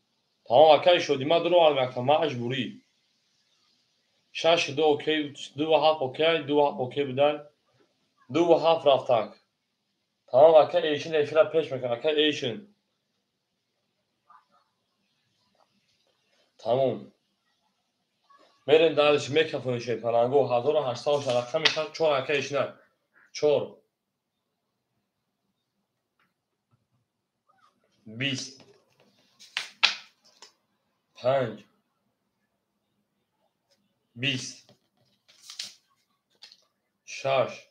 Тамом, акай Шодима дур овардам ака, маҷбурӣ. 6 2 окей, 2 7 окей, 2 7 окей будан. 2 7 рафтак. Тамом, акай Эйшин эфира пеш мекунам, акай Эйшин. Тамом. Мерем дальше, мекафонем Шерпаланго 1800 рақами 4 акай Эйшина. 4 20 5 20 6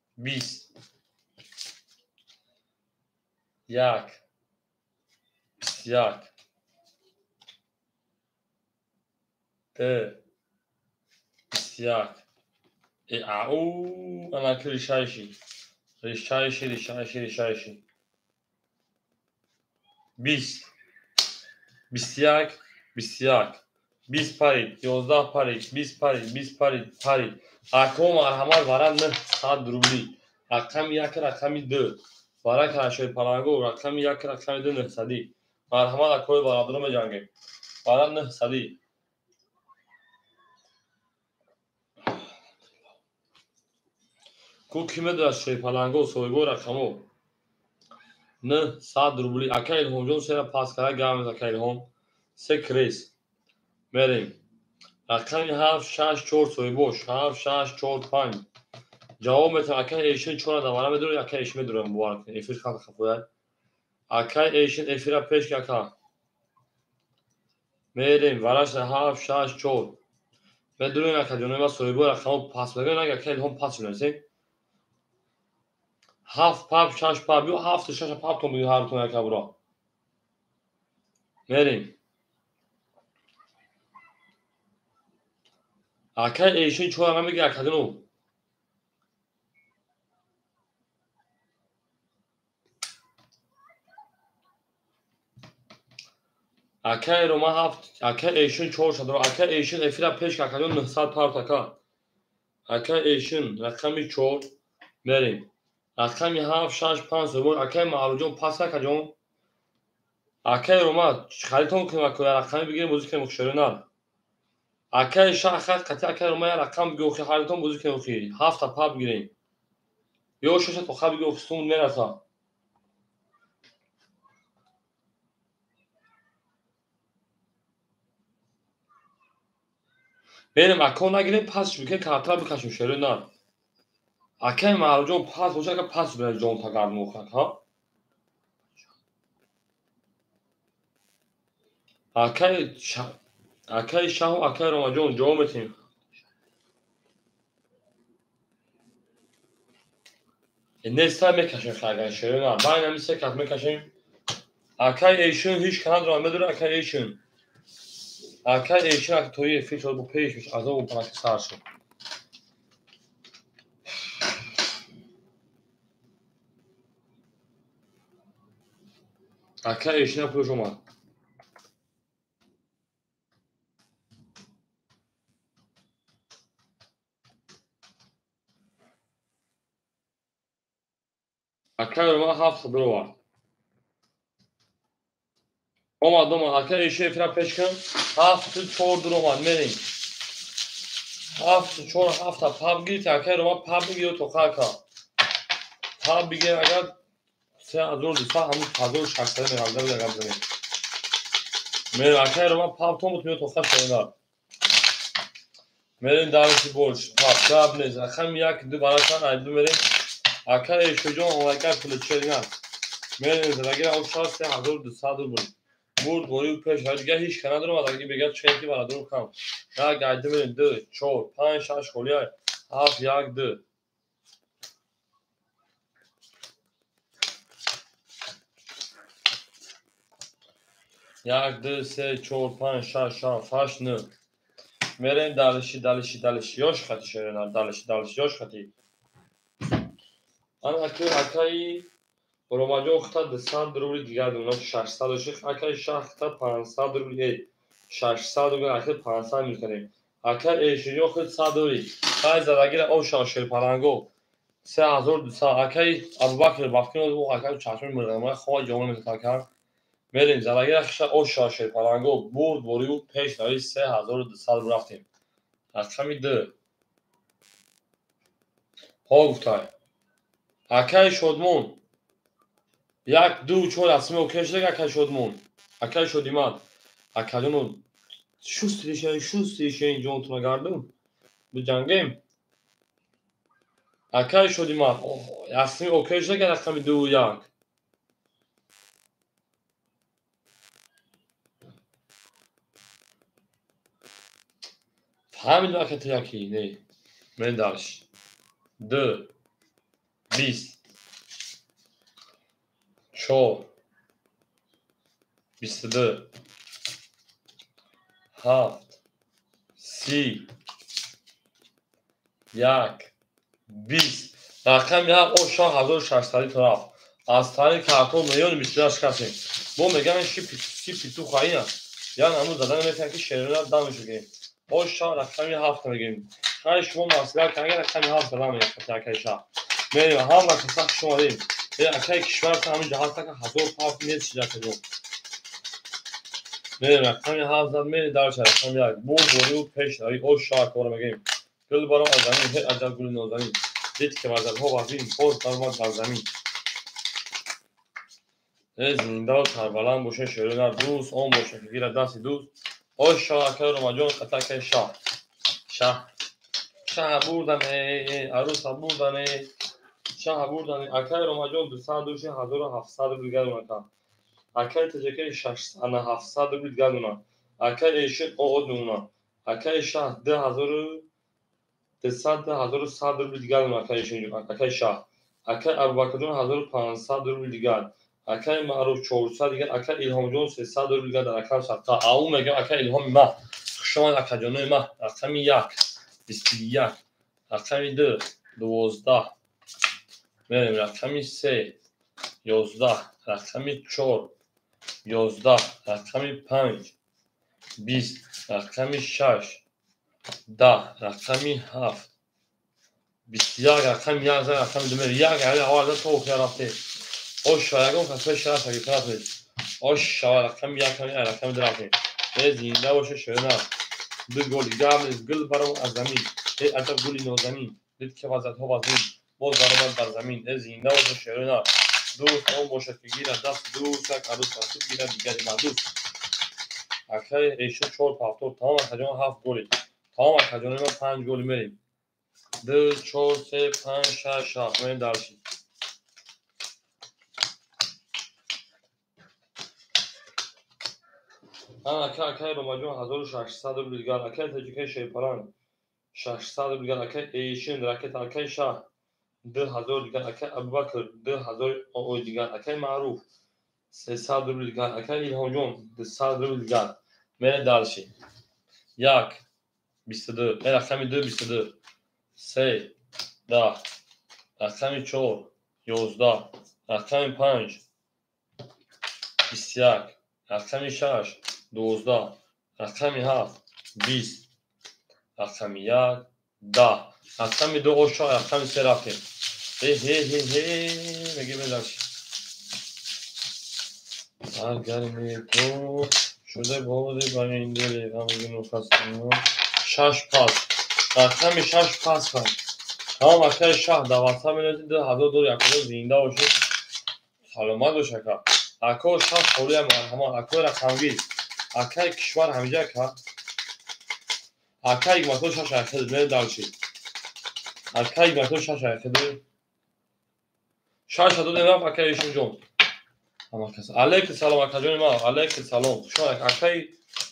11 7 20 1 21 2 21. Ау, анаки решающий. Решающий, решающий, решающий. 20 21 21 20 парид, 11 парид, 20 парид, 20 парид, парид. Ако марҳамат, вара 900 рубли. Рақами 1, рақами 2. Вара карашои паланго, рақами 1, рақами 2 900. Марҳамат, акои бародаро меҷангем. Вара 900. Ку ки медорад Шерпаланго, соҳибои рақамҳо? 900 рубли. Акай Илҳомҷон сера пас кара гап ака Илҳом. Се крес. Мерем. Рақами 7 6 4 соҳибош 7 6 4 5. Ҷавоб метавон акай Эйшин 4 давара медорад, акай Эйшин медорад, бовар кунед. Эфир хат хафояд. Акай Эйшин эфира пеш ки ака. Мерем вараш 7 6 4. Медорем ака ҷонои ма соҳибои рақамҳо пас мекунанд, ака Илҳом пас шуд. 7 пап 6 пап ё 7 6 пап то мегӯ ҳар тон ака буро. Мерем. Акай эшин чор рақам бигир акаҷону. Акай Рома ҳафт, акай эшин чор шадро, акай эшин эфира пеш акаҷон 900 парт ака. Акай эшин рақами 4 мерем. Рақами 7, 6, 5 сомон. Акай Маъруфҷон пас акаҷон. Акай Рома харитон кунем ака, рақами бигирем бозӣ кунем хушёрона. Акай шаҳ қати акай Рома я рақам бигир охи харитон бозӣ кунем охи. 7 па бигирем. Ё 6 тоқа бигир охи сум мераса. Мерем ако нагирем пас бикунем картра бикашем шерона. Акай Маъруфҷон пас боша ака пас бира ҷон тагардум охи ака. Акай Шаҳу акай Ромаҷон ҷавоб метиҳем. Неста мекашем хайган шерона. Байна ми се кас мекашем. Акай эшин ҳеч канадро медора акай эшин. Акай эшин ака тои эфир шуд бо пеш меш азоб панаки сар шуд. Акай эшина пулш омад. Акай Рома 7 бировард. Омад, омад. Акай эшин эфира пеш кун. 7 4 дур омад. Мерем. 7 4 7 паб гирифт. Акай Рома паб бигир тоқа ака. Паб бигир агар 3200 ҳамун 1600 меравда агар бизанем. Мерем акай Рома паб тон буд меёд тоқа шоидар. Мерем дарси бош. Паб гап нест. Рақами 1 2 барасан ай 2 мерем. Акай Эшоҷон омадагар пулчерина. Мерем задагира об 6200 рубл. Бурд борию пеш дигар ҳеч ка надорам адаги бегар чен ки бародарум кам. Як ай 2 мерем 2 4 5 6 холия 7 1 2. Як 2 3 4 5 6 7 8 9. Мерем далиши далиши далиши ёш хати шерена далиши далиши ёш хати. Ана акай Ромаҷон хата 200 рубли дигар дона 600 ших акай шаҳ хата 500 рубли 600 рубли акай 500 мекунем. Акай эшинё худ 100 рубли. Хай задагира об шашер паланго 3200 акай Абубакр бафкино акай чашми мирғама хо ҷон мекунад ака. Мерем задагира хша об шашер паланго бурд борию пеш нави 3200 рубл рафтем. Рақами 2. Ҳо гуфтай. Акай Шодмон 1 2 4 расми окей шуд акай Шодмон. Акай Шодимад. Акаҷону шустишен ҷонтона гардум. Биҷангем. Акай Шодимад расми окей шуд рақами 2 1. Фаҳмидам ака ту яки не. Мен дарш. 2 20 4 22 7 30 1 20. Рақами 7 о 6600 рафт. Аз тариқи картон миллиони 28 касем. Мо мегӯем ши питу хаина. Яъне ҳамун задан метавонем ки шерона дам мешугем. О ша рақами 7 мегӯем. Хай шумо маслиҳат кунед рақами 7 задан мегӯем акай ша. Мерем ҳам рақам шумо дем. Акай кишвар ҳамин ҷаҳат така 1000 паф нест шида кардем. Мерем рақами 7 зад мерем дар ша рақами 1. Бурд борию пеш нави о ша кор мегӯем. Гул баром аз замин ҳеҷ аҷаб гули нозанин. Дид ки вазарҳо вазин боз даромад бар замин. Зиндаву сарбаланд боша шерона дӯст он боша ки гирад дасти дӯст. О ша акай Ромаҷон қата акай ша. Ша. Ша бурдане, аруса бурдане. Шаҳ бурдане. Акай Ромаҷон 200 души 1700 рубл дигар дона. Акай Таҷикай 600 рубл дигар дона. Акай Эшин оғод мемона. Акай Шаҳ 2200 2100 рубл дигар дона акай Эшин акай Шаҳ. Акай Абубакрҷон 1500 рубл дигар. Акай Маъруф 400 дигар. Акай Илҳомҷон 300 рубл дигар дар акам садқа. Ау мегӯям акай Илҳоми ма. Хушомад акаҷонои ма. Рақами 1. 21, рақами 2, 12, мерем рақами 3, 11, рақами 4, 11, рақами 5, 20, рақами 6, 10, рақами 7, 21, рақами 1, рақами 2, мерем 1, аввал то охир рафтем. Ош ягон кас пеш рафт, рафтем. Ош шава рақами 1, рақами 2 рафтем. Зинда боша шояна. Ду гол гам гул баром аз замин. Э аҷаб гули нозанин. Дид ки вазатҳо вазин. Боз баромад бар замин. Э зинда боша шояна. Дӯст он бошад ки гирад даст дӯст, як арӯс насиб гирад дигари мардӯст. Акаи эшон 4 ҳафтод. Тамом акаҷон 7 голи. Тамом акаҷони ман 5 голи мерем. 2 4 3 5 6 7 мерем дарши. Ака акаи Ромаҷон 1600 рубл дигар, акаи Тоҷикаи Шерпаланг 600 рубл дигар, акаи Эшин ракета, акаи Шаҳ 2000 дигар, акаи Абубакр 2000 ой дигар, акаи Маъруф 300 рубл дигар, акаи Илҳомҷон 200 рубл дигар. Мерем дарши. 1 22, рақами 2 22, 3 10, рақами 4 11, рақами 5 21, рақами 6 12, рақами 7 20, рақами 1 10, рақами 2 ошо, рақами 3 рафтем. Ҳе ҳе ҳе ҳе мегем дарши. Саргарми ту шуда бози ба ин дили ғамгину хастам. 6 пас, рақами 6 пас кан. Тамом акаи Шаҳ даъватҳа менависед 2000 доллар якода зинда бошед. Саломат бош ака. Ако шаҳ холия марҳамат, акои рақамгир. Акаи кишвар ҳамиҷа ака. Акаи ҳикматҳо шаш айхед мерем дарши. Акаи ҳикматҳо шаш айхед. Шаш додем рафт акаи Ишонҷон. Алейкум салом акаҷони ман, алейкум салом. Хуш омадед. Акаи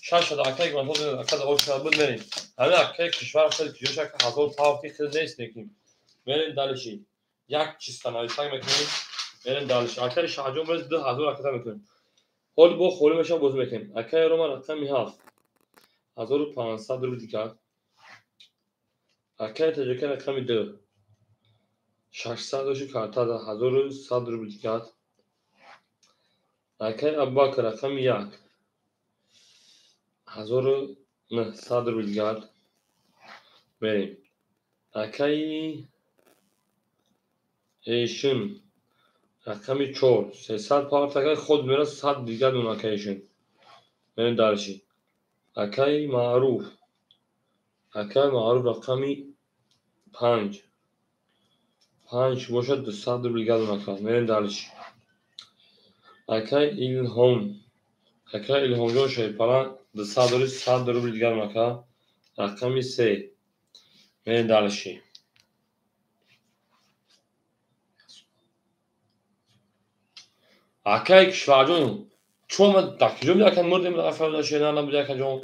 шаш акаи ҳикматҳо ака ош буд мерем. Ҳамин акаи кишвар хеле киҷош ака 1000 тавфи хеле нест лекин. Мерем дарши. Як чиста нависак мекунем. Мерем дарши. Акаи Шаҳҷон мерем 2000 аката мекунем. Ҳоли бо холӣ мешавам бозӣ мекунем. Акаи Рома рақами 7 1500 рубл дигар. Акаи Тоҷика рақами 2 600 доши карта 1100 рубл дигар. Акаи Абубакр рақами 1 1900 рубл дигар. Мерем. Акаи Эшин рақами 4 300 парт акаи худ мера 100 дигар дун акаи Эшин. Мерем дарши. Акаи Маъруф, акаи Маъруф рақами 5 5 бошад 200 рубл дигар дун ака. Мерем дарши. Акаи Илҳом, акаи Илҳомҷон Шерпаланг 200 рубл 100 рубл дигар дун ака. Рақами 3 мерем дарши. Акаи кишварҷон чун ма дар киҷо буди ака мурдем рафта шена набуди акаҷон.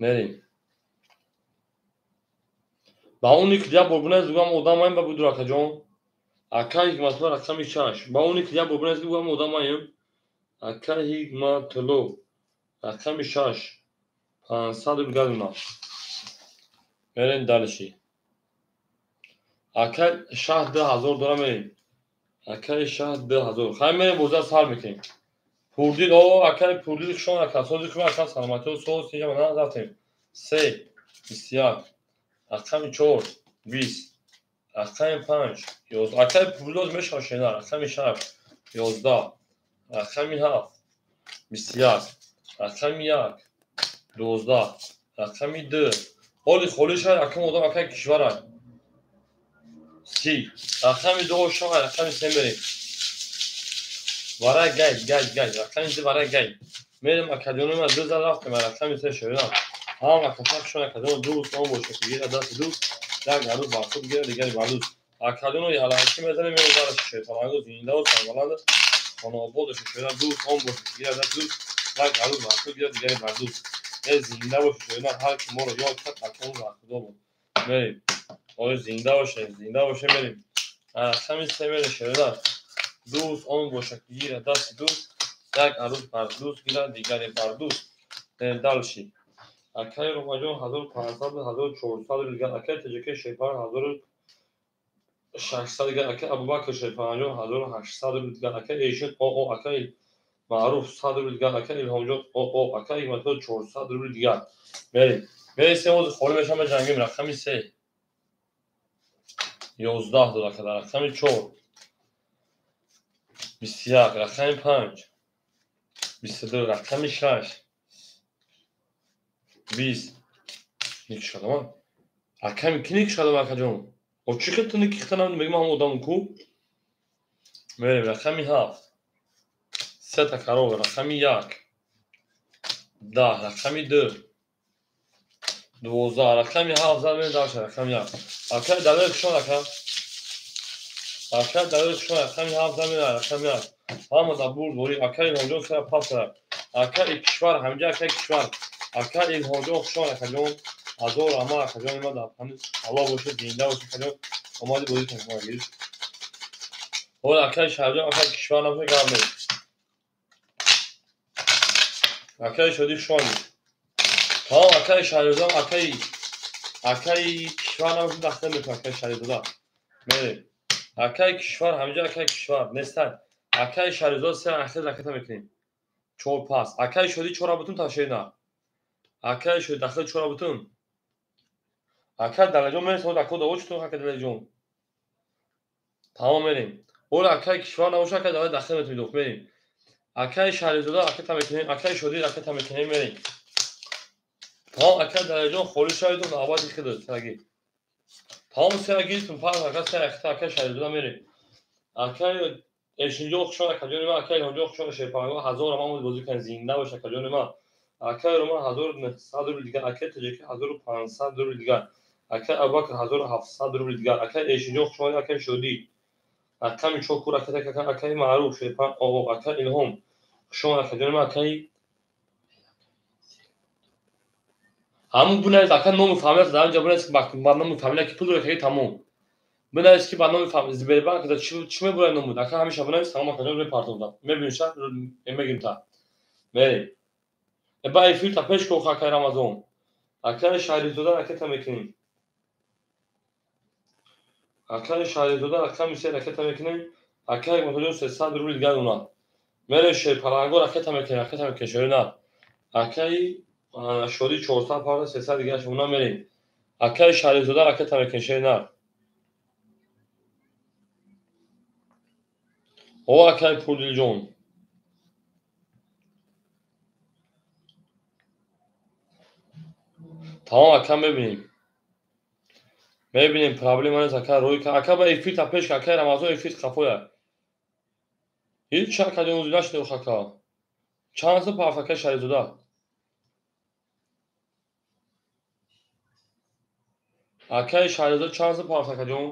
Мерем. Ба оне ки як бор бинавис бигӯям одамаем ба будур акаҷон. Акаи Ҳикматулло рақами 6. Ба оне ки як бор бинавис бигӯям одамаем. Акаи Ҳикматулло рақами 6 500 рубл дигар. Мерем дарши. Акаи Шаҳ 2000 дора мерем. Акаи Шаҳ 2000. Хай мерем боза сар мекунем. Пурдил, о акаи Пурдил хушон ака, сози хуб ака, саломатиҳо соз тинҷа мана рафтем. 3 21, рақами 4 20, рақами 5 11. Акаи Пурдил мешавад шена, рақами 6 11, рақами 7 21, рақами 1 12, рақами 2. Ҳоли холӣ шавад акам одам акаи кишварай. 30, рақами 2 шавад, рақами 3 мерем. Варай гайд, гайд, гайд, рақами 2 варай гайд. Мерем акаҷони ман 2 зан рафтем, рақами 3 шояд. Ҳам акаҷон шон акаҷон дӯст он бошад, гира даст дӯст, як арӯз бар худ гира, дигари бар дӯст. Акаҷоно яланчи мезанем, мерем бараш шояд. Зинда ва сарбаланд хонаобод шояд, дӯст он бошад, гира даст дӯст, як арӯз бар худ гира, дигари бар дӯст. Зинда бошад шояд, ҳар ки моро ёд кард, акон бар худо буд. Мерем. Оё зинда бошем, зинда бошем мерем. Рақами 3 мерем шояд. Дӯст он бошад ки гирад дасти дӯст, як арӯз бар дӯст гирад, дигаре бар дӯст. Дальше. Акаи Ромаҷон 1500, 1400 рубл дигар. Акаи Таҷикаи Шерпаран 1600 дигар. Акаи Абубакр Шерпаранҷон 1800 рубл дигар. Акаи Эшин ОО, акаи Маъруф 100 рубл дигар. Акаи Илҳомҷон ОО, акаи Ҳикматулло 400 рубл дигар. Мерем. Мерем, се ҳозир холӣ мешавам, меҷангем. Рақами 3. 11 дод ака. Рақами 4. 21, рақами 5. 22, рақами 6. 20. Никшадам. Рақами ки никшадам, акаҷон? О чӣ хел ту никихтанам, мегӯям ҳам одам ку? Мерем, рақами 7. Сета корова, рақами 1. 10, рақами 2. 12, рақами 7 зад, мерем дальше, рақами 1. Акаи Далер хушон, ака. Акаи Далер хушон, рақами 7 зад, мерем рақами 1. Ҳама дар бурд борӣ. Акаи Илҳомҷон сера пас ра. Акаи кишвар, ҳамҷа акаи кишвар. Акаи Илҳомҷон хушон, акаҷон. Ҳазор ама акаҷон, има дар ҳанӯз аллоҳ бошад, зинда бошад, акаҷон. Омади бозӣ кун гирифт. Ҳола акаи Шаҳрҷон, акаи кишвар набошад, гап нест. Акаи Шодӣ хушон. Тамом, акаи Шаҳрзод, акаи кишвар набошад, дахта мекунад акаи Шаҳрзода. Мерем. Акаи кишвар, ҳамҷа акаи кишвар нестан. Акаи Шаҳрзод се ахир ракета мекунем. 4 пас. Акаи Шодӣ 4 бутун ташрина. Акаи Шодӣ дахил 4 бутун. Акаи Далаҷон мерем, ака да оч ту акаи Далаҷон. Тамом, мерем. Ола акаи кишвар набошад, акаи Далаҷон дахил метунем, мерем. Акаи Шаҳрзода ракета мекунем, акаи Шодӣ ракета мекунем, мерем. Тамом, акаи Далаҷон холӣ шавиду навбати хидр саги. Тамом, сера гирифтум, пас ака сера ахта акаи Шаҳрзода мерем. Акаи Эшинҷон хушон, акаҷони ман, акаи Илҳомҷон хушон, Шерпарангон 1000 ама бозӣ кунед, зинда бош, акаҷони ман. Акаи Роман 1900 рубл дигар, акаи Таҷикӣ 1500 рубл дигар, акаи Абубакр 1700 рубл дигар, акаи Эшинҷон хушон, акаи Шодӣ. Рақами 4 кур, акаи Маъруф, Шерпаран ОО, акаи Илҳом хушон, акаҷони ман, акаи ҳамун бинавис, ака номи фамилия дар инҷа бинавис, ба номи фамилия ки пул дорад, акаи тамом. Бинавис ки ба номи Сбербанк чӣ мебурад ном буд, ака ҳамеша бинавис, тамом, акаҷон мепартовдам. Мебинем ша, мегирем та. Мерем. Ба эфир та пеш кох, акаи Рамазон. Акаи Шаҳризода ракета мекунем. Акаи Шаҳризода рақами 3 ракета мекунем. Акаи Ҳикматуллоҷон 300 рубл дигар уна. Мерем Шерпаланго ракета мекунем, ракета мекунем, шерина. Акаи Шодӣ 400 парда 300 дигараш уна мерем. Акаи Шаҳризода ракета мекунем, шерина. О акаи Пурдилҷон. Тамом, ака мебинем. Мебинем, проблема нест, ака рӯй ака ба эфир та пеш, акаи Рамазон эфир қафоя. Ҳеҷ акаҷон узр нашуд, ака. Чанд сол пафт акаи Шаҳризода? Акаи Шаҳризода чанд сол пафт, акаҷон?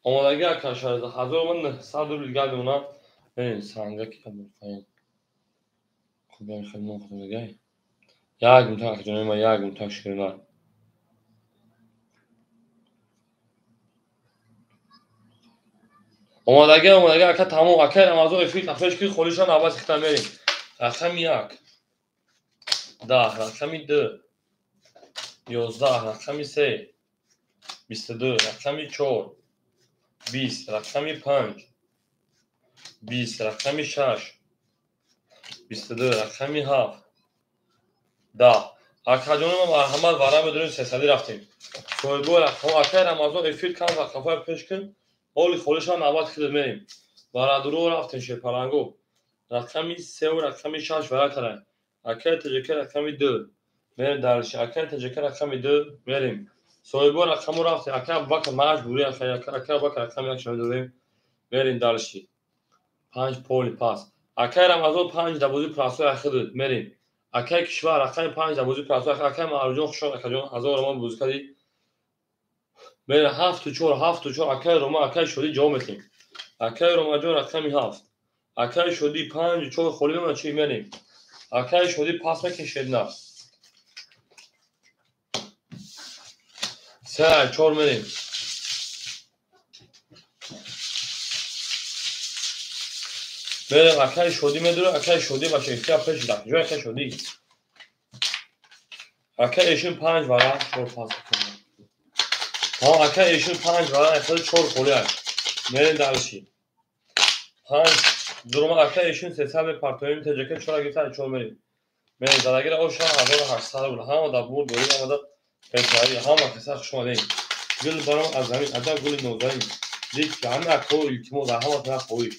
Омодагӣ, ака Шаҳризода 1900 рубл дигар мемонад. Бибин, сангаки Абулқайим. Хуб, хеле ном худогай. Як мутак, акаҷони ман, як мутак ширина. Омодагӣ, омодагӣ, ака тамом, акаи Рамазон эфир тафеш ки холиша навбат хита мерем. Рақами 1. 10, рақами 2. 11, рақами 3. 22, рақами 4. 20, рақами 5. 20, рақами 6. 22, рақами 7. 10. Акаҷони ман марҳамат, вара медорем, сесадӣ рафтем. Соҳибои рақам, акаи Рамазон эфир кам ва қафоя пеш кун. Ҳоли холиша навбат хидр мерем. Варадуро рафтем, Шерпаланго. Рақами 3 ва рақами 6 вара карай. Акаи Таҷика рақами 2. Мерем дальше. Акаи Таҷика рақами 2 мерем. Соҳибои рақамро рафтем. Акаи Абубакр маҷбурӣ, акаи Абубакр рақами 1 медорем. Мерем дальше. 5 поли пас. Акаи Рамазон 5 дар бозии прасои ахир мерем. Акаи кишвар рақами 5 дар бозии прасои ахир. Акаи Маъруфҷон хушон, акаҷон 1000 роман бозӣ кардӣ. Мерем 7 4, 7 4. Акаи Рома, акаи Шодӣ ҷавоб метиҳем. Акаи Ромаҷон рақами 7. Акаи Шодӣ 5 4 холӣ мемонад, чӣ мерем? Акаи Шодӣ пас мекашед на. 3 4 мерем. Мерем акаи Шодӣ медурем, акаи Шодӣ ба шефтия пеш рафт. Ҷой акаи Шодӣ. Акаи эшун 5 вара 4 пас. Ҳа, акаи эшун 5 вара 104 холиаш. Мерем дарши. 5 дурума акаи эшун 300 мепартоем, ТЖК 4 гирифта 4 мерем. Мерем задагира оша 1800 рубл. Ҳама да бурд дорӣ, ҳама да пешравӣ, ҳама каса хуш омадем. Гул баром аз замин, аҷаб гули нозанин. Дид ки ҳамин акҳоро илтимос, ҳама тараф хоҳиш.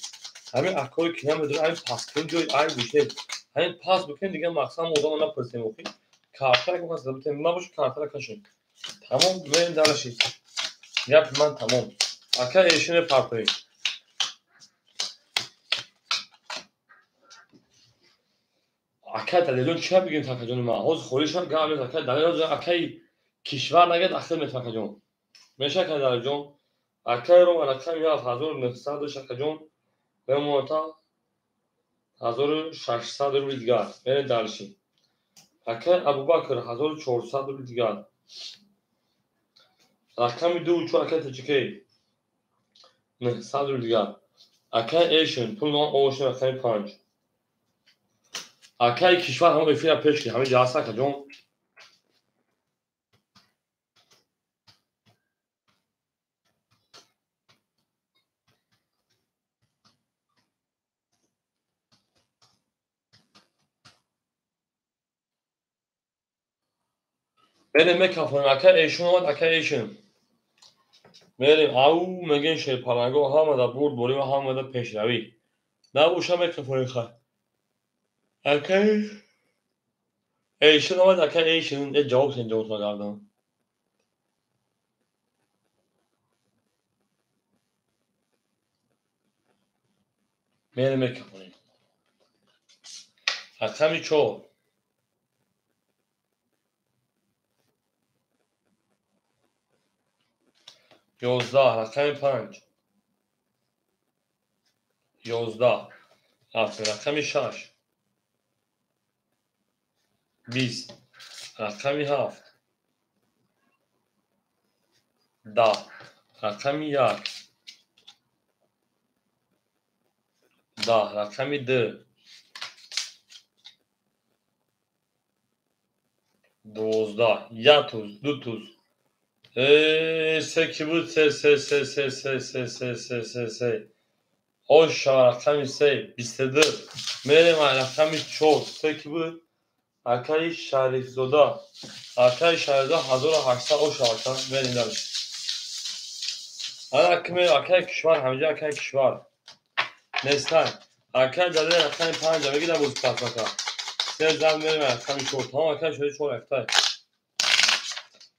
Ҳамин акҳое ки намедонем, ҳамин пас кунем, ҷои айб гӯшем. Ҳамин пас бикунем, дигар мақсад мо одамро напурсем охи. Картара ки битем, набошад картара кашем. Тамом, мерем дараши. Гапи ман тамом. Ака эшун мепартоем. Акай Далелон чия бигем такаҷони ман? Ҳозир холишам гап нест. Акай Далелон акаи кишвар нагӯяд, ахир метавон акаҷон. Меша акай Далелҷон? Акай Рома рақами 7900 дошт акаҷон. Бемоната 1600 рубли дигар. Мерем дарши. Акай Абубакр 1400 рубли дигар. Рақами 2 4 акай Таҷикей 900 рубли дигар. Акай Эшин пул ном овоши рақами 5. Акай кишвар ҳамон эфира пеш ки ҳамин ҷаласа акаҷон. Мерем мекафонем. Акай эшун омад, акай эшун. Мерем ау мегӯем шерпаланго ҳама да бурд борӣ ва ҳама да пешравӣ. Набоша мекафонем хай. Акай эшун омад, акай эшун. Е ҷавоб сен ҷавоб нагардам. Мерем мекафонем. Рақами 4. 11, рақами 5. 11. Рақами 6. 20. Рақами 7. 10. Рақами 1. 10. Рақами 2. 12. 1 туз, 2 туз. Се ки буд? Се, се, се, се, се, се, се, се, се, се. Оша рақами 3, 22. Мерем рақами 4. Се ки буд? Акаи Шарифзода. Акаи Шарифзода 1800 оша ака. Мерем дарш. Ана киме акаи кишвар, ҳамиҷа акаи кишвар. Нестай. Акаи Далер рақами 5 мегирам боз пас ака. Се зан мерем рақами 4. Тамом акаи шуди 4 яктай.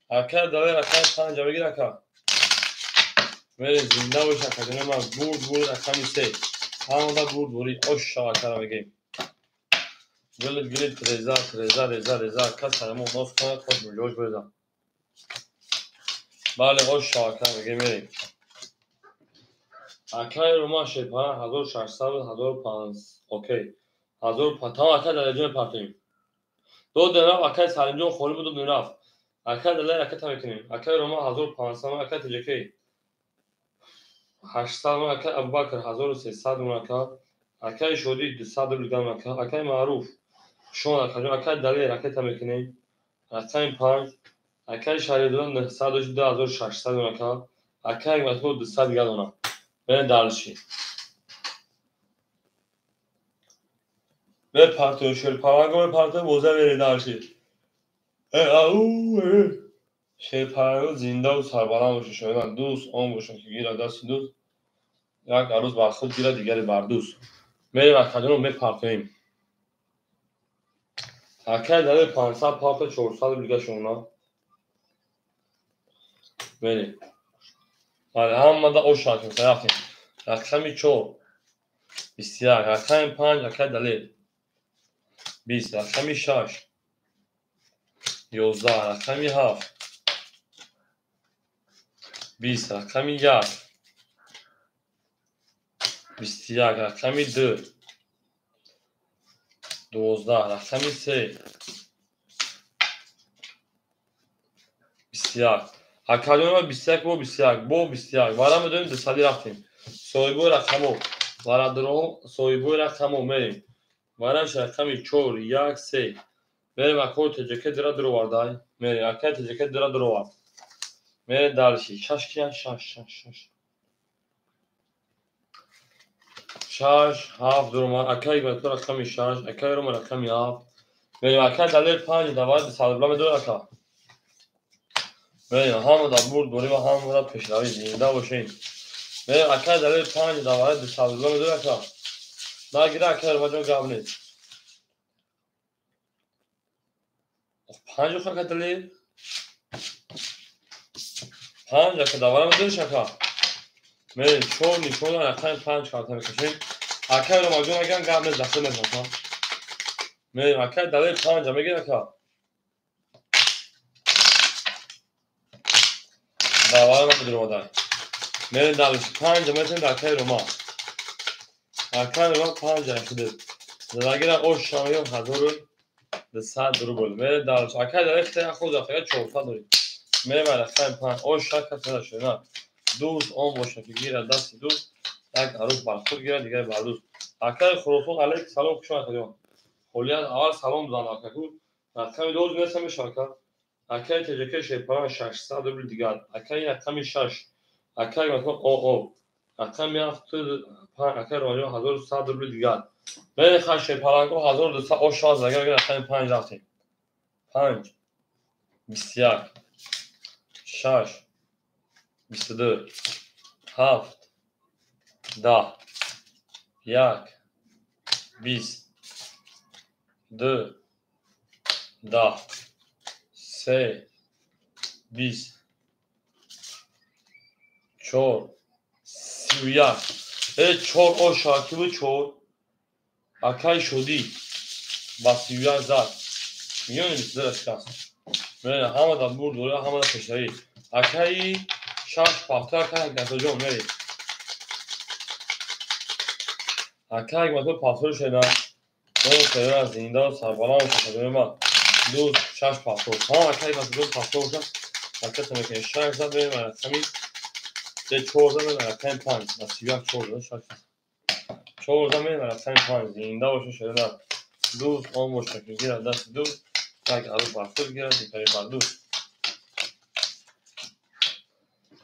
Акаи Далер рақами 5 мегир ака. Мерем зинда бош акаҷони ман. Бурд бурд рақами 3. Ҳамада бурд бурӣ оша акара мегем. Гулит гулит реза реза реза реза кас ҳамо нос кунад хош мулёш буреза. Бале оша ака мегем мерем. Акаи Рома шепара 1600 1500 окей. 1500 тамом акаи Далерҷон партоем. Дод рафт акаи Салимҷон холӣ буд дод рафт. Акаи Далер аката мекунем. Акаи Рома 1500 акаи Таҷикей 800 акаи Абубакр 1300 ака. Акаи Шодӣ 200 рубл дигар ака. Акаи Маъруф шон акаҷон. Акаи Далер аката мекунем. Рақами 5. Акаи Шарифзода 900 дошт 2600 ака. Акаи Матбуот 200 дигар дона. Мерем дарши. Мепартоем шерпаланго мепартоем боза мерем дарши. Ау шерпаланго зиндаву сарбаланд бошед шояд дӯст он бошад ки гирад дасти дӯст. Як арӯз бар худ гирад, дигаре бар дӯст. Мерем акаҷоно мепартоем. Акаи Далер 500 парта 400 рубл дигар шуна. Мерем. Бале, ҳамада оша акем, рафтем. Рақами 4. 21, рақами 5 акаи Далер. 20, рақами 6. 11, рақами 7. 20, рақами 1. 21, рақами 2. 12, рақами 3. 21. Акаҷон ма 21 бо 21 бо 21. Вара медонем 200 рафтем. Соҳибои рақамҳо. Бародаро соҳибои рақамо мерем. Вариант рақами 4, 1, 3. Мерем акои ТҶК дира дуровардай. Мерем акои ТҶК дира дуровард. Мерем дальше. 6 кия? 6, 6, 6. 6, 7 дуромад. Акаи Ибратулло рақами 6, акаи Рома рақами 7. Мерем акаи Далер 5 давай 100 рубла медорад ака. Мерем ҳама дар бурд дорем ва ҳама дар пешравӣ зинда бошем. Мерем акаи Далер 5 давай 200 рубла медорад ака. Нагира акаи Рома ҷон гап нест. 5 ака Далер. 5 ака давара медориш ака. Мерем 4 нишона рақами 5 карта мекашем. Акаи Рома ҷон агар гап нест дахл мезанам. Мерем акаи Далер 5 мегир ака. Давара намедуровадай. Мерем дальше 5 метем акаи Рома. Акаи Рома 5 шудед. Задагира ош шамиён 1200 рубл. Мерем дальше. Акаи Далер хеле худ ака 400 дорем. Мерем рақами 5 ош шака сада шуда. Дӯст он бошад ки гирад дасти дӯст, як арӯс бар худ гирад, дигар бар дӯст. Акаи Хуросон алейк салом, хуш омадед ҷон. Холият аввал салом бизан акаку. Рақами 2 неста мешавад ака. Акаи ТҶК Шерпалан 600 рубл дигар. Акаи рақами 6. Акаи масалан ОО. Рақами 7 5 акаи Ромаҷон 1100 рубл дигар. Мерем ха Шерпаланго 1200 ош шавад агар рақами 5 рафтем. 5 21 6 22 7 10 1 20 2 10 3 20 4 31. 4 ош шавад ки буд 4. Акаи Шодӣ ба 31 зад. Миёни 22 шикаст. Мерем ҳама дар бурд дорем, ҳама дар пешравӣ. Акаи 6 пафта акаи Ҳикматуллоҷон мерем. Акаи Ҳикматулло пафтор шуда. Мо зинда ва сарбаланд бошед. Ма 2 6 пафтор. Ҳама акаи Ҳикматулло пафтор бошад. Ҳаракат мекунем. 6 зад мерем рақами 4 зад мерем рақами 5. Ба 31 4 зад 6. 4 зад мерем рақами 5. Зинда бошед шуда. Дӯст он бошад ки гирад дасти дӯст, як арӯс бар худ гирад, дигаре бар дӯст.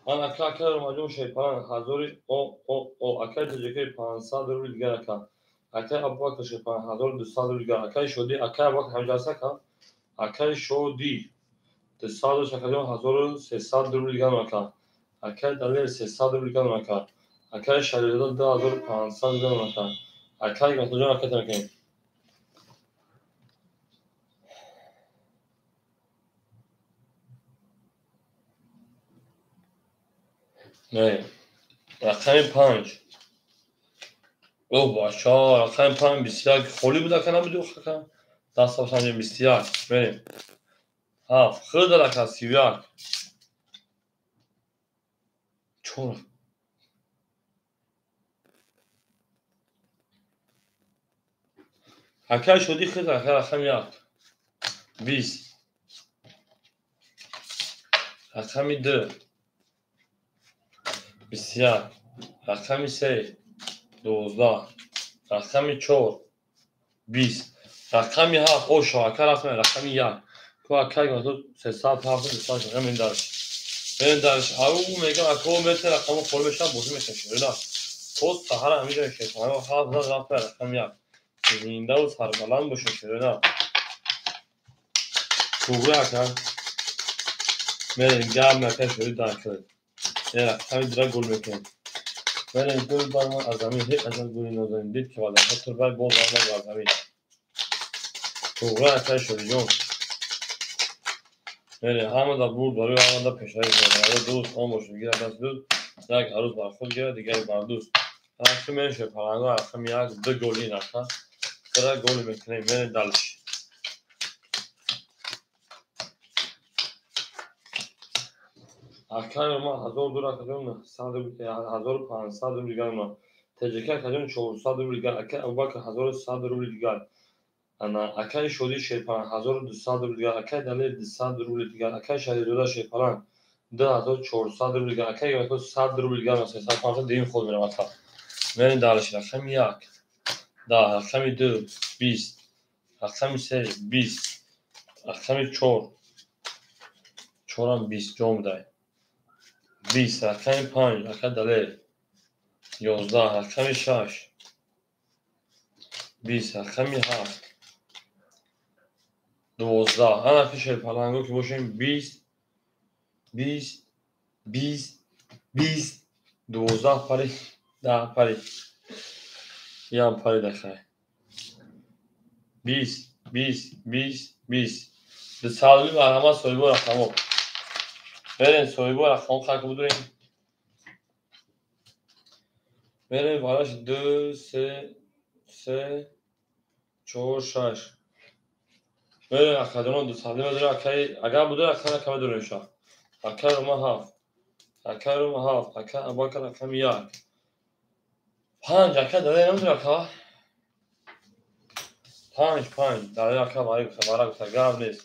Ман ака акаи Ромаҷон Шерпалан 1000 О О О акаи ТҶК 500 рубл дигар ака. Акаи Абубакр Шерпалан 1200 рубл дигар. Акаи Шодӣ акаи Абубакр ҳамҷа аст ака. Акаи Шодӣ 200 шакаҷон 1300 рубл дигар ака. Акаи Далер 300 рубл дигар ака. Акаи Шарифзода 2500 рубл дигар ака. Акаи Ҳикматуллоҷон ака мекунем. Не, рақами 5. О, бача, рақами 5 21 холӣ буд ака набуд ака. Даст бошам 21. Мерем. 7 худ ака 31. 4. Ака Шодӣ худ ака рақами 1. 20. Рақами 2. 21. Рақами 3 12. Рақами 4 20. Рақами 7 ош ака рафтем рақами 1. Ку ака 307 200 рақами дарш. Мен дарш ау мегам ака мете рақаму холӣ мешавад бозӣ мекашем. Рела. То саҳара ҳамиҷо мешавад. 7 зад рафта рақами 1. Зиндаву сарбаланд бошед рела. Туғри ака. Мерем гап нака шуди дар кунед. Рақами дира гул мекунем. Мерем гул бармон аз замин ҳеҷ аҷаб гули нозанин дид ки вадаҳо турбай боз омад бар замин. Туғри акаи Шодиҷон. Мерем ҳама дар бурд барои ҳама дар пешравӣ барои дӯст он бошад гирад даст дӯст, як арӯс бар худ гирад, дигаре бар дӯст. Рақами мерем Шерпаланго рақами 1 2 гол ин ака. Дира гол мекунем. Мерем дальше. Акаи Рома 1002 акаҷон 1500 рубл дигар ма. ТҶК акаҷон 400 рубл дигар. Акаи Абубакр 1100 рубл дигар. Ана акаи Шодӣ Шерпалан 1200 рубл дигар. Акаи Далер 200 рубл дигар. Акаи Шарифзода Шерпалан 2400 рубл дигар. Акаи Ҳикматулло 100 рубл дигар. 350 дим худ мерам ака. Мерем дальше. Рақами 1, 10, рақами 2, 20, рақами 3, 20, рақами 4, 4-ам 20 ҷо будай. 20, рақами 5, ака Далер, 11, рақами 6, 20, рақами 7, 12. Ана ки шерпаланго ки бошем 20, 20, 20, 20, 12 пари, 10 пари. Ям пари дахай. 20, 20, 20, 20. Дусалви марҳамат соҳибо рақамо. Берем соҳибо рақамо хак будурем. Берем бараш 2, 3, 3, 4, 6. Берем акаҷонон дусалви медорем акаи агар будур ака рақаме дорем ша. Акаи Рома 7. Акаи Рома 7, акаи Абубакр рақами 1. 5 ака Далер намедонам ака. 5 5 Далер ака вара гуфта гап нест.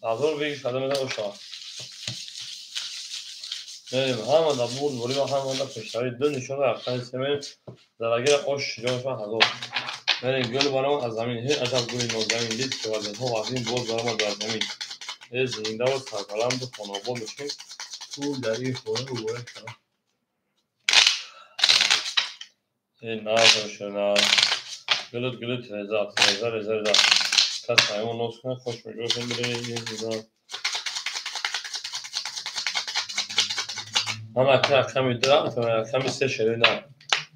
Ҳазор бигиш када медам оша. Мерем ҳама да бурд бурӣ ва ҳама да пешравӣ ду нишона рақами се мерем зарагира ош ҷоншон ҳазор. Мерем гул барома аз замин ҳеҷ аҷаб гули нозанин дид ки вазифаҳо вазин боз барома дар замин. Э зиндаву сарбаланду хонобод бошем. Пул дар ин хона муборак шавад. Э наз на. Гулут гулут реза реза реза реза. Кас ҳайвон ноз кунад хош мешавад реза. Ҳама ака рақами 2 рақами 3 шери на.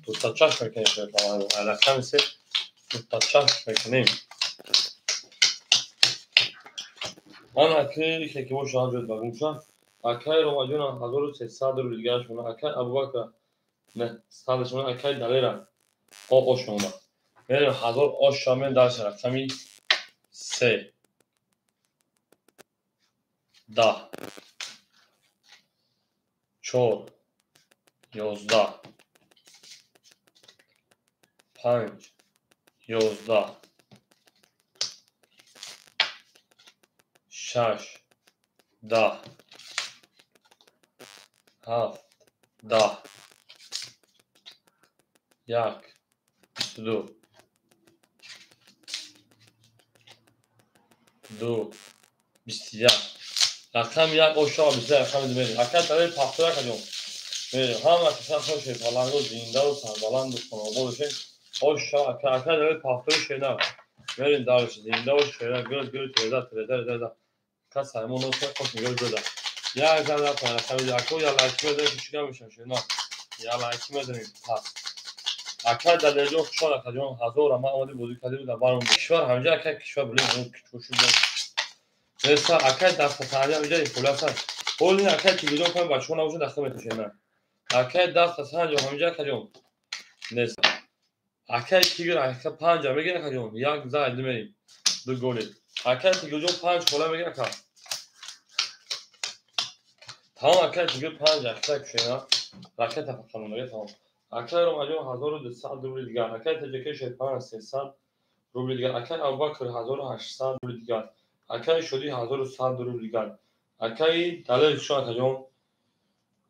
Дута чашм мекунем шерпаланго. Рақами 3 дута чашм мекунем. Ман акаи ки бошад ҷои багумша. Акаи Ромаҷон 1300 рубл дигараш мона. Акаи Абубакр 900 мона. Акаи Далера ош мона. Мерем 1000 ош шамен дарш рақами 3 10 4 11 5 11 6 10 7 10 1 22 2 21 рақами 1 ошо 21 рақами 2 мерем. Ака Далер пахтора каҷон. Мерем ҳама каса хош паланго зиндаву сарбаланду хонобод бошем. Оша ака ака Далер пахтори шена. Мерем дарш зиндаву шена гул гул реза реза реза. Кас ҳаймон носа хош мегӯ ҷода. Як зан рафтан рақами 2 ако я лайки мезанем чӣ гап мешавад шена. Я лайки мезанем пас. Ака Далерҷон хушҳол акаҷон 1000 ама омадӣ бозӣ кардӣ дар баром. Кишвар ҳамҷа ака кишвар билем кучуш буд. Неста акай даста санҷа ҳамҷа хулоса. Ҳол ин акай телевизион кам бачаҳо набошад дахта метошем на. Акай даста санҷа ҳамҷа акаҷон. Нест. Акай тигр ака 5 мегирад акаҷон. Як зай мерем. Ду голи. Акай тигрҷон 5 хола мегирад ака. Тамом акай тигр 5 ака кушена. Ракета фақат мегирад тамом. Акай Ромаҷон 1200 рубл дигар. Акай Таҷикӣ шерпалан 300 рубл дигар. Акай Абубакр 1800 рубл дигар. Акаи Шодӣ 1100 рубл дигар. Акаи Далер чун акаҷон.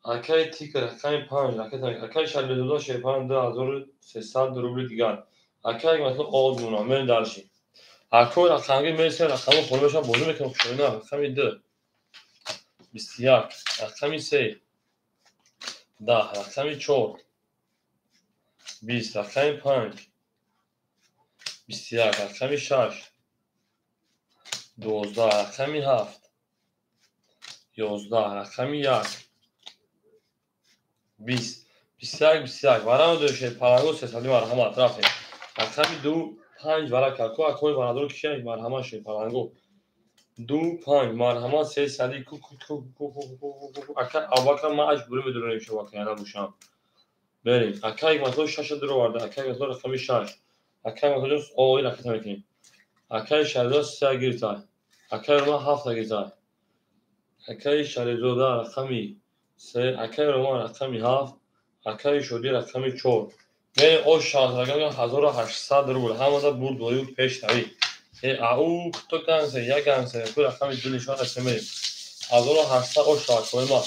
Акаи Тикр рақами 5 ракета. Акаи Шарбезода шерпалан 2300 рубл дигар. Акаи Ҳикматулло оғоз мемонам. Мерем дарши. Акои рақамги мересем рақамҳо холӣ мешавад бозӣ мекунем хушҳолина. Рақами 2 21 рақами 3 10 рақами 4 20 рақами 5 21 рақами 6 12 рақами 7 11 рақами 1 20 21 21 варама дошед паланго 300 марҳамат рафтем. Рақами 2 5 варака ко акои варадор кишай марҳамат шед паланго 2 5 марҳамат 300 ку ку ку ку ку ку ака Абубакр ман маҷбурӣ медорам шо вақт набошам. Берем. Ака Ҳикматулло 6 дуроварда. Ака Ҳикматулло рақами 6. Ака Ҳикматулло ои ракета мекунем. Акаи Шаризода 3 гирифта. Акаи Рома 7 гирифта. Акаи Шаризода рақами 3, акаи Рома рақами 7, акаи Шодӣ рақами 4. Мерем ош шаҳзадагон 1800 рубл. Ҳамада бурдборию пешравӣ. Э ау кто гансе, як гансе, ку рақами 2 нишон аст мерем. 1800 ош шавад кои ма.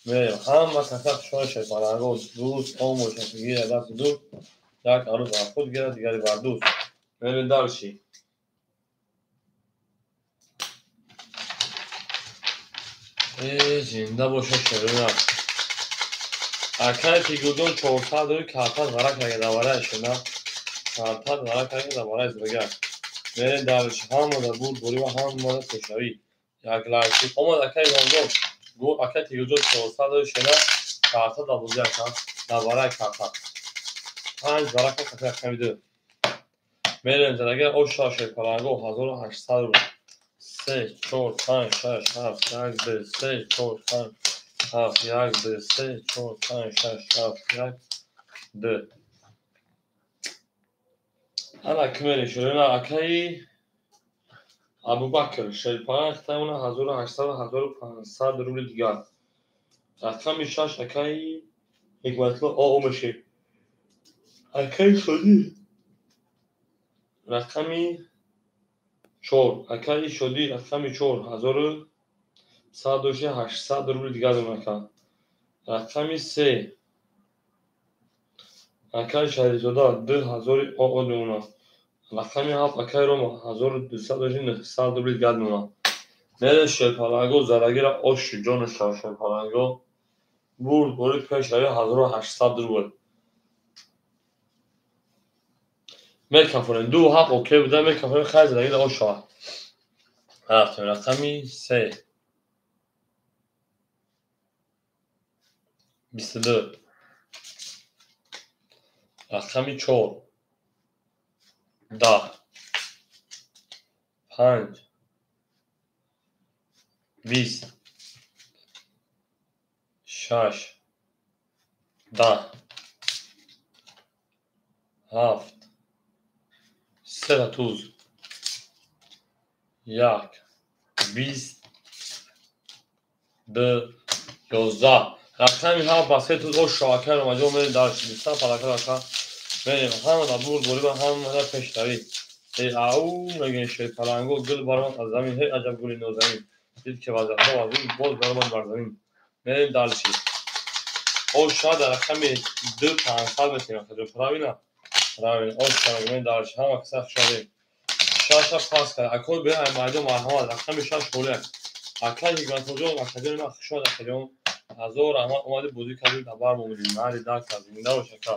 Мерем ҳама каса хушҳол шерпаланго, дӯст он бошад ки гирад дасти дӯст, як арӯз бар худ гирад, дигаре бар дӯст. Мерем дальше. Зинда бошад шерина. Акай Тигурҷон 400 рӯй картат варак ягадаварай шена. Картат варак ягадаварай зургак. Мерем дальше. Ҳамада бурд борӣ ва ҳамада пешравӣ. Як лайк омад акай Ромҷон. Гул акай Тигурҷон 400 рӯй шена. Картат дар бозӣ ака. Даварай картат. 5 варака кафе рақами 2. Мерем зарага оша шерпаланго 1800 рӯй. 3, 4, 5, 6, 7, 1, 2, 3, 4, 5, 7, 1, 2, 3, 4, 5, 6, 7, 1, 2. Ана ки мерем шерина акаи Абубакр шерпаланг хитамона 1800 1500 рубли дигар. Рақами 6 акаи Ҳикматулло ОО мешед. Акаи Шодӣ. Рақами 4 акаи Шодӣ рақами 4 1100 дошти 800 рубли дигар ака. Рақами 3 акаи Шарифзода 2000 ОО мемонад. Рақами 7 акаи Рома 1200 дошти 900 рубли дигар мемонад. Мерем шерпаланго зарагира оши ҷону шав шерпаланго. Бурд бори пешравӣ 1800 рубл. Мекафонем 2 7 окей буда мекафонем хайр зарагира ош шавад. Рафтем рақами 3 22 рақами 4 10 5 20 6 10 7 3 туз 1 20 2 11 рақами 7 ба 3 туз ош шава акай Ромаҷон мерем дар 23 палака рака мерем ҳамада бурд борӣ ва ҳамада пешравӣ. Ау мегӯем шерпаланго гул баромад аз замин, ҳей аҷаб гули нозанин. Дид ки вазифа вазин боз баромад бар замин. Мерем дальше. Ош шава дар рақами 2 500 метем акаҷон. Правильно? Правильно. Ош шава мерем дальше. Ҳама каса хушомадем. 6 пас кард. Акой бе ай майдон марҳамат. Рақами 6 холияк. Акай Ҳикматуллоҷон акаҷони ман хушомад акаҷон. Ҳазор раҳмат омадӣ бозӣ кардӣ дар бар момудӣ. Нари дар кард. Зинда бош ака.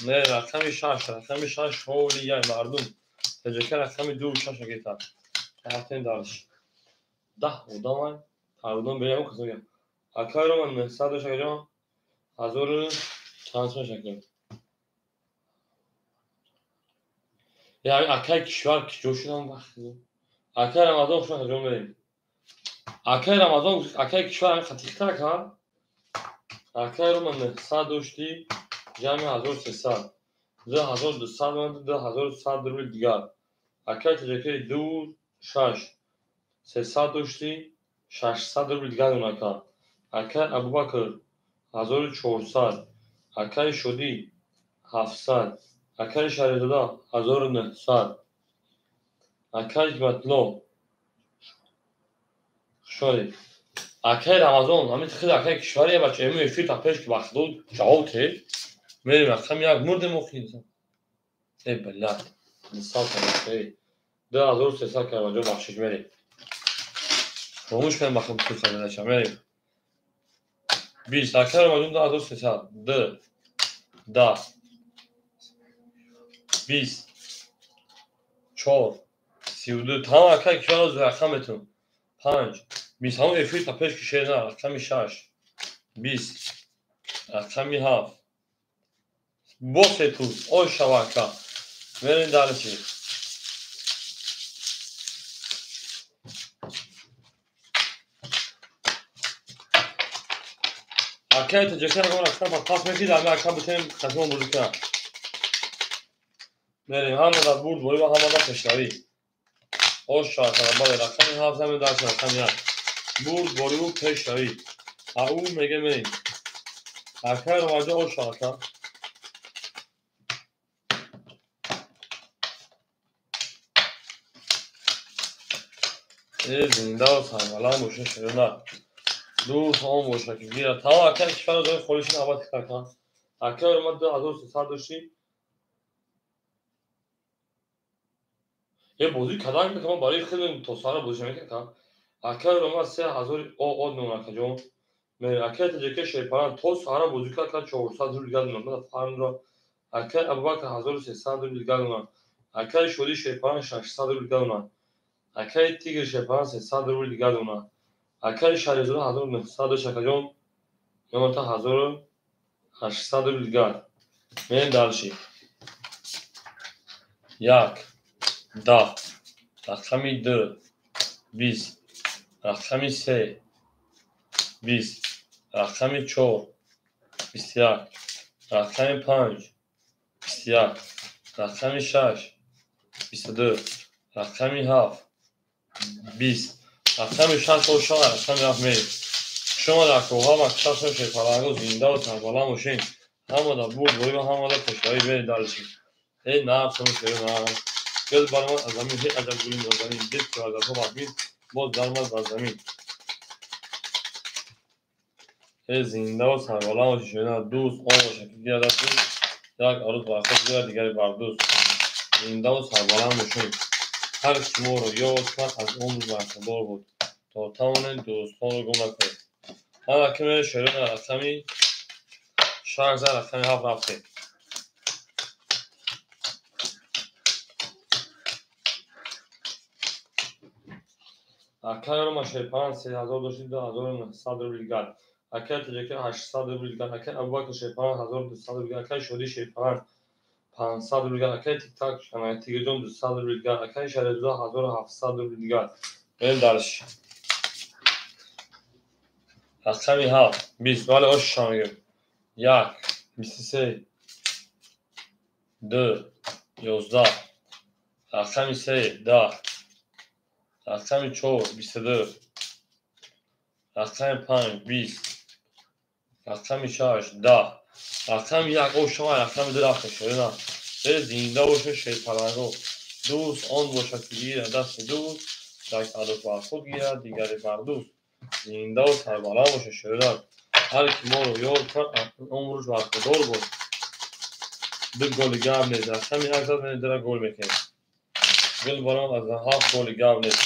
Не рақами 6, рақами 6 холияй мардум. Таҷака рақами 2 6 агета. Рафтем дальше. 10 одамай. Тарудон берем касога. Акай Роман 900 дош акаҷон. 1000 чанд сом шакл. Я акай кишвар киҷо шудам вақт. Акай Рамазон хуш акаҷон берем. Акай Рамазон акай кишвар ҳамин хатихта ака. Акай Роман 900 дошти ҷамъи 1300. 2200 монда 2100 рубли дигар. Акай таҷакаи 2 6 300 дошти 600 рубли дигар ака. Акай Абубакр 1400. Акай Шодӣ 700. Акай Шарифзода 1900. Акай Ҳикматулло хушомадед. Акай Рамазон ҳамин хел акай кишваре бача эми эфир та пеш ки вақт дод ҷавоб те. Мерем рақами 1 мурдем охи. Э блядь. 200 кардем. 2300 кардем ҷо бахшиш мерем. Хомӯш кардем бахм курса мерем. 20 акай Рамазон 2300 2 10 20 4 32 тамом акай кишварро рақам метунам. 5 20 ҳамон эфир та пеш ки шер на рақами 6 20 рақами 7 бо се туз ош шава ака. Мерем дальше. Акай таҷака рақам рақам пас мекид ами ака битем хатмон бозӣ кунад. Мерем ҳамада бурд борӣ ва ҳамада пешравӣ. Ош шава ака бале рақами 7 ҳамин дальше рақами 1. Бурд бориву пешравӣ. Ау меге мерем. Акай Ромаҷон ош шава ака. Зинда ва сарбаланд бошед шерина. Дӯст он боша ки гира. Тамом акай кишварро ҷои холишин абад китакан. Акай омад 2300 дошти. Е бозӣ кадан мекунам барои хеле то сара бозӣ мекунам. Акай омад 3000 о мемон акаҷон. Акай таҷака шерпаран то сара бозӣ кард 400 рубл дигар мемон. Фармро акай Абубакр 1300 рубл дигар мемон. Акай Шоди шерпаран 600 рубл дигар мемон. Акай Тигр шерпаран 300 рубл дигар мемон. Акай Шаризода 1900 дошт акаҷон. Мемон та 1800 рубл дигар. Мерем дальше. 1 10 рақами 2 20 рақами 3 20 рақами 4 21 рақами 5 21 рақами 6 22 рақами 7 20 рақами 6 ошава рақами 7 мерем. Шумо дар кӯҳҳо мақсадшон шерпаланго зиндаву сарбаланд бошед. Ҳамада бурд борӣ ва ҳамада пешравӣ. Мерем дальше. Эй нафсам шеру на гул баромад аз замин, ҳеҷ аҷаб гули нозанин, дид ки варзадҳо бадбин, боз даромад бар замин. Эй зиндаву сарбаланд бошед шеру на. Дӯст он бошад ки гирад дасти як арӯз бар худ гирад, дигаре бар дӯст. Зиндаву сарбаланд бошед. Ҳар шуморо ёд кунад аз умр бархӯрдор буд, то тавонед дӯстонро гум накунед. Ҳама ки мере шеру на рақами 6 за рақами 7 рафтем. Акай Рома шерпаран 3000 дошти 2900 рубл дигар. Акай Таҷака 800 рубл дигар. Акай Абубакр шерпаран 1200 рубл дигар. Акай Шоди шерпаран 500 рубл дигар. Акай Тиктак Тигрҷон 200 рубл дигар. Акай Шарифзода 1700 рубл дигар. Мерем дальше. Рақами 7 20 вале ошша мегирем. 1 23 2 11 рақами 3 10 рақами 4 22 рақами 5 20 рақами 6 10 рақами 1 ошава рақами 2 рафтем шерина. Зинда бошед шерпаланго. Дӯст он бошад ки гирад дасти дӯст, як арӯз бар худ гирад, дигаре бар дӯст. Зиндаву сарбаланд бошед шерина. Ҳар ки моро ёд кард умрш бархӯрдор буд. Ду голи гап нест. Рақами 1 зад мерем дара гол мекунем. Гул баромад аз 7 голи гап нест.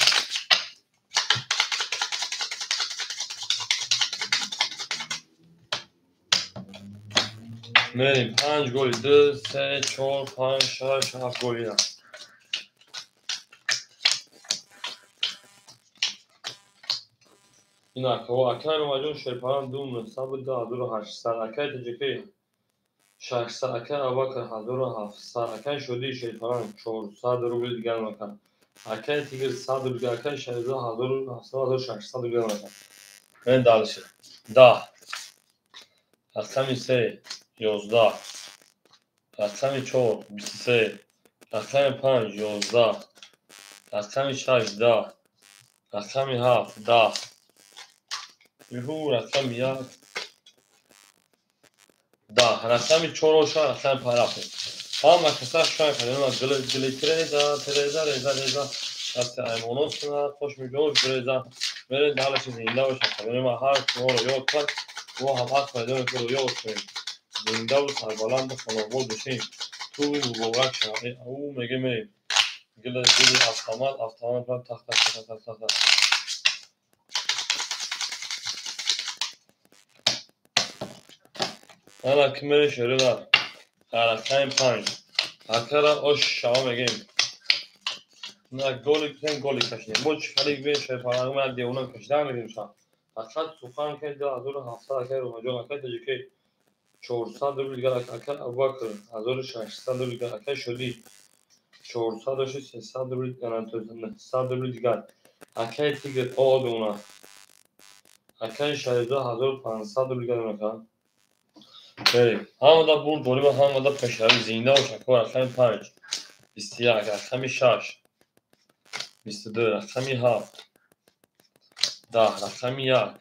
Мерем 5 голи 2 3 4 5 6 7 голи. Ин акаҳо акай Ромаҷон шерпаран 2900 буд 2800 акай Таҷикӣ 600 акай Абубакр 1700 акай Шоди шерпаран 400 рубл дигар мекард. Акай Тигр 100 рубл дигар. Акай Шарифзода 1700 1600 рубл дигар мекард. Мерем дальше. 10 рақами 3 11 рақами 4 23 рақами 5 11 рақами 6 10 рақами 7 10 юҳу рақами 1 10 рақами 4 оша рақами 5 рафтем. Ҳама каса шояд кардем гили треза треза реза реза дасти аймонос кунад хош миҷош бреза. Мерем дальше зинда бошад. Ҳар шуморо ёд кард мо ҳам ҳақ пайдо худро ёд кунем. Зиндаву сарбаланду хонобод бошем. Тӯи муборак шавад. Ӯ меге мерем. Гили гили автомат автомат тах тах тах тах тах тах. Ана ки мере шерина рақами 5 акара ош шава мегем. На голи кунем голи кашидем. Бо чӣ фарик бе шерпаланг як девона кашида мегем ша. Фақат сухан ки 2700 акай Ромаҷон акай Таҷикӣ 400 рубл дигар. Акай Абубакр 1600 рубл дигар. Акай Шоди 400 дошти 300 рубл 900 рубл дигар. Акай Тигр одуна акай Шарифзода 1500 рубл дигар мекард. Мерем. Ҳамада бурд дорем ва ҳамада пешравӣ. Зинда бошад. Рақами 5 21 рақами 6 22 рақами 7 10 рақами 1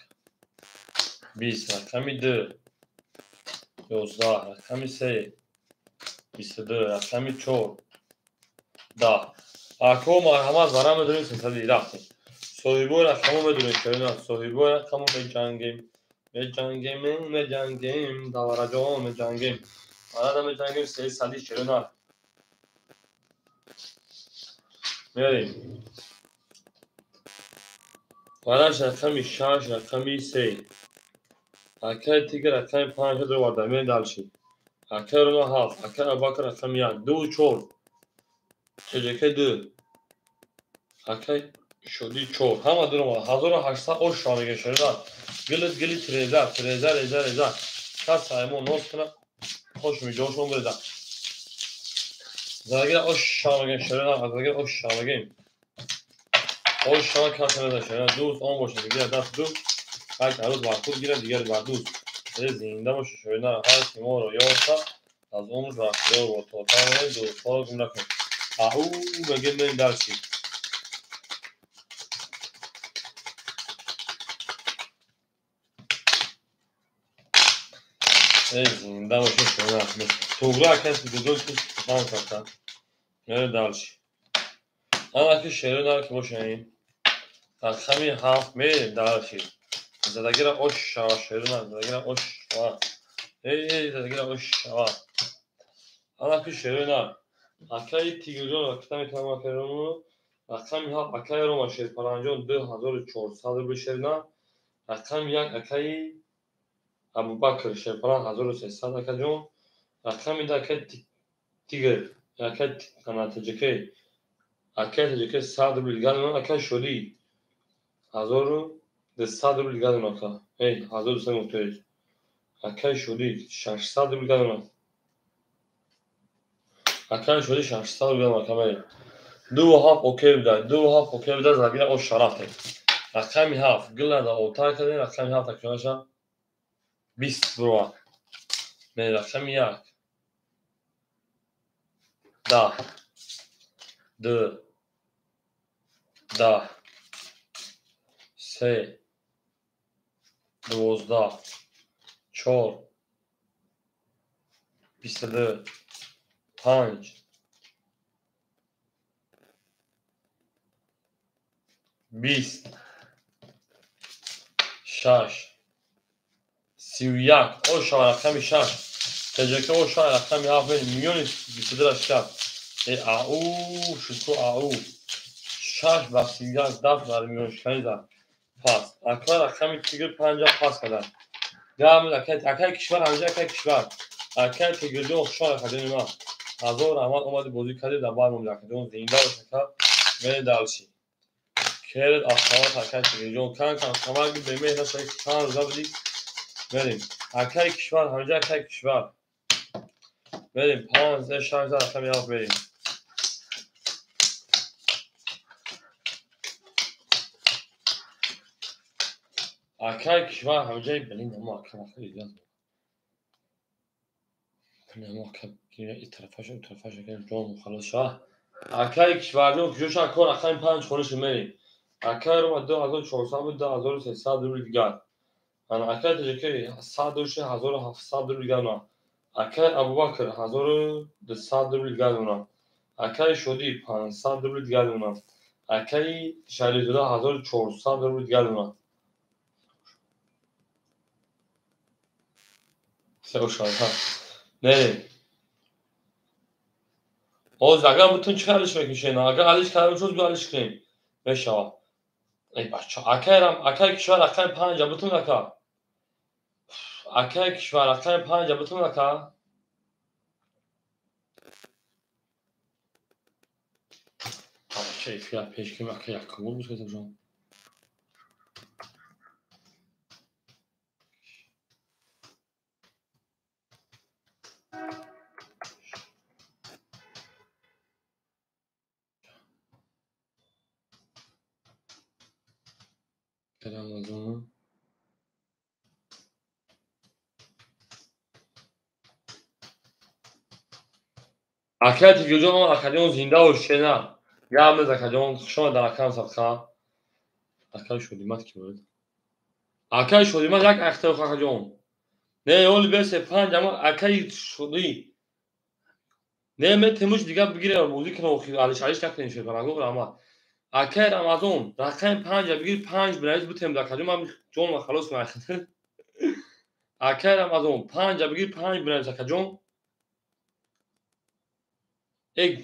20 рақами 2 11 рақами 3 22 рақами 4 10. Ако марҳамат вара медорем 300 рафтем. Соҳибои рақамо медонем, шерина. Соҳибои рақамо меҷангем. Меҷангем, меҷангем, давараҷон меҷангем. Арада меҷангем, сеи сади шерина. Мерем. Вараш рақами 6, рақами 3. Акаи Тигр рақами 5 дароварда, мерем дальше. Акаи Рома 7, акаи Абубакр рақами 1, 2 4. ТЖК 2. Акаи Шодӣ 4. Ҳама даромада. 1800 ош шава мегӯяд шерина. Гилит гили тиреза, тиреза, реза, реза. Кас саймон нос кунад, хош миҷошон буреза. Заргира ош шава мегӯяд шерина, заргира ош шава мегӯем. Ош шава кас намеза шерина. Дӯст он бошад, дигар даст дӯст. Ҳар рӯз бар худ гирад, дигар бар дӯст. Зинда бошад шерина, ҳар ки моро ёфта, аз умр бахтиёр бод. То тавонед дӯстҳоро гум накунед. Ау мегӯем мерем дальше. Зинда бошед шерина. Туғра акаси бузург ки сухан карда. Мерем дальше. Ана ки шерина ки бошем. Рақами 7 мерем дальше. Задагира ош шава шерина, задагира ош шава. Эй, задагира ош шава. Ана ки шерина. Акаи Тигрҷон рақта метавонам акаи Рома. Рақами 7 акаи Рома Шерпаранҷон 2400 рубл шерина. Рақами 1 акаи Абубакр Шерпаран 1300 акаҷон. Рақами 2 акаи Тигр, акаи ТЖК. Акаи ТЖК 100 рубл дигар мемонад, акаи Шодӣ 1200 рубл дигар мемонад ака. Эй, 1200 муфтоед. Акаи Шодӣ 600 рубл дигар мемонад. Акаи Шодӣ 600 рубл дигар мемонад, ака мерем. 2 7 окей буда, 2 7 окей буда, заргира ош шарафтем. Рақами 7 гилада отар кардем, рақами 7 такшонаша 20 бурова. Мерем рақами 1. 10 2 10 3 12 4 22 5 20 6 31 оша рақами 6 ТЖК оша рақами 7 мерем миёни 22 шад. Э ау шуку ау 6 ба 31 дафт дар миёншиканӣ зад. Пас ака рақами Тигр 5 пас карданд. Гам акаи кишвар ҳамҷа акаи кишвар. Акаи Тигрҷон хушҳол акаҷони ман. Ҳазор раҳмат омади бозӣ кардӣ дар бар монди акаҷон зинда бош ака. Мерем дальше. Керет афсават акаи Тигрҷон кан кан камак бемеҳр нашавӣ чанд рӯза будӣ. Мерем. Акаи кишвар ҳамҷа акаи кишвар. Мерем 5 6 рақами 7 мерем. Акаи кишвар ҳамҷаи блин амо ака вақти дигар. Амо ака и тарафаша у тарафаша ҷон халос ша. Акаи кишварҷон куҷо ша кор рақами 5 хониши мерем. Акаи Рома 2400 буд 2300 рубл дигар. Ана акаи ТЖК 100 рубл 1700 рубл дигар мемонад. Акаи Абубакр 1200 рубл дигар мемонад. Акаи Шодӣ 500 рубл дигар мемонад. Акаи Шарифзода 1400 рубл дигар мемонад. Не. Ҳозир агар бутун чӣ алиш мекунем? Агар алиш кардем шуд, бу алиш кунем. Мешавад. Эй бача, акаи кишвар рақами 5 бутун ака. Акаи кишвар рақами 5 бутун ака. Бача, эфира пеш кунем, ака якум бор бускатам шумо. Рамазон. Акаи Тигрҷон омад, акаҷон зинда бош шена. Гап акаҷон, хуш омад дар акам садқа. Акаи Шодимат ки буд? Акаи Шодимат як ахтар акаҷон. Не, оли бесе 5 ама акаи Шодӣ. Не, ме темуш дигар бигире бозӣ кунам охир алиш алиш накунем шерпалангоқ раҳмат. Акай Рамазон рақами 5 бигир 5 бинавис бутем дакаҷон ман ҷонма халос кунам. Акай Рамазон 5 бигир 5 бинавис акаҷон.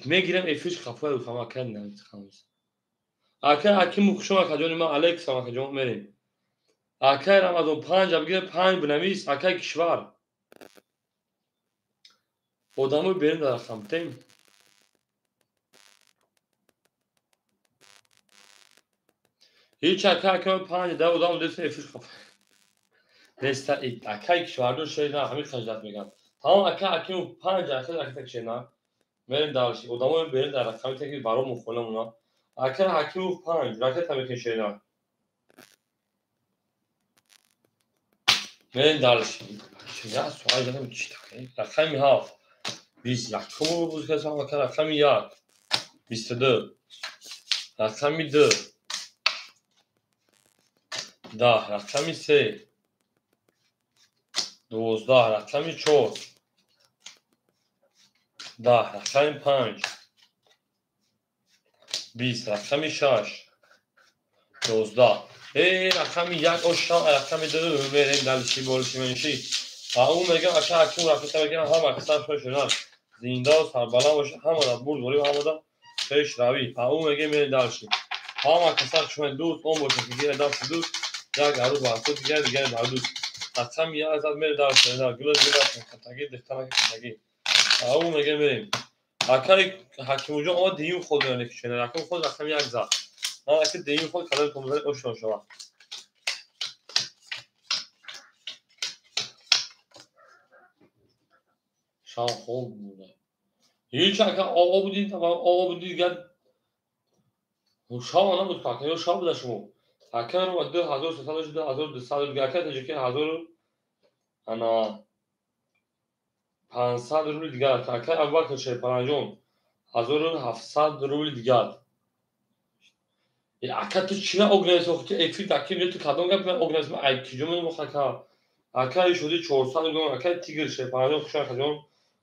Мегирам эфирш хафоя ухам акай навис хамис. Акай Ҳакиму хушом акаҷони ман Алексам акаҷон мерем. Акай Рамазон 5 бигир 5 бинавис акай кишвар. Одамои берин дар рақам тем. Ҳеҷ акай акай 5 да одам деса эфир хафоя. Неста акай кишварҷон шер на ҳамин хаждат мегам. Тамом акай Ҳакиму 5 акай акай шер на. Мерем дальше. Одамои берин дар рақами теки барому хонамуна. Акай Ҳакимов 5 ракета мекашена. Мерем дальше. Я суал задам чи такай? Рақами 7. 21 буз касам акай рақами 1. 22. Рақами 2. 10. Рақами 3. 12. Рақами 4. 10. Рақами 5. 20. Рақами 6. 11. Рақами 1 ошам, рақами 2 мерем дальше больше меньше. А ӯ мегам ака Ҳаким рақита мегам ҳама касар шошунан. Зинда ва сарбаланд боша, ҳамада бурдборӣ ва ҳамада пешравӣ. А ӯ мегем мерем дальше. Ҳама касар шумо дӯст он боша ки гира дасти дӯст, як арӯз бар худ дигар дигар бар дӯст. Рақами 1 зад мерем дальше. Гула гула катаги дихтанаки катаги. А ӯ мегем мерем. Акай Ҳакимуҷон омад дуюм ход меояд ки чена. Якум ход рақами 1 зад. Ман аки дуюм ход кадом томзани ошно шава. Шав хоб буда. Ҳеҷ ака оғо будид, оғо будид дигар шав набуд ака, ё шав буда шумо. Ака ро 2300 2200 дигар ака таҷики 1000 ана 500 рубли дигар. Акай Абубакр Шерпаранҷон 1700 рубли дигар. Ака ту чира огнавис охти эфир даким ту кадом гап ман огнавис ман ай киҷо менам ака. Акай шуди 400 рубли акай Тигр Шерпаранҷон хуш акаҷон.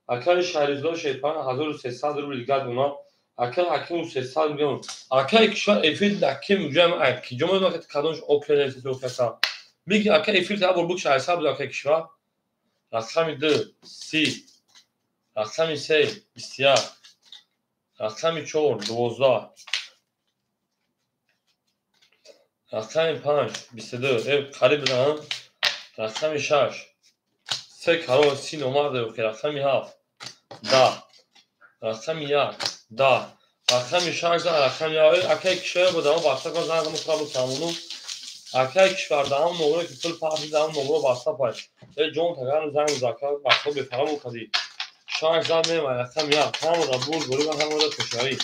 Акай Шаҳризода Шерпаран 1300 рубли дигар дона. Акай Ҳакиму 300 рубли. Акай кишвар эфир даким ҷам ай киҷо менам ака кадомш огнавис ака. Миги ака эфир та бор букш айсаб ака кишвар. Рақами 2 30. Рақами 3 21. Рақами 4 12. Рақами 5 22. Қариб бизанам. Рақами 6 3 карор 30 номарда охи. Рақами 7 10. Рақами 1 10. Рақами 6 рақами 1. Акай кишвар бо дамо баста кун занг мухрабу самуну. Акай кишвар даҳам номро ки пул пахши даҳам номро баста пай. Ҷон тагарн занг зака баста бефараму кади. 6 зад мемай рақами 1. Ҳамада бурд борӣ ва ҳамада пешравӣ.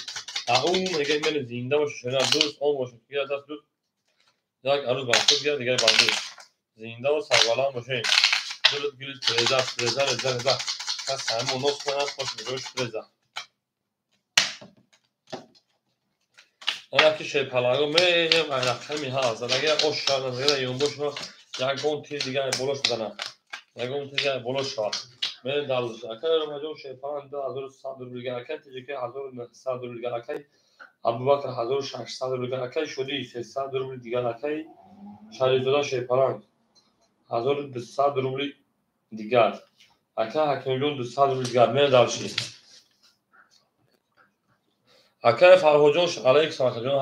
А ӯ мега мени зинда боша шона дӯст он боша ки даст дӯст. Як арӯз бар худ дигар дигар бар дӯст. Зинда ва сарбаланд бошед. Гулут гул реза реза реза реза. Кас ҳамон нос кунад хош мегӯш реза. Ана ки шерпаланго мемай рақами 7 задагар ош шава назагар ёнбош шава ягон тир дигар болош бизанад. Ягон тир дигар болош шава. Мерем дальше. Акай Рамазон Шерпаран 2100 рубли дигар. Акай Таҷики 1900 рубли дигар. Акай Абубакр 1600 рубли дигар. Акай Шуди 300 рубли дигар. Акай Шарифзода Шерпаран 1200 рубли дигар. Акай Ҳакимҷон 200 рубли дигар. Мерем дальше. Акай Фарҳодҷон алайкум акаҷон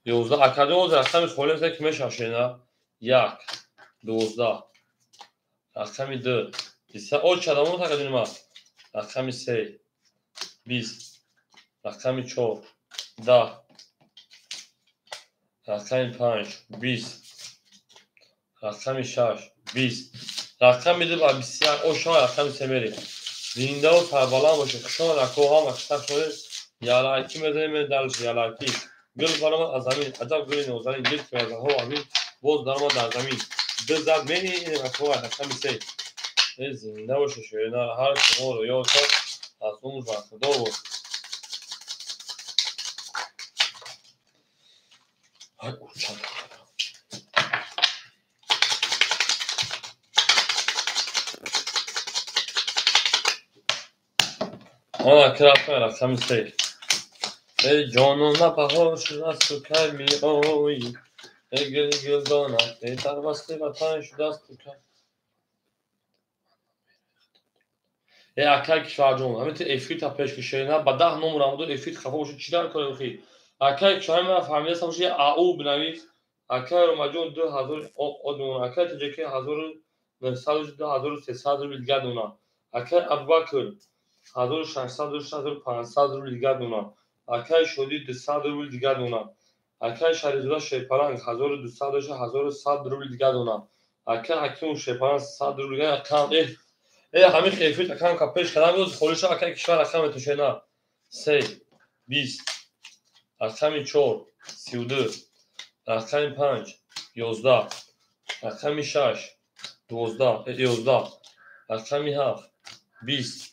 7 11. Акаҷон ҳозир рақами холӣ аст ки мешавад 1 12. Рақами 2 30. О чадамон акаҷони ман. Рақами 3 20. Рақами 4 10. Рақами 5 20. Рақами 6 20. Рақами 2 ба 21. О шава рақами 3 мерем. Зинда ва сарбаланд бошед. Хуш омад ако ҳама касар шудед. Ялаки мезанем мерем дальше. Ялаки. Гул баромад аз замин. Аҷаб гули нозанин. Гул ки аз ҳаво амин. Боз даромад дар замин. Ду зад мерем ако рақами 3. Зинда бошед шоира. Ҳар шуморо ёд кард аз умр бархӯрдор бод. Ана ки рафтам рақами 3. Эй ҷонона баҳор шудасту кай меоӣ? Эй гули гулдона, эй дар васли ватан шудасту кай. Эй акай кишварҷон, ҳамин ти эфирта пеш кишена, ба 10 номер амуду эфир хафа бошад, чӣ дар кор охи? Акай кишвар ман фаҳмидастам, бошад, ау бинавис. Акай Ромаҷон 2000 одона, акай Тоҷикӣ 1900, 2300 рубл дигар дона. Акай Абубакр 1600, 1500 рубл дигар дона. Акай Шодӣ 200 рубл дигар дона. Акай Шарифзода Шерпаланг 1200, 1100 рубл дигар дона. Акай Ҳакимов Шерпаланг 100 рубл дигар. Э ҳамин эфир акам ка пеш кардам, боз холиша акай кишвар рақам метошена. 3 20, рақами 4 32, рақами 5 11, рақами 6 12, 11, рақами 7 20,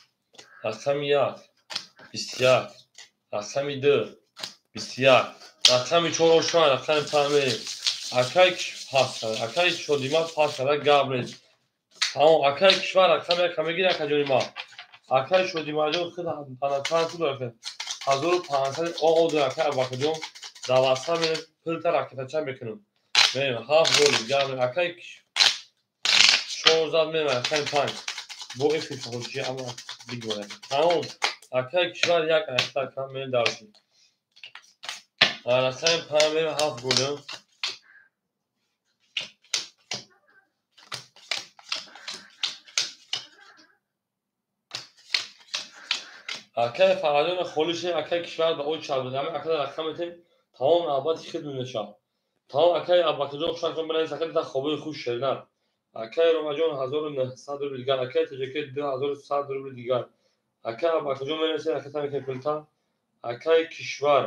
рақами 1 21, рақами 2 21, рақами 4 ошан, рақами 5 акай пас карда, акай Шодимат пас карда, гап нест. Тамом, акай кишвар рақами 1 мегирӣ, акаҷони ма. Акай Шодиматҷон худ панатан худ акай 1500 о дора, акай Абубакрҷон дар васфа мерем, пулта ракетача мекунем. Мерем 7 гол гап, акай 4 зад мерем, рақами 5. Бо эфир фахоши ама бигӯяд. Тамом, акай кишвар як ракета кам мерем дарши. Рақами 5 мерем 7 гол. Акай Фарҳаҷон холише, акай кишвар ба о чал буд. Ҳамин акай рақам метем, тамом навбати хид мешавад. Тамом, акай Абубакрҷон хушакон бинавис, акай та хобои хуш шеринар. Акай Ромаҷон 1900 рубл дигар, акай Тоҷикӣ 2100 рубл дигар. Акай Абубакрҷон менависед, акай тамикай пулта. Акай кишвар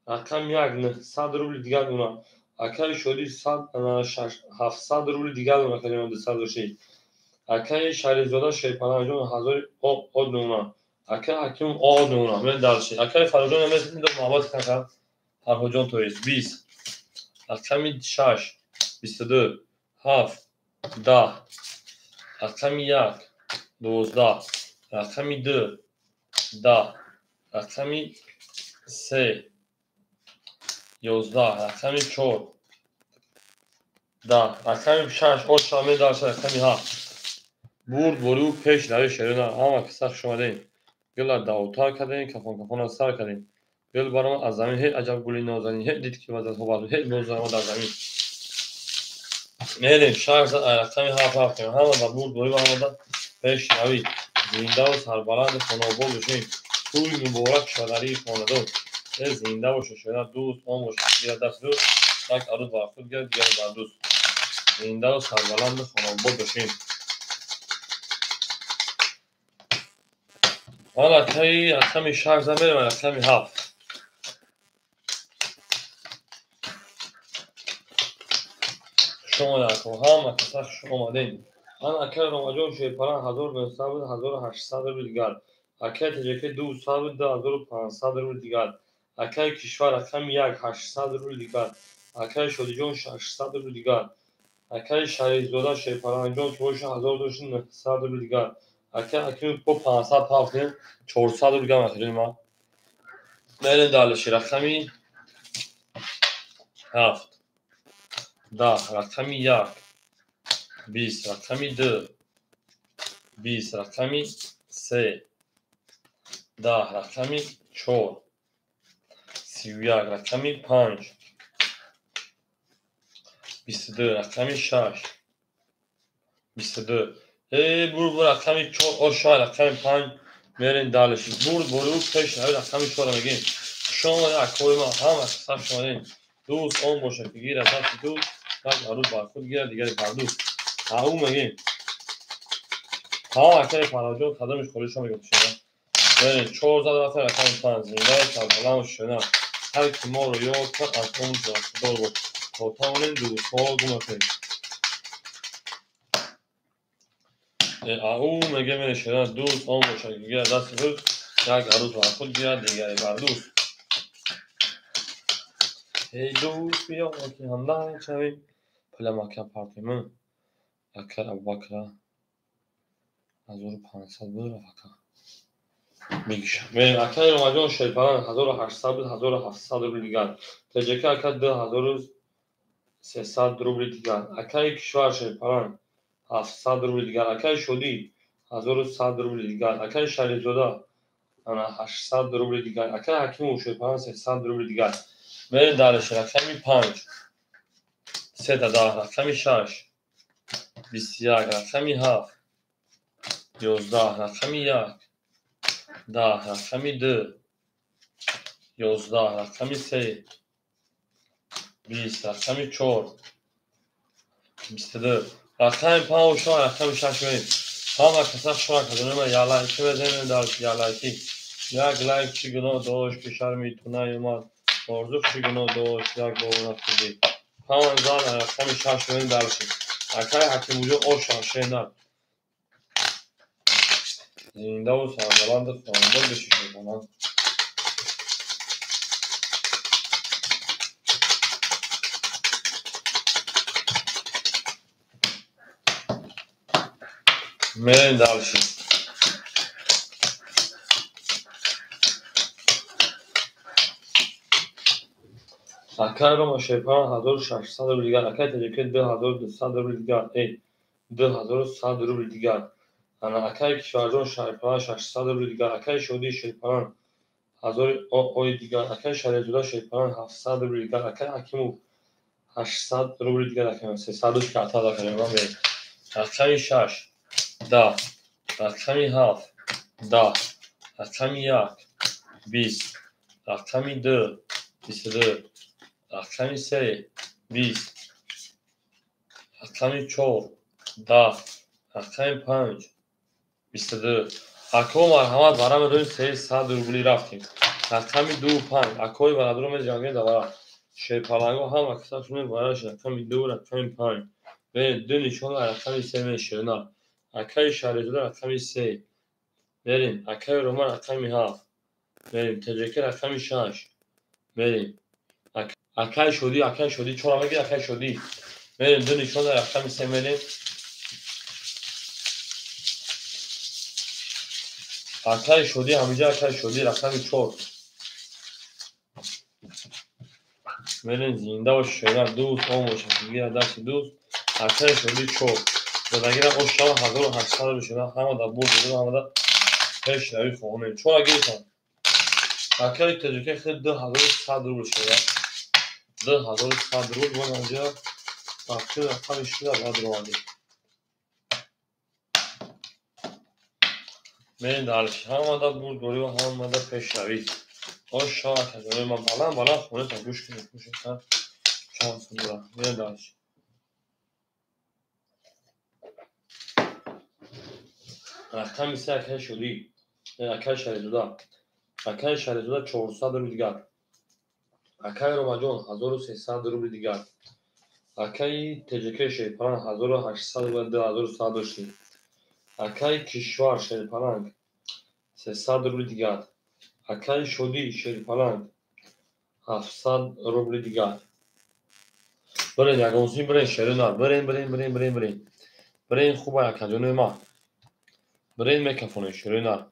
рақам 1 900 рубл дигар дона. Акай Шодӣ 700 рубл дигар дона, акай 200 доши. Акай Шарифзода Шерпаланҷон 1000 о дона. Акай Ҳаким о дона. Мен дарши. Акай Фарҳоҷон намесид, муҳаббат кака. Фарҳоҷон то есть 20. Рақами 6 22 7 10, рақами 1 12, рақами 2 10, рақами 3 11, рақами 4 10, рақами 6 оша медарша, рақами 7. Бурд борю пеш рави шерина, ҳама киса хуш омадем. Гила давтар кардем, кафон кафона сар кардем. Гул баромад аз замин, ҳеҷ аҷаб гули нозанин, ҳеҷ дид ки вазатҳо бар, ҳеҷ боз омад аз замин. Мерем шаш зад, рақами 7 рафтем. Ҳама ба бурд борӣ омада пеш рави. Зиндаву сарбаланду хонобод бошем. Тӯй муборак шадарии хонадон. Э зинда боша шояд дӯст он бошад, дигар даст дӯст, як арӯз бар худ гирад, дигаре бар дӯст. Зиндаву сарбаланду хонобод бошем. Ҳоло акаи рақами 6 зад мерем, рақами 7. Хуш омадед ако, ҳама каса хуш омадед. Ман акай Ромаҷон Шерпаланг 1900 буд, 1800 рубл дигар. Акай Тоҷикӣ 200 буд, 2500 рубл дигар. Акай кишвар рақами 1 800 рубл дигар. Акай Шодиҷон 600 рубл дигар. Акай Шарифзода Шерпалангҷон ки боша 1900 рубл дигар. Акай Ҳакимов бо 500 пафтем, 400 рубл дигар махиҷони ман. Мерем далеши рақами 7 10, рақами 1 20, рақами 2 20, рақами 3 10, рақами 4 31, рақами 5 22, рақами 6 22. Эй бур бур рақами 4 оша, рақами 5 мерем далеши. Бурд бору пеш рави, рақами 4 мегем. Хуш омадед акои ман, ҳама каса хуш омадед. Дӯст он бошад ки гирад дасти дӯст, як арӯз бар худ гирад, дигаре бар дӯст. Ау мегем. Тамом, акаи Фарҳоҷон кадомиш холиша мегӯ шумо. Мерем 4 зад рафтем, рақами 5 зинда сарбаланд шуна. Ҳар ки моро ёд кард аз он дор буд. То тавонем дӯстҳо гум накунем. Ау мегем шуна дӯст он бошад ки гирад дасти худ, як арӯз бар худ гирад, дигаре бар дӯст. Эй дӯст биё ки ҳамдард шавем. Пулам ака партимун. Акай Абубакра 1500 буд рафт ака. Мекушам. Мерем акаи Ромаҷон Шерпаланг 1800 буд, 1700 рубли дигар. ТЖК ака 2300 рубли дигар. Акаи Кишвар Шерпаланг 700 рубли дигар. Акаи Шодӣ 1100 рубли дигар. Акаи Шарифзода 800 рубли дигар. Акаи Ҳакимов Шерпаланг 300 рубли дигар. Мерем дальше. Рақами 5 3 10, рақами 6 21, рақами 7 11, рақами 1 10, рақами 2 11, рақами 3 20, рақами 4 22, рақами 5 шо, рақами 6 мерем. Ҳама каса шума кадонема я лайки мезанем, дальше я лайки. Як лайк чӣ гуноҳ дошт, ки шарми ту наёмад, орзух чӣ гуноҳ дошт, як бор нахӯрдӣ. Панҷ зан, рақами 6 мерем дальше. Акаи Ҳакимуҷон оша шенар. Зиндаву сарбаланду хонадор бишед ман. Мерем дальше. Акаи Рома Шерпаланг 1600 рубли дигар. Акаи Таҷикӣ 2200 рубли дигар. 2100 рубли дигар. Ана акаи Кишварҷон Шерпаланг 600 рубли дигар. Акаи Шодӣ Шерпаланг 1000 ои дигар. Акаи Шарифзода Шерпаланг 700 рубли дигар. Акаи Ҳакимов 800 рубли дигар. Акаи 300 карта дакарем ман мерем. Рақами 6 10, рақами 7 10, рақами 1 20, рақами 2 22, рақами 3 20, рақами 4 10, рақами 5 22. Ако марҳамат, бара медонем 300 рубли рафтем. Рақами 2 5. Акои барадро меҷангем давара. Шерпаланго ҳама каса шуме бараш рақами 2, рақами 5. Берем ду нишон, рақами 3 меширна. Акаи Шарифзода рақами 3. Мерем. Акаи Рома рақами 7. Мерем. ТЖК рақами 6. Мерем. Акаи Шодӣ, акаи Шодӣ чора мегир, акаи Шодӣ. Мерем ду нишон, рақами 3 мерем. Акаи Шодӣ ҳамиҷа, акаи Шодӣ рақами 4. Мерем, зинда бош шоира, дӯст он бошад, гира дасти дӯст. Акаи Шодӣ 4. Задагира ош шава 1800 рубли шуда, ҳама да бурд, ҳама да пешравӣ хоҳонем. Чора гирифтам. Акаи Таҷикӣ худ 2100 рубл шуда. 2100 рубл ман анҷа вақти рақами шуда баъд ровандем. Мерем дальше. Ҳама да бурдборӣ ва ҳама да пешравӣ. Ош шава акаҷонои ман, баланд баланд хонета гӯш кунед, гӯшета чанд сум дора. Мерем дальше. Рақами 3 акаи Шодӣ, акаи Шарифзода. Акаи Шарифзода 400 рубли дигар. Акаи Ромаҷон 1300 рубли дигар. Акаи ТЖК Шерпаланг 1800 рубл, 2100 доштем. Акаи Кишвар Шерпаланг 300 рубли дигар. Акаи Шодӣ Шерпаланг 700 рубли дигар. Бирен ягонсӣ, бирен шерина, бирен, бирен, бирен, бирен, бирен. Бирен хуба акаҷонои ман. Бирен мекафонед шерина.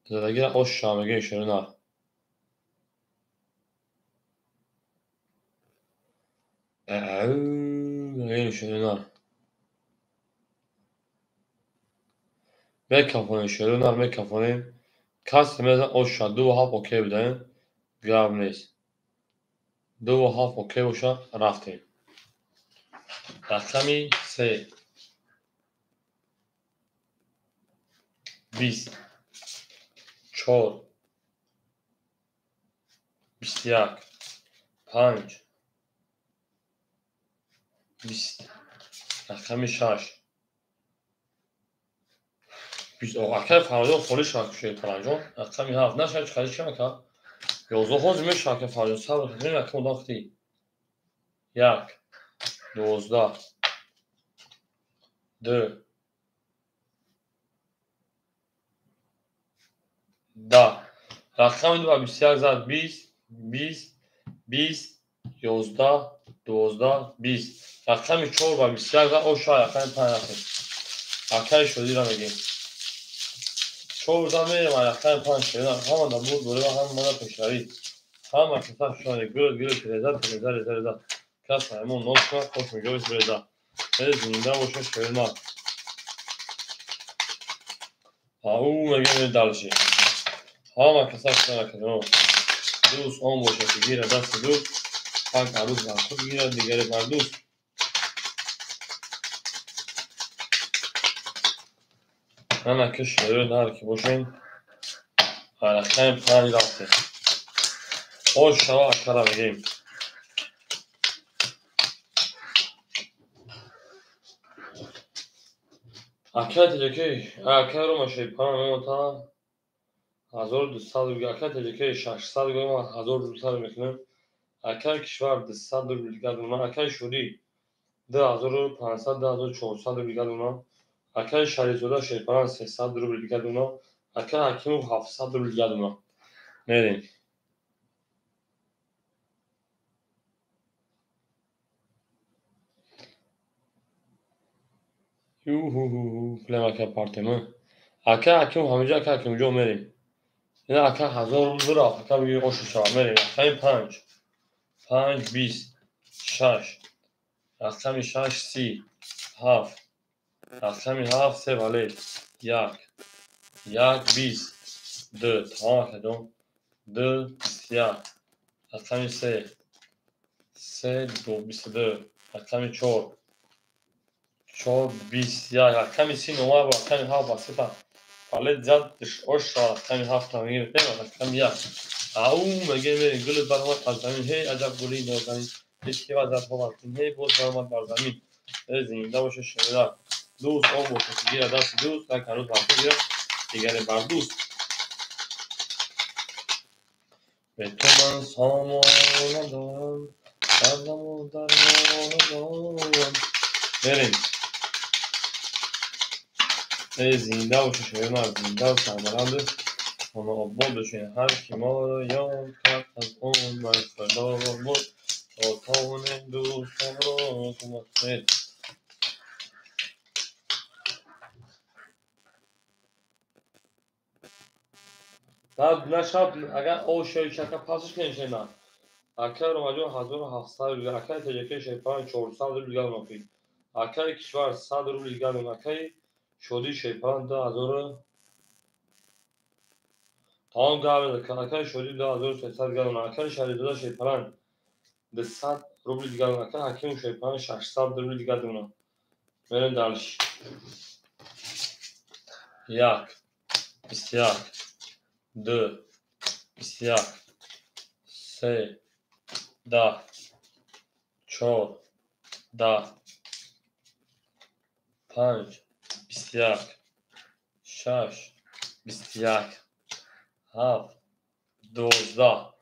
Задагира ош шава мегӯем шерина. Мегӯем шерина. Мекафонем шерина, мекафонем. Касе мезан ош шава 2 7 окей бидаем. Гап нест. 2 7 окей боша, рафтем. Рақами 3 20 4 21 5 20, рақами 6 20. Акаи Фарҳодҷон холӣ шавад Шерпалангҷон. Рақами 7 нашавад, чӣ қадр чӣ ака? 11 ҳозир мешавад, ака Фарҳодҷон, сабр кунед, ака одам худӣ. 1 12 2 10. Рақами 2 ба 21 зад 20 20 20 11 12 20. Рақами 4 ба 21 зад, оша рақами 5 рафтем. Акаи Шодиро мегӯем. Чор мерем рақами панҷ шерина. Ҳама да бурд борива, ҳама мада пешравӣ. Ҳама каса шуни гул гул тереза тереза реза реза. Кас ҳаймон нос кунад, хош меҷовис реза. Зинда боша шерина. Ау мегем дальше. Ҳама каса шуна кадро. Дӯст он боша ки гира дасти дӯст, пак арӯз бар худ гирад, дигаре бар дӯст. Ана ки шерои нар ки бошем, рақами панҷ рафтем. Ош шава акара мегем. Акай теҷакӣ, акай рома шерпана мемота 1200 рубл, акай теҷакӣ 600 рубл, 1200 мекунем. Акай кишвар 200 рубл гадуна, акай шудӣ 2500, 2400 рубл гадуна. Акай Шарифзода шерпаран 300 рубл гадуна, акай Ҳакимов 700 рубл гадуна. Мерем. Юҳу, плем акай партема. Акай Ҳакимов ҳамиҷа, акай Ҳакимҷон мерем. Ина акай 1000 рубл рафт, акай бигир ошу шава, мерем. Рақами 5, 5 20, 6, рақами 6 30, 7, рақами 7 се вале 1, 1 20, 2, тамом акаҷон, 2 21, рақами 3, 3 22, рақами 4, 4 21, рақами 3 номар бо рақами 7 ба сета вале зад ош шава, рақами 7 мегирем, рақами 1. Ау мегем мерем, гулит баромад аз замин, ҳей аҷаб гули нозанин, ҳеҷ ки вазад ҳовартин, ҳей боз баромад бар замин. Зинда боша шерина. Дӯст он боша ки гирад дасти дӯст, як ҳанӯз бар худ гирад, дигаре бар дӯст. Бе ту ман сомона дорам, дардаму дармона дорам. Мерем. Зинда боша шерина, зинда сарбаланду хона обод бошед. Ҳар ки моро ёд кард, аз он бархӯрдор буд, то тавонем дӯстонро кӯмак кунед. Нашаб агар ошои шака пасш кунем шена. Акай Ромаҷон 1700 рубл, акай Теҷакӣ шерпаран 400 рубл гадуна. Акай кишвар 100 рубл гадуна, акай Шодӣ шерпаран 2000 тамом гавед, акай Шодӣ 2300 гадуна, акай Шарифзода шерпаран 200 рубл гадуна, акай Ҳакимов шерпаран 600 рубл гадуна. Мерем дальше. 1, 21, 2, 21, 3, 10, 4, 10, 5, 21, 6, 21, 7, 12, 21,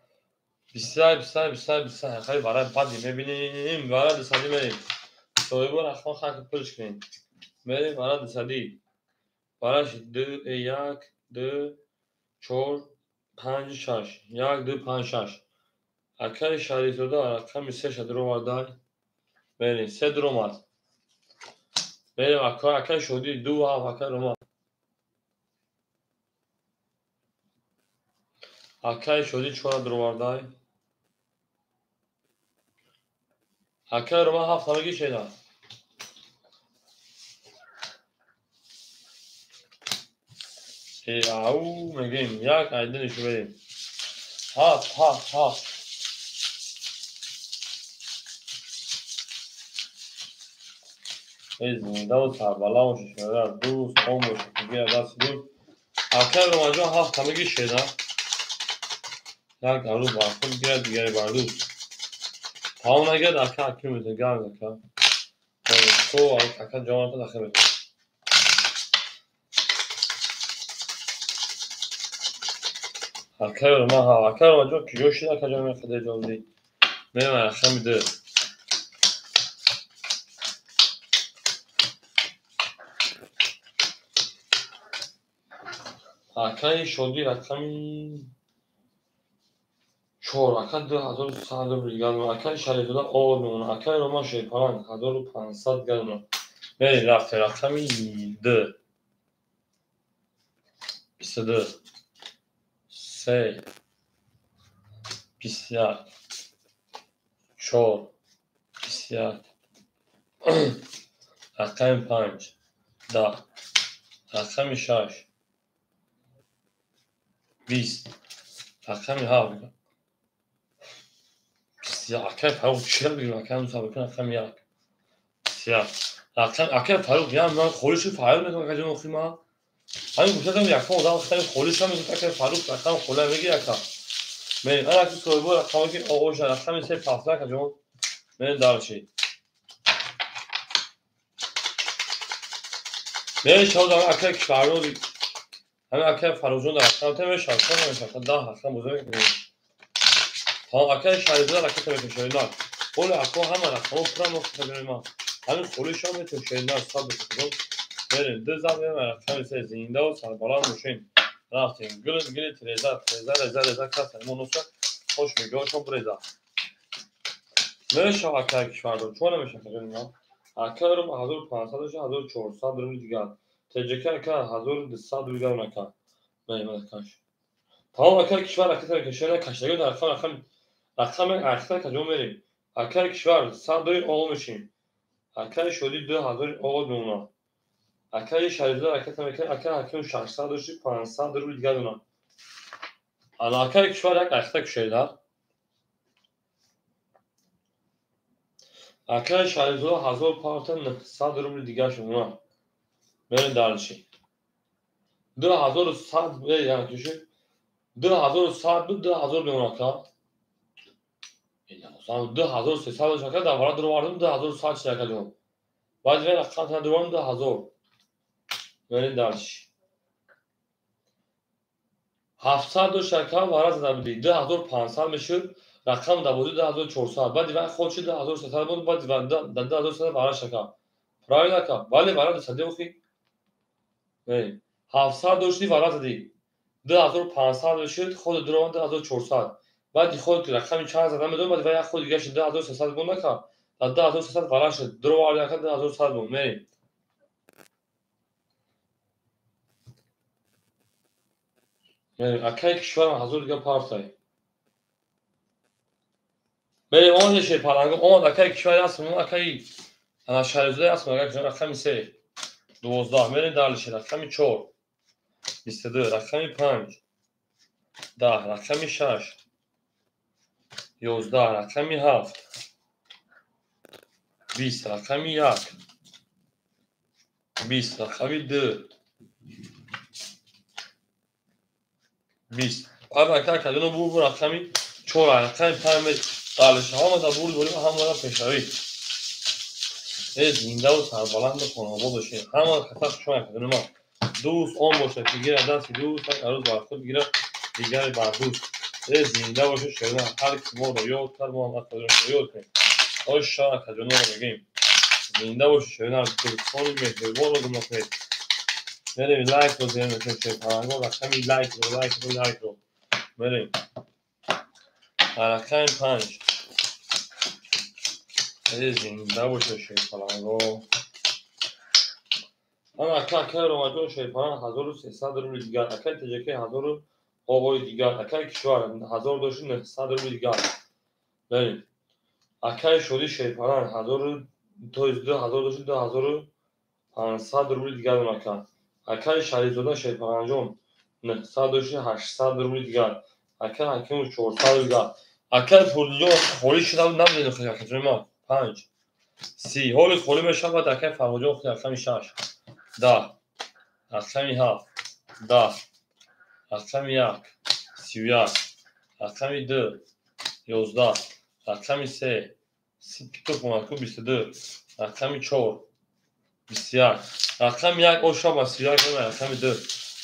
21, 21, 21. Хеле барои баъди мебинем, барои дусадӣ мерем. Соҳибо рахмон хаки пулш кунем. Мерем барои дусадӣ. Барои 2, 1, 2, 4, 5, 6. 1, 2, 5, 6. Акаи Шарифзода рақами 3 ша дуровардай. Мерем, 3 дуромад. Мерем акаи Шодӣ 2, 7, акаи Рома. Акаи Шодӣ 4 дуровардай. Акаи Рома 7 ҳамагӣ шеда. Ау мегем, як айдиниш мерем. 7, 7, 7. Зинда сарбаланд боша шерина, дӯст он боша ки гирад дасти дӯст. Акаи Ромаҷон 7 ҳамагӣ шеда. Як арӯз бар худ гирад, дигаре бар дӯст. Тамом нагирад, ака Ҳаким метавонад, гап ака. Ту ака ҷоната дахил метавонад. Акаи Рома ҳа, акаи Ромаҷон куҷо шид, ака ҷон меқадар ҷон дид. Мерем рақами 2. Акаи Шодӣ рақами 4, ака 2100 рубл гадуна, акаи Шарифзода ор мемонад, акаи Рома шерпаран 1500 гадуна. Мерем рафтем рақами 2. 22, 3, 21, 4, 21, рақами 5, 10, рақами 6, 20, рақами 7, 21. Акай Фарух чира бигирем, акай мусабир кун, рақами 1, 21. Рақам акай Фарух, я ман холишу фаъол мекунам, акай ҷон, охи ман. Ҳамин гуфтам, якум одам хеле холиша мегуфт, акай Фарух рақам хола мегир, ака. Мен ана ки соҳибо рақаме ки оғоз шуд, рақами 3 пафта, ака ҷон. Мен дарши. Мен шавд акай кишварро ҳамин акай Фарухҷон дар рақам та мешавад, чор намешавад, 10 рақам бозӣ мекунем. Тамом, акай Шарифзода ракета мекунем, шеринар. Ҳоло ако ҳама рақамҳо пурра мо ман. Ҳамин холиша метавон, шеринар, сабр кун. Мерем, ду зан мерем, рақами 3, зиндаву сарбаланд бошем. Рафтем, гул гили треза, треза, реза, реза, каса, мо носа, хош мегӯшон бреза. Мешава акай кишвардор, чор намешава, ҷони ман. Акай рум 1500 доша, 1400 рубли дигар. ТЖК ака 1200 рубли дигар ака. Ман акаш. Тамом, акай кишвар ракета мекунем, каштаги дар рақам рақам рақами ахта каҷо мерем. Акай кишвар 100 дори оғо мешем. Акай шоди 2000 оғо мемонад. Акай Шарифзода ракета мекунем, акай Ҳаким 600 дошти, 500 рубли дигар донад. Ана акай кишвар як ахта кушоида. Акай Шарифзода 1000 парта 900 рубли дигар шумонад. Мерем дарши. 2100 яъне куши 2100 буд, 2000 мемонад ка. 2300 шака дар вара дуровардем, 2100 шака ҷон. Баъд ве рақам та дуровардем 2000. Мерем дарши. 700 до шака вара зада будӣ, 2500 мешуд, рақам дар бозӣ 2400. Баъд вай ход шуд 2300 буд, баъд 2300 вара шака. Правильно ака? Бале, вара дусади охи. Не, 700 дошти вара задӣ. 2500 мешуд, худ дуровард 2400. Баъди худ рақами чанд зада медонам, баъд вай як худ дига шуд 2300 буд нака. Дар 2300 вара шуд. Дуровард ака 2100 буд. Мерем. Мерем. Акай кишварам 1000 дига партай. Мерем, омад шер паланг, омад акай кишвар аст, акай ана Шарифзода аст, акай кишвар рақами 3, 12, мерем дальше, рақами 4, 22, рақами 5, 10, рақами 6, 11, рақами 7, 20, рақами 1, 20, рақами 2, 20. Баъд акай кадино бур рақами 4, рақами 5 дальше. Ҳама дар бурд борим, ҳама дар пешравӣ. Зиндаву сарбаланду хонобод бошед. Ҳама хата хушма кадино ман. Дӯст он бошад ки гирад дасти дӯст, як арӯз бар худ гирад, дигаре бар дӯст. Зинда бошед, шерина, ҳар ки моро ёд кард, мо ҳам акаҷонро ёд кунем. Оша акаҷонро мегӯем. Зинда бошед, шерина, дӯстони меҳрубонро гум накунед. Мерем лайкро зер мекунем, шерпаланго, рақами лайкро, лайкро, лайкро. Мерем. Рақами 5. Зинда бошед, шерпаланго. Ана ака акай Ромаҷон шерпаланг 1300 рубли дигар, акай ТЖК 1000 оғои дигар, акай кишвар 1000 дошти 900 рубли дигар. Мерем. Акай шоди шерпаланг 1000 то есть 2000 дошти 2500 рубли дигар дон ака. Акай Шарифзода шерпалангҷон 900 дошти 800 рубли дигар. Акай Ҳакимов 400 рубли дигар. Акай Фурдиҷон холӣ шуда буд, намедонем хеле акаҷони ман. 5, 30. Ҳоло холӣ мешавад, акай Фарҳодҷон худ рақами 6, 10, рақами 7, 10, рақами 1, 31, рақами 2, 11, рақами 3, 30 питух монад ку 22, рақами 4, 21, рақами 1 оша ба 31 мемонад, рақами 2,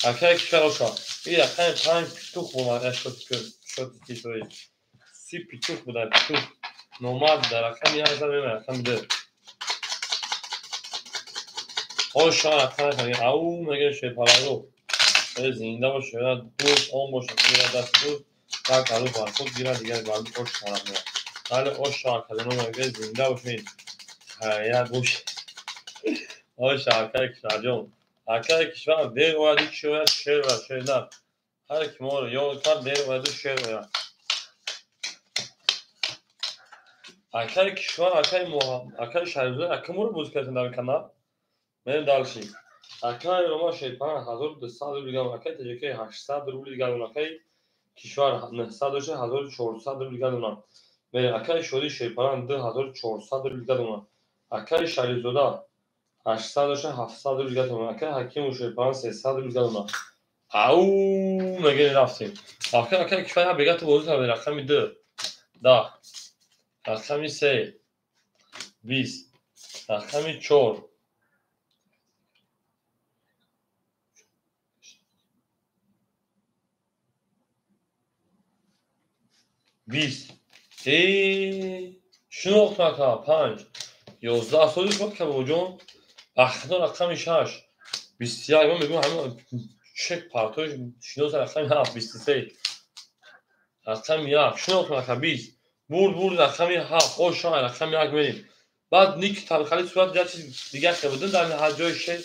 акай кишвар оша. Ин рақами 5 питух монад, 80 30 питух буда, питух. Номад дар рақами 1 зад мемонад, рақами 2. Оша рақами ау мегӯяд шерпаланго. Зинда бошед, дӯст он бошад, гирад дасти дӯст, як арӯз бар худ гирад, дигаре бар дӯст ош талаб мекунад. Бале, оша акаҷоно мегӯяд, зинда бошед, хайрият бошед. Оша акай кишварҷон. Акаи кишвар дер ояду чӣ ояд? Шер ояд, шер нар. Ҳар ки моро ёд кард, дер ояду шер ояд. Акаи кишвар, акаи акаи Шарифзода, ака моро бозӣ кардем дар канал. Мерем дальше. Акаи Рома Шерпаран 1200 рубли дигар, акаи Таҷикаи 800 рубли дигар, акаи кишвар 900 дошта 1400 рубли дигар донам. Мерем акаи Шодӣ Шерпаран 2400 рубли дигар донам. Акаи Шарифзода 800 дошта 700 рубли дигар донам. Акаи Ҳакиму Шерпаран 300 рубли дигар донам. Ау, мегӯем рафтем. Акаи кишвар як бегату бозӣ кард, рақами 2 10, рақами 3 20, рақами 4 20. Шинохтам ака, 5 11 соли шуд кабоҷон. Ахто рақами 6 21. Ман мегӯям ҳамин чек партош шинос. Рақами 7 23, рақами 1 шинохтам ака, 20. Бурд, бурд, рақами 7. О, шай, рақами 1 мерем. Баъд ник хали сурат як чиз дигар хебудин дар ҳар ҷои шер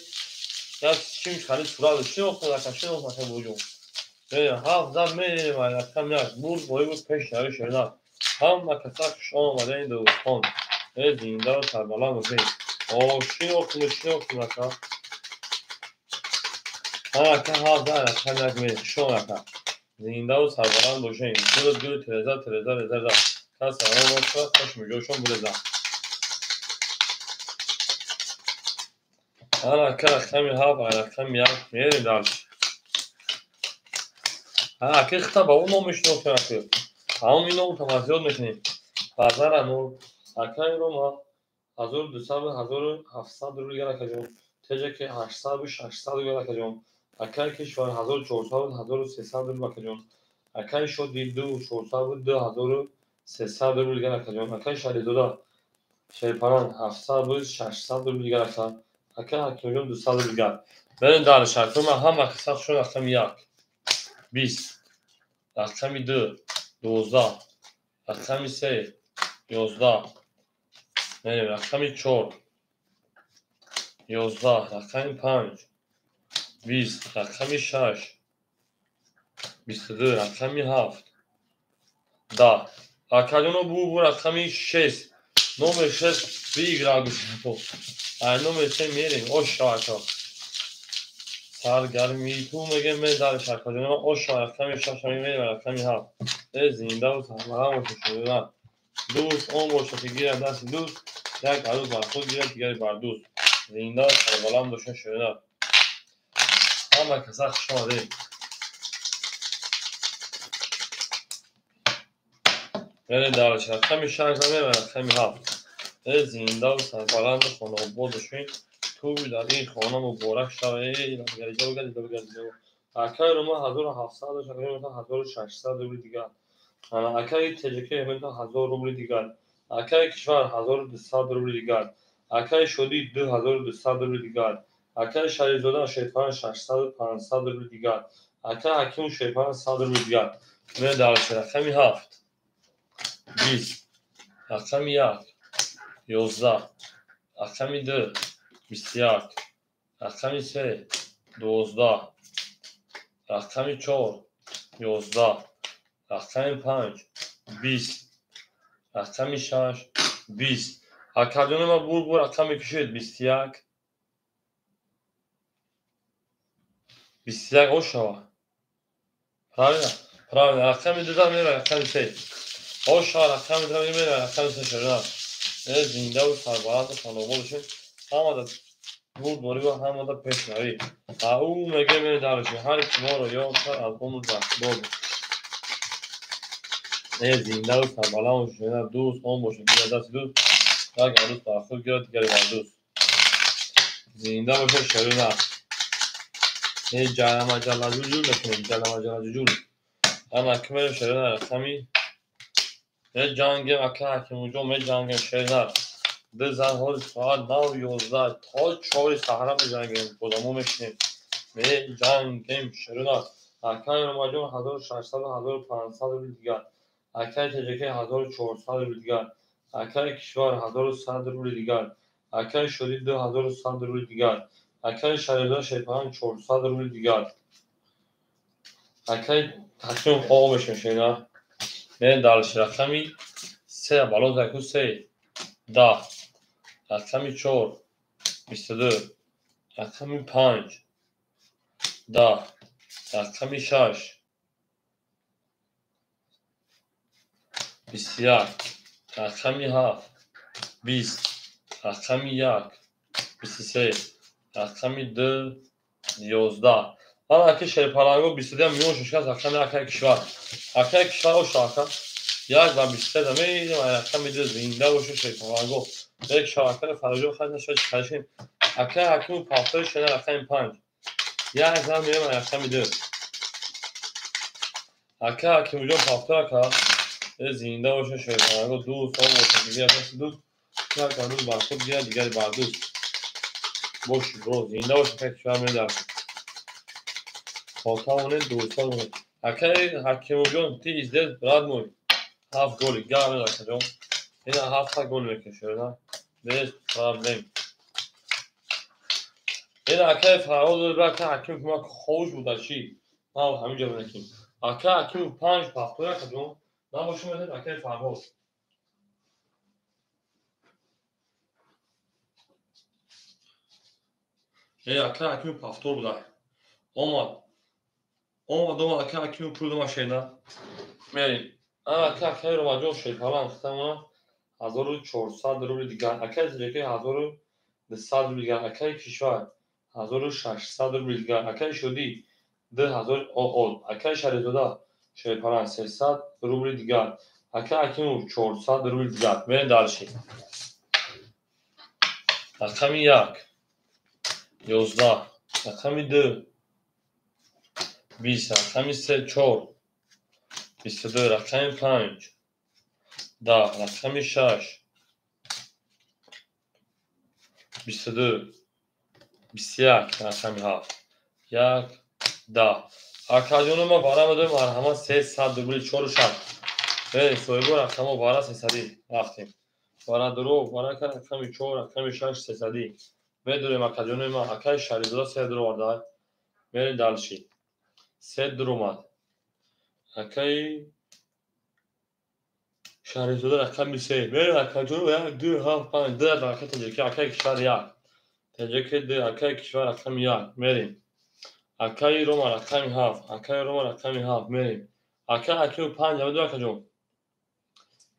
як чим хали сурат шинохтам ака, шинохтам кабоҷон. Ҳафт зад мерем, рақами 1 бурд, бои буд, пеш нави шернак. Ҳама каса хуш омадаи дӯстон. Зиндаро сарбаланд бошед. О, шинохтум, шинохтум ака. Ака, ҳафт зад, рақами 1 мерем. Шон ака. Зиндаро сарбаланд бошед. Гулу гулу тереза, тереза, реза. Кас салом бошад, хуш муҷошон буреза. Ака, рақами 7, рақами 1 мерем дальше. Ака, хита ба ӯ ном мешинохтем ака. Ҳамон ин ном тамаззиёт мекунем. Баъзара нур. Акаи Рома 1200 1700 рубли дигар акаҷон. Теҷаки 800 600 рубли акаҷон. Акаи кишвар 1400 1300 рубли акаҷон. Акаи Шодӣ 2400 2300 рубли дигар акаҷон. Акаи Шарифзода Шерпаран 700 600 рубли дигар ака. Акаи Ҳакимҷон 200 рубли дигар. Берем дальше. Акаи ман ҳама каса шуд рақами 1 20, рақами 2 12, рақами 3 11, мерем рақами 4 11, рақами 5 20, рақами 6 22, рақами 7 10. Акаҷоно бу бу рақами 6, номер 6 выиграл гуфто. Ай номер 3 мерем. Оша ака. Саргармии ту мегем ме дальше акаҷоно. Оша, рақами 6 мерем, рақами 7. Зиндаву сарбаланд бошед шудана. Дӯст он бошад ки гирад дасти дӯст, як арӯз бар худ гирад, дигари бар дӯст. Зиндаву сарбаланд бошед шудана. Ҳама каса хуш омадед. Мерем дальше. Рақами 6 мерем, рақами 7. Зиндаву сарбаланду хонаобод бошед. Тӯй дар ин хона муборак шавад. Акаи Рома 1700 1600 рубли дигар. Акаи Теҷаки 1000 рубли дигар. Акаи кишвар 1200 рубли дигар. Акаи Шодӣ 2200 рубли дигар. Акаи Шарифзода Шерпаран 600 500 рубли дигар. Акаи Ҳакиму Шерпаран 100 рубли дигар. Мерем дальше. Рақами 7 20, рақами 1 11, рақами 2 21, рақами 3 12, рақами 4 11, рақами 5 20, рақами 6 20. Акаҷони ман бур бур рақам мекушед 21 21 ошава. Правильно? Правильно. Рақами 2 мера, рақами 3. Ошава, рақами 2 мера, рақами 3 шуда. Зиндаву сарбаланду хонобод бошед. Ҳамада бурдборӣ ва ҳамада пешравӣ. Ау мегӯем мерем дальше. Ҳар ки моро ёд кард аз умр бахдор. Зиндаву сарбаланд бошед. Дӯст он бошад ки дасти дӯст, як арӯз бар худ гирад, дигари бар дӯст. Зинда бошед шерина. Ҷалама ҷалла ҷуҷул мекунем, ҷалама ҷалла ҷуҷул. Ана ки мерем шерина рақами меҷангем ака Ҳакимуҷон, меҷангем шерина. Ду зан ҳоли соат 9:11 то 4 саҳара меҷангем, бодамо мешинем. Меҷангем шерина. Акаи Ромаҷон 1600 1500 рубли дигар. Акаи Теҷаки 1400 рубли дигар. Акаи кишвар 1100 рубли дигар. Акаи Шодӣ 2100 рубли дигар. Акаи Шарифзода Шерпаланг 400 рубли дигар. Акаи Ҳакимов оғо мешавем шерина. Мерем дальше. Рақами 3 бало заку 3 10. Рақами 4 22. Рақами 5 10. Рақами 6 21. Рақами 7 20. Рақами 1 23. Рақами 2 11. Ана аки Шерпаланго 22 миён шишкаст рақами акаи кишвар. Акаи кишвар оша ака. 1 ва 23 да мерем, рақами 2 зинда боша Шерпаланго. Як кишвар акаи Фароҷон хай нашад чӣ Акаи Ҳакимов пафтори шена рақами 5. Як зан мерем рақами 2. Акаи Ҳакимовҷон пафтор ака. Зинда боша Шерпаланго 2 сол боша дигар дӯст. Як рӯз бар худ гирад дигари бар дӯст. Боши бро, зинда боша акаи кишвар мерем. Хотамонед, дӯстон. Акаи Ҳакимовҷон, ты здесь, брат мой. 7 голи, гап акаҷон. Ина 7 гол мекашад, без проблем. Ина акаи Фарҳод акаи Ҳакимов ма ховуш буда чӣ? Ма ҳамин ҷо бинаким. Акаи Ҳакимов 5 пафтор акаҷон. Набоши метавонед акаи Фарҳод. Акаи Ҳакимов пафтор буда. Омад. Омад, омад, акаи Ҳакимов пул дома шена. Мерем. Ана акаи Ромаҷон Шерпаланг хитамона 1400 рубли дигар. Акаи Зиҷакӣ 1200 рубли дигар. Акаи Кишвар 1600 рубли дигар. Акаи Шодӣ 2000 ОО. Акаи Шарифзода Шерпаланг 300 рубли дигар. Акаи Ҳакимов 400 рубли дигар. Мерем дальше. Рақами 1 11. Рақами 2 20. Рақами 3 4 22. Рақами 5 10. Рақами 6 22. 21. Рақами 7 1 10. Акаҷоно ма бара медоем марҳамат 300 рубли 4 6. Соҳибо рақамо бара 300 рафтем. Бара дуро бара ка рақами 4 рақами 6 300. Медорем акаҷонои ма. Акаи Шарифзода 3 дуро оварда. Мерем дальше. 3 дур омад. Акаи Шарифзода рақами 3. Мерем акаҷоно 1 2 7 5 2 рақами Тоҷикӣ. Акаи кишвар 1. Тоҷикӣ 2. Акаи кишвар рақами 1. Мерем. Акаи Рома рақами 7. Акаи Рома рақами 7. Мерем. Акаи Ҳакимов 5 медо акаҷон.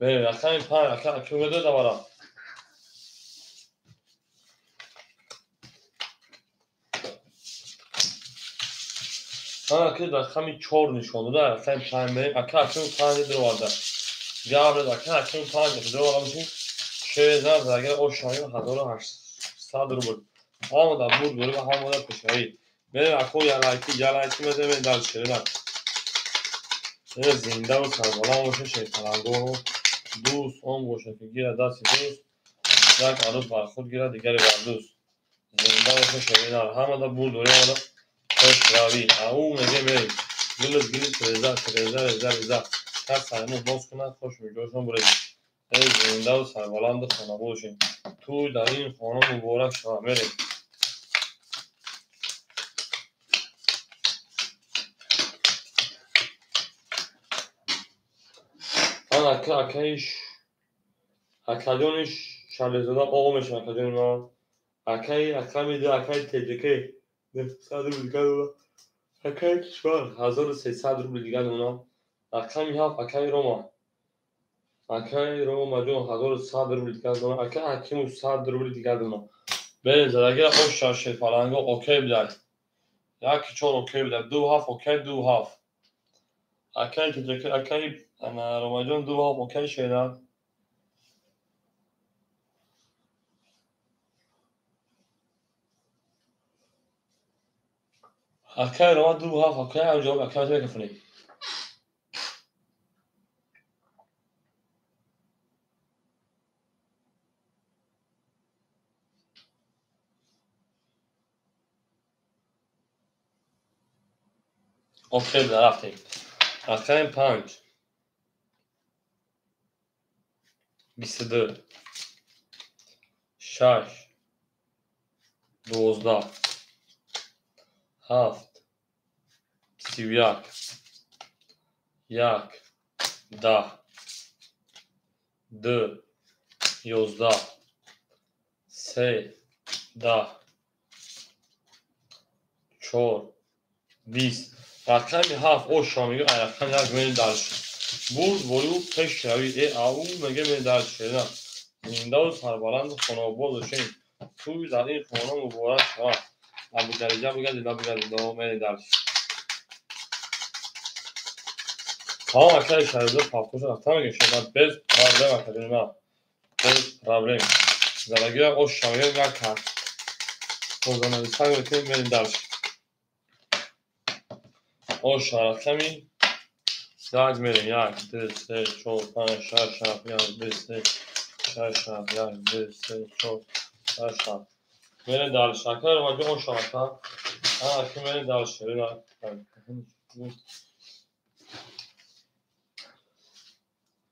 Мерем рақами 5. Акаи Ҳакимов медо давара. Ака рақами 4 нишон дода, рақами 5 мерем. Ака Ҳакимов 5 дуроварда. Гап ака Ҳакимов 5 дуроварда бошем. Шеъ зан агар ош шавем 1800 рубл. Омада бурд бурд ҳамода пешравӣ. Мерем ако ялайки ялайки мезанем дар шерина. Зинда ва сарбаланд боша Шерпаланго. Дӯст он боша ки гирад дасти дӯст, як арӯз бар худ гирад дигари бар дӯст. Зинда боша шерина. Ҳамада бурд дорӣ ҳамада пешравӣ. Ау меге мерем. Гилиз гилиз реза реза реза реза. Кас саймух боз кунад хош миҷошон буред. Зинда ва сарбаланду хона бошем. Тӯй дар ин хона муборак шавад. Мерем. Акаҷони Шарифзода оғо мешавад акаҷони ман. Акаи рақами 2 акаи ТҶК 900 рубл дигар дона. Акаи кишвар 1300 рубл дигар дона. Рақами 7 акаи Рома. Акаи Ромаҷон 1100 рубл дигар дона. Акаи Ҳакимов 100 рубл дигар дона. Берем задагира оша Шерпаланго окей бидай. 1 4 окей бидай. 2 7 окей 2 7. Акаи ТҶК акаи Ромаҷон 2 7 окей шеда. Акаи Рома 2 7 окей ҳам ҷавоб акаи мекафонем. Окей рафтем. Рақами 5 22 6 12. 7 31 1 10 2 11 3 10 4 20. Рақами 7 оша мега, рақами 1 мени дальше. Бурд борю пешравӣ ау мега мени дальше. Зиндаву сарбаланду хонаобод бошем. Тӯй дар ин хона муборак шавад. Абудариҷа бигади, лабигади, давом мени дальше. Тамом акаи Шарифзода пафтоша рафта мега шумо без проблем акаҷони ман. Без проблем. Залагира оша мега як карт. Тозанависак мекунем мерим дальше. Оша рақами 1 мерем. 1 2 3 4 5 6 7 1 2 3 6 7 1 2 3 4 6 7. Мерем дальше. Акаи Ромаҷон оша ака. Ака мерем дальше.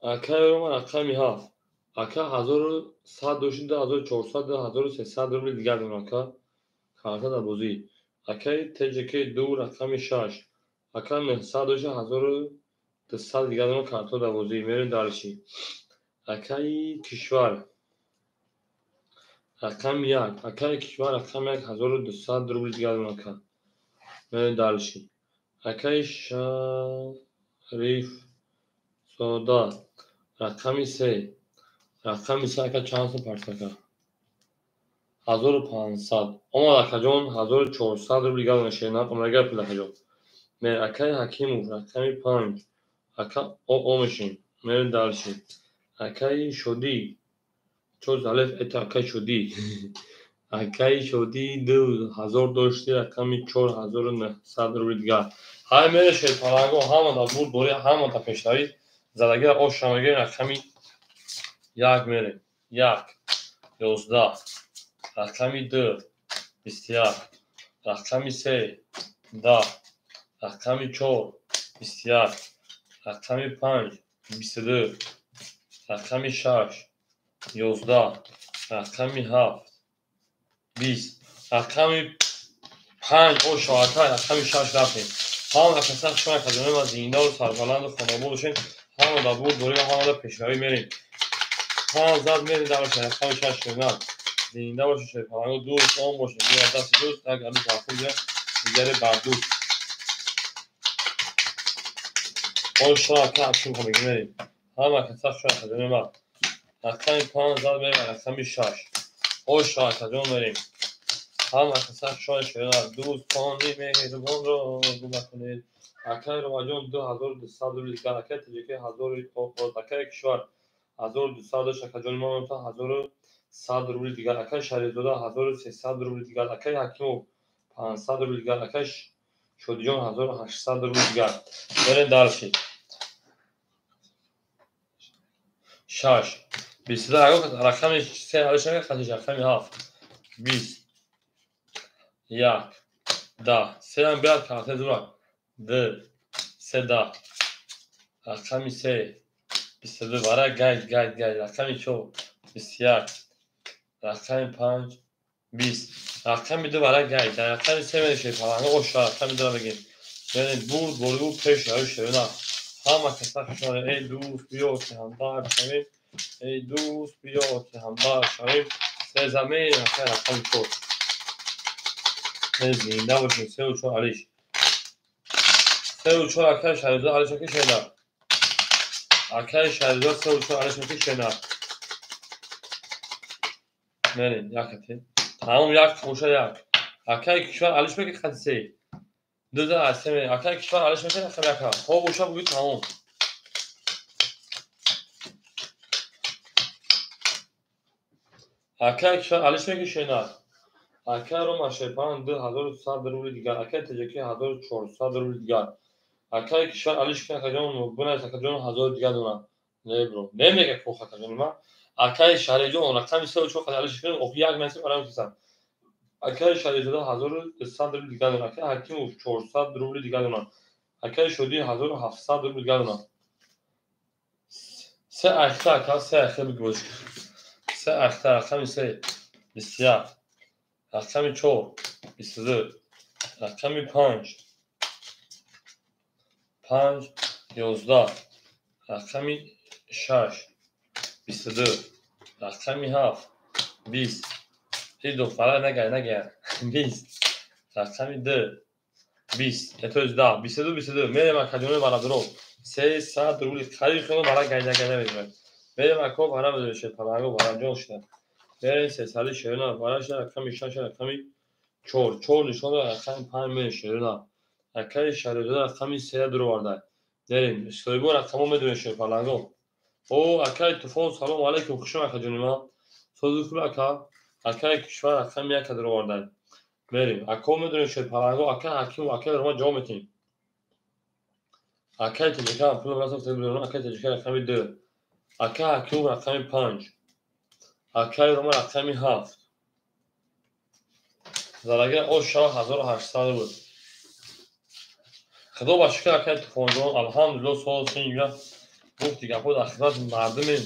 Акаи Рома рақами 7. Ака 1100 дошт, 2400, 2300 рубли дигар дорам ака. Карта дар бозӣ. Акаи ТҶК 2 рақами 6. Ака 900 дошт, 1200 дигар дорам карта дар бозӣ. Мерем дальше. Акаи кишвар рақами 1. Акаи кишвар рақами 1 1200 рубли дигар дорам ака. Мерем дальше. Акаи Шарифзода рақами 3. Рақами 3 ака чанд сум парт ака? 1500. Омад акаҷон 1400 рубли дигар дорам шерина. Омадагар пул акаҷон. Мер акаи Ҳакимов рақами 5. Ака о мешем. Мерем дальше. Акаи Шодӣ. Чо залеф это акаи Шодӣ. Акаи Шодӣ 2000 дошти рақами 4900 рубли дигар. Ҳай мере шерпаланго ҳама дар бурд борӣ, ҳама дар пешравӣ. Задагира оша мегирем рақами 1 мерем. 1 11 рақами 2 21 рақами 3 10 рақами 4 21 рақами 5 22 рақами 6 11 рақами 7 20 рақами 5 оша ака рақами 6 рафтем. Ҳама каса шумо акаҷони ман зиндаву сарбаланду хонаобод бошед. Ҳама дар бурд борӣ ва ҳама дар пешравӣ мерем. 5 зад мерем дар рақами 6 шернат. Зинда бошед шерпаланго, дӯст он бошед. Дигар дасти дӯст, як али бархӯрд, дигаре бардӯст. Оша ака акшун мегӣ мерем. Ҳама каса шумо акаҷони ман. Рақами 5 зад мерем рақами 6. Оша акаҷон мерем. Ҳама каса шумо шернат. Дӯстони меҳрубонро гум накунед. Акаи Ромаҷон 2200 рубли дигар. Акаи ТҶК 1000 акаи кишвар 1200 дошт акаҷони ман 1100 рубли дигар. Акаи Шарифзода 1300 рубли дигар. Акаи Ҳакимов 500 рубли дигар. Акаи Шодиҷон 1800 рубли дигар. Мерем дальше. 6 22 рақами 3 алиш қадиш рақами 7 20 1 10 3 биёд карта зурак 2 3 10 рақами 3 22 вара гайд гайд гайд рақами 4 21 рақами 5 20 рақами 2 вара гайд рақами 3 мерешем паланга оша рақами 2 мегем. Мерем бурд боргу пеш равӣ шерина. Ҳама каса хушона. Эй дӯст биё ки ҳамдард шавем. Эй дӯст биё ки ҳамдард шавем. Се замин рақами 4. Зинда бошед. 3 4 алиш. 3 4 акаи Шарифзода алиш аки шена. Акаи Шарифзода 3 4 алиш аки шена. Мерем якате. Тамом як хоша як. Акаи кишвар алиш меки хати 3. 2 за 3 мерем. Акаи кишвар алиш меки рақами 1. Хоб боша буги тамом. Акаи кишвар алиш меки шена. Акаи Рома Шерпан 2100 рубли дигар. Акаи ТҶК 1400 рубли дигар. Акаи кишвар алиш ки акаҷон бунайс акаҷон 1000 дигар дорам. Не бро. Немега кох акаҷон ман. Акаи Шарифҷон рақами 3 4 қадар алиш кунем, охи як насиб арам кисам. Акаи Шарифзода 1200 рубли дигар дорам. Акаи Ҳакимов 400 рубли дигар дорам. Акаи Шодӣ 1700 рубли дигар дорам. 3 ахта ака 3 ахта бигӯш. 3 ахта рақами 3 21 рақами 4 22 Рақами 5 5 11. Рақами 6 22. Рақами 7 20. Ин духтара нагай нагай 20. Рақами 2 20. То есть 10 22 22. Мерем акаҷони бародаро. 300 рубли қариби хело бара гайда гайда мезанад. Мерем ако бара мезанад паланго бараҷон шуда. Мерем 300 шерина бара шуда рақами 6 рақами 4 4 нишон дорад рақами 5 мерем шерина. Акаи Шарифзода рақами 3 дуроварда. Мерем соҳибо рақамо медонем шер паланго. О акаи Туфон салом алейкум хушом акаҷони ман. Сози хуб ака. Акаи Кишвар рақами 1 дуроварда. Мерем ако медонем шер паланго ака Ҳакимов акаи Рома ҷавоб метиҳем. Акаи Тоҷика пул расо акаи Тоҷика рақами 2. Ака Ҳакимов рақами 5. Акаи Рома рақами 7. Залаги ош шава 1800 буд. Худо ба шукр акаи Туфонҷон алҳамдулилло сол син гуфти гапҳо дар хидмати мардумем.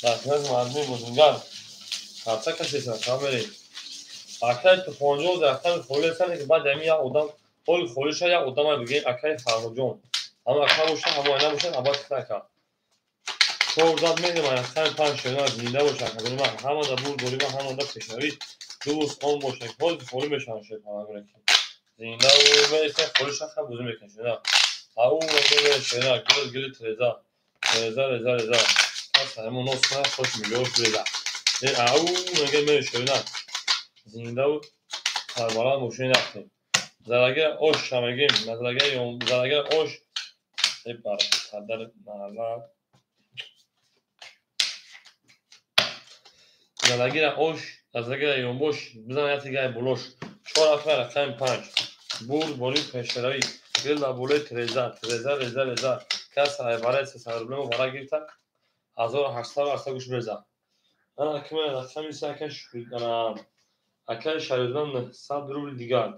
Дар хидмати мардуми бузургар. Харча кашесан мерем. Акаи Туфонҷон дар рақами холӣ ҳастанд ки баъди ҳамин як одам ҳоли холиша як одама бигӯем акаи Фарҳодҷон. Ҳама ака бошад, ҳама айна бошад, абад ака. 4 зад мерем рақами 5 шерина зинда бошад акаҷони ман. Ҳамада бурд дорима, ҳамада пешравӣ. Дӯст он бошад. Ҳози холӣ мешаванд шер палангоне ки. Зинда мересем холиша ха бозӣ мекунем шерина. Ау мегӯем шерина гул гули треза. Реза реза реза. Пас ҳамон нос кунад хош миллион реза. Ау мегӯем шерина. Зинда сарбаланд бошед рафтем. Залаги ош мегӯем, залаги ош бар қадар маҳалла залагира ош залагира ёнбош бизан як дигар болош 4 рақами рақами 5 бурд бори пешравӣ гил дар болои треза треза реза реза кас барои 300 рублемо бара гирифта 1800 80 гӯш реза. Ана акма рақами 3 ака акаи Шарифзода 900 рубли дигар.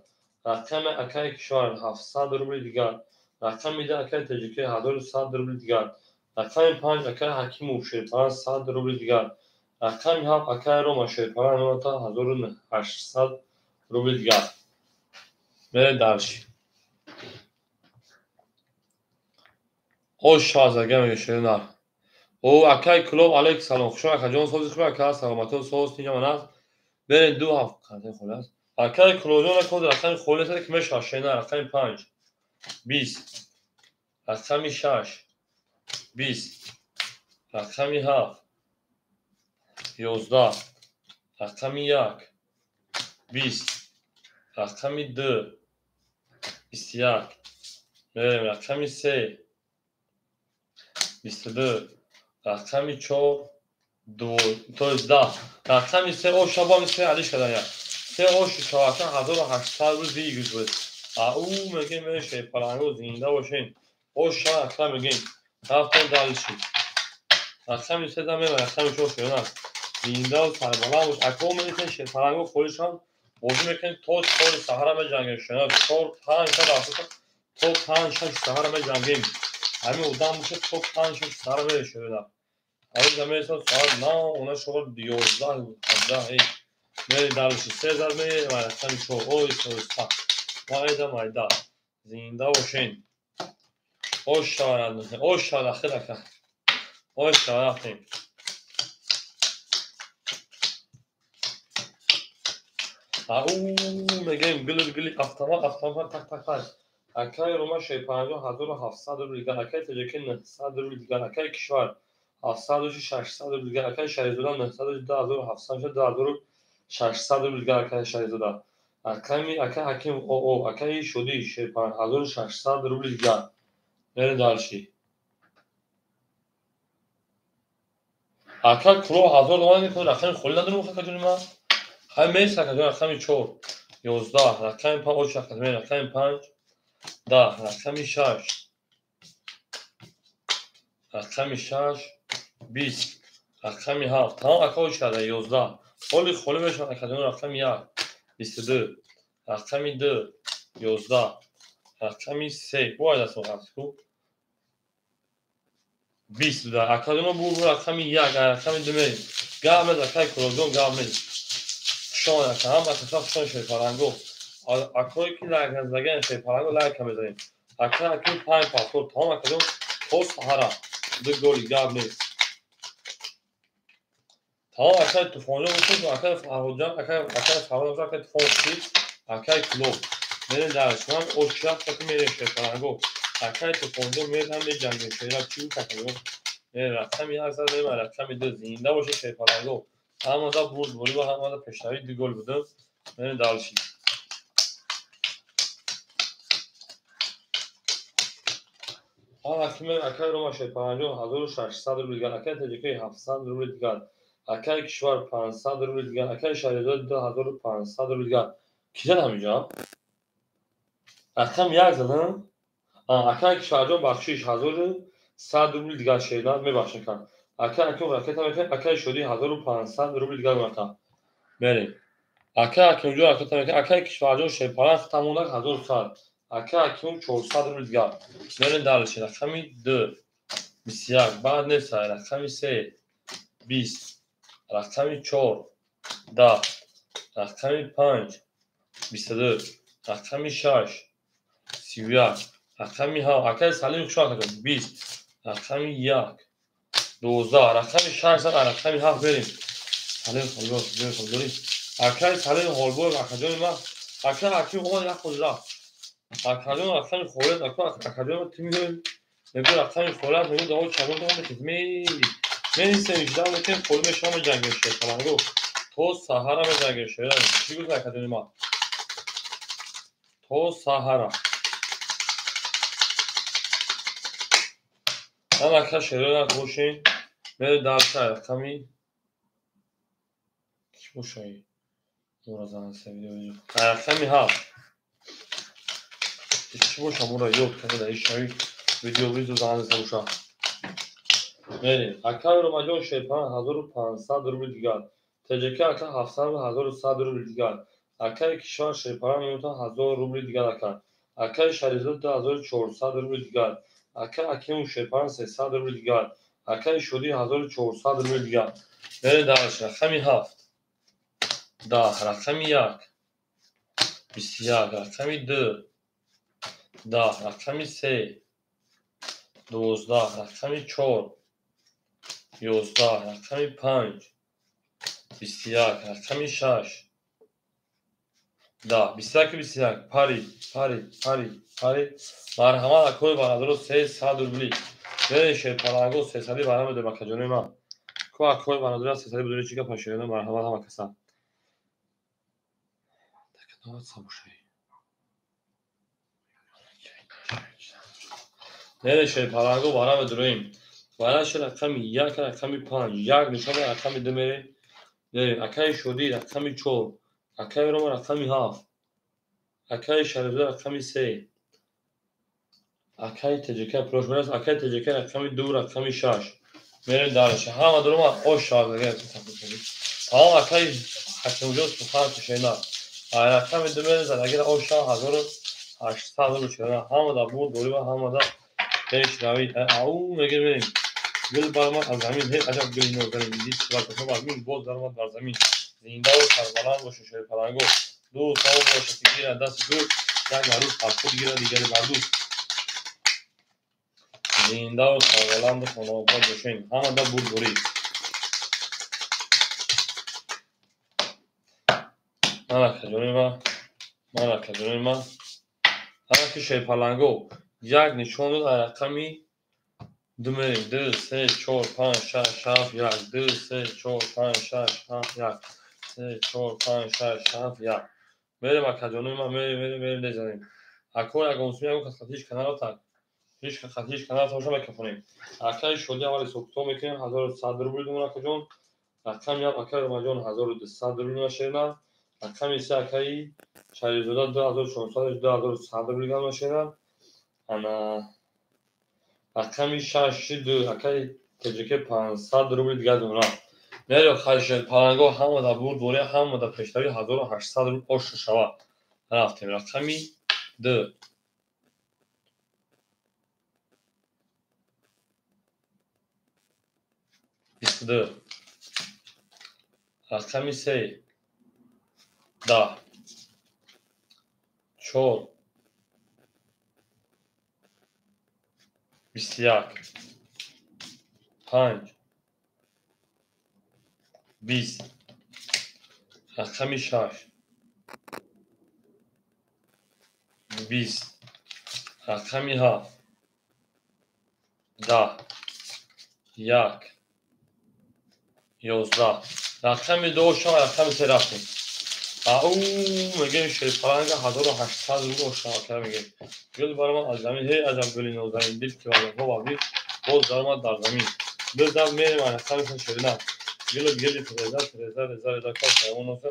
Рақами акаи Кишвар 700 рубли дигар. Рақами 2 акаи Тоҷикӣ 1100 рубли дигар. Рақами 5 акаи Ҳакимов Шерпаран 100 рубли дигар. Рақами 7 акаи Рома Шерпаран 1800 рубли дигар. Мерем дальше. Ош шаҳзага мега шерина. О акаи Кулоб алейк салом. Хушом акаҷон сози хуб ака саломатон соз тинҷа ман аст. Мерем 2 ҳафт қандаи холӣ аст. Акаи Кулобҷон акоз рақами холӣ аст ки мешавад шерина рақами 5 20. Рақами 6 20. Рақами 7 11. Рақами 1 20. Рақами 2 21. Мерем рақами 3 22. Рақами 4 2 то есть 10. Рақами 3 ош шабами 3 алиш кардан як. 3 ош шавака 1800 рубл выигрыш буд. Ау мегӯем мерем паланго зинда бошем. Ош шава ака мегӯем. Рафтем дальше. Рақами 3 да мева рақами 4 шерина. Зинда ва сарбаланд бош. Ако мересем шерпаланго холишам бозӣ мекунем то 4 саҳара меҷангем шерина. 4 5 рафта то 5 6 саҳара меҷангем. Ҳамин одам бошад то 5 6 саҳара мерем шерина. Ҳамин мересем соат 9 она шуд 11 17 мерем дальше. 3 зад мерем рақами 4 ой 3 майда майда. Зинда бошен. Ош шавад, ош шавад ахир ака. Ош шавад рафтем. Ау мегӯем гули гули автомат автомат так так так. Акаи Рома Шерпанҷо 1700 рубли дигар. Акаи Тоҷикӣ 900 рубли дигар. Акаи Кишвар 700 600 рубли дигар. Акаи Шарифзода 900 2700 2600 рубли дигар. Акаи Шарифзода. Рақами акаи Ҳакимов ОО акаи Шодӣ Шерпанҷ 1600 рубли дигар. Мерем дальше. Ака Кулоб 1000 доллар мекунад рақами холӣ надорем акаҷони ман. Ҳай мерес акаҷон рақами 4 11 рақами 5 оч рақами рақами 5 10 рақами 6 рақами 6 20 рақами 7 тамом ака оч карда 11 ҳоли холӣ мешавад акаҷон рақами 1 22 рақами 2 11 рақами 3 бояд аст ку 20 буда акаҷон бур рақами 1 рақами 2 мерем гап мез акаи Кулобҷон гап мез. Хушомад ака ҳама ака хушомад шерпаланго. Акое ки лайк назадаген шерпаланго лайка мезанем. Ака аким 5 паспорт тамом акаҷон то саҳара. Ду голи гап нест. Тамом акаи Туфонҷон бошед, акаи Фарҳодҷон, акаи Фарҳод, акаи Туфон шид, акаи Кулоб. Мерем дар шумам ошрафт ки мерем шерпаланго. Акаи Туфонҷон мерам меҷангем шера чӣ акаҷон. Рақами 1 задем, рақами 2 зинда бошед шерпаланго. Ҳамада бурд бурӣ ва ҳамада пешравӣ ду гол будем. Мерем дальше. Акаи Рома шерпаланҷон 1600 рубл дигар, акаи Таҷикаи 700 рубл дигар, акаи Кишвар 500 рубл дигар, акаи Шаҳризод 2500 рубл дигар. Ки зад ҳаминҷо? Рақами 1 задам. Акаи Кишварҷон бахшиш 1100 рубл дигар шернат мебахшад. Акаи Аким ракета мекунад, акаи Шодӣ 1500 рубл дигар мекунад. Мерем. Акаи Акимҷон ракета мекунад, акаи Кишварҷон шерпаланг тамонак 1100. Акаи Аким 400 рубл дигар. Мерем дальше. Рақами 2 21, баъд нест. Рақами 3 20, рақами 4 10, рақами 5 22, рақами 6 31, рақами 7 акаи Салим хушвақт 20, рақами 1 12, рақами 6 зад, рақами 7 берем. Салим Ҳолбой, Ҳолбой. Акаи Салим Ҳолбой, акаҷони ман, акаи Аким омад як худ рафт. Акаҷон рақами холият, акаҷон ту мегӯй, мегӯй рақами холият, мегӯй даво чагон то мехез. Менисем ижда мекунем, холи мешавам меҷангем шерпаланго. То саҳара меҷангем шера. Чӣ гуфт акаҷони ман? То саҳара. Ман ака шерояк бошем. Мерем дальше рақами чӣ бошай? Мура зан се видео. Рақами 7. Чӣ боша мура ёд када дар ишави видео видео зан се боша. Мерем. Акаи Ромаҷон шерпаланг 1500 рубл дигар. ТЖК ака 700 1100 рубл дигар. Акаи Кишвар шерпаланг меётад 1000 рубл дигар ака. Акаи Шарифзод 2400 рубл дигар. Акаи Акимов шерпаланг 300 рубл дигар. Акаи Шодӣ 1400 рубл дигар. Мерем дальше. Рақами 7 10, рақами 1 21, рақами 2 10, рақами 3 12, рақами 4 11, рақами 5 21, рақами 6 10, 21 21. Пари, пари, пари, пари. Марҳамат акои бародаро 300 рубли. Мерем шерпаланго 300 барам медем акаҷони ман. Ко акои бародаро 300 будури чӣ гапа шерона марҳамат ҳама каса. Мерем шерпаланго барам медуроем. Бараш рақами 1, рақами 5, 1 нишон рақами 2 мерем. Мерем акаи Шодӣ рақами 4, акаи Рома рақами 7, акаи Шарифзод рақами 3, акаи ТЖК пулош мерас, акаи ТЖК рақами 2, рақами 6. Мерем дальше. Ҳама дурума ош шавад. Тамом акаи Ҳакимҷон сухан кушена. Рақами 2 мерем задагира ош шавад 1800 рубл шуда. Ҳамада бурд дорӣ ва ҳамада пешравӣ. Ау мегир мерем. Гул баромад аз замин, ҳеҷ аҷаб гули нозанин. Дид сурат аз мин боз даромад бар замин. Зинда ва сарбаланд бошед шерпаланго. Ду сов бошад ки гирад дасти ду, як марӯз аз худ гирад дигари бар ду. Зинда ва сарбаланду хонаобод бошед. Ҳамада бурд бурӣ. Ман акаҷони ман, ман акаҷони ман. Ҳама ки шерпаланго як нишон дод аз рақами 2 мерем. 2 3 4 5 6 7 1 2 3 4 5 6 7 1 3 4 5 6 7 1. Мерем акаҷони ман, мерем, мерем, мерем мезанем. Ако ягон сум ягон кас хатиш канал так. Ҳеҷ хатиш канал тамошо мекунем. Акаи Шодӣ аввал ҳисоб-китоб мекунем 1100 рубл дум акаҷон. Рақами 1 акаи Ромаҷон 1200 рубл машина. Рақами 3 акаи Шарифзода 2400 2100 рубл машина. Ана рақами 6 2 акаи ТЖК 500 рубл дигар дона. Мерем шерпаланго ҳамада бурд борӣ, ҳамада пешравӣ 1800 рубл ош шавад. Рафтем рақами 2 22, рақами 3 10, 4 21 5 20 рақами 6 20 рақами 7 10 1 11 рақами 2 шава рақами 3 рафтем. Ау мегем шерпаланга 1800 рубл ошава мегем. Гул баромад аз замин, ҳей аҷаб гули нозанин, дил ки вазафо вабид, боз даромад дар замин. Бизам мерем рақами шерина. Гулу гили треза треза реза реза кор ҳайвон оса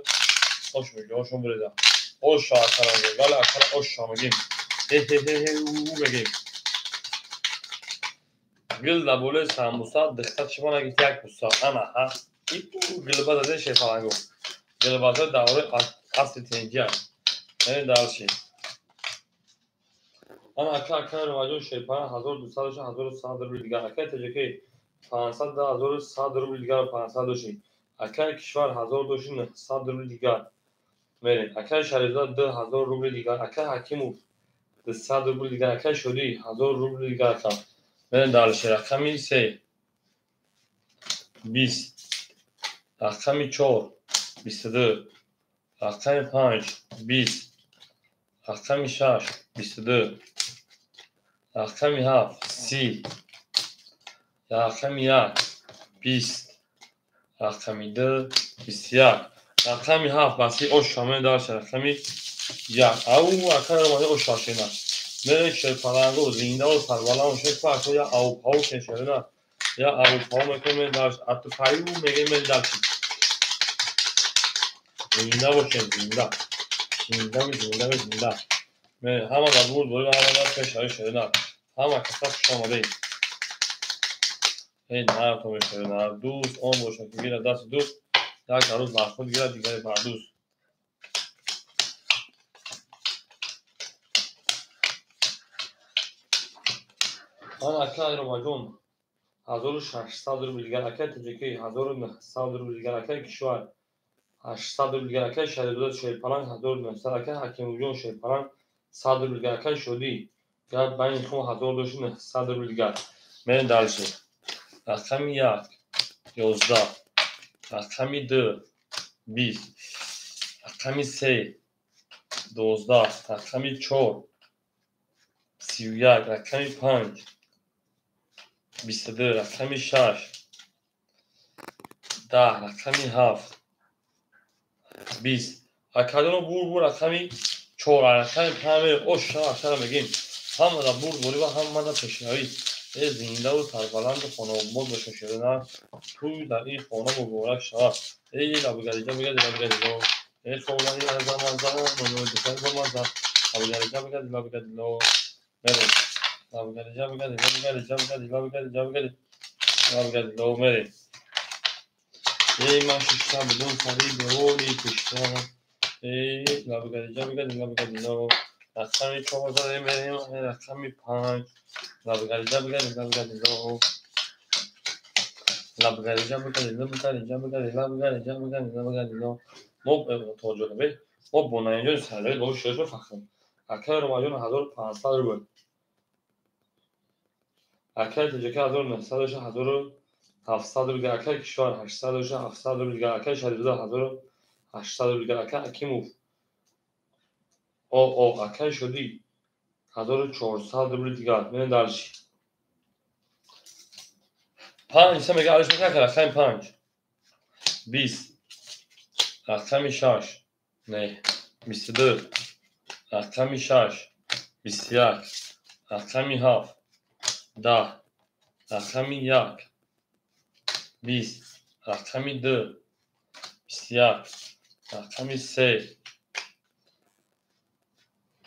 ош меги ошон буреза. Оша акара мегем, вале акара оша мегем. Ҳе ҳе ҳе ҳе у мегем. Гул дар болои самбуса, дихта чима нагирифт як буса. Ана ҳа. Гулба заде шерпалангу. Гулбаза давраи асри тинҷӣ аст. Яъне дарши. Ана ака ака Ромаҷон шерпаланг 1200 дошт, 1100 рубл дигар. Акаи Тоҷикӣ 500 1100 рубл дигар 500 дошт. Акаи кишвар 1000 дошт, 900 рубл дигар. Мерем. Акаи Шарифзода 2000 рубл дигар. Акаи Ҳакимов 200 рубл дигар. Акаи Шодӣ 1000 рубл дигар ака. Мерем дарши. Рақами 3 20 рақами 4 22 рақами 5 20 рақами 6 22 рақами 7 30 рақами 1 20 рақами 2 21 рақами 7 ба 30 оша мерем дарши рақами 1 ау акаи ромаҷон оша шена мерем шерпалангу зиндаву сарбаланд шерпа ака я ау пау кен шерина я ау пау мекунем мерем дарши атупаю мегем мерем дарши. Зинда бошем, зинда. Зинда, зинда, зинда. Ҳама дар бурд борӣ ва ҳама дар пешравӣ шерина. Ҳама каса хуш омадед. Эй нарто мешерина. Дӯст он бошад ки гирад дасти дӯст, як арӯз бар худ гирад, дигаре бар дӯст. Ана акаи Ромаҷон 1600 рубл дигар, акаи Тоҷикӣ 1900 рубл дигар, акаи кишвар 800 рубл дигар, акаи Шарифзода шерпаланг 1900, акаи Ҳакимовҷон шерпаланг 100 рубл дигар, акаи Шодӣ гап байни хум 1000 дошт, 900 рубл дигар. Мерем дарши. Рақами 1 11 рақами 2 20 рақами 3 12 рақами 4 31 рақами 5 22 рақами 6 10 рақами 7 20 акадоно бур бур рақами 4 рақами 5 оша акара мегем. Ҳама дар бурд борӣ ва ҳама дар пешравӣ. Э зиндаву сарбаланду хонаобод бошем шерина. Тӯй дар ин хона муборак шавад. Эй лабгариҷа бигади лабгадило. Эй холаи азамаза духтари бомаза. Лабгариҷа бигади лабгадило. Мерем. Лабгариҷа бигади лабгариҷа бигади лабгариҷа бигади лабгадило мерем. Эй ман шишта будум сари девори пушта. Эй лабгариҷа бигади лабгадило. Рақами 4 задем мерем, рақами 5 лабгариҷа бигади лабгадило. Лабгариҷа бигади лабгариҷа бигади лабгариҷа бигади лабгадило. Мо тоҷоқбек мо бо наинҷони саррои бо шершо фахр. Акаи Ромаҷон 1500 рубл. Акаи Тоҷикӣ 1900 дошт, 1700 рубл. Акаи кишвар 800 дошт, 700 рубл. Акаи Шарифзода 1800 рубл. Акаи Ҳакимов о акаи Шодӣ 1400 рубл дигар. Мерем дарши. 5 се мега алиш мекунад рақами 5 20 рақами 6 не 22 рақами 6 21 рақами 7 10 рақами 1 20 рақами 2 21 рақами 3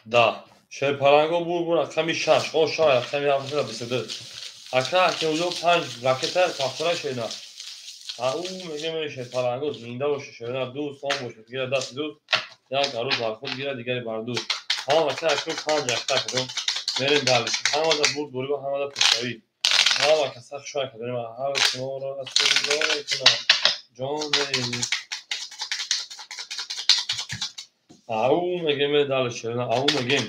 10 шерпаланго бур бур рақами 6 о 6 рақами 7 22 ака Ҳакимовҷон 5 ракета пахтора шерина. Ау мегем шерпаланго зинда боша шерина, дӯст он бошад гирад дасти дӯст, як арӯз бар худ гирад, дигаре бар дӯст. Ҳама ака Ҳакимов 5 ракета кардем. Мерем дарши. Ҳама дар бурд борӣ ва ҳама дар пешравӣ. Ҳама каса хуш кардем. Ҳар шуморо аз кунам ҷон. Ау мегем дал шерина, ау мегем.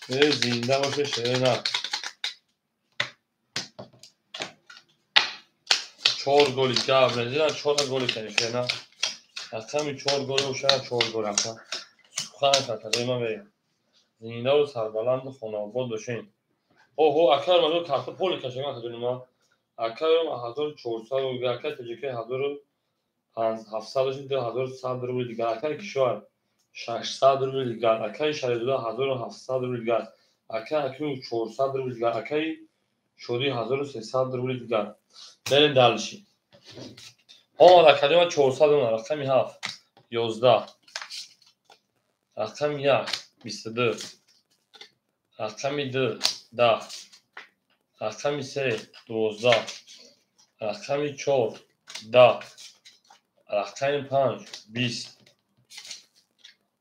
Зинда боше шерина. 4 голи гап незина, 4 голи кани шерина. Рақами 4 гол боша, 4 гол ака. Сухан какаде ма мерем. Зинда ва сарбаланду хонаобод бошем. Оҳо, акар мазо карта поли кашаган хадунима. Акар 1400 рубл, акар таҷикаи 1700 2100 рубл дигар, акаи кишвар 600 рубл дигар, акаи Шарифзода 1700 рубл дигар, акаи Ҳакимов 400 рубл дигар, акаи Шодӣ 1300 рубл дигар. Берем дальше. Омад академия 400 рубл, рақами 7 11, рақами 1 22, рақами 2 10, рақами 3 12, рақами 4 10, рақами 5 20,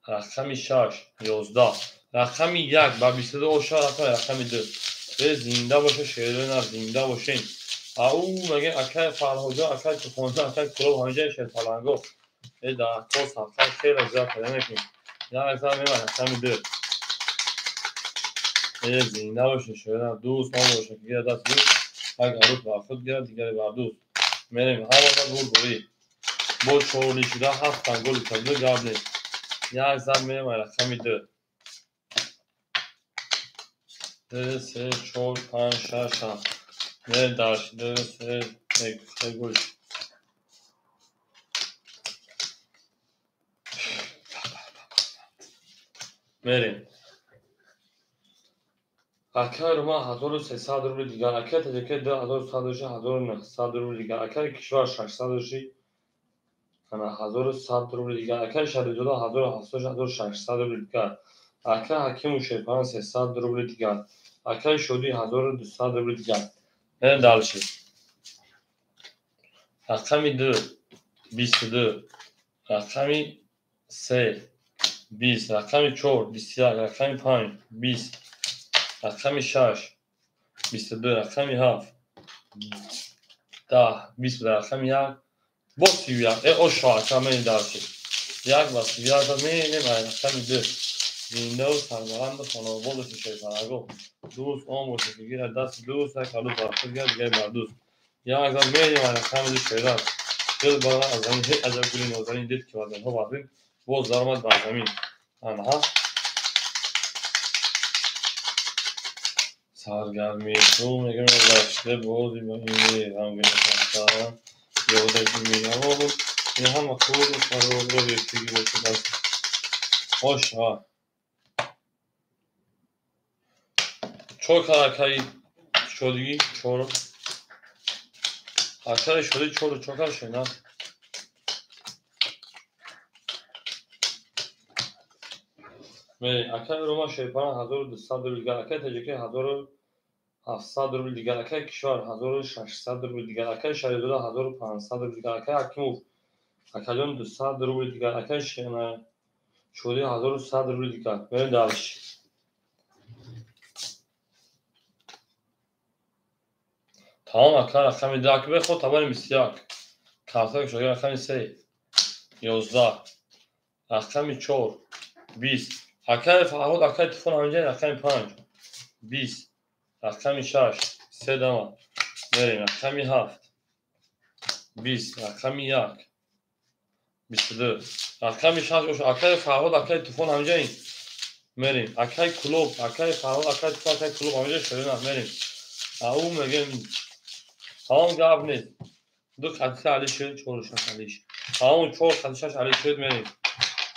рақами 6 11, рақами 1 ба 22 оша, рақами 2. Зинда боша шерина, зинда бошем. Ау мегем акай Фарҳоҷон, акай Туфонҷон, акай Кулоб, ҳамиҷаи Шерпаланго. Дар кор сафар хеле зиёд пайдо мекунем. Як зан мебарем рақами 2. Зинда боша шерина, дӯст он боша ки гирад даст дӯст, як арӯс бар худ гирад, дигаре бар дӯст. Мерем ҳамаға гул бурӣ. Бо чорли шуда ҳафта голи кабида гап нест. Як зан мерем рақами 2. 2 3 4 5 6 7. Мерем дальше. 2 3 3 гол. Мерем. Акаи Рума 1300 рубл дигар, акаи Таҷикаи 2100 1900 рубл дигар, акаи Кишвар 600 рубл, 1100 рубл дигар, акаи Шарифзода 1700 1600 рубл дигар, акаи Ҳакиму Шерпаран 300 рубл дигар, акаи Шодӣ 1200 рубл дигар. Мерем дальше. Рақами 2 22, рақами 3 20, рақами 4 21, рақами 5 20, рақами 6 22, рақами 7 10 20, рақами 1 бо 31. Ошо ака мерем дальше. 1 ва 31 мерем рақами 2. Зинда ва сарбаланду хонаобод бошед Шерпаланго. Дӯст он бошад ки гирад дасти дӯст, як арӯс бар худ гирад, дигаре бар дӯст. Як зан мерем рақами 2 шерат. Дил бара аз замин ҳеҷ аҷаб гули нозанин дид ки вазанҳо бар боз даромад бар замин. Анҳа саргарми ту мегӯям гашта бози ба ини ғамгин хаста ёдаш меравад. Ин ҳама куру фарорро ертиги бошад аст. Оша чор каракаи шодигӣ чор акаи шодӣ чору чор кар шена. Мерем акаи Рума Шерпаран 1200 рубл дигар, акаи Таҷикаи 1700 рубл дигар, акаи Кишвар 1600 рубл дигар, акаи Шарифзода 1500 рубл дигар, акаи Ҳакимов акаҷон 200 рубл дигар, акаи Шодӣ 1100 рубл дигар. Мерем дальше. Тамом ака рақами 2 ака беход табари 21. Картаи шодӣ рақами 3 11, рақами 4 20, акаи Фарҳод, акаи Туфон ҳамиҷаи рақами 5 20, рақами 6 3 дама. Мерем рақами 7 20, рақами 1 22, рақами 6 оша, акаи Фарҳод, акаи Туфон ҳамиҷаи. Мерем акаи Кулоб, акаи Фарҳод, акаи Туфон, акаи Кулоб ҳамиҷаи шерина. Мерем. Ау мегем тамом гап нест. 2 қати 3 али шуд, 4 6 али шуд. Тамом 4 қати 6 али шуд, мерем.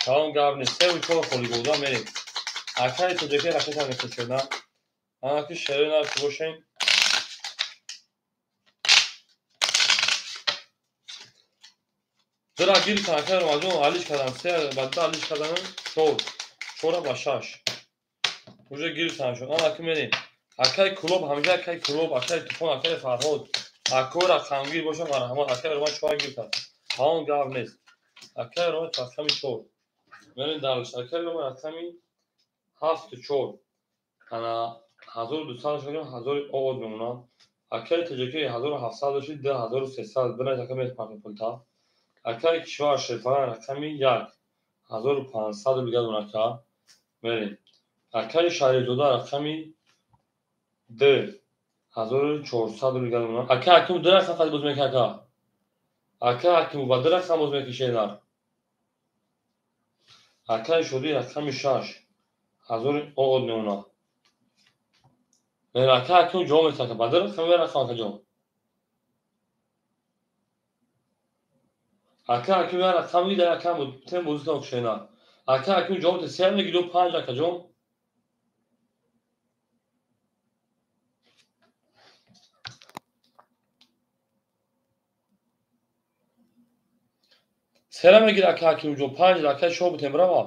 Тамом гап нест. 3 4 холи голда мерем. Акаи Тоҷикаи ракета мекушена. Анаки шерина ки бошем. Дра гирифтан акаи Ромаҷон алиш кардам. 3 ба 2 алиш кардам, 4. 4 ба 6. Уже гирифтан шуд. Анаки мерем. Акаи Кулоб ҳамиҷа, акаи Кулоб, акаи Туфон, акаи Фарҳод. Акои рақамгир бошам марҳамат. Акаи Роман 4 гирифтан. Тамом гап нест. Акаи Роман рақами 4. Мерем дальше. Акаи Роман рақами 7 4. Ана 1200 шудем, 1000 овоз мемонад. Акаи Тоҷикаи 1700 шуд, 2300. Бинед ака мепартем пулта. Акаи Кишвар Шерпаран рақами 1 1500 рубл дигар дорад ака. Мерем. Акаи Шарифзода рақами д 1400 рубл дигар дорад. Ака Ҳакимов ду рақам қад боз мекунад ака. Ака Ҳакимов ба ду рақам боз мекунад шернар. Акаи Шодӣ рақами 6 1000 оғоз мемонад. Ака Ҳакимов ҷавоб медиҳад ака. Ба ду рақам ва рақам ака ҷон. Ака Ҳакимов як рақам гирд, як рақам тем бозӣ кунад шернар. Ака Ҳакимов ҷавоб медиҳад 3 мегирд ё 5 ака ҷон. Сера мегирад ака Ҳакимов ҷон, 5 ака шоҳ битем рава.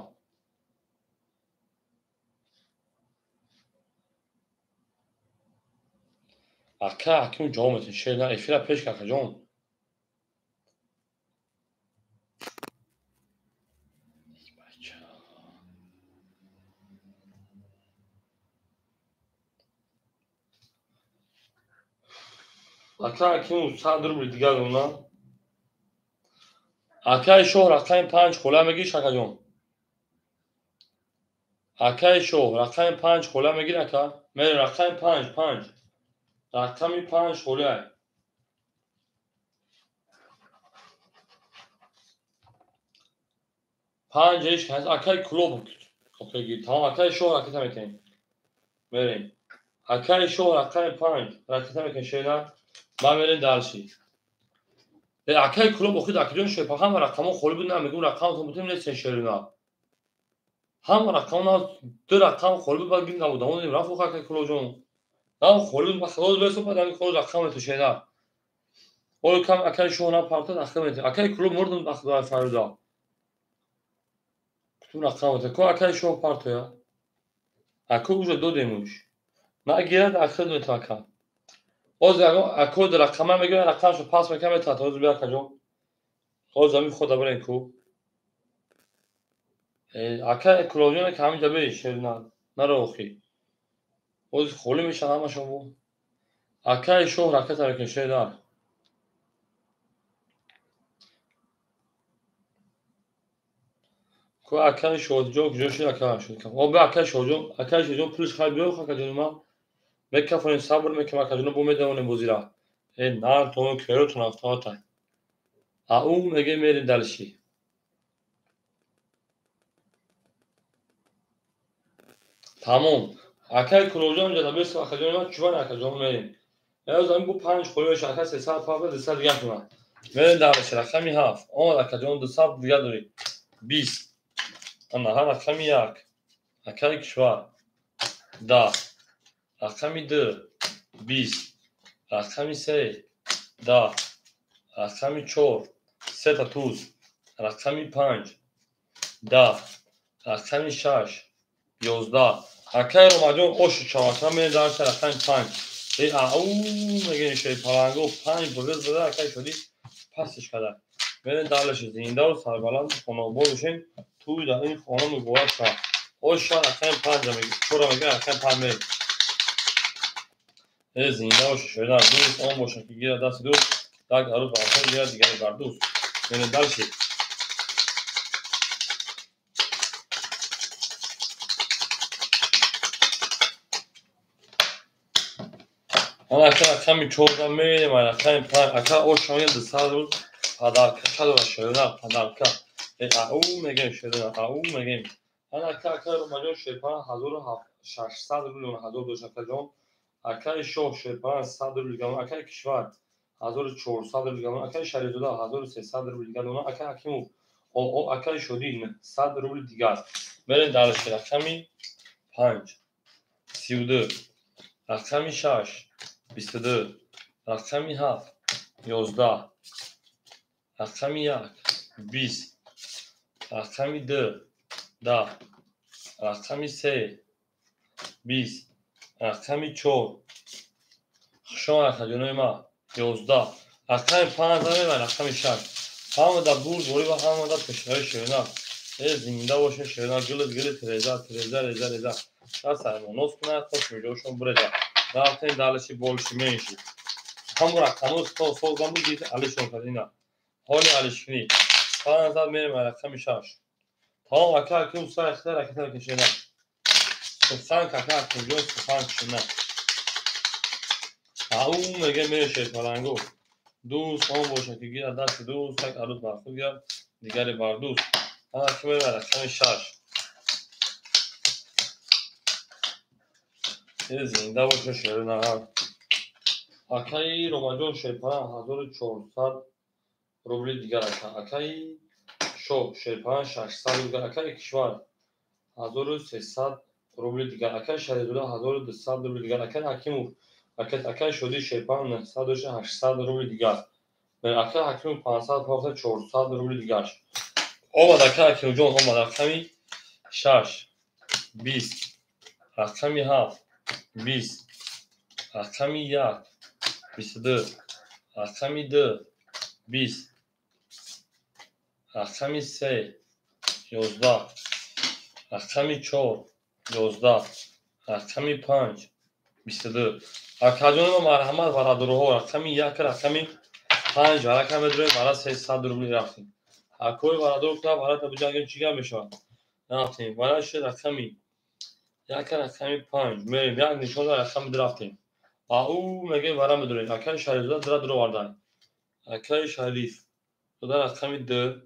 Ака Ҳакимов ҷавоб медиҳад шернар эфира пеш ка ака ҷон. Ака Ҳакимов 100 рубл дигар дорад. Акаи Шоҳ рақами 5 хола мегириш ака ҷон. Акаи Шоҳ рақами 5 хола мегир ака. Мерем рақами 5 5. Рақами 5 хола. 5 иш ҳаст акаи Кулоб. Окей гир. Тамом акаи Шоҳ ракета мекунем. Мерем. Акаи Шоҳ рақами 5 ракета мекунем шернар. Ба мерем дарши. Акаи Кулоб охир акаҷон шерпа ҳама рақамҳо холӣ буд, намегӯм рақамтон бутем нестен шерина. Ҳама рақамҳо ду рақам холӣ буд, баъд гир набуд. Мо дидем рафт охир акаи Кулоб ҷон. На холӣ буд, баъд худо бесо баъд ҳамин холӣ рақам мету шерина. Ҳоло кам акаи Шоҳ напартад ахир мету. Акаи Кулоб мурдум ахир фаруда. Кутум рақам мету. Ко акаи Шоҳ партоя. Ака уже додемуш. Нагирад ахир мету ака. Оз акод рақама мегӯяд, рақамшо пас мекунад, метавонад. Ҳозир бия акаҷон. Ҳозир ҳамин худа бирен ку. Ака Кулобҷон ки ҳаминҷа бе шерна наро охи. Ҳозир холӣ мешаванд ҳамашон бу. Акаи Шоҳ ракета мекунад шернар. Ку акаи Шоҳҷон куҷо шуд ака шуд? О бе акаи Шоҳҷон, акаи Шоҳҷон пулиш хай биё акаҷони ман. Мекафонем, сабр мекунем акаҷоно, бо медавонем бозира. Нартон керотон автомата. А ӯ меге мерем далши. Тамом. Акаи Кулобҷон ҷада бесо акаҷони ман чуван акаҷон мерем. Эз ҳамин бу 5 холӣ мешавад ака 300 пафта 200 дигар кунад. Мерем далши рақами 7. Омад акаҷон 200 дигар дорӣ. 20. Ана ҳа рақами 1. Акаи Кишвар. 10. Рақами 2 20. Рақами 3 10. Рақами 4 сета туз. Рақами 5 10. Рақами 6 11. Акаи Ромаҷон ошу чавака мерем рақами 5. Ау мегӯем шои паланго 5 бурда зада акаи Шодӣ пасиш карда. Мерем далаши зиндаву сарбаланду хонобод бошем. Тӯй дар ин хона муборак шавад. Оша рақами 5 мегӯем, 4 мегӯем, рақами 5 мерем. Зинда боша шоида дӯст он боша ки гирад дасти дӯст, як арӯз ба ҳафта гирад дигаре бар дӯст. Мерем далши. Ана ака рақами 4 мерем, рақами 5 ака оша мегӯем 200 рӯз падарка ча дорад шоида падарка. Ау мегӯем шоида, ау мегӯем. Ана ака акаи Ромаҷон шерпа 1600 рубл 1000 дошт акаҷон. Акаи Шоҳ шерпа 100 рубл дигар, акаи Кишвар 1400 рубл дигар, акаи Шарифзода 1300 рубл дигар, акаи Ҳакимов акаи Шодӣ 100 рубл дигар. Мерем дарши рақами 5 32. Рақами 6 22. Рақами 7 11. Рақами 1 20. Рақами 2 10. Рақами 3 20. Рақами 4 хушон акаҷонои ман 11. Рақами 5 намебарем, рақами 6. Ҳамада бурд борӣ ва ҳамада пешравӣ ширина. Зинда боша ширина, гилит гилит реза реза реза реза. Сармоноз кунад то шумиҷошон буреза. Рафтем далаши болши менши. Ҳамон рақамҳо созам буд, гирифт алишон кард ина. Ҳоли алишкунӣ. 5 мерем рақами 6. Тамом ака Ҳакимов сай хита ракета мекашена. Сухан ака Ҳакимҷон сухан кишена. Ау меге мере шерпаланго. Дӯст он бошад ки гирад дасти дӯст, як арӯз бар худ гирад, дигаре бар дӯст. Ана ки мере рақами 6. Зинда боша шери нағар. Акаи Ромаҷон шерпаланг 1400 рубли дигар ака. Акаи Шоҳ шерпаланг 600 дигар. Акаи Кишвар 1300 рубли дигар. Акаи Шарифзода 1200 рубли дигар. Акаи Ҳакимов акаи Шодӣ шерпаланг 900 рубли дигар. Акаи Ҳакимов 500 похта 400 рубли дигар. Омад акаи Ҳакимовҷон омад. Рақами 6 20, рақами 7 20, рақами 1 22, рақами 2 20, рақами 3 11, рақами 4 11, рақами 5 22. Акаҷонама марҳамат бародарҳо, рақами 1 рақами 5 варака медроем, вара 300 рубли рафтем. Акои бародар кунам варата биҷангем чӣ гап мешавад? Рафтем. Вара шуд рақами 1 рақами 5 мерем, як нишон рақами 2 рафтем. Ау мегем вара медроем. Акаи Шарифзода дра дуровардан. Акаи Шарифзода рақами 2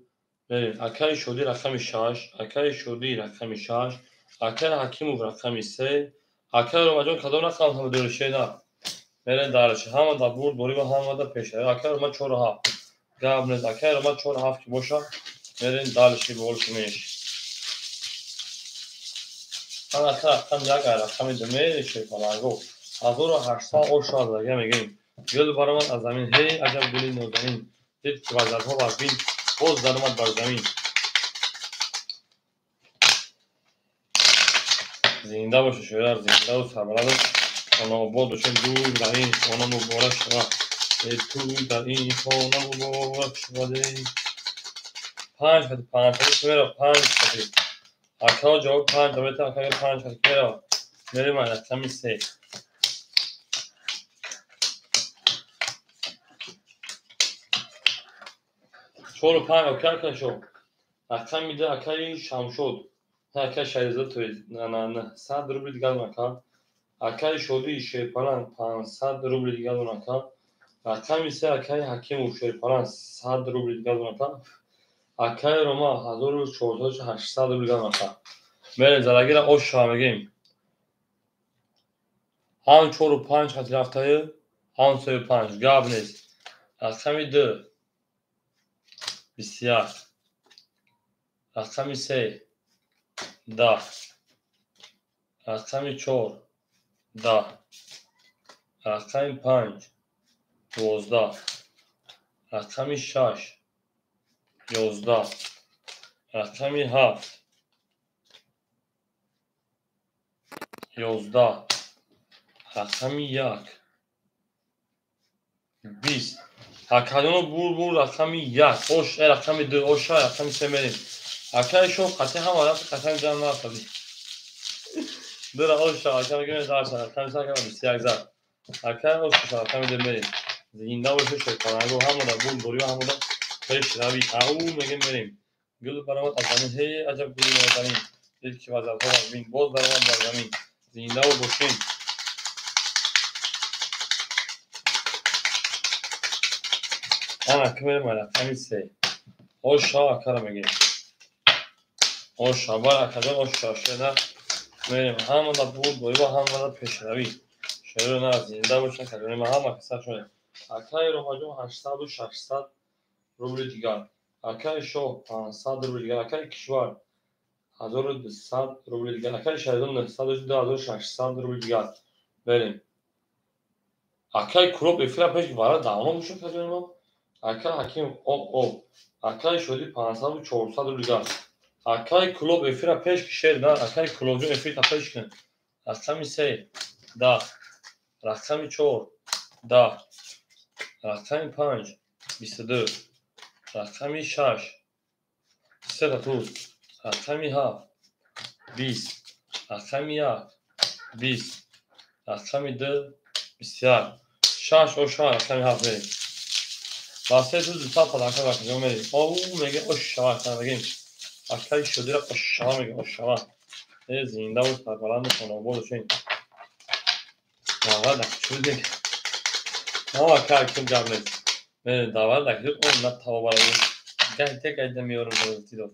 мерем. Акаи Шодӣ рақами 6, акаи Шодӣ рақами 6, акаи Ҳакимов рақами 3, акаи Ромаҷон кадом рақам ҳама дорӣ шена? Мерем дарш. Ҳама да бурд борӣ ва ҳама да пеша. Акаи Рома 4 7. Гап нест. Акаи Рома 4 7 ки боша, мерем дарши болши меш. Ана ака рақами 1 рақами 2 мерем шерпаланго. 1800 ош азага мегем. Гул баромад аз замин, ҳей аҷаб гули нозанин. Дид ки вазарҳо бар бин, боз даромад бар замин. Зинда боша шоирар, зиндаву сарбаланду хонаобод бошед. Дур дар ин хона муборак шавад. Туй дар ин хона муборак шавад. 5 хати 5 хати ки меравад? 5 хати. Акао ҷавоб 5 метавон, ака 5 хати ки меравад? Мерем рақами 3. 4 5 окей ака шо. Рақами 2 акаи Шамшод. Акаи Шарифзода то 900 рубли дигар ака. Акаи Шодӣ шерпаланг 500 рубли дигар ака. Рақами 3 акаи Ҳакимов шерпаланг 100 рубли дигар ака. Акаи Рома 1400 рубли дигар ака. Мерем залагира ош шава мегем. Ҳам 4 5 хати рафтаю, ҳам 3 5. Гап нест. Рақами 2 21, рақами 3 10, рақами 4 10, рақами 5 12, рақами 6 11, рақами 7 11, рақами 1 20. Акаҷоно бур рақами 1, ош рақами 2, оша рақами 3 мерем. Акаи шоҳ қатъи ҳама рафт, қатъи ҷам нарафтади. Дура оша, ака мегӯем дарша, рақами 3 ака 21 зад. Акаи оша рақами 2 мерем. Зинда боша шерпаланго, ҳамада бур борӣ ҳамада пеш рави. Ау мегӯем мерем. Гул баромад аз замин, ҳей аҷаб гули нозанин. Дид ки вазарҳо бар бин, боз даромад бар замин. Зиндаву бошем. Ана ки мерем рақами 3. Оша акара мегем. Оша бар акаҷон оша шена мерем. Ҳамада бурд борӣ ва ҳамада пешравӣ. Шеро на зинда бошад акаҷони ма ҳама каса шояд. Акаи Ромаҷон 800 600 рубли дигар. Акаи Шоҳ 500 рубли дигар. Акаи Кишвар 1200 рубли дигар. Акаи Шарифзода 900 2600 рубли дигар. Мерем. Акаи Куроб эфира пеш вара давно бошад акаҷони ма. Акаи Ҳаким о. Акаи Шодӣ 500 400 рубли дигар. Акаи Кулоб эфира пеш ки шер на. Акаи Кулобҷон эфира пеш кун. Рақами 3 10, рақами 4 10, рақами 5 22, рақами 6 3 туз, рақами 7 20, рақами 1 20, рақами 2 21, 6 оша рақами 7 мерем. Ба се туз 200 падака рақам мерем. Оу меге оша рақам мегем. Акаи Шодира ошава мегӯ, ошава. Э, зинда ва сарбаланду хонобод бошед. Давлат акчуд. Ама ака акчуд гап нест. Давлат акчуд он на тавобара. Гайда гайда меорам давлатидо.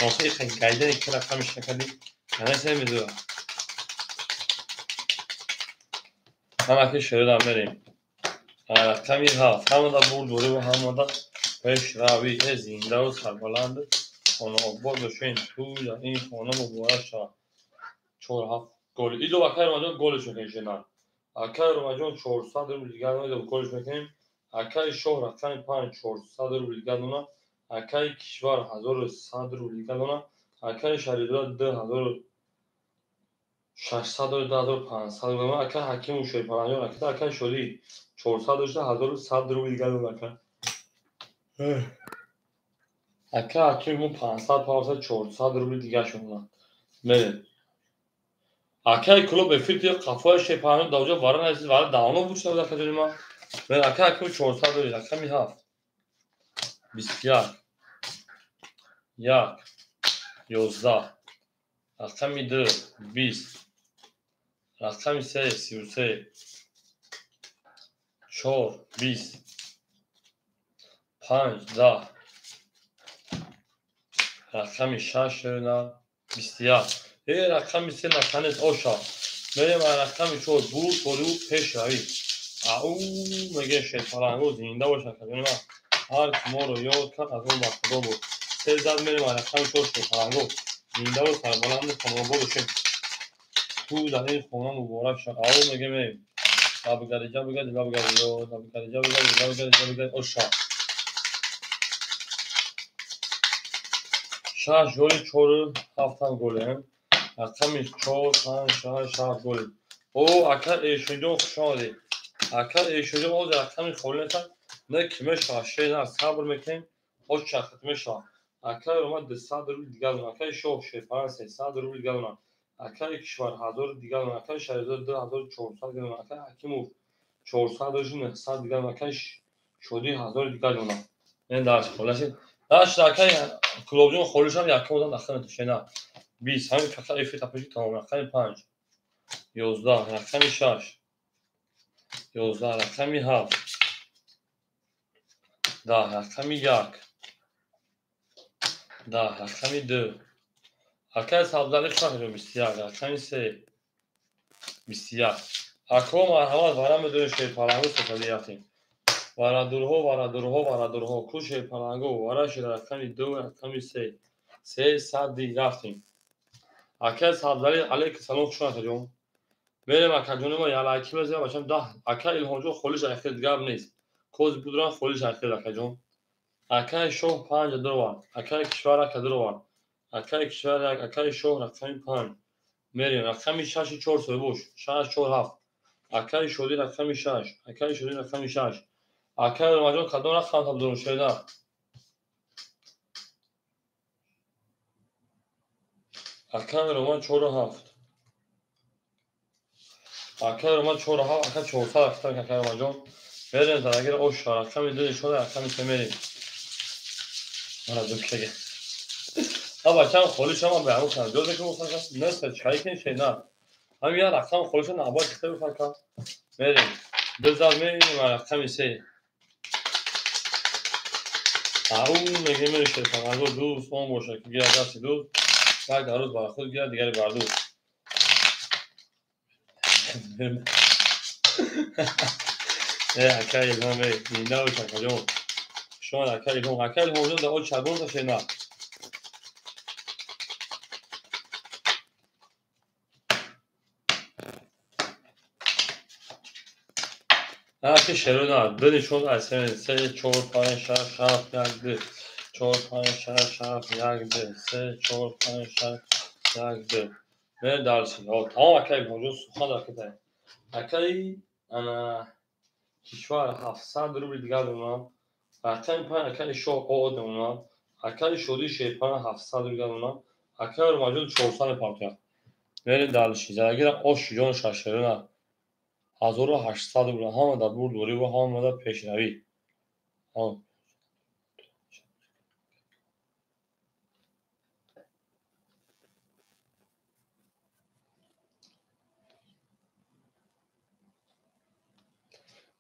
Охи гайда ки рақамиш накардӣ. Ана се мезура. Ҳамаки шеъра мерем. Рақами ҳафт. Ҳамада бурд дорӣ ва ҳамада пешравӣ. Э, зиндаву сарбаланд хонаобод бошед. Тӯй дар ин хона муборак шавад. Чор ҳафт гол. Ило акай Ромаҷон голеш мекунем шена. Акай Ромаҷон 400 рубл дигар голеш мекунем. Акай Шоҳ рақами панҷ 400 рубл дигар дона. Акай Кишвар 1100 рубл дигар дона. Акай Шарифзода 2600 2500 рубл. Акай Ҳакиму Шерпаланҷон акай Шодӣ 400 дошта 1100 рубл дигар дона ака. Ака Ҳакиму 500 500 400 рубл дигар шуд. Мерем. Акай клуб эфир ки қафои Шерпаланҷон даоҷо вара наист, вара давно буд шуда ака ҷони ман. Акай Ҳакиму 400 рубл, рақами ҳафт. 21 1 11 рақами ду 20 рақами се 33 4 20 5 10 рақами шаш 21. Э, рақами се наканес оша. Мерем рақами чор бурд дорӣ пешравӣ. Ау меге Шерпаланго зинда боша акаҷони ман. Ҳар ки моро ёд кард аз он ба худо буд. Се зад мерем рақами чор Шерпаланго. Зиндаву сарбаланду хонобод бошед. Тӯй дар ин хона муборак шавад. Ау меге мерем. Лабгари ҷабгари лабгари ё лабгари ҷабгари лабгари ҷабгари оша. Шаш голи чору ҳафтам голем. Рақами чор панҷ шаш ҳафт голи. О, ака Эшонҷон хуш омадед. Ака Эшонҷон ҳозир рақами холӣ нестанд. Не ки мешавад, шер на сабр мекунем, ҳоз чахт мешавад. Акай Роман 200 рубл дигар дона. Акай Шоҳ Шерпалан 300 рубл дигар дона. Акай Кишвар 1000 дигар дона. Акай Шарифзода 2400 дигар дона. Акай Ҳакимов 400 дошт 900 дигар дона. Акай Шодӣ 1000 дигар дона. Ин дарс холашид. Дарс акай Клубҷон холишам якум одам дахл метошена. 20 ҳамин фақат эфир тапаши тамом. Рақами 5 11 рақами 6 11 рақами 7 10 рақами 1 10 рақами 2. Акай Сабзалӣ хушахҷон 21 рақами 3 21. Ако марҳамат вара медонем Шерпаланго сефади рафтем. Варадурҳо варадурҳо варадурҳо ку Шерпаланго вара шуда рақами 2 рақами 3 се сади рафтем. Акай Сабзалӣ алейкум салом хуш омадед. Мерем акаҷони мо ялаки мезанем бачам 10. Ака Илҳомҷон холиш ахир гап нест. Коз будран холиш ахир акаҷон. Акай Шоҳ 5 дуровард. Акай Кишвар ака дуровард. Акай Кишвар як, акай Шоҳ рақами 5. Мерем рақами 6 4 соҳибош. 6 4 7. Акай Шодӣ рақами 6. Акай Шодӣ рақами 6. Акай Ромаҷон кадом рақам табдурум шеда? Акай Роман 4 7. Акай Роман 4 7, ака 400 рафтан акай Ромаҷон. Мерем дарагир оша рақами 2 нишон рақами 3 мерем. Мара дукшага. А бачам холиш ҳама ба ҳамон кан. Ҷозе ки мухака нест чай кин шена. Ҳам я рақам холиш набояд кита бихака. Мерем. Ду зад мерем рақами 3. Ау меге мерем Шерпаланго дӯст он бошад ки гирад дасти дӯст. Як арӯз бар худ гирад дигаре бар дӯст. Э, акай Илҳом, э, зинда бош акаҷон. Хуш омад акай Илҳом. Акай Илҳомҷон дар о чагон та шена. Аки шеро на, ду нишон аз се, се, чор, панҷ, шаш, ҳафт, як, ду. Чор, панҷ, шаш, ҳафт, як, ду. Се, чор, панҷ, шаш, як, ду. Мерем дарси. Тамом акай Илҳомҷон сухан дар китай. Акай ана Кишвар 700 рубл дигар донам. Рақами 5 акай Шоҳ о донам. Акай Шодӣ Шерпалан 700 рубл дигар донам. Акай Ромаҷон 400 мепартояд. Мерем дарси. Зарагира ош ҷон шашерона 1800 рубл. Ҳама дар бурд дорӣ ва ҳама дар пешравӣ.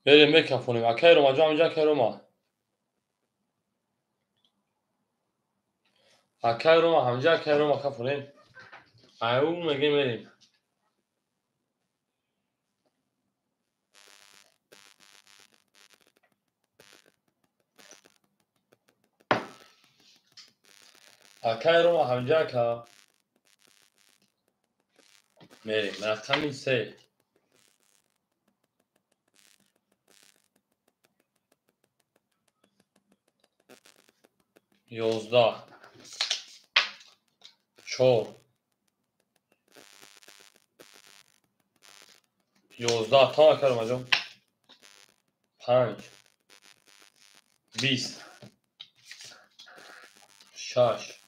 Мерем мекафонем. Акай Рома ҷон, ҳаминҷа акай Рома. Акай Рома, ҳаминҷа акай Рома кафонем. Аю мегем мерем. Акай Рома ҳаминҷа ака. Мерем. Рақами се. 11 4 11 تا акай Рома ҷон. 5 20 6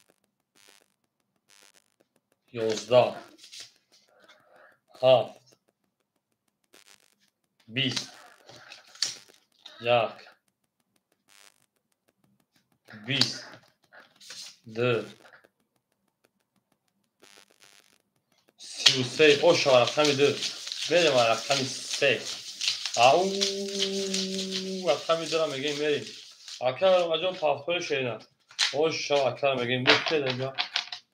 11 7 20 1 20 2 33 оша рақами 2 мерем рақами 3 ау рақами 2-ра мегем мерем. Акай Рома ҷон пафтори шерина. Оша акай мегем бу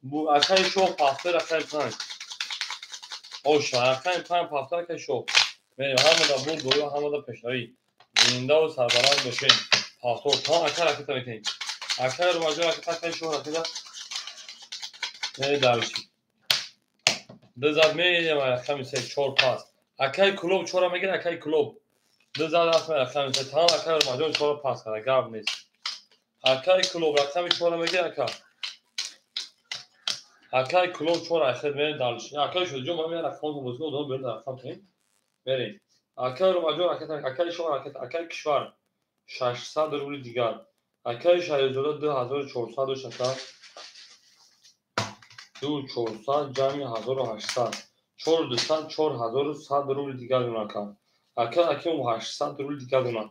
бу акай шоҳ пафтори рақами 5. Оша рақами 5 пафтори акай шоҳ. Мерем ҳамада бурд боё ҳамада пешравӣ. Зиндаву сарбаланд бошем. Пафтор та акай ракета мекунем. Акай Рома ҷон ракета акай шоҳ ракета. Дарчи. Ду зад мерем рақами 3 4 пас. Акай клуб 4 мегирад акай клуб. Ду зад рафт рақами 3 та акай Рома ҷон 4 пас карда гап нест. Акай клуб рақами 4 мегирад ака. Акай клуб 4 ахир мерем дарчи. Акай шуд ҷон ман рақам бозӣ одам берем рақам тем. Мерем. Акай Рома ҷон ракета акай шоҳ ракета акай кишвар 600 рубли дигар. Акай Шаҳризода 2400 дошт ака. 2400 ҷамъи 1800 4200 4100 рубли дигар дона ака. Акай Ҳакимов 800 рубли дигар дона.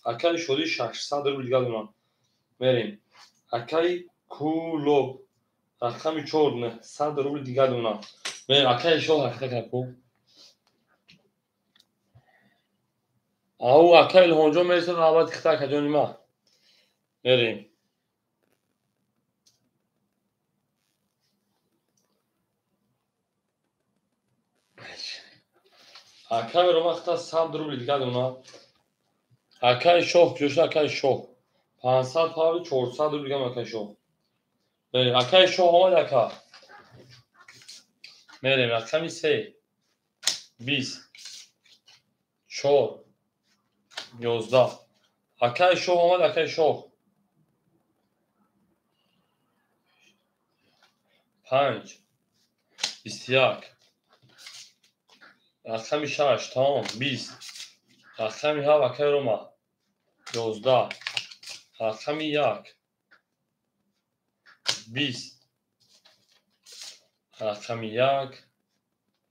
Акай Шодӣ 600 рубли дигар дона. Мерем. Акай Кулоб рақами 4 900 рубли дигар дона. Мерем акай шоҳ ракета кард ку. Ау акай Илҳомҷон мересад навбати хита акаҷони ма. Мерем. Акай Рома хита 100 рубли дигар дона. Акай шоҳ куҷо шуд акай шоҳ? 500 павли 400 рубли дигар акай шоҳ. Мерем. Акай шоҳ омад ака. Мерем рақами 3 20 4 11 акай шоҳ омад акай шоҳ. 5 21 рақами 6 тамом 20 рақами 7 акай Рома 11 рақами 1 20 рақами 1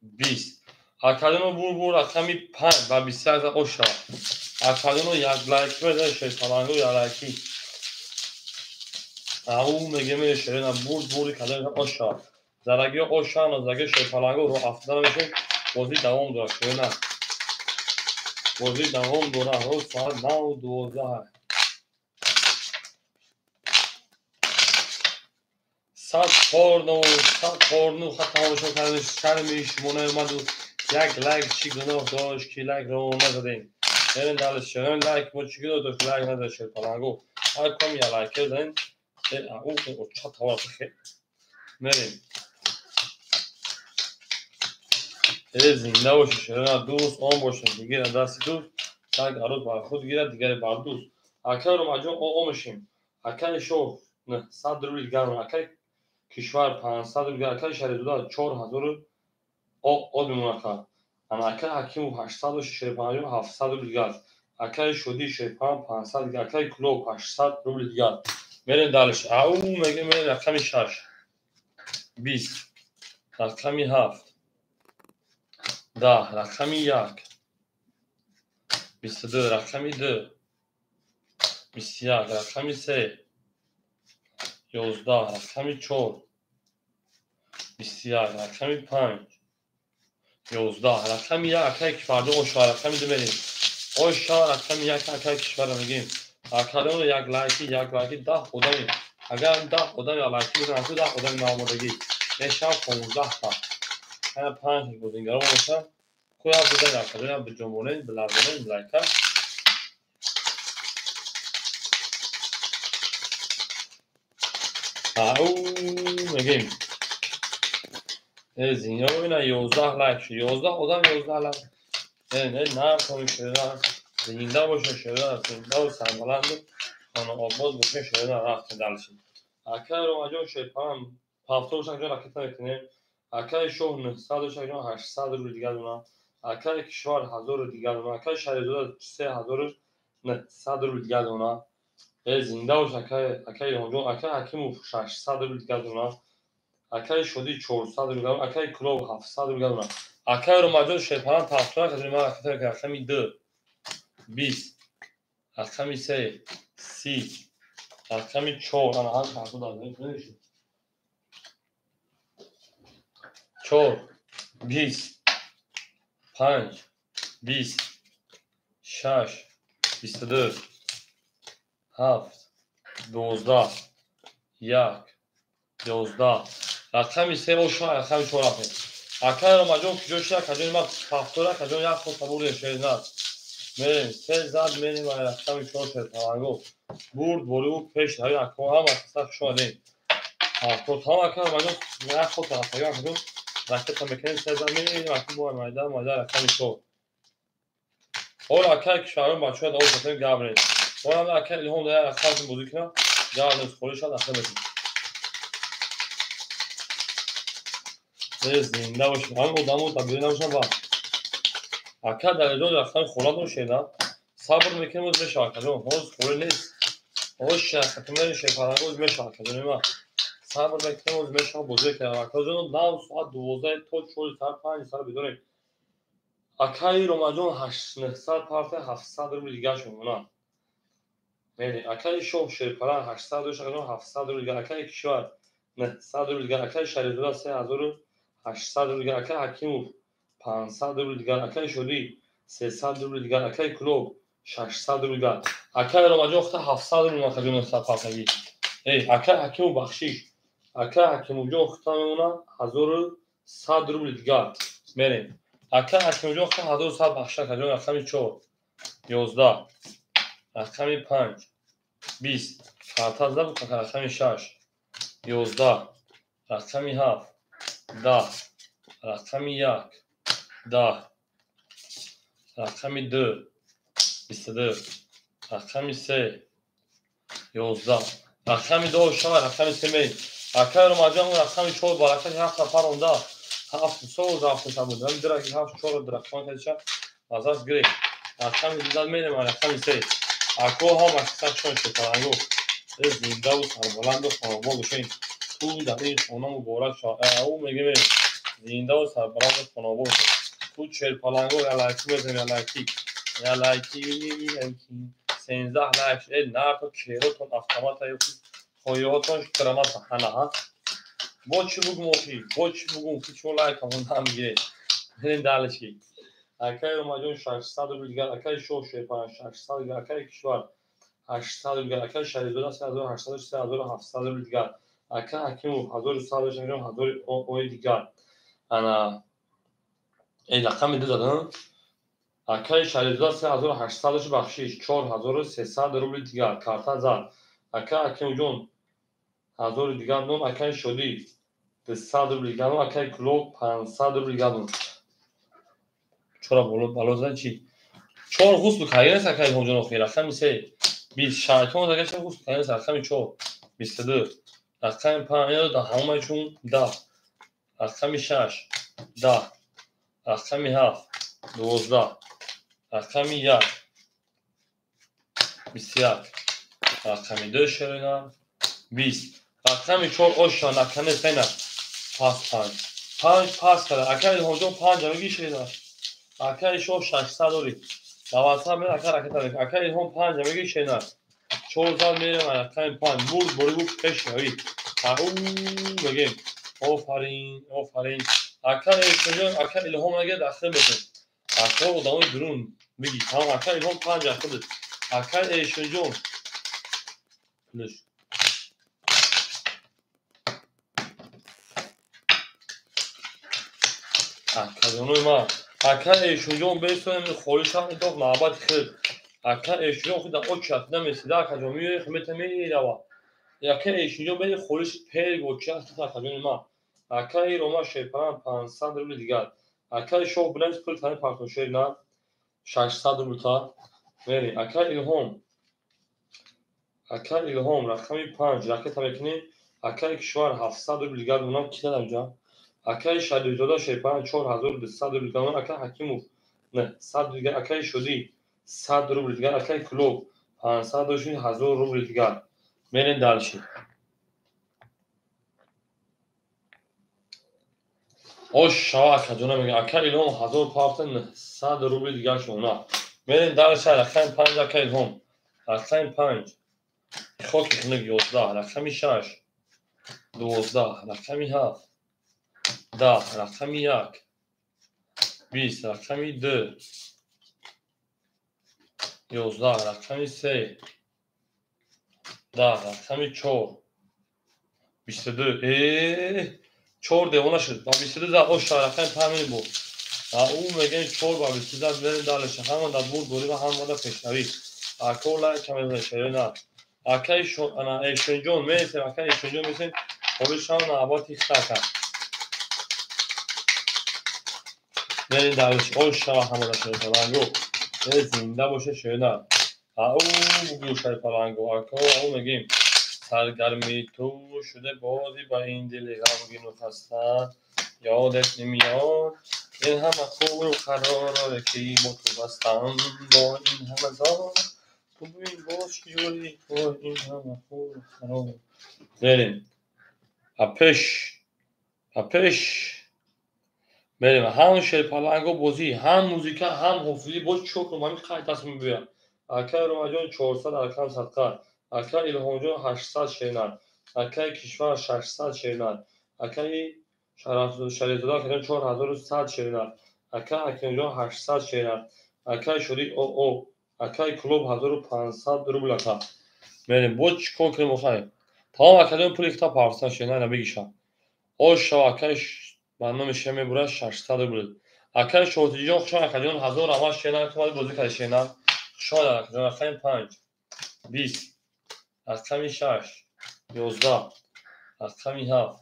20 акадино бур рақами 5 ба 21 оша. Акадино як лайк мезанед шерпалангу як лайки. Ау мегем шерина бурд бурди кадом оша. Зараги оша нозаги шерпалангу ро афтода намешем. Бозӣ давом дорад шерина. Бозӣ давом дорад. Рӯз соат 9:12. Сад порно, сад порно хат тамошо кардем. Шарми шумо наомаду як лайк чӣ гуноҳ дошт ки лайк ро назадем. Мерем далеш шерин лайк мо чӣ гуноҳ дошт лайк назад шерпалангу. Ҳар ком я лайк кардем. Ау чат тавар хе. Мерем. Зинда бошед шерина дӯст он бошед дигар дасти дӯст так арӯз бар худ гирад дигаре бар дӯст. Акай Рома ҷон омешем. Акай шоҳ 900 рубли дигар. Акай кишвар 500 рубли дигар. Акай Шаҳризода 4000 од мемонад ака. Ана акай Ҳакимов 800 дошт шерпалангу 700 рубли дигар. Акай Шодӣ шерпаланг 500 дигар. Акай Кулоб 800 рубли дигар. Мерем далеш. Ау мегем мерем рақами 6 20 рақами 7 10 рақами 1 22 рақами 2 21 рақами 3 11 рақами 4 21 рақами 5 11 рақами 1 акай кифарҷон оша рақами 2 мерем. Ош шава рақами як акай кишвара мегем. Академо як лайки, як лайки 10 одами. Агар 10 одами лайки бизананд, 10 одами наомадагӣ. Мешавад 15 та. Ҳана 5 бозингаро мешавад. Куя бизан академо биҷонбонед, биларзонед лайка. Ау мегем. Зино ина 11 лайк шуд. 11 одам 11 лайк. Не, на, шуда. Зинда боша шуда, зинда ва сарбаланд хона обод боша шуда, рафта дальше. Акай Ромаҷон шерпалан 56 ҷон ракета мекунем. Акай Шоҳ 900 ҷон 800 рубл дигар дона. Акай Кишвар 1000 дигар дона. Акай Шарифзода 3900 рубл дигар дона. Зинда бош акай, акай Илҳомҷон, акай Ҳакимов 600 рубл дигар дона. Акай Шодӣ 400 рубл дигар дона. Акай Кулоб 700 рубл дигар дона. Акай Ромаҷон шерпалан 70 ҷон ман ракета мекунем. Рақами 2 20, рақами 3 30, рақами 4 ана ҳам 70 4 20 5 20 6 22 7 12 1 11 рақами 3 ошо рақами 4 рафтем. Акай Ромаҷон куҷо шуда? Акаҷони ман 70 акаҷон як ход табур шернат. Мерем, се зад мерем рақами 4 шерпаланго. Бурд бори ӯ пеш равӣ ако ҳама каса хуш омадем. 70 ҳама акай Ромаҷон як ход тарафтагӣ акаҷон ракета мекунем, се зад мерем аку бо майда майда рақами 4. Ҳоло акай кишварон бачаҳо даво кардем гап нест. Ҳоло акай Илҳом дар рақамшон бозӣ кунад, гап нест, холӣ шуд ахир мекунем. Зинда бошед. Ҳамин одамо дар берун набошанд ва ака Далерҷон рақами хона дошед, сабр мекунем, оз мешавад акаҷон. Ҳоз холӣ нест. Ҳоз шахатумери шерпаланго оз мешавад акаҷони ман. Сабр мекунем, оз мешавад бозӣ мекунем. Акаҷон нав соат 12 то 4 сар 5 сар бидорем. Акаи Ромаҷон 900 парта 700 рубл дигар шуд. Мерем. Акаи Шоҳ шерпалан 800 дошт, акаҷон 700 рубл дигар. Акаи Кишвар 900 рубл дигар. Акаи Шарифзода 3800 рубл дигар. Акаи Ҳакимов 500 рубл дигар. Акаи Шодӣ 300 рубл дигар. Акаи Кулоб 600 рубл дигар. Акаи Ромаҷон хта 700 рубл акаҷон 900 партагӣ. Эй, акаи Ҳакимов бахшиш. Акаи Ҳакимовҷон хта мемонад 1100 рубл дигар. Мерем. Акаи Ҳакимовҷон хта 1100 бахшиш акаҷон рақами 4 11 рақами 5 20 карта зада буд рақами 6 11 рақами 7 10 рақами 1 10 рақами 2 22 рақами 3 11 рақами 2 шава рақами 3 мерем. Акаи Ромаҷон рақами 4 баракати 7 нафар онда 7 соз рафта буд. Ҳамин дираки 7 4 рақам кардиша назар гирифт. Рақами 2 мерем рақами 3. Ако ҳам аксар шон шерпаланго. Зиндаву сарбаланду хонобод бошед. Ту дар ин хона муборак шавад. Ӯ мегӯем зиндаву сарбаланду хонобод бошед. Ту шерпаланго я лайки мезанем, я лайки. Я лайки, лайки. 13 лайк. Э, нарто керотон автомата ё хоётон граната ҳана ҳа. Бо чӣ бугум охи? Бо чӣ бугум ки чо лайкамон намегиред? Мерем дальше. Акаи Ромаҷон 600 рубл дигар, акаи Шоҳ шерпалан 600 дигар, акаи Кишвар 800 рубл дигар, акаи Шарифзода 3800 3700 рубл дигар, акаи Ҳакимов 1100 1000 ои дигар. Ана эй рақами 2 задам. Акаи Шарифзода 3800 бахшиш 4300 рубл дигар карта зад. Акаи Ҳакимовҷон 1000 дигар дон, акаи Шодӣ 200 рубл дигар дон, акаи Кулоб 500 рубл дигар дон. Чора боло бало зад чӣ? 4 ғусл кардагӣ акаи Илҳомҷон охир рақами 3 20 шайтон зага чӣ ғусл кардагӣ рақами 4 22 рақами 5 ҳамаи чун 10 рақами 6 10 рақами 7 12 рақами 1 21 рақами 2 шерина 20 рақами 4 оша накане сена пас 5 5 пас карда. Акаи Илҳомҷон 5 мегӣ шерина. Акаи Шоҳ 600 дорӣ. 90 мер ака ракета мекунад. Акаи Илҳом 5 мегӣ шерина. 4 зад мерем рақами 5 бурд бори бу пеш равӣ. Ау мегем. Офарин, офарин. Ака Илҳомҷон, ака Илҳом нагирад ахир мекунем. Ака одамои берун Бигӣ тамом ака Илҳом панҷ худат. Ака Эшонҷон. Пулаш. Акаҷонои ман. Ака Эшонҷон бесоем холишам итоқ навбати худ. Ака Эшонҷон худ очат намесида акаҷон миёи химета мерава. Ака Эшонҷон бери холиш пер гоча акаҷони ман. Акаи Рома шерпаран 500 рубли дигар. Акаи Шоҳ Биланс пул тани партошер на 600 рубл та. Мери ака Илҳом. Ака Илҳом рақами 5 ракета мекунем. Акаи Кишвар 700 рубл дигар монам ки дадам ҷа. Акаи Шарифзода шерпаран 4200 рубл дигар монам. Акаи Ҳакимов 100 дигар. Акаи Шодӣ 100 рубл дигар. Акаи Кулоб 500 доши 1000 рубл дигар. Мерем дальше. Ош шава акаҷона мегӯям. Ака Илҳом 1000 пафта 900 рубли дигар шона. Мерем дальше. Рақами 5 ака Илҳом. Рақами 5. Хоки хунук 11, рақами 6 12, рақами 7 10, рақами 1 20, рақами 2 11, рақами 3 10, рақами 4 22. 4 девона шуд. Ба 22 за оша рақами 5 буд. Ӯ мегӯем 4 ба 22 мерем дальше. Ҳама дар бурд дорӣ ва ҳама дар пешравӣ. Ака лайк мезанед шеро на. Акаи ана Эшонҷон мересем, акаи Эшонҷон мересем. Холишам навбати хитака. Мерем дальше. Оша ҳама дар шерпаланго. Зинда боше шеро на. Ау бугӯ шерпаланго. Ака ау мегӯем. Саргарми ту шуда бозӣ ба ин дили ғамгину хаста ёдат намеёд ин ҳама хуру қароре ки бо ту бастам бо ин ҳама зор ту бибин боз чӣ ҷурӣ бо ин ҳама хуру қарор. Мерем апеш апеш мерем. Ҳам шерпаланго бозӣ, ҳам музика, ҳам ҳофизӣ. Боз чӣ кунам? Ҳамин қайд аст мебиёям. Акаи Ромаҷон 400 рақам садқа. Акаи Илҳомҷон 800 шернар. Акаи Кишвар 600 шернар. Акаи Шарифзода акаҷон 4100 шернар. Акаи Ҳакимҷон 800 шернар. Акаи Шодӣ ОО. Акаи Кулоб 1500 рубл ака. Мерем боз чӣ кор кунем охай? Тамом акаҷон пули китоб 700 шернар бигиша. Ош шава акаи ба номи шер мебурад 600 рубл. Акаи Шотиҷон хушон акаҷон 1000 рамаш шернар кумади бозӣ карди шернар. Хушон акаҷон рақами 5 20, рақами 6 11, рақами 7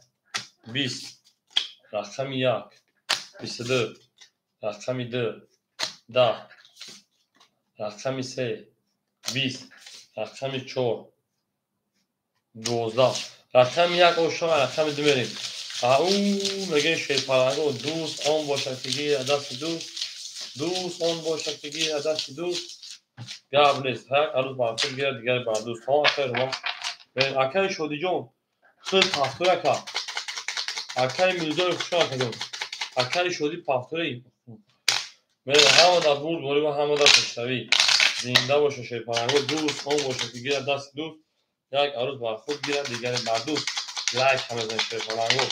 20, рақами 1 22, рақами 2 10, рақами 3 20, рақами 4 12, рақами 1 ошо рақами 2 мерем. Ау мегӯем шерпаланго дӯст он бошад ки гирад дасти дӯст, дӯст он бошад ки гирад дасти дӯст. Гап нест, як арӯз бар худ гирад, дигаре бар дӯст. Тамом акаи Рома. Акаи Шодиҷон худ пафтори ака. Акаи Мирзои хушон акаҷон. Акаи Шодӣ пафтори. Ҳама дар бурд дорӣ ва ҳама дар пешравӣ. Зинда боша шерпаланго, дӯст он бошад ки гирад дасти дӯст, як арӯз бар худ гирад, дигаре бар дӯст. Лайк мезанед шерпаланго.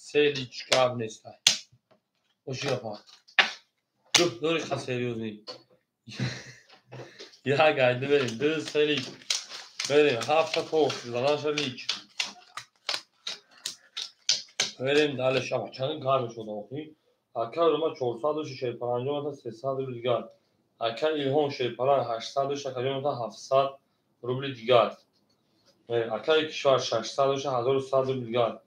Се лич гап нест. Оши гапа. Ду дори ха серьёзный. Як гайда берем, ду се лич. Берем, ҳафта тош, занаша лич. Берем дальше. Аба чанд гарм шуд охи. Акаи Рома 400 доши шерпаланҷон ата 300 рубли дигар. Акаи Илҳом шерпалан 800 доши акаҷон ата 700 рубли дигар. Акаи Кишвар 600 доши 1100 рубли дигар.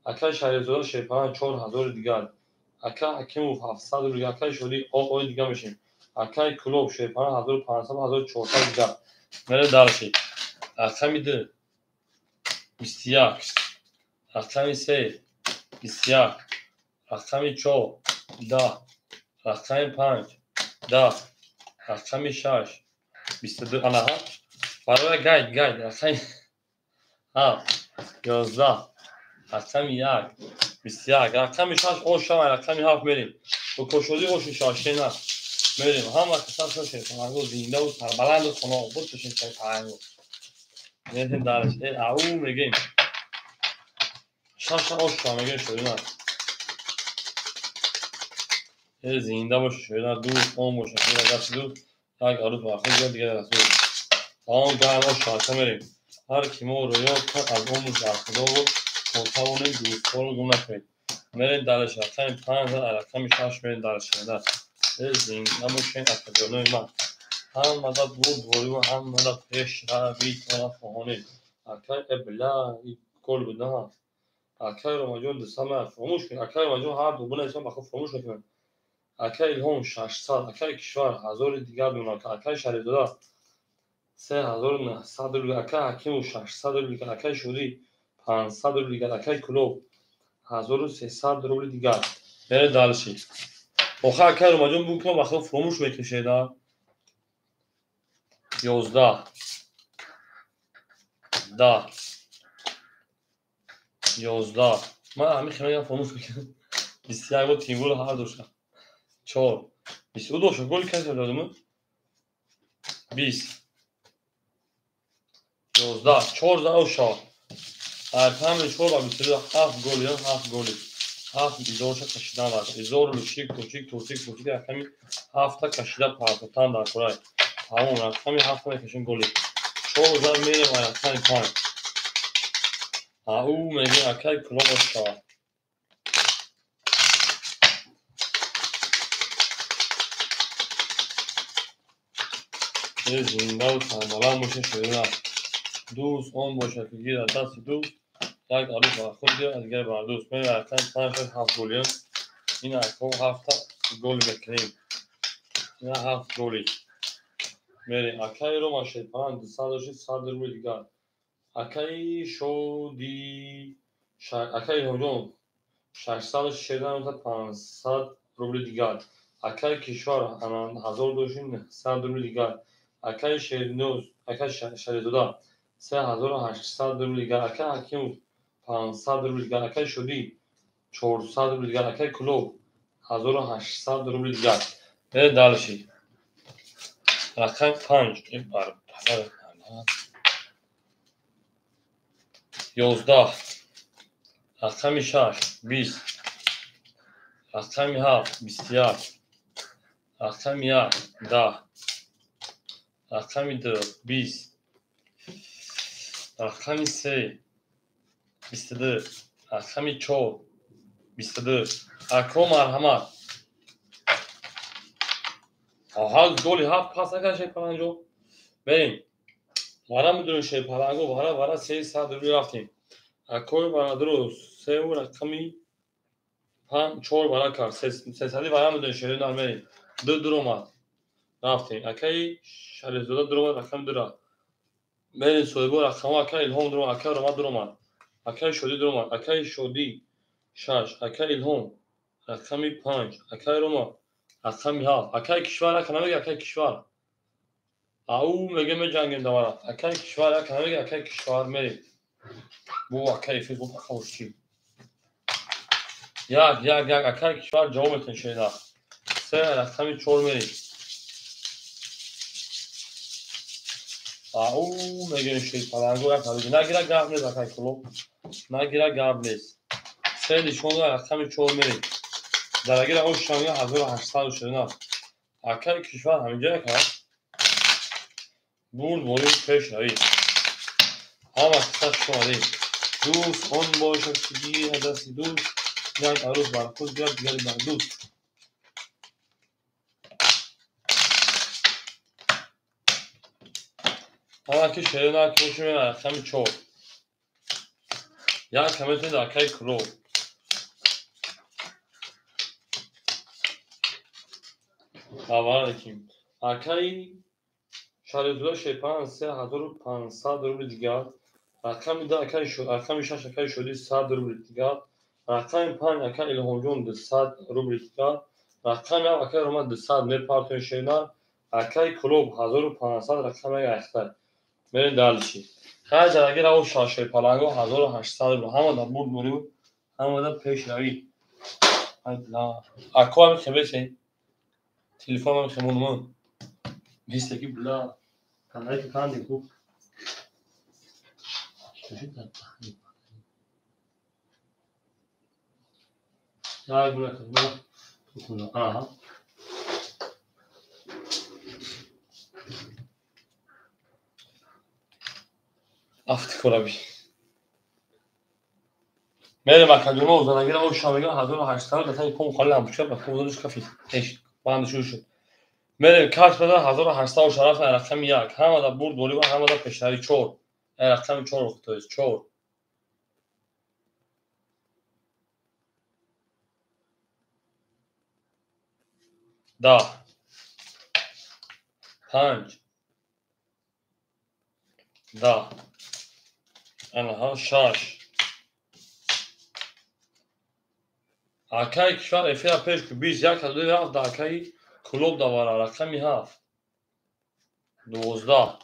Акаи Шарифзода шерпалан 4000 дигар. Акаи Ҳакимов 700 рубли дигар. Акаи Шодӣ ОО дигар мешем. Акаи Кулоб шерпалан 1500 1400 дигар. Мерем дальше. Рақами 2 21, рақами 3 21, рақами 4 10, рақами 5 10, рақами 6 22. Анаҳа барои гайд гайд. Рақами 7 11, рақами 1 21, рақами 6 ош шава, рақами 7 мерем. Бо кошодӣ оши шашена мерем. Ҳама касаша шерпаланго зиндаву сарбаланду хонаобод бошем шерпаланго. Мерем дальше. Ау мегӯем. Шаша ош шава мегӯем шодина. Зинда боша шояд дӯст он боша дасти дӯст як арӯз бархӯрд гирад дигар аз дӯст. Тамом гармо шарта мерем. Ҳар ки моро ёд кард аз он бархӯрдор мо тавонем дӯстҳоро гум накунем. Мерем дарш рақами 5, рақами 6 мерем дарш шуда. Зинда бошед акаҷонои ман. Ҳамада бурдвориву ҳамада пешравитона хоҳонем. Акай эбла гол буда. Акай Ромаҷон 200 ман фаромӯш кунед. Акай Ромаҷон ҳар ду бинависам ба худ фаромӯш мекунам. Акай Илҳом 600, акай Кишвар 1000 дигар дона, акай Шарифзода 3900 рубл, акай Ҳакимов 600 рубл, акай Шӯрӣ 500 рубл дигар, акай Кулоб 1300 рубл дигар. Мерем дальше. Охир акай Ромаҷон буд ки ман ба худ фаромӯш мекунем. 11 10 11 ман ҳамин хеле фаромӯш мекунам. 21 бо тимбул ҳар доша. 4 22 доша голи касе додам. 20 11 14 оша. Ҳар 4 ба 22 7 голи, 7 голи. 7 изорша кашидан дар. Изор лушик, точик, турсик, турсик рақами 7 кашида партотан дар курай. Тамом рақами 7 мекашем голи. 4 зар мерем рақами 5. Ау меги акай кулоб оша. Зиндаву сарбаланд бошед шоира. Дӯст он бошад ки гирад дасти дӯст, як арӯс бар худ гирад, дигар бар дӯст. Мерем рақами 5 6 7 голиам. Ин акҳо 7 гол мекунем. Ина 7 голи. Мерем акай Рома Шерпаланг 200 дошт, 100 рубл дигар. Акай Шоди, акай Илҳомҷон 600 шедан 500 рубл дигар. Акай Кишвар 1000 дошт, 900 рубл дигар. Акай Шерноз, акай Шарифзода 3800 рубл дигар. Акай Ҳакимов 500 рубл дигар. Акай Шодӣ 400 рубл дигар. Акай Кулоб 1800 рубл дигар. Мерем дальше. Рақами 5 11 рақами 6 20 рақами 7 21 рақами 1 10 рақами 2 20 рақами 3 22 рақами 4 22. Ако марҳамат. Ҳар голи 7 пас накард Шерпаланг. Мерем. Вара медонем Шерпаланго вара вара 300 рубл рафтем. Акои бародаро 3 рақами 5 4 вара кард. 300 вара медонем Шернар мерем. 2 дуромад. Рафтем. Акаи Шарифзода дуромад рақами 2 рафт. Мерем соҳибо рақамҳо акаи Илҳом дуромад, акаи Ромад дуромад, акаи Шодӣ дуромад, акаи Шодӣ 6, акаи Илҳом рақами 5, акаи Рома рақами 7, акаи Кишвар ака намега акаи Кишвар. Ау мега меҷангем давара. Акаи Кишвар ака намега акаи Кишвар мерем. Бу акаи физ бу пахавши. 1 1 1 акаи Кишвар ҷавоб метен шеда. 3 рақами 4 мерем. Ау мегӯем Шерпаланго як ҳалиги нагира гап нест акаи Кулоб. Нагира гап нест. 3 нишон рақами 4 мерем. Дарагира ошамга 1800 шудана. Акаи Кишвар ҳаминҷа яка. Бурд борӣ пешравӣ. Ҳама қисса шумоди. Дӯст он бошад ки гирад дасти дӯст, як арӯс бар худ гирад, дигари бар дӯст. Ҳама ки шерина ки бошем рақами 4. Як каметед акаи Кулоб. Аввал лекин акаи Шарифзода Шерпаланг 3500 рубл дигар. Рақами 2 акаи рақами 6 акаи Шодӣ 100 рубл дигар. Рақами 5 акаи Илҳомҷон 200 рубл дигар. Рақами 7 акаи Рома 200 мепартоем Шернар. Акаи Кулоб 1500 рақами 8. Мерем дальше. Хай дараги раво Шерпаланго 1800 рубл. Ҳамада бурд борӣ, ҳамада пешравӣ. Ако ҳами хебесе. Телефон ҳами хемонуман. Бистаки бла. Кандаки канди ку. Як гуна кардам. Аҳа. Афти кораби. Мерем акаҷоно занагира оша мегирам 1800 датаи пом холи лампучка ба пом кафид. Ҳеч банд шуд шуд. Мерем каш бада 1800 оша рафт рақами 1. Ҳамада бурд борӣ ва ҳамада пешнави 4. Рақами 4 то есть 4. 10 5 10 анаҳа 6. Акаи кишвар эфира пеш ку 21 7 акаи клуб давара рақами 7 12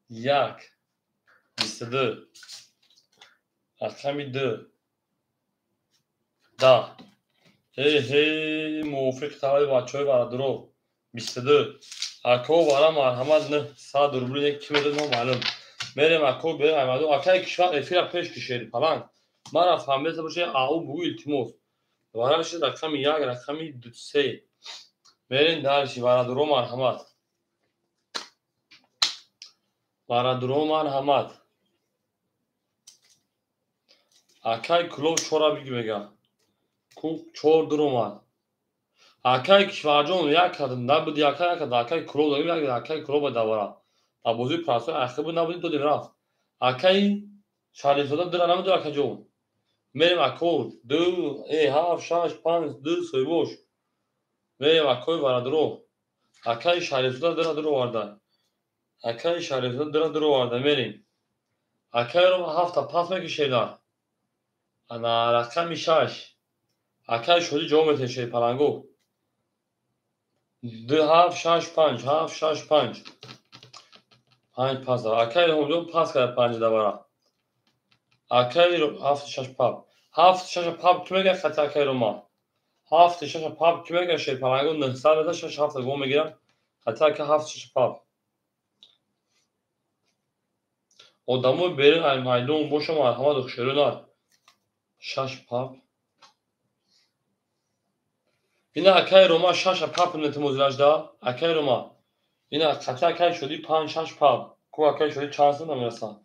1 22 рақами 2 10. Ҳе мувофиқи талаби бачаҳои бародаро 22 ако вара марҳамат 900 рубли ки медод номаълум. Мерем ако берем аймаду акаи кишвар эфира пеш кишери паланг мара фаҳмида боше ау бугӯ илтимос. Вараши рақами 1 рақами 3. Мерем дарши бародаро марҳамат. Бародаро марҳамат. Акаи клуб чора биги мега. Ку 4 дуромад. Акаи кишварҷон як кардам набуди ака як кардам акаи клуб дагим як акаи клуб давара. Дар бозии прасои ахир буд набуди додем рафт. Акаи Шарифзода дура намуду акаҷон. Мерем ако 2 7 6 5 2 соҳибош. Мерем акои бародаро. Акаи Шарифзода дура дуроварда. Акаи Шарифзода дура дуроварда мерем. Акаиро 7 пас мекишеда. Ана рақами 6. Акаи шодӣ ҷавоб метиҳад шери паланго. 2 7 6 5 7 6 5 5 пас. Акаи Илҳомҷон пас карда 5 давара. Акаи 7 6 пап. 7 6 пап ки мегӯяд хати акаи Рома? 7 6 пап ки мегӯяд шери паланго 900 мета 6 7 гом мегирад. Хати ака 7 6 пап. Одамои берун ай майдон боша марҳамат хушерӯ нар. 6 пап. Ина акаи Рома 6 пап метимозилажда. Акаи Рома. Ина хати акаи шодӣ 5 6 пап. Ку акаи шодӣ чанд сум намерасад?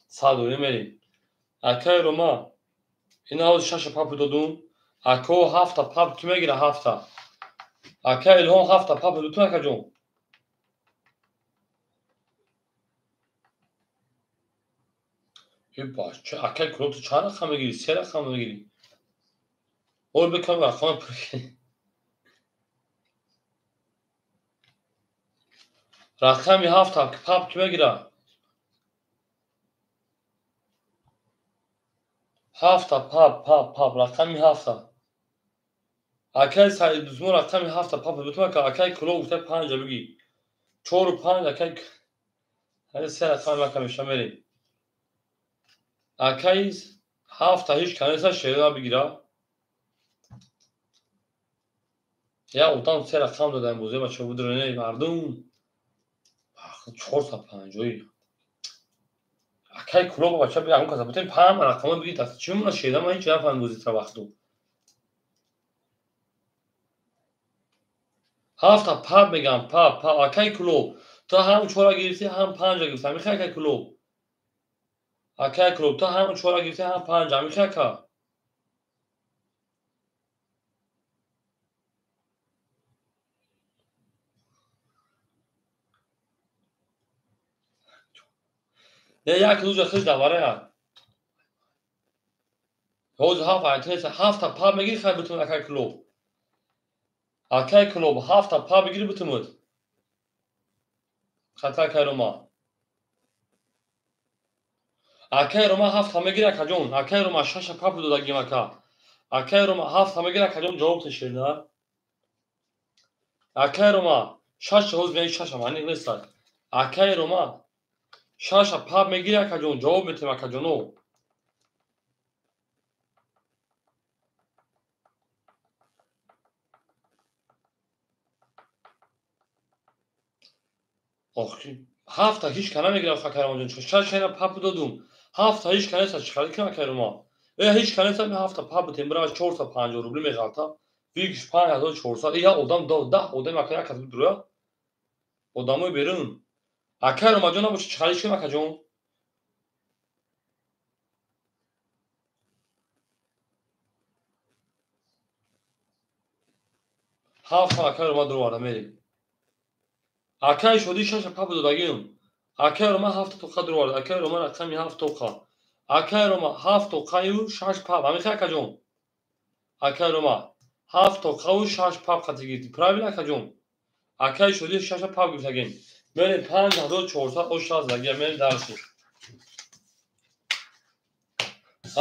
100 рубли мерем. Акаи Рома ина ҳозир 6 пап додум. Ако 7 пап ки мегира 7. Акаи Илҳом 7 пап додум акаҷон. Э бача акаи клуб ту чанд рақам мегирӣ? 3 рақам мегирӣ. Ор бикам рақам пур. Рақами 7 пап ки мегира? 7 пап пап пап рақами 7. Акаи Саидузмо рақами 7 пап бутум ака акаи клуб гуфта 5 бигӣ. 4 5 акаи 3 рақами мака меша мерем. Акаи 7 ҳеч канеса шера бигира. Я одам 3 рақам додаем бозе бача будроне мардум. 450. Акаи клуб бача бигам каса бутем 5 рақама бигӣ даст чӣ мона шеда ман ҳеч нафаҳмидам бози тра вақту. 7 пап мегам пап пап акаи клуб ту ҳам 4 гирифтӣ ҳам 5 гирифтӣ мехоҳӣ акаи клуб. Акаи клуб ту ҳам 4 гирифтӣ ҳам 5 мехоҳӣ ака. Не як рӯза хиш даварая. Ҳозир 7 айтнеса 7 пап мегирӣ хай бутун акаи клуб. Акаи клуб 7 пап бигирӣ бутумуд. Хата акаи Рома. Акаи Рома 7 мегирӣ акаҷон. Акаи Рома 6 пап додагим ака. Акаи Рома 7 мегирӣ акаҷон ҷавоб тешерда. Акаи Рома 6 ҳозир меи 6 маъни нест. Акаи Рома 6 пап мегирӣ акаҷон ҷавоб метиҳем акаҷоно. Охи 7 ҳеч ка намегирам акаи Ромаҷон. 6 ина пап додум. 7 ҳеч ка нест чӣ харид кунам акаи Рома? Э ҳеч ка нест 7 пап битем бирава 450 рубли меғалта. Викш 5400. Я одам 10 одам ака як кас бидура. Одамои берун. Акай Ромаҷон набоши чӣ харид шудем акаҷон? Ҳафт акай Рома дуроварда мерем. Акай Шодӣ шаша папа додагиам. Акай Рома ҳафт тоқа дуроварда. Акай Рома рақами ҳафт тоқа. Акай Рома ҳафт тоқаю шаш пап. Ҳамихел акаҷон? Акай Рома ҳафт тоқаву шаш пап қати гирифтӣ. Правильно акаҷон? Акай Шодӣ шаша пап гирифтагем. Мерем 5400 ош задагия мерем дарси.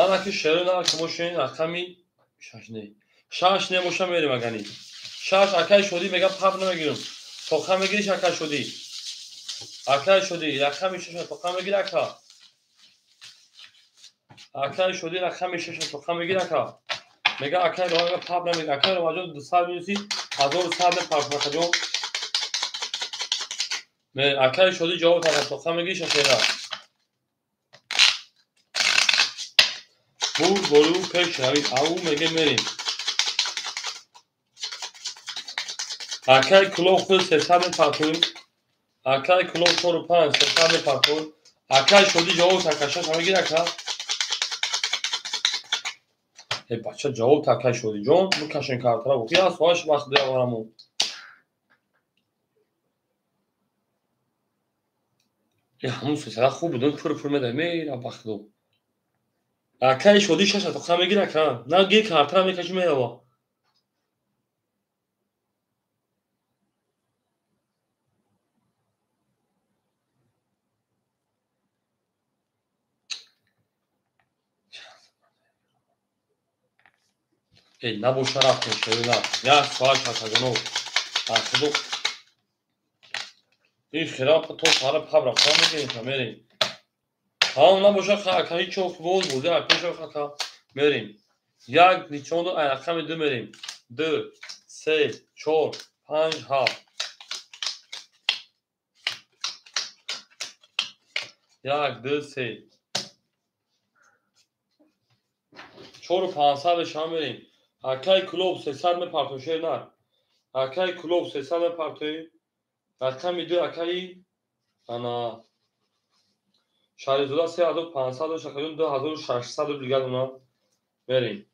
Анаки шеро на ки бошен рақами шаш не. Шаш не боша мерем агани. Шаш акай Шодӣ мега пап намегирам. Тоқа мегириш акай Шодӣ. Акай Шодӣ рақами шаша тоқа мегир ака. Акай Шодӣ рақами шаша тоқа мегир ака. Мега акай Рома пап намегир. Акай Ромаҷон 200 минуси 1100 мепартам акаҷон. Акай Шодӣ ҷавоб тақа тоқа мегириш шашера. Бурд болу пеш равид. Ау меге мерем. Акай Кулоб худ 300 мепартоем. Акай Кулоб 4 5 300 мепартоем. Акай Шодӣ ҷавоб тақа шаш мегир ака. Э бача ҷавоб та акай Шодиҷон бикашен картара бо. Я соаш вақт дуявараму. Э ҳамун сесада хуб будам пур пур медай мера бахту. Акай Шодӣ шаша тоқа мегир ака. На гир картара мекаши мерава. Э набоша рафтем шерина. Як соат шашаҷонов. Ахудо. Ин хира то сара паб рафта мегирем та мерем. Тамом набоша ака ҳеҷ боз бозӣ пеша ака мерем. Як ничон ду рақами ду мерем. 2 3 4 5 7. 1 2 3 4 500 бешам мерем. Акай Кулоб 300 мепартоем шернар. Акай Кулоб 300 мепартоем. Рақами ду акаи ана Шарифзода 3500 шакаҷон 2600 рубл дигар дона мерем.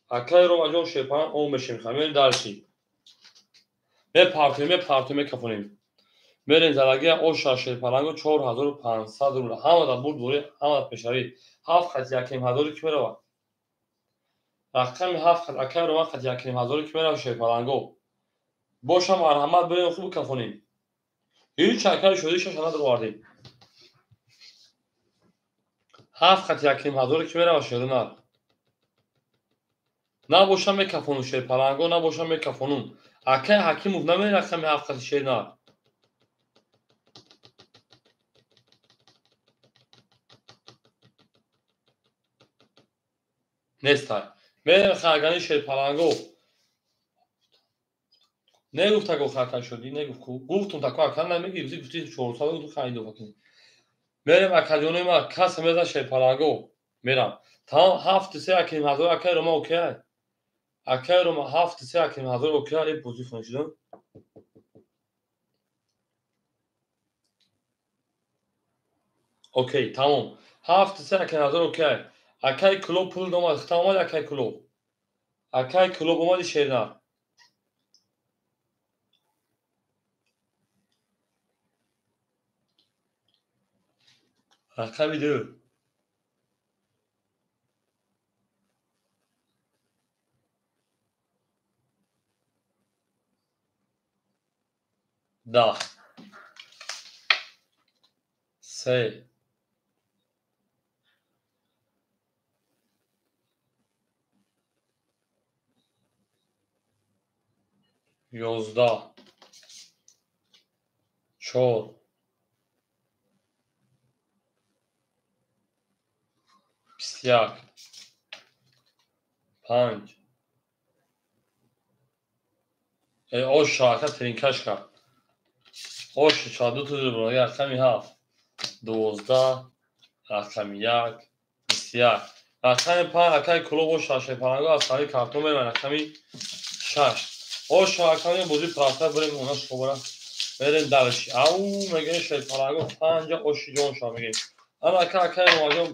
Акай Ромаҷон шерпан ом мешем. Мерем дарси. Мепартоем, мепартоем, мекафонем. Мерем залагия оша шерпаланго 4500 рубл. Ҳамада бурд борӣ, ҳамада пешравӣ. Ҳафт хати якним ҳазори ки меравад? Рақами ҳафт хат акай Рома хати якним ҳазори ки меравад шерпаланго. Боша марҳамат берем хуб кафонем. Ҳеҷ акай Шодӣ шаша надровардем. Ҳафт хати якним ҳазори ки меравад шерунар. Набоша мекафонум шерпаланго, набоша мекафонум. Акай Ҳакимов намери рақами ҳафт хати шернар. Нестай. Мерем хагани шерпаланго. Негуфт тако акай Шодӣ, негуфт ку. Гуфтум тако ака намегирифти, гуфти 400 гуфту харидо факин. Мерем акаҷонои ма кас мезан шерпаланго. Мерам. Тамом ҳафт се якним ҳазор акай Рома окей. Акай Рома ҳафт се якним ҳазор окей, э бозӣ хона шудам. Окей, тамом. Ҳафт се якним ҳазор окей. Акай Кулоб пул омад, хитам омад акай Кулоб. Акай Кулоб омади шернар. Рақами ду. 10 3 11 4 21 5. Ош шака тринкаш кард. Ош ду то рақами 7 12 рақами 1 21 рақами 5 акаи Кулоб ош шашепаранго аз сари картон меравад рақами шаш. Оша аканя бозӣ проста бурем она шобара. Мерем дальше. Ау мегӯем шерпаланго панҷа оши ҷон ша мегӯем. Ана ака акаи Ромаҷон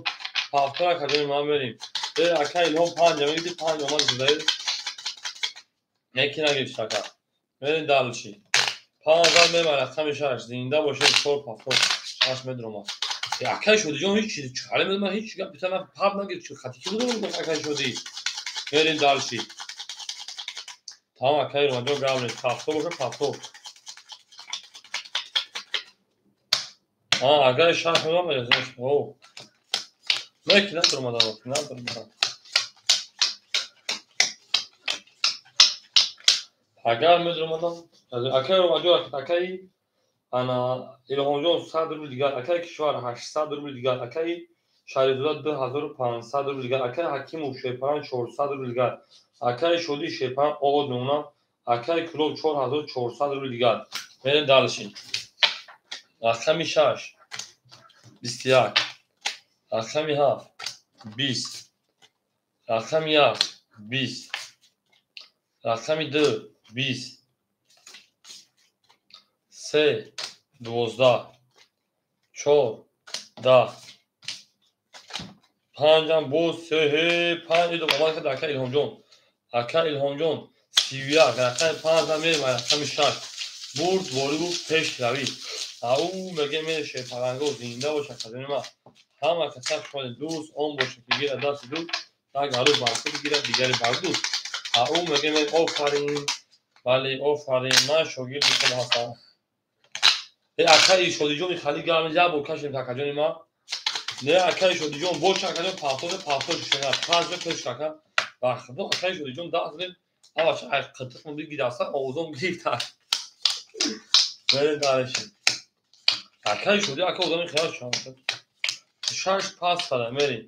пафтора акаҷони ман мерем. Ака Илҳом панҷа мегӯди панҷ омад зудаи. Яки нагирифт ака. Мерем дальше. Панҷа мемай рақами шаш. Зинда бошед чор пафтор шаш медромад. Акаи Шодиҷон ҳеҷ чиз чале медонам ҳеҷ гап битана паб нагирифт хати ки будам гуфт акаи Шодӣ. Мерем дальше. Тамом акаи Ромаҷон гап нест. Пафтор боша пафтор. Агар шаш мемам о. Не ки надромадам, надромадам. Агар медромадам, акаи Ромаҷон, акаи ана Илҳомҷон 100 рубл дигар, акаи Кишвар 800 рубл дигар, акаи Шарифзода 2500 рубл дигар, акаи Ҳакимов Шерпаран 400 рубл дигар, акаи Шодӣ Шерпаран овод мемонам, акаи Кулоб 4400 рубл дигар. Мерем дальше. Рақами шаш 21, рақами ҳафт 20, рақами як 20, рақами ду 20, се 12, чор 10, панҷам боз се панҷ идом омад кард ака Илҳомҷон. Ака Илҳомҷон 31, рақами панҷам мерем рақами шаш. Бурд ворибу пешравӣ. Ау мегӯем мере шерпаланго зинда боша акаҷони ман. Ҳама каса шумо дӯст он боша ки гирад дасти дӯст, як арӯз бар худ гирад дигаре бар дӯст. Ау мегӯем офарин, бале офарин, ман шогирди шумо ҳастам. Акаи Шодиҷони хали гап як бор кашем акаҷони ман. Не акаи Шодиҷон боша акаҷон пафтор пафтор шуна панҷ пеш ака. Ба худо акаи Шодиҷон даст додем, аваш ай қитиқм бигираса овозом гирифта. Мерем дальше. Акаи Шодӣ ака одами хиёл шуд. Шаш пас када мерем.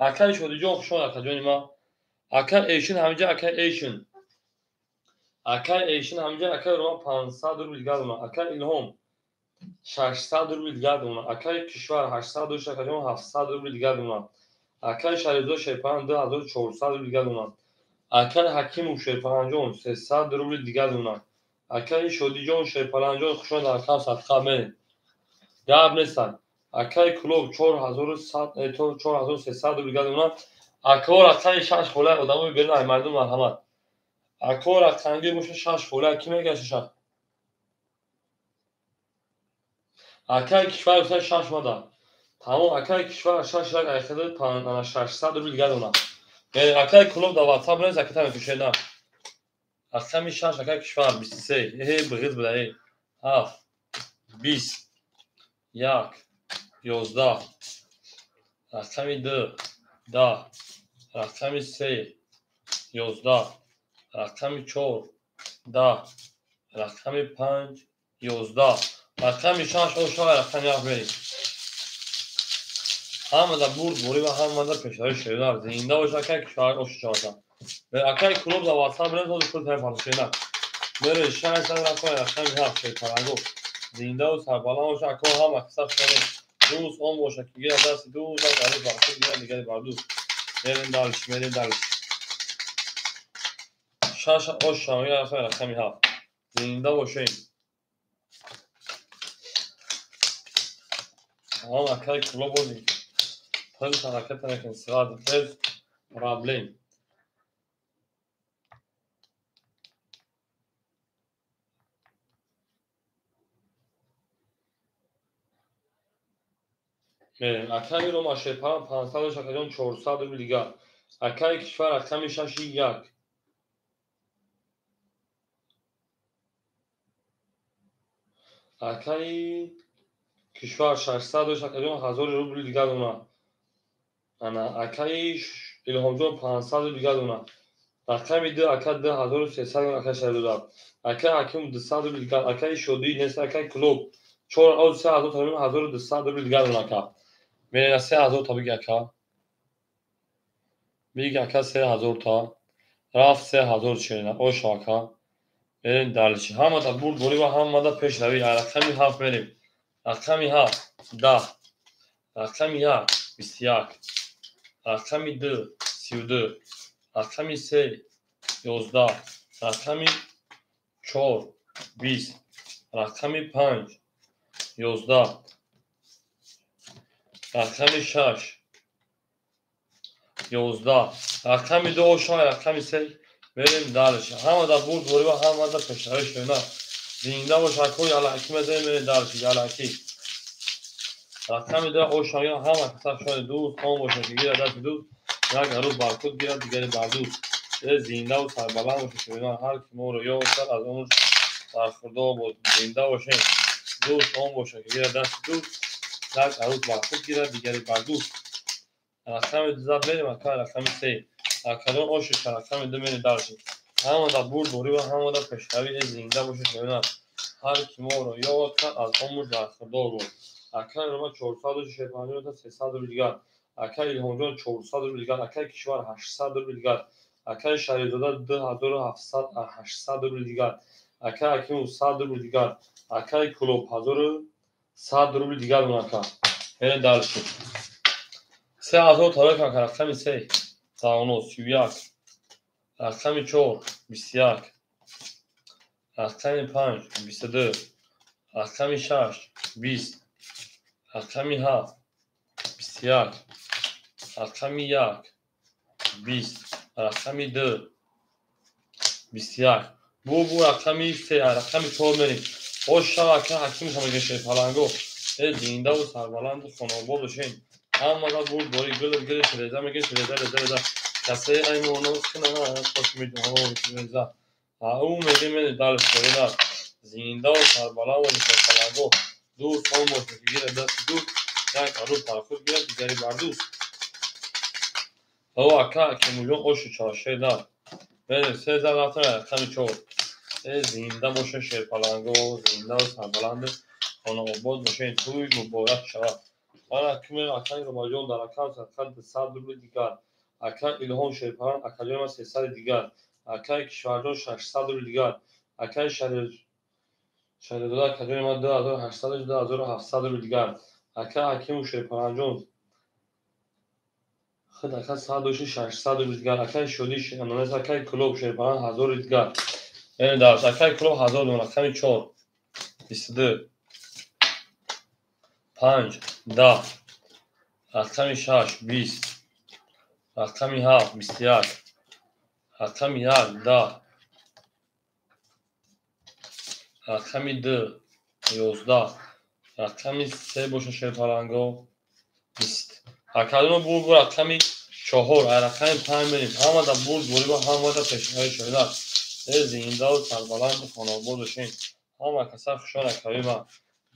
Акаи Шодиҷон хушон акаҷони ман. Ака Эшин ҳаминҷа акаи Эшин. Акаи Эшин ҳаминҷа акаи Роман 500 рубл дигар дона. Акаи Илҳом 600 рубл дигар дона. Акаи Кишвар 800 рубл акаҷон 700 рубл дигар дона. Акаи Шарифзода Шерпаран 2400 рубл дигар дона. Акаи Ҳакимов Шерпаранҷон 300 рубл дигар дона. Акаи Шодиҷон Шерпаранҷон хушон дар рақам садқа мерем. Гап нестанд. Акаи Кулоб 4300 рубл дигар дона. Акао рақами шаш хола одамои берун ай мардум марҳамат. Акао рақамгир боша шаш хола ки мегӯяд шаш? Акаи Кишвар гуфта шаш мада. Тамом акаи Кишвар шаш як айхида 600 рубл дигар дона. Яъне акаи Кулоб дар WhatsApp нест аката мепӯшед на. Рақами шаш акаи Кишвар 23. Э биғиз буда э. 7 20 1 11, рақами ду 10, рақами се 11, рақами чор 10, рақами панҷ 11, рақами шаш оша рақами ҳафт мерем. Ҳамада бурд бурӣ ва ҳамада пешравӣ шеринар. Зинда боша акаи Кишвар оша шавада. Акаи Кулоб дар WhatsApp нест ҳозир пул тараф мере шаш рақами ҳафт шерпаранго. Зиндаву сарбаланд боша акао ҳама каса шумо дӯст он боша ки гирад дасти дӯст, як арӯз бар худ гирад дигаре бар дӯст. Мерем дальше, мерем дальше. Шаш оша мегӯяд рақами ҳафт. Зинда бошем. Ҳам акаи Кулоб бозӣ. Тез ҳаракат накун, сразу тез проблем. Мерем. Акаи Рома Шерпаран 500 акаҷон 400 рубл дигар. Акаи Кишвар рақами шаши як. Акаи Кишвар 600 акаҷон 1000 рубл дигар дона. Ана акаи Илҳомҷон 500 рубл дигар дона. Рақами ду ака 2300 ака Шарифзода. Акаи Ҳакимов 200 рубл дигар. Акаи Шодӣ нест акаи Кулоб 4 3200 рубл дигар дона ака. Мерем 3000 та биги ака. Биги ака 3000 та. Рафт 3000 шерина. Оша ака. Мерем дальше. Ҳамада бурд бурӣ ва ҳамада пешравӣ. Рақами ҳафт мерем. Рақами ҳафт 10, рақами як 21, рақами ду 32, рақами се 11, Рақами 4 20. Рақами 5 11. Рақами 6 11. Рақами 2 ошава, рақами 3 мерем дальше. Ҳама да бурд борива, ҳама да пешравӣ шуна. Зинда бош ако ялаки мезанем, мерем дальше ялаки. Рақами 2 ошава, ҳама каса шояд дӯст он бошад ки гирад дасти дӯст, як арӯз бар худ гирад, дигаре бар дӯст. Зинда ва сарбаланд бошед шуна, ҳар ки моро ёфтад аз умр бархӯрдор бод. Зинда бошем. Дӯст он бошад ки гирад дасти дӯст, як арӯз бар худ гирад, дигаре бар дӯст. Рақами 2 мерем ака, рақами 3. Акадон оши рақами 2 мерем дальше. Ҳама да бурд борива, ҳама да пешравӣ. Зинда бошед шуна, ҳар ки моро ёфтад аз умр бархӯрдор бод. Акаи Рома 400 650 300 рубл дигар. Акаи Илҳомҷон 400 рубл дигар. Акаи Кишвар 800 рубл дигар. Акаи Шарифзода 2700 800 рубл дигар. Акаи Акимов 100 рубл дигар. Акаи Кулоб 1100 рубл дигар. Ака мерем дальше. 3000 талаб ака. Рақами 3 тавоно 31. Рақами 4 21. Рақами 5 22. Рақами 6 20. Рақами 7 21. Рақами 1 20. Рақами 2 21. Бу рақами 3, рақами 4 мерем. Ошава ака Ҳаким ҳамагаши паланго. Зинда ва сарбаланду хонобод бошем. Ҳамада бурд бори гул гул реза мегӯ реза реза реза. Касе ай монос кунад хош медонад реза. Ау мегӯ мен дальше реза. Зинда ва сарбаланд бошем паланго. Дӯст он бошад ки гирад дасти дӯст, як арӯз бар худ гирад, дигаре бар дӯст. О ака Акимуҷон оши чоршеда. Мерем се зан рафтем рақами 4. Зинда боша шерпаланго, зинда ва сарбаланд хонаобод бошед, тӯй муборак шавад. Ман акимем акаи Ромаҷон дар акам садқат 100 рубли дигар. Акаи Илҳом шерпаланг акаҷони ман 300 дигар. Акаи Кишварҷон 600 рубли дигар. Акаи Шарифзода акаҷони ман 2800 2700 рубли дигар. Акаи Ҳакиму шерпалангҷон худ ака 100 600 рубли дигар. Акаи Шодӣ акаи Кулоб шерпаланг 1000 дигар. Яъне дар акаи Кулоб 1000 дон. Рақами 4 22 5 10. Рақами 6 20. Рақами 7 21. Рақами 1 10. Рақами 2 11. Рақами 3 боша шерпаланго 20. Акадоно бурд рақами 4, рақами 5 мерем. Ҳама да бурд борива, ҳама да пешравӣ шуда. Зинда ва сарбаланду хонобод бошем. Ҳама каса хушон акави ма.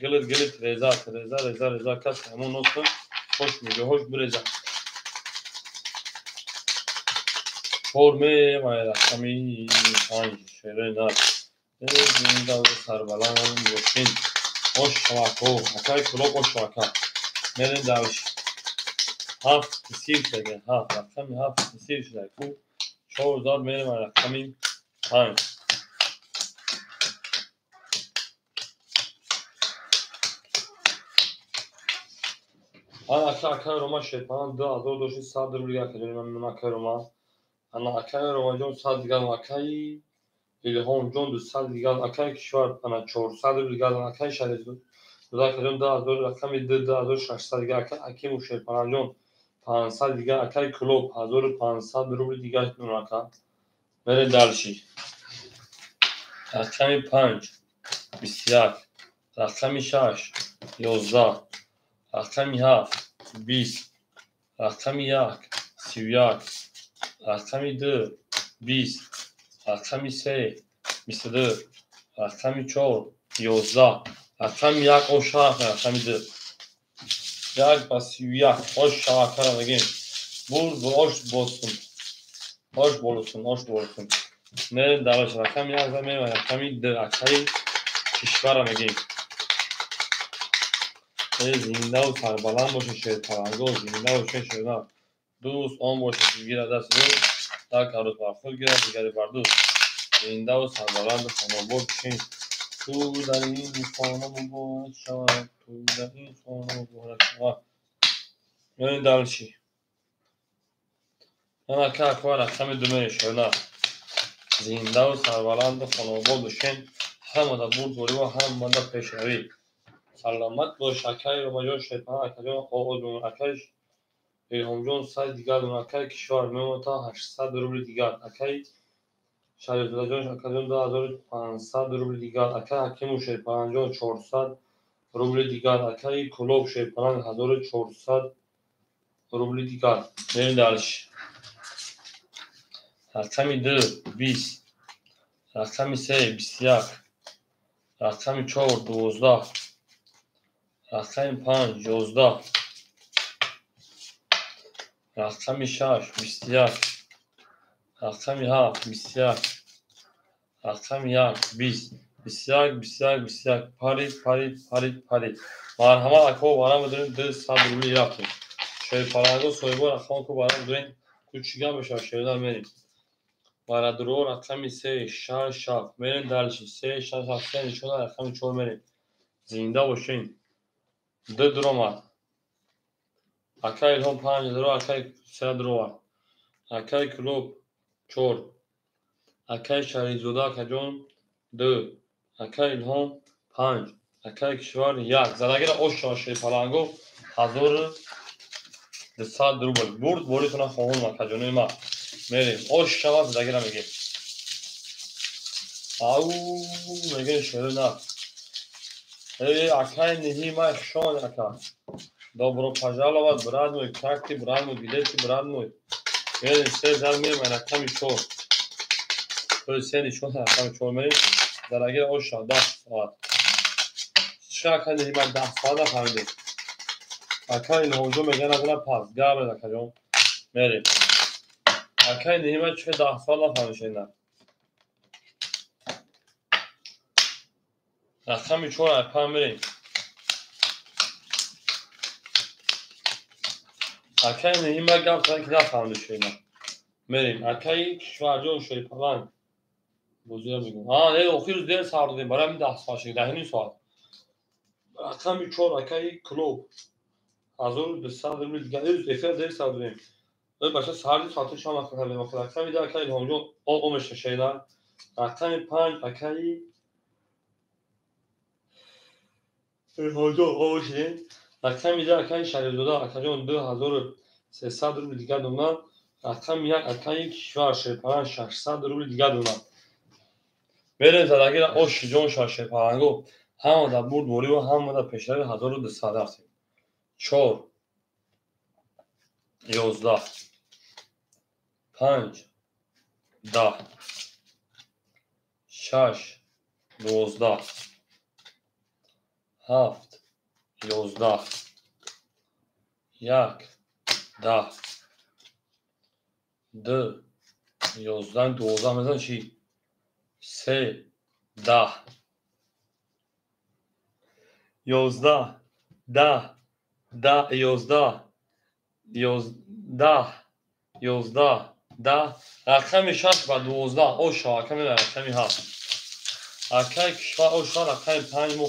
Гилит гилит реза реза реза реза кас ҳамон нос кун хош миҷоҳош биреза. 4 мерем рақами 5 шерои нар. Зинда ва сарбаланд бошем. Ош шавако, акаи Кулоб ош шавака. Мерем дальше. 7 сир шуда, 7 рақами 7 сир шуда. Ку 4 зад мерем рақами 5. Ана ака акаи Рома шерпаланг 2000 дошти 100 рубл дигар акаҷони ман акаи Рома. Ана акаи Ромаҷон 100 дигар, акаи Илҳомҷон 200 дигар, акаи Кишвар ана 400 рубл дигар, акаи Шарифзода акаҷон 2000 рақами 2 2600 дигар, акаи Ҳакиму шерпалангҷон 500 дигар, акаи Кулоб 1500 рубл дигар ака. Мерем дальше. Рақами 5 21. Рақами 6 11. Рақами 7 20. Рақами 1 31. Рақами 2 20. Рақами 3 22. Рақами 4 11. Рақами 1 ош 7 рақами 2. 1 ба 31 ош шавакара мегем. Бурд ош босун. Ош болусун, ош болусун. Мерем дальше. Рақами 1 мерем рақами 2 акаи Кишвара мегем. Зинда ва сарбаланд бошед шерпаланго, зинда бошед шернар. Дӯст он бошад ки гирад дасти дӯст, як арӯз бар худ гирад, дигаре бар дӯст. Зинда ва сарбаланду хонобод бошед. Ту дар ин хона муборак шавад, ту дар ин хона муборак шавад. Мерем дальше. Ман ака аква рақами 2 мерем шернар. Зиндаву сарбаланду хонобод бошен. Ҳамада бурдборӣ ва ҳамада пешравӣ. Саломат бош, акай Ромаҷон Шерпаланг, акаҷон оғоз мемон, акай Илҳомҷон сай дигар дон, акай Кишвар мемон та 800 рубли дигар, акай Шарифзодаҷон акаҷон 2500 рубли дигар, акай Ҳакиму Шерпалангҷон 400 рубли дигар, акай Кулоб Шерпаланг 1400 рубли дигар. Мерем дальше. Рақами 2 20, рақами 3 21, рақами 4 12, рақами 5 11, рақами 6 21, рақами 7 21, рақами 1 20, 21, 21, 21, парид, парид, парид, парид. Марҳамат, акҳо барам бидорем 200 рубли рафтем. Шерпаланго соҳибо рақамҳо ку барам бидорем, ку чӣ гап мешавад, шердар мерем. Барадуро рақами 3 6 7 мерем дальше. 3 6 7 3 нишона рақами 4 мерем. Зинда бошем. 2 дуромад. Акай Илҳом 5 дуро, акай 3 дуровард. Акай Клуб 4. Акай Шарифзода акаҷон 2. Акай Илҳом 5. Акай Кишвар 1. Задагира ош шава Шерпаланго 1200 рубл. Бурд боритона хоҳон акаҷонои ма. Мерем. Ош шава задагира мегем. Ау мегем шеро на. Эй, акай Ниҳи май хушон ака. Добро пожаловать, брат мой, как ты, брат мой, где ты, брат мой? Мерем, се зар мерем, рақами 4. То есть се нишон рақами 4 мерем. Задагира ош шава 10 соат. Чӣ акай Ниҳи май 10 соат нафаҳмидем. Акай Илҳомҷон мегӯяд назана пас. Гап мез акаҷон. Мерем. Акай Ниҳи май чӣ 10 соат нафаҳмидем. Рақами 4 ай 5 мерем. Акай Ниҳи май гап зад ки нафаҳмидем шуна. Мерем. Акай Кишварҷон Шерпаланг. Бозира мегӯм. Не, охир рӯз дер сар додем, барои ҳамин 10 соат шуд, 10 соат. Рақами 4 акай Клуб 1200 рубли дигар. Рӯз эфир дер сар додем. Ой бача саҳари соати шом вақт кардем. Рақами 2 акай Илҳомҷон о меша шейда. Рақами 5 акай Илҳомҷон о шидем. Рақами 2 акай Шарифзода акаҷон 2300 рубли дигар донад. Рақами 1 акай Кишвар Шерпаланг 600 рубли дигар донад. Мерем задагира ош ҷон ша Шерпаланго. Ҳамада бурдборӣ ва ҳамада пешрави 1200 рафтем. 4 11 5 10 6 12 7 11 1 10 2 11 12 мезан чӣ? 3 10 11 10 10 11 11 11 10. Рақами 6 ба 12 ош шава, акай мера рақами 7. Акай Кишвар ош шава, рақами 5 мо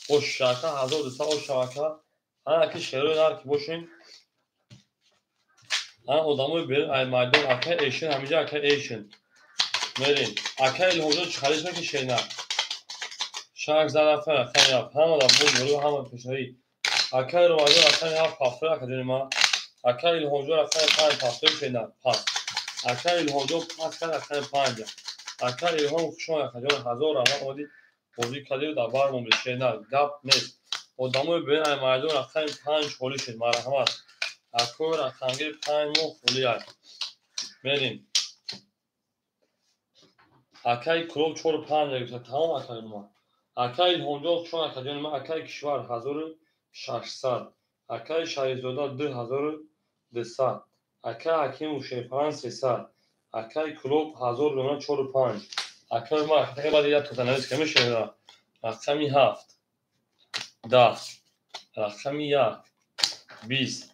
ош шава, ака 1200 ош шава, ака. Ана аки шерои нар ки бошем. Ана одамои берун ай майдон, акай Эшин, ҳаминҷа акай Эшин. Мерем. Акай Илҳомҷон чӣ харид ки шерна. 6 зар рафта рақами 7. Ҳамада бурдборӣ ва ҳама пешравӣ. Акай Ромаҷон рақами 7 пафтор акаҷони ма. Акай Илҳомҷон рақами 5 пафтор шерна. Пас. Акай Илҳомҷон пас кард рақами 5. Акай Илҳом хушон акаҷон 1000 раҳмат омадӣ бозӣ кардӣ дар бар мондӣ шерна. Гап нест. Одамои берун ай майдон рақами 5 холӣ шуд. Марҳамат. Акои рақамгир 5 моҳ холӣ ай. Мерем. Акай Кулоб 4 5 гирифта. Тамом акай ма. Акай Илҳомҷон хушон акаҷони ма. Акай Кишвар 1600. Акай Шарифзода 2200. Акай Ҳакимов Шерпаланг 300. Акай Кулоб 1000 дона 4 5. Акай ма акай баъд як тотанавис ка мешавад. Рақами 7 10 рақами 1 20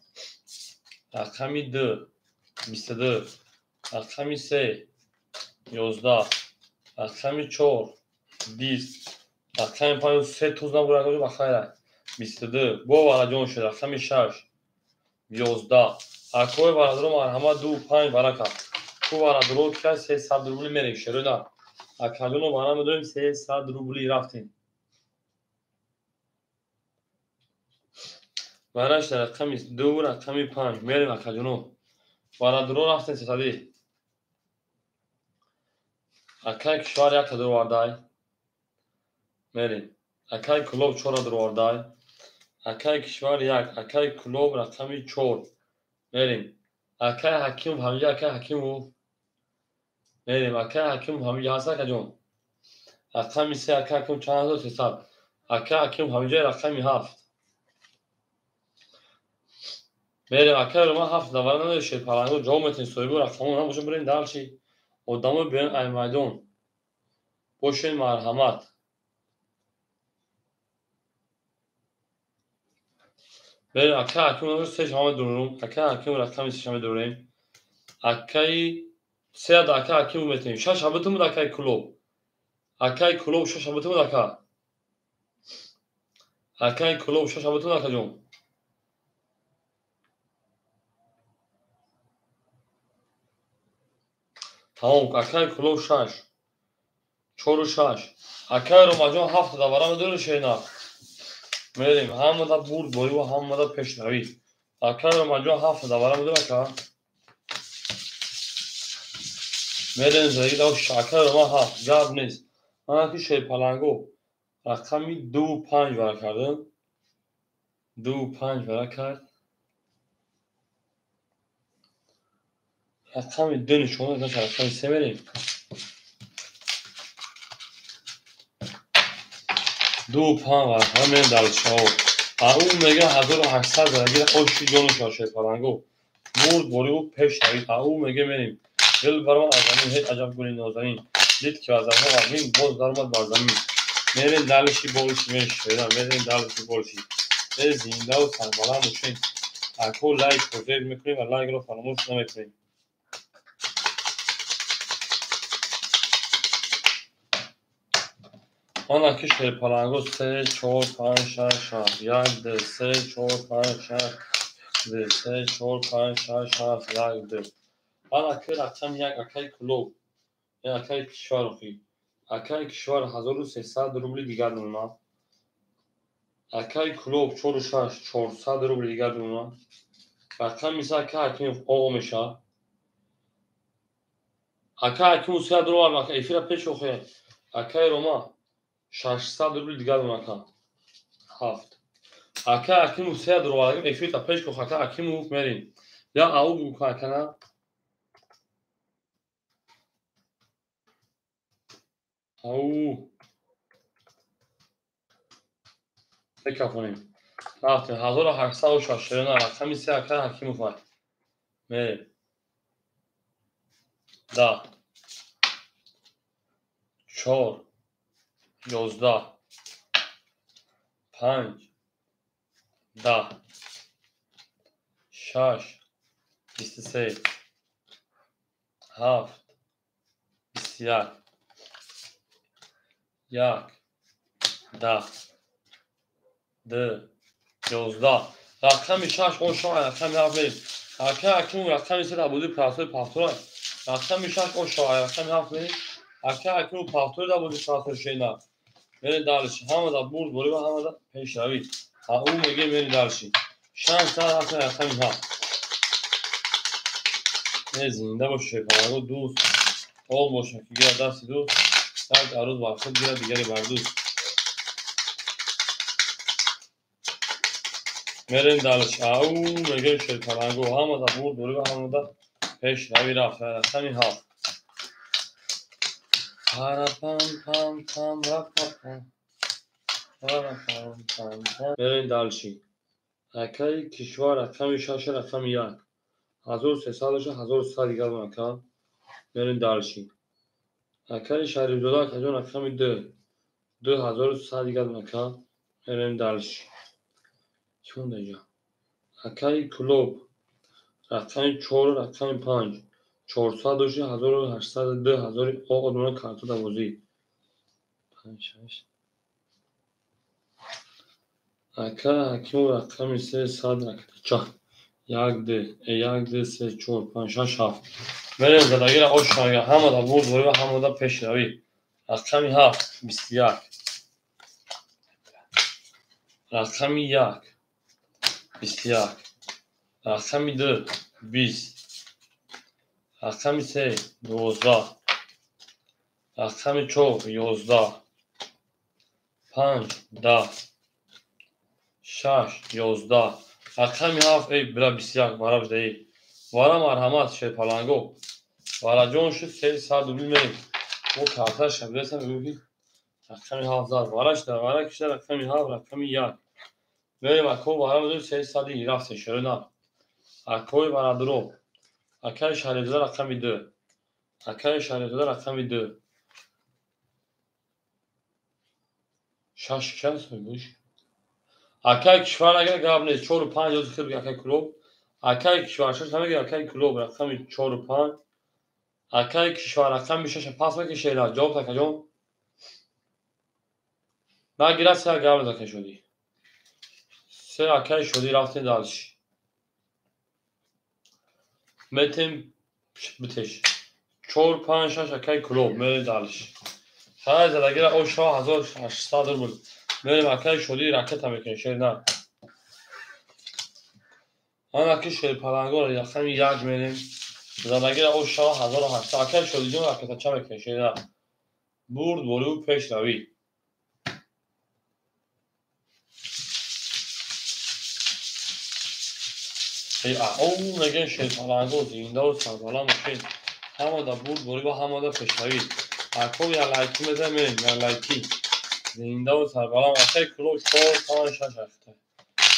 рақами 2 22 рақами 3 11 рақами 4 20 рақами 5 3 туз набурад ба хайр 22 бо вараҷон шуд рақами 6 11. Акои бародаро марҳамат 2 5 барака. Ку варадуро ки 300 рубли мерем шерона. Акаҷоно вара медорем 300 рубли рафтем. Вараш рақами 2 рақами 5 мерем акаҷоно. Варадуро рафтем 300. Акай кишвар 1 дуровардай. Мерем. Акай Кулоб 4 дуровардай. Акай кишвар 1, акай Кулоб рақами 4. Мерем. Акай Ҳакимов ҳамиҷа, акай Ҳакимов. Мерем. Акай Ҳакимов ҳамиҷа ҳаст акаҷон. Рақами 3 акай Ҳакимов чанд ҳазор 300. Акай Ҳакимов ҳамиҷа рақами 7. Мерем. Акай Рома 7 давара надоред шерпаланго ҷавоб метавонед соҳибу рақамон набошад бирем дарши. Одамо биён ай майдон. Бошед марҳамат. Мерем. Акай Ҳакимов 3 шама дурум. Акай Ҳакимов рақами 3 шама дурем. Акай 3 акай Ҳакимов метавонем. 6 ҳабитум буд акай Кулоб. Акай Кулоб 6 ҳабитум буд ака. Акай Кулоб 6 ҳабитум буд акаҷон. Тамом. Акай Кулоб 6. 4 6. Акай Ромаҷон 7 давара медоред шена. Мерем. Ҳамада бурд борӣ ва ҳамада пешравӣ. Акай Ромаҷон 7 давара медоред ака. Мерем зиндагӣ дав акай Рома 7 гап нест. Ман ки шерпаланго рақами 2 5 вара кардам. 2 5 вара кард. Рақами 2 нишон дод, рақами 3 мерем. 2 5 вара кард, мерем дар чаҳор. Ау мега 1800 зарагира оши ҷону шерпаланго. Бурд борӣ пешравӣ. Ау мега мерем. Дил баромад аз замин, ҳеҷ аҷаб гули нозанин. Дид ки вазанҳо вазмин, боз даромад бар замин. Мерем далиши болиши мерем шера, мерем далиши болиши. Зиндаву сарбаланд бошем. Ако лайкро зер мекунем ва лайкро фаромӯш намекунем. Ман аки шерпаланго 3 4 5 6 7 1 2 3 4 5 6 2 3 4 5 6 7 1 2. Ман аки рақами 1 акай Кулоб, акай кишвар охи. Акай кишвар 1300 рубли дигар мемонад. Акай Кулоб 4 6 400 рубли дигар мемонад. Рақами 3 акай Ҳакимов оғо мешавад. Акай Ҳакимов 300 рубл эфира пеш охе. Акай Рома 600 рубли дигар мемонад. 7. Акай Ҳакимов 300 рубл эфира пеш охе. Акай Ҳакимов мерем. Я ау бу акана. Ау. Бекафонем. Рафтем. 1806 шерона рақами 3 акай Ҳакимов ай. Мерем. 10 4 11 5 10 6 23 7 21 1 10 2 11. Рақами 6 ошо рақами 7 мерем. Акай Ҳакимов рақами 3 дар бозии прасои пафтора. Рақами 6 ошо рақами 7 мерем. Акай Ҳакимов пафтори дар бозии прасои шена. Мерем далиши. Ҳамада бурд борӣ ва ҳамада пешравӣ. Ау меге мерем далиши. 6 7 рақами 7. Не зинда бош шерпаланго дӯст. Ол бошад ки гирад дасти дӯст. Як арӯз бар худ гирад дигаре бар дӯст. Мерем далиш. Ау меге шерпаланго ҳамада бурд борӣ ва ҳамада пешравӣ рафт. Рақами 7. Пара пам пам пам ра па пам. Пара пам пам пам. Мерем далиши. Акай кишвар рақами 6 рақами 1. 1300 1300 дигар ака. Мерем далиши. Акай Шарифзода акаҷон рақами 2. 2300 дигар ака. Мерем далиши. Чӣ монда инҷа? Акай Кулоб рақами 4 рақами 5. 400 дошти 1800 2000 оғо дона карто дар бозӣ. 5 6. Акай Ҳакимов рақами 3 100 раката. 1 2 1 2 3 4 5 6 7. Мерем задагира ошага ҳамада бурд борӣ ва ҳамада пешравӣ. Рақами 7 21. Рақами 1 21. Рақами 2 20. Рақами 3 12. Рақами 4 11. 5 10. 6 11. Рақами 7 эй бира 21 вара бидаи. Вара марҳамат шерпаланго. Вараҷон шуд 300 рубл мерем. Мо карташ шабирасам мегӯ ки рақами 7 зад. Вара шуда вара кишта рақами 7 рақами 1. Мерем ако вара медорем 300 рафтем шеро на. Акои варадро. Акаи Шарифзода рақами 2. Акаи Шарифзода рақами 2. 6 чанд гӯш. Акаи кишвар агар гап нест 4 5 ёз хиб акаи клуб. Акаи кишвар 6 намеги акаи клуб рақами 4 5. Акаи кишвар рақами 6 пас мекашед ҷавоб акаҷон. Нагирад се гап нест акаи Шодӣ. Се акаи Шодӣ рафтем дальше. Метем битеш. 4 5 6 акаи клуб мерем дальше. Хай задагира оша 1800 рубл. Мерем акаи Шодӣ ракета мекунем шер на. Ана ки шерпалангора рақами 1 мерем. Задагира оша 1800 акаи Шодиҷон ракета ча мекунем шер на. Бурд борию пешравӣ. Эй ау мегӯем шерпаланго зиндаву сарбаланд бошед. Ҳамада бурд борӣ ва ҳамада пешравӣ. Ако я лайки мезанем мерем я лайки. Зиндаву сарбаланд акаи клуб 4 5 6 8.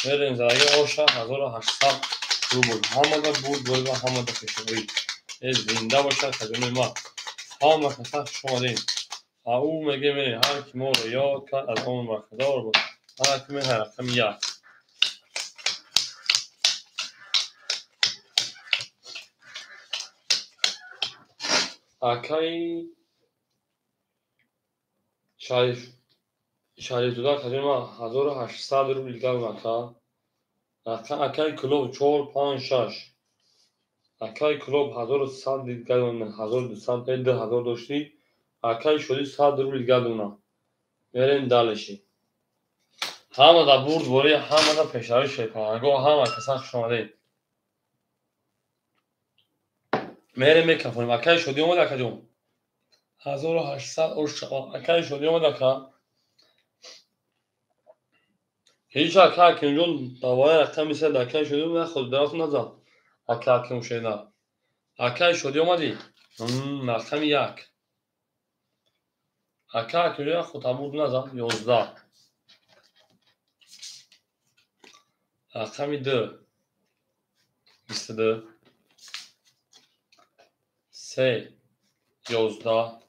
Мерем задагира оша 1800 рубл. Ҳамада бурд борӣ ва ҳамада пешравӣ. Э зинда бошад хаҷонои ма. Ҳама каса хуш омадем. Ау мегӯем мерем ҳар ки моро ёд кард аз он бархадор буд. Ҳар ки мерем рақами 1. Акаи Шарифзода акаҷони ман 1800 рубл гап ака. Акаи клуб 4 5 6. Акаи клуб 1100 гап 1200 2000 доштӣ. Акаи Шодӣ 100 рубл гап. Мерем дальше. Ҳамада бурд борӣ, ҳамада пешравӣ шерпаланго, ҳама каса хуш омадед. Мерем мекафонем. Акаи Шодӣ омад акаҷон. 1800 ош акаи Шодӣ омад ака. Ҳеҷ ака Акимҷон давои рақами 3 акаи Шодӣ наход дарафт назад. Ака Аким шеда. Акаи Шодӣ омадӣ? Рақами 1. Ака Акимҷон худ табур назад 11. Рақами 2. 22. 3 11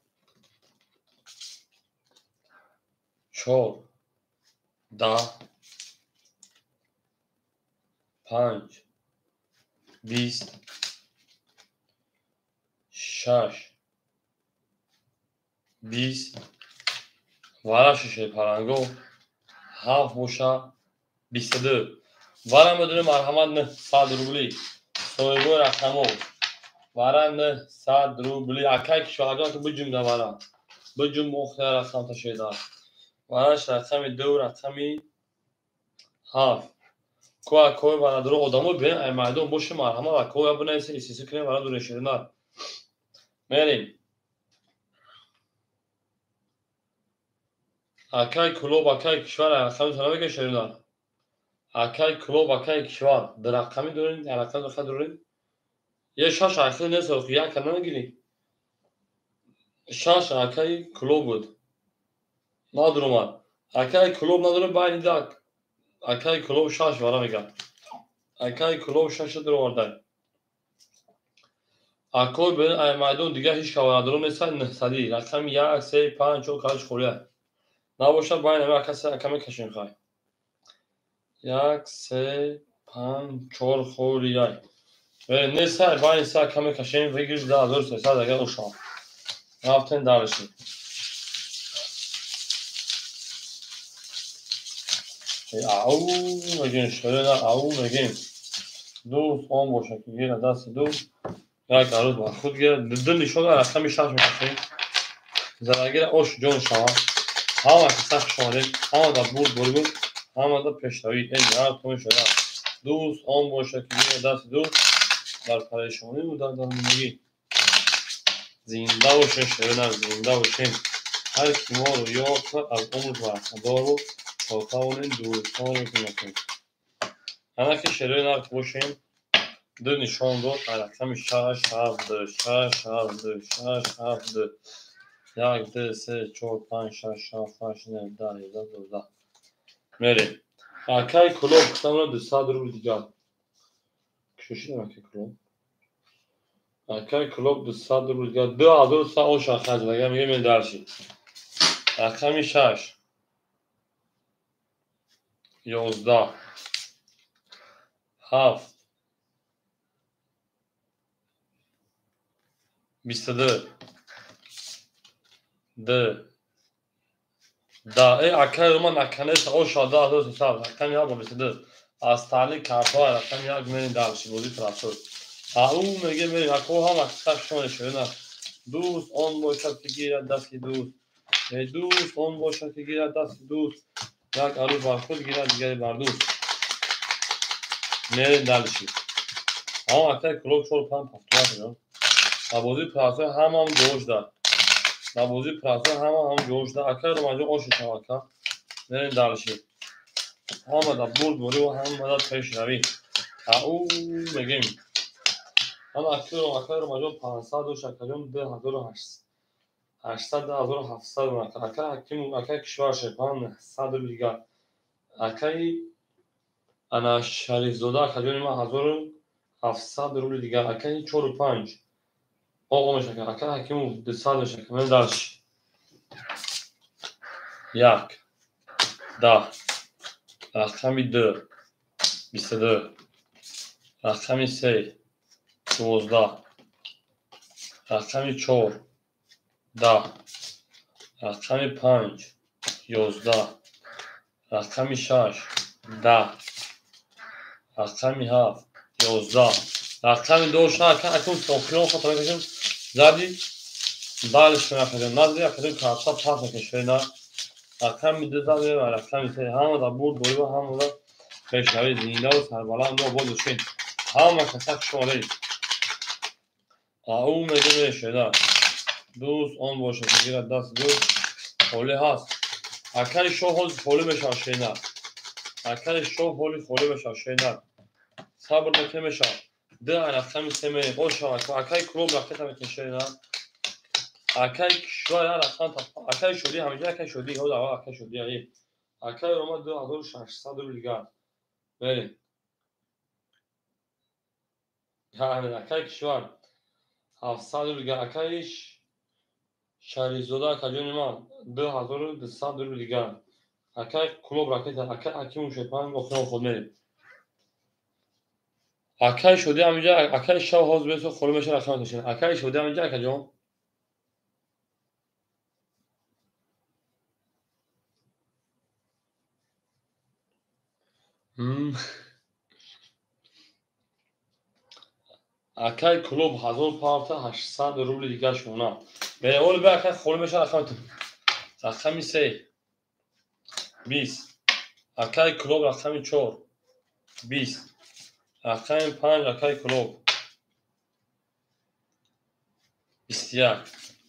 4 10 5 20 6 20 вара шерпаланго 7 боша 22 вара медонем марҳамат 900 рубли соҳибои рақамо вара 900 рубли акаи кишварҷон ки биҷумда вара биҷум охира рақам ташеда вараш рақами 2 рақами 7 ку акои варадуро одамо биён ай майдон боше марҳамат акоя бинависе исиси кунем вара дуре шеринар мерем акаи клуб акаи кишвар рақами тона мега шеринар акаи клуб акаи кишвар ду рақами дорем рақами дохил дорем е шаш ахир нест як намегирӣ шаш акаи клуб буд надурумад акаи клуб надорем байни дак акаи клуб шаш вара мегӯяд акаи клуб шаша дуровардай акои берин ай майдон дигар ҳеҷ каварадорон нестад 900 рақами 1 3 5 4 калаш холия набошад байни ҳами ака се ака мекашем хай 1 3 5 4 холияй нестай байни се ака мекашем выигрыш 2300 агар ошавад рафтем дальше. Ау мегӯем шояд ау мегӯем. Дӯст он бошад ки гира дасти дӯст Як арӯз ба худ гирад. Ду нишон рақами 6 мекашем. Зарагира ош ҷон шавад. Ҳама каса хуш омадед. Ҳама дар бурд борибуд. Ҳама дар пешравӣ. Эй нар тон шуда. Дӯст он бошад ки гирад дасти дӯст дар парешониву дар дармондагӣ. Зинда бошем, шеринар, зинда бошем. Ҳар ки моро ёд кунад, аз умр бархӯрдор буд, то тавонем дӯстонро кӯмак. Ана ки шеринар бошем, ду нишон дод рақами 6, 7, 2, 6, 7, 2, 6, 7, 2. 1, 2, 3, 4, 5, 6, 7, 8, 9, 10, 11, 12. Мерем. Акай Кулоб кутамро 200 рубл дигар. Кушошидам акай Кулоб. Акай Кулоб 200 рубл дигар. 2100 ош ахаҷ дагар мегем мен дарши. Рақами 6. 11. 7. 22. 2. Да, э акай роман наканеса оша 2300 рақами 1 бо 22. Аз таълиқ картҳо рақами 1 мерем дарши бозӣ тарафдор. Ау меге мерем ако ҳама қисса шумо шуна. Дӯст он бошад ки гирад дасти дӯст. Э дӯст он бошад ки гирад дасти дӯст. Як арӯз бар худ гирад, дигаре бар дӯст. Мерем дарши. Ҳама акай Кулоб 4 5 7 8. Дар бозии тарафдор ҳамаам ҷош дад. Дар бозии тарафдор ҳамаам ҷош дад. Акай Романҷон ош шава ака. Мерем дарши. Ҳама дар бурд борӣ ва ҳама дар пешравӣ. Ау мегем. Ҳама акай Романҷон 500 дошт, акаҷон 2800, 2700 ака Ҳаким, акай Кишвар Шерпан 900 рубл дигар. Акай ана Шарифзода акаҷони ман 1700 рубл дигар. Акай 4 5 оғо мешака. Акай Ҳакимов 200 мешака. Мен дарш. 1 10 рақами 2 22 рақами 3 12 рақами 4 10 рақами 5 11 рақами 6 10 рақами 7 11 рақами 2 ака акун охирон хато мекашем. Зади далш мекашем. Назди акаҷон карта пас мекашем. Рақами 2 зади ва рақами 3 ҳама дар бурд борӣ ва ҳама дар пешравӣ. Зинда ва сарбаланд ва обод бошед. Ҳама каса хуш омадед. Ау мегӯ мешуда. Дӯст он бошад ки гирад даст дӯст холӣ ҳаст. Акаи шоҳ ҳоли холӣ мешавад шена. Акаи шоҳ ҳоли холӣ мешавад шена. Сабр накунед мешавад. Ду рақами 3 мерем. Ош шавад. Акаи Кулоб ракета мекунед шена. Акаи Кишвар як рақам акаи Шодӣ ҳамеша акаи Шодӣ ҳоз аввал акаи Шодӣ ай. Акаи Рома 2600 рубл дигар. Мерем. Акаи Кишвар 700 рубл дигар. Акаи Шарифзода акаҷони ман 2200 рубл дигар. Акаи Кулоб ракета, акаи Ҳакимов Шерпан охирон худ мерем. Акаи Шодӣ ҳаминҷа, акаи Шав ҳозир бесо холӣ мешавад рақам мекашем. Акаи Шодӣ ҳаминҷа акаҷон. Акаи Кулоб 1800 рубли дигар шуна. Берем, оли бе акаи холӣ мешавад рақам. Рақами 3 20 акаи Кулоб рақами 4 20 рақами 5 акаи Кулоб 21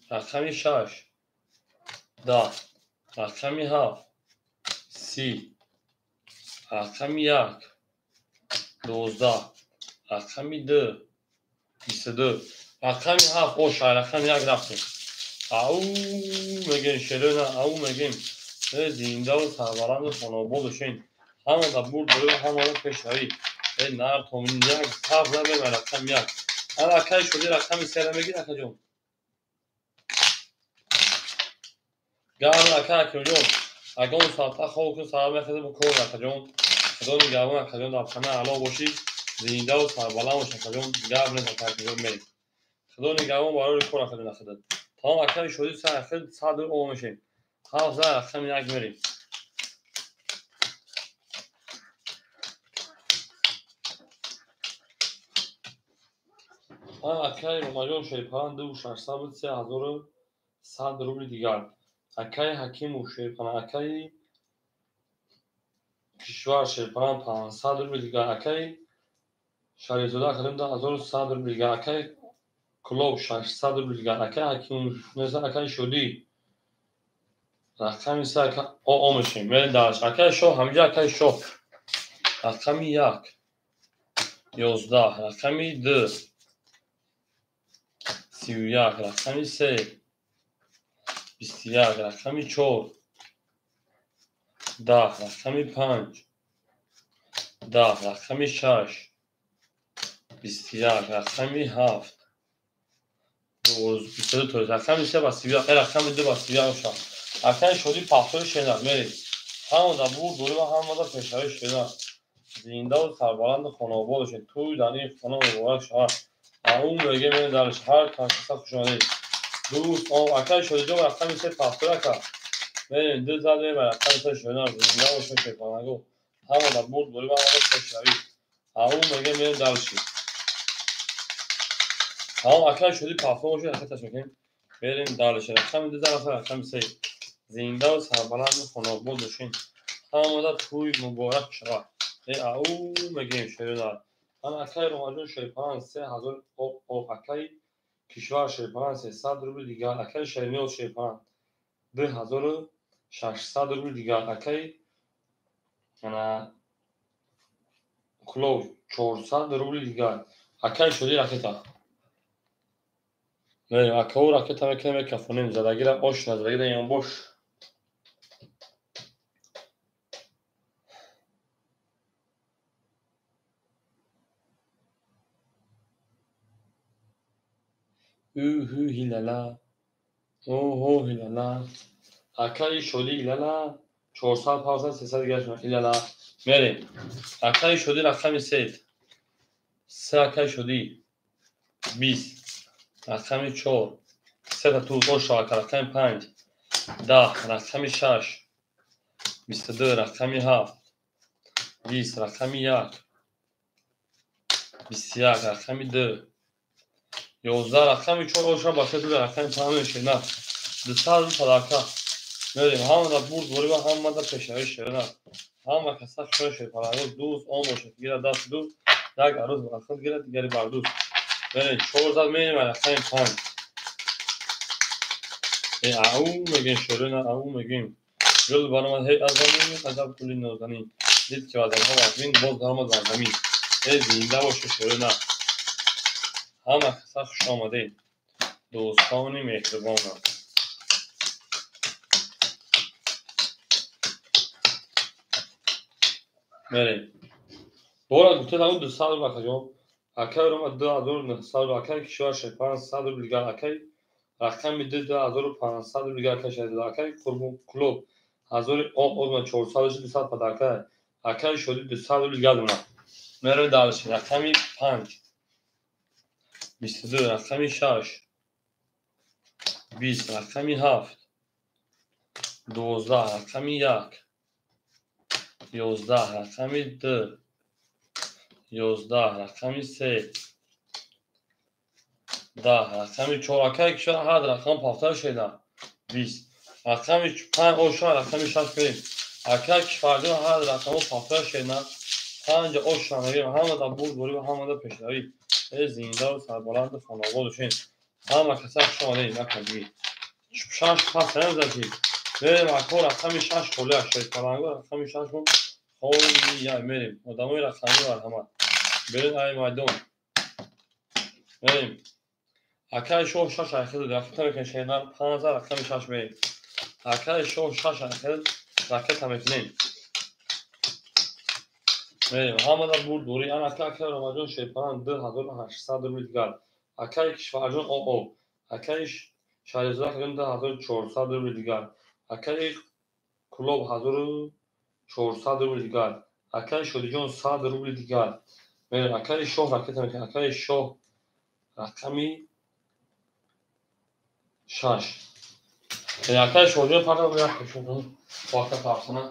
рақами 6 10 рақами 7 30 рақами 1 12 рақами 2 22 рақами 7 ош рақами 1 рафтем. Ау мегем шерона, ау мегем. Зиндаву сарбаланду хонаобод бошед. Ҳама дар бурд борӣ ва ҳама дар пешравӣ. Э нар томин як ҳафт намем рақами 1. Ана акаи Шодӣ рақами 3 мегир акаҷон. Гарм ака Ҳакимҷон. Агон соата хоб кун, саҳар мехезӣ бо кор акаҷон. Худо нигаҳбон акаҷон, дар панаи Аллоҳ бошӣ. Зиндаву сарбаланд бош акаҷон. Гап нест ака Ҳакимҷон мерем. Худо нигаҳбон барои кор акаҷон ахидат. Тамом акаи Шодӣ сар ахид 100 рубл мешем. 7 рақами 1 мерем. Акаи Ромаҷон Шерипалан 2600 буд, 3100 рубли дигар. Акаи Ҳакимов Шерипалан, акаи Кишвар Шерипалан 500 рубли дигар. Акаи Шарифзода акаҷон 2100 рубли дигар. Акаи Кулоб 600 рубли дигар. Акаи Ҳакимов, акаи Шодӣ рақами се о мешем. Мерем дарш. Акаи Шоҳ ҳаминҷа, акаи Шоҳ рақами 1 11, рақами 2 31, рақами 3 21, рақами 4 10, рақами 5 10, рақами 6 21, рақами 7 22, рақами 3 ба 31, рақами 2 ба 31 шуд. Акаи Шодӣ пахтои шенак мерем. Ҳамада бурд дорӣ ва ҳамада пешравӣ шенак. Зиндаву сарбаланду хонаобод бошед. Тӯй дар ин хона муборак шавад. Аум мегӯем мерем дарш. Ҳар каса хуш омадед. Дӯст, акаи Шодиҷон рақами 3 пахтои ака. Мерем 2 зад мерем рақами 3 шенак. Зинда бошед шерпаланго. Ҳамада бурд дорӣ ва ҳамада пешравӣ. Аум мегӯем мерем дарш. Ҳам акаи Шодӣ пахто бошед, ракеташ мекунем. Мерем дарш. Рақами 2 зад рақами 3. Зиндаву сарбаланду хонаобод бошед. Ҳамада тӯй муборак шавад. Ау мегӯем шеринар. Ан акаи Ромаҷон Шерипалан 3000 акаи Кишвар Шерипалан 300 рубли дигар. Акаи Шерниёз Шерипалан 2600 рубли дигар. Акаи Кулов 400 рубли дигар. Акаи Шодӣ ракета. Мерем акао ракета мекунем, мекафонем. Задагира ош назадагира ёнбош. Ӯ-ҳу ҳилала, оҳо ҳилала, акаи Шодӣ ҳилала, 400 500 300 дигар ҳилала. Мерем. Акаи Шодӣ рақами 3. 3 акаи Шодӣ 20, рақами 4 3 та туз ош шава, рақами 5 10, рақами 6 22, рақами 7 20, рақами 1 21, рақами 2 11, рақами 4 оша ба се рақами 5 мешена. 200 падака. Мерем ҳамада бурд борӣ ва ҳамада пешравӣ шерина. Ҳама каса хушҳол шерпаланго дӯст он бошад. Гира даст дӯст, як арӯз ба худ гирад, дигари бар дӯст. Мерем 4 зад мерем рақами 5. Ау мегӯем шерина, ау мегӯем. Гул баромад ҳей аз замин, аҷаб гули нозанин. Дид ки вазанҳо вазмин, боз даромад бар замин. Зинда боша шерина. Ҳама каса хуш омадед, дӯстони меҳрубонам. Мерем. Бора гуфтед ҳамун 200 рубл акаҷон. Акаи Рома 2900 рубл, акаи Кишвар Шерпалан 100 рубл дигар, акаи рақами 2 2500 рубл дигар, акаи Шарифзода, акаи Қурбон Кулоб 1400 200 падака, акаи Шодӣ 200 рубл дигар дона. Мерем дарш. Рақами 5 22, рақами 6 20, рақами 7 12, рақами 1 11, рақами 2 11, рақами 3 10, рақами 4. Акаи Кишвар ҳар рақам пафтар шеда 20, рақами 5 оша, рақами 6 мерем. Акаи Кишварҷон ҳар рақамҳо пафтар шеда 5 оша мегирем. Ҳамада бурд борӣ ва ҳамада пешравӣ. Зиндаву сарбаланду хонаобод бошед. Ҳама каса хуш омадед. Накардӣ. 6 пас намезанӣ. Мерем ако рақами 6 холия Шерпаланго рақами 6 мо холия мерем. Одамои рақамӣ марҳамат. Берин ай майдон. Мерем. Акаи Шоҳ 6 айхел ракета мекунем шернар 5 рақами 6 мерем. Акаи Шоҳ 6 айхел ракета мекунем. Мерем. Ҳамада бурд дорӣ. Ан ака акаи Ромаҷон Шерпалан 2800 рубли дигар. Акаи Кишварҷон ОО. Акаи Шарифзода акаҷон 2400 рубли дигар. Акаи Кулоб 1400 рубли дигар. Акаи Шодиҷон 100 рубли дигар. Мерем. Акаи Шоҳ ракета мекунем. Акаи Шоҳ рақами 6. Акаи Шоҳҷон фақат як ака Фарсона.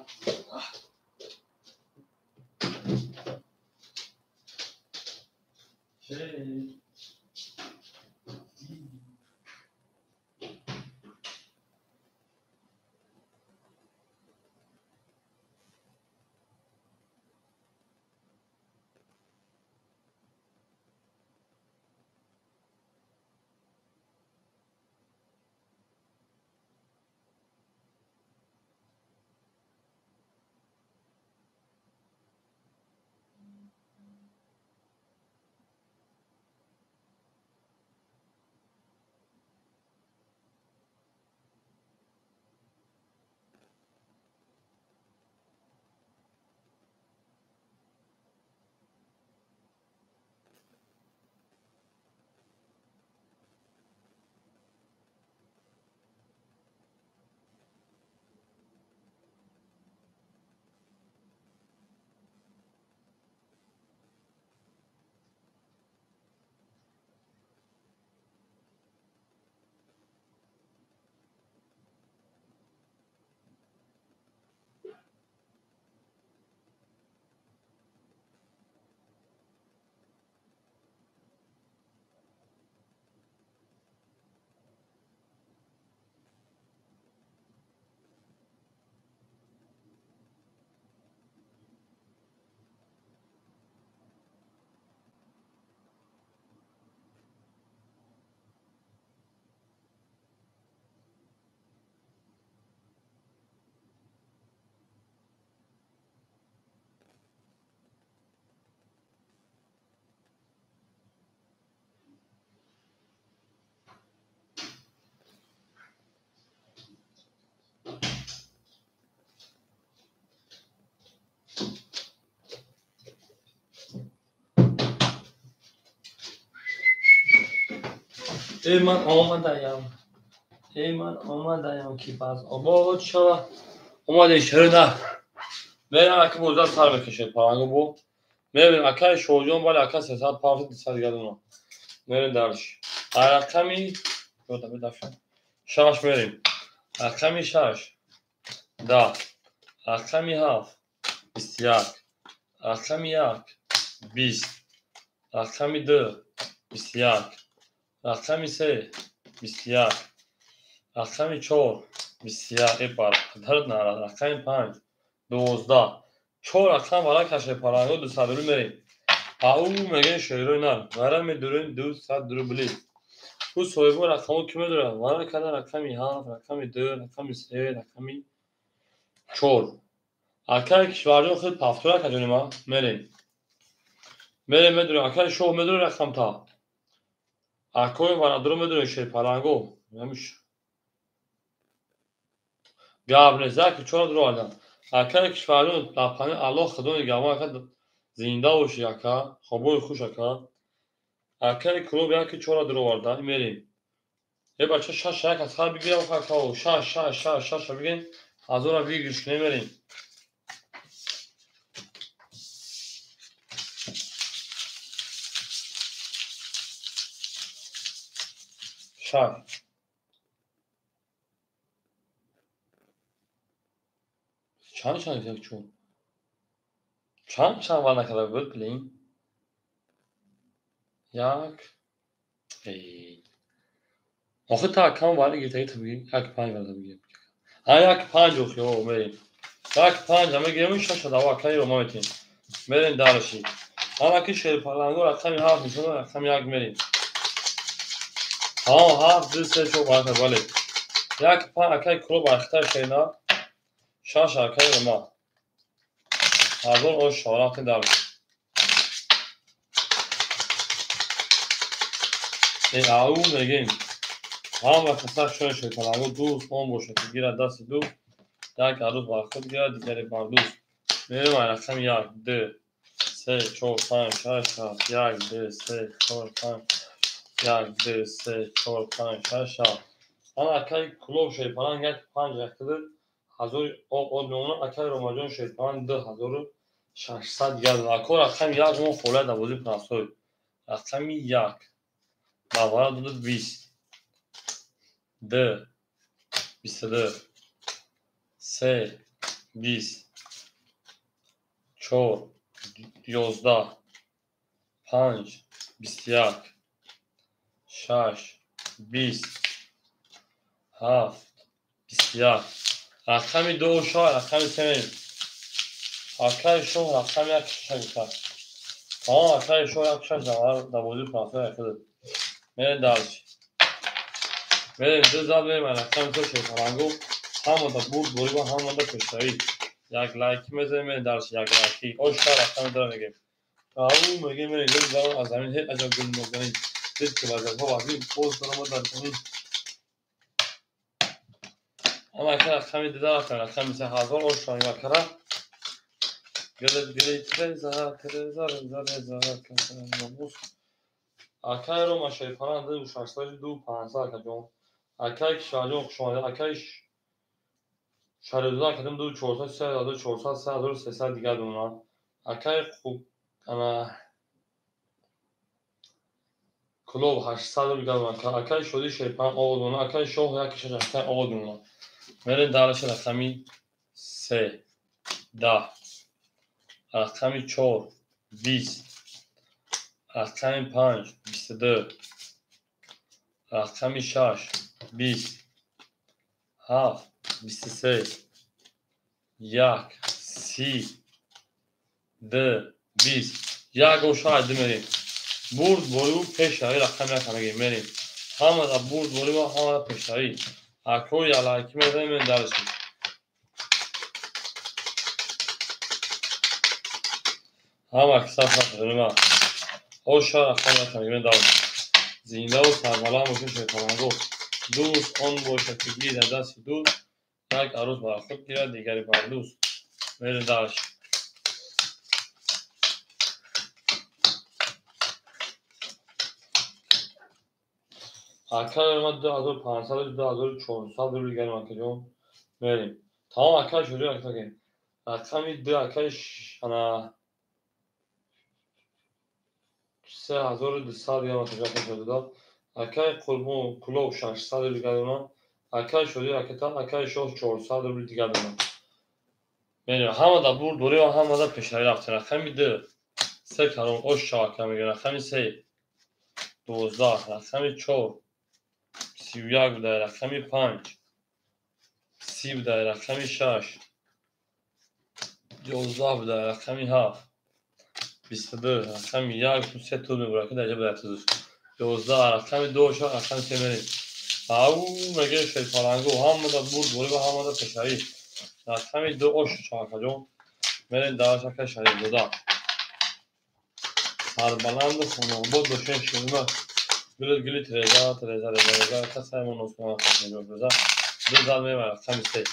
Эй ман омадаям, эй ман омадаям, ки баз обод шава. Омадем шерина. Мерам ака боза сар мекашед паланго бо. Мерем акаи Шоҳҷон, бале ака 300 500 200 гадуна. Мерем дарш. Рақами 6 мерем. Рақами 6 10, рақами 7 21, рақами 1 20, рақами 2 21, рақами 3 21, рақами 4 21, эпар дард нарад, рақами 5 12. 4 рақам бара каше паланго 200 рубл мерем. Ау мегӯем шоирои нар, вара медурем 200 рубли. Ку соҳибо рақамҳо ки медорад? Вара када рақами 7, рақами 2, рақами 3, рақами 4. Акаи кишварҷон худ пафтура каҷонима мерем. Мерем медурем, акаи шоҳ медурем рақамта. Акои варадуро медурем шерпаланго. Гап нест, яки чора дуро алдан. Акаи кишварҷон лабхани Аллоҳ худо нигаҳбон, ака зинда бошӣ ака, хобои хуш ака. Акаи клуб яки чора дуро оварда, мерем. Э бача шаш як аз хар бигирам ака, шаш шаш шаш шаша бигирем, ҳазора выигрыш кунем мерем. Шаш. Чанд чанд як чор? Чанд чанд вар накарда буд, блин? Як. Эй. Охир та кам вар гирифтаги ту бигир, як панҷ вар бигир. Ҳа як панҷ охи, о, мерем. Як панҷ ҳама гирем, шаша дава акаи рома метем. Мерем дараши. Ҳамаки шерпаланго рақами 7 нишон, рақами 1 мерем. Ҳа, 7 2 3 4 баракат, бале. Як панҷ акаи клуб архитар шерина. 6 акаи рома. Ҳазор ош шорафти дар. Э ау мегем. Ҳама каса шоя шерпаланго дӯст он бошад, ки гирад дасти дӯст, як арӯз бар худ гирад, дигаре бар дӯст. Мерем ай рақами 1 2 3 4 5 6 7 1 2 3 4 5 1 2 3 4 5 6 7. Ана акаи клуб шерпаланг 1 5 якдир ҳазори од мемонад, акаи Ромаҷон шерпаланг 2600 газ. Ако рақами 1 мо холия дар бозии простой. Рақами 1 бавара дода 20 2 22 3 20 4 11 5 21 6 20 7 21. Рақами 2 шоҳ, рақами 3 мерем. Акаи шоҳ рақами 1 6 гуфта. Тамом, акаи шоҳ 1 6 дар бозии простой якдир. Мерем дарш. Мерем ду зад мерем рақами 3 шерпаланго. Ҳамада бурд бориба, ҳамада пешравӣ. Як лайки мезанем, мерем дарш, як лайки. Ош шоҳ рақами 2 мегем. Ау мегем, мерем гул зарон аз замин, ҳеҷ аҷаб гул нозанин. Дид ки вазифа вазин, боз даромад дар замин. Ама ака рақами 2 рафтем, рақами 3 ҳазор ош шоҳ акара. Гилит гилит реза, тереза реза реза, номус. Акаи Рома шерпаланг 2 600 2 500 акаҷон. Акаи кишварҷон хуш омадед. Акаи Шарифзода академ 2 400 3 400 3300 дигар дона. Акаи хуб ана клуб 800 рубл дигар дона. Акаи Шодӣ шерпаланг оғоз дона. Акаи Шоҳ 1 6 акаи оғоз дона. Мерем дараши рақами 3 10, рақами 4 20, рақами 5 22, рақами 6 20, 7 23, 1 30 2 20. Як оша ду мерем. Бурд борю пешравӣ рақами 1 мегем, мерем. Ҳамада бурд борю ва ҳамада пешравӣ. Акои ялайки мезанем, мерем дараши. Ҳама киса фахрнима. Оша рақами 1 мегем, дараши. Зиндаву сарбаланд бошед шерпаланго. Дӯст он бошад, ки гирад дасти дӯст, як арӯз бар худ гирад, дигаре бар дӯст. Мерем дараши. Акай ма 2500 2400 рубл дигар акаҷон. Мерем. Тамом акай шуди акаке. Рақами 2 акай ана 3200 дигар акаҷон акай шуда. Акай Қурбон Кулоб 600 рубл дигар дорам. Акай Шуди аката акай Шоҳ 400 рубл дигар дорам. Мерем. Ҳамада бурд дорем ва ҳамада пешравӣ рафтем. Рақами 2 се карон ош шавака мегирем. Рақами 3 12, рақами 4 31 буда, рақами 5 30 буда, рақами 6 11 буда, рақами 7 22, рақами 1 се тур мебурад, ки дар ҷа буда тузуш. 11, рақами 2 шо, рақами 3 мерем. Ау мегирем шерпалангу, ҳамада бурд борӣ ва ҳамада пешравӣ. Рақами 2 ош шавакаҷон. Мерем дар шакли Шарифзода. Сарбаланду хонобод бошем шумо. Гули гули тереза, тереза, реза, реза, касай мо носма реза. Ду зад мебарад, рақами 3.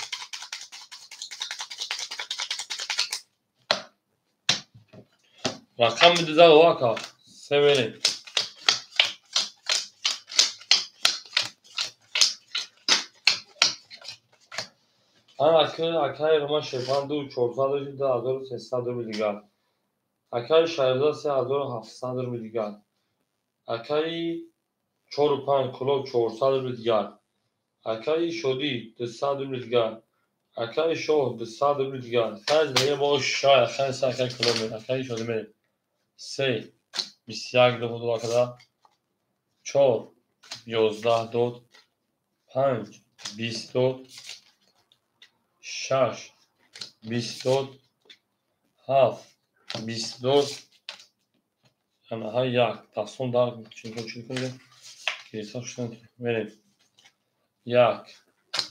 Рақами 2 зад овака. Се мерем. Ана акай Рома Шерпан 2400 2300 рубл дигар. Акай Шарифзода 3700 рубл дигар. Акай 4-5 Кулоб 400 рубл дигар. Акай Шодӣ 200 рубл дигар. Акай Шоҳ 200 рубл дигар. Хайз мегем бо шай, акай се акай Кулоб мерем, акай Шодӣ мерем. 3 21 дод акада. 4 11 дод. 5 20 дод. 6 20 дод. 7 20 дод. Ана як дасон дар чинко чинко киса шудан мерем. 1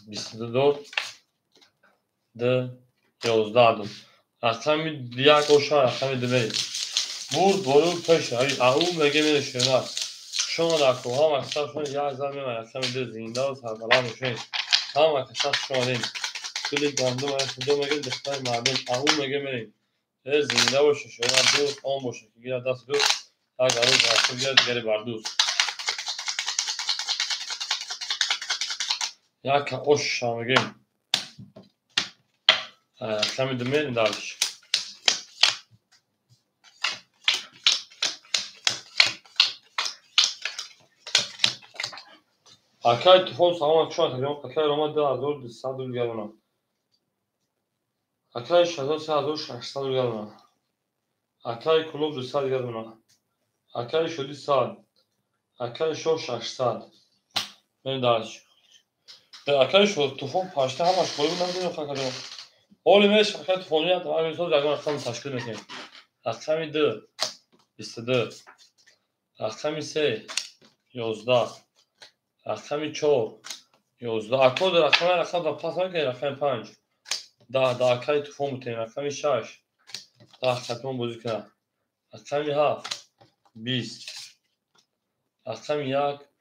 22 дод. 2 11 дод. Рақами 1 оша, рақами 2 мерем. Бурд бору пеш ау меге мере шуна. Шумо дар кӯҳа мақсад шумо як зан мемай рақами 2 зинда ва сарбаланд бошед. Ҳама каса шумо дем. Гули гандум худо меге духтари мардум ау меге мерем. Зинда боша шумо дӯст он боша ки гирад даст дӯст як арӯз рафту гирад дигари бар дӯст. Як ош мегем. Рақами 2 мерем дарш. Акай Туфон салом акшон акаҷон. Акай Рома 2200 рубл дигар дорам. Акай Шаҳзод 3600 рубл дигар дорам. Акай Кулоб 200 дигар дорам. Акай Шодӣ 100. Акай Шоҳ 600. Мерем дарш. Акай Шоҳ Туфон пашта ҳамаш холӣ буд намедонем акаҷон. Ҳоли меш акай Туфоният ҳамин сол ягон рақам ташкил мекунем. Рақами 2 22, рақами 3 11, рақами 4 11. Ако рақами рақам да пас накунем, рақами 5 10 да акай Туфон бутем, рақами 6 10 хатмон бозӣ кунад. Рақами 7 20, рақами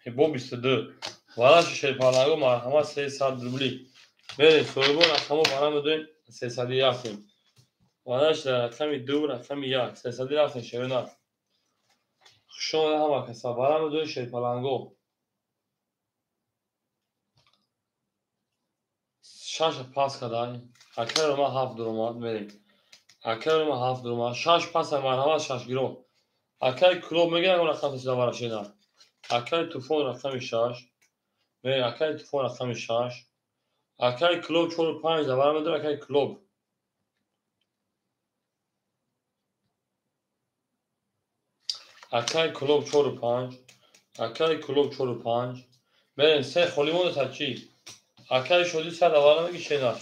1 бо 22. Вараши шерпаланго марҳамат 300 рубли. Мерем соҳибон рақамо бара медоем 300 рафтем. Вараш рақами 2 рақами 1 300 рафтем шерона. Хуш омада ҳама каса. Бара медоем шерпаланго. 6 пас када. Акай Рома 7 дуромад мерем. Акай Рома 7 дуромад. 6 пас марҳамат 6 гиро. Акай Кулоб мегирам рақам тисида варашена. Акай Туфон рақами 6. Мерем акай Туфон рақами 6. Акай Кулоб 4 5 давара медорам акай Кулоб. Акай Кулоб 4 5. Акай Кулоб 4 5. Мерем се холӣ монда та чӣ? Акай Шодӣ 100 давара меги шена.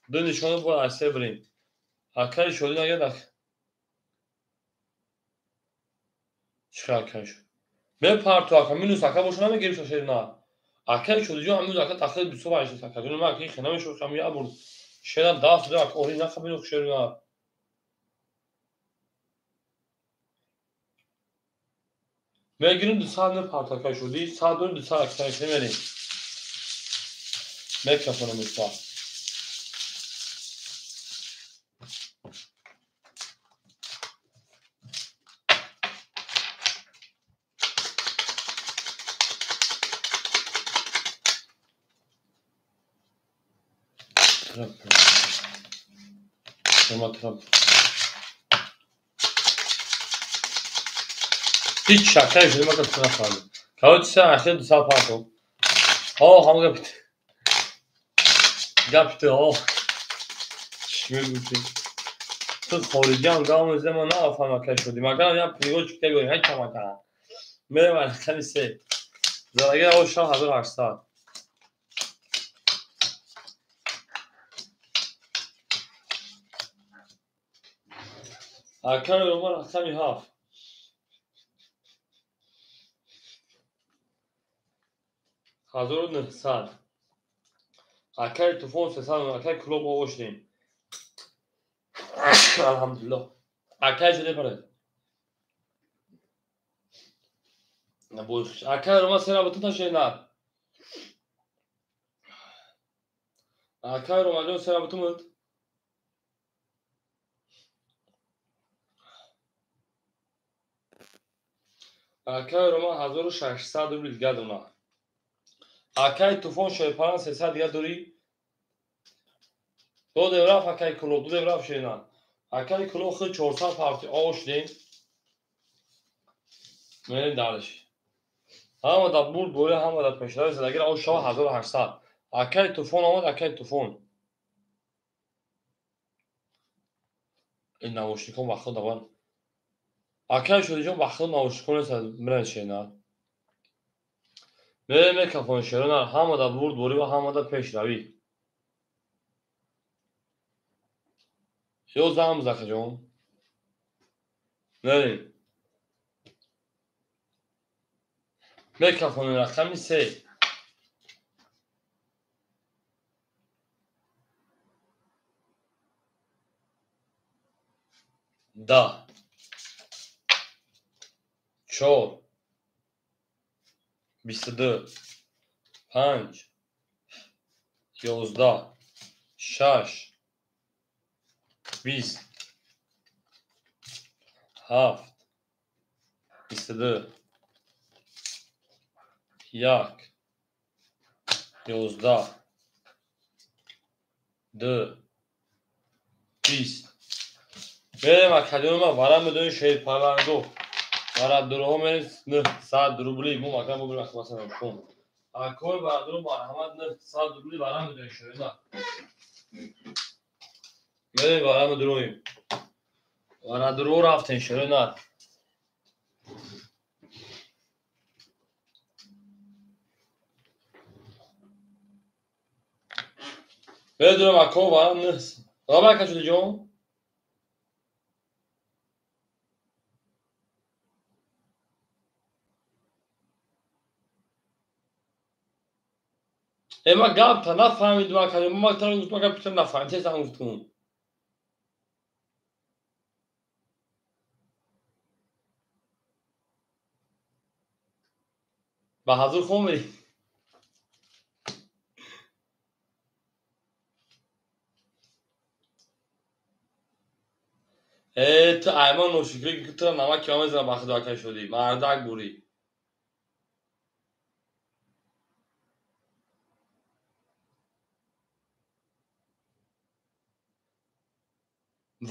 Ду нишона бояд аз се бирем. Акай Шодӣ нагирад. Чӣ хел акай Шодӣ? Мепарту ака минус ака боша намегирим шерна. Акай Шодиҷон ҳамин ака тахлид 28 ака. Ҷони ман аки хена мешуд ҳам я бурд. Шена даст ду ака ори наха бину шерна. Мегирим 200 мепарту акай Шодӣ, 100 ду 200 акай Шодӣ мерем. Микрофонро мешта. Матра. Ҳеҷ шаккае шуда мака нафаҳмид. Короче, се ахир 200 партов. Ҳо, ҳама гапи гапи ту, ҳо. Чӣ мегӯфтӣ? Ту хориҷиам гап мезанӣ, ман нафаҳмам акай шудӣ. Магар як переводчик мегӯем, ҳеҷ камака. Мерем рақами се. Зараги о 6800. Акай Роман рақами 7. 1900. Акай Туфон 300, акай Кулоб оғоз шудем. Алҳамдулиллоҳ. Акай шуде паред. Акай Роман сера бутун ташена. Акай Романҷон сера бутун буд. Акай Роман 1600 рубл дига дона. Акай Туфон шоипаран 300 дига дорӣ. Додем рафт акай Кулоб, додем рафт шена. Акай Кулоб худ 400 парти оғоз шудем. Мерем дарш. Ҳама да бурд борӣ, ҳама да пешравӣ задагир оғоз шава 1800. Акай Туфон омад, акай Туфон. Ин навошникон ба худ даван. Акай Шодиҷон ба худ навошникон нест, миран шена. Мерем мекафон шерона, ҳама да бурд борӣ ва ҳама да пешравӣ. Ё зам закаҷон. Мерем. Мекафонем рақами 3. 10 4 22 5 11 6 20 7 22 1 11 2 20. Мерем академия вара медонем шерпаланго. Барадурҳо мерем 900 рубли. Мо макан бубинем ахмасанам шум. Акои барадурҳо марҳамат 900 рубли вара медонем шерина. Мерем вара медуроем. Барадурҳо рафтем шерина. Медурам ако вара 9. Раба кашуди ҷон? Ма гапта нафаҳмидум акаҷон. Ма тара гуфтум ака пита нафаҳмид. Тезам гуфтум. Ба ҳазур хомери. Э, ту аймон ношукрӣ ки тура намак кима мезанам ба худо акай шудӣ. Мардак бурӣ.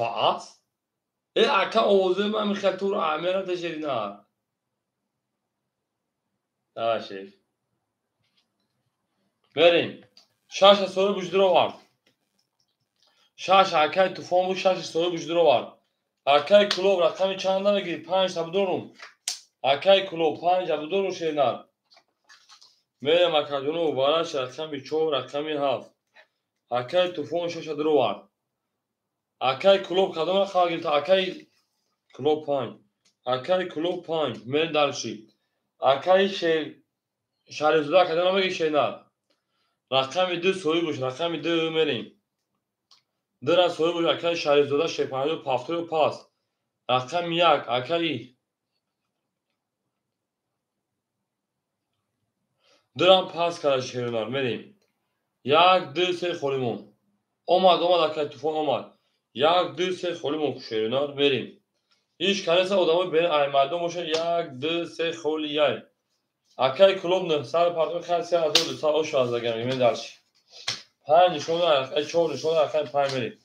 Was? Э, ака овози ман михел туро аҳамият наташерина. Да, шеф. Мерем. Шаша соҳиб буш овард. Шаш акай Туфон буд, шаш соҳиб буш овард. Акай Кулоб рақами чанда мегирӣ? 5 табудорум. Акай Кулоб 5 табудорум шернар. Мерем акаҷону вараш рақами 4, рақами 7. Акай Туфон шаша дуровард. Акай Кулоб кадом рақам гирифта? Акай Кулоб 5. Акай Кулоб 5. Мерем дарши. Акай шер Шарифзода кадом рақам мегирӣ шернар? Рақами 2 соҳиб бош, рақами 2 мерем. Дира соҳиб бош акай Шарифзода шерпанҷоҳу ҳафтоду пас. Рақами 1 акай дирам пас карда шернар мерем. 1 2 3 холимон. Омад, омад акай Туфон омад. 1 2 3 холимон шернар мерем. Ҳеҷ канеса одамои бе ай майдон бошад. 1 2 3 холи яй. Акай Кулоб 900 партои хай 3200 ош аз агар мен дарши. 5 нишон 4 нишон рақами 5 мерем.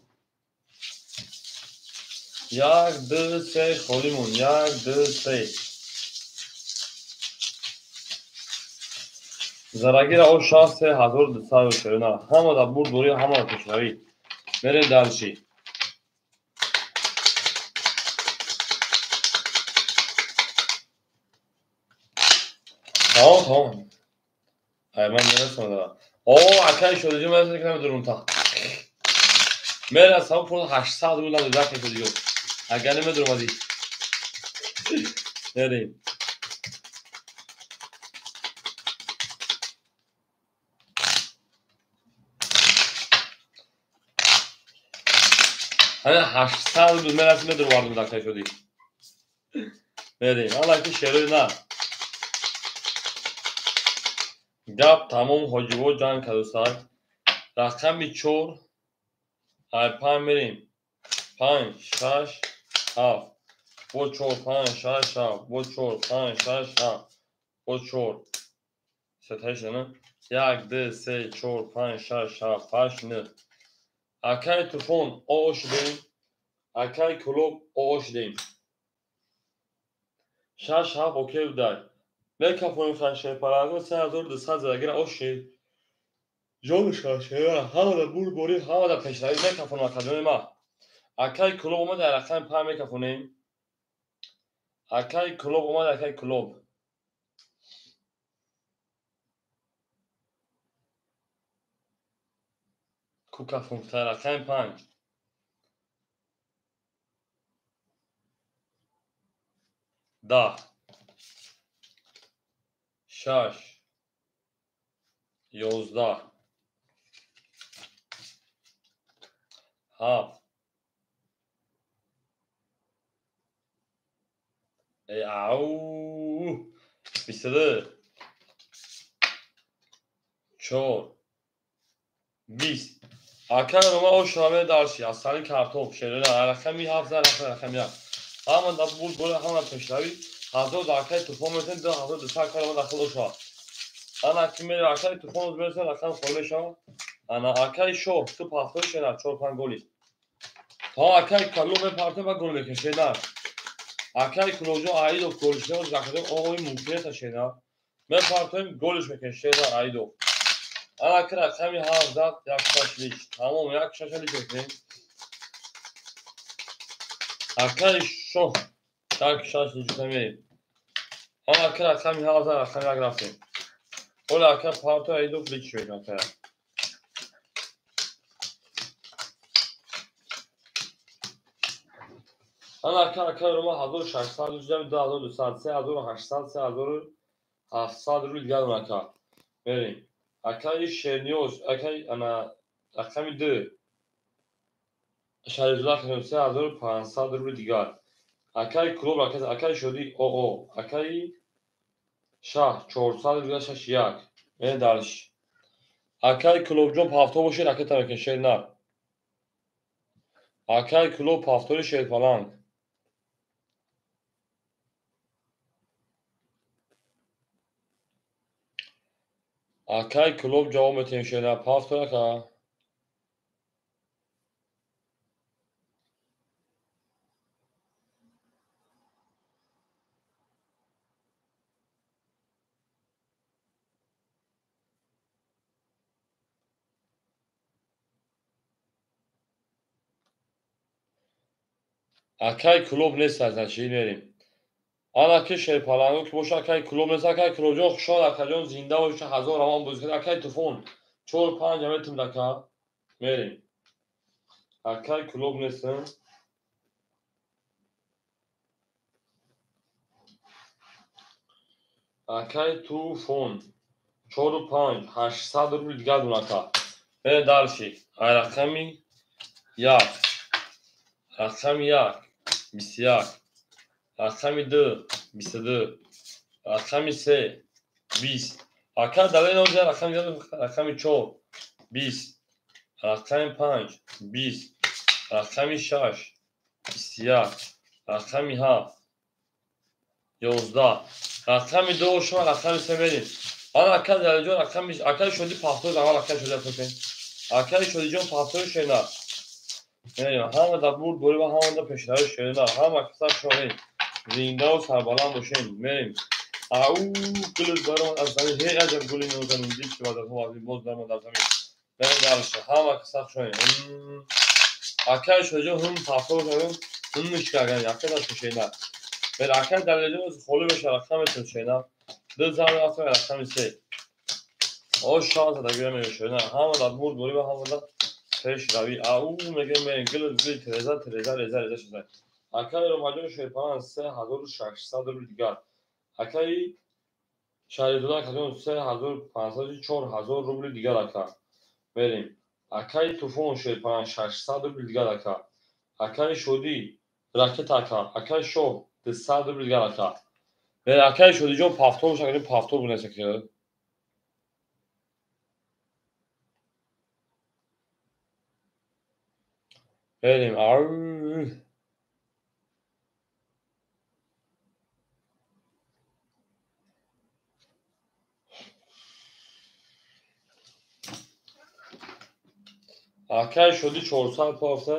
1 2 3 холимон 1 2 3 зарагира о 63200 шерина ҳама да бурд бори ҳама да пешравӣ. Мерем дальше. Тамом тамом. Ай ман мерасам да. О акай шодиҷон мерасам ки намедонам та. Мерасам пул 800 рубл надода акай шодиҷон. Агар намедонам ази. Мерем. Ҳана 800 рубл мерасам медонам акай шоди. Мерем. Ала ки шерои на. Гап тамом ҳоҷиво ҷанг кардусак. Рақами 4 ай 5 мерем. 5 6 7 бо 4 5 6 7 бо 4 5 6 7 бо 4 сетаи шуда 1 2 3 4 5 6 7 8 9. Акай Туфон оо шудем. Акай Кулоб оо шудем. 6 7 окей будай. Мекафонем хашепараго 3200 зарагира оши. Ҷон шашера ҳама да бурбори ҳама да пешравӣ мекафонем акаҷони ма. Акай Кулоб омад дар рақами 5 мекафонем. Акай Кулоб омад акай Кулоб. Кукафон дар рақами 5. 10 6 11 7 ау 22 4 20. Акай рома ошаве дарши асали картоф шерена рақами 7 рақами 1. Ҳама да буд бола ҳама пешравӣ. 1000 да акай Туфон метен 2200 акай рома дахил ошава. Ана ки мере акай Туфон мересен рақам холӣ мешава. Ана акай шоҳ ту пахтои шена 4-5 голи. То акай Калоб мепартем ва гол мекунем шена. Акай Кулобҷон Аидов голиш мекунад закадем оғои мумкин шена. Мепартем голиш мекунем шена Аидов. Ана ки рақами 7 зад 1 лич. Тамом 1 лич мекунем. Акай шоҳ 1 лич мекунем. Ана ки рақами 7 зад рақами 1 рафтем. Ола ака парто Аидов лич мекунад. Ана ака акай рома 1600 рубл 2200 3800 3700 рубл дигар ака. Мерем. Акаи Шерниёз акай ана рақами 2 Шарифзода 3500 рубл дигар. Акаи Кулоб акаи Шодӣ оо акаи Шаҳ 400 рубл 61. Мерем дальше. Акаи Кулобҷон пафто бошед ракета мекунед шер нар. Акаи Кулоб пафтори шерпаланг. Акаи Кулоб ҷавоб метиҳем шера пафтор ака. Акаи Кулоб нест значи мерем. Ана ки шерпаланго ки боша акаи Кулоб нест. Акаи Кулобҷон хушҳол акаҷон зинда боша 1000 равон бозӣ кард. Акаи Туфон 4-5 аметим дака. Мерем. Акаи Кулоб нест. Акаи Туфон 4-5 800 рубл дигар дун ака. Мерем дальше. Ай рақами 1 рақами 1 21 рақами 2 22 рақами 3 20. Ака далел ноҷа рақами 4 20 рақами 5 20 рақами 6 21 рақами 7 11 рақами 2 шума рақами 3 мерем. Ана ака далелҷон рақами акаи Шодӣ пахтои аввал акаи Шодӣ апошем. Акаи Шодиҷон пафтори шена. Мерем. Ҳама да бурд борӣ ва ҳама да пешравӣ шена. Ҳама каса шоҳем. Зиндаву сарбаланд бошем. Мерем. Ау гули даромад аз замин. Ҳей аҷаб гули нозанин. Дид ки ваъдаҳо аз ин боз даромад аз замин. Мерем дарша. Ҳама каса шоҳем. Акаи Шодиҷон ҳум пафтор шоҳем. Ҳум мишкаган. Яке дашта шена. Бер акаи Далелҷон холӣ беша рақам метон шена. Ду зан рафтем рақами се. О шанс дагира мешона. Ҳама да бурд борӣ ва ҳама да пешравӣ. Ау мегем мерем гул гул тереза тереза реза реза шуда. Акаи Ромаҷон Шерпалан 3600 рубл дигар. Акаи Шарифзода акаҷон 3500 4000 рубл дигар ака. Мерем. Акаи Туфон Шерпалан 600 рубл дигар ака. Акаи Шодӣ ракета ака. Акаи Шоҳ 200 рубл дигар ака. Мерем акаи Шодиҷон пафтор шакли пафтор бунеса ки. Мерем. Ау. Акаи Шодӣ 400 пафта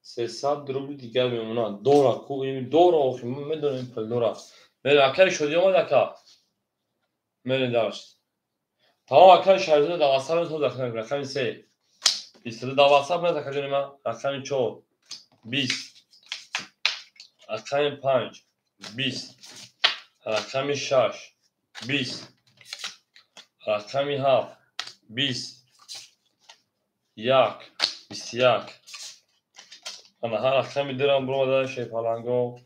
300 рубл дигар мемонад. Дора ку ин дора охи медонем пул дора. Мерем акаи Шодӣ омад ака. Мерем дарс. Тамом акаи Шарифзода дар ватсап метавонад рақами рақами се. 22 дар ватсап меояд акаҷони ман рақами 4 20 рақами 5 20 рақами 6 20 рақами 7 20 1 21. Ана ҳар рақами дирам буромада Шерпаланго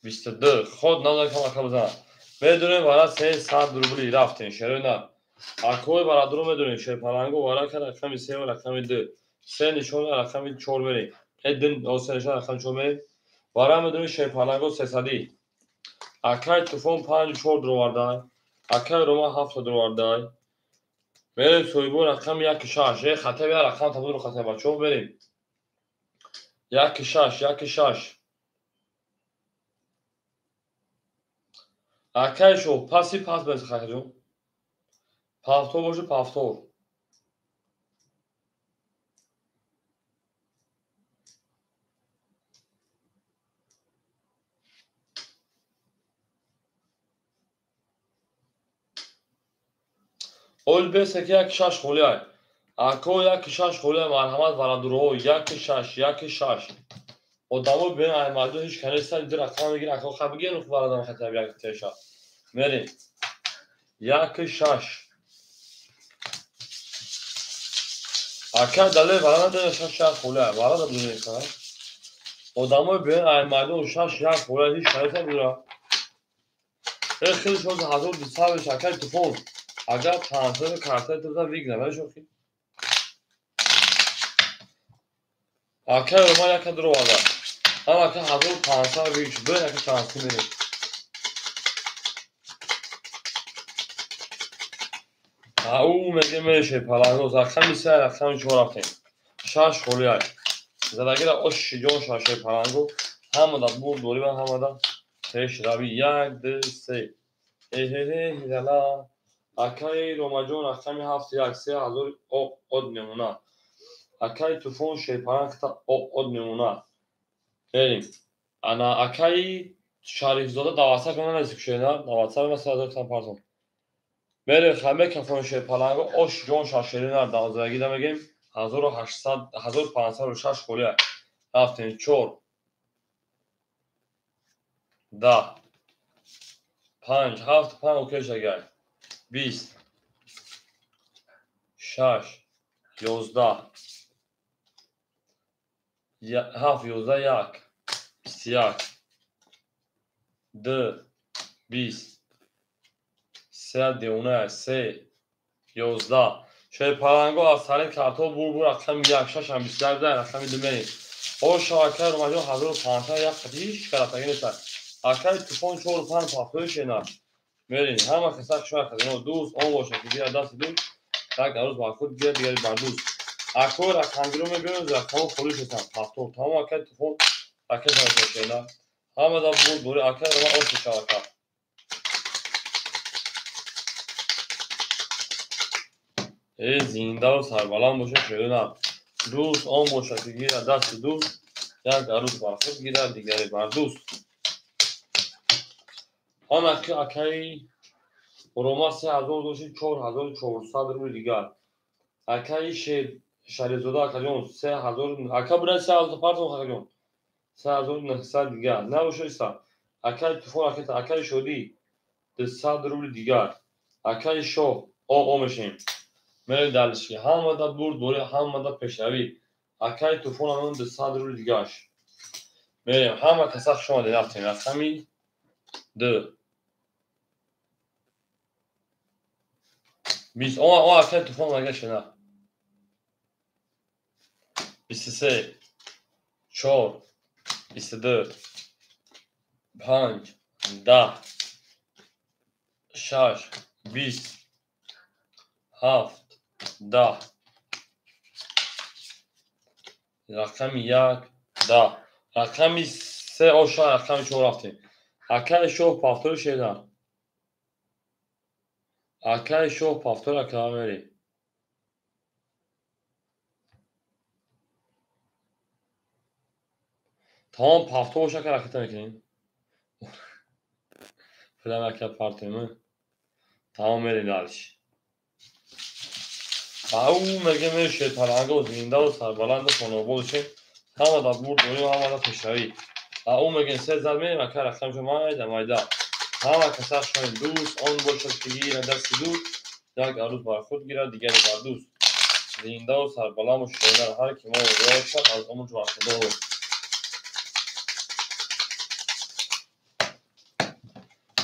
22. Ход надорам ака бизанам. Медонем вара 300 рубли рафтем шерона. Акои барадро медонем Шерпаланго вара ка рақами 3 ва рақами 2. Се нишона рақами 4 мерем. Эдин се нишона рақами 4 мерем. Вара медонем Шерпаланго 300. Акаи Туфон 5 4 дуровардай. Акаи Рома 7 дуровардай. Мерем соҳибо рақами 1 6. Э хата бия рақам табудро хата бачо мерем. 1 6 1 6. Акаи Шоҳ паси пас бес хакаҷон. Пафтор бошу пафтор. Ол бесе ки 1 6 холӣ ай. Ако 1 6 холӣ ай марҳамат барадурҳо 1 6 1 6. Одамо бен ай мардум ҳеч канеста ди рақам мегиранд ако ха бигирен хуб барадам хата як теша. Мерем. 1 6. Ака дале барада 6 6 холӣ ай. Барада бидонед ха. Одамо бен ай мардум 6 1 холӣ ай ҳеч канеста бидура. Э хеле шоз 1200 беш акаи Туфон. Агар 500 карта туза вигна шохи. Акаи Рома яка дуроварда. Ам ака 1500 виг шуд. Бирен ака шанси мерем. Ау меге мереше палангоз. Рақами 3 рақами 4 рафтем. 6 холӣ ай. Задагира оши ҷон шаше паланго. Ҳама да бурд борӣ ва ҳама да пешравӣ. 1 2 3. Эҳеҳе ҳилала. Акаи Ромаҷон рақами 7 1 3000 од мемонад. Акаи Туфон Шерпаланг та од мемонад. Мерем. Ана акаи Шарифзода дар ватсап нанависед шена, дар ватсап ман 3000 там партом. Мерем хаме кафон Шерпаланго ош ҷон шашерина давзагида мегем 1800 1506 холӣ ай. Рафтем 4 10 5 7 5 окей шагай. 20 6 11 7 11 1 21 2 20 3 9 3 11. Шерпаланго аз сари карто бур бур рақами 1 6 ҳам 21 рақами 2 мерем. Оша акаи Ромаҷон 1500 як қати ҳеч каратагӣ нест. Акаи Туфон 4 5 пафтои шена. Мерем. Ҳама каса шояд хазино дӯст он бошад ки гирад дасти дӯст, як арӯз бар худ гирад дигари бар дӯст. Акои рақамгиро мебиёрем, рақамҳо холӣ шуданд. Пафтор. Тамом акаи Туфон ракета мешавад. Ҳама да бурд борӣ акаи Рома ош мешавад ака. Зиндаву сарбаланд бошед, шерона. Дӯст он бошад, ки гирад дасти дӯст, як арӯз бар худ гирад, дигаре бар дӯст. Он акаи Рома 3000 дошт, 4400 рубли дигар. Акаи Шарифзода акаҷон 3000, ака бира 3000 партон акаҷон. 3900 дигар. Набошад, акаи Туфон аката, акаи Шодӣ 200 рубли дигар. Акаи Шоҳ о мешем. Мерем дальше. Ҳамада бурд бори, ҳамада пешравӣ. Акаи Туфон ҳамон 200 рубли дигарш. Мерем, ҳама каса хуш омадед, рафтем. Рақами 2. 20. О, акаи Туфон магашена. 23, 4, 22, 5, 10, 6, 20, 7, 10. Рақами 1, 10. Рақами 3 оша, рақами 4 рафтем. Акаи Шоҳ пафтори шеда. Акаи Шоҳ пафтори ака мерем. Тамом пафтор боша, ака ракета мекунем. Филам ака партем. Тамом мерем дальше. Ау меге мешед паланго зиндаву сарбаланду хонобод бошед. Ҳамада бурд дорем, ҳамада пешравӣ. Ау мегем се зад мерем, ака рақамшо майда майда. Ҳама каса шоем дӯст, он бошад, ки гирад дасти дӯст, як арӯз бар худ гирад, дигаре бар дӯст. Зиндаву сарбаланду шоидар, ҳар ки мо ёшад аз умр бархӯрдор.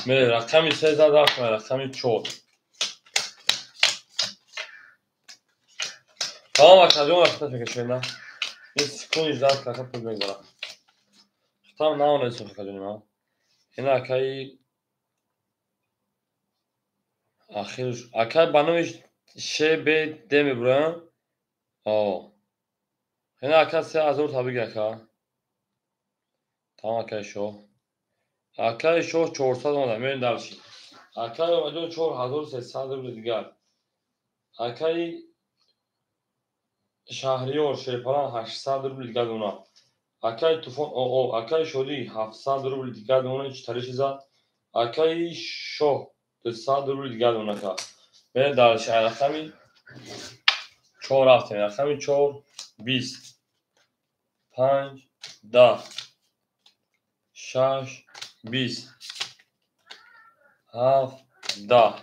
Мерем рақами 3 зад рафтем, рақами 4. Тамом акаҷон рақата мекашем. Ин секунди зад кака пул мегзара. Хитам наонесем акаҷони ман. Ина акаи ахир акаи ба номи ШБД мебуроям. О. Ина ака 3000 табрик ака. Тамом акаи Шоҳ. Акаи Шоҳ 400 омада, мерем дальше. Акаи Омаҷон 4300 рубли дигар. Акаи Шаҳриёр Шерпалан 800 рубли дигар дона. Акаи Туфон ОО, акаи Шодӣ 700 рубли дигар дона, чӣ тари чиза. Акаи Шоҳ 200 рубли дигар дона ка. Мерем дальше. Рақами 4 рафтем. Рақами 4 20 5 10 6 20 7 10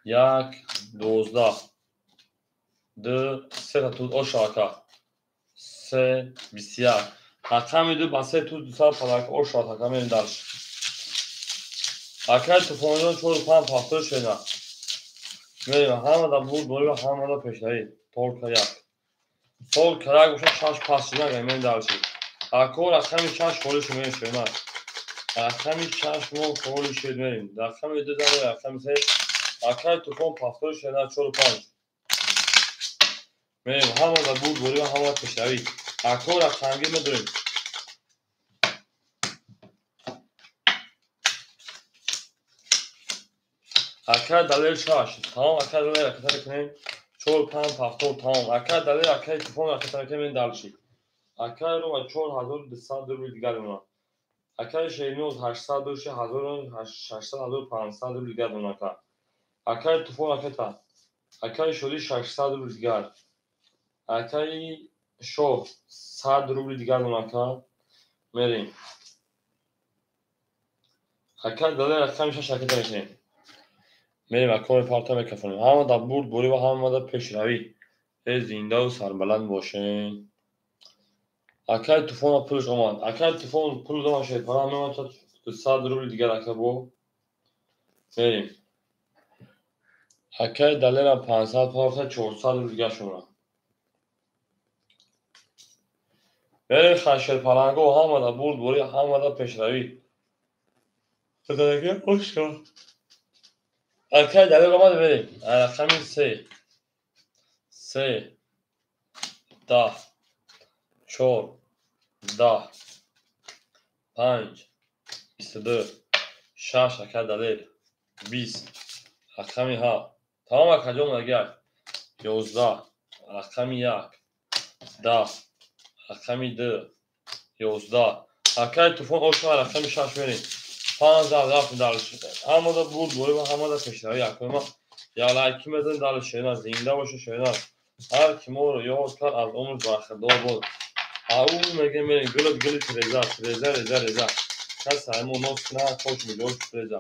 1 12 2 3 та тут оша ака. 3 21. Рақами 2 ба 3 тут 200 палак оша ака мерем дальше. Акаи Туфонҷон 4 5 пафтор шена. Мерем ҳамада бурд борем, ҳамада пешравӣ. Толка 1. Толка 1 боша 6 пас шуда мерем дальше. Ако рақами 6 холӣ шуд мерем шена. Рақами 6 мо холӣ шуд мерем. Рақами 2 зад рақами 3. Акаи Туфон пафтор шена 4 5. Мерем ҳамада бурд борем, ҳамада пешравӣ. Ако рақамгир медорем. Акаи Далер 6. Тамом акаи Далер ракета мекунем. 4 5 пафтор тамом. Акаи Далер акаи Туфон ракета мекунем мерем дальше. Акаи Рома 4200 рубли дигар мемонад. Акаи Шерноз 800 дошт, 1600 1500 рубли дигар мемонад ака. Акаи Туфон ракета. Акаи Шодӣ 600 рубли дигар. Акаи Шоҳ 100 рубли дигар мемонад ака. Мерем. Акаи Далер рақами 6 ракета мекунем. Мерем акои парта мекафонем. Ҳамада бурд борӣ ва ҳамада пешравӣ. Зиндаву сарбаланд бошед. Акаи Туфон пулш омад. Акаи Туфон пул дома шерпалан мемонад 200 рубли дигар ака бо. Мерем. Акаи Далера 500 парта 400 рубли дигар шумора. Мерем шерпаланго ҳамада бурд борӣ, ҳамада пешравӣ. Акаи Далер омад мерем. Рақами 3 3 10 4 10 5 22 6 акаи Далер 20 рақами 7 Тамом акаҷон агар 11 рақами 1 10 рақами 2 11 акай тӯфон ошма рақами 6 мерем. 5 рафт дальше. Ҳамада бурд борӣ ва ҳамада пешравӣ якома. Я лайки мезанед дальше шеринар зинда боша шеринар. Ҳар ки моро ёд кард аз умр бархадор бод. Ау мегем мерем гулат гули реза реза реза реза. Кас ҳамо нос кунад кош миҷош реза.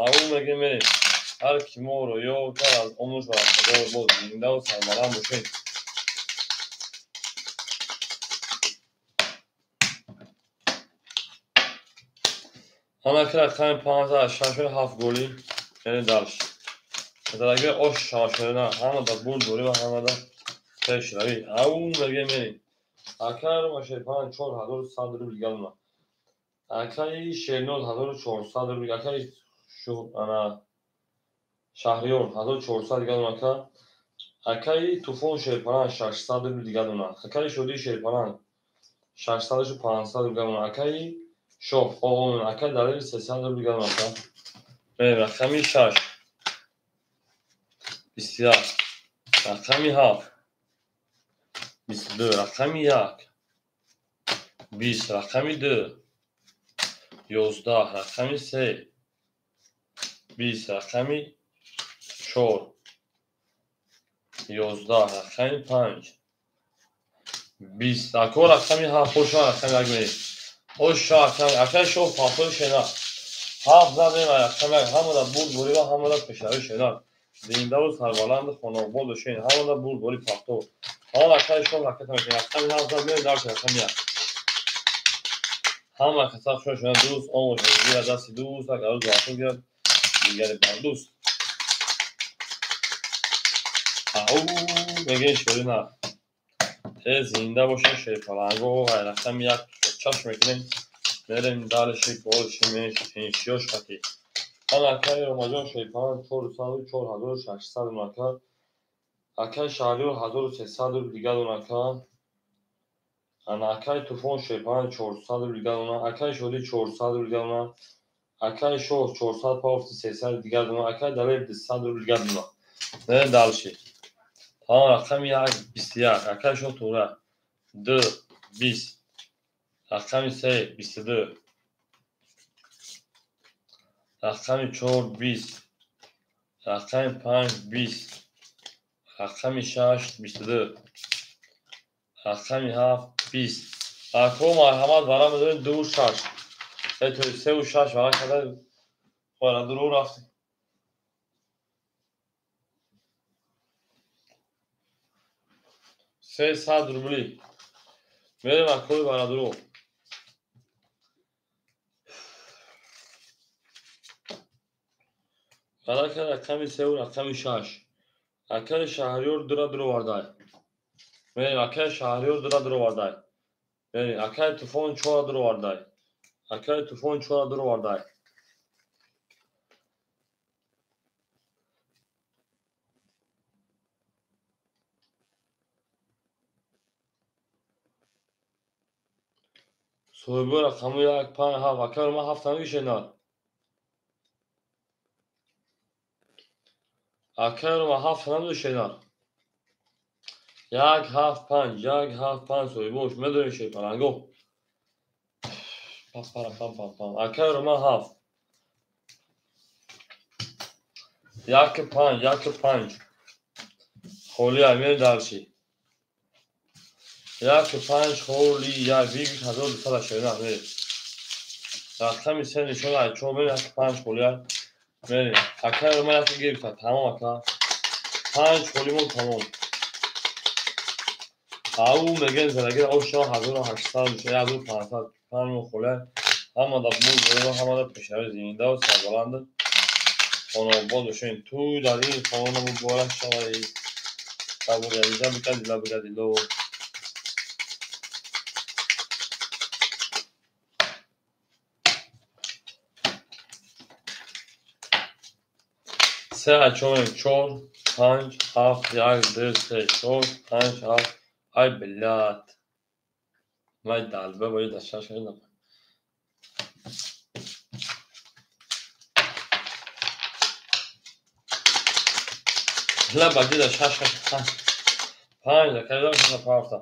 Ау мегем мерем ҳар ки моро ёд кард аз умр бархадор бод. Зинда ва сарбаланд бошед. Ҳамаки рақами 5 6 7 голи яъне дальше. Дорогой ош шашона ҳамада бурд борӣ ва ҳамада пешравӣ. Ау мегем мерем. Акай Ромашер 5 4100 рубл галуна. Акай Шерноз 1400 рубл, акай ана Шаҳриёр 1400 галуна ака. Акай Туфон Шерпаран 600 рубл галуна. Акай Шодӣ Шерпаран 600 500 рубл галуна. Акай Шоҳ Оғон акай Далер 300 рубл галуна ака. Мерем рақами 6 21 рақами 7 22 рақами 1 20 рақами 2 11 рақами 3 20 рақами 4 11 рақами 5 20 ако рақами 7 хоша рақами 1 мерем. Оша акай шоҳ пафтои шена 7 задем рақами 1 ҳамада бурд борӣ ва ҳамада пешравӣ шена. Зинда ва сарбаланд хонобод бошед. Ҳамада бурд борӣ пафто. Ҳама акай шоҳ ҳаракат мекунад. Рақами 7 зад мерем дальше рақами 1. Ҳама каса шоҳ шона дӯст он бошад. Гирад дасти дӯст агар рӯз вақт гирад дигаре бар дӯст. Ау мегӯем шерина. Зинда бошед шерпаланго рақами 1 чашм мекунем. Мерем дальше больше меньше пенсиёш хати. Ҳама акай Ромаҷон Шерпаран 400 4600 ака. Акай Шаҳриёр 1300 рубл дигар ака. Ана акай Туфон Шерпаран 400 рубл дигар акай Шодӣ 400 рубл дигар акай Шоҳ 400 пафти 300 дигар акай Далер 200 рубл дигар. Мерем дальше. Тамом рақами 1 21 акай Шоҳ Тура 2 20 рақами 3 22 рақами 4 20 рақами 5 20 рақами 6 22 рақами 7 20. Ако марҳамат вара медорем 2 6 3 6 вара карда вара дурӯ рафтем. 300 рубли мерем акои вара дурӯ. Ака рақами 3 ва рақами 6. Акай Шаҳриёр 2 дуровардай. Мерем акай Шаҳриёр 2 дуровардай. Мерем акай Туфон 4 дуровардай. Акай Туфон 4 дуровардай. Соҳиби рақами 1 5 7 акай ман 7 намегишенад. Акай ма 7 намедошенад. 1 7 5 1 7 5 соҳибош медонем шерпаланго. Пас пара пам пам пам. Акай ма 7 1 5 1 5 холӣ амир дарши. 1 5 холӣ 1 1289 мерем. Рақами 3 нишон ай 4 мерем 1 5 холӣ мерем. Акай ма 1 гирифта тамом ака. 5 холимон тамом. Ау мегӯем залагир оша 1800 1500 5 холӣ ҳамада бурд борӣ ҳамада пешравӣ зинда ва сарбаланд хонобод бошед. Ту дар ин хона муборак шавад. Табурядида бикадила бикадило. 3 4 5 7 1 2 3 4 5 7 Ай блядь. Май далба бояд аз шаш кардам. Лаба дида шаш шаш панҷ. Панҷ акаҷон шаша пафта.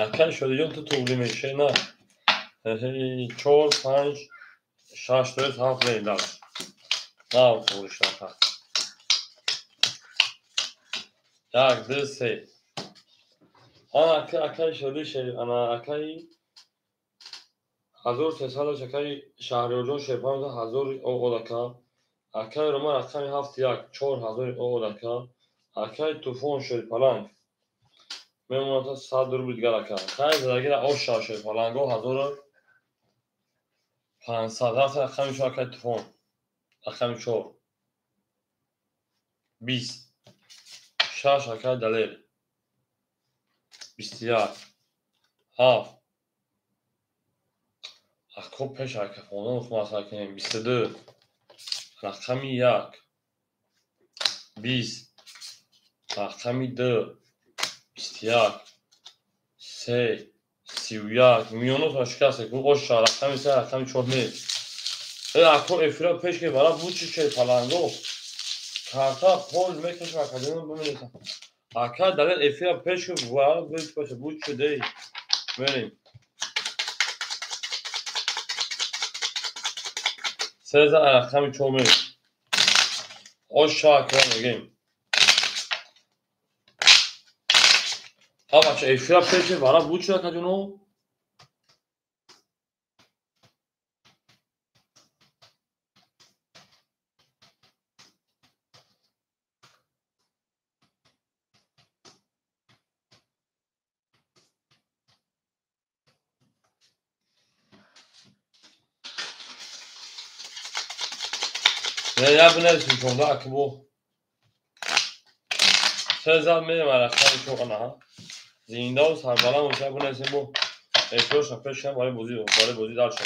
Акай шодиҷон ту туғри мешавӣ на. Чор, панҷ, шаш, тоест ҳафт мерем дальше. На туғри шудака. Як, ду, се. Ана акай шоди ана акай 1300 акай Шаҳриёрҷон Шерпанов ҳазори оғодака. Акай Роман рақами ҳафт як 4000 оғодака. Акай Туфон Шерпаланг мемонад 100 рубл дигар ака. Хай задагира оша Шерпаланго 1500 рафт рақами чор акай Туфон. Рақами чор. 20. Шаш акай Далер. 21. Ҳафт. Ако пеш ака фонон хумаса кунем. 22. Рақами як. 20. Рақами ду. 21. Се. 31. Миёнотон шикаст. Оша рақами се, рақами чор не. Ако эфира пеш ки бара буд чи чер паланго. Карта пол мекашам академия бимонед. Ака далел эфира пеш ки бара буд чи дей. Мерем. Сеза рақами чор мерем. Оша ака мегем. Бача эфира пеш ки бара буд чи акаҷоно? Я бинависем чорда акбо. Сеза мерем рақами чор анаҳа. Зиндаву сарбаланд боша бинависем бо эфироша пеш кунам барои бозӣ дальше.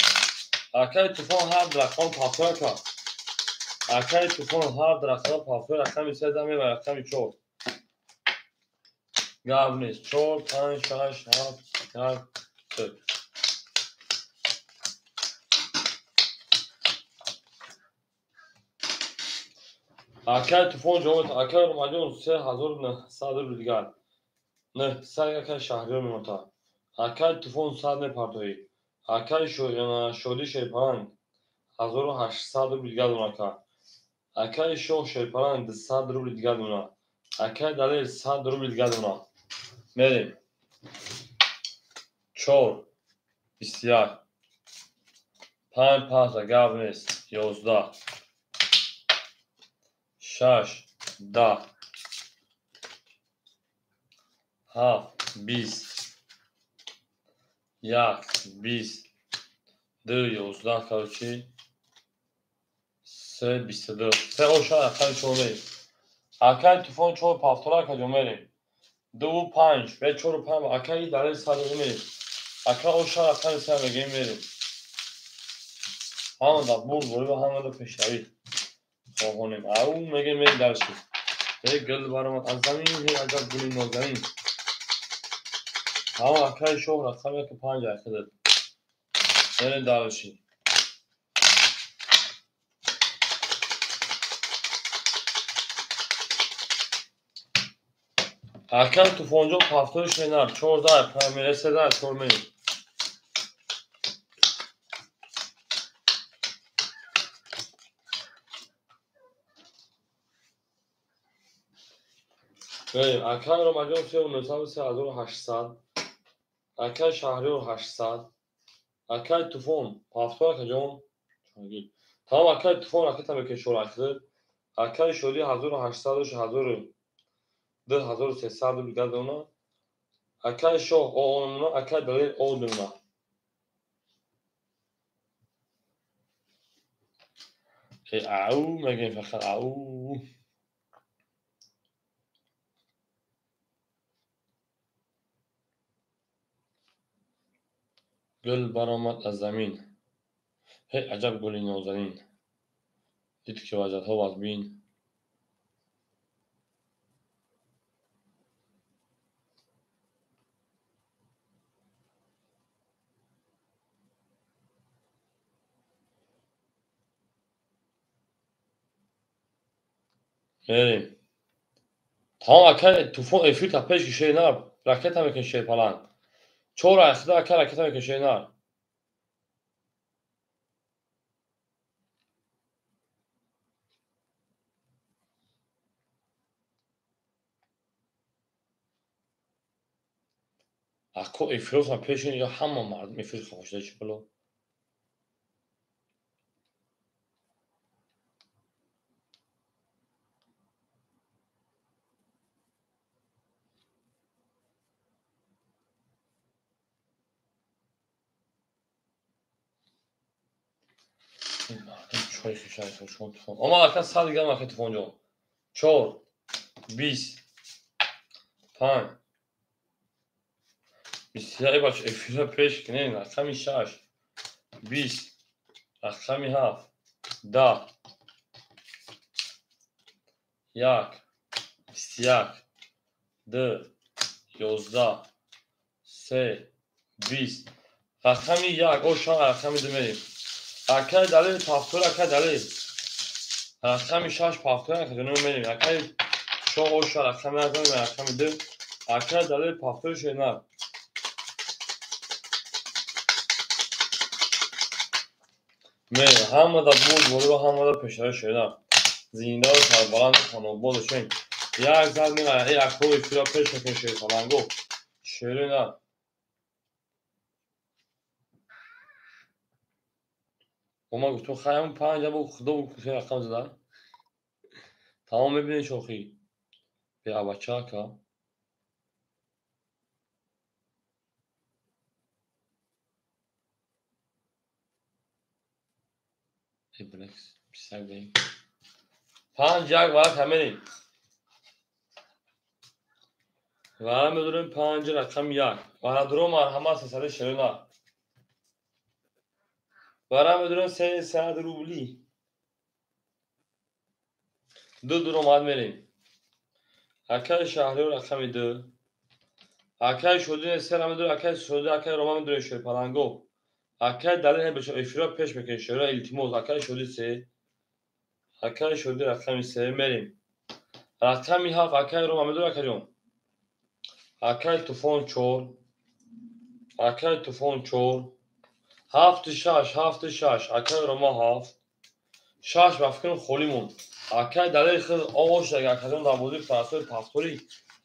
Акай Туфон ҳар рақам пафтор ака. Акай Туфон ҳар рақам пафтор рақами сеза мерем рақами чор. Гап нест. Чор, панҷ, шаш, ҳафт, як, се. Акай Туфон ҷавоб акай Ромаҷон 3900 рубл дигар. Нӯҳсад акай Шаҳриёр мемонад. Акай Туфон 100 мепартоӣ. Акай Шодӣ Шерпаланг 1800 рубл дигар дорад ака. Акай Шоҳ Шерпаланг 200 рубл дигар дорад. Акай Далер 100 рубл дигар дорад. Мерем. Чор, 21. Панҷ панҷ гап нест. 11. Шаш, 10. Ҳафт, 20. Як, 20. Ду, 11, короче. Се, 22. Се оша рақами чор мерем. Акай Туфон чор пафтора акаҷон мерем. Дуву панҷ, ве чору панҷ, акай Далер сад мерем. Ака оша рақами се мегем мерем. Ҳамада бурд борӣ ва ҳамада пешравӣ хоҳонем. Ау мегем мерем дальше. Эй гул баромад аз замин, эй аҷаб гули нозанин. Ҳама акай Шоҳ рақами яку панҷ айхидад. Мерем дальше. Акай Туфонҷон пафтори шенар чордаҳ, панҷ мерем, седаҳ, чор мерем. Мерем. Акай Ромаҷон сеу нӯҳсаду се ҳазору ҳаштсад. Акай Шаҳриёр 800. Акай Туфон пафтор акаҷон. Тамом акай Туфон ракета мекашор айхидад. Акай Шодӣ 1800 ҳазору 2300 рубл дигар дорад. Акай Шоҳ о мемонад, акай Далер о мемонад. Ау мегем фақат ау. Гул баромад аз замин. Ҳей аҷаб гули нозанин. Дид ки вазиятҳо вазбин. Мерем. Тамом ака туфон эфир та пеш ки шер нар. Ракета мекунӣ шер паланг. Чор айхда ака ракета мекунӣ шер нар. Ако эфиротон пеш ин ҳама мардум эфир хошда чӣ бало. Чой хишай хошон туфон. Омад ака 100 грамм ака туфон ҷон. 4 20 5 21 бач эфира пеш кунем рақами 6 20 рақами 7 10 1 21 2 11 3 20 рақами 1 ошан рақами 2 мерем. Акай далел пафтор акай далел рақами 6 пафтор акай ҷоно мерем. Акай 4 оша рақами 1 мерем рақами 2 акай далел пафтор шенар. Мерем ҳамада буд боло ҳамада пешара шенар. Зинда ва сарбаланд хонобод шен. Як зад мера эй акро эфира пеш мекунем шер паланго. Шерина. Ома гуфтум хаям панҷ бо худо бу рақам зада. Тамом мебинед шохи. Бе абача ака. Иблекс писак бе. 5 1 варақ ҳамерем. Варақ медорем 5 рақам 1. Варадро марҳамат сесади шерина. Варақ медорем 300 рубли. Ду дуромад мерем. Акаи шаҳриёр рақами 2. Акаи шодин се медорем, акаи шоди, акаи рома медорем шерпаланго. Акаи далел беша эфира пеш мекунем шера илтимос. Акаи шоди 3. Акаи шоди рақами 3 мерем. Рақами 7 акаи рома медорем акаҷон. Акаи туфон 4. Акаи туфон 4. 7 6 7 6 акаи рома 7. 6 ба фикрам холӣ монд. Акаи далели худ оғоз шуд акаҷон дар бозии фарасои пафторӣ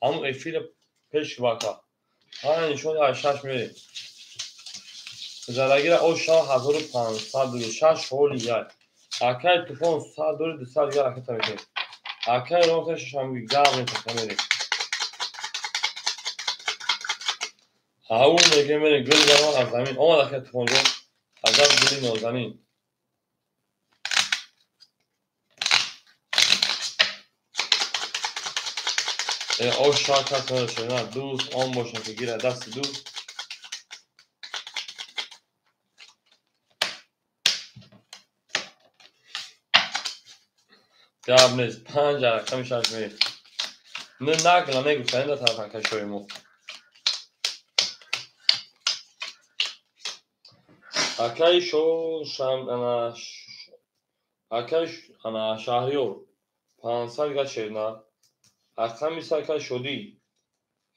ҳамун эфира пеш бака. Ҳа нишон 6 мерем. Зарагира ош 1500 рубл 6 холи 1. Акаи туфон 100 рубл 200 дигар ракета мекунем. Акаи рома 6 ҳам гав метака мерем. Ҳаву мегем мерем гул гарон аз замин. Омад акаи туфон ҷон. Аҷаб гули нозанин. Ош шакат шена дӯст он бошад ки гирад дасти дӯст. Гап нест 5 рақами 6 мерем. Не нагла мегуфтанд дар тараф акашои мо. Акаи шо ана акаи ана шаҳриёр 500 га шерна. Рақами се акаи шодӣ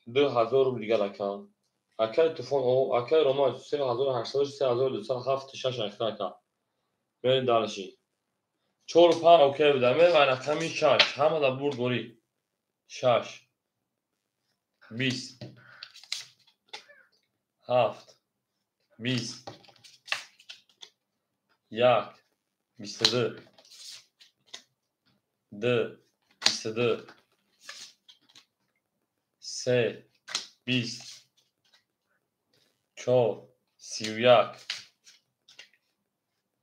2000 рубл дигар ака. Акаи туфон о акаи рома 3800 3200 7 6 ака ака. Мерем дарши. 4 5 окей буда. Мерем рақами 6 ҳамада бурд борӣ. 6 20 7 20 1 22 2 22 3 20 4 31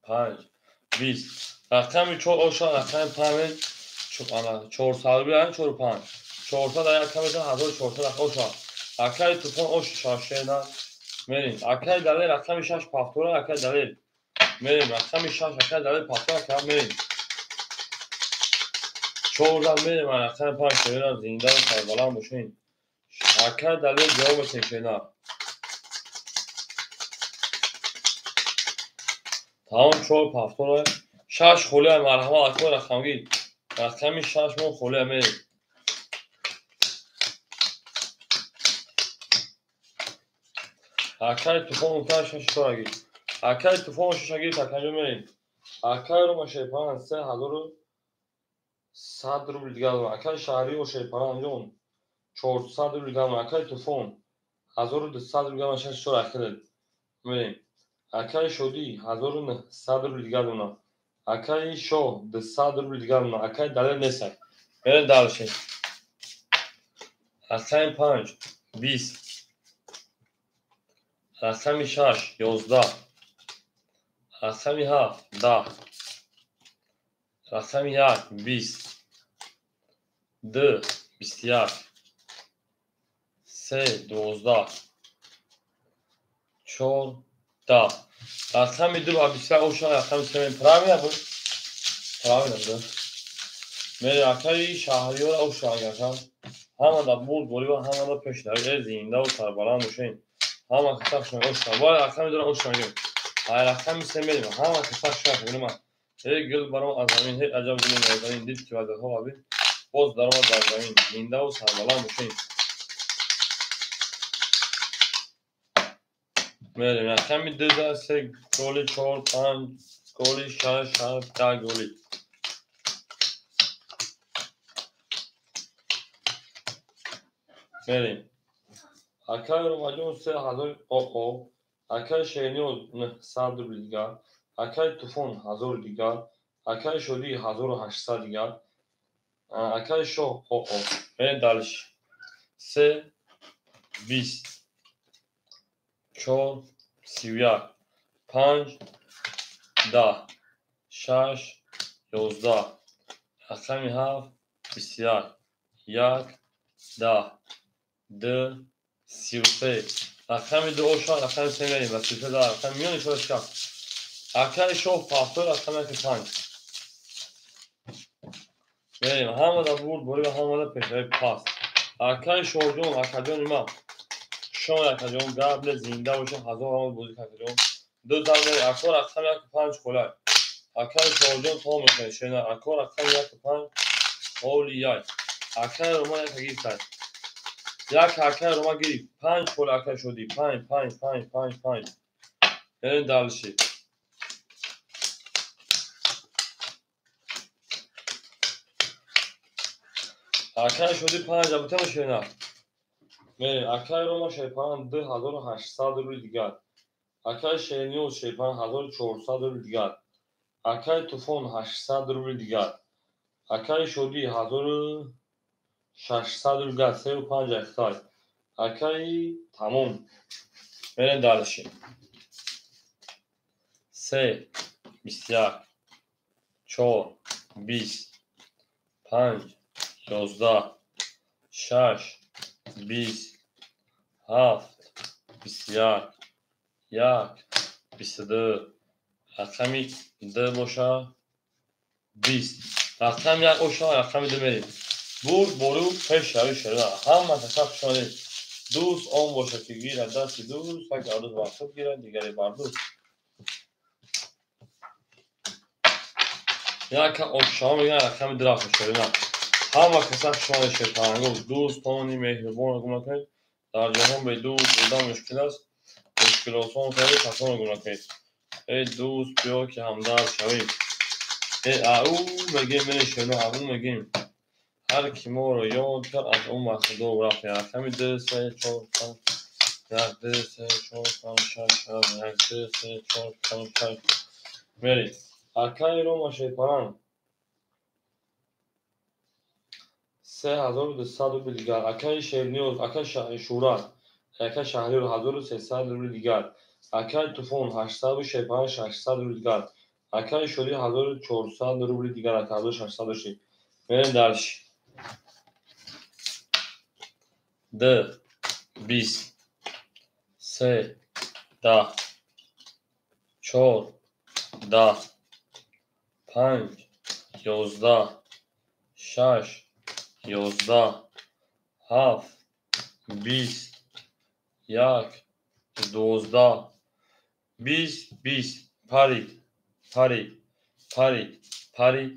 5 20 рақами 4 оша рақами 5 400 рубл 4 5 400 дар як камета 1400 оша. Акаи туфон ош шашена мерем. Акаи далел рақами 6 пафтора акаи далел мерем. Рақами 6 акаи далел пафтора ака мерем. 4 мерем рақами 5 шена зинда сарбаланд бошем. Акаи далел ҷавоб метем шена. Тамом 4 пафтора 6 холия марҳамат акаи рақамгир. Рақами 6 мо холия мерем. Акай Туфон ука 6 4 гирифт. Акай Туфон 6 гирифт, акаҷо мерем. Акай Рома Шерпаран 3100 рубл дигар дорам. Акай Шаҳриёр Шерпаран ҷон 400 рубл дигар дорам. Акай Туфон 1200 рубл дигар дорам, 6 4 ахиред. Мерем. Акай Шодӣ 1900 рубл дигар дорам. Акай Шоҳ 200 рубл дигар дорам. Акай Далер несак. Мерем дальше. Рақами 5 20. Рақами 6 11. Рақами 7 10. Рақами 1 20. 2 21. 3 12. 4 10. Рақами 2 ба 21 оша, рақами 3 правильно буд? Правильно буд. Мере акаи Шаҳриёр оша агаша. Ҳама да бурд борива, ҳама да пеш дар зинда ва сарбаланд бошед. Ҳама каса шумо оша. Бояд рақами 2 оша мегирем. Ай рақами 3 мерем. Ҳама каса шумо мегирем. Эй гул баром аз замин, ҳеҷ аҷаб гули нозанин, дид ки вазъҳо абин, боз даромад бар замин, зинда ва сарбаланд бошед. Мерем рақами 2 3 голи 4 5 голи 6 7 10 голи. Мерем. Акай Ромаҷон 3000 ОО, акай Шерниёз 900 рубл дигар, акай Туфон 1000 дигар, акай Шодӣ 1800 дигар, акай Шоҳ ОО. Мерем дальше. 3 20 4 31 5 10 6 11. Рақами 7 21 1 10 2 33. Рақами 2 оша, рақами 3 мерем. Ба 33 да рақами миёни 4 шаст. Акаи Шоҳ 70, рақами 1 5. Мерем. Ҳама да бурд борива, ҳама да пешравӣ паст. Акаи Шоҳҷон, акаҷони ман. Шоҳ акаҷон, гап не, зинда боша, ҳазор омад бозӣ акаҷон. 2 зан мерем. Ако рақами 1 5 холай. Акаи Шоҳҷон то мекунад. Шена, ако рақами 1 5 холи 1. Акаи Роман 1 гирифт. Як акаи Рома гирифт. 5 хол акаи Шодӣ. 5 5 5 5 5. Мерем дальше. Акаи Шодӣ 5 абутема шена. Мерем. Акаи Рома Шерпаран 2800 рубл дигар. Акаи Шерниёз Шерпаран 1400 рубл дигар. Акаи Туфон 800 рубл дигар. Акаи Шодӣ 1600 рубл дигар. 3 5 ахтай. Акаи тамом. Мерем дальше. 3 21 4 20 5 11 6 20 7 21 1 22. Рақами 2 боша 20. Рақами 1 оша, рақами 2 мерем. Бурд бору пешравӣ шуда. Ҳама каса хуш омадед. Дӯст он бошад ки гирад дасти дӯст, як арӯз бар худ гирад, дигаре бар дӯст. Яка ошаҳо мегӯянд рақами 2 рафта шуда. Ҳама каса хуш омадед шерпалангоз. Дӯстони меҳрубонро гум накунед. Дар ҷаҳон бе дӯст будан мушкил аст. Мушкил осон кардед, касонро гум накунед. Эй дӯст, биё ки ҳамдард шавем. Эй ау мегем, мерем шена, ау мегем. Ҳар ки моро ёд кард, аз ӯ махдум рафт. Рақами 2 3 4 5 1 2 3 4 5 6 7 1 2 3 4 5 6. Мерем. Акаи Рома Шерпаран 3200 рубл дигар. Акаи Шерниёз, акаи Шӯрат, акаи Шаҳриёр 1300 рубл дигар. Акаи Туфон 800 Шерпаран 600 рубл дигар. Акаи Шодӣ 1400 рубл дигар, ака 1600 дошт. Мерем дальше. 2 20 3 10 4 10 5 11 6 11 7 20 1 12 20 20. Парид, парид, парид, парид,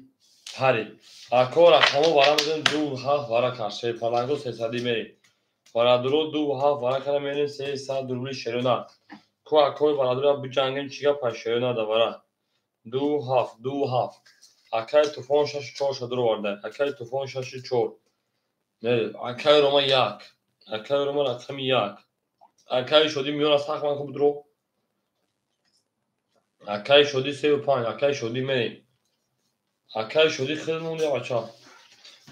Пари. Ако рақамо вара мезанем 2 7 вара кар. Шерпаланго 300 мерем. Барадуро 2 7 вара кара мерем 300 рубли шерона. Ку акои барадура биҷангем чӣ гап шерона да вара. 2 7 2 7. Акай туфон 6 4 шадур оварда. Акай туфон 6 4. Мерем. Акай Рома 1. Акай Рома рақами 1. Акай шодӣ миёна сахт ман ку будро. Акай шодӣ 3 5. Акай шодӣ мерем. Акай шодӣ хеле монди бача.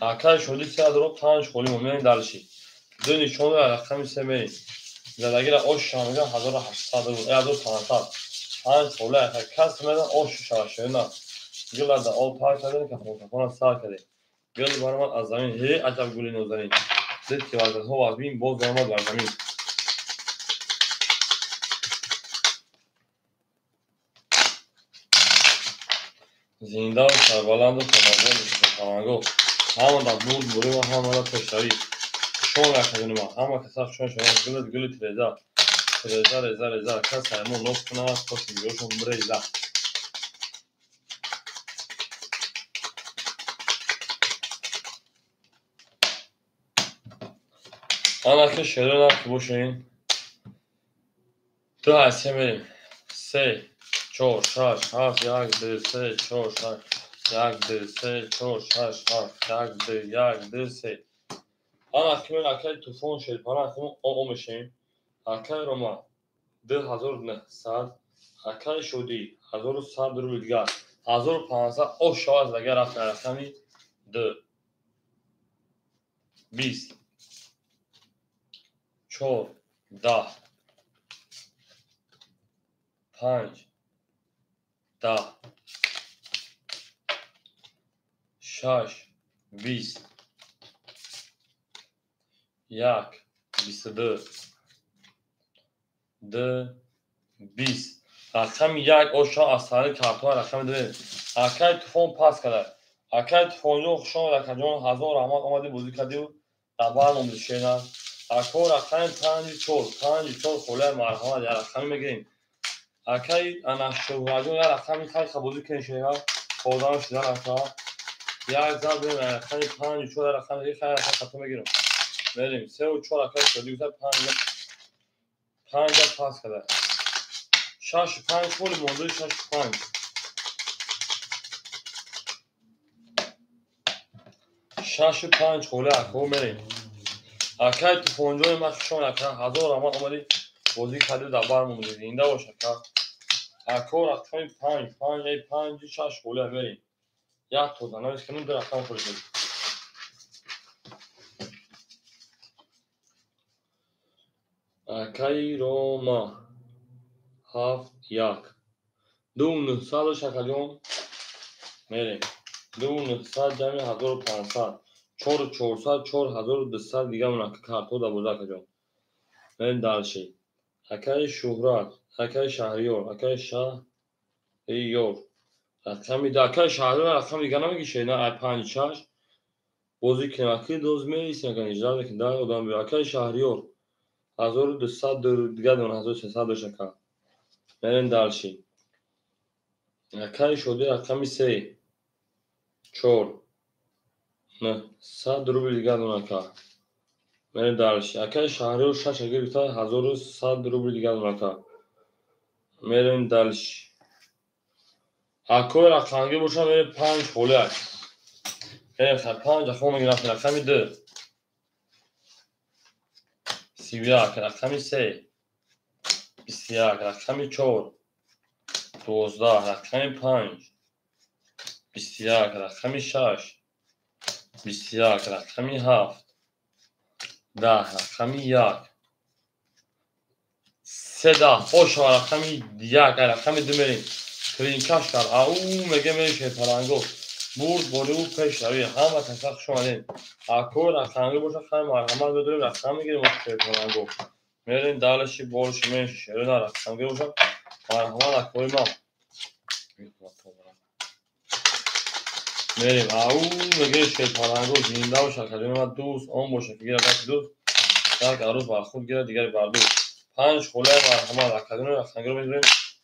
Акай шодӣ 3 5 холӣ мон мерем дальше. Ду нишон рақами 3 мерем. Задагира ош шамга 1800 рубл, 1500. 5 хола кас медан ош шава шена. Гилада об пар кардем, кафон сар кардем. Гил баромад аз замин, ҳе аҷаб гули нозанин. Дид ки вазатҳо вазмин, боз баромад бар замин. Зиндаву сарбаланду хонаводу паланго. Ҳамада бурд бурива, ҳамада пешравӣ. Шон ракадунима, ҳама каса шон шон гулит гули тиреза. Тиреза реза реза, кас ҳаймон нос кунад, коси ҷошон биреза. Ана ки шеро ки бошин. 2 3 мерем. 3 4 6 7 1 2 3 4 6 1 2 3 4 6 7 1 2 1 2 3. Ана ки мен акай туфон шерпара хум о мешем. Акай Рома 2900, акай Шодӣ 1100 рубл дигар. 1500 ош шавад агар рафт рақами 2 20 4 10 5 10 6 20 1 22 2 20. Рақами 1 оша аз сари картон рақами 2. Акай туфон пас карда. Акай туфонҷон хуш омад акаҷон, ҳазор раҳмат омадӣ бозӣ кардиу дар бар номди шена. Ако рақами 5 4 5 4 холаи марҳамат як рақами мегирем. Акай ана шӯҳратҷон як рақами хайха бозӣ кунем шена. Одам шудан ака. Як зарб рақами 5 4 рақами хай рақам хато мегирем. Мерем 3 4 акай шодӣ гуфта 5 5 пас карда. 6 5 холи монда 6 5. 6 5 холи ако мерем. Акай туфонҷони ман хушон ака, ҳазор раҳмат омадӣ бозӣ кардӣ дар бар монди. Зинда бош ака. Ако рақами 5 5 5 6 холи мерем. Як тоза навис кунем ду рақам холи шуд. Акай Рома 7 1 2 900 шакаҷон мерем. 2 900 ҷамъи 1500 4 400 4200 дига мон ака карто да боза акаҷон. Мерем дальше. Акаи Шӯҳрат, акаи Шаҳриёр, акаи Шаҳриёр. Рақами акаи Шаҳриёр рақами дига намегишед на 5 6 бозӣ кунем. Акаи доз меистем ака нижда мекунем да одам биё. Акаи Шаҳриёр 1200 дига дон 1300 дошт ака. Мерем дальше. Акаи Шодӣ рақами 3 4 900 рубл дига дон ака. Мерем дальше. Акаи Шаҳриёр 6 гирифта 1100 рубл дига дон ака. Мерем дальше. Акои рақамгир боша мерем 5 холиак. Мерем 5 рақам мегирем рақами 2 31 рақами 3 21 рақами 4 12 рақами 5 21 рақами 6 21 рақами 7 10 рақами 1 3 10 оша рақами 1 рақами 2 мерем. Тринкаш кард. Ау меге мерем шерпаланго. Бурд бориву пешравӣ. Ҳама каса хуш омадем. Ако рақамгир боша хай марҳамат медорем рақам мегирем шерпаланго. Мерем дальше больше меньше шерона рақамгир боша марҳамат акои ман. Мерем. Ау меге шерпаланго зинда боша акаҷони ман дӯст он боша ки гирад як дӯст як арӯз бар худ гирад дигари бар дӯст. 5 холаи марҳамат акаҷони рақамгир мегирем.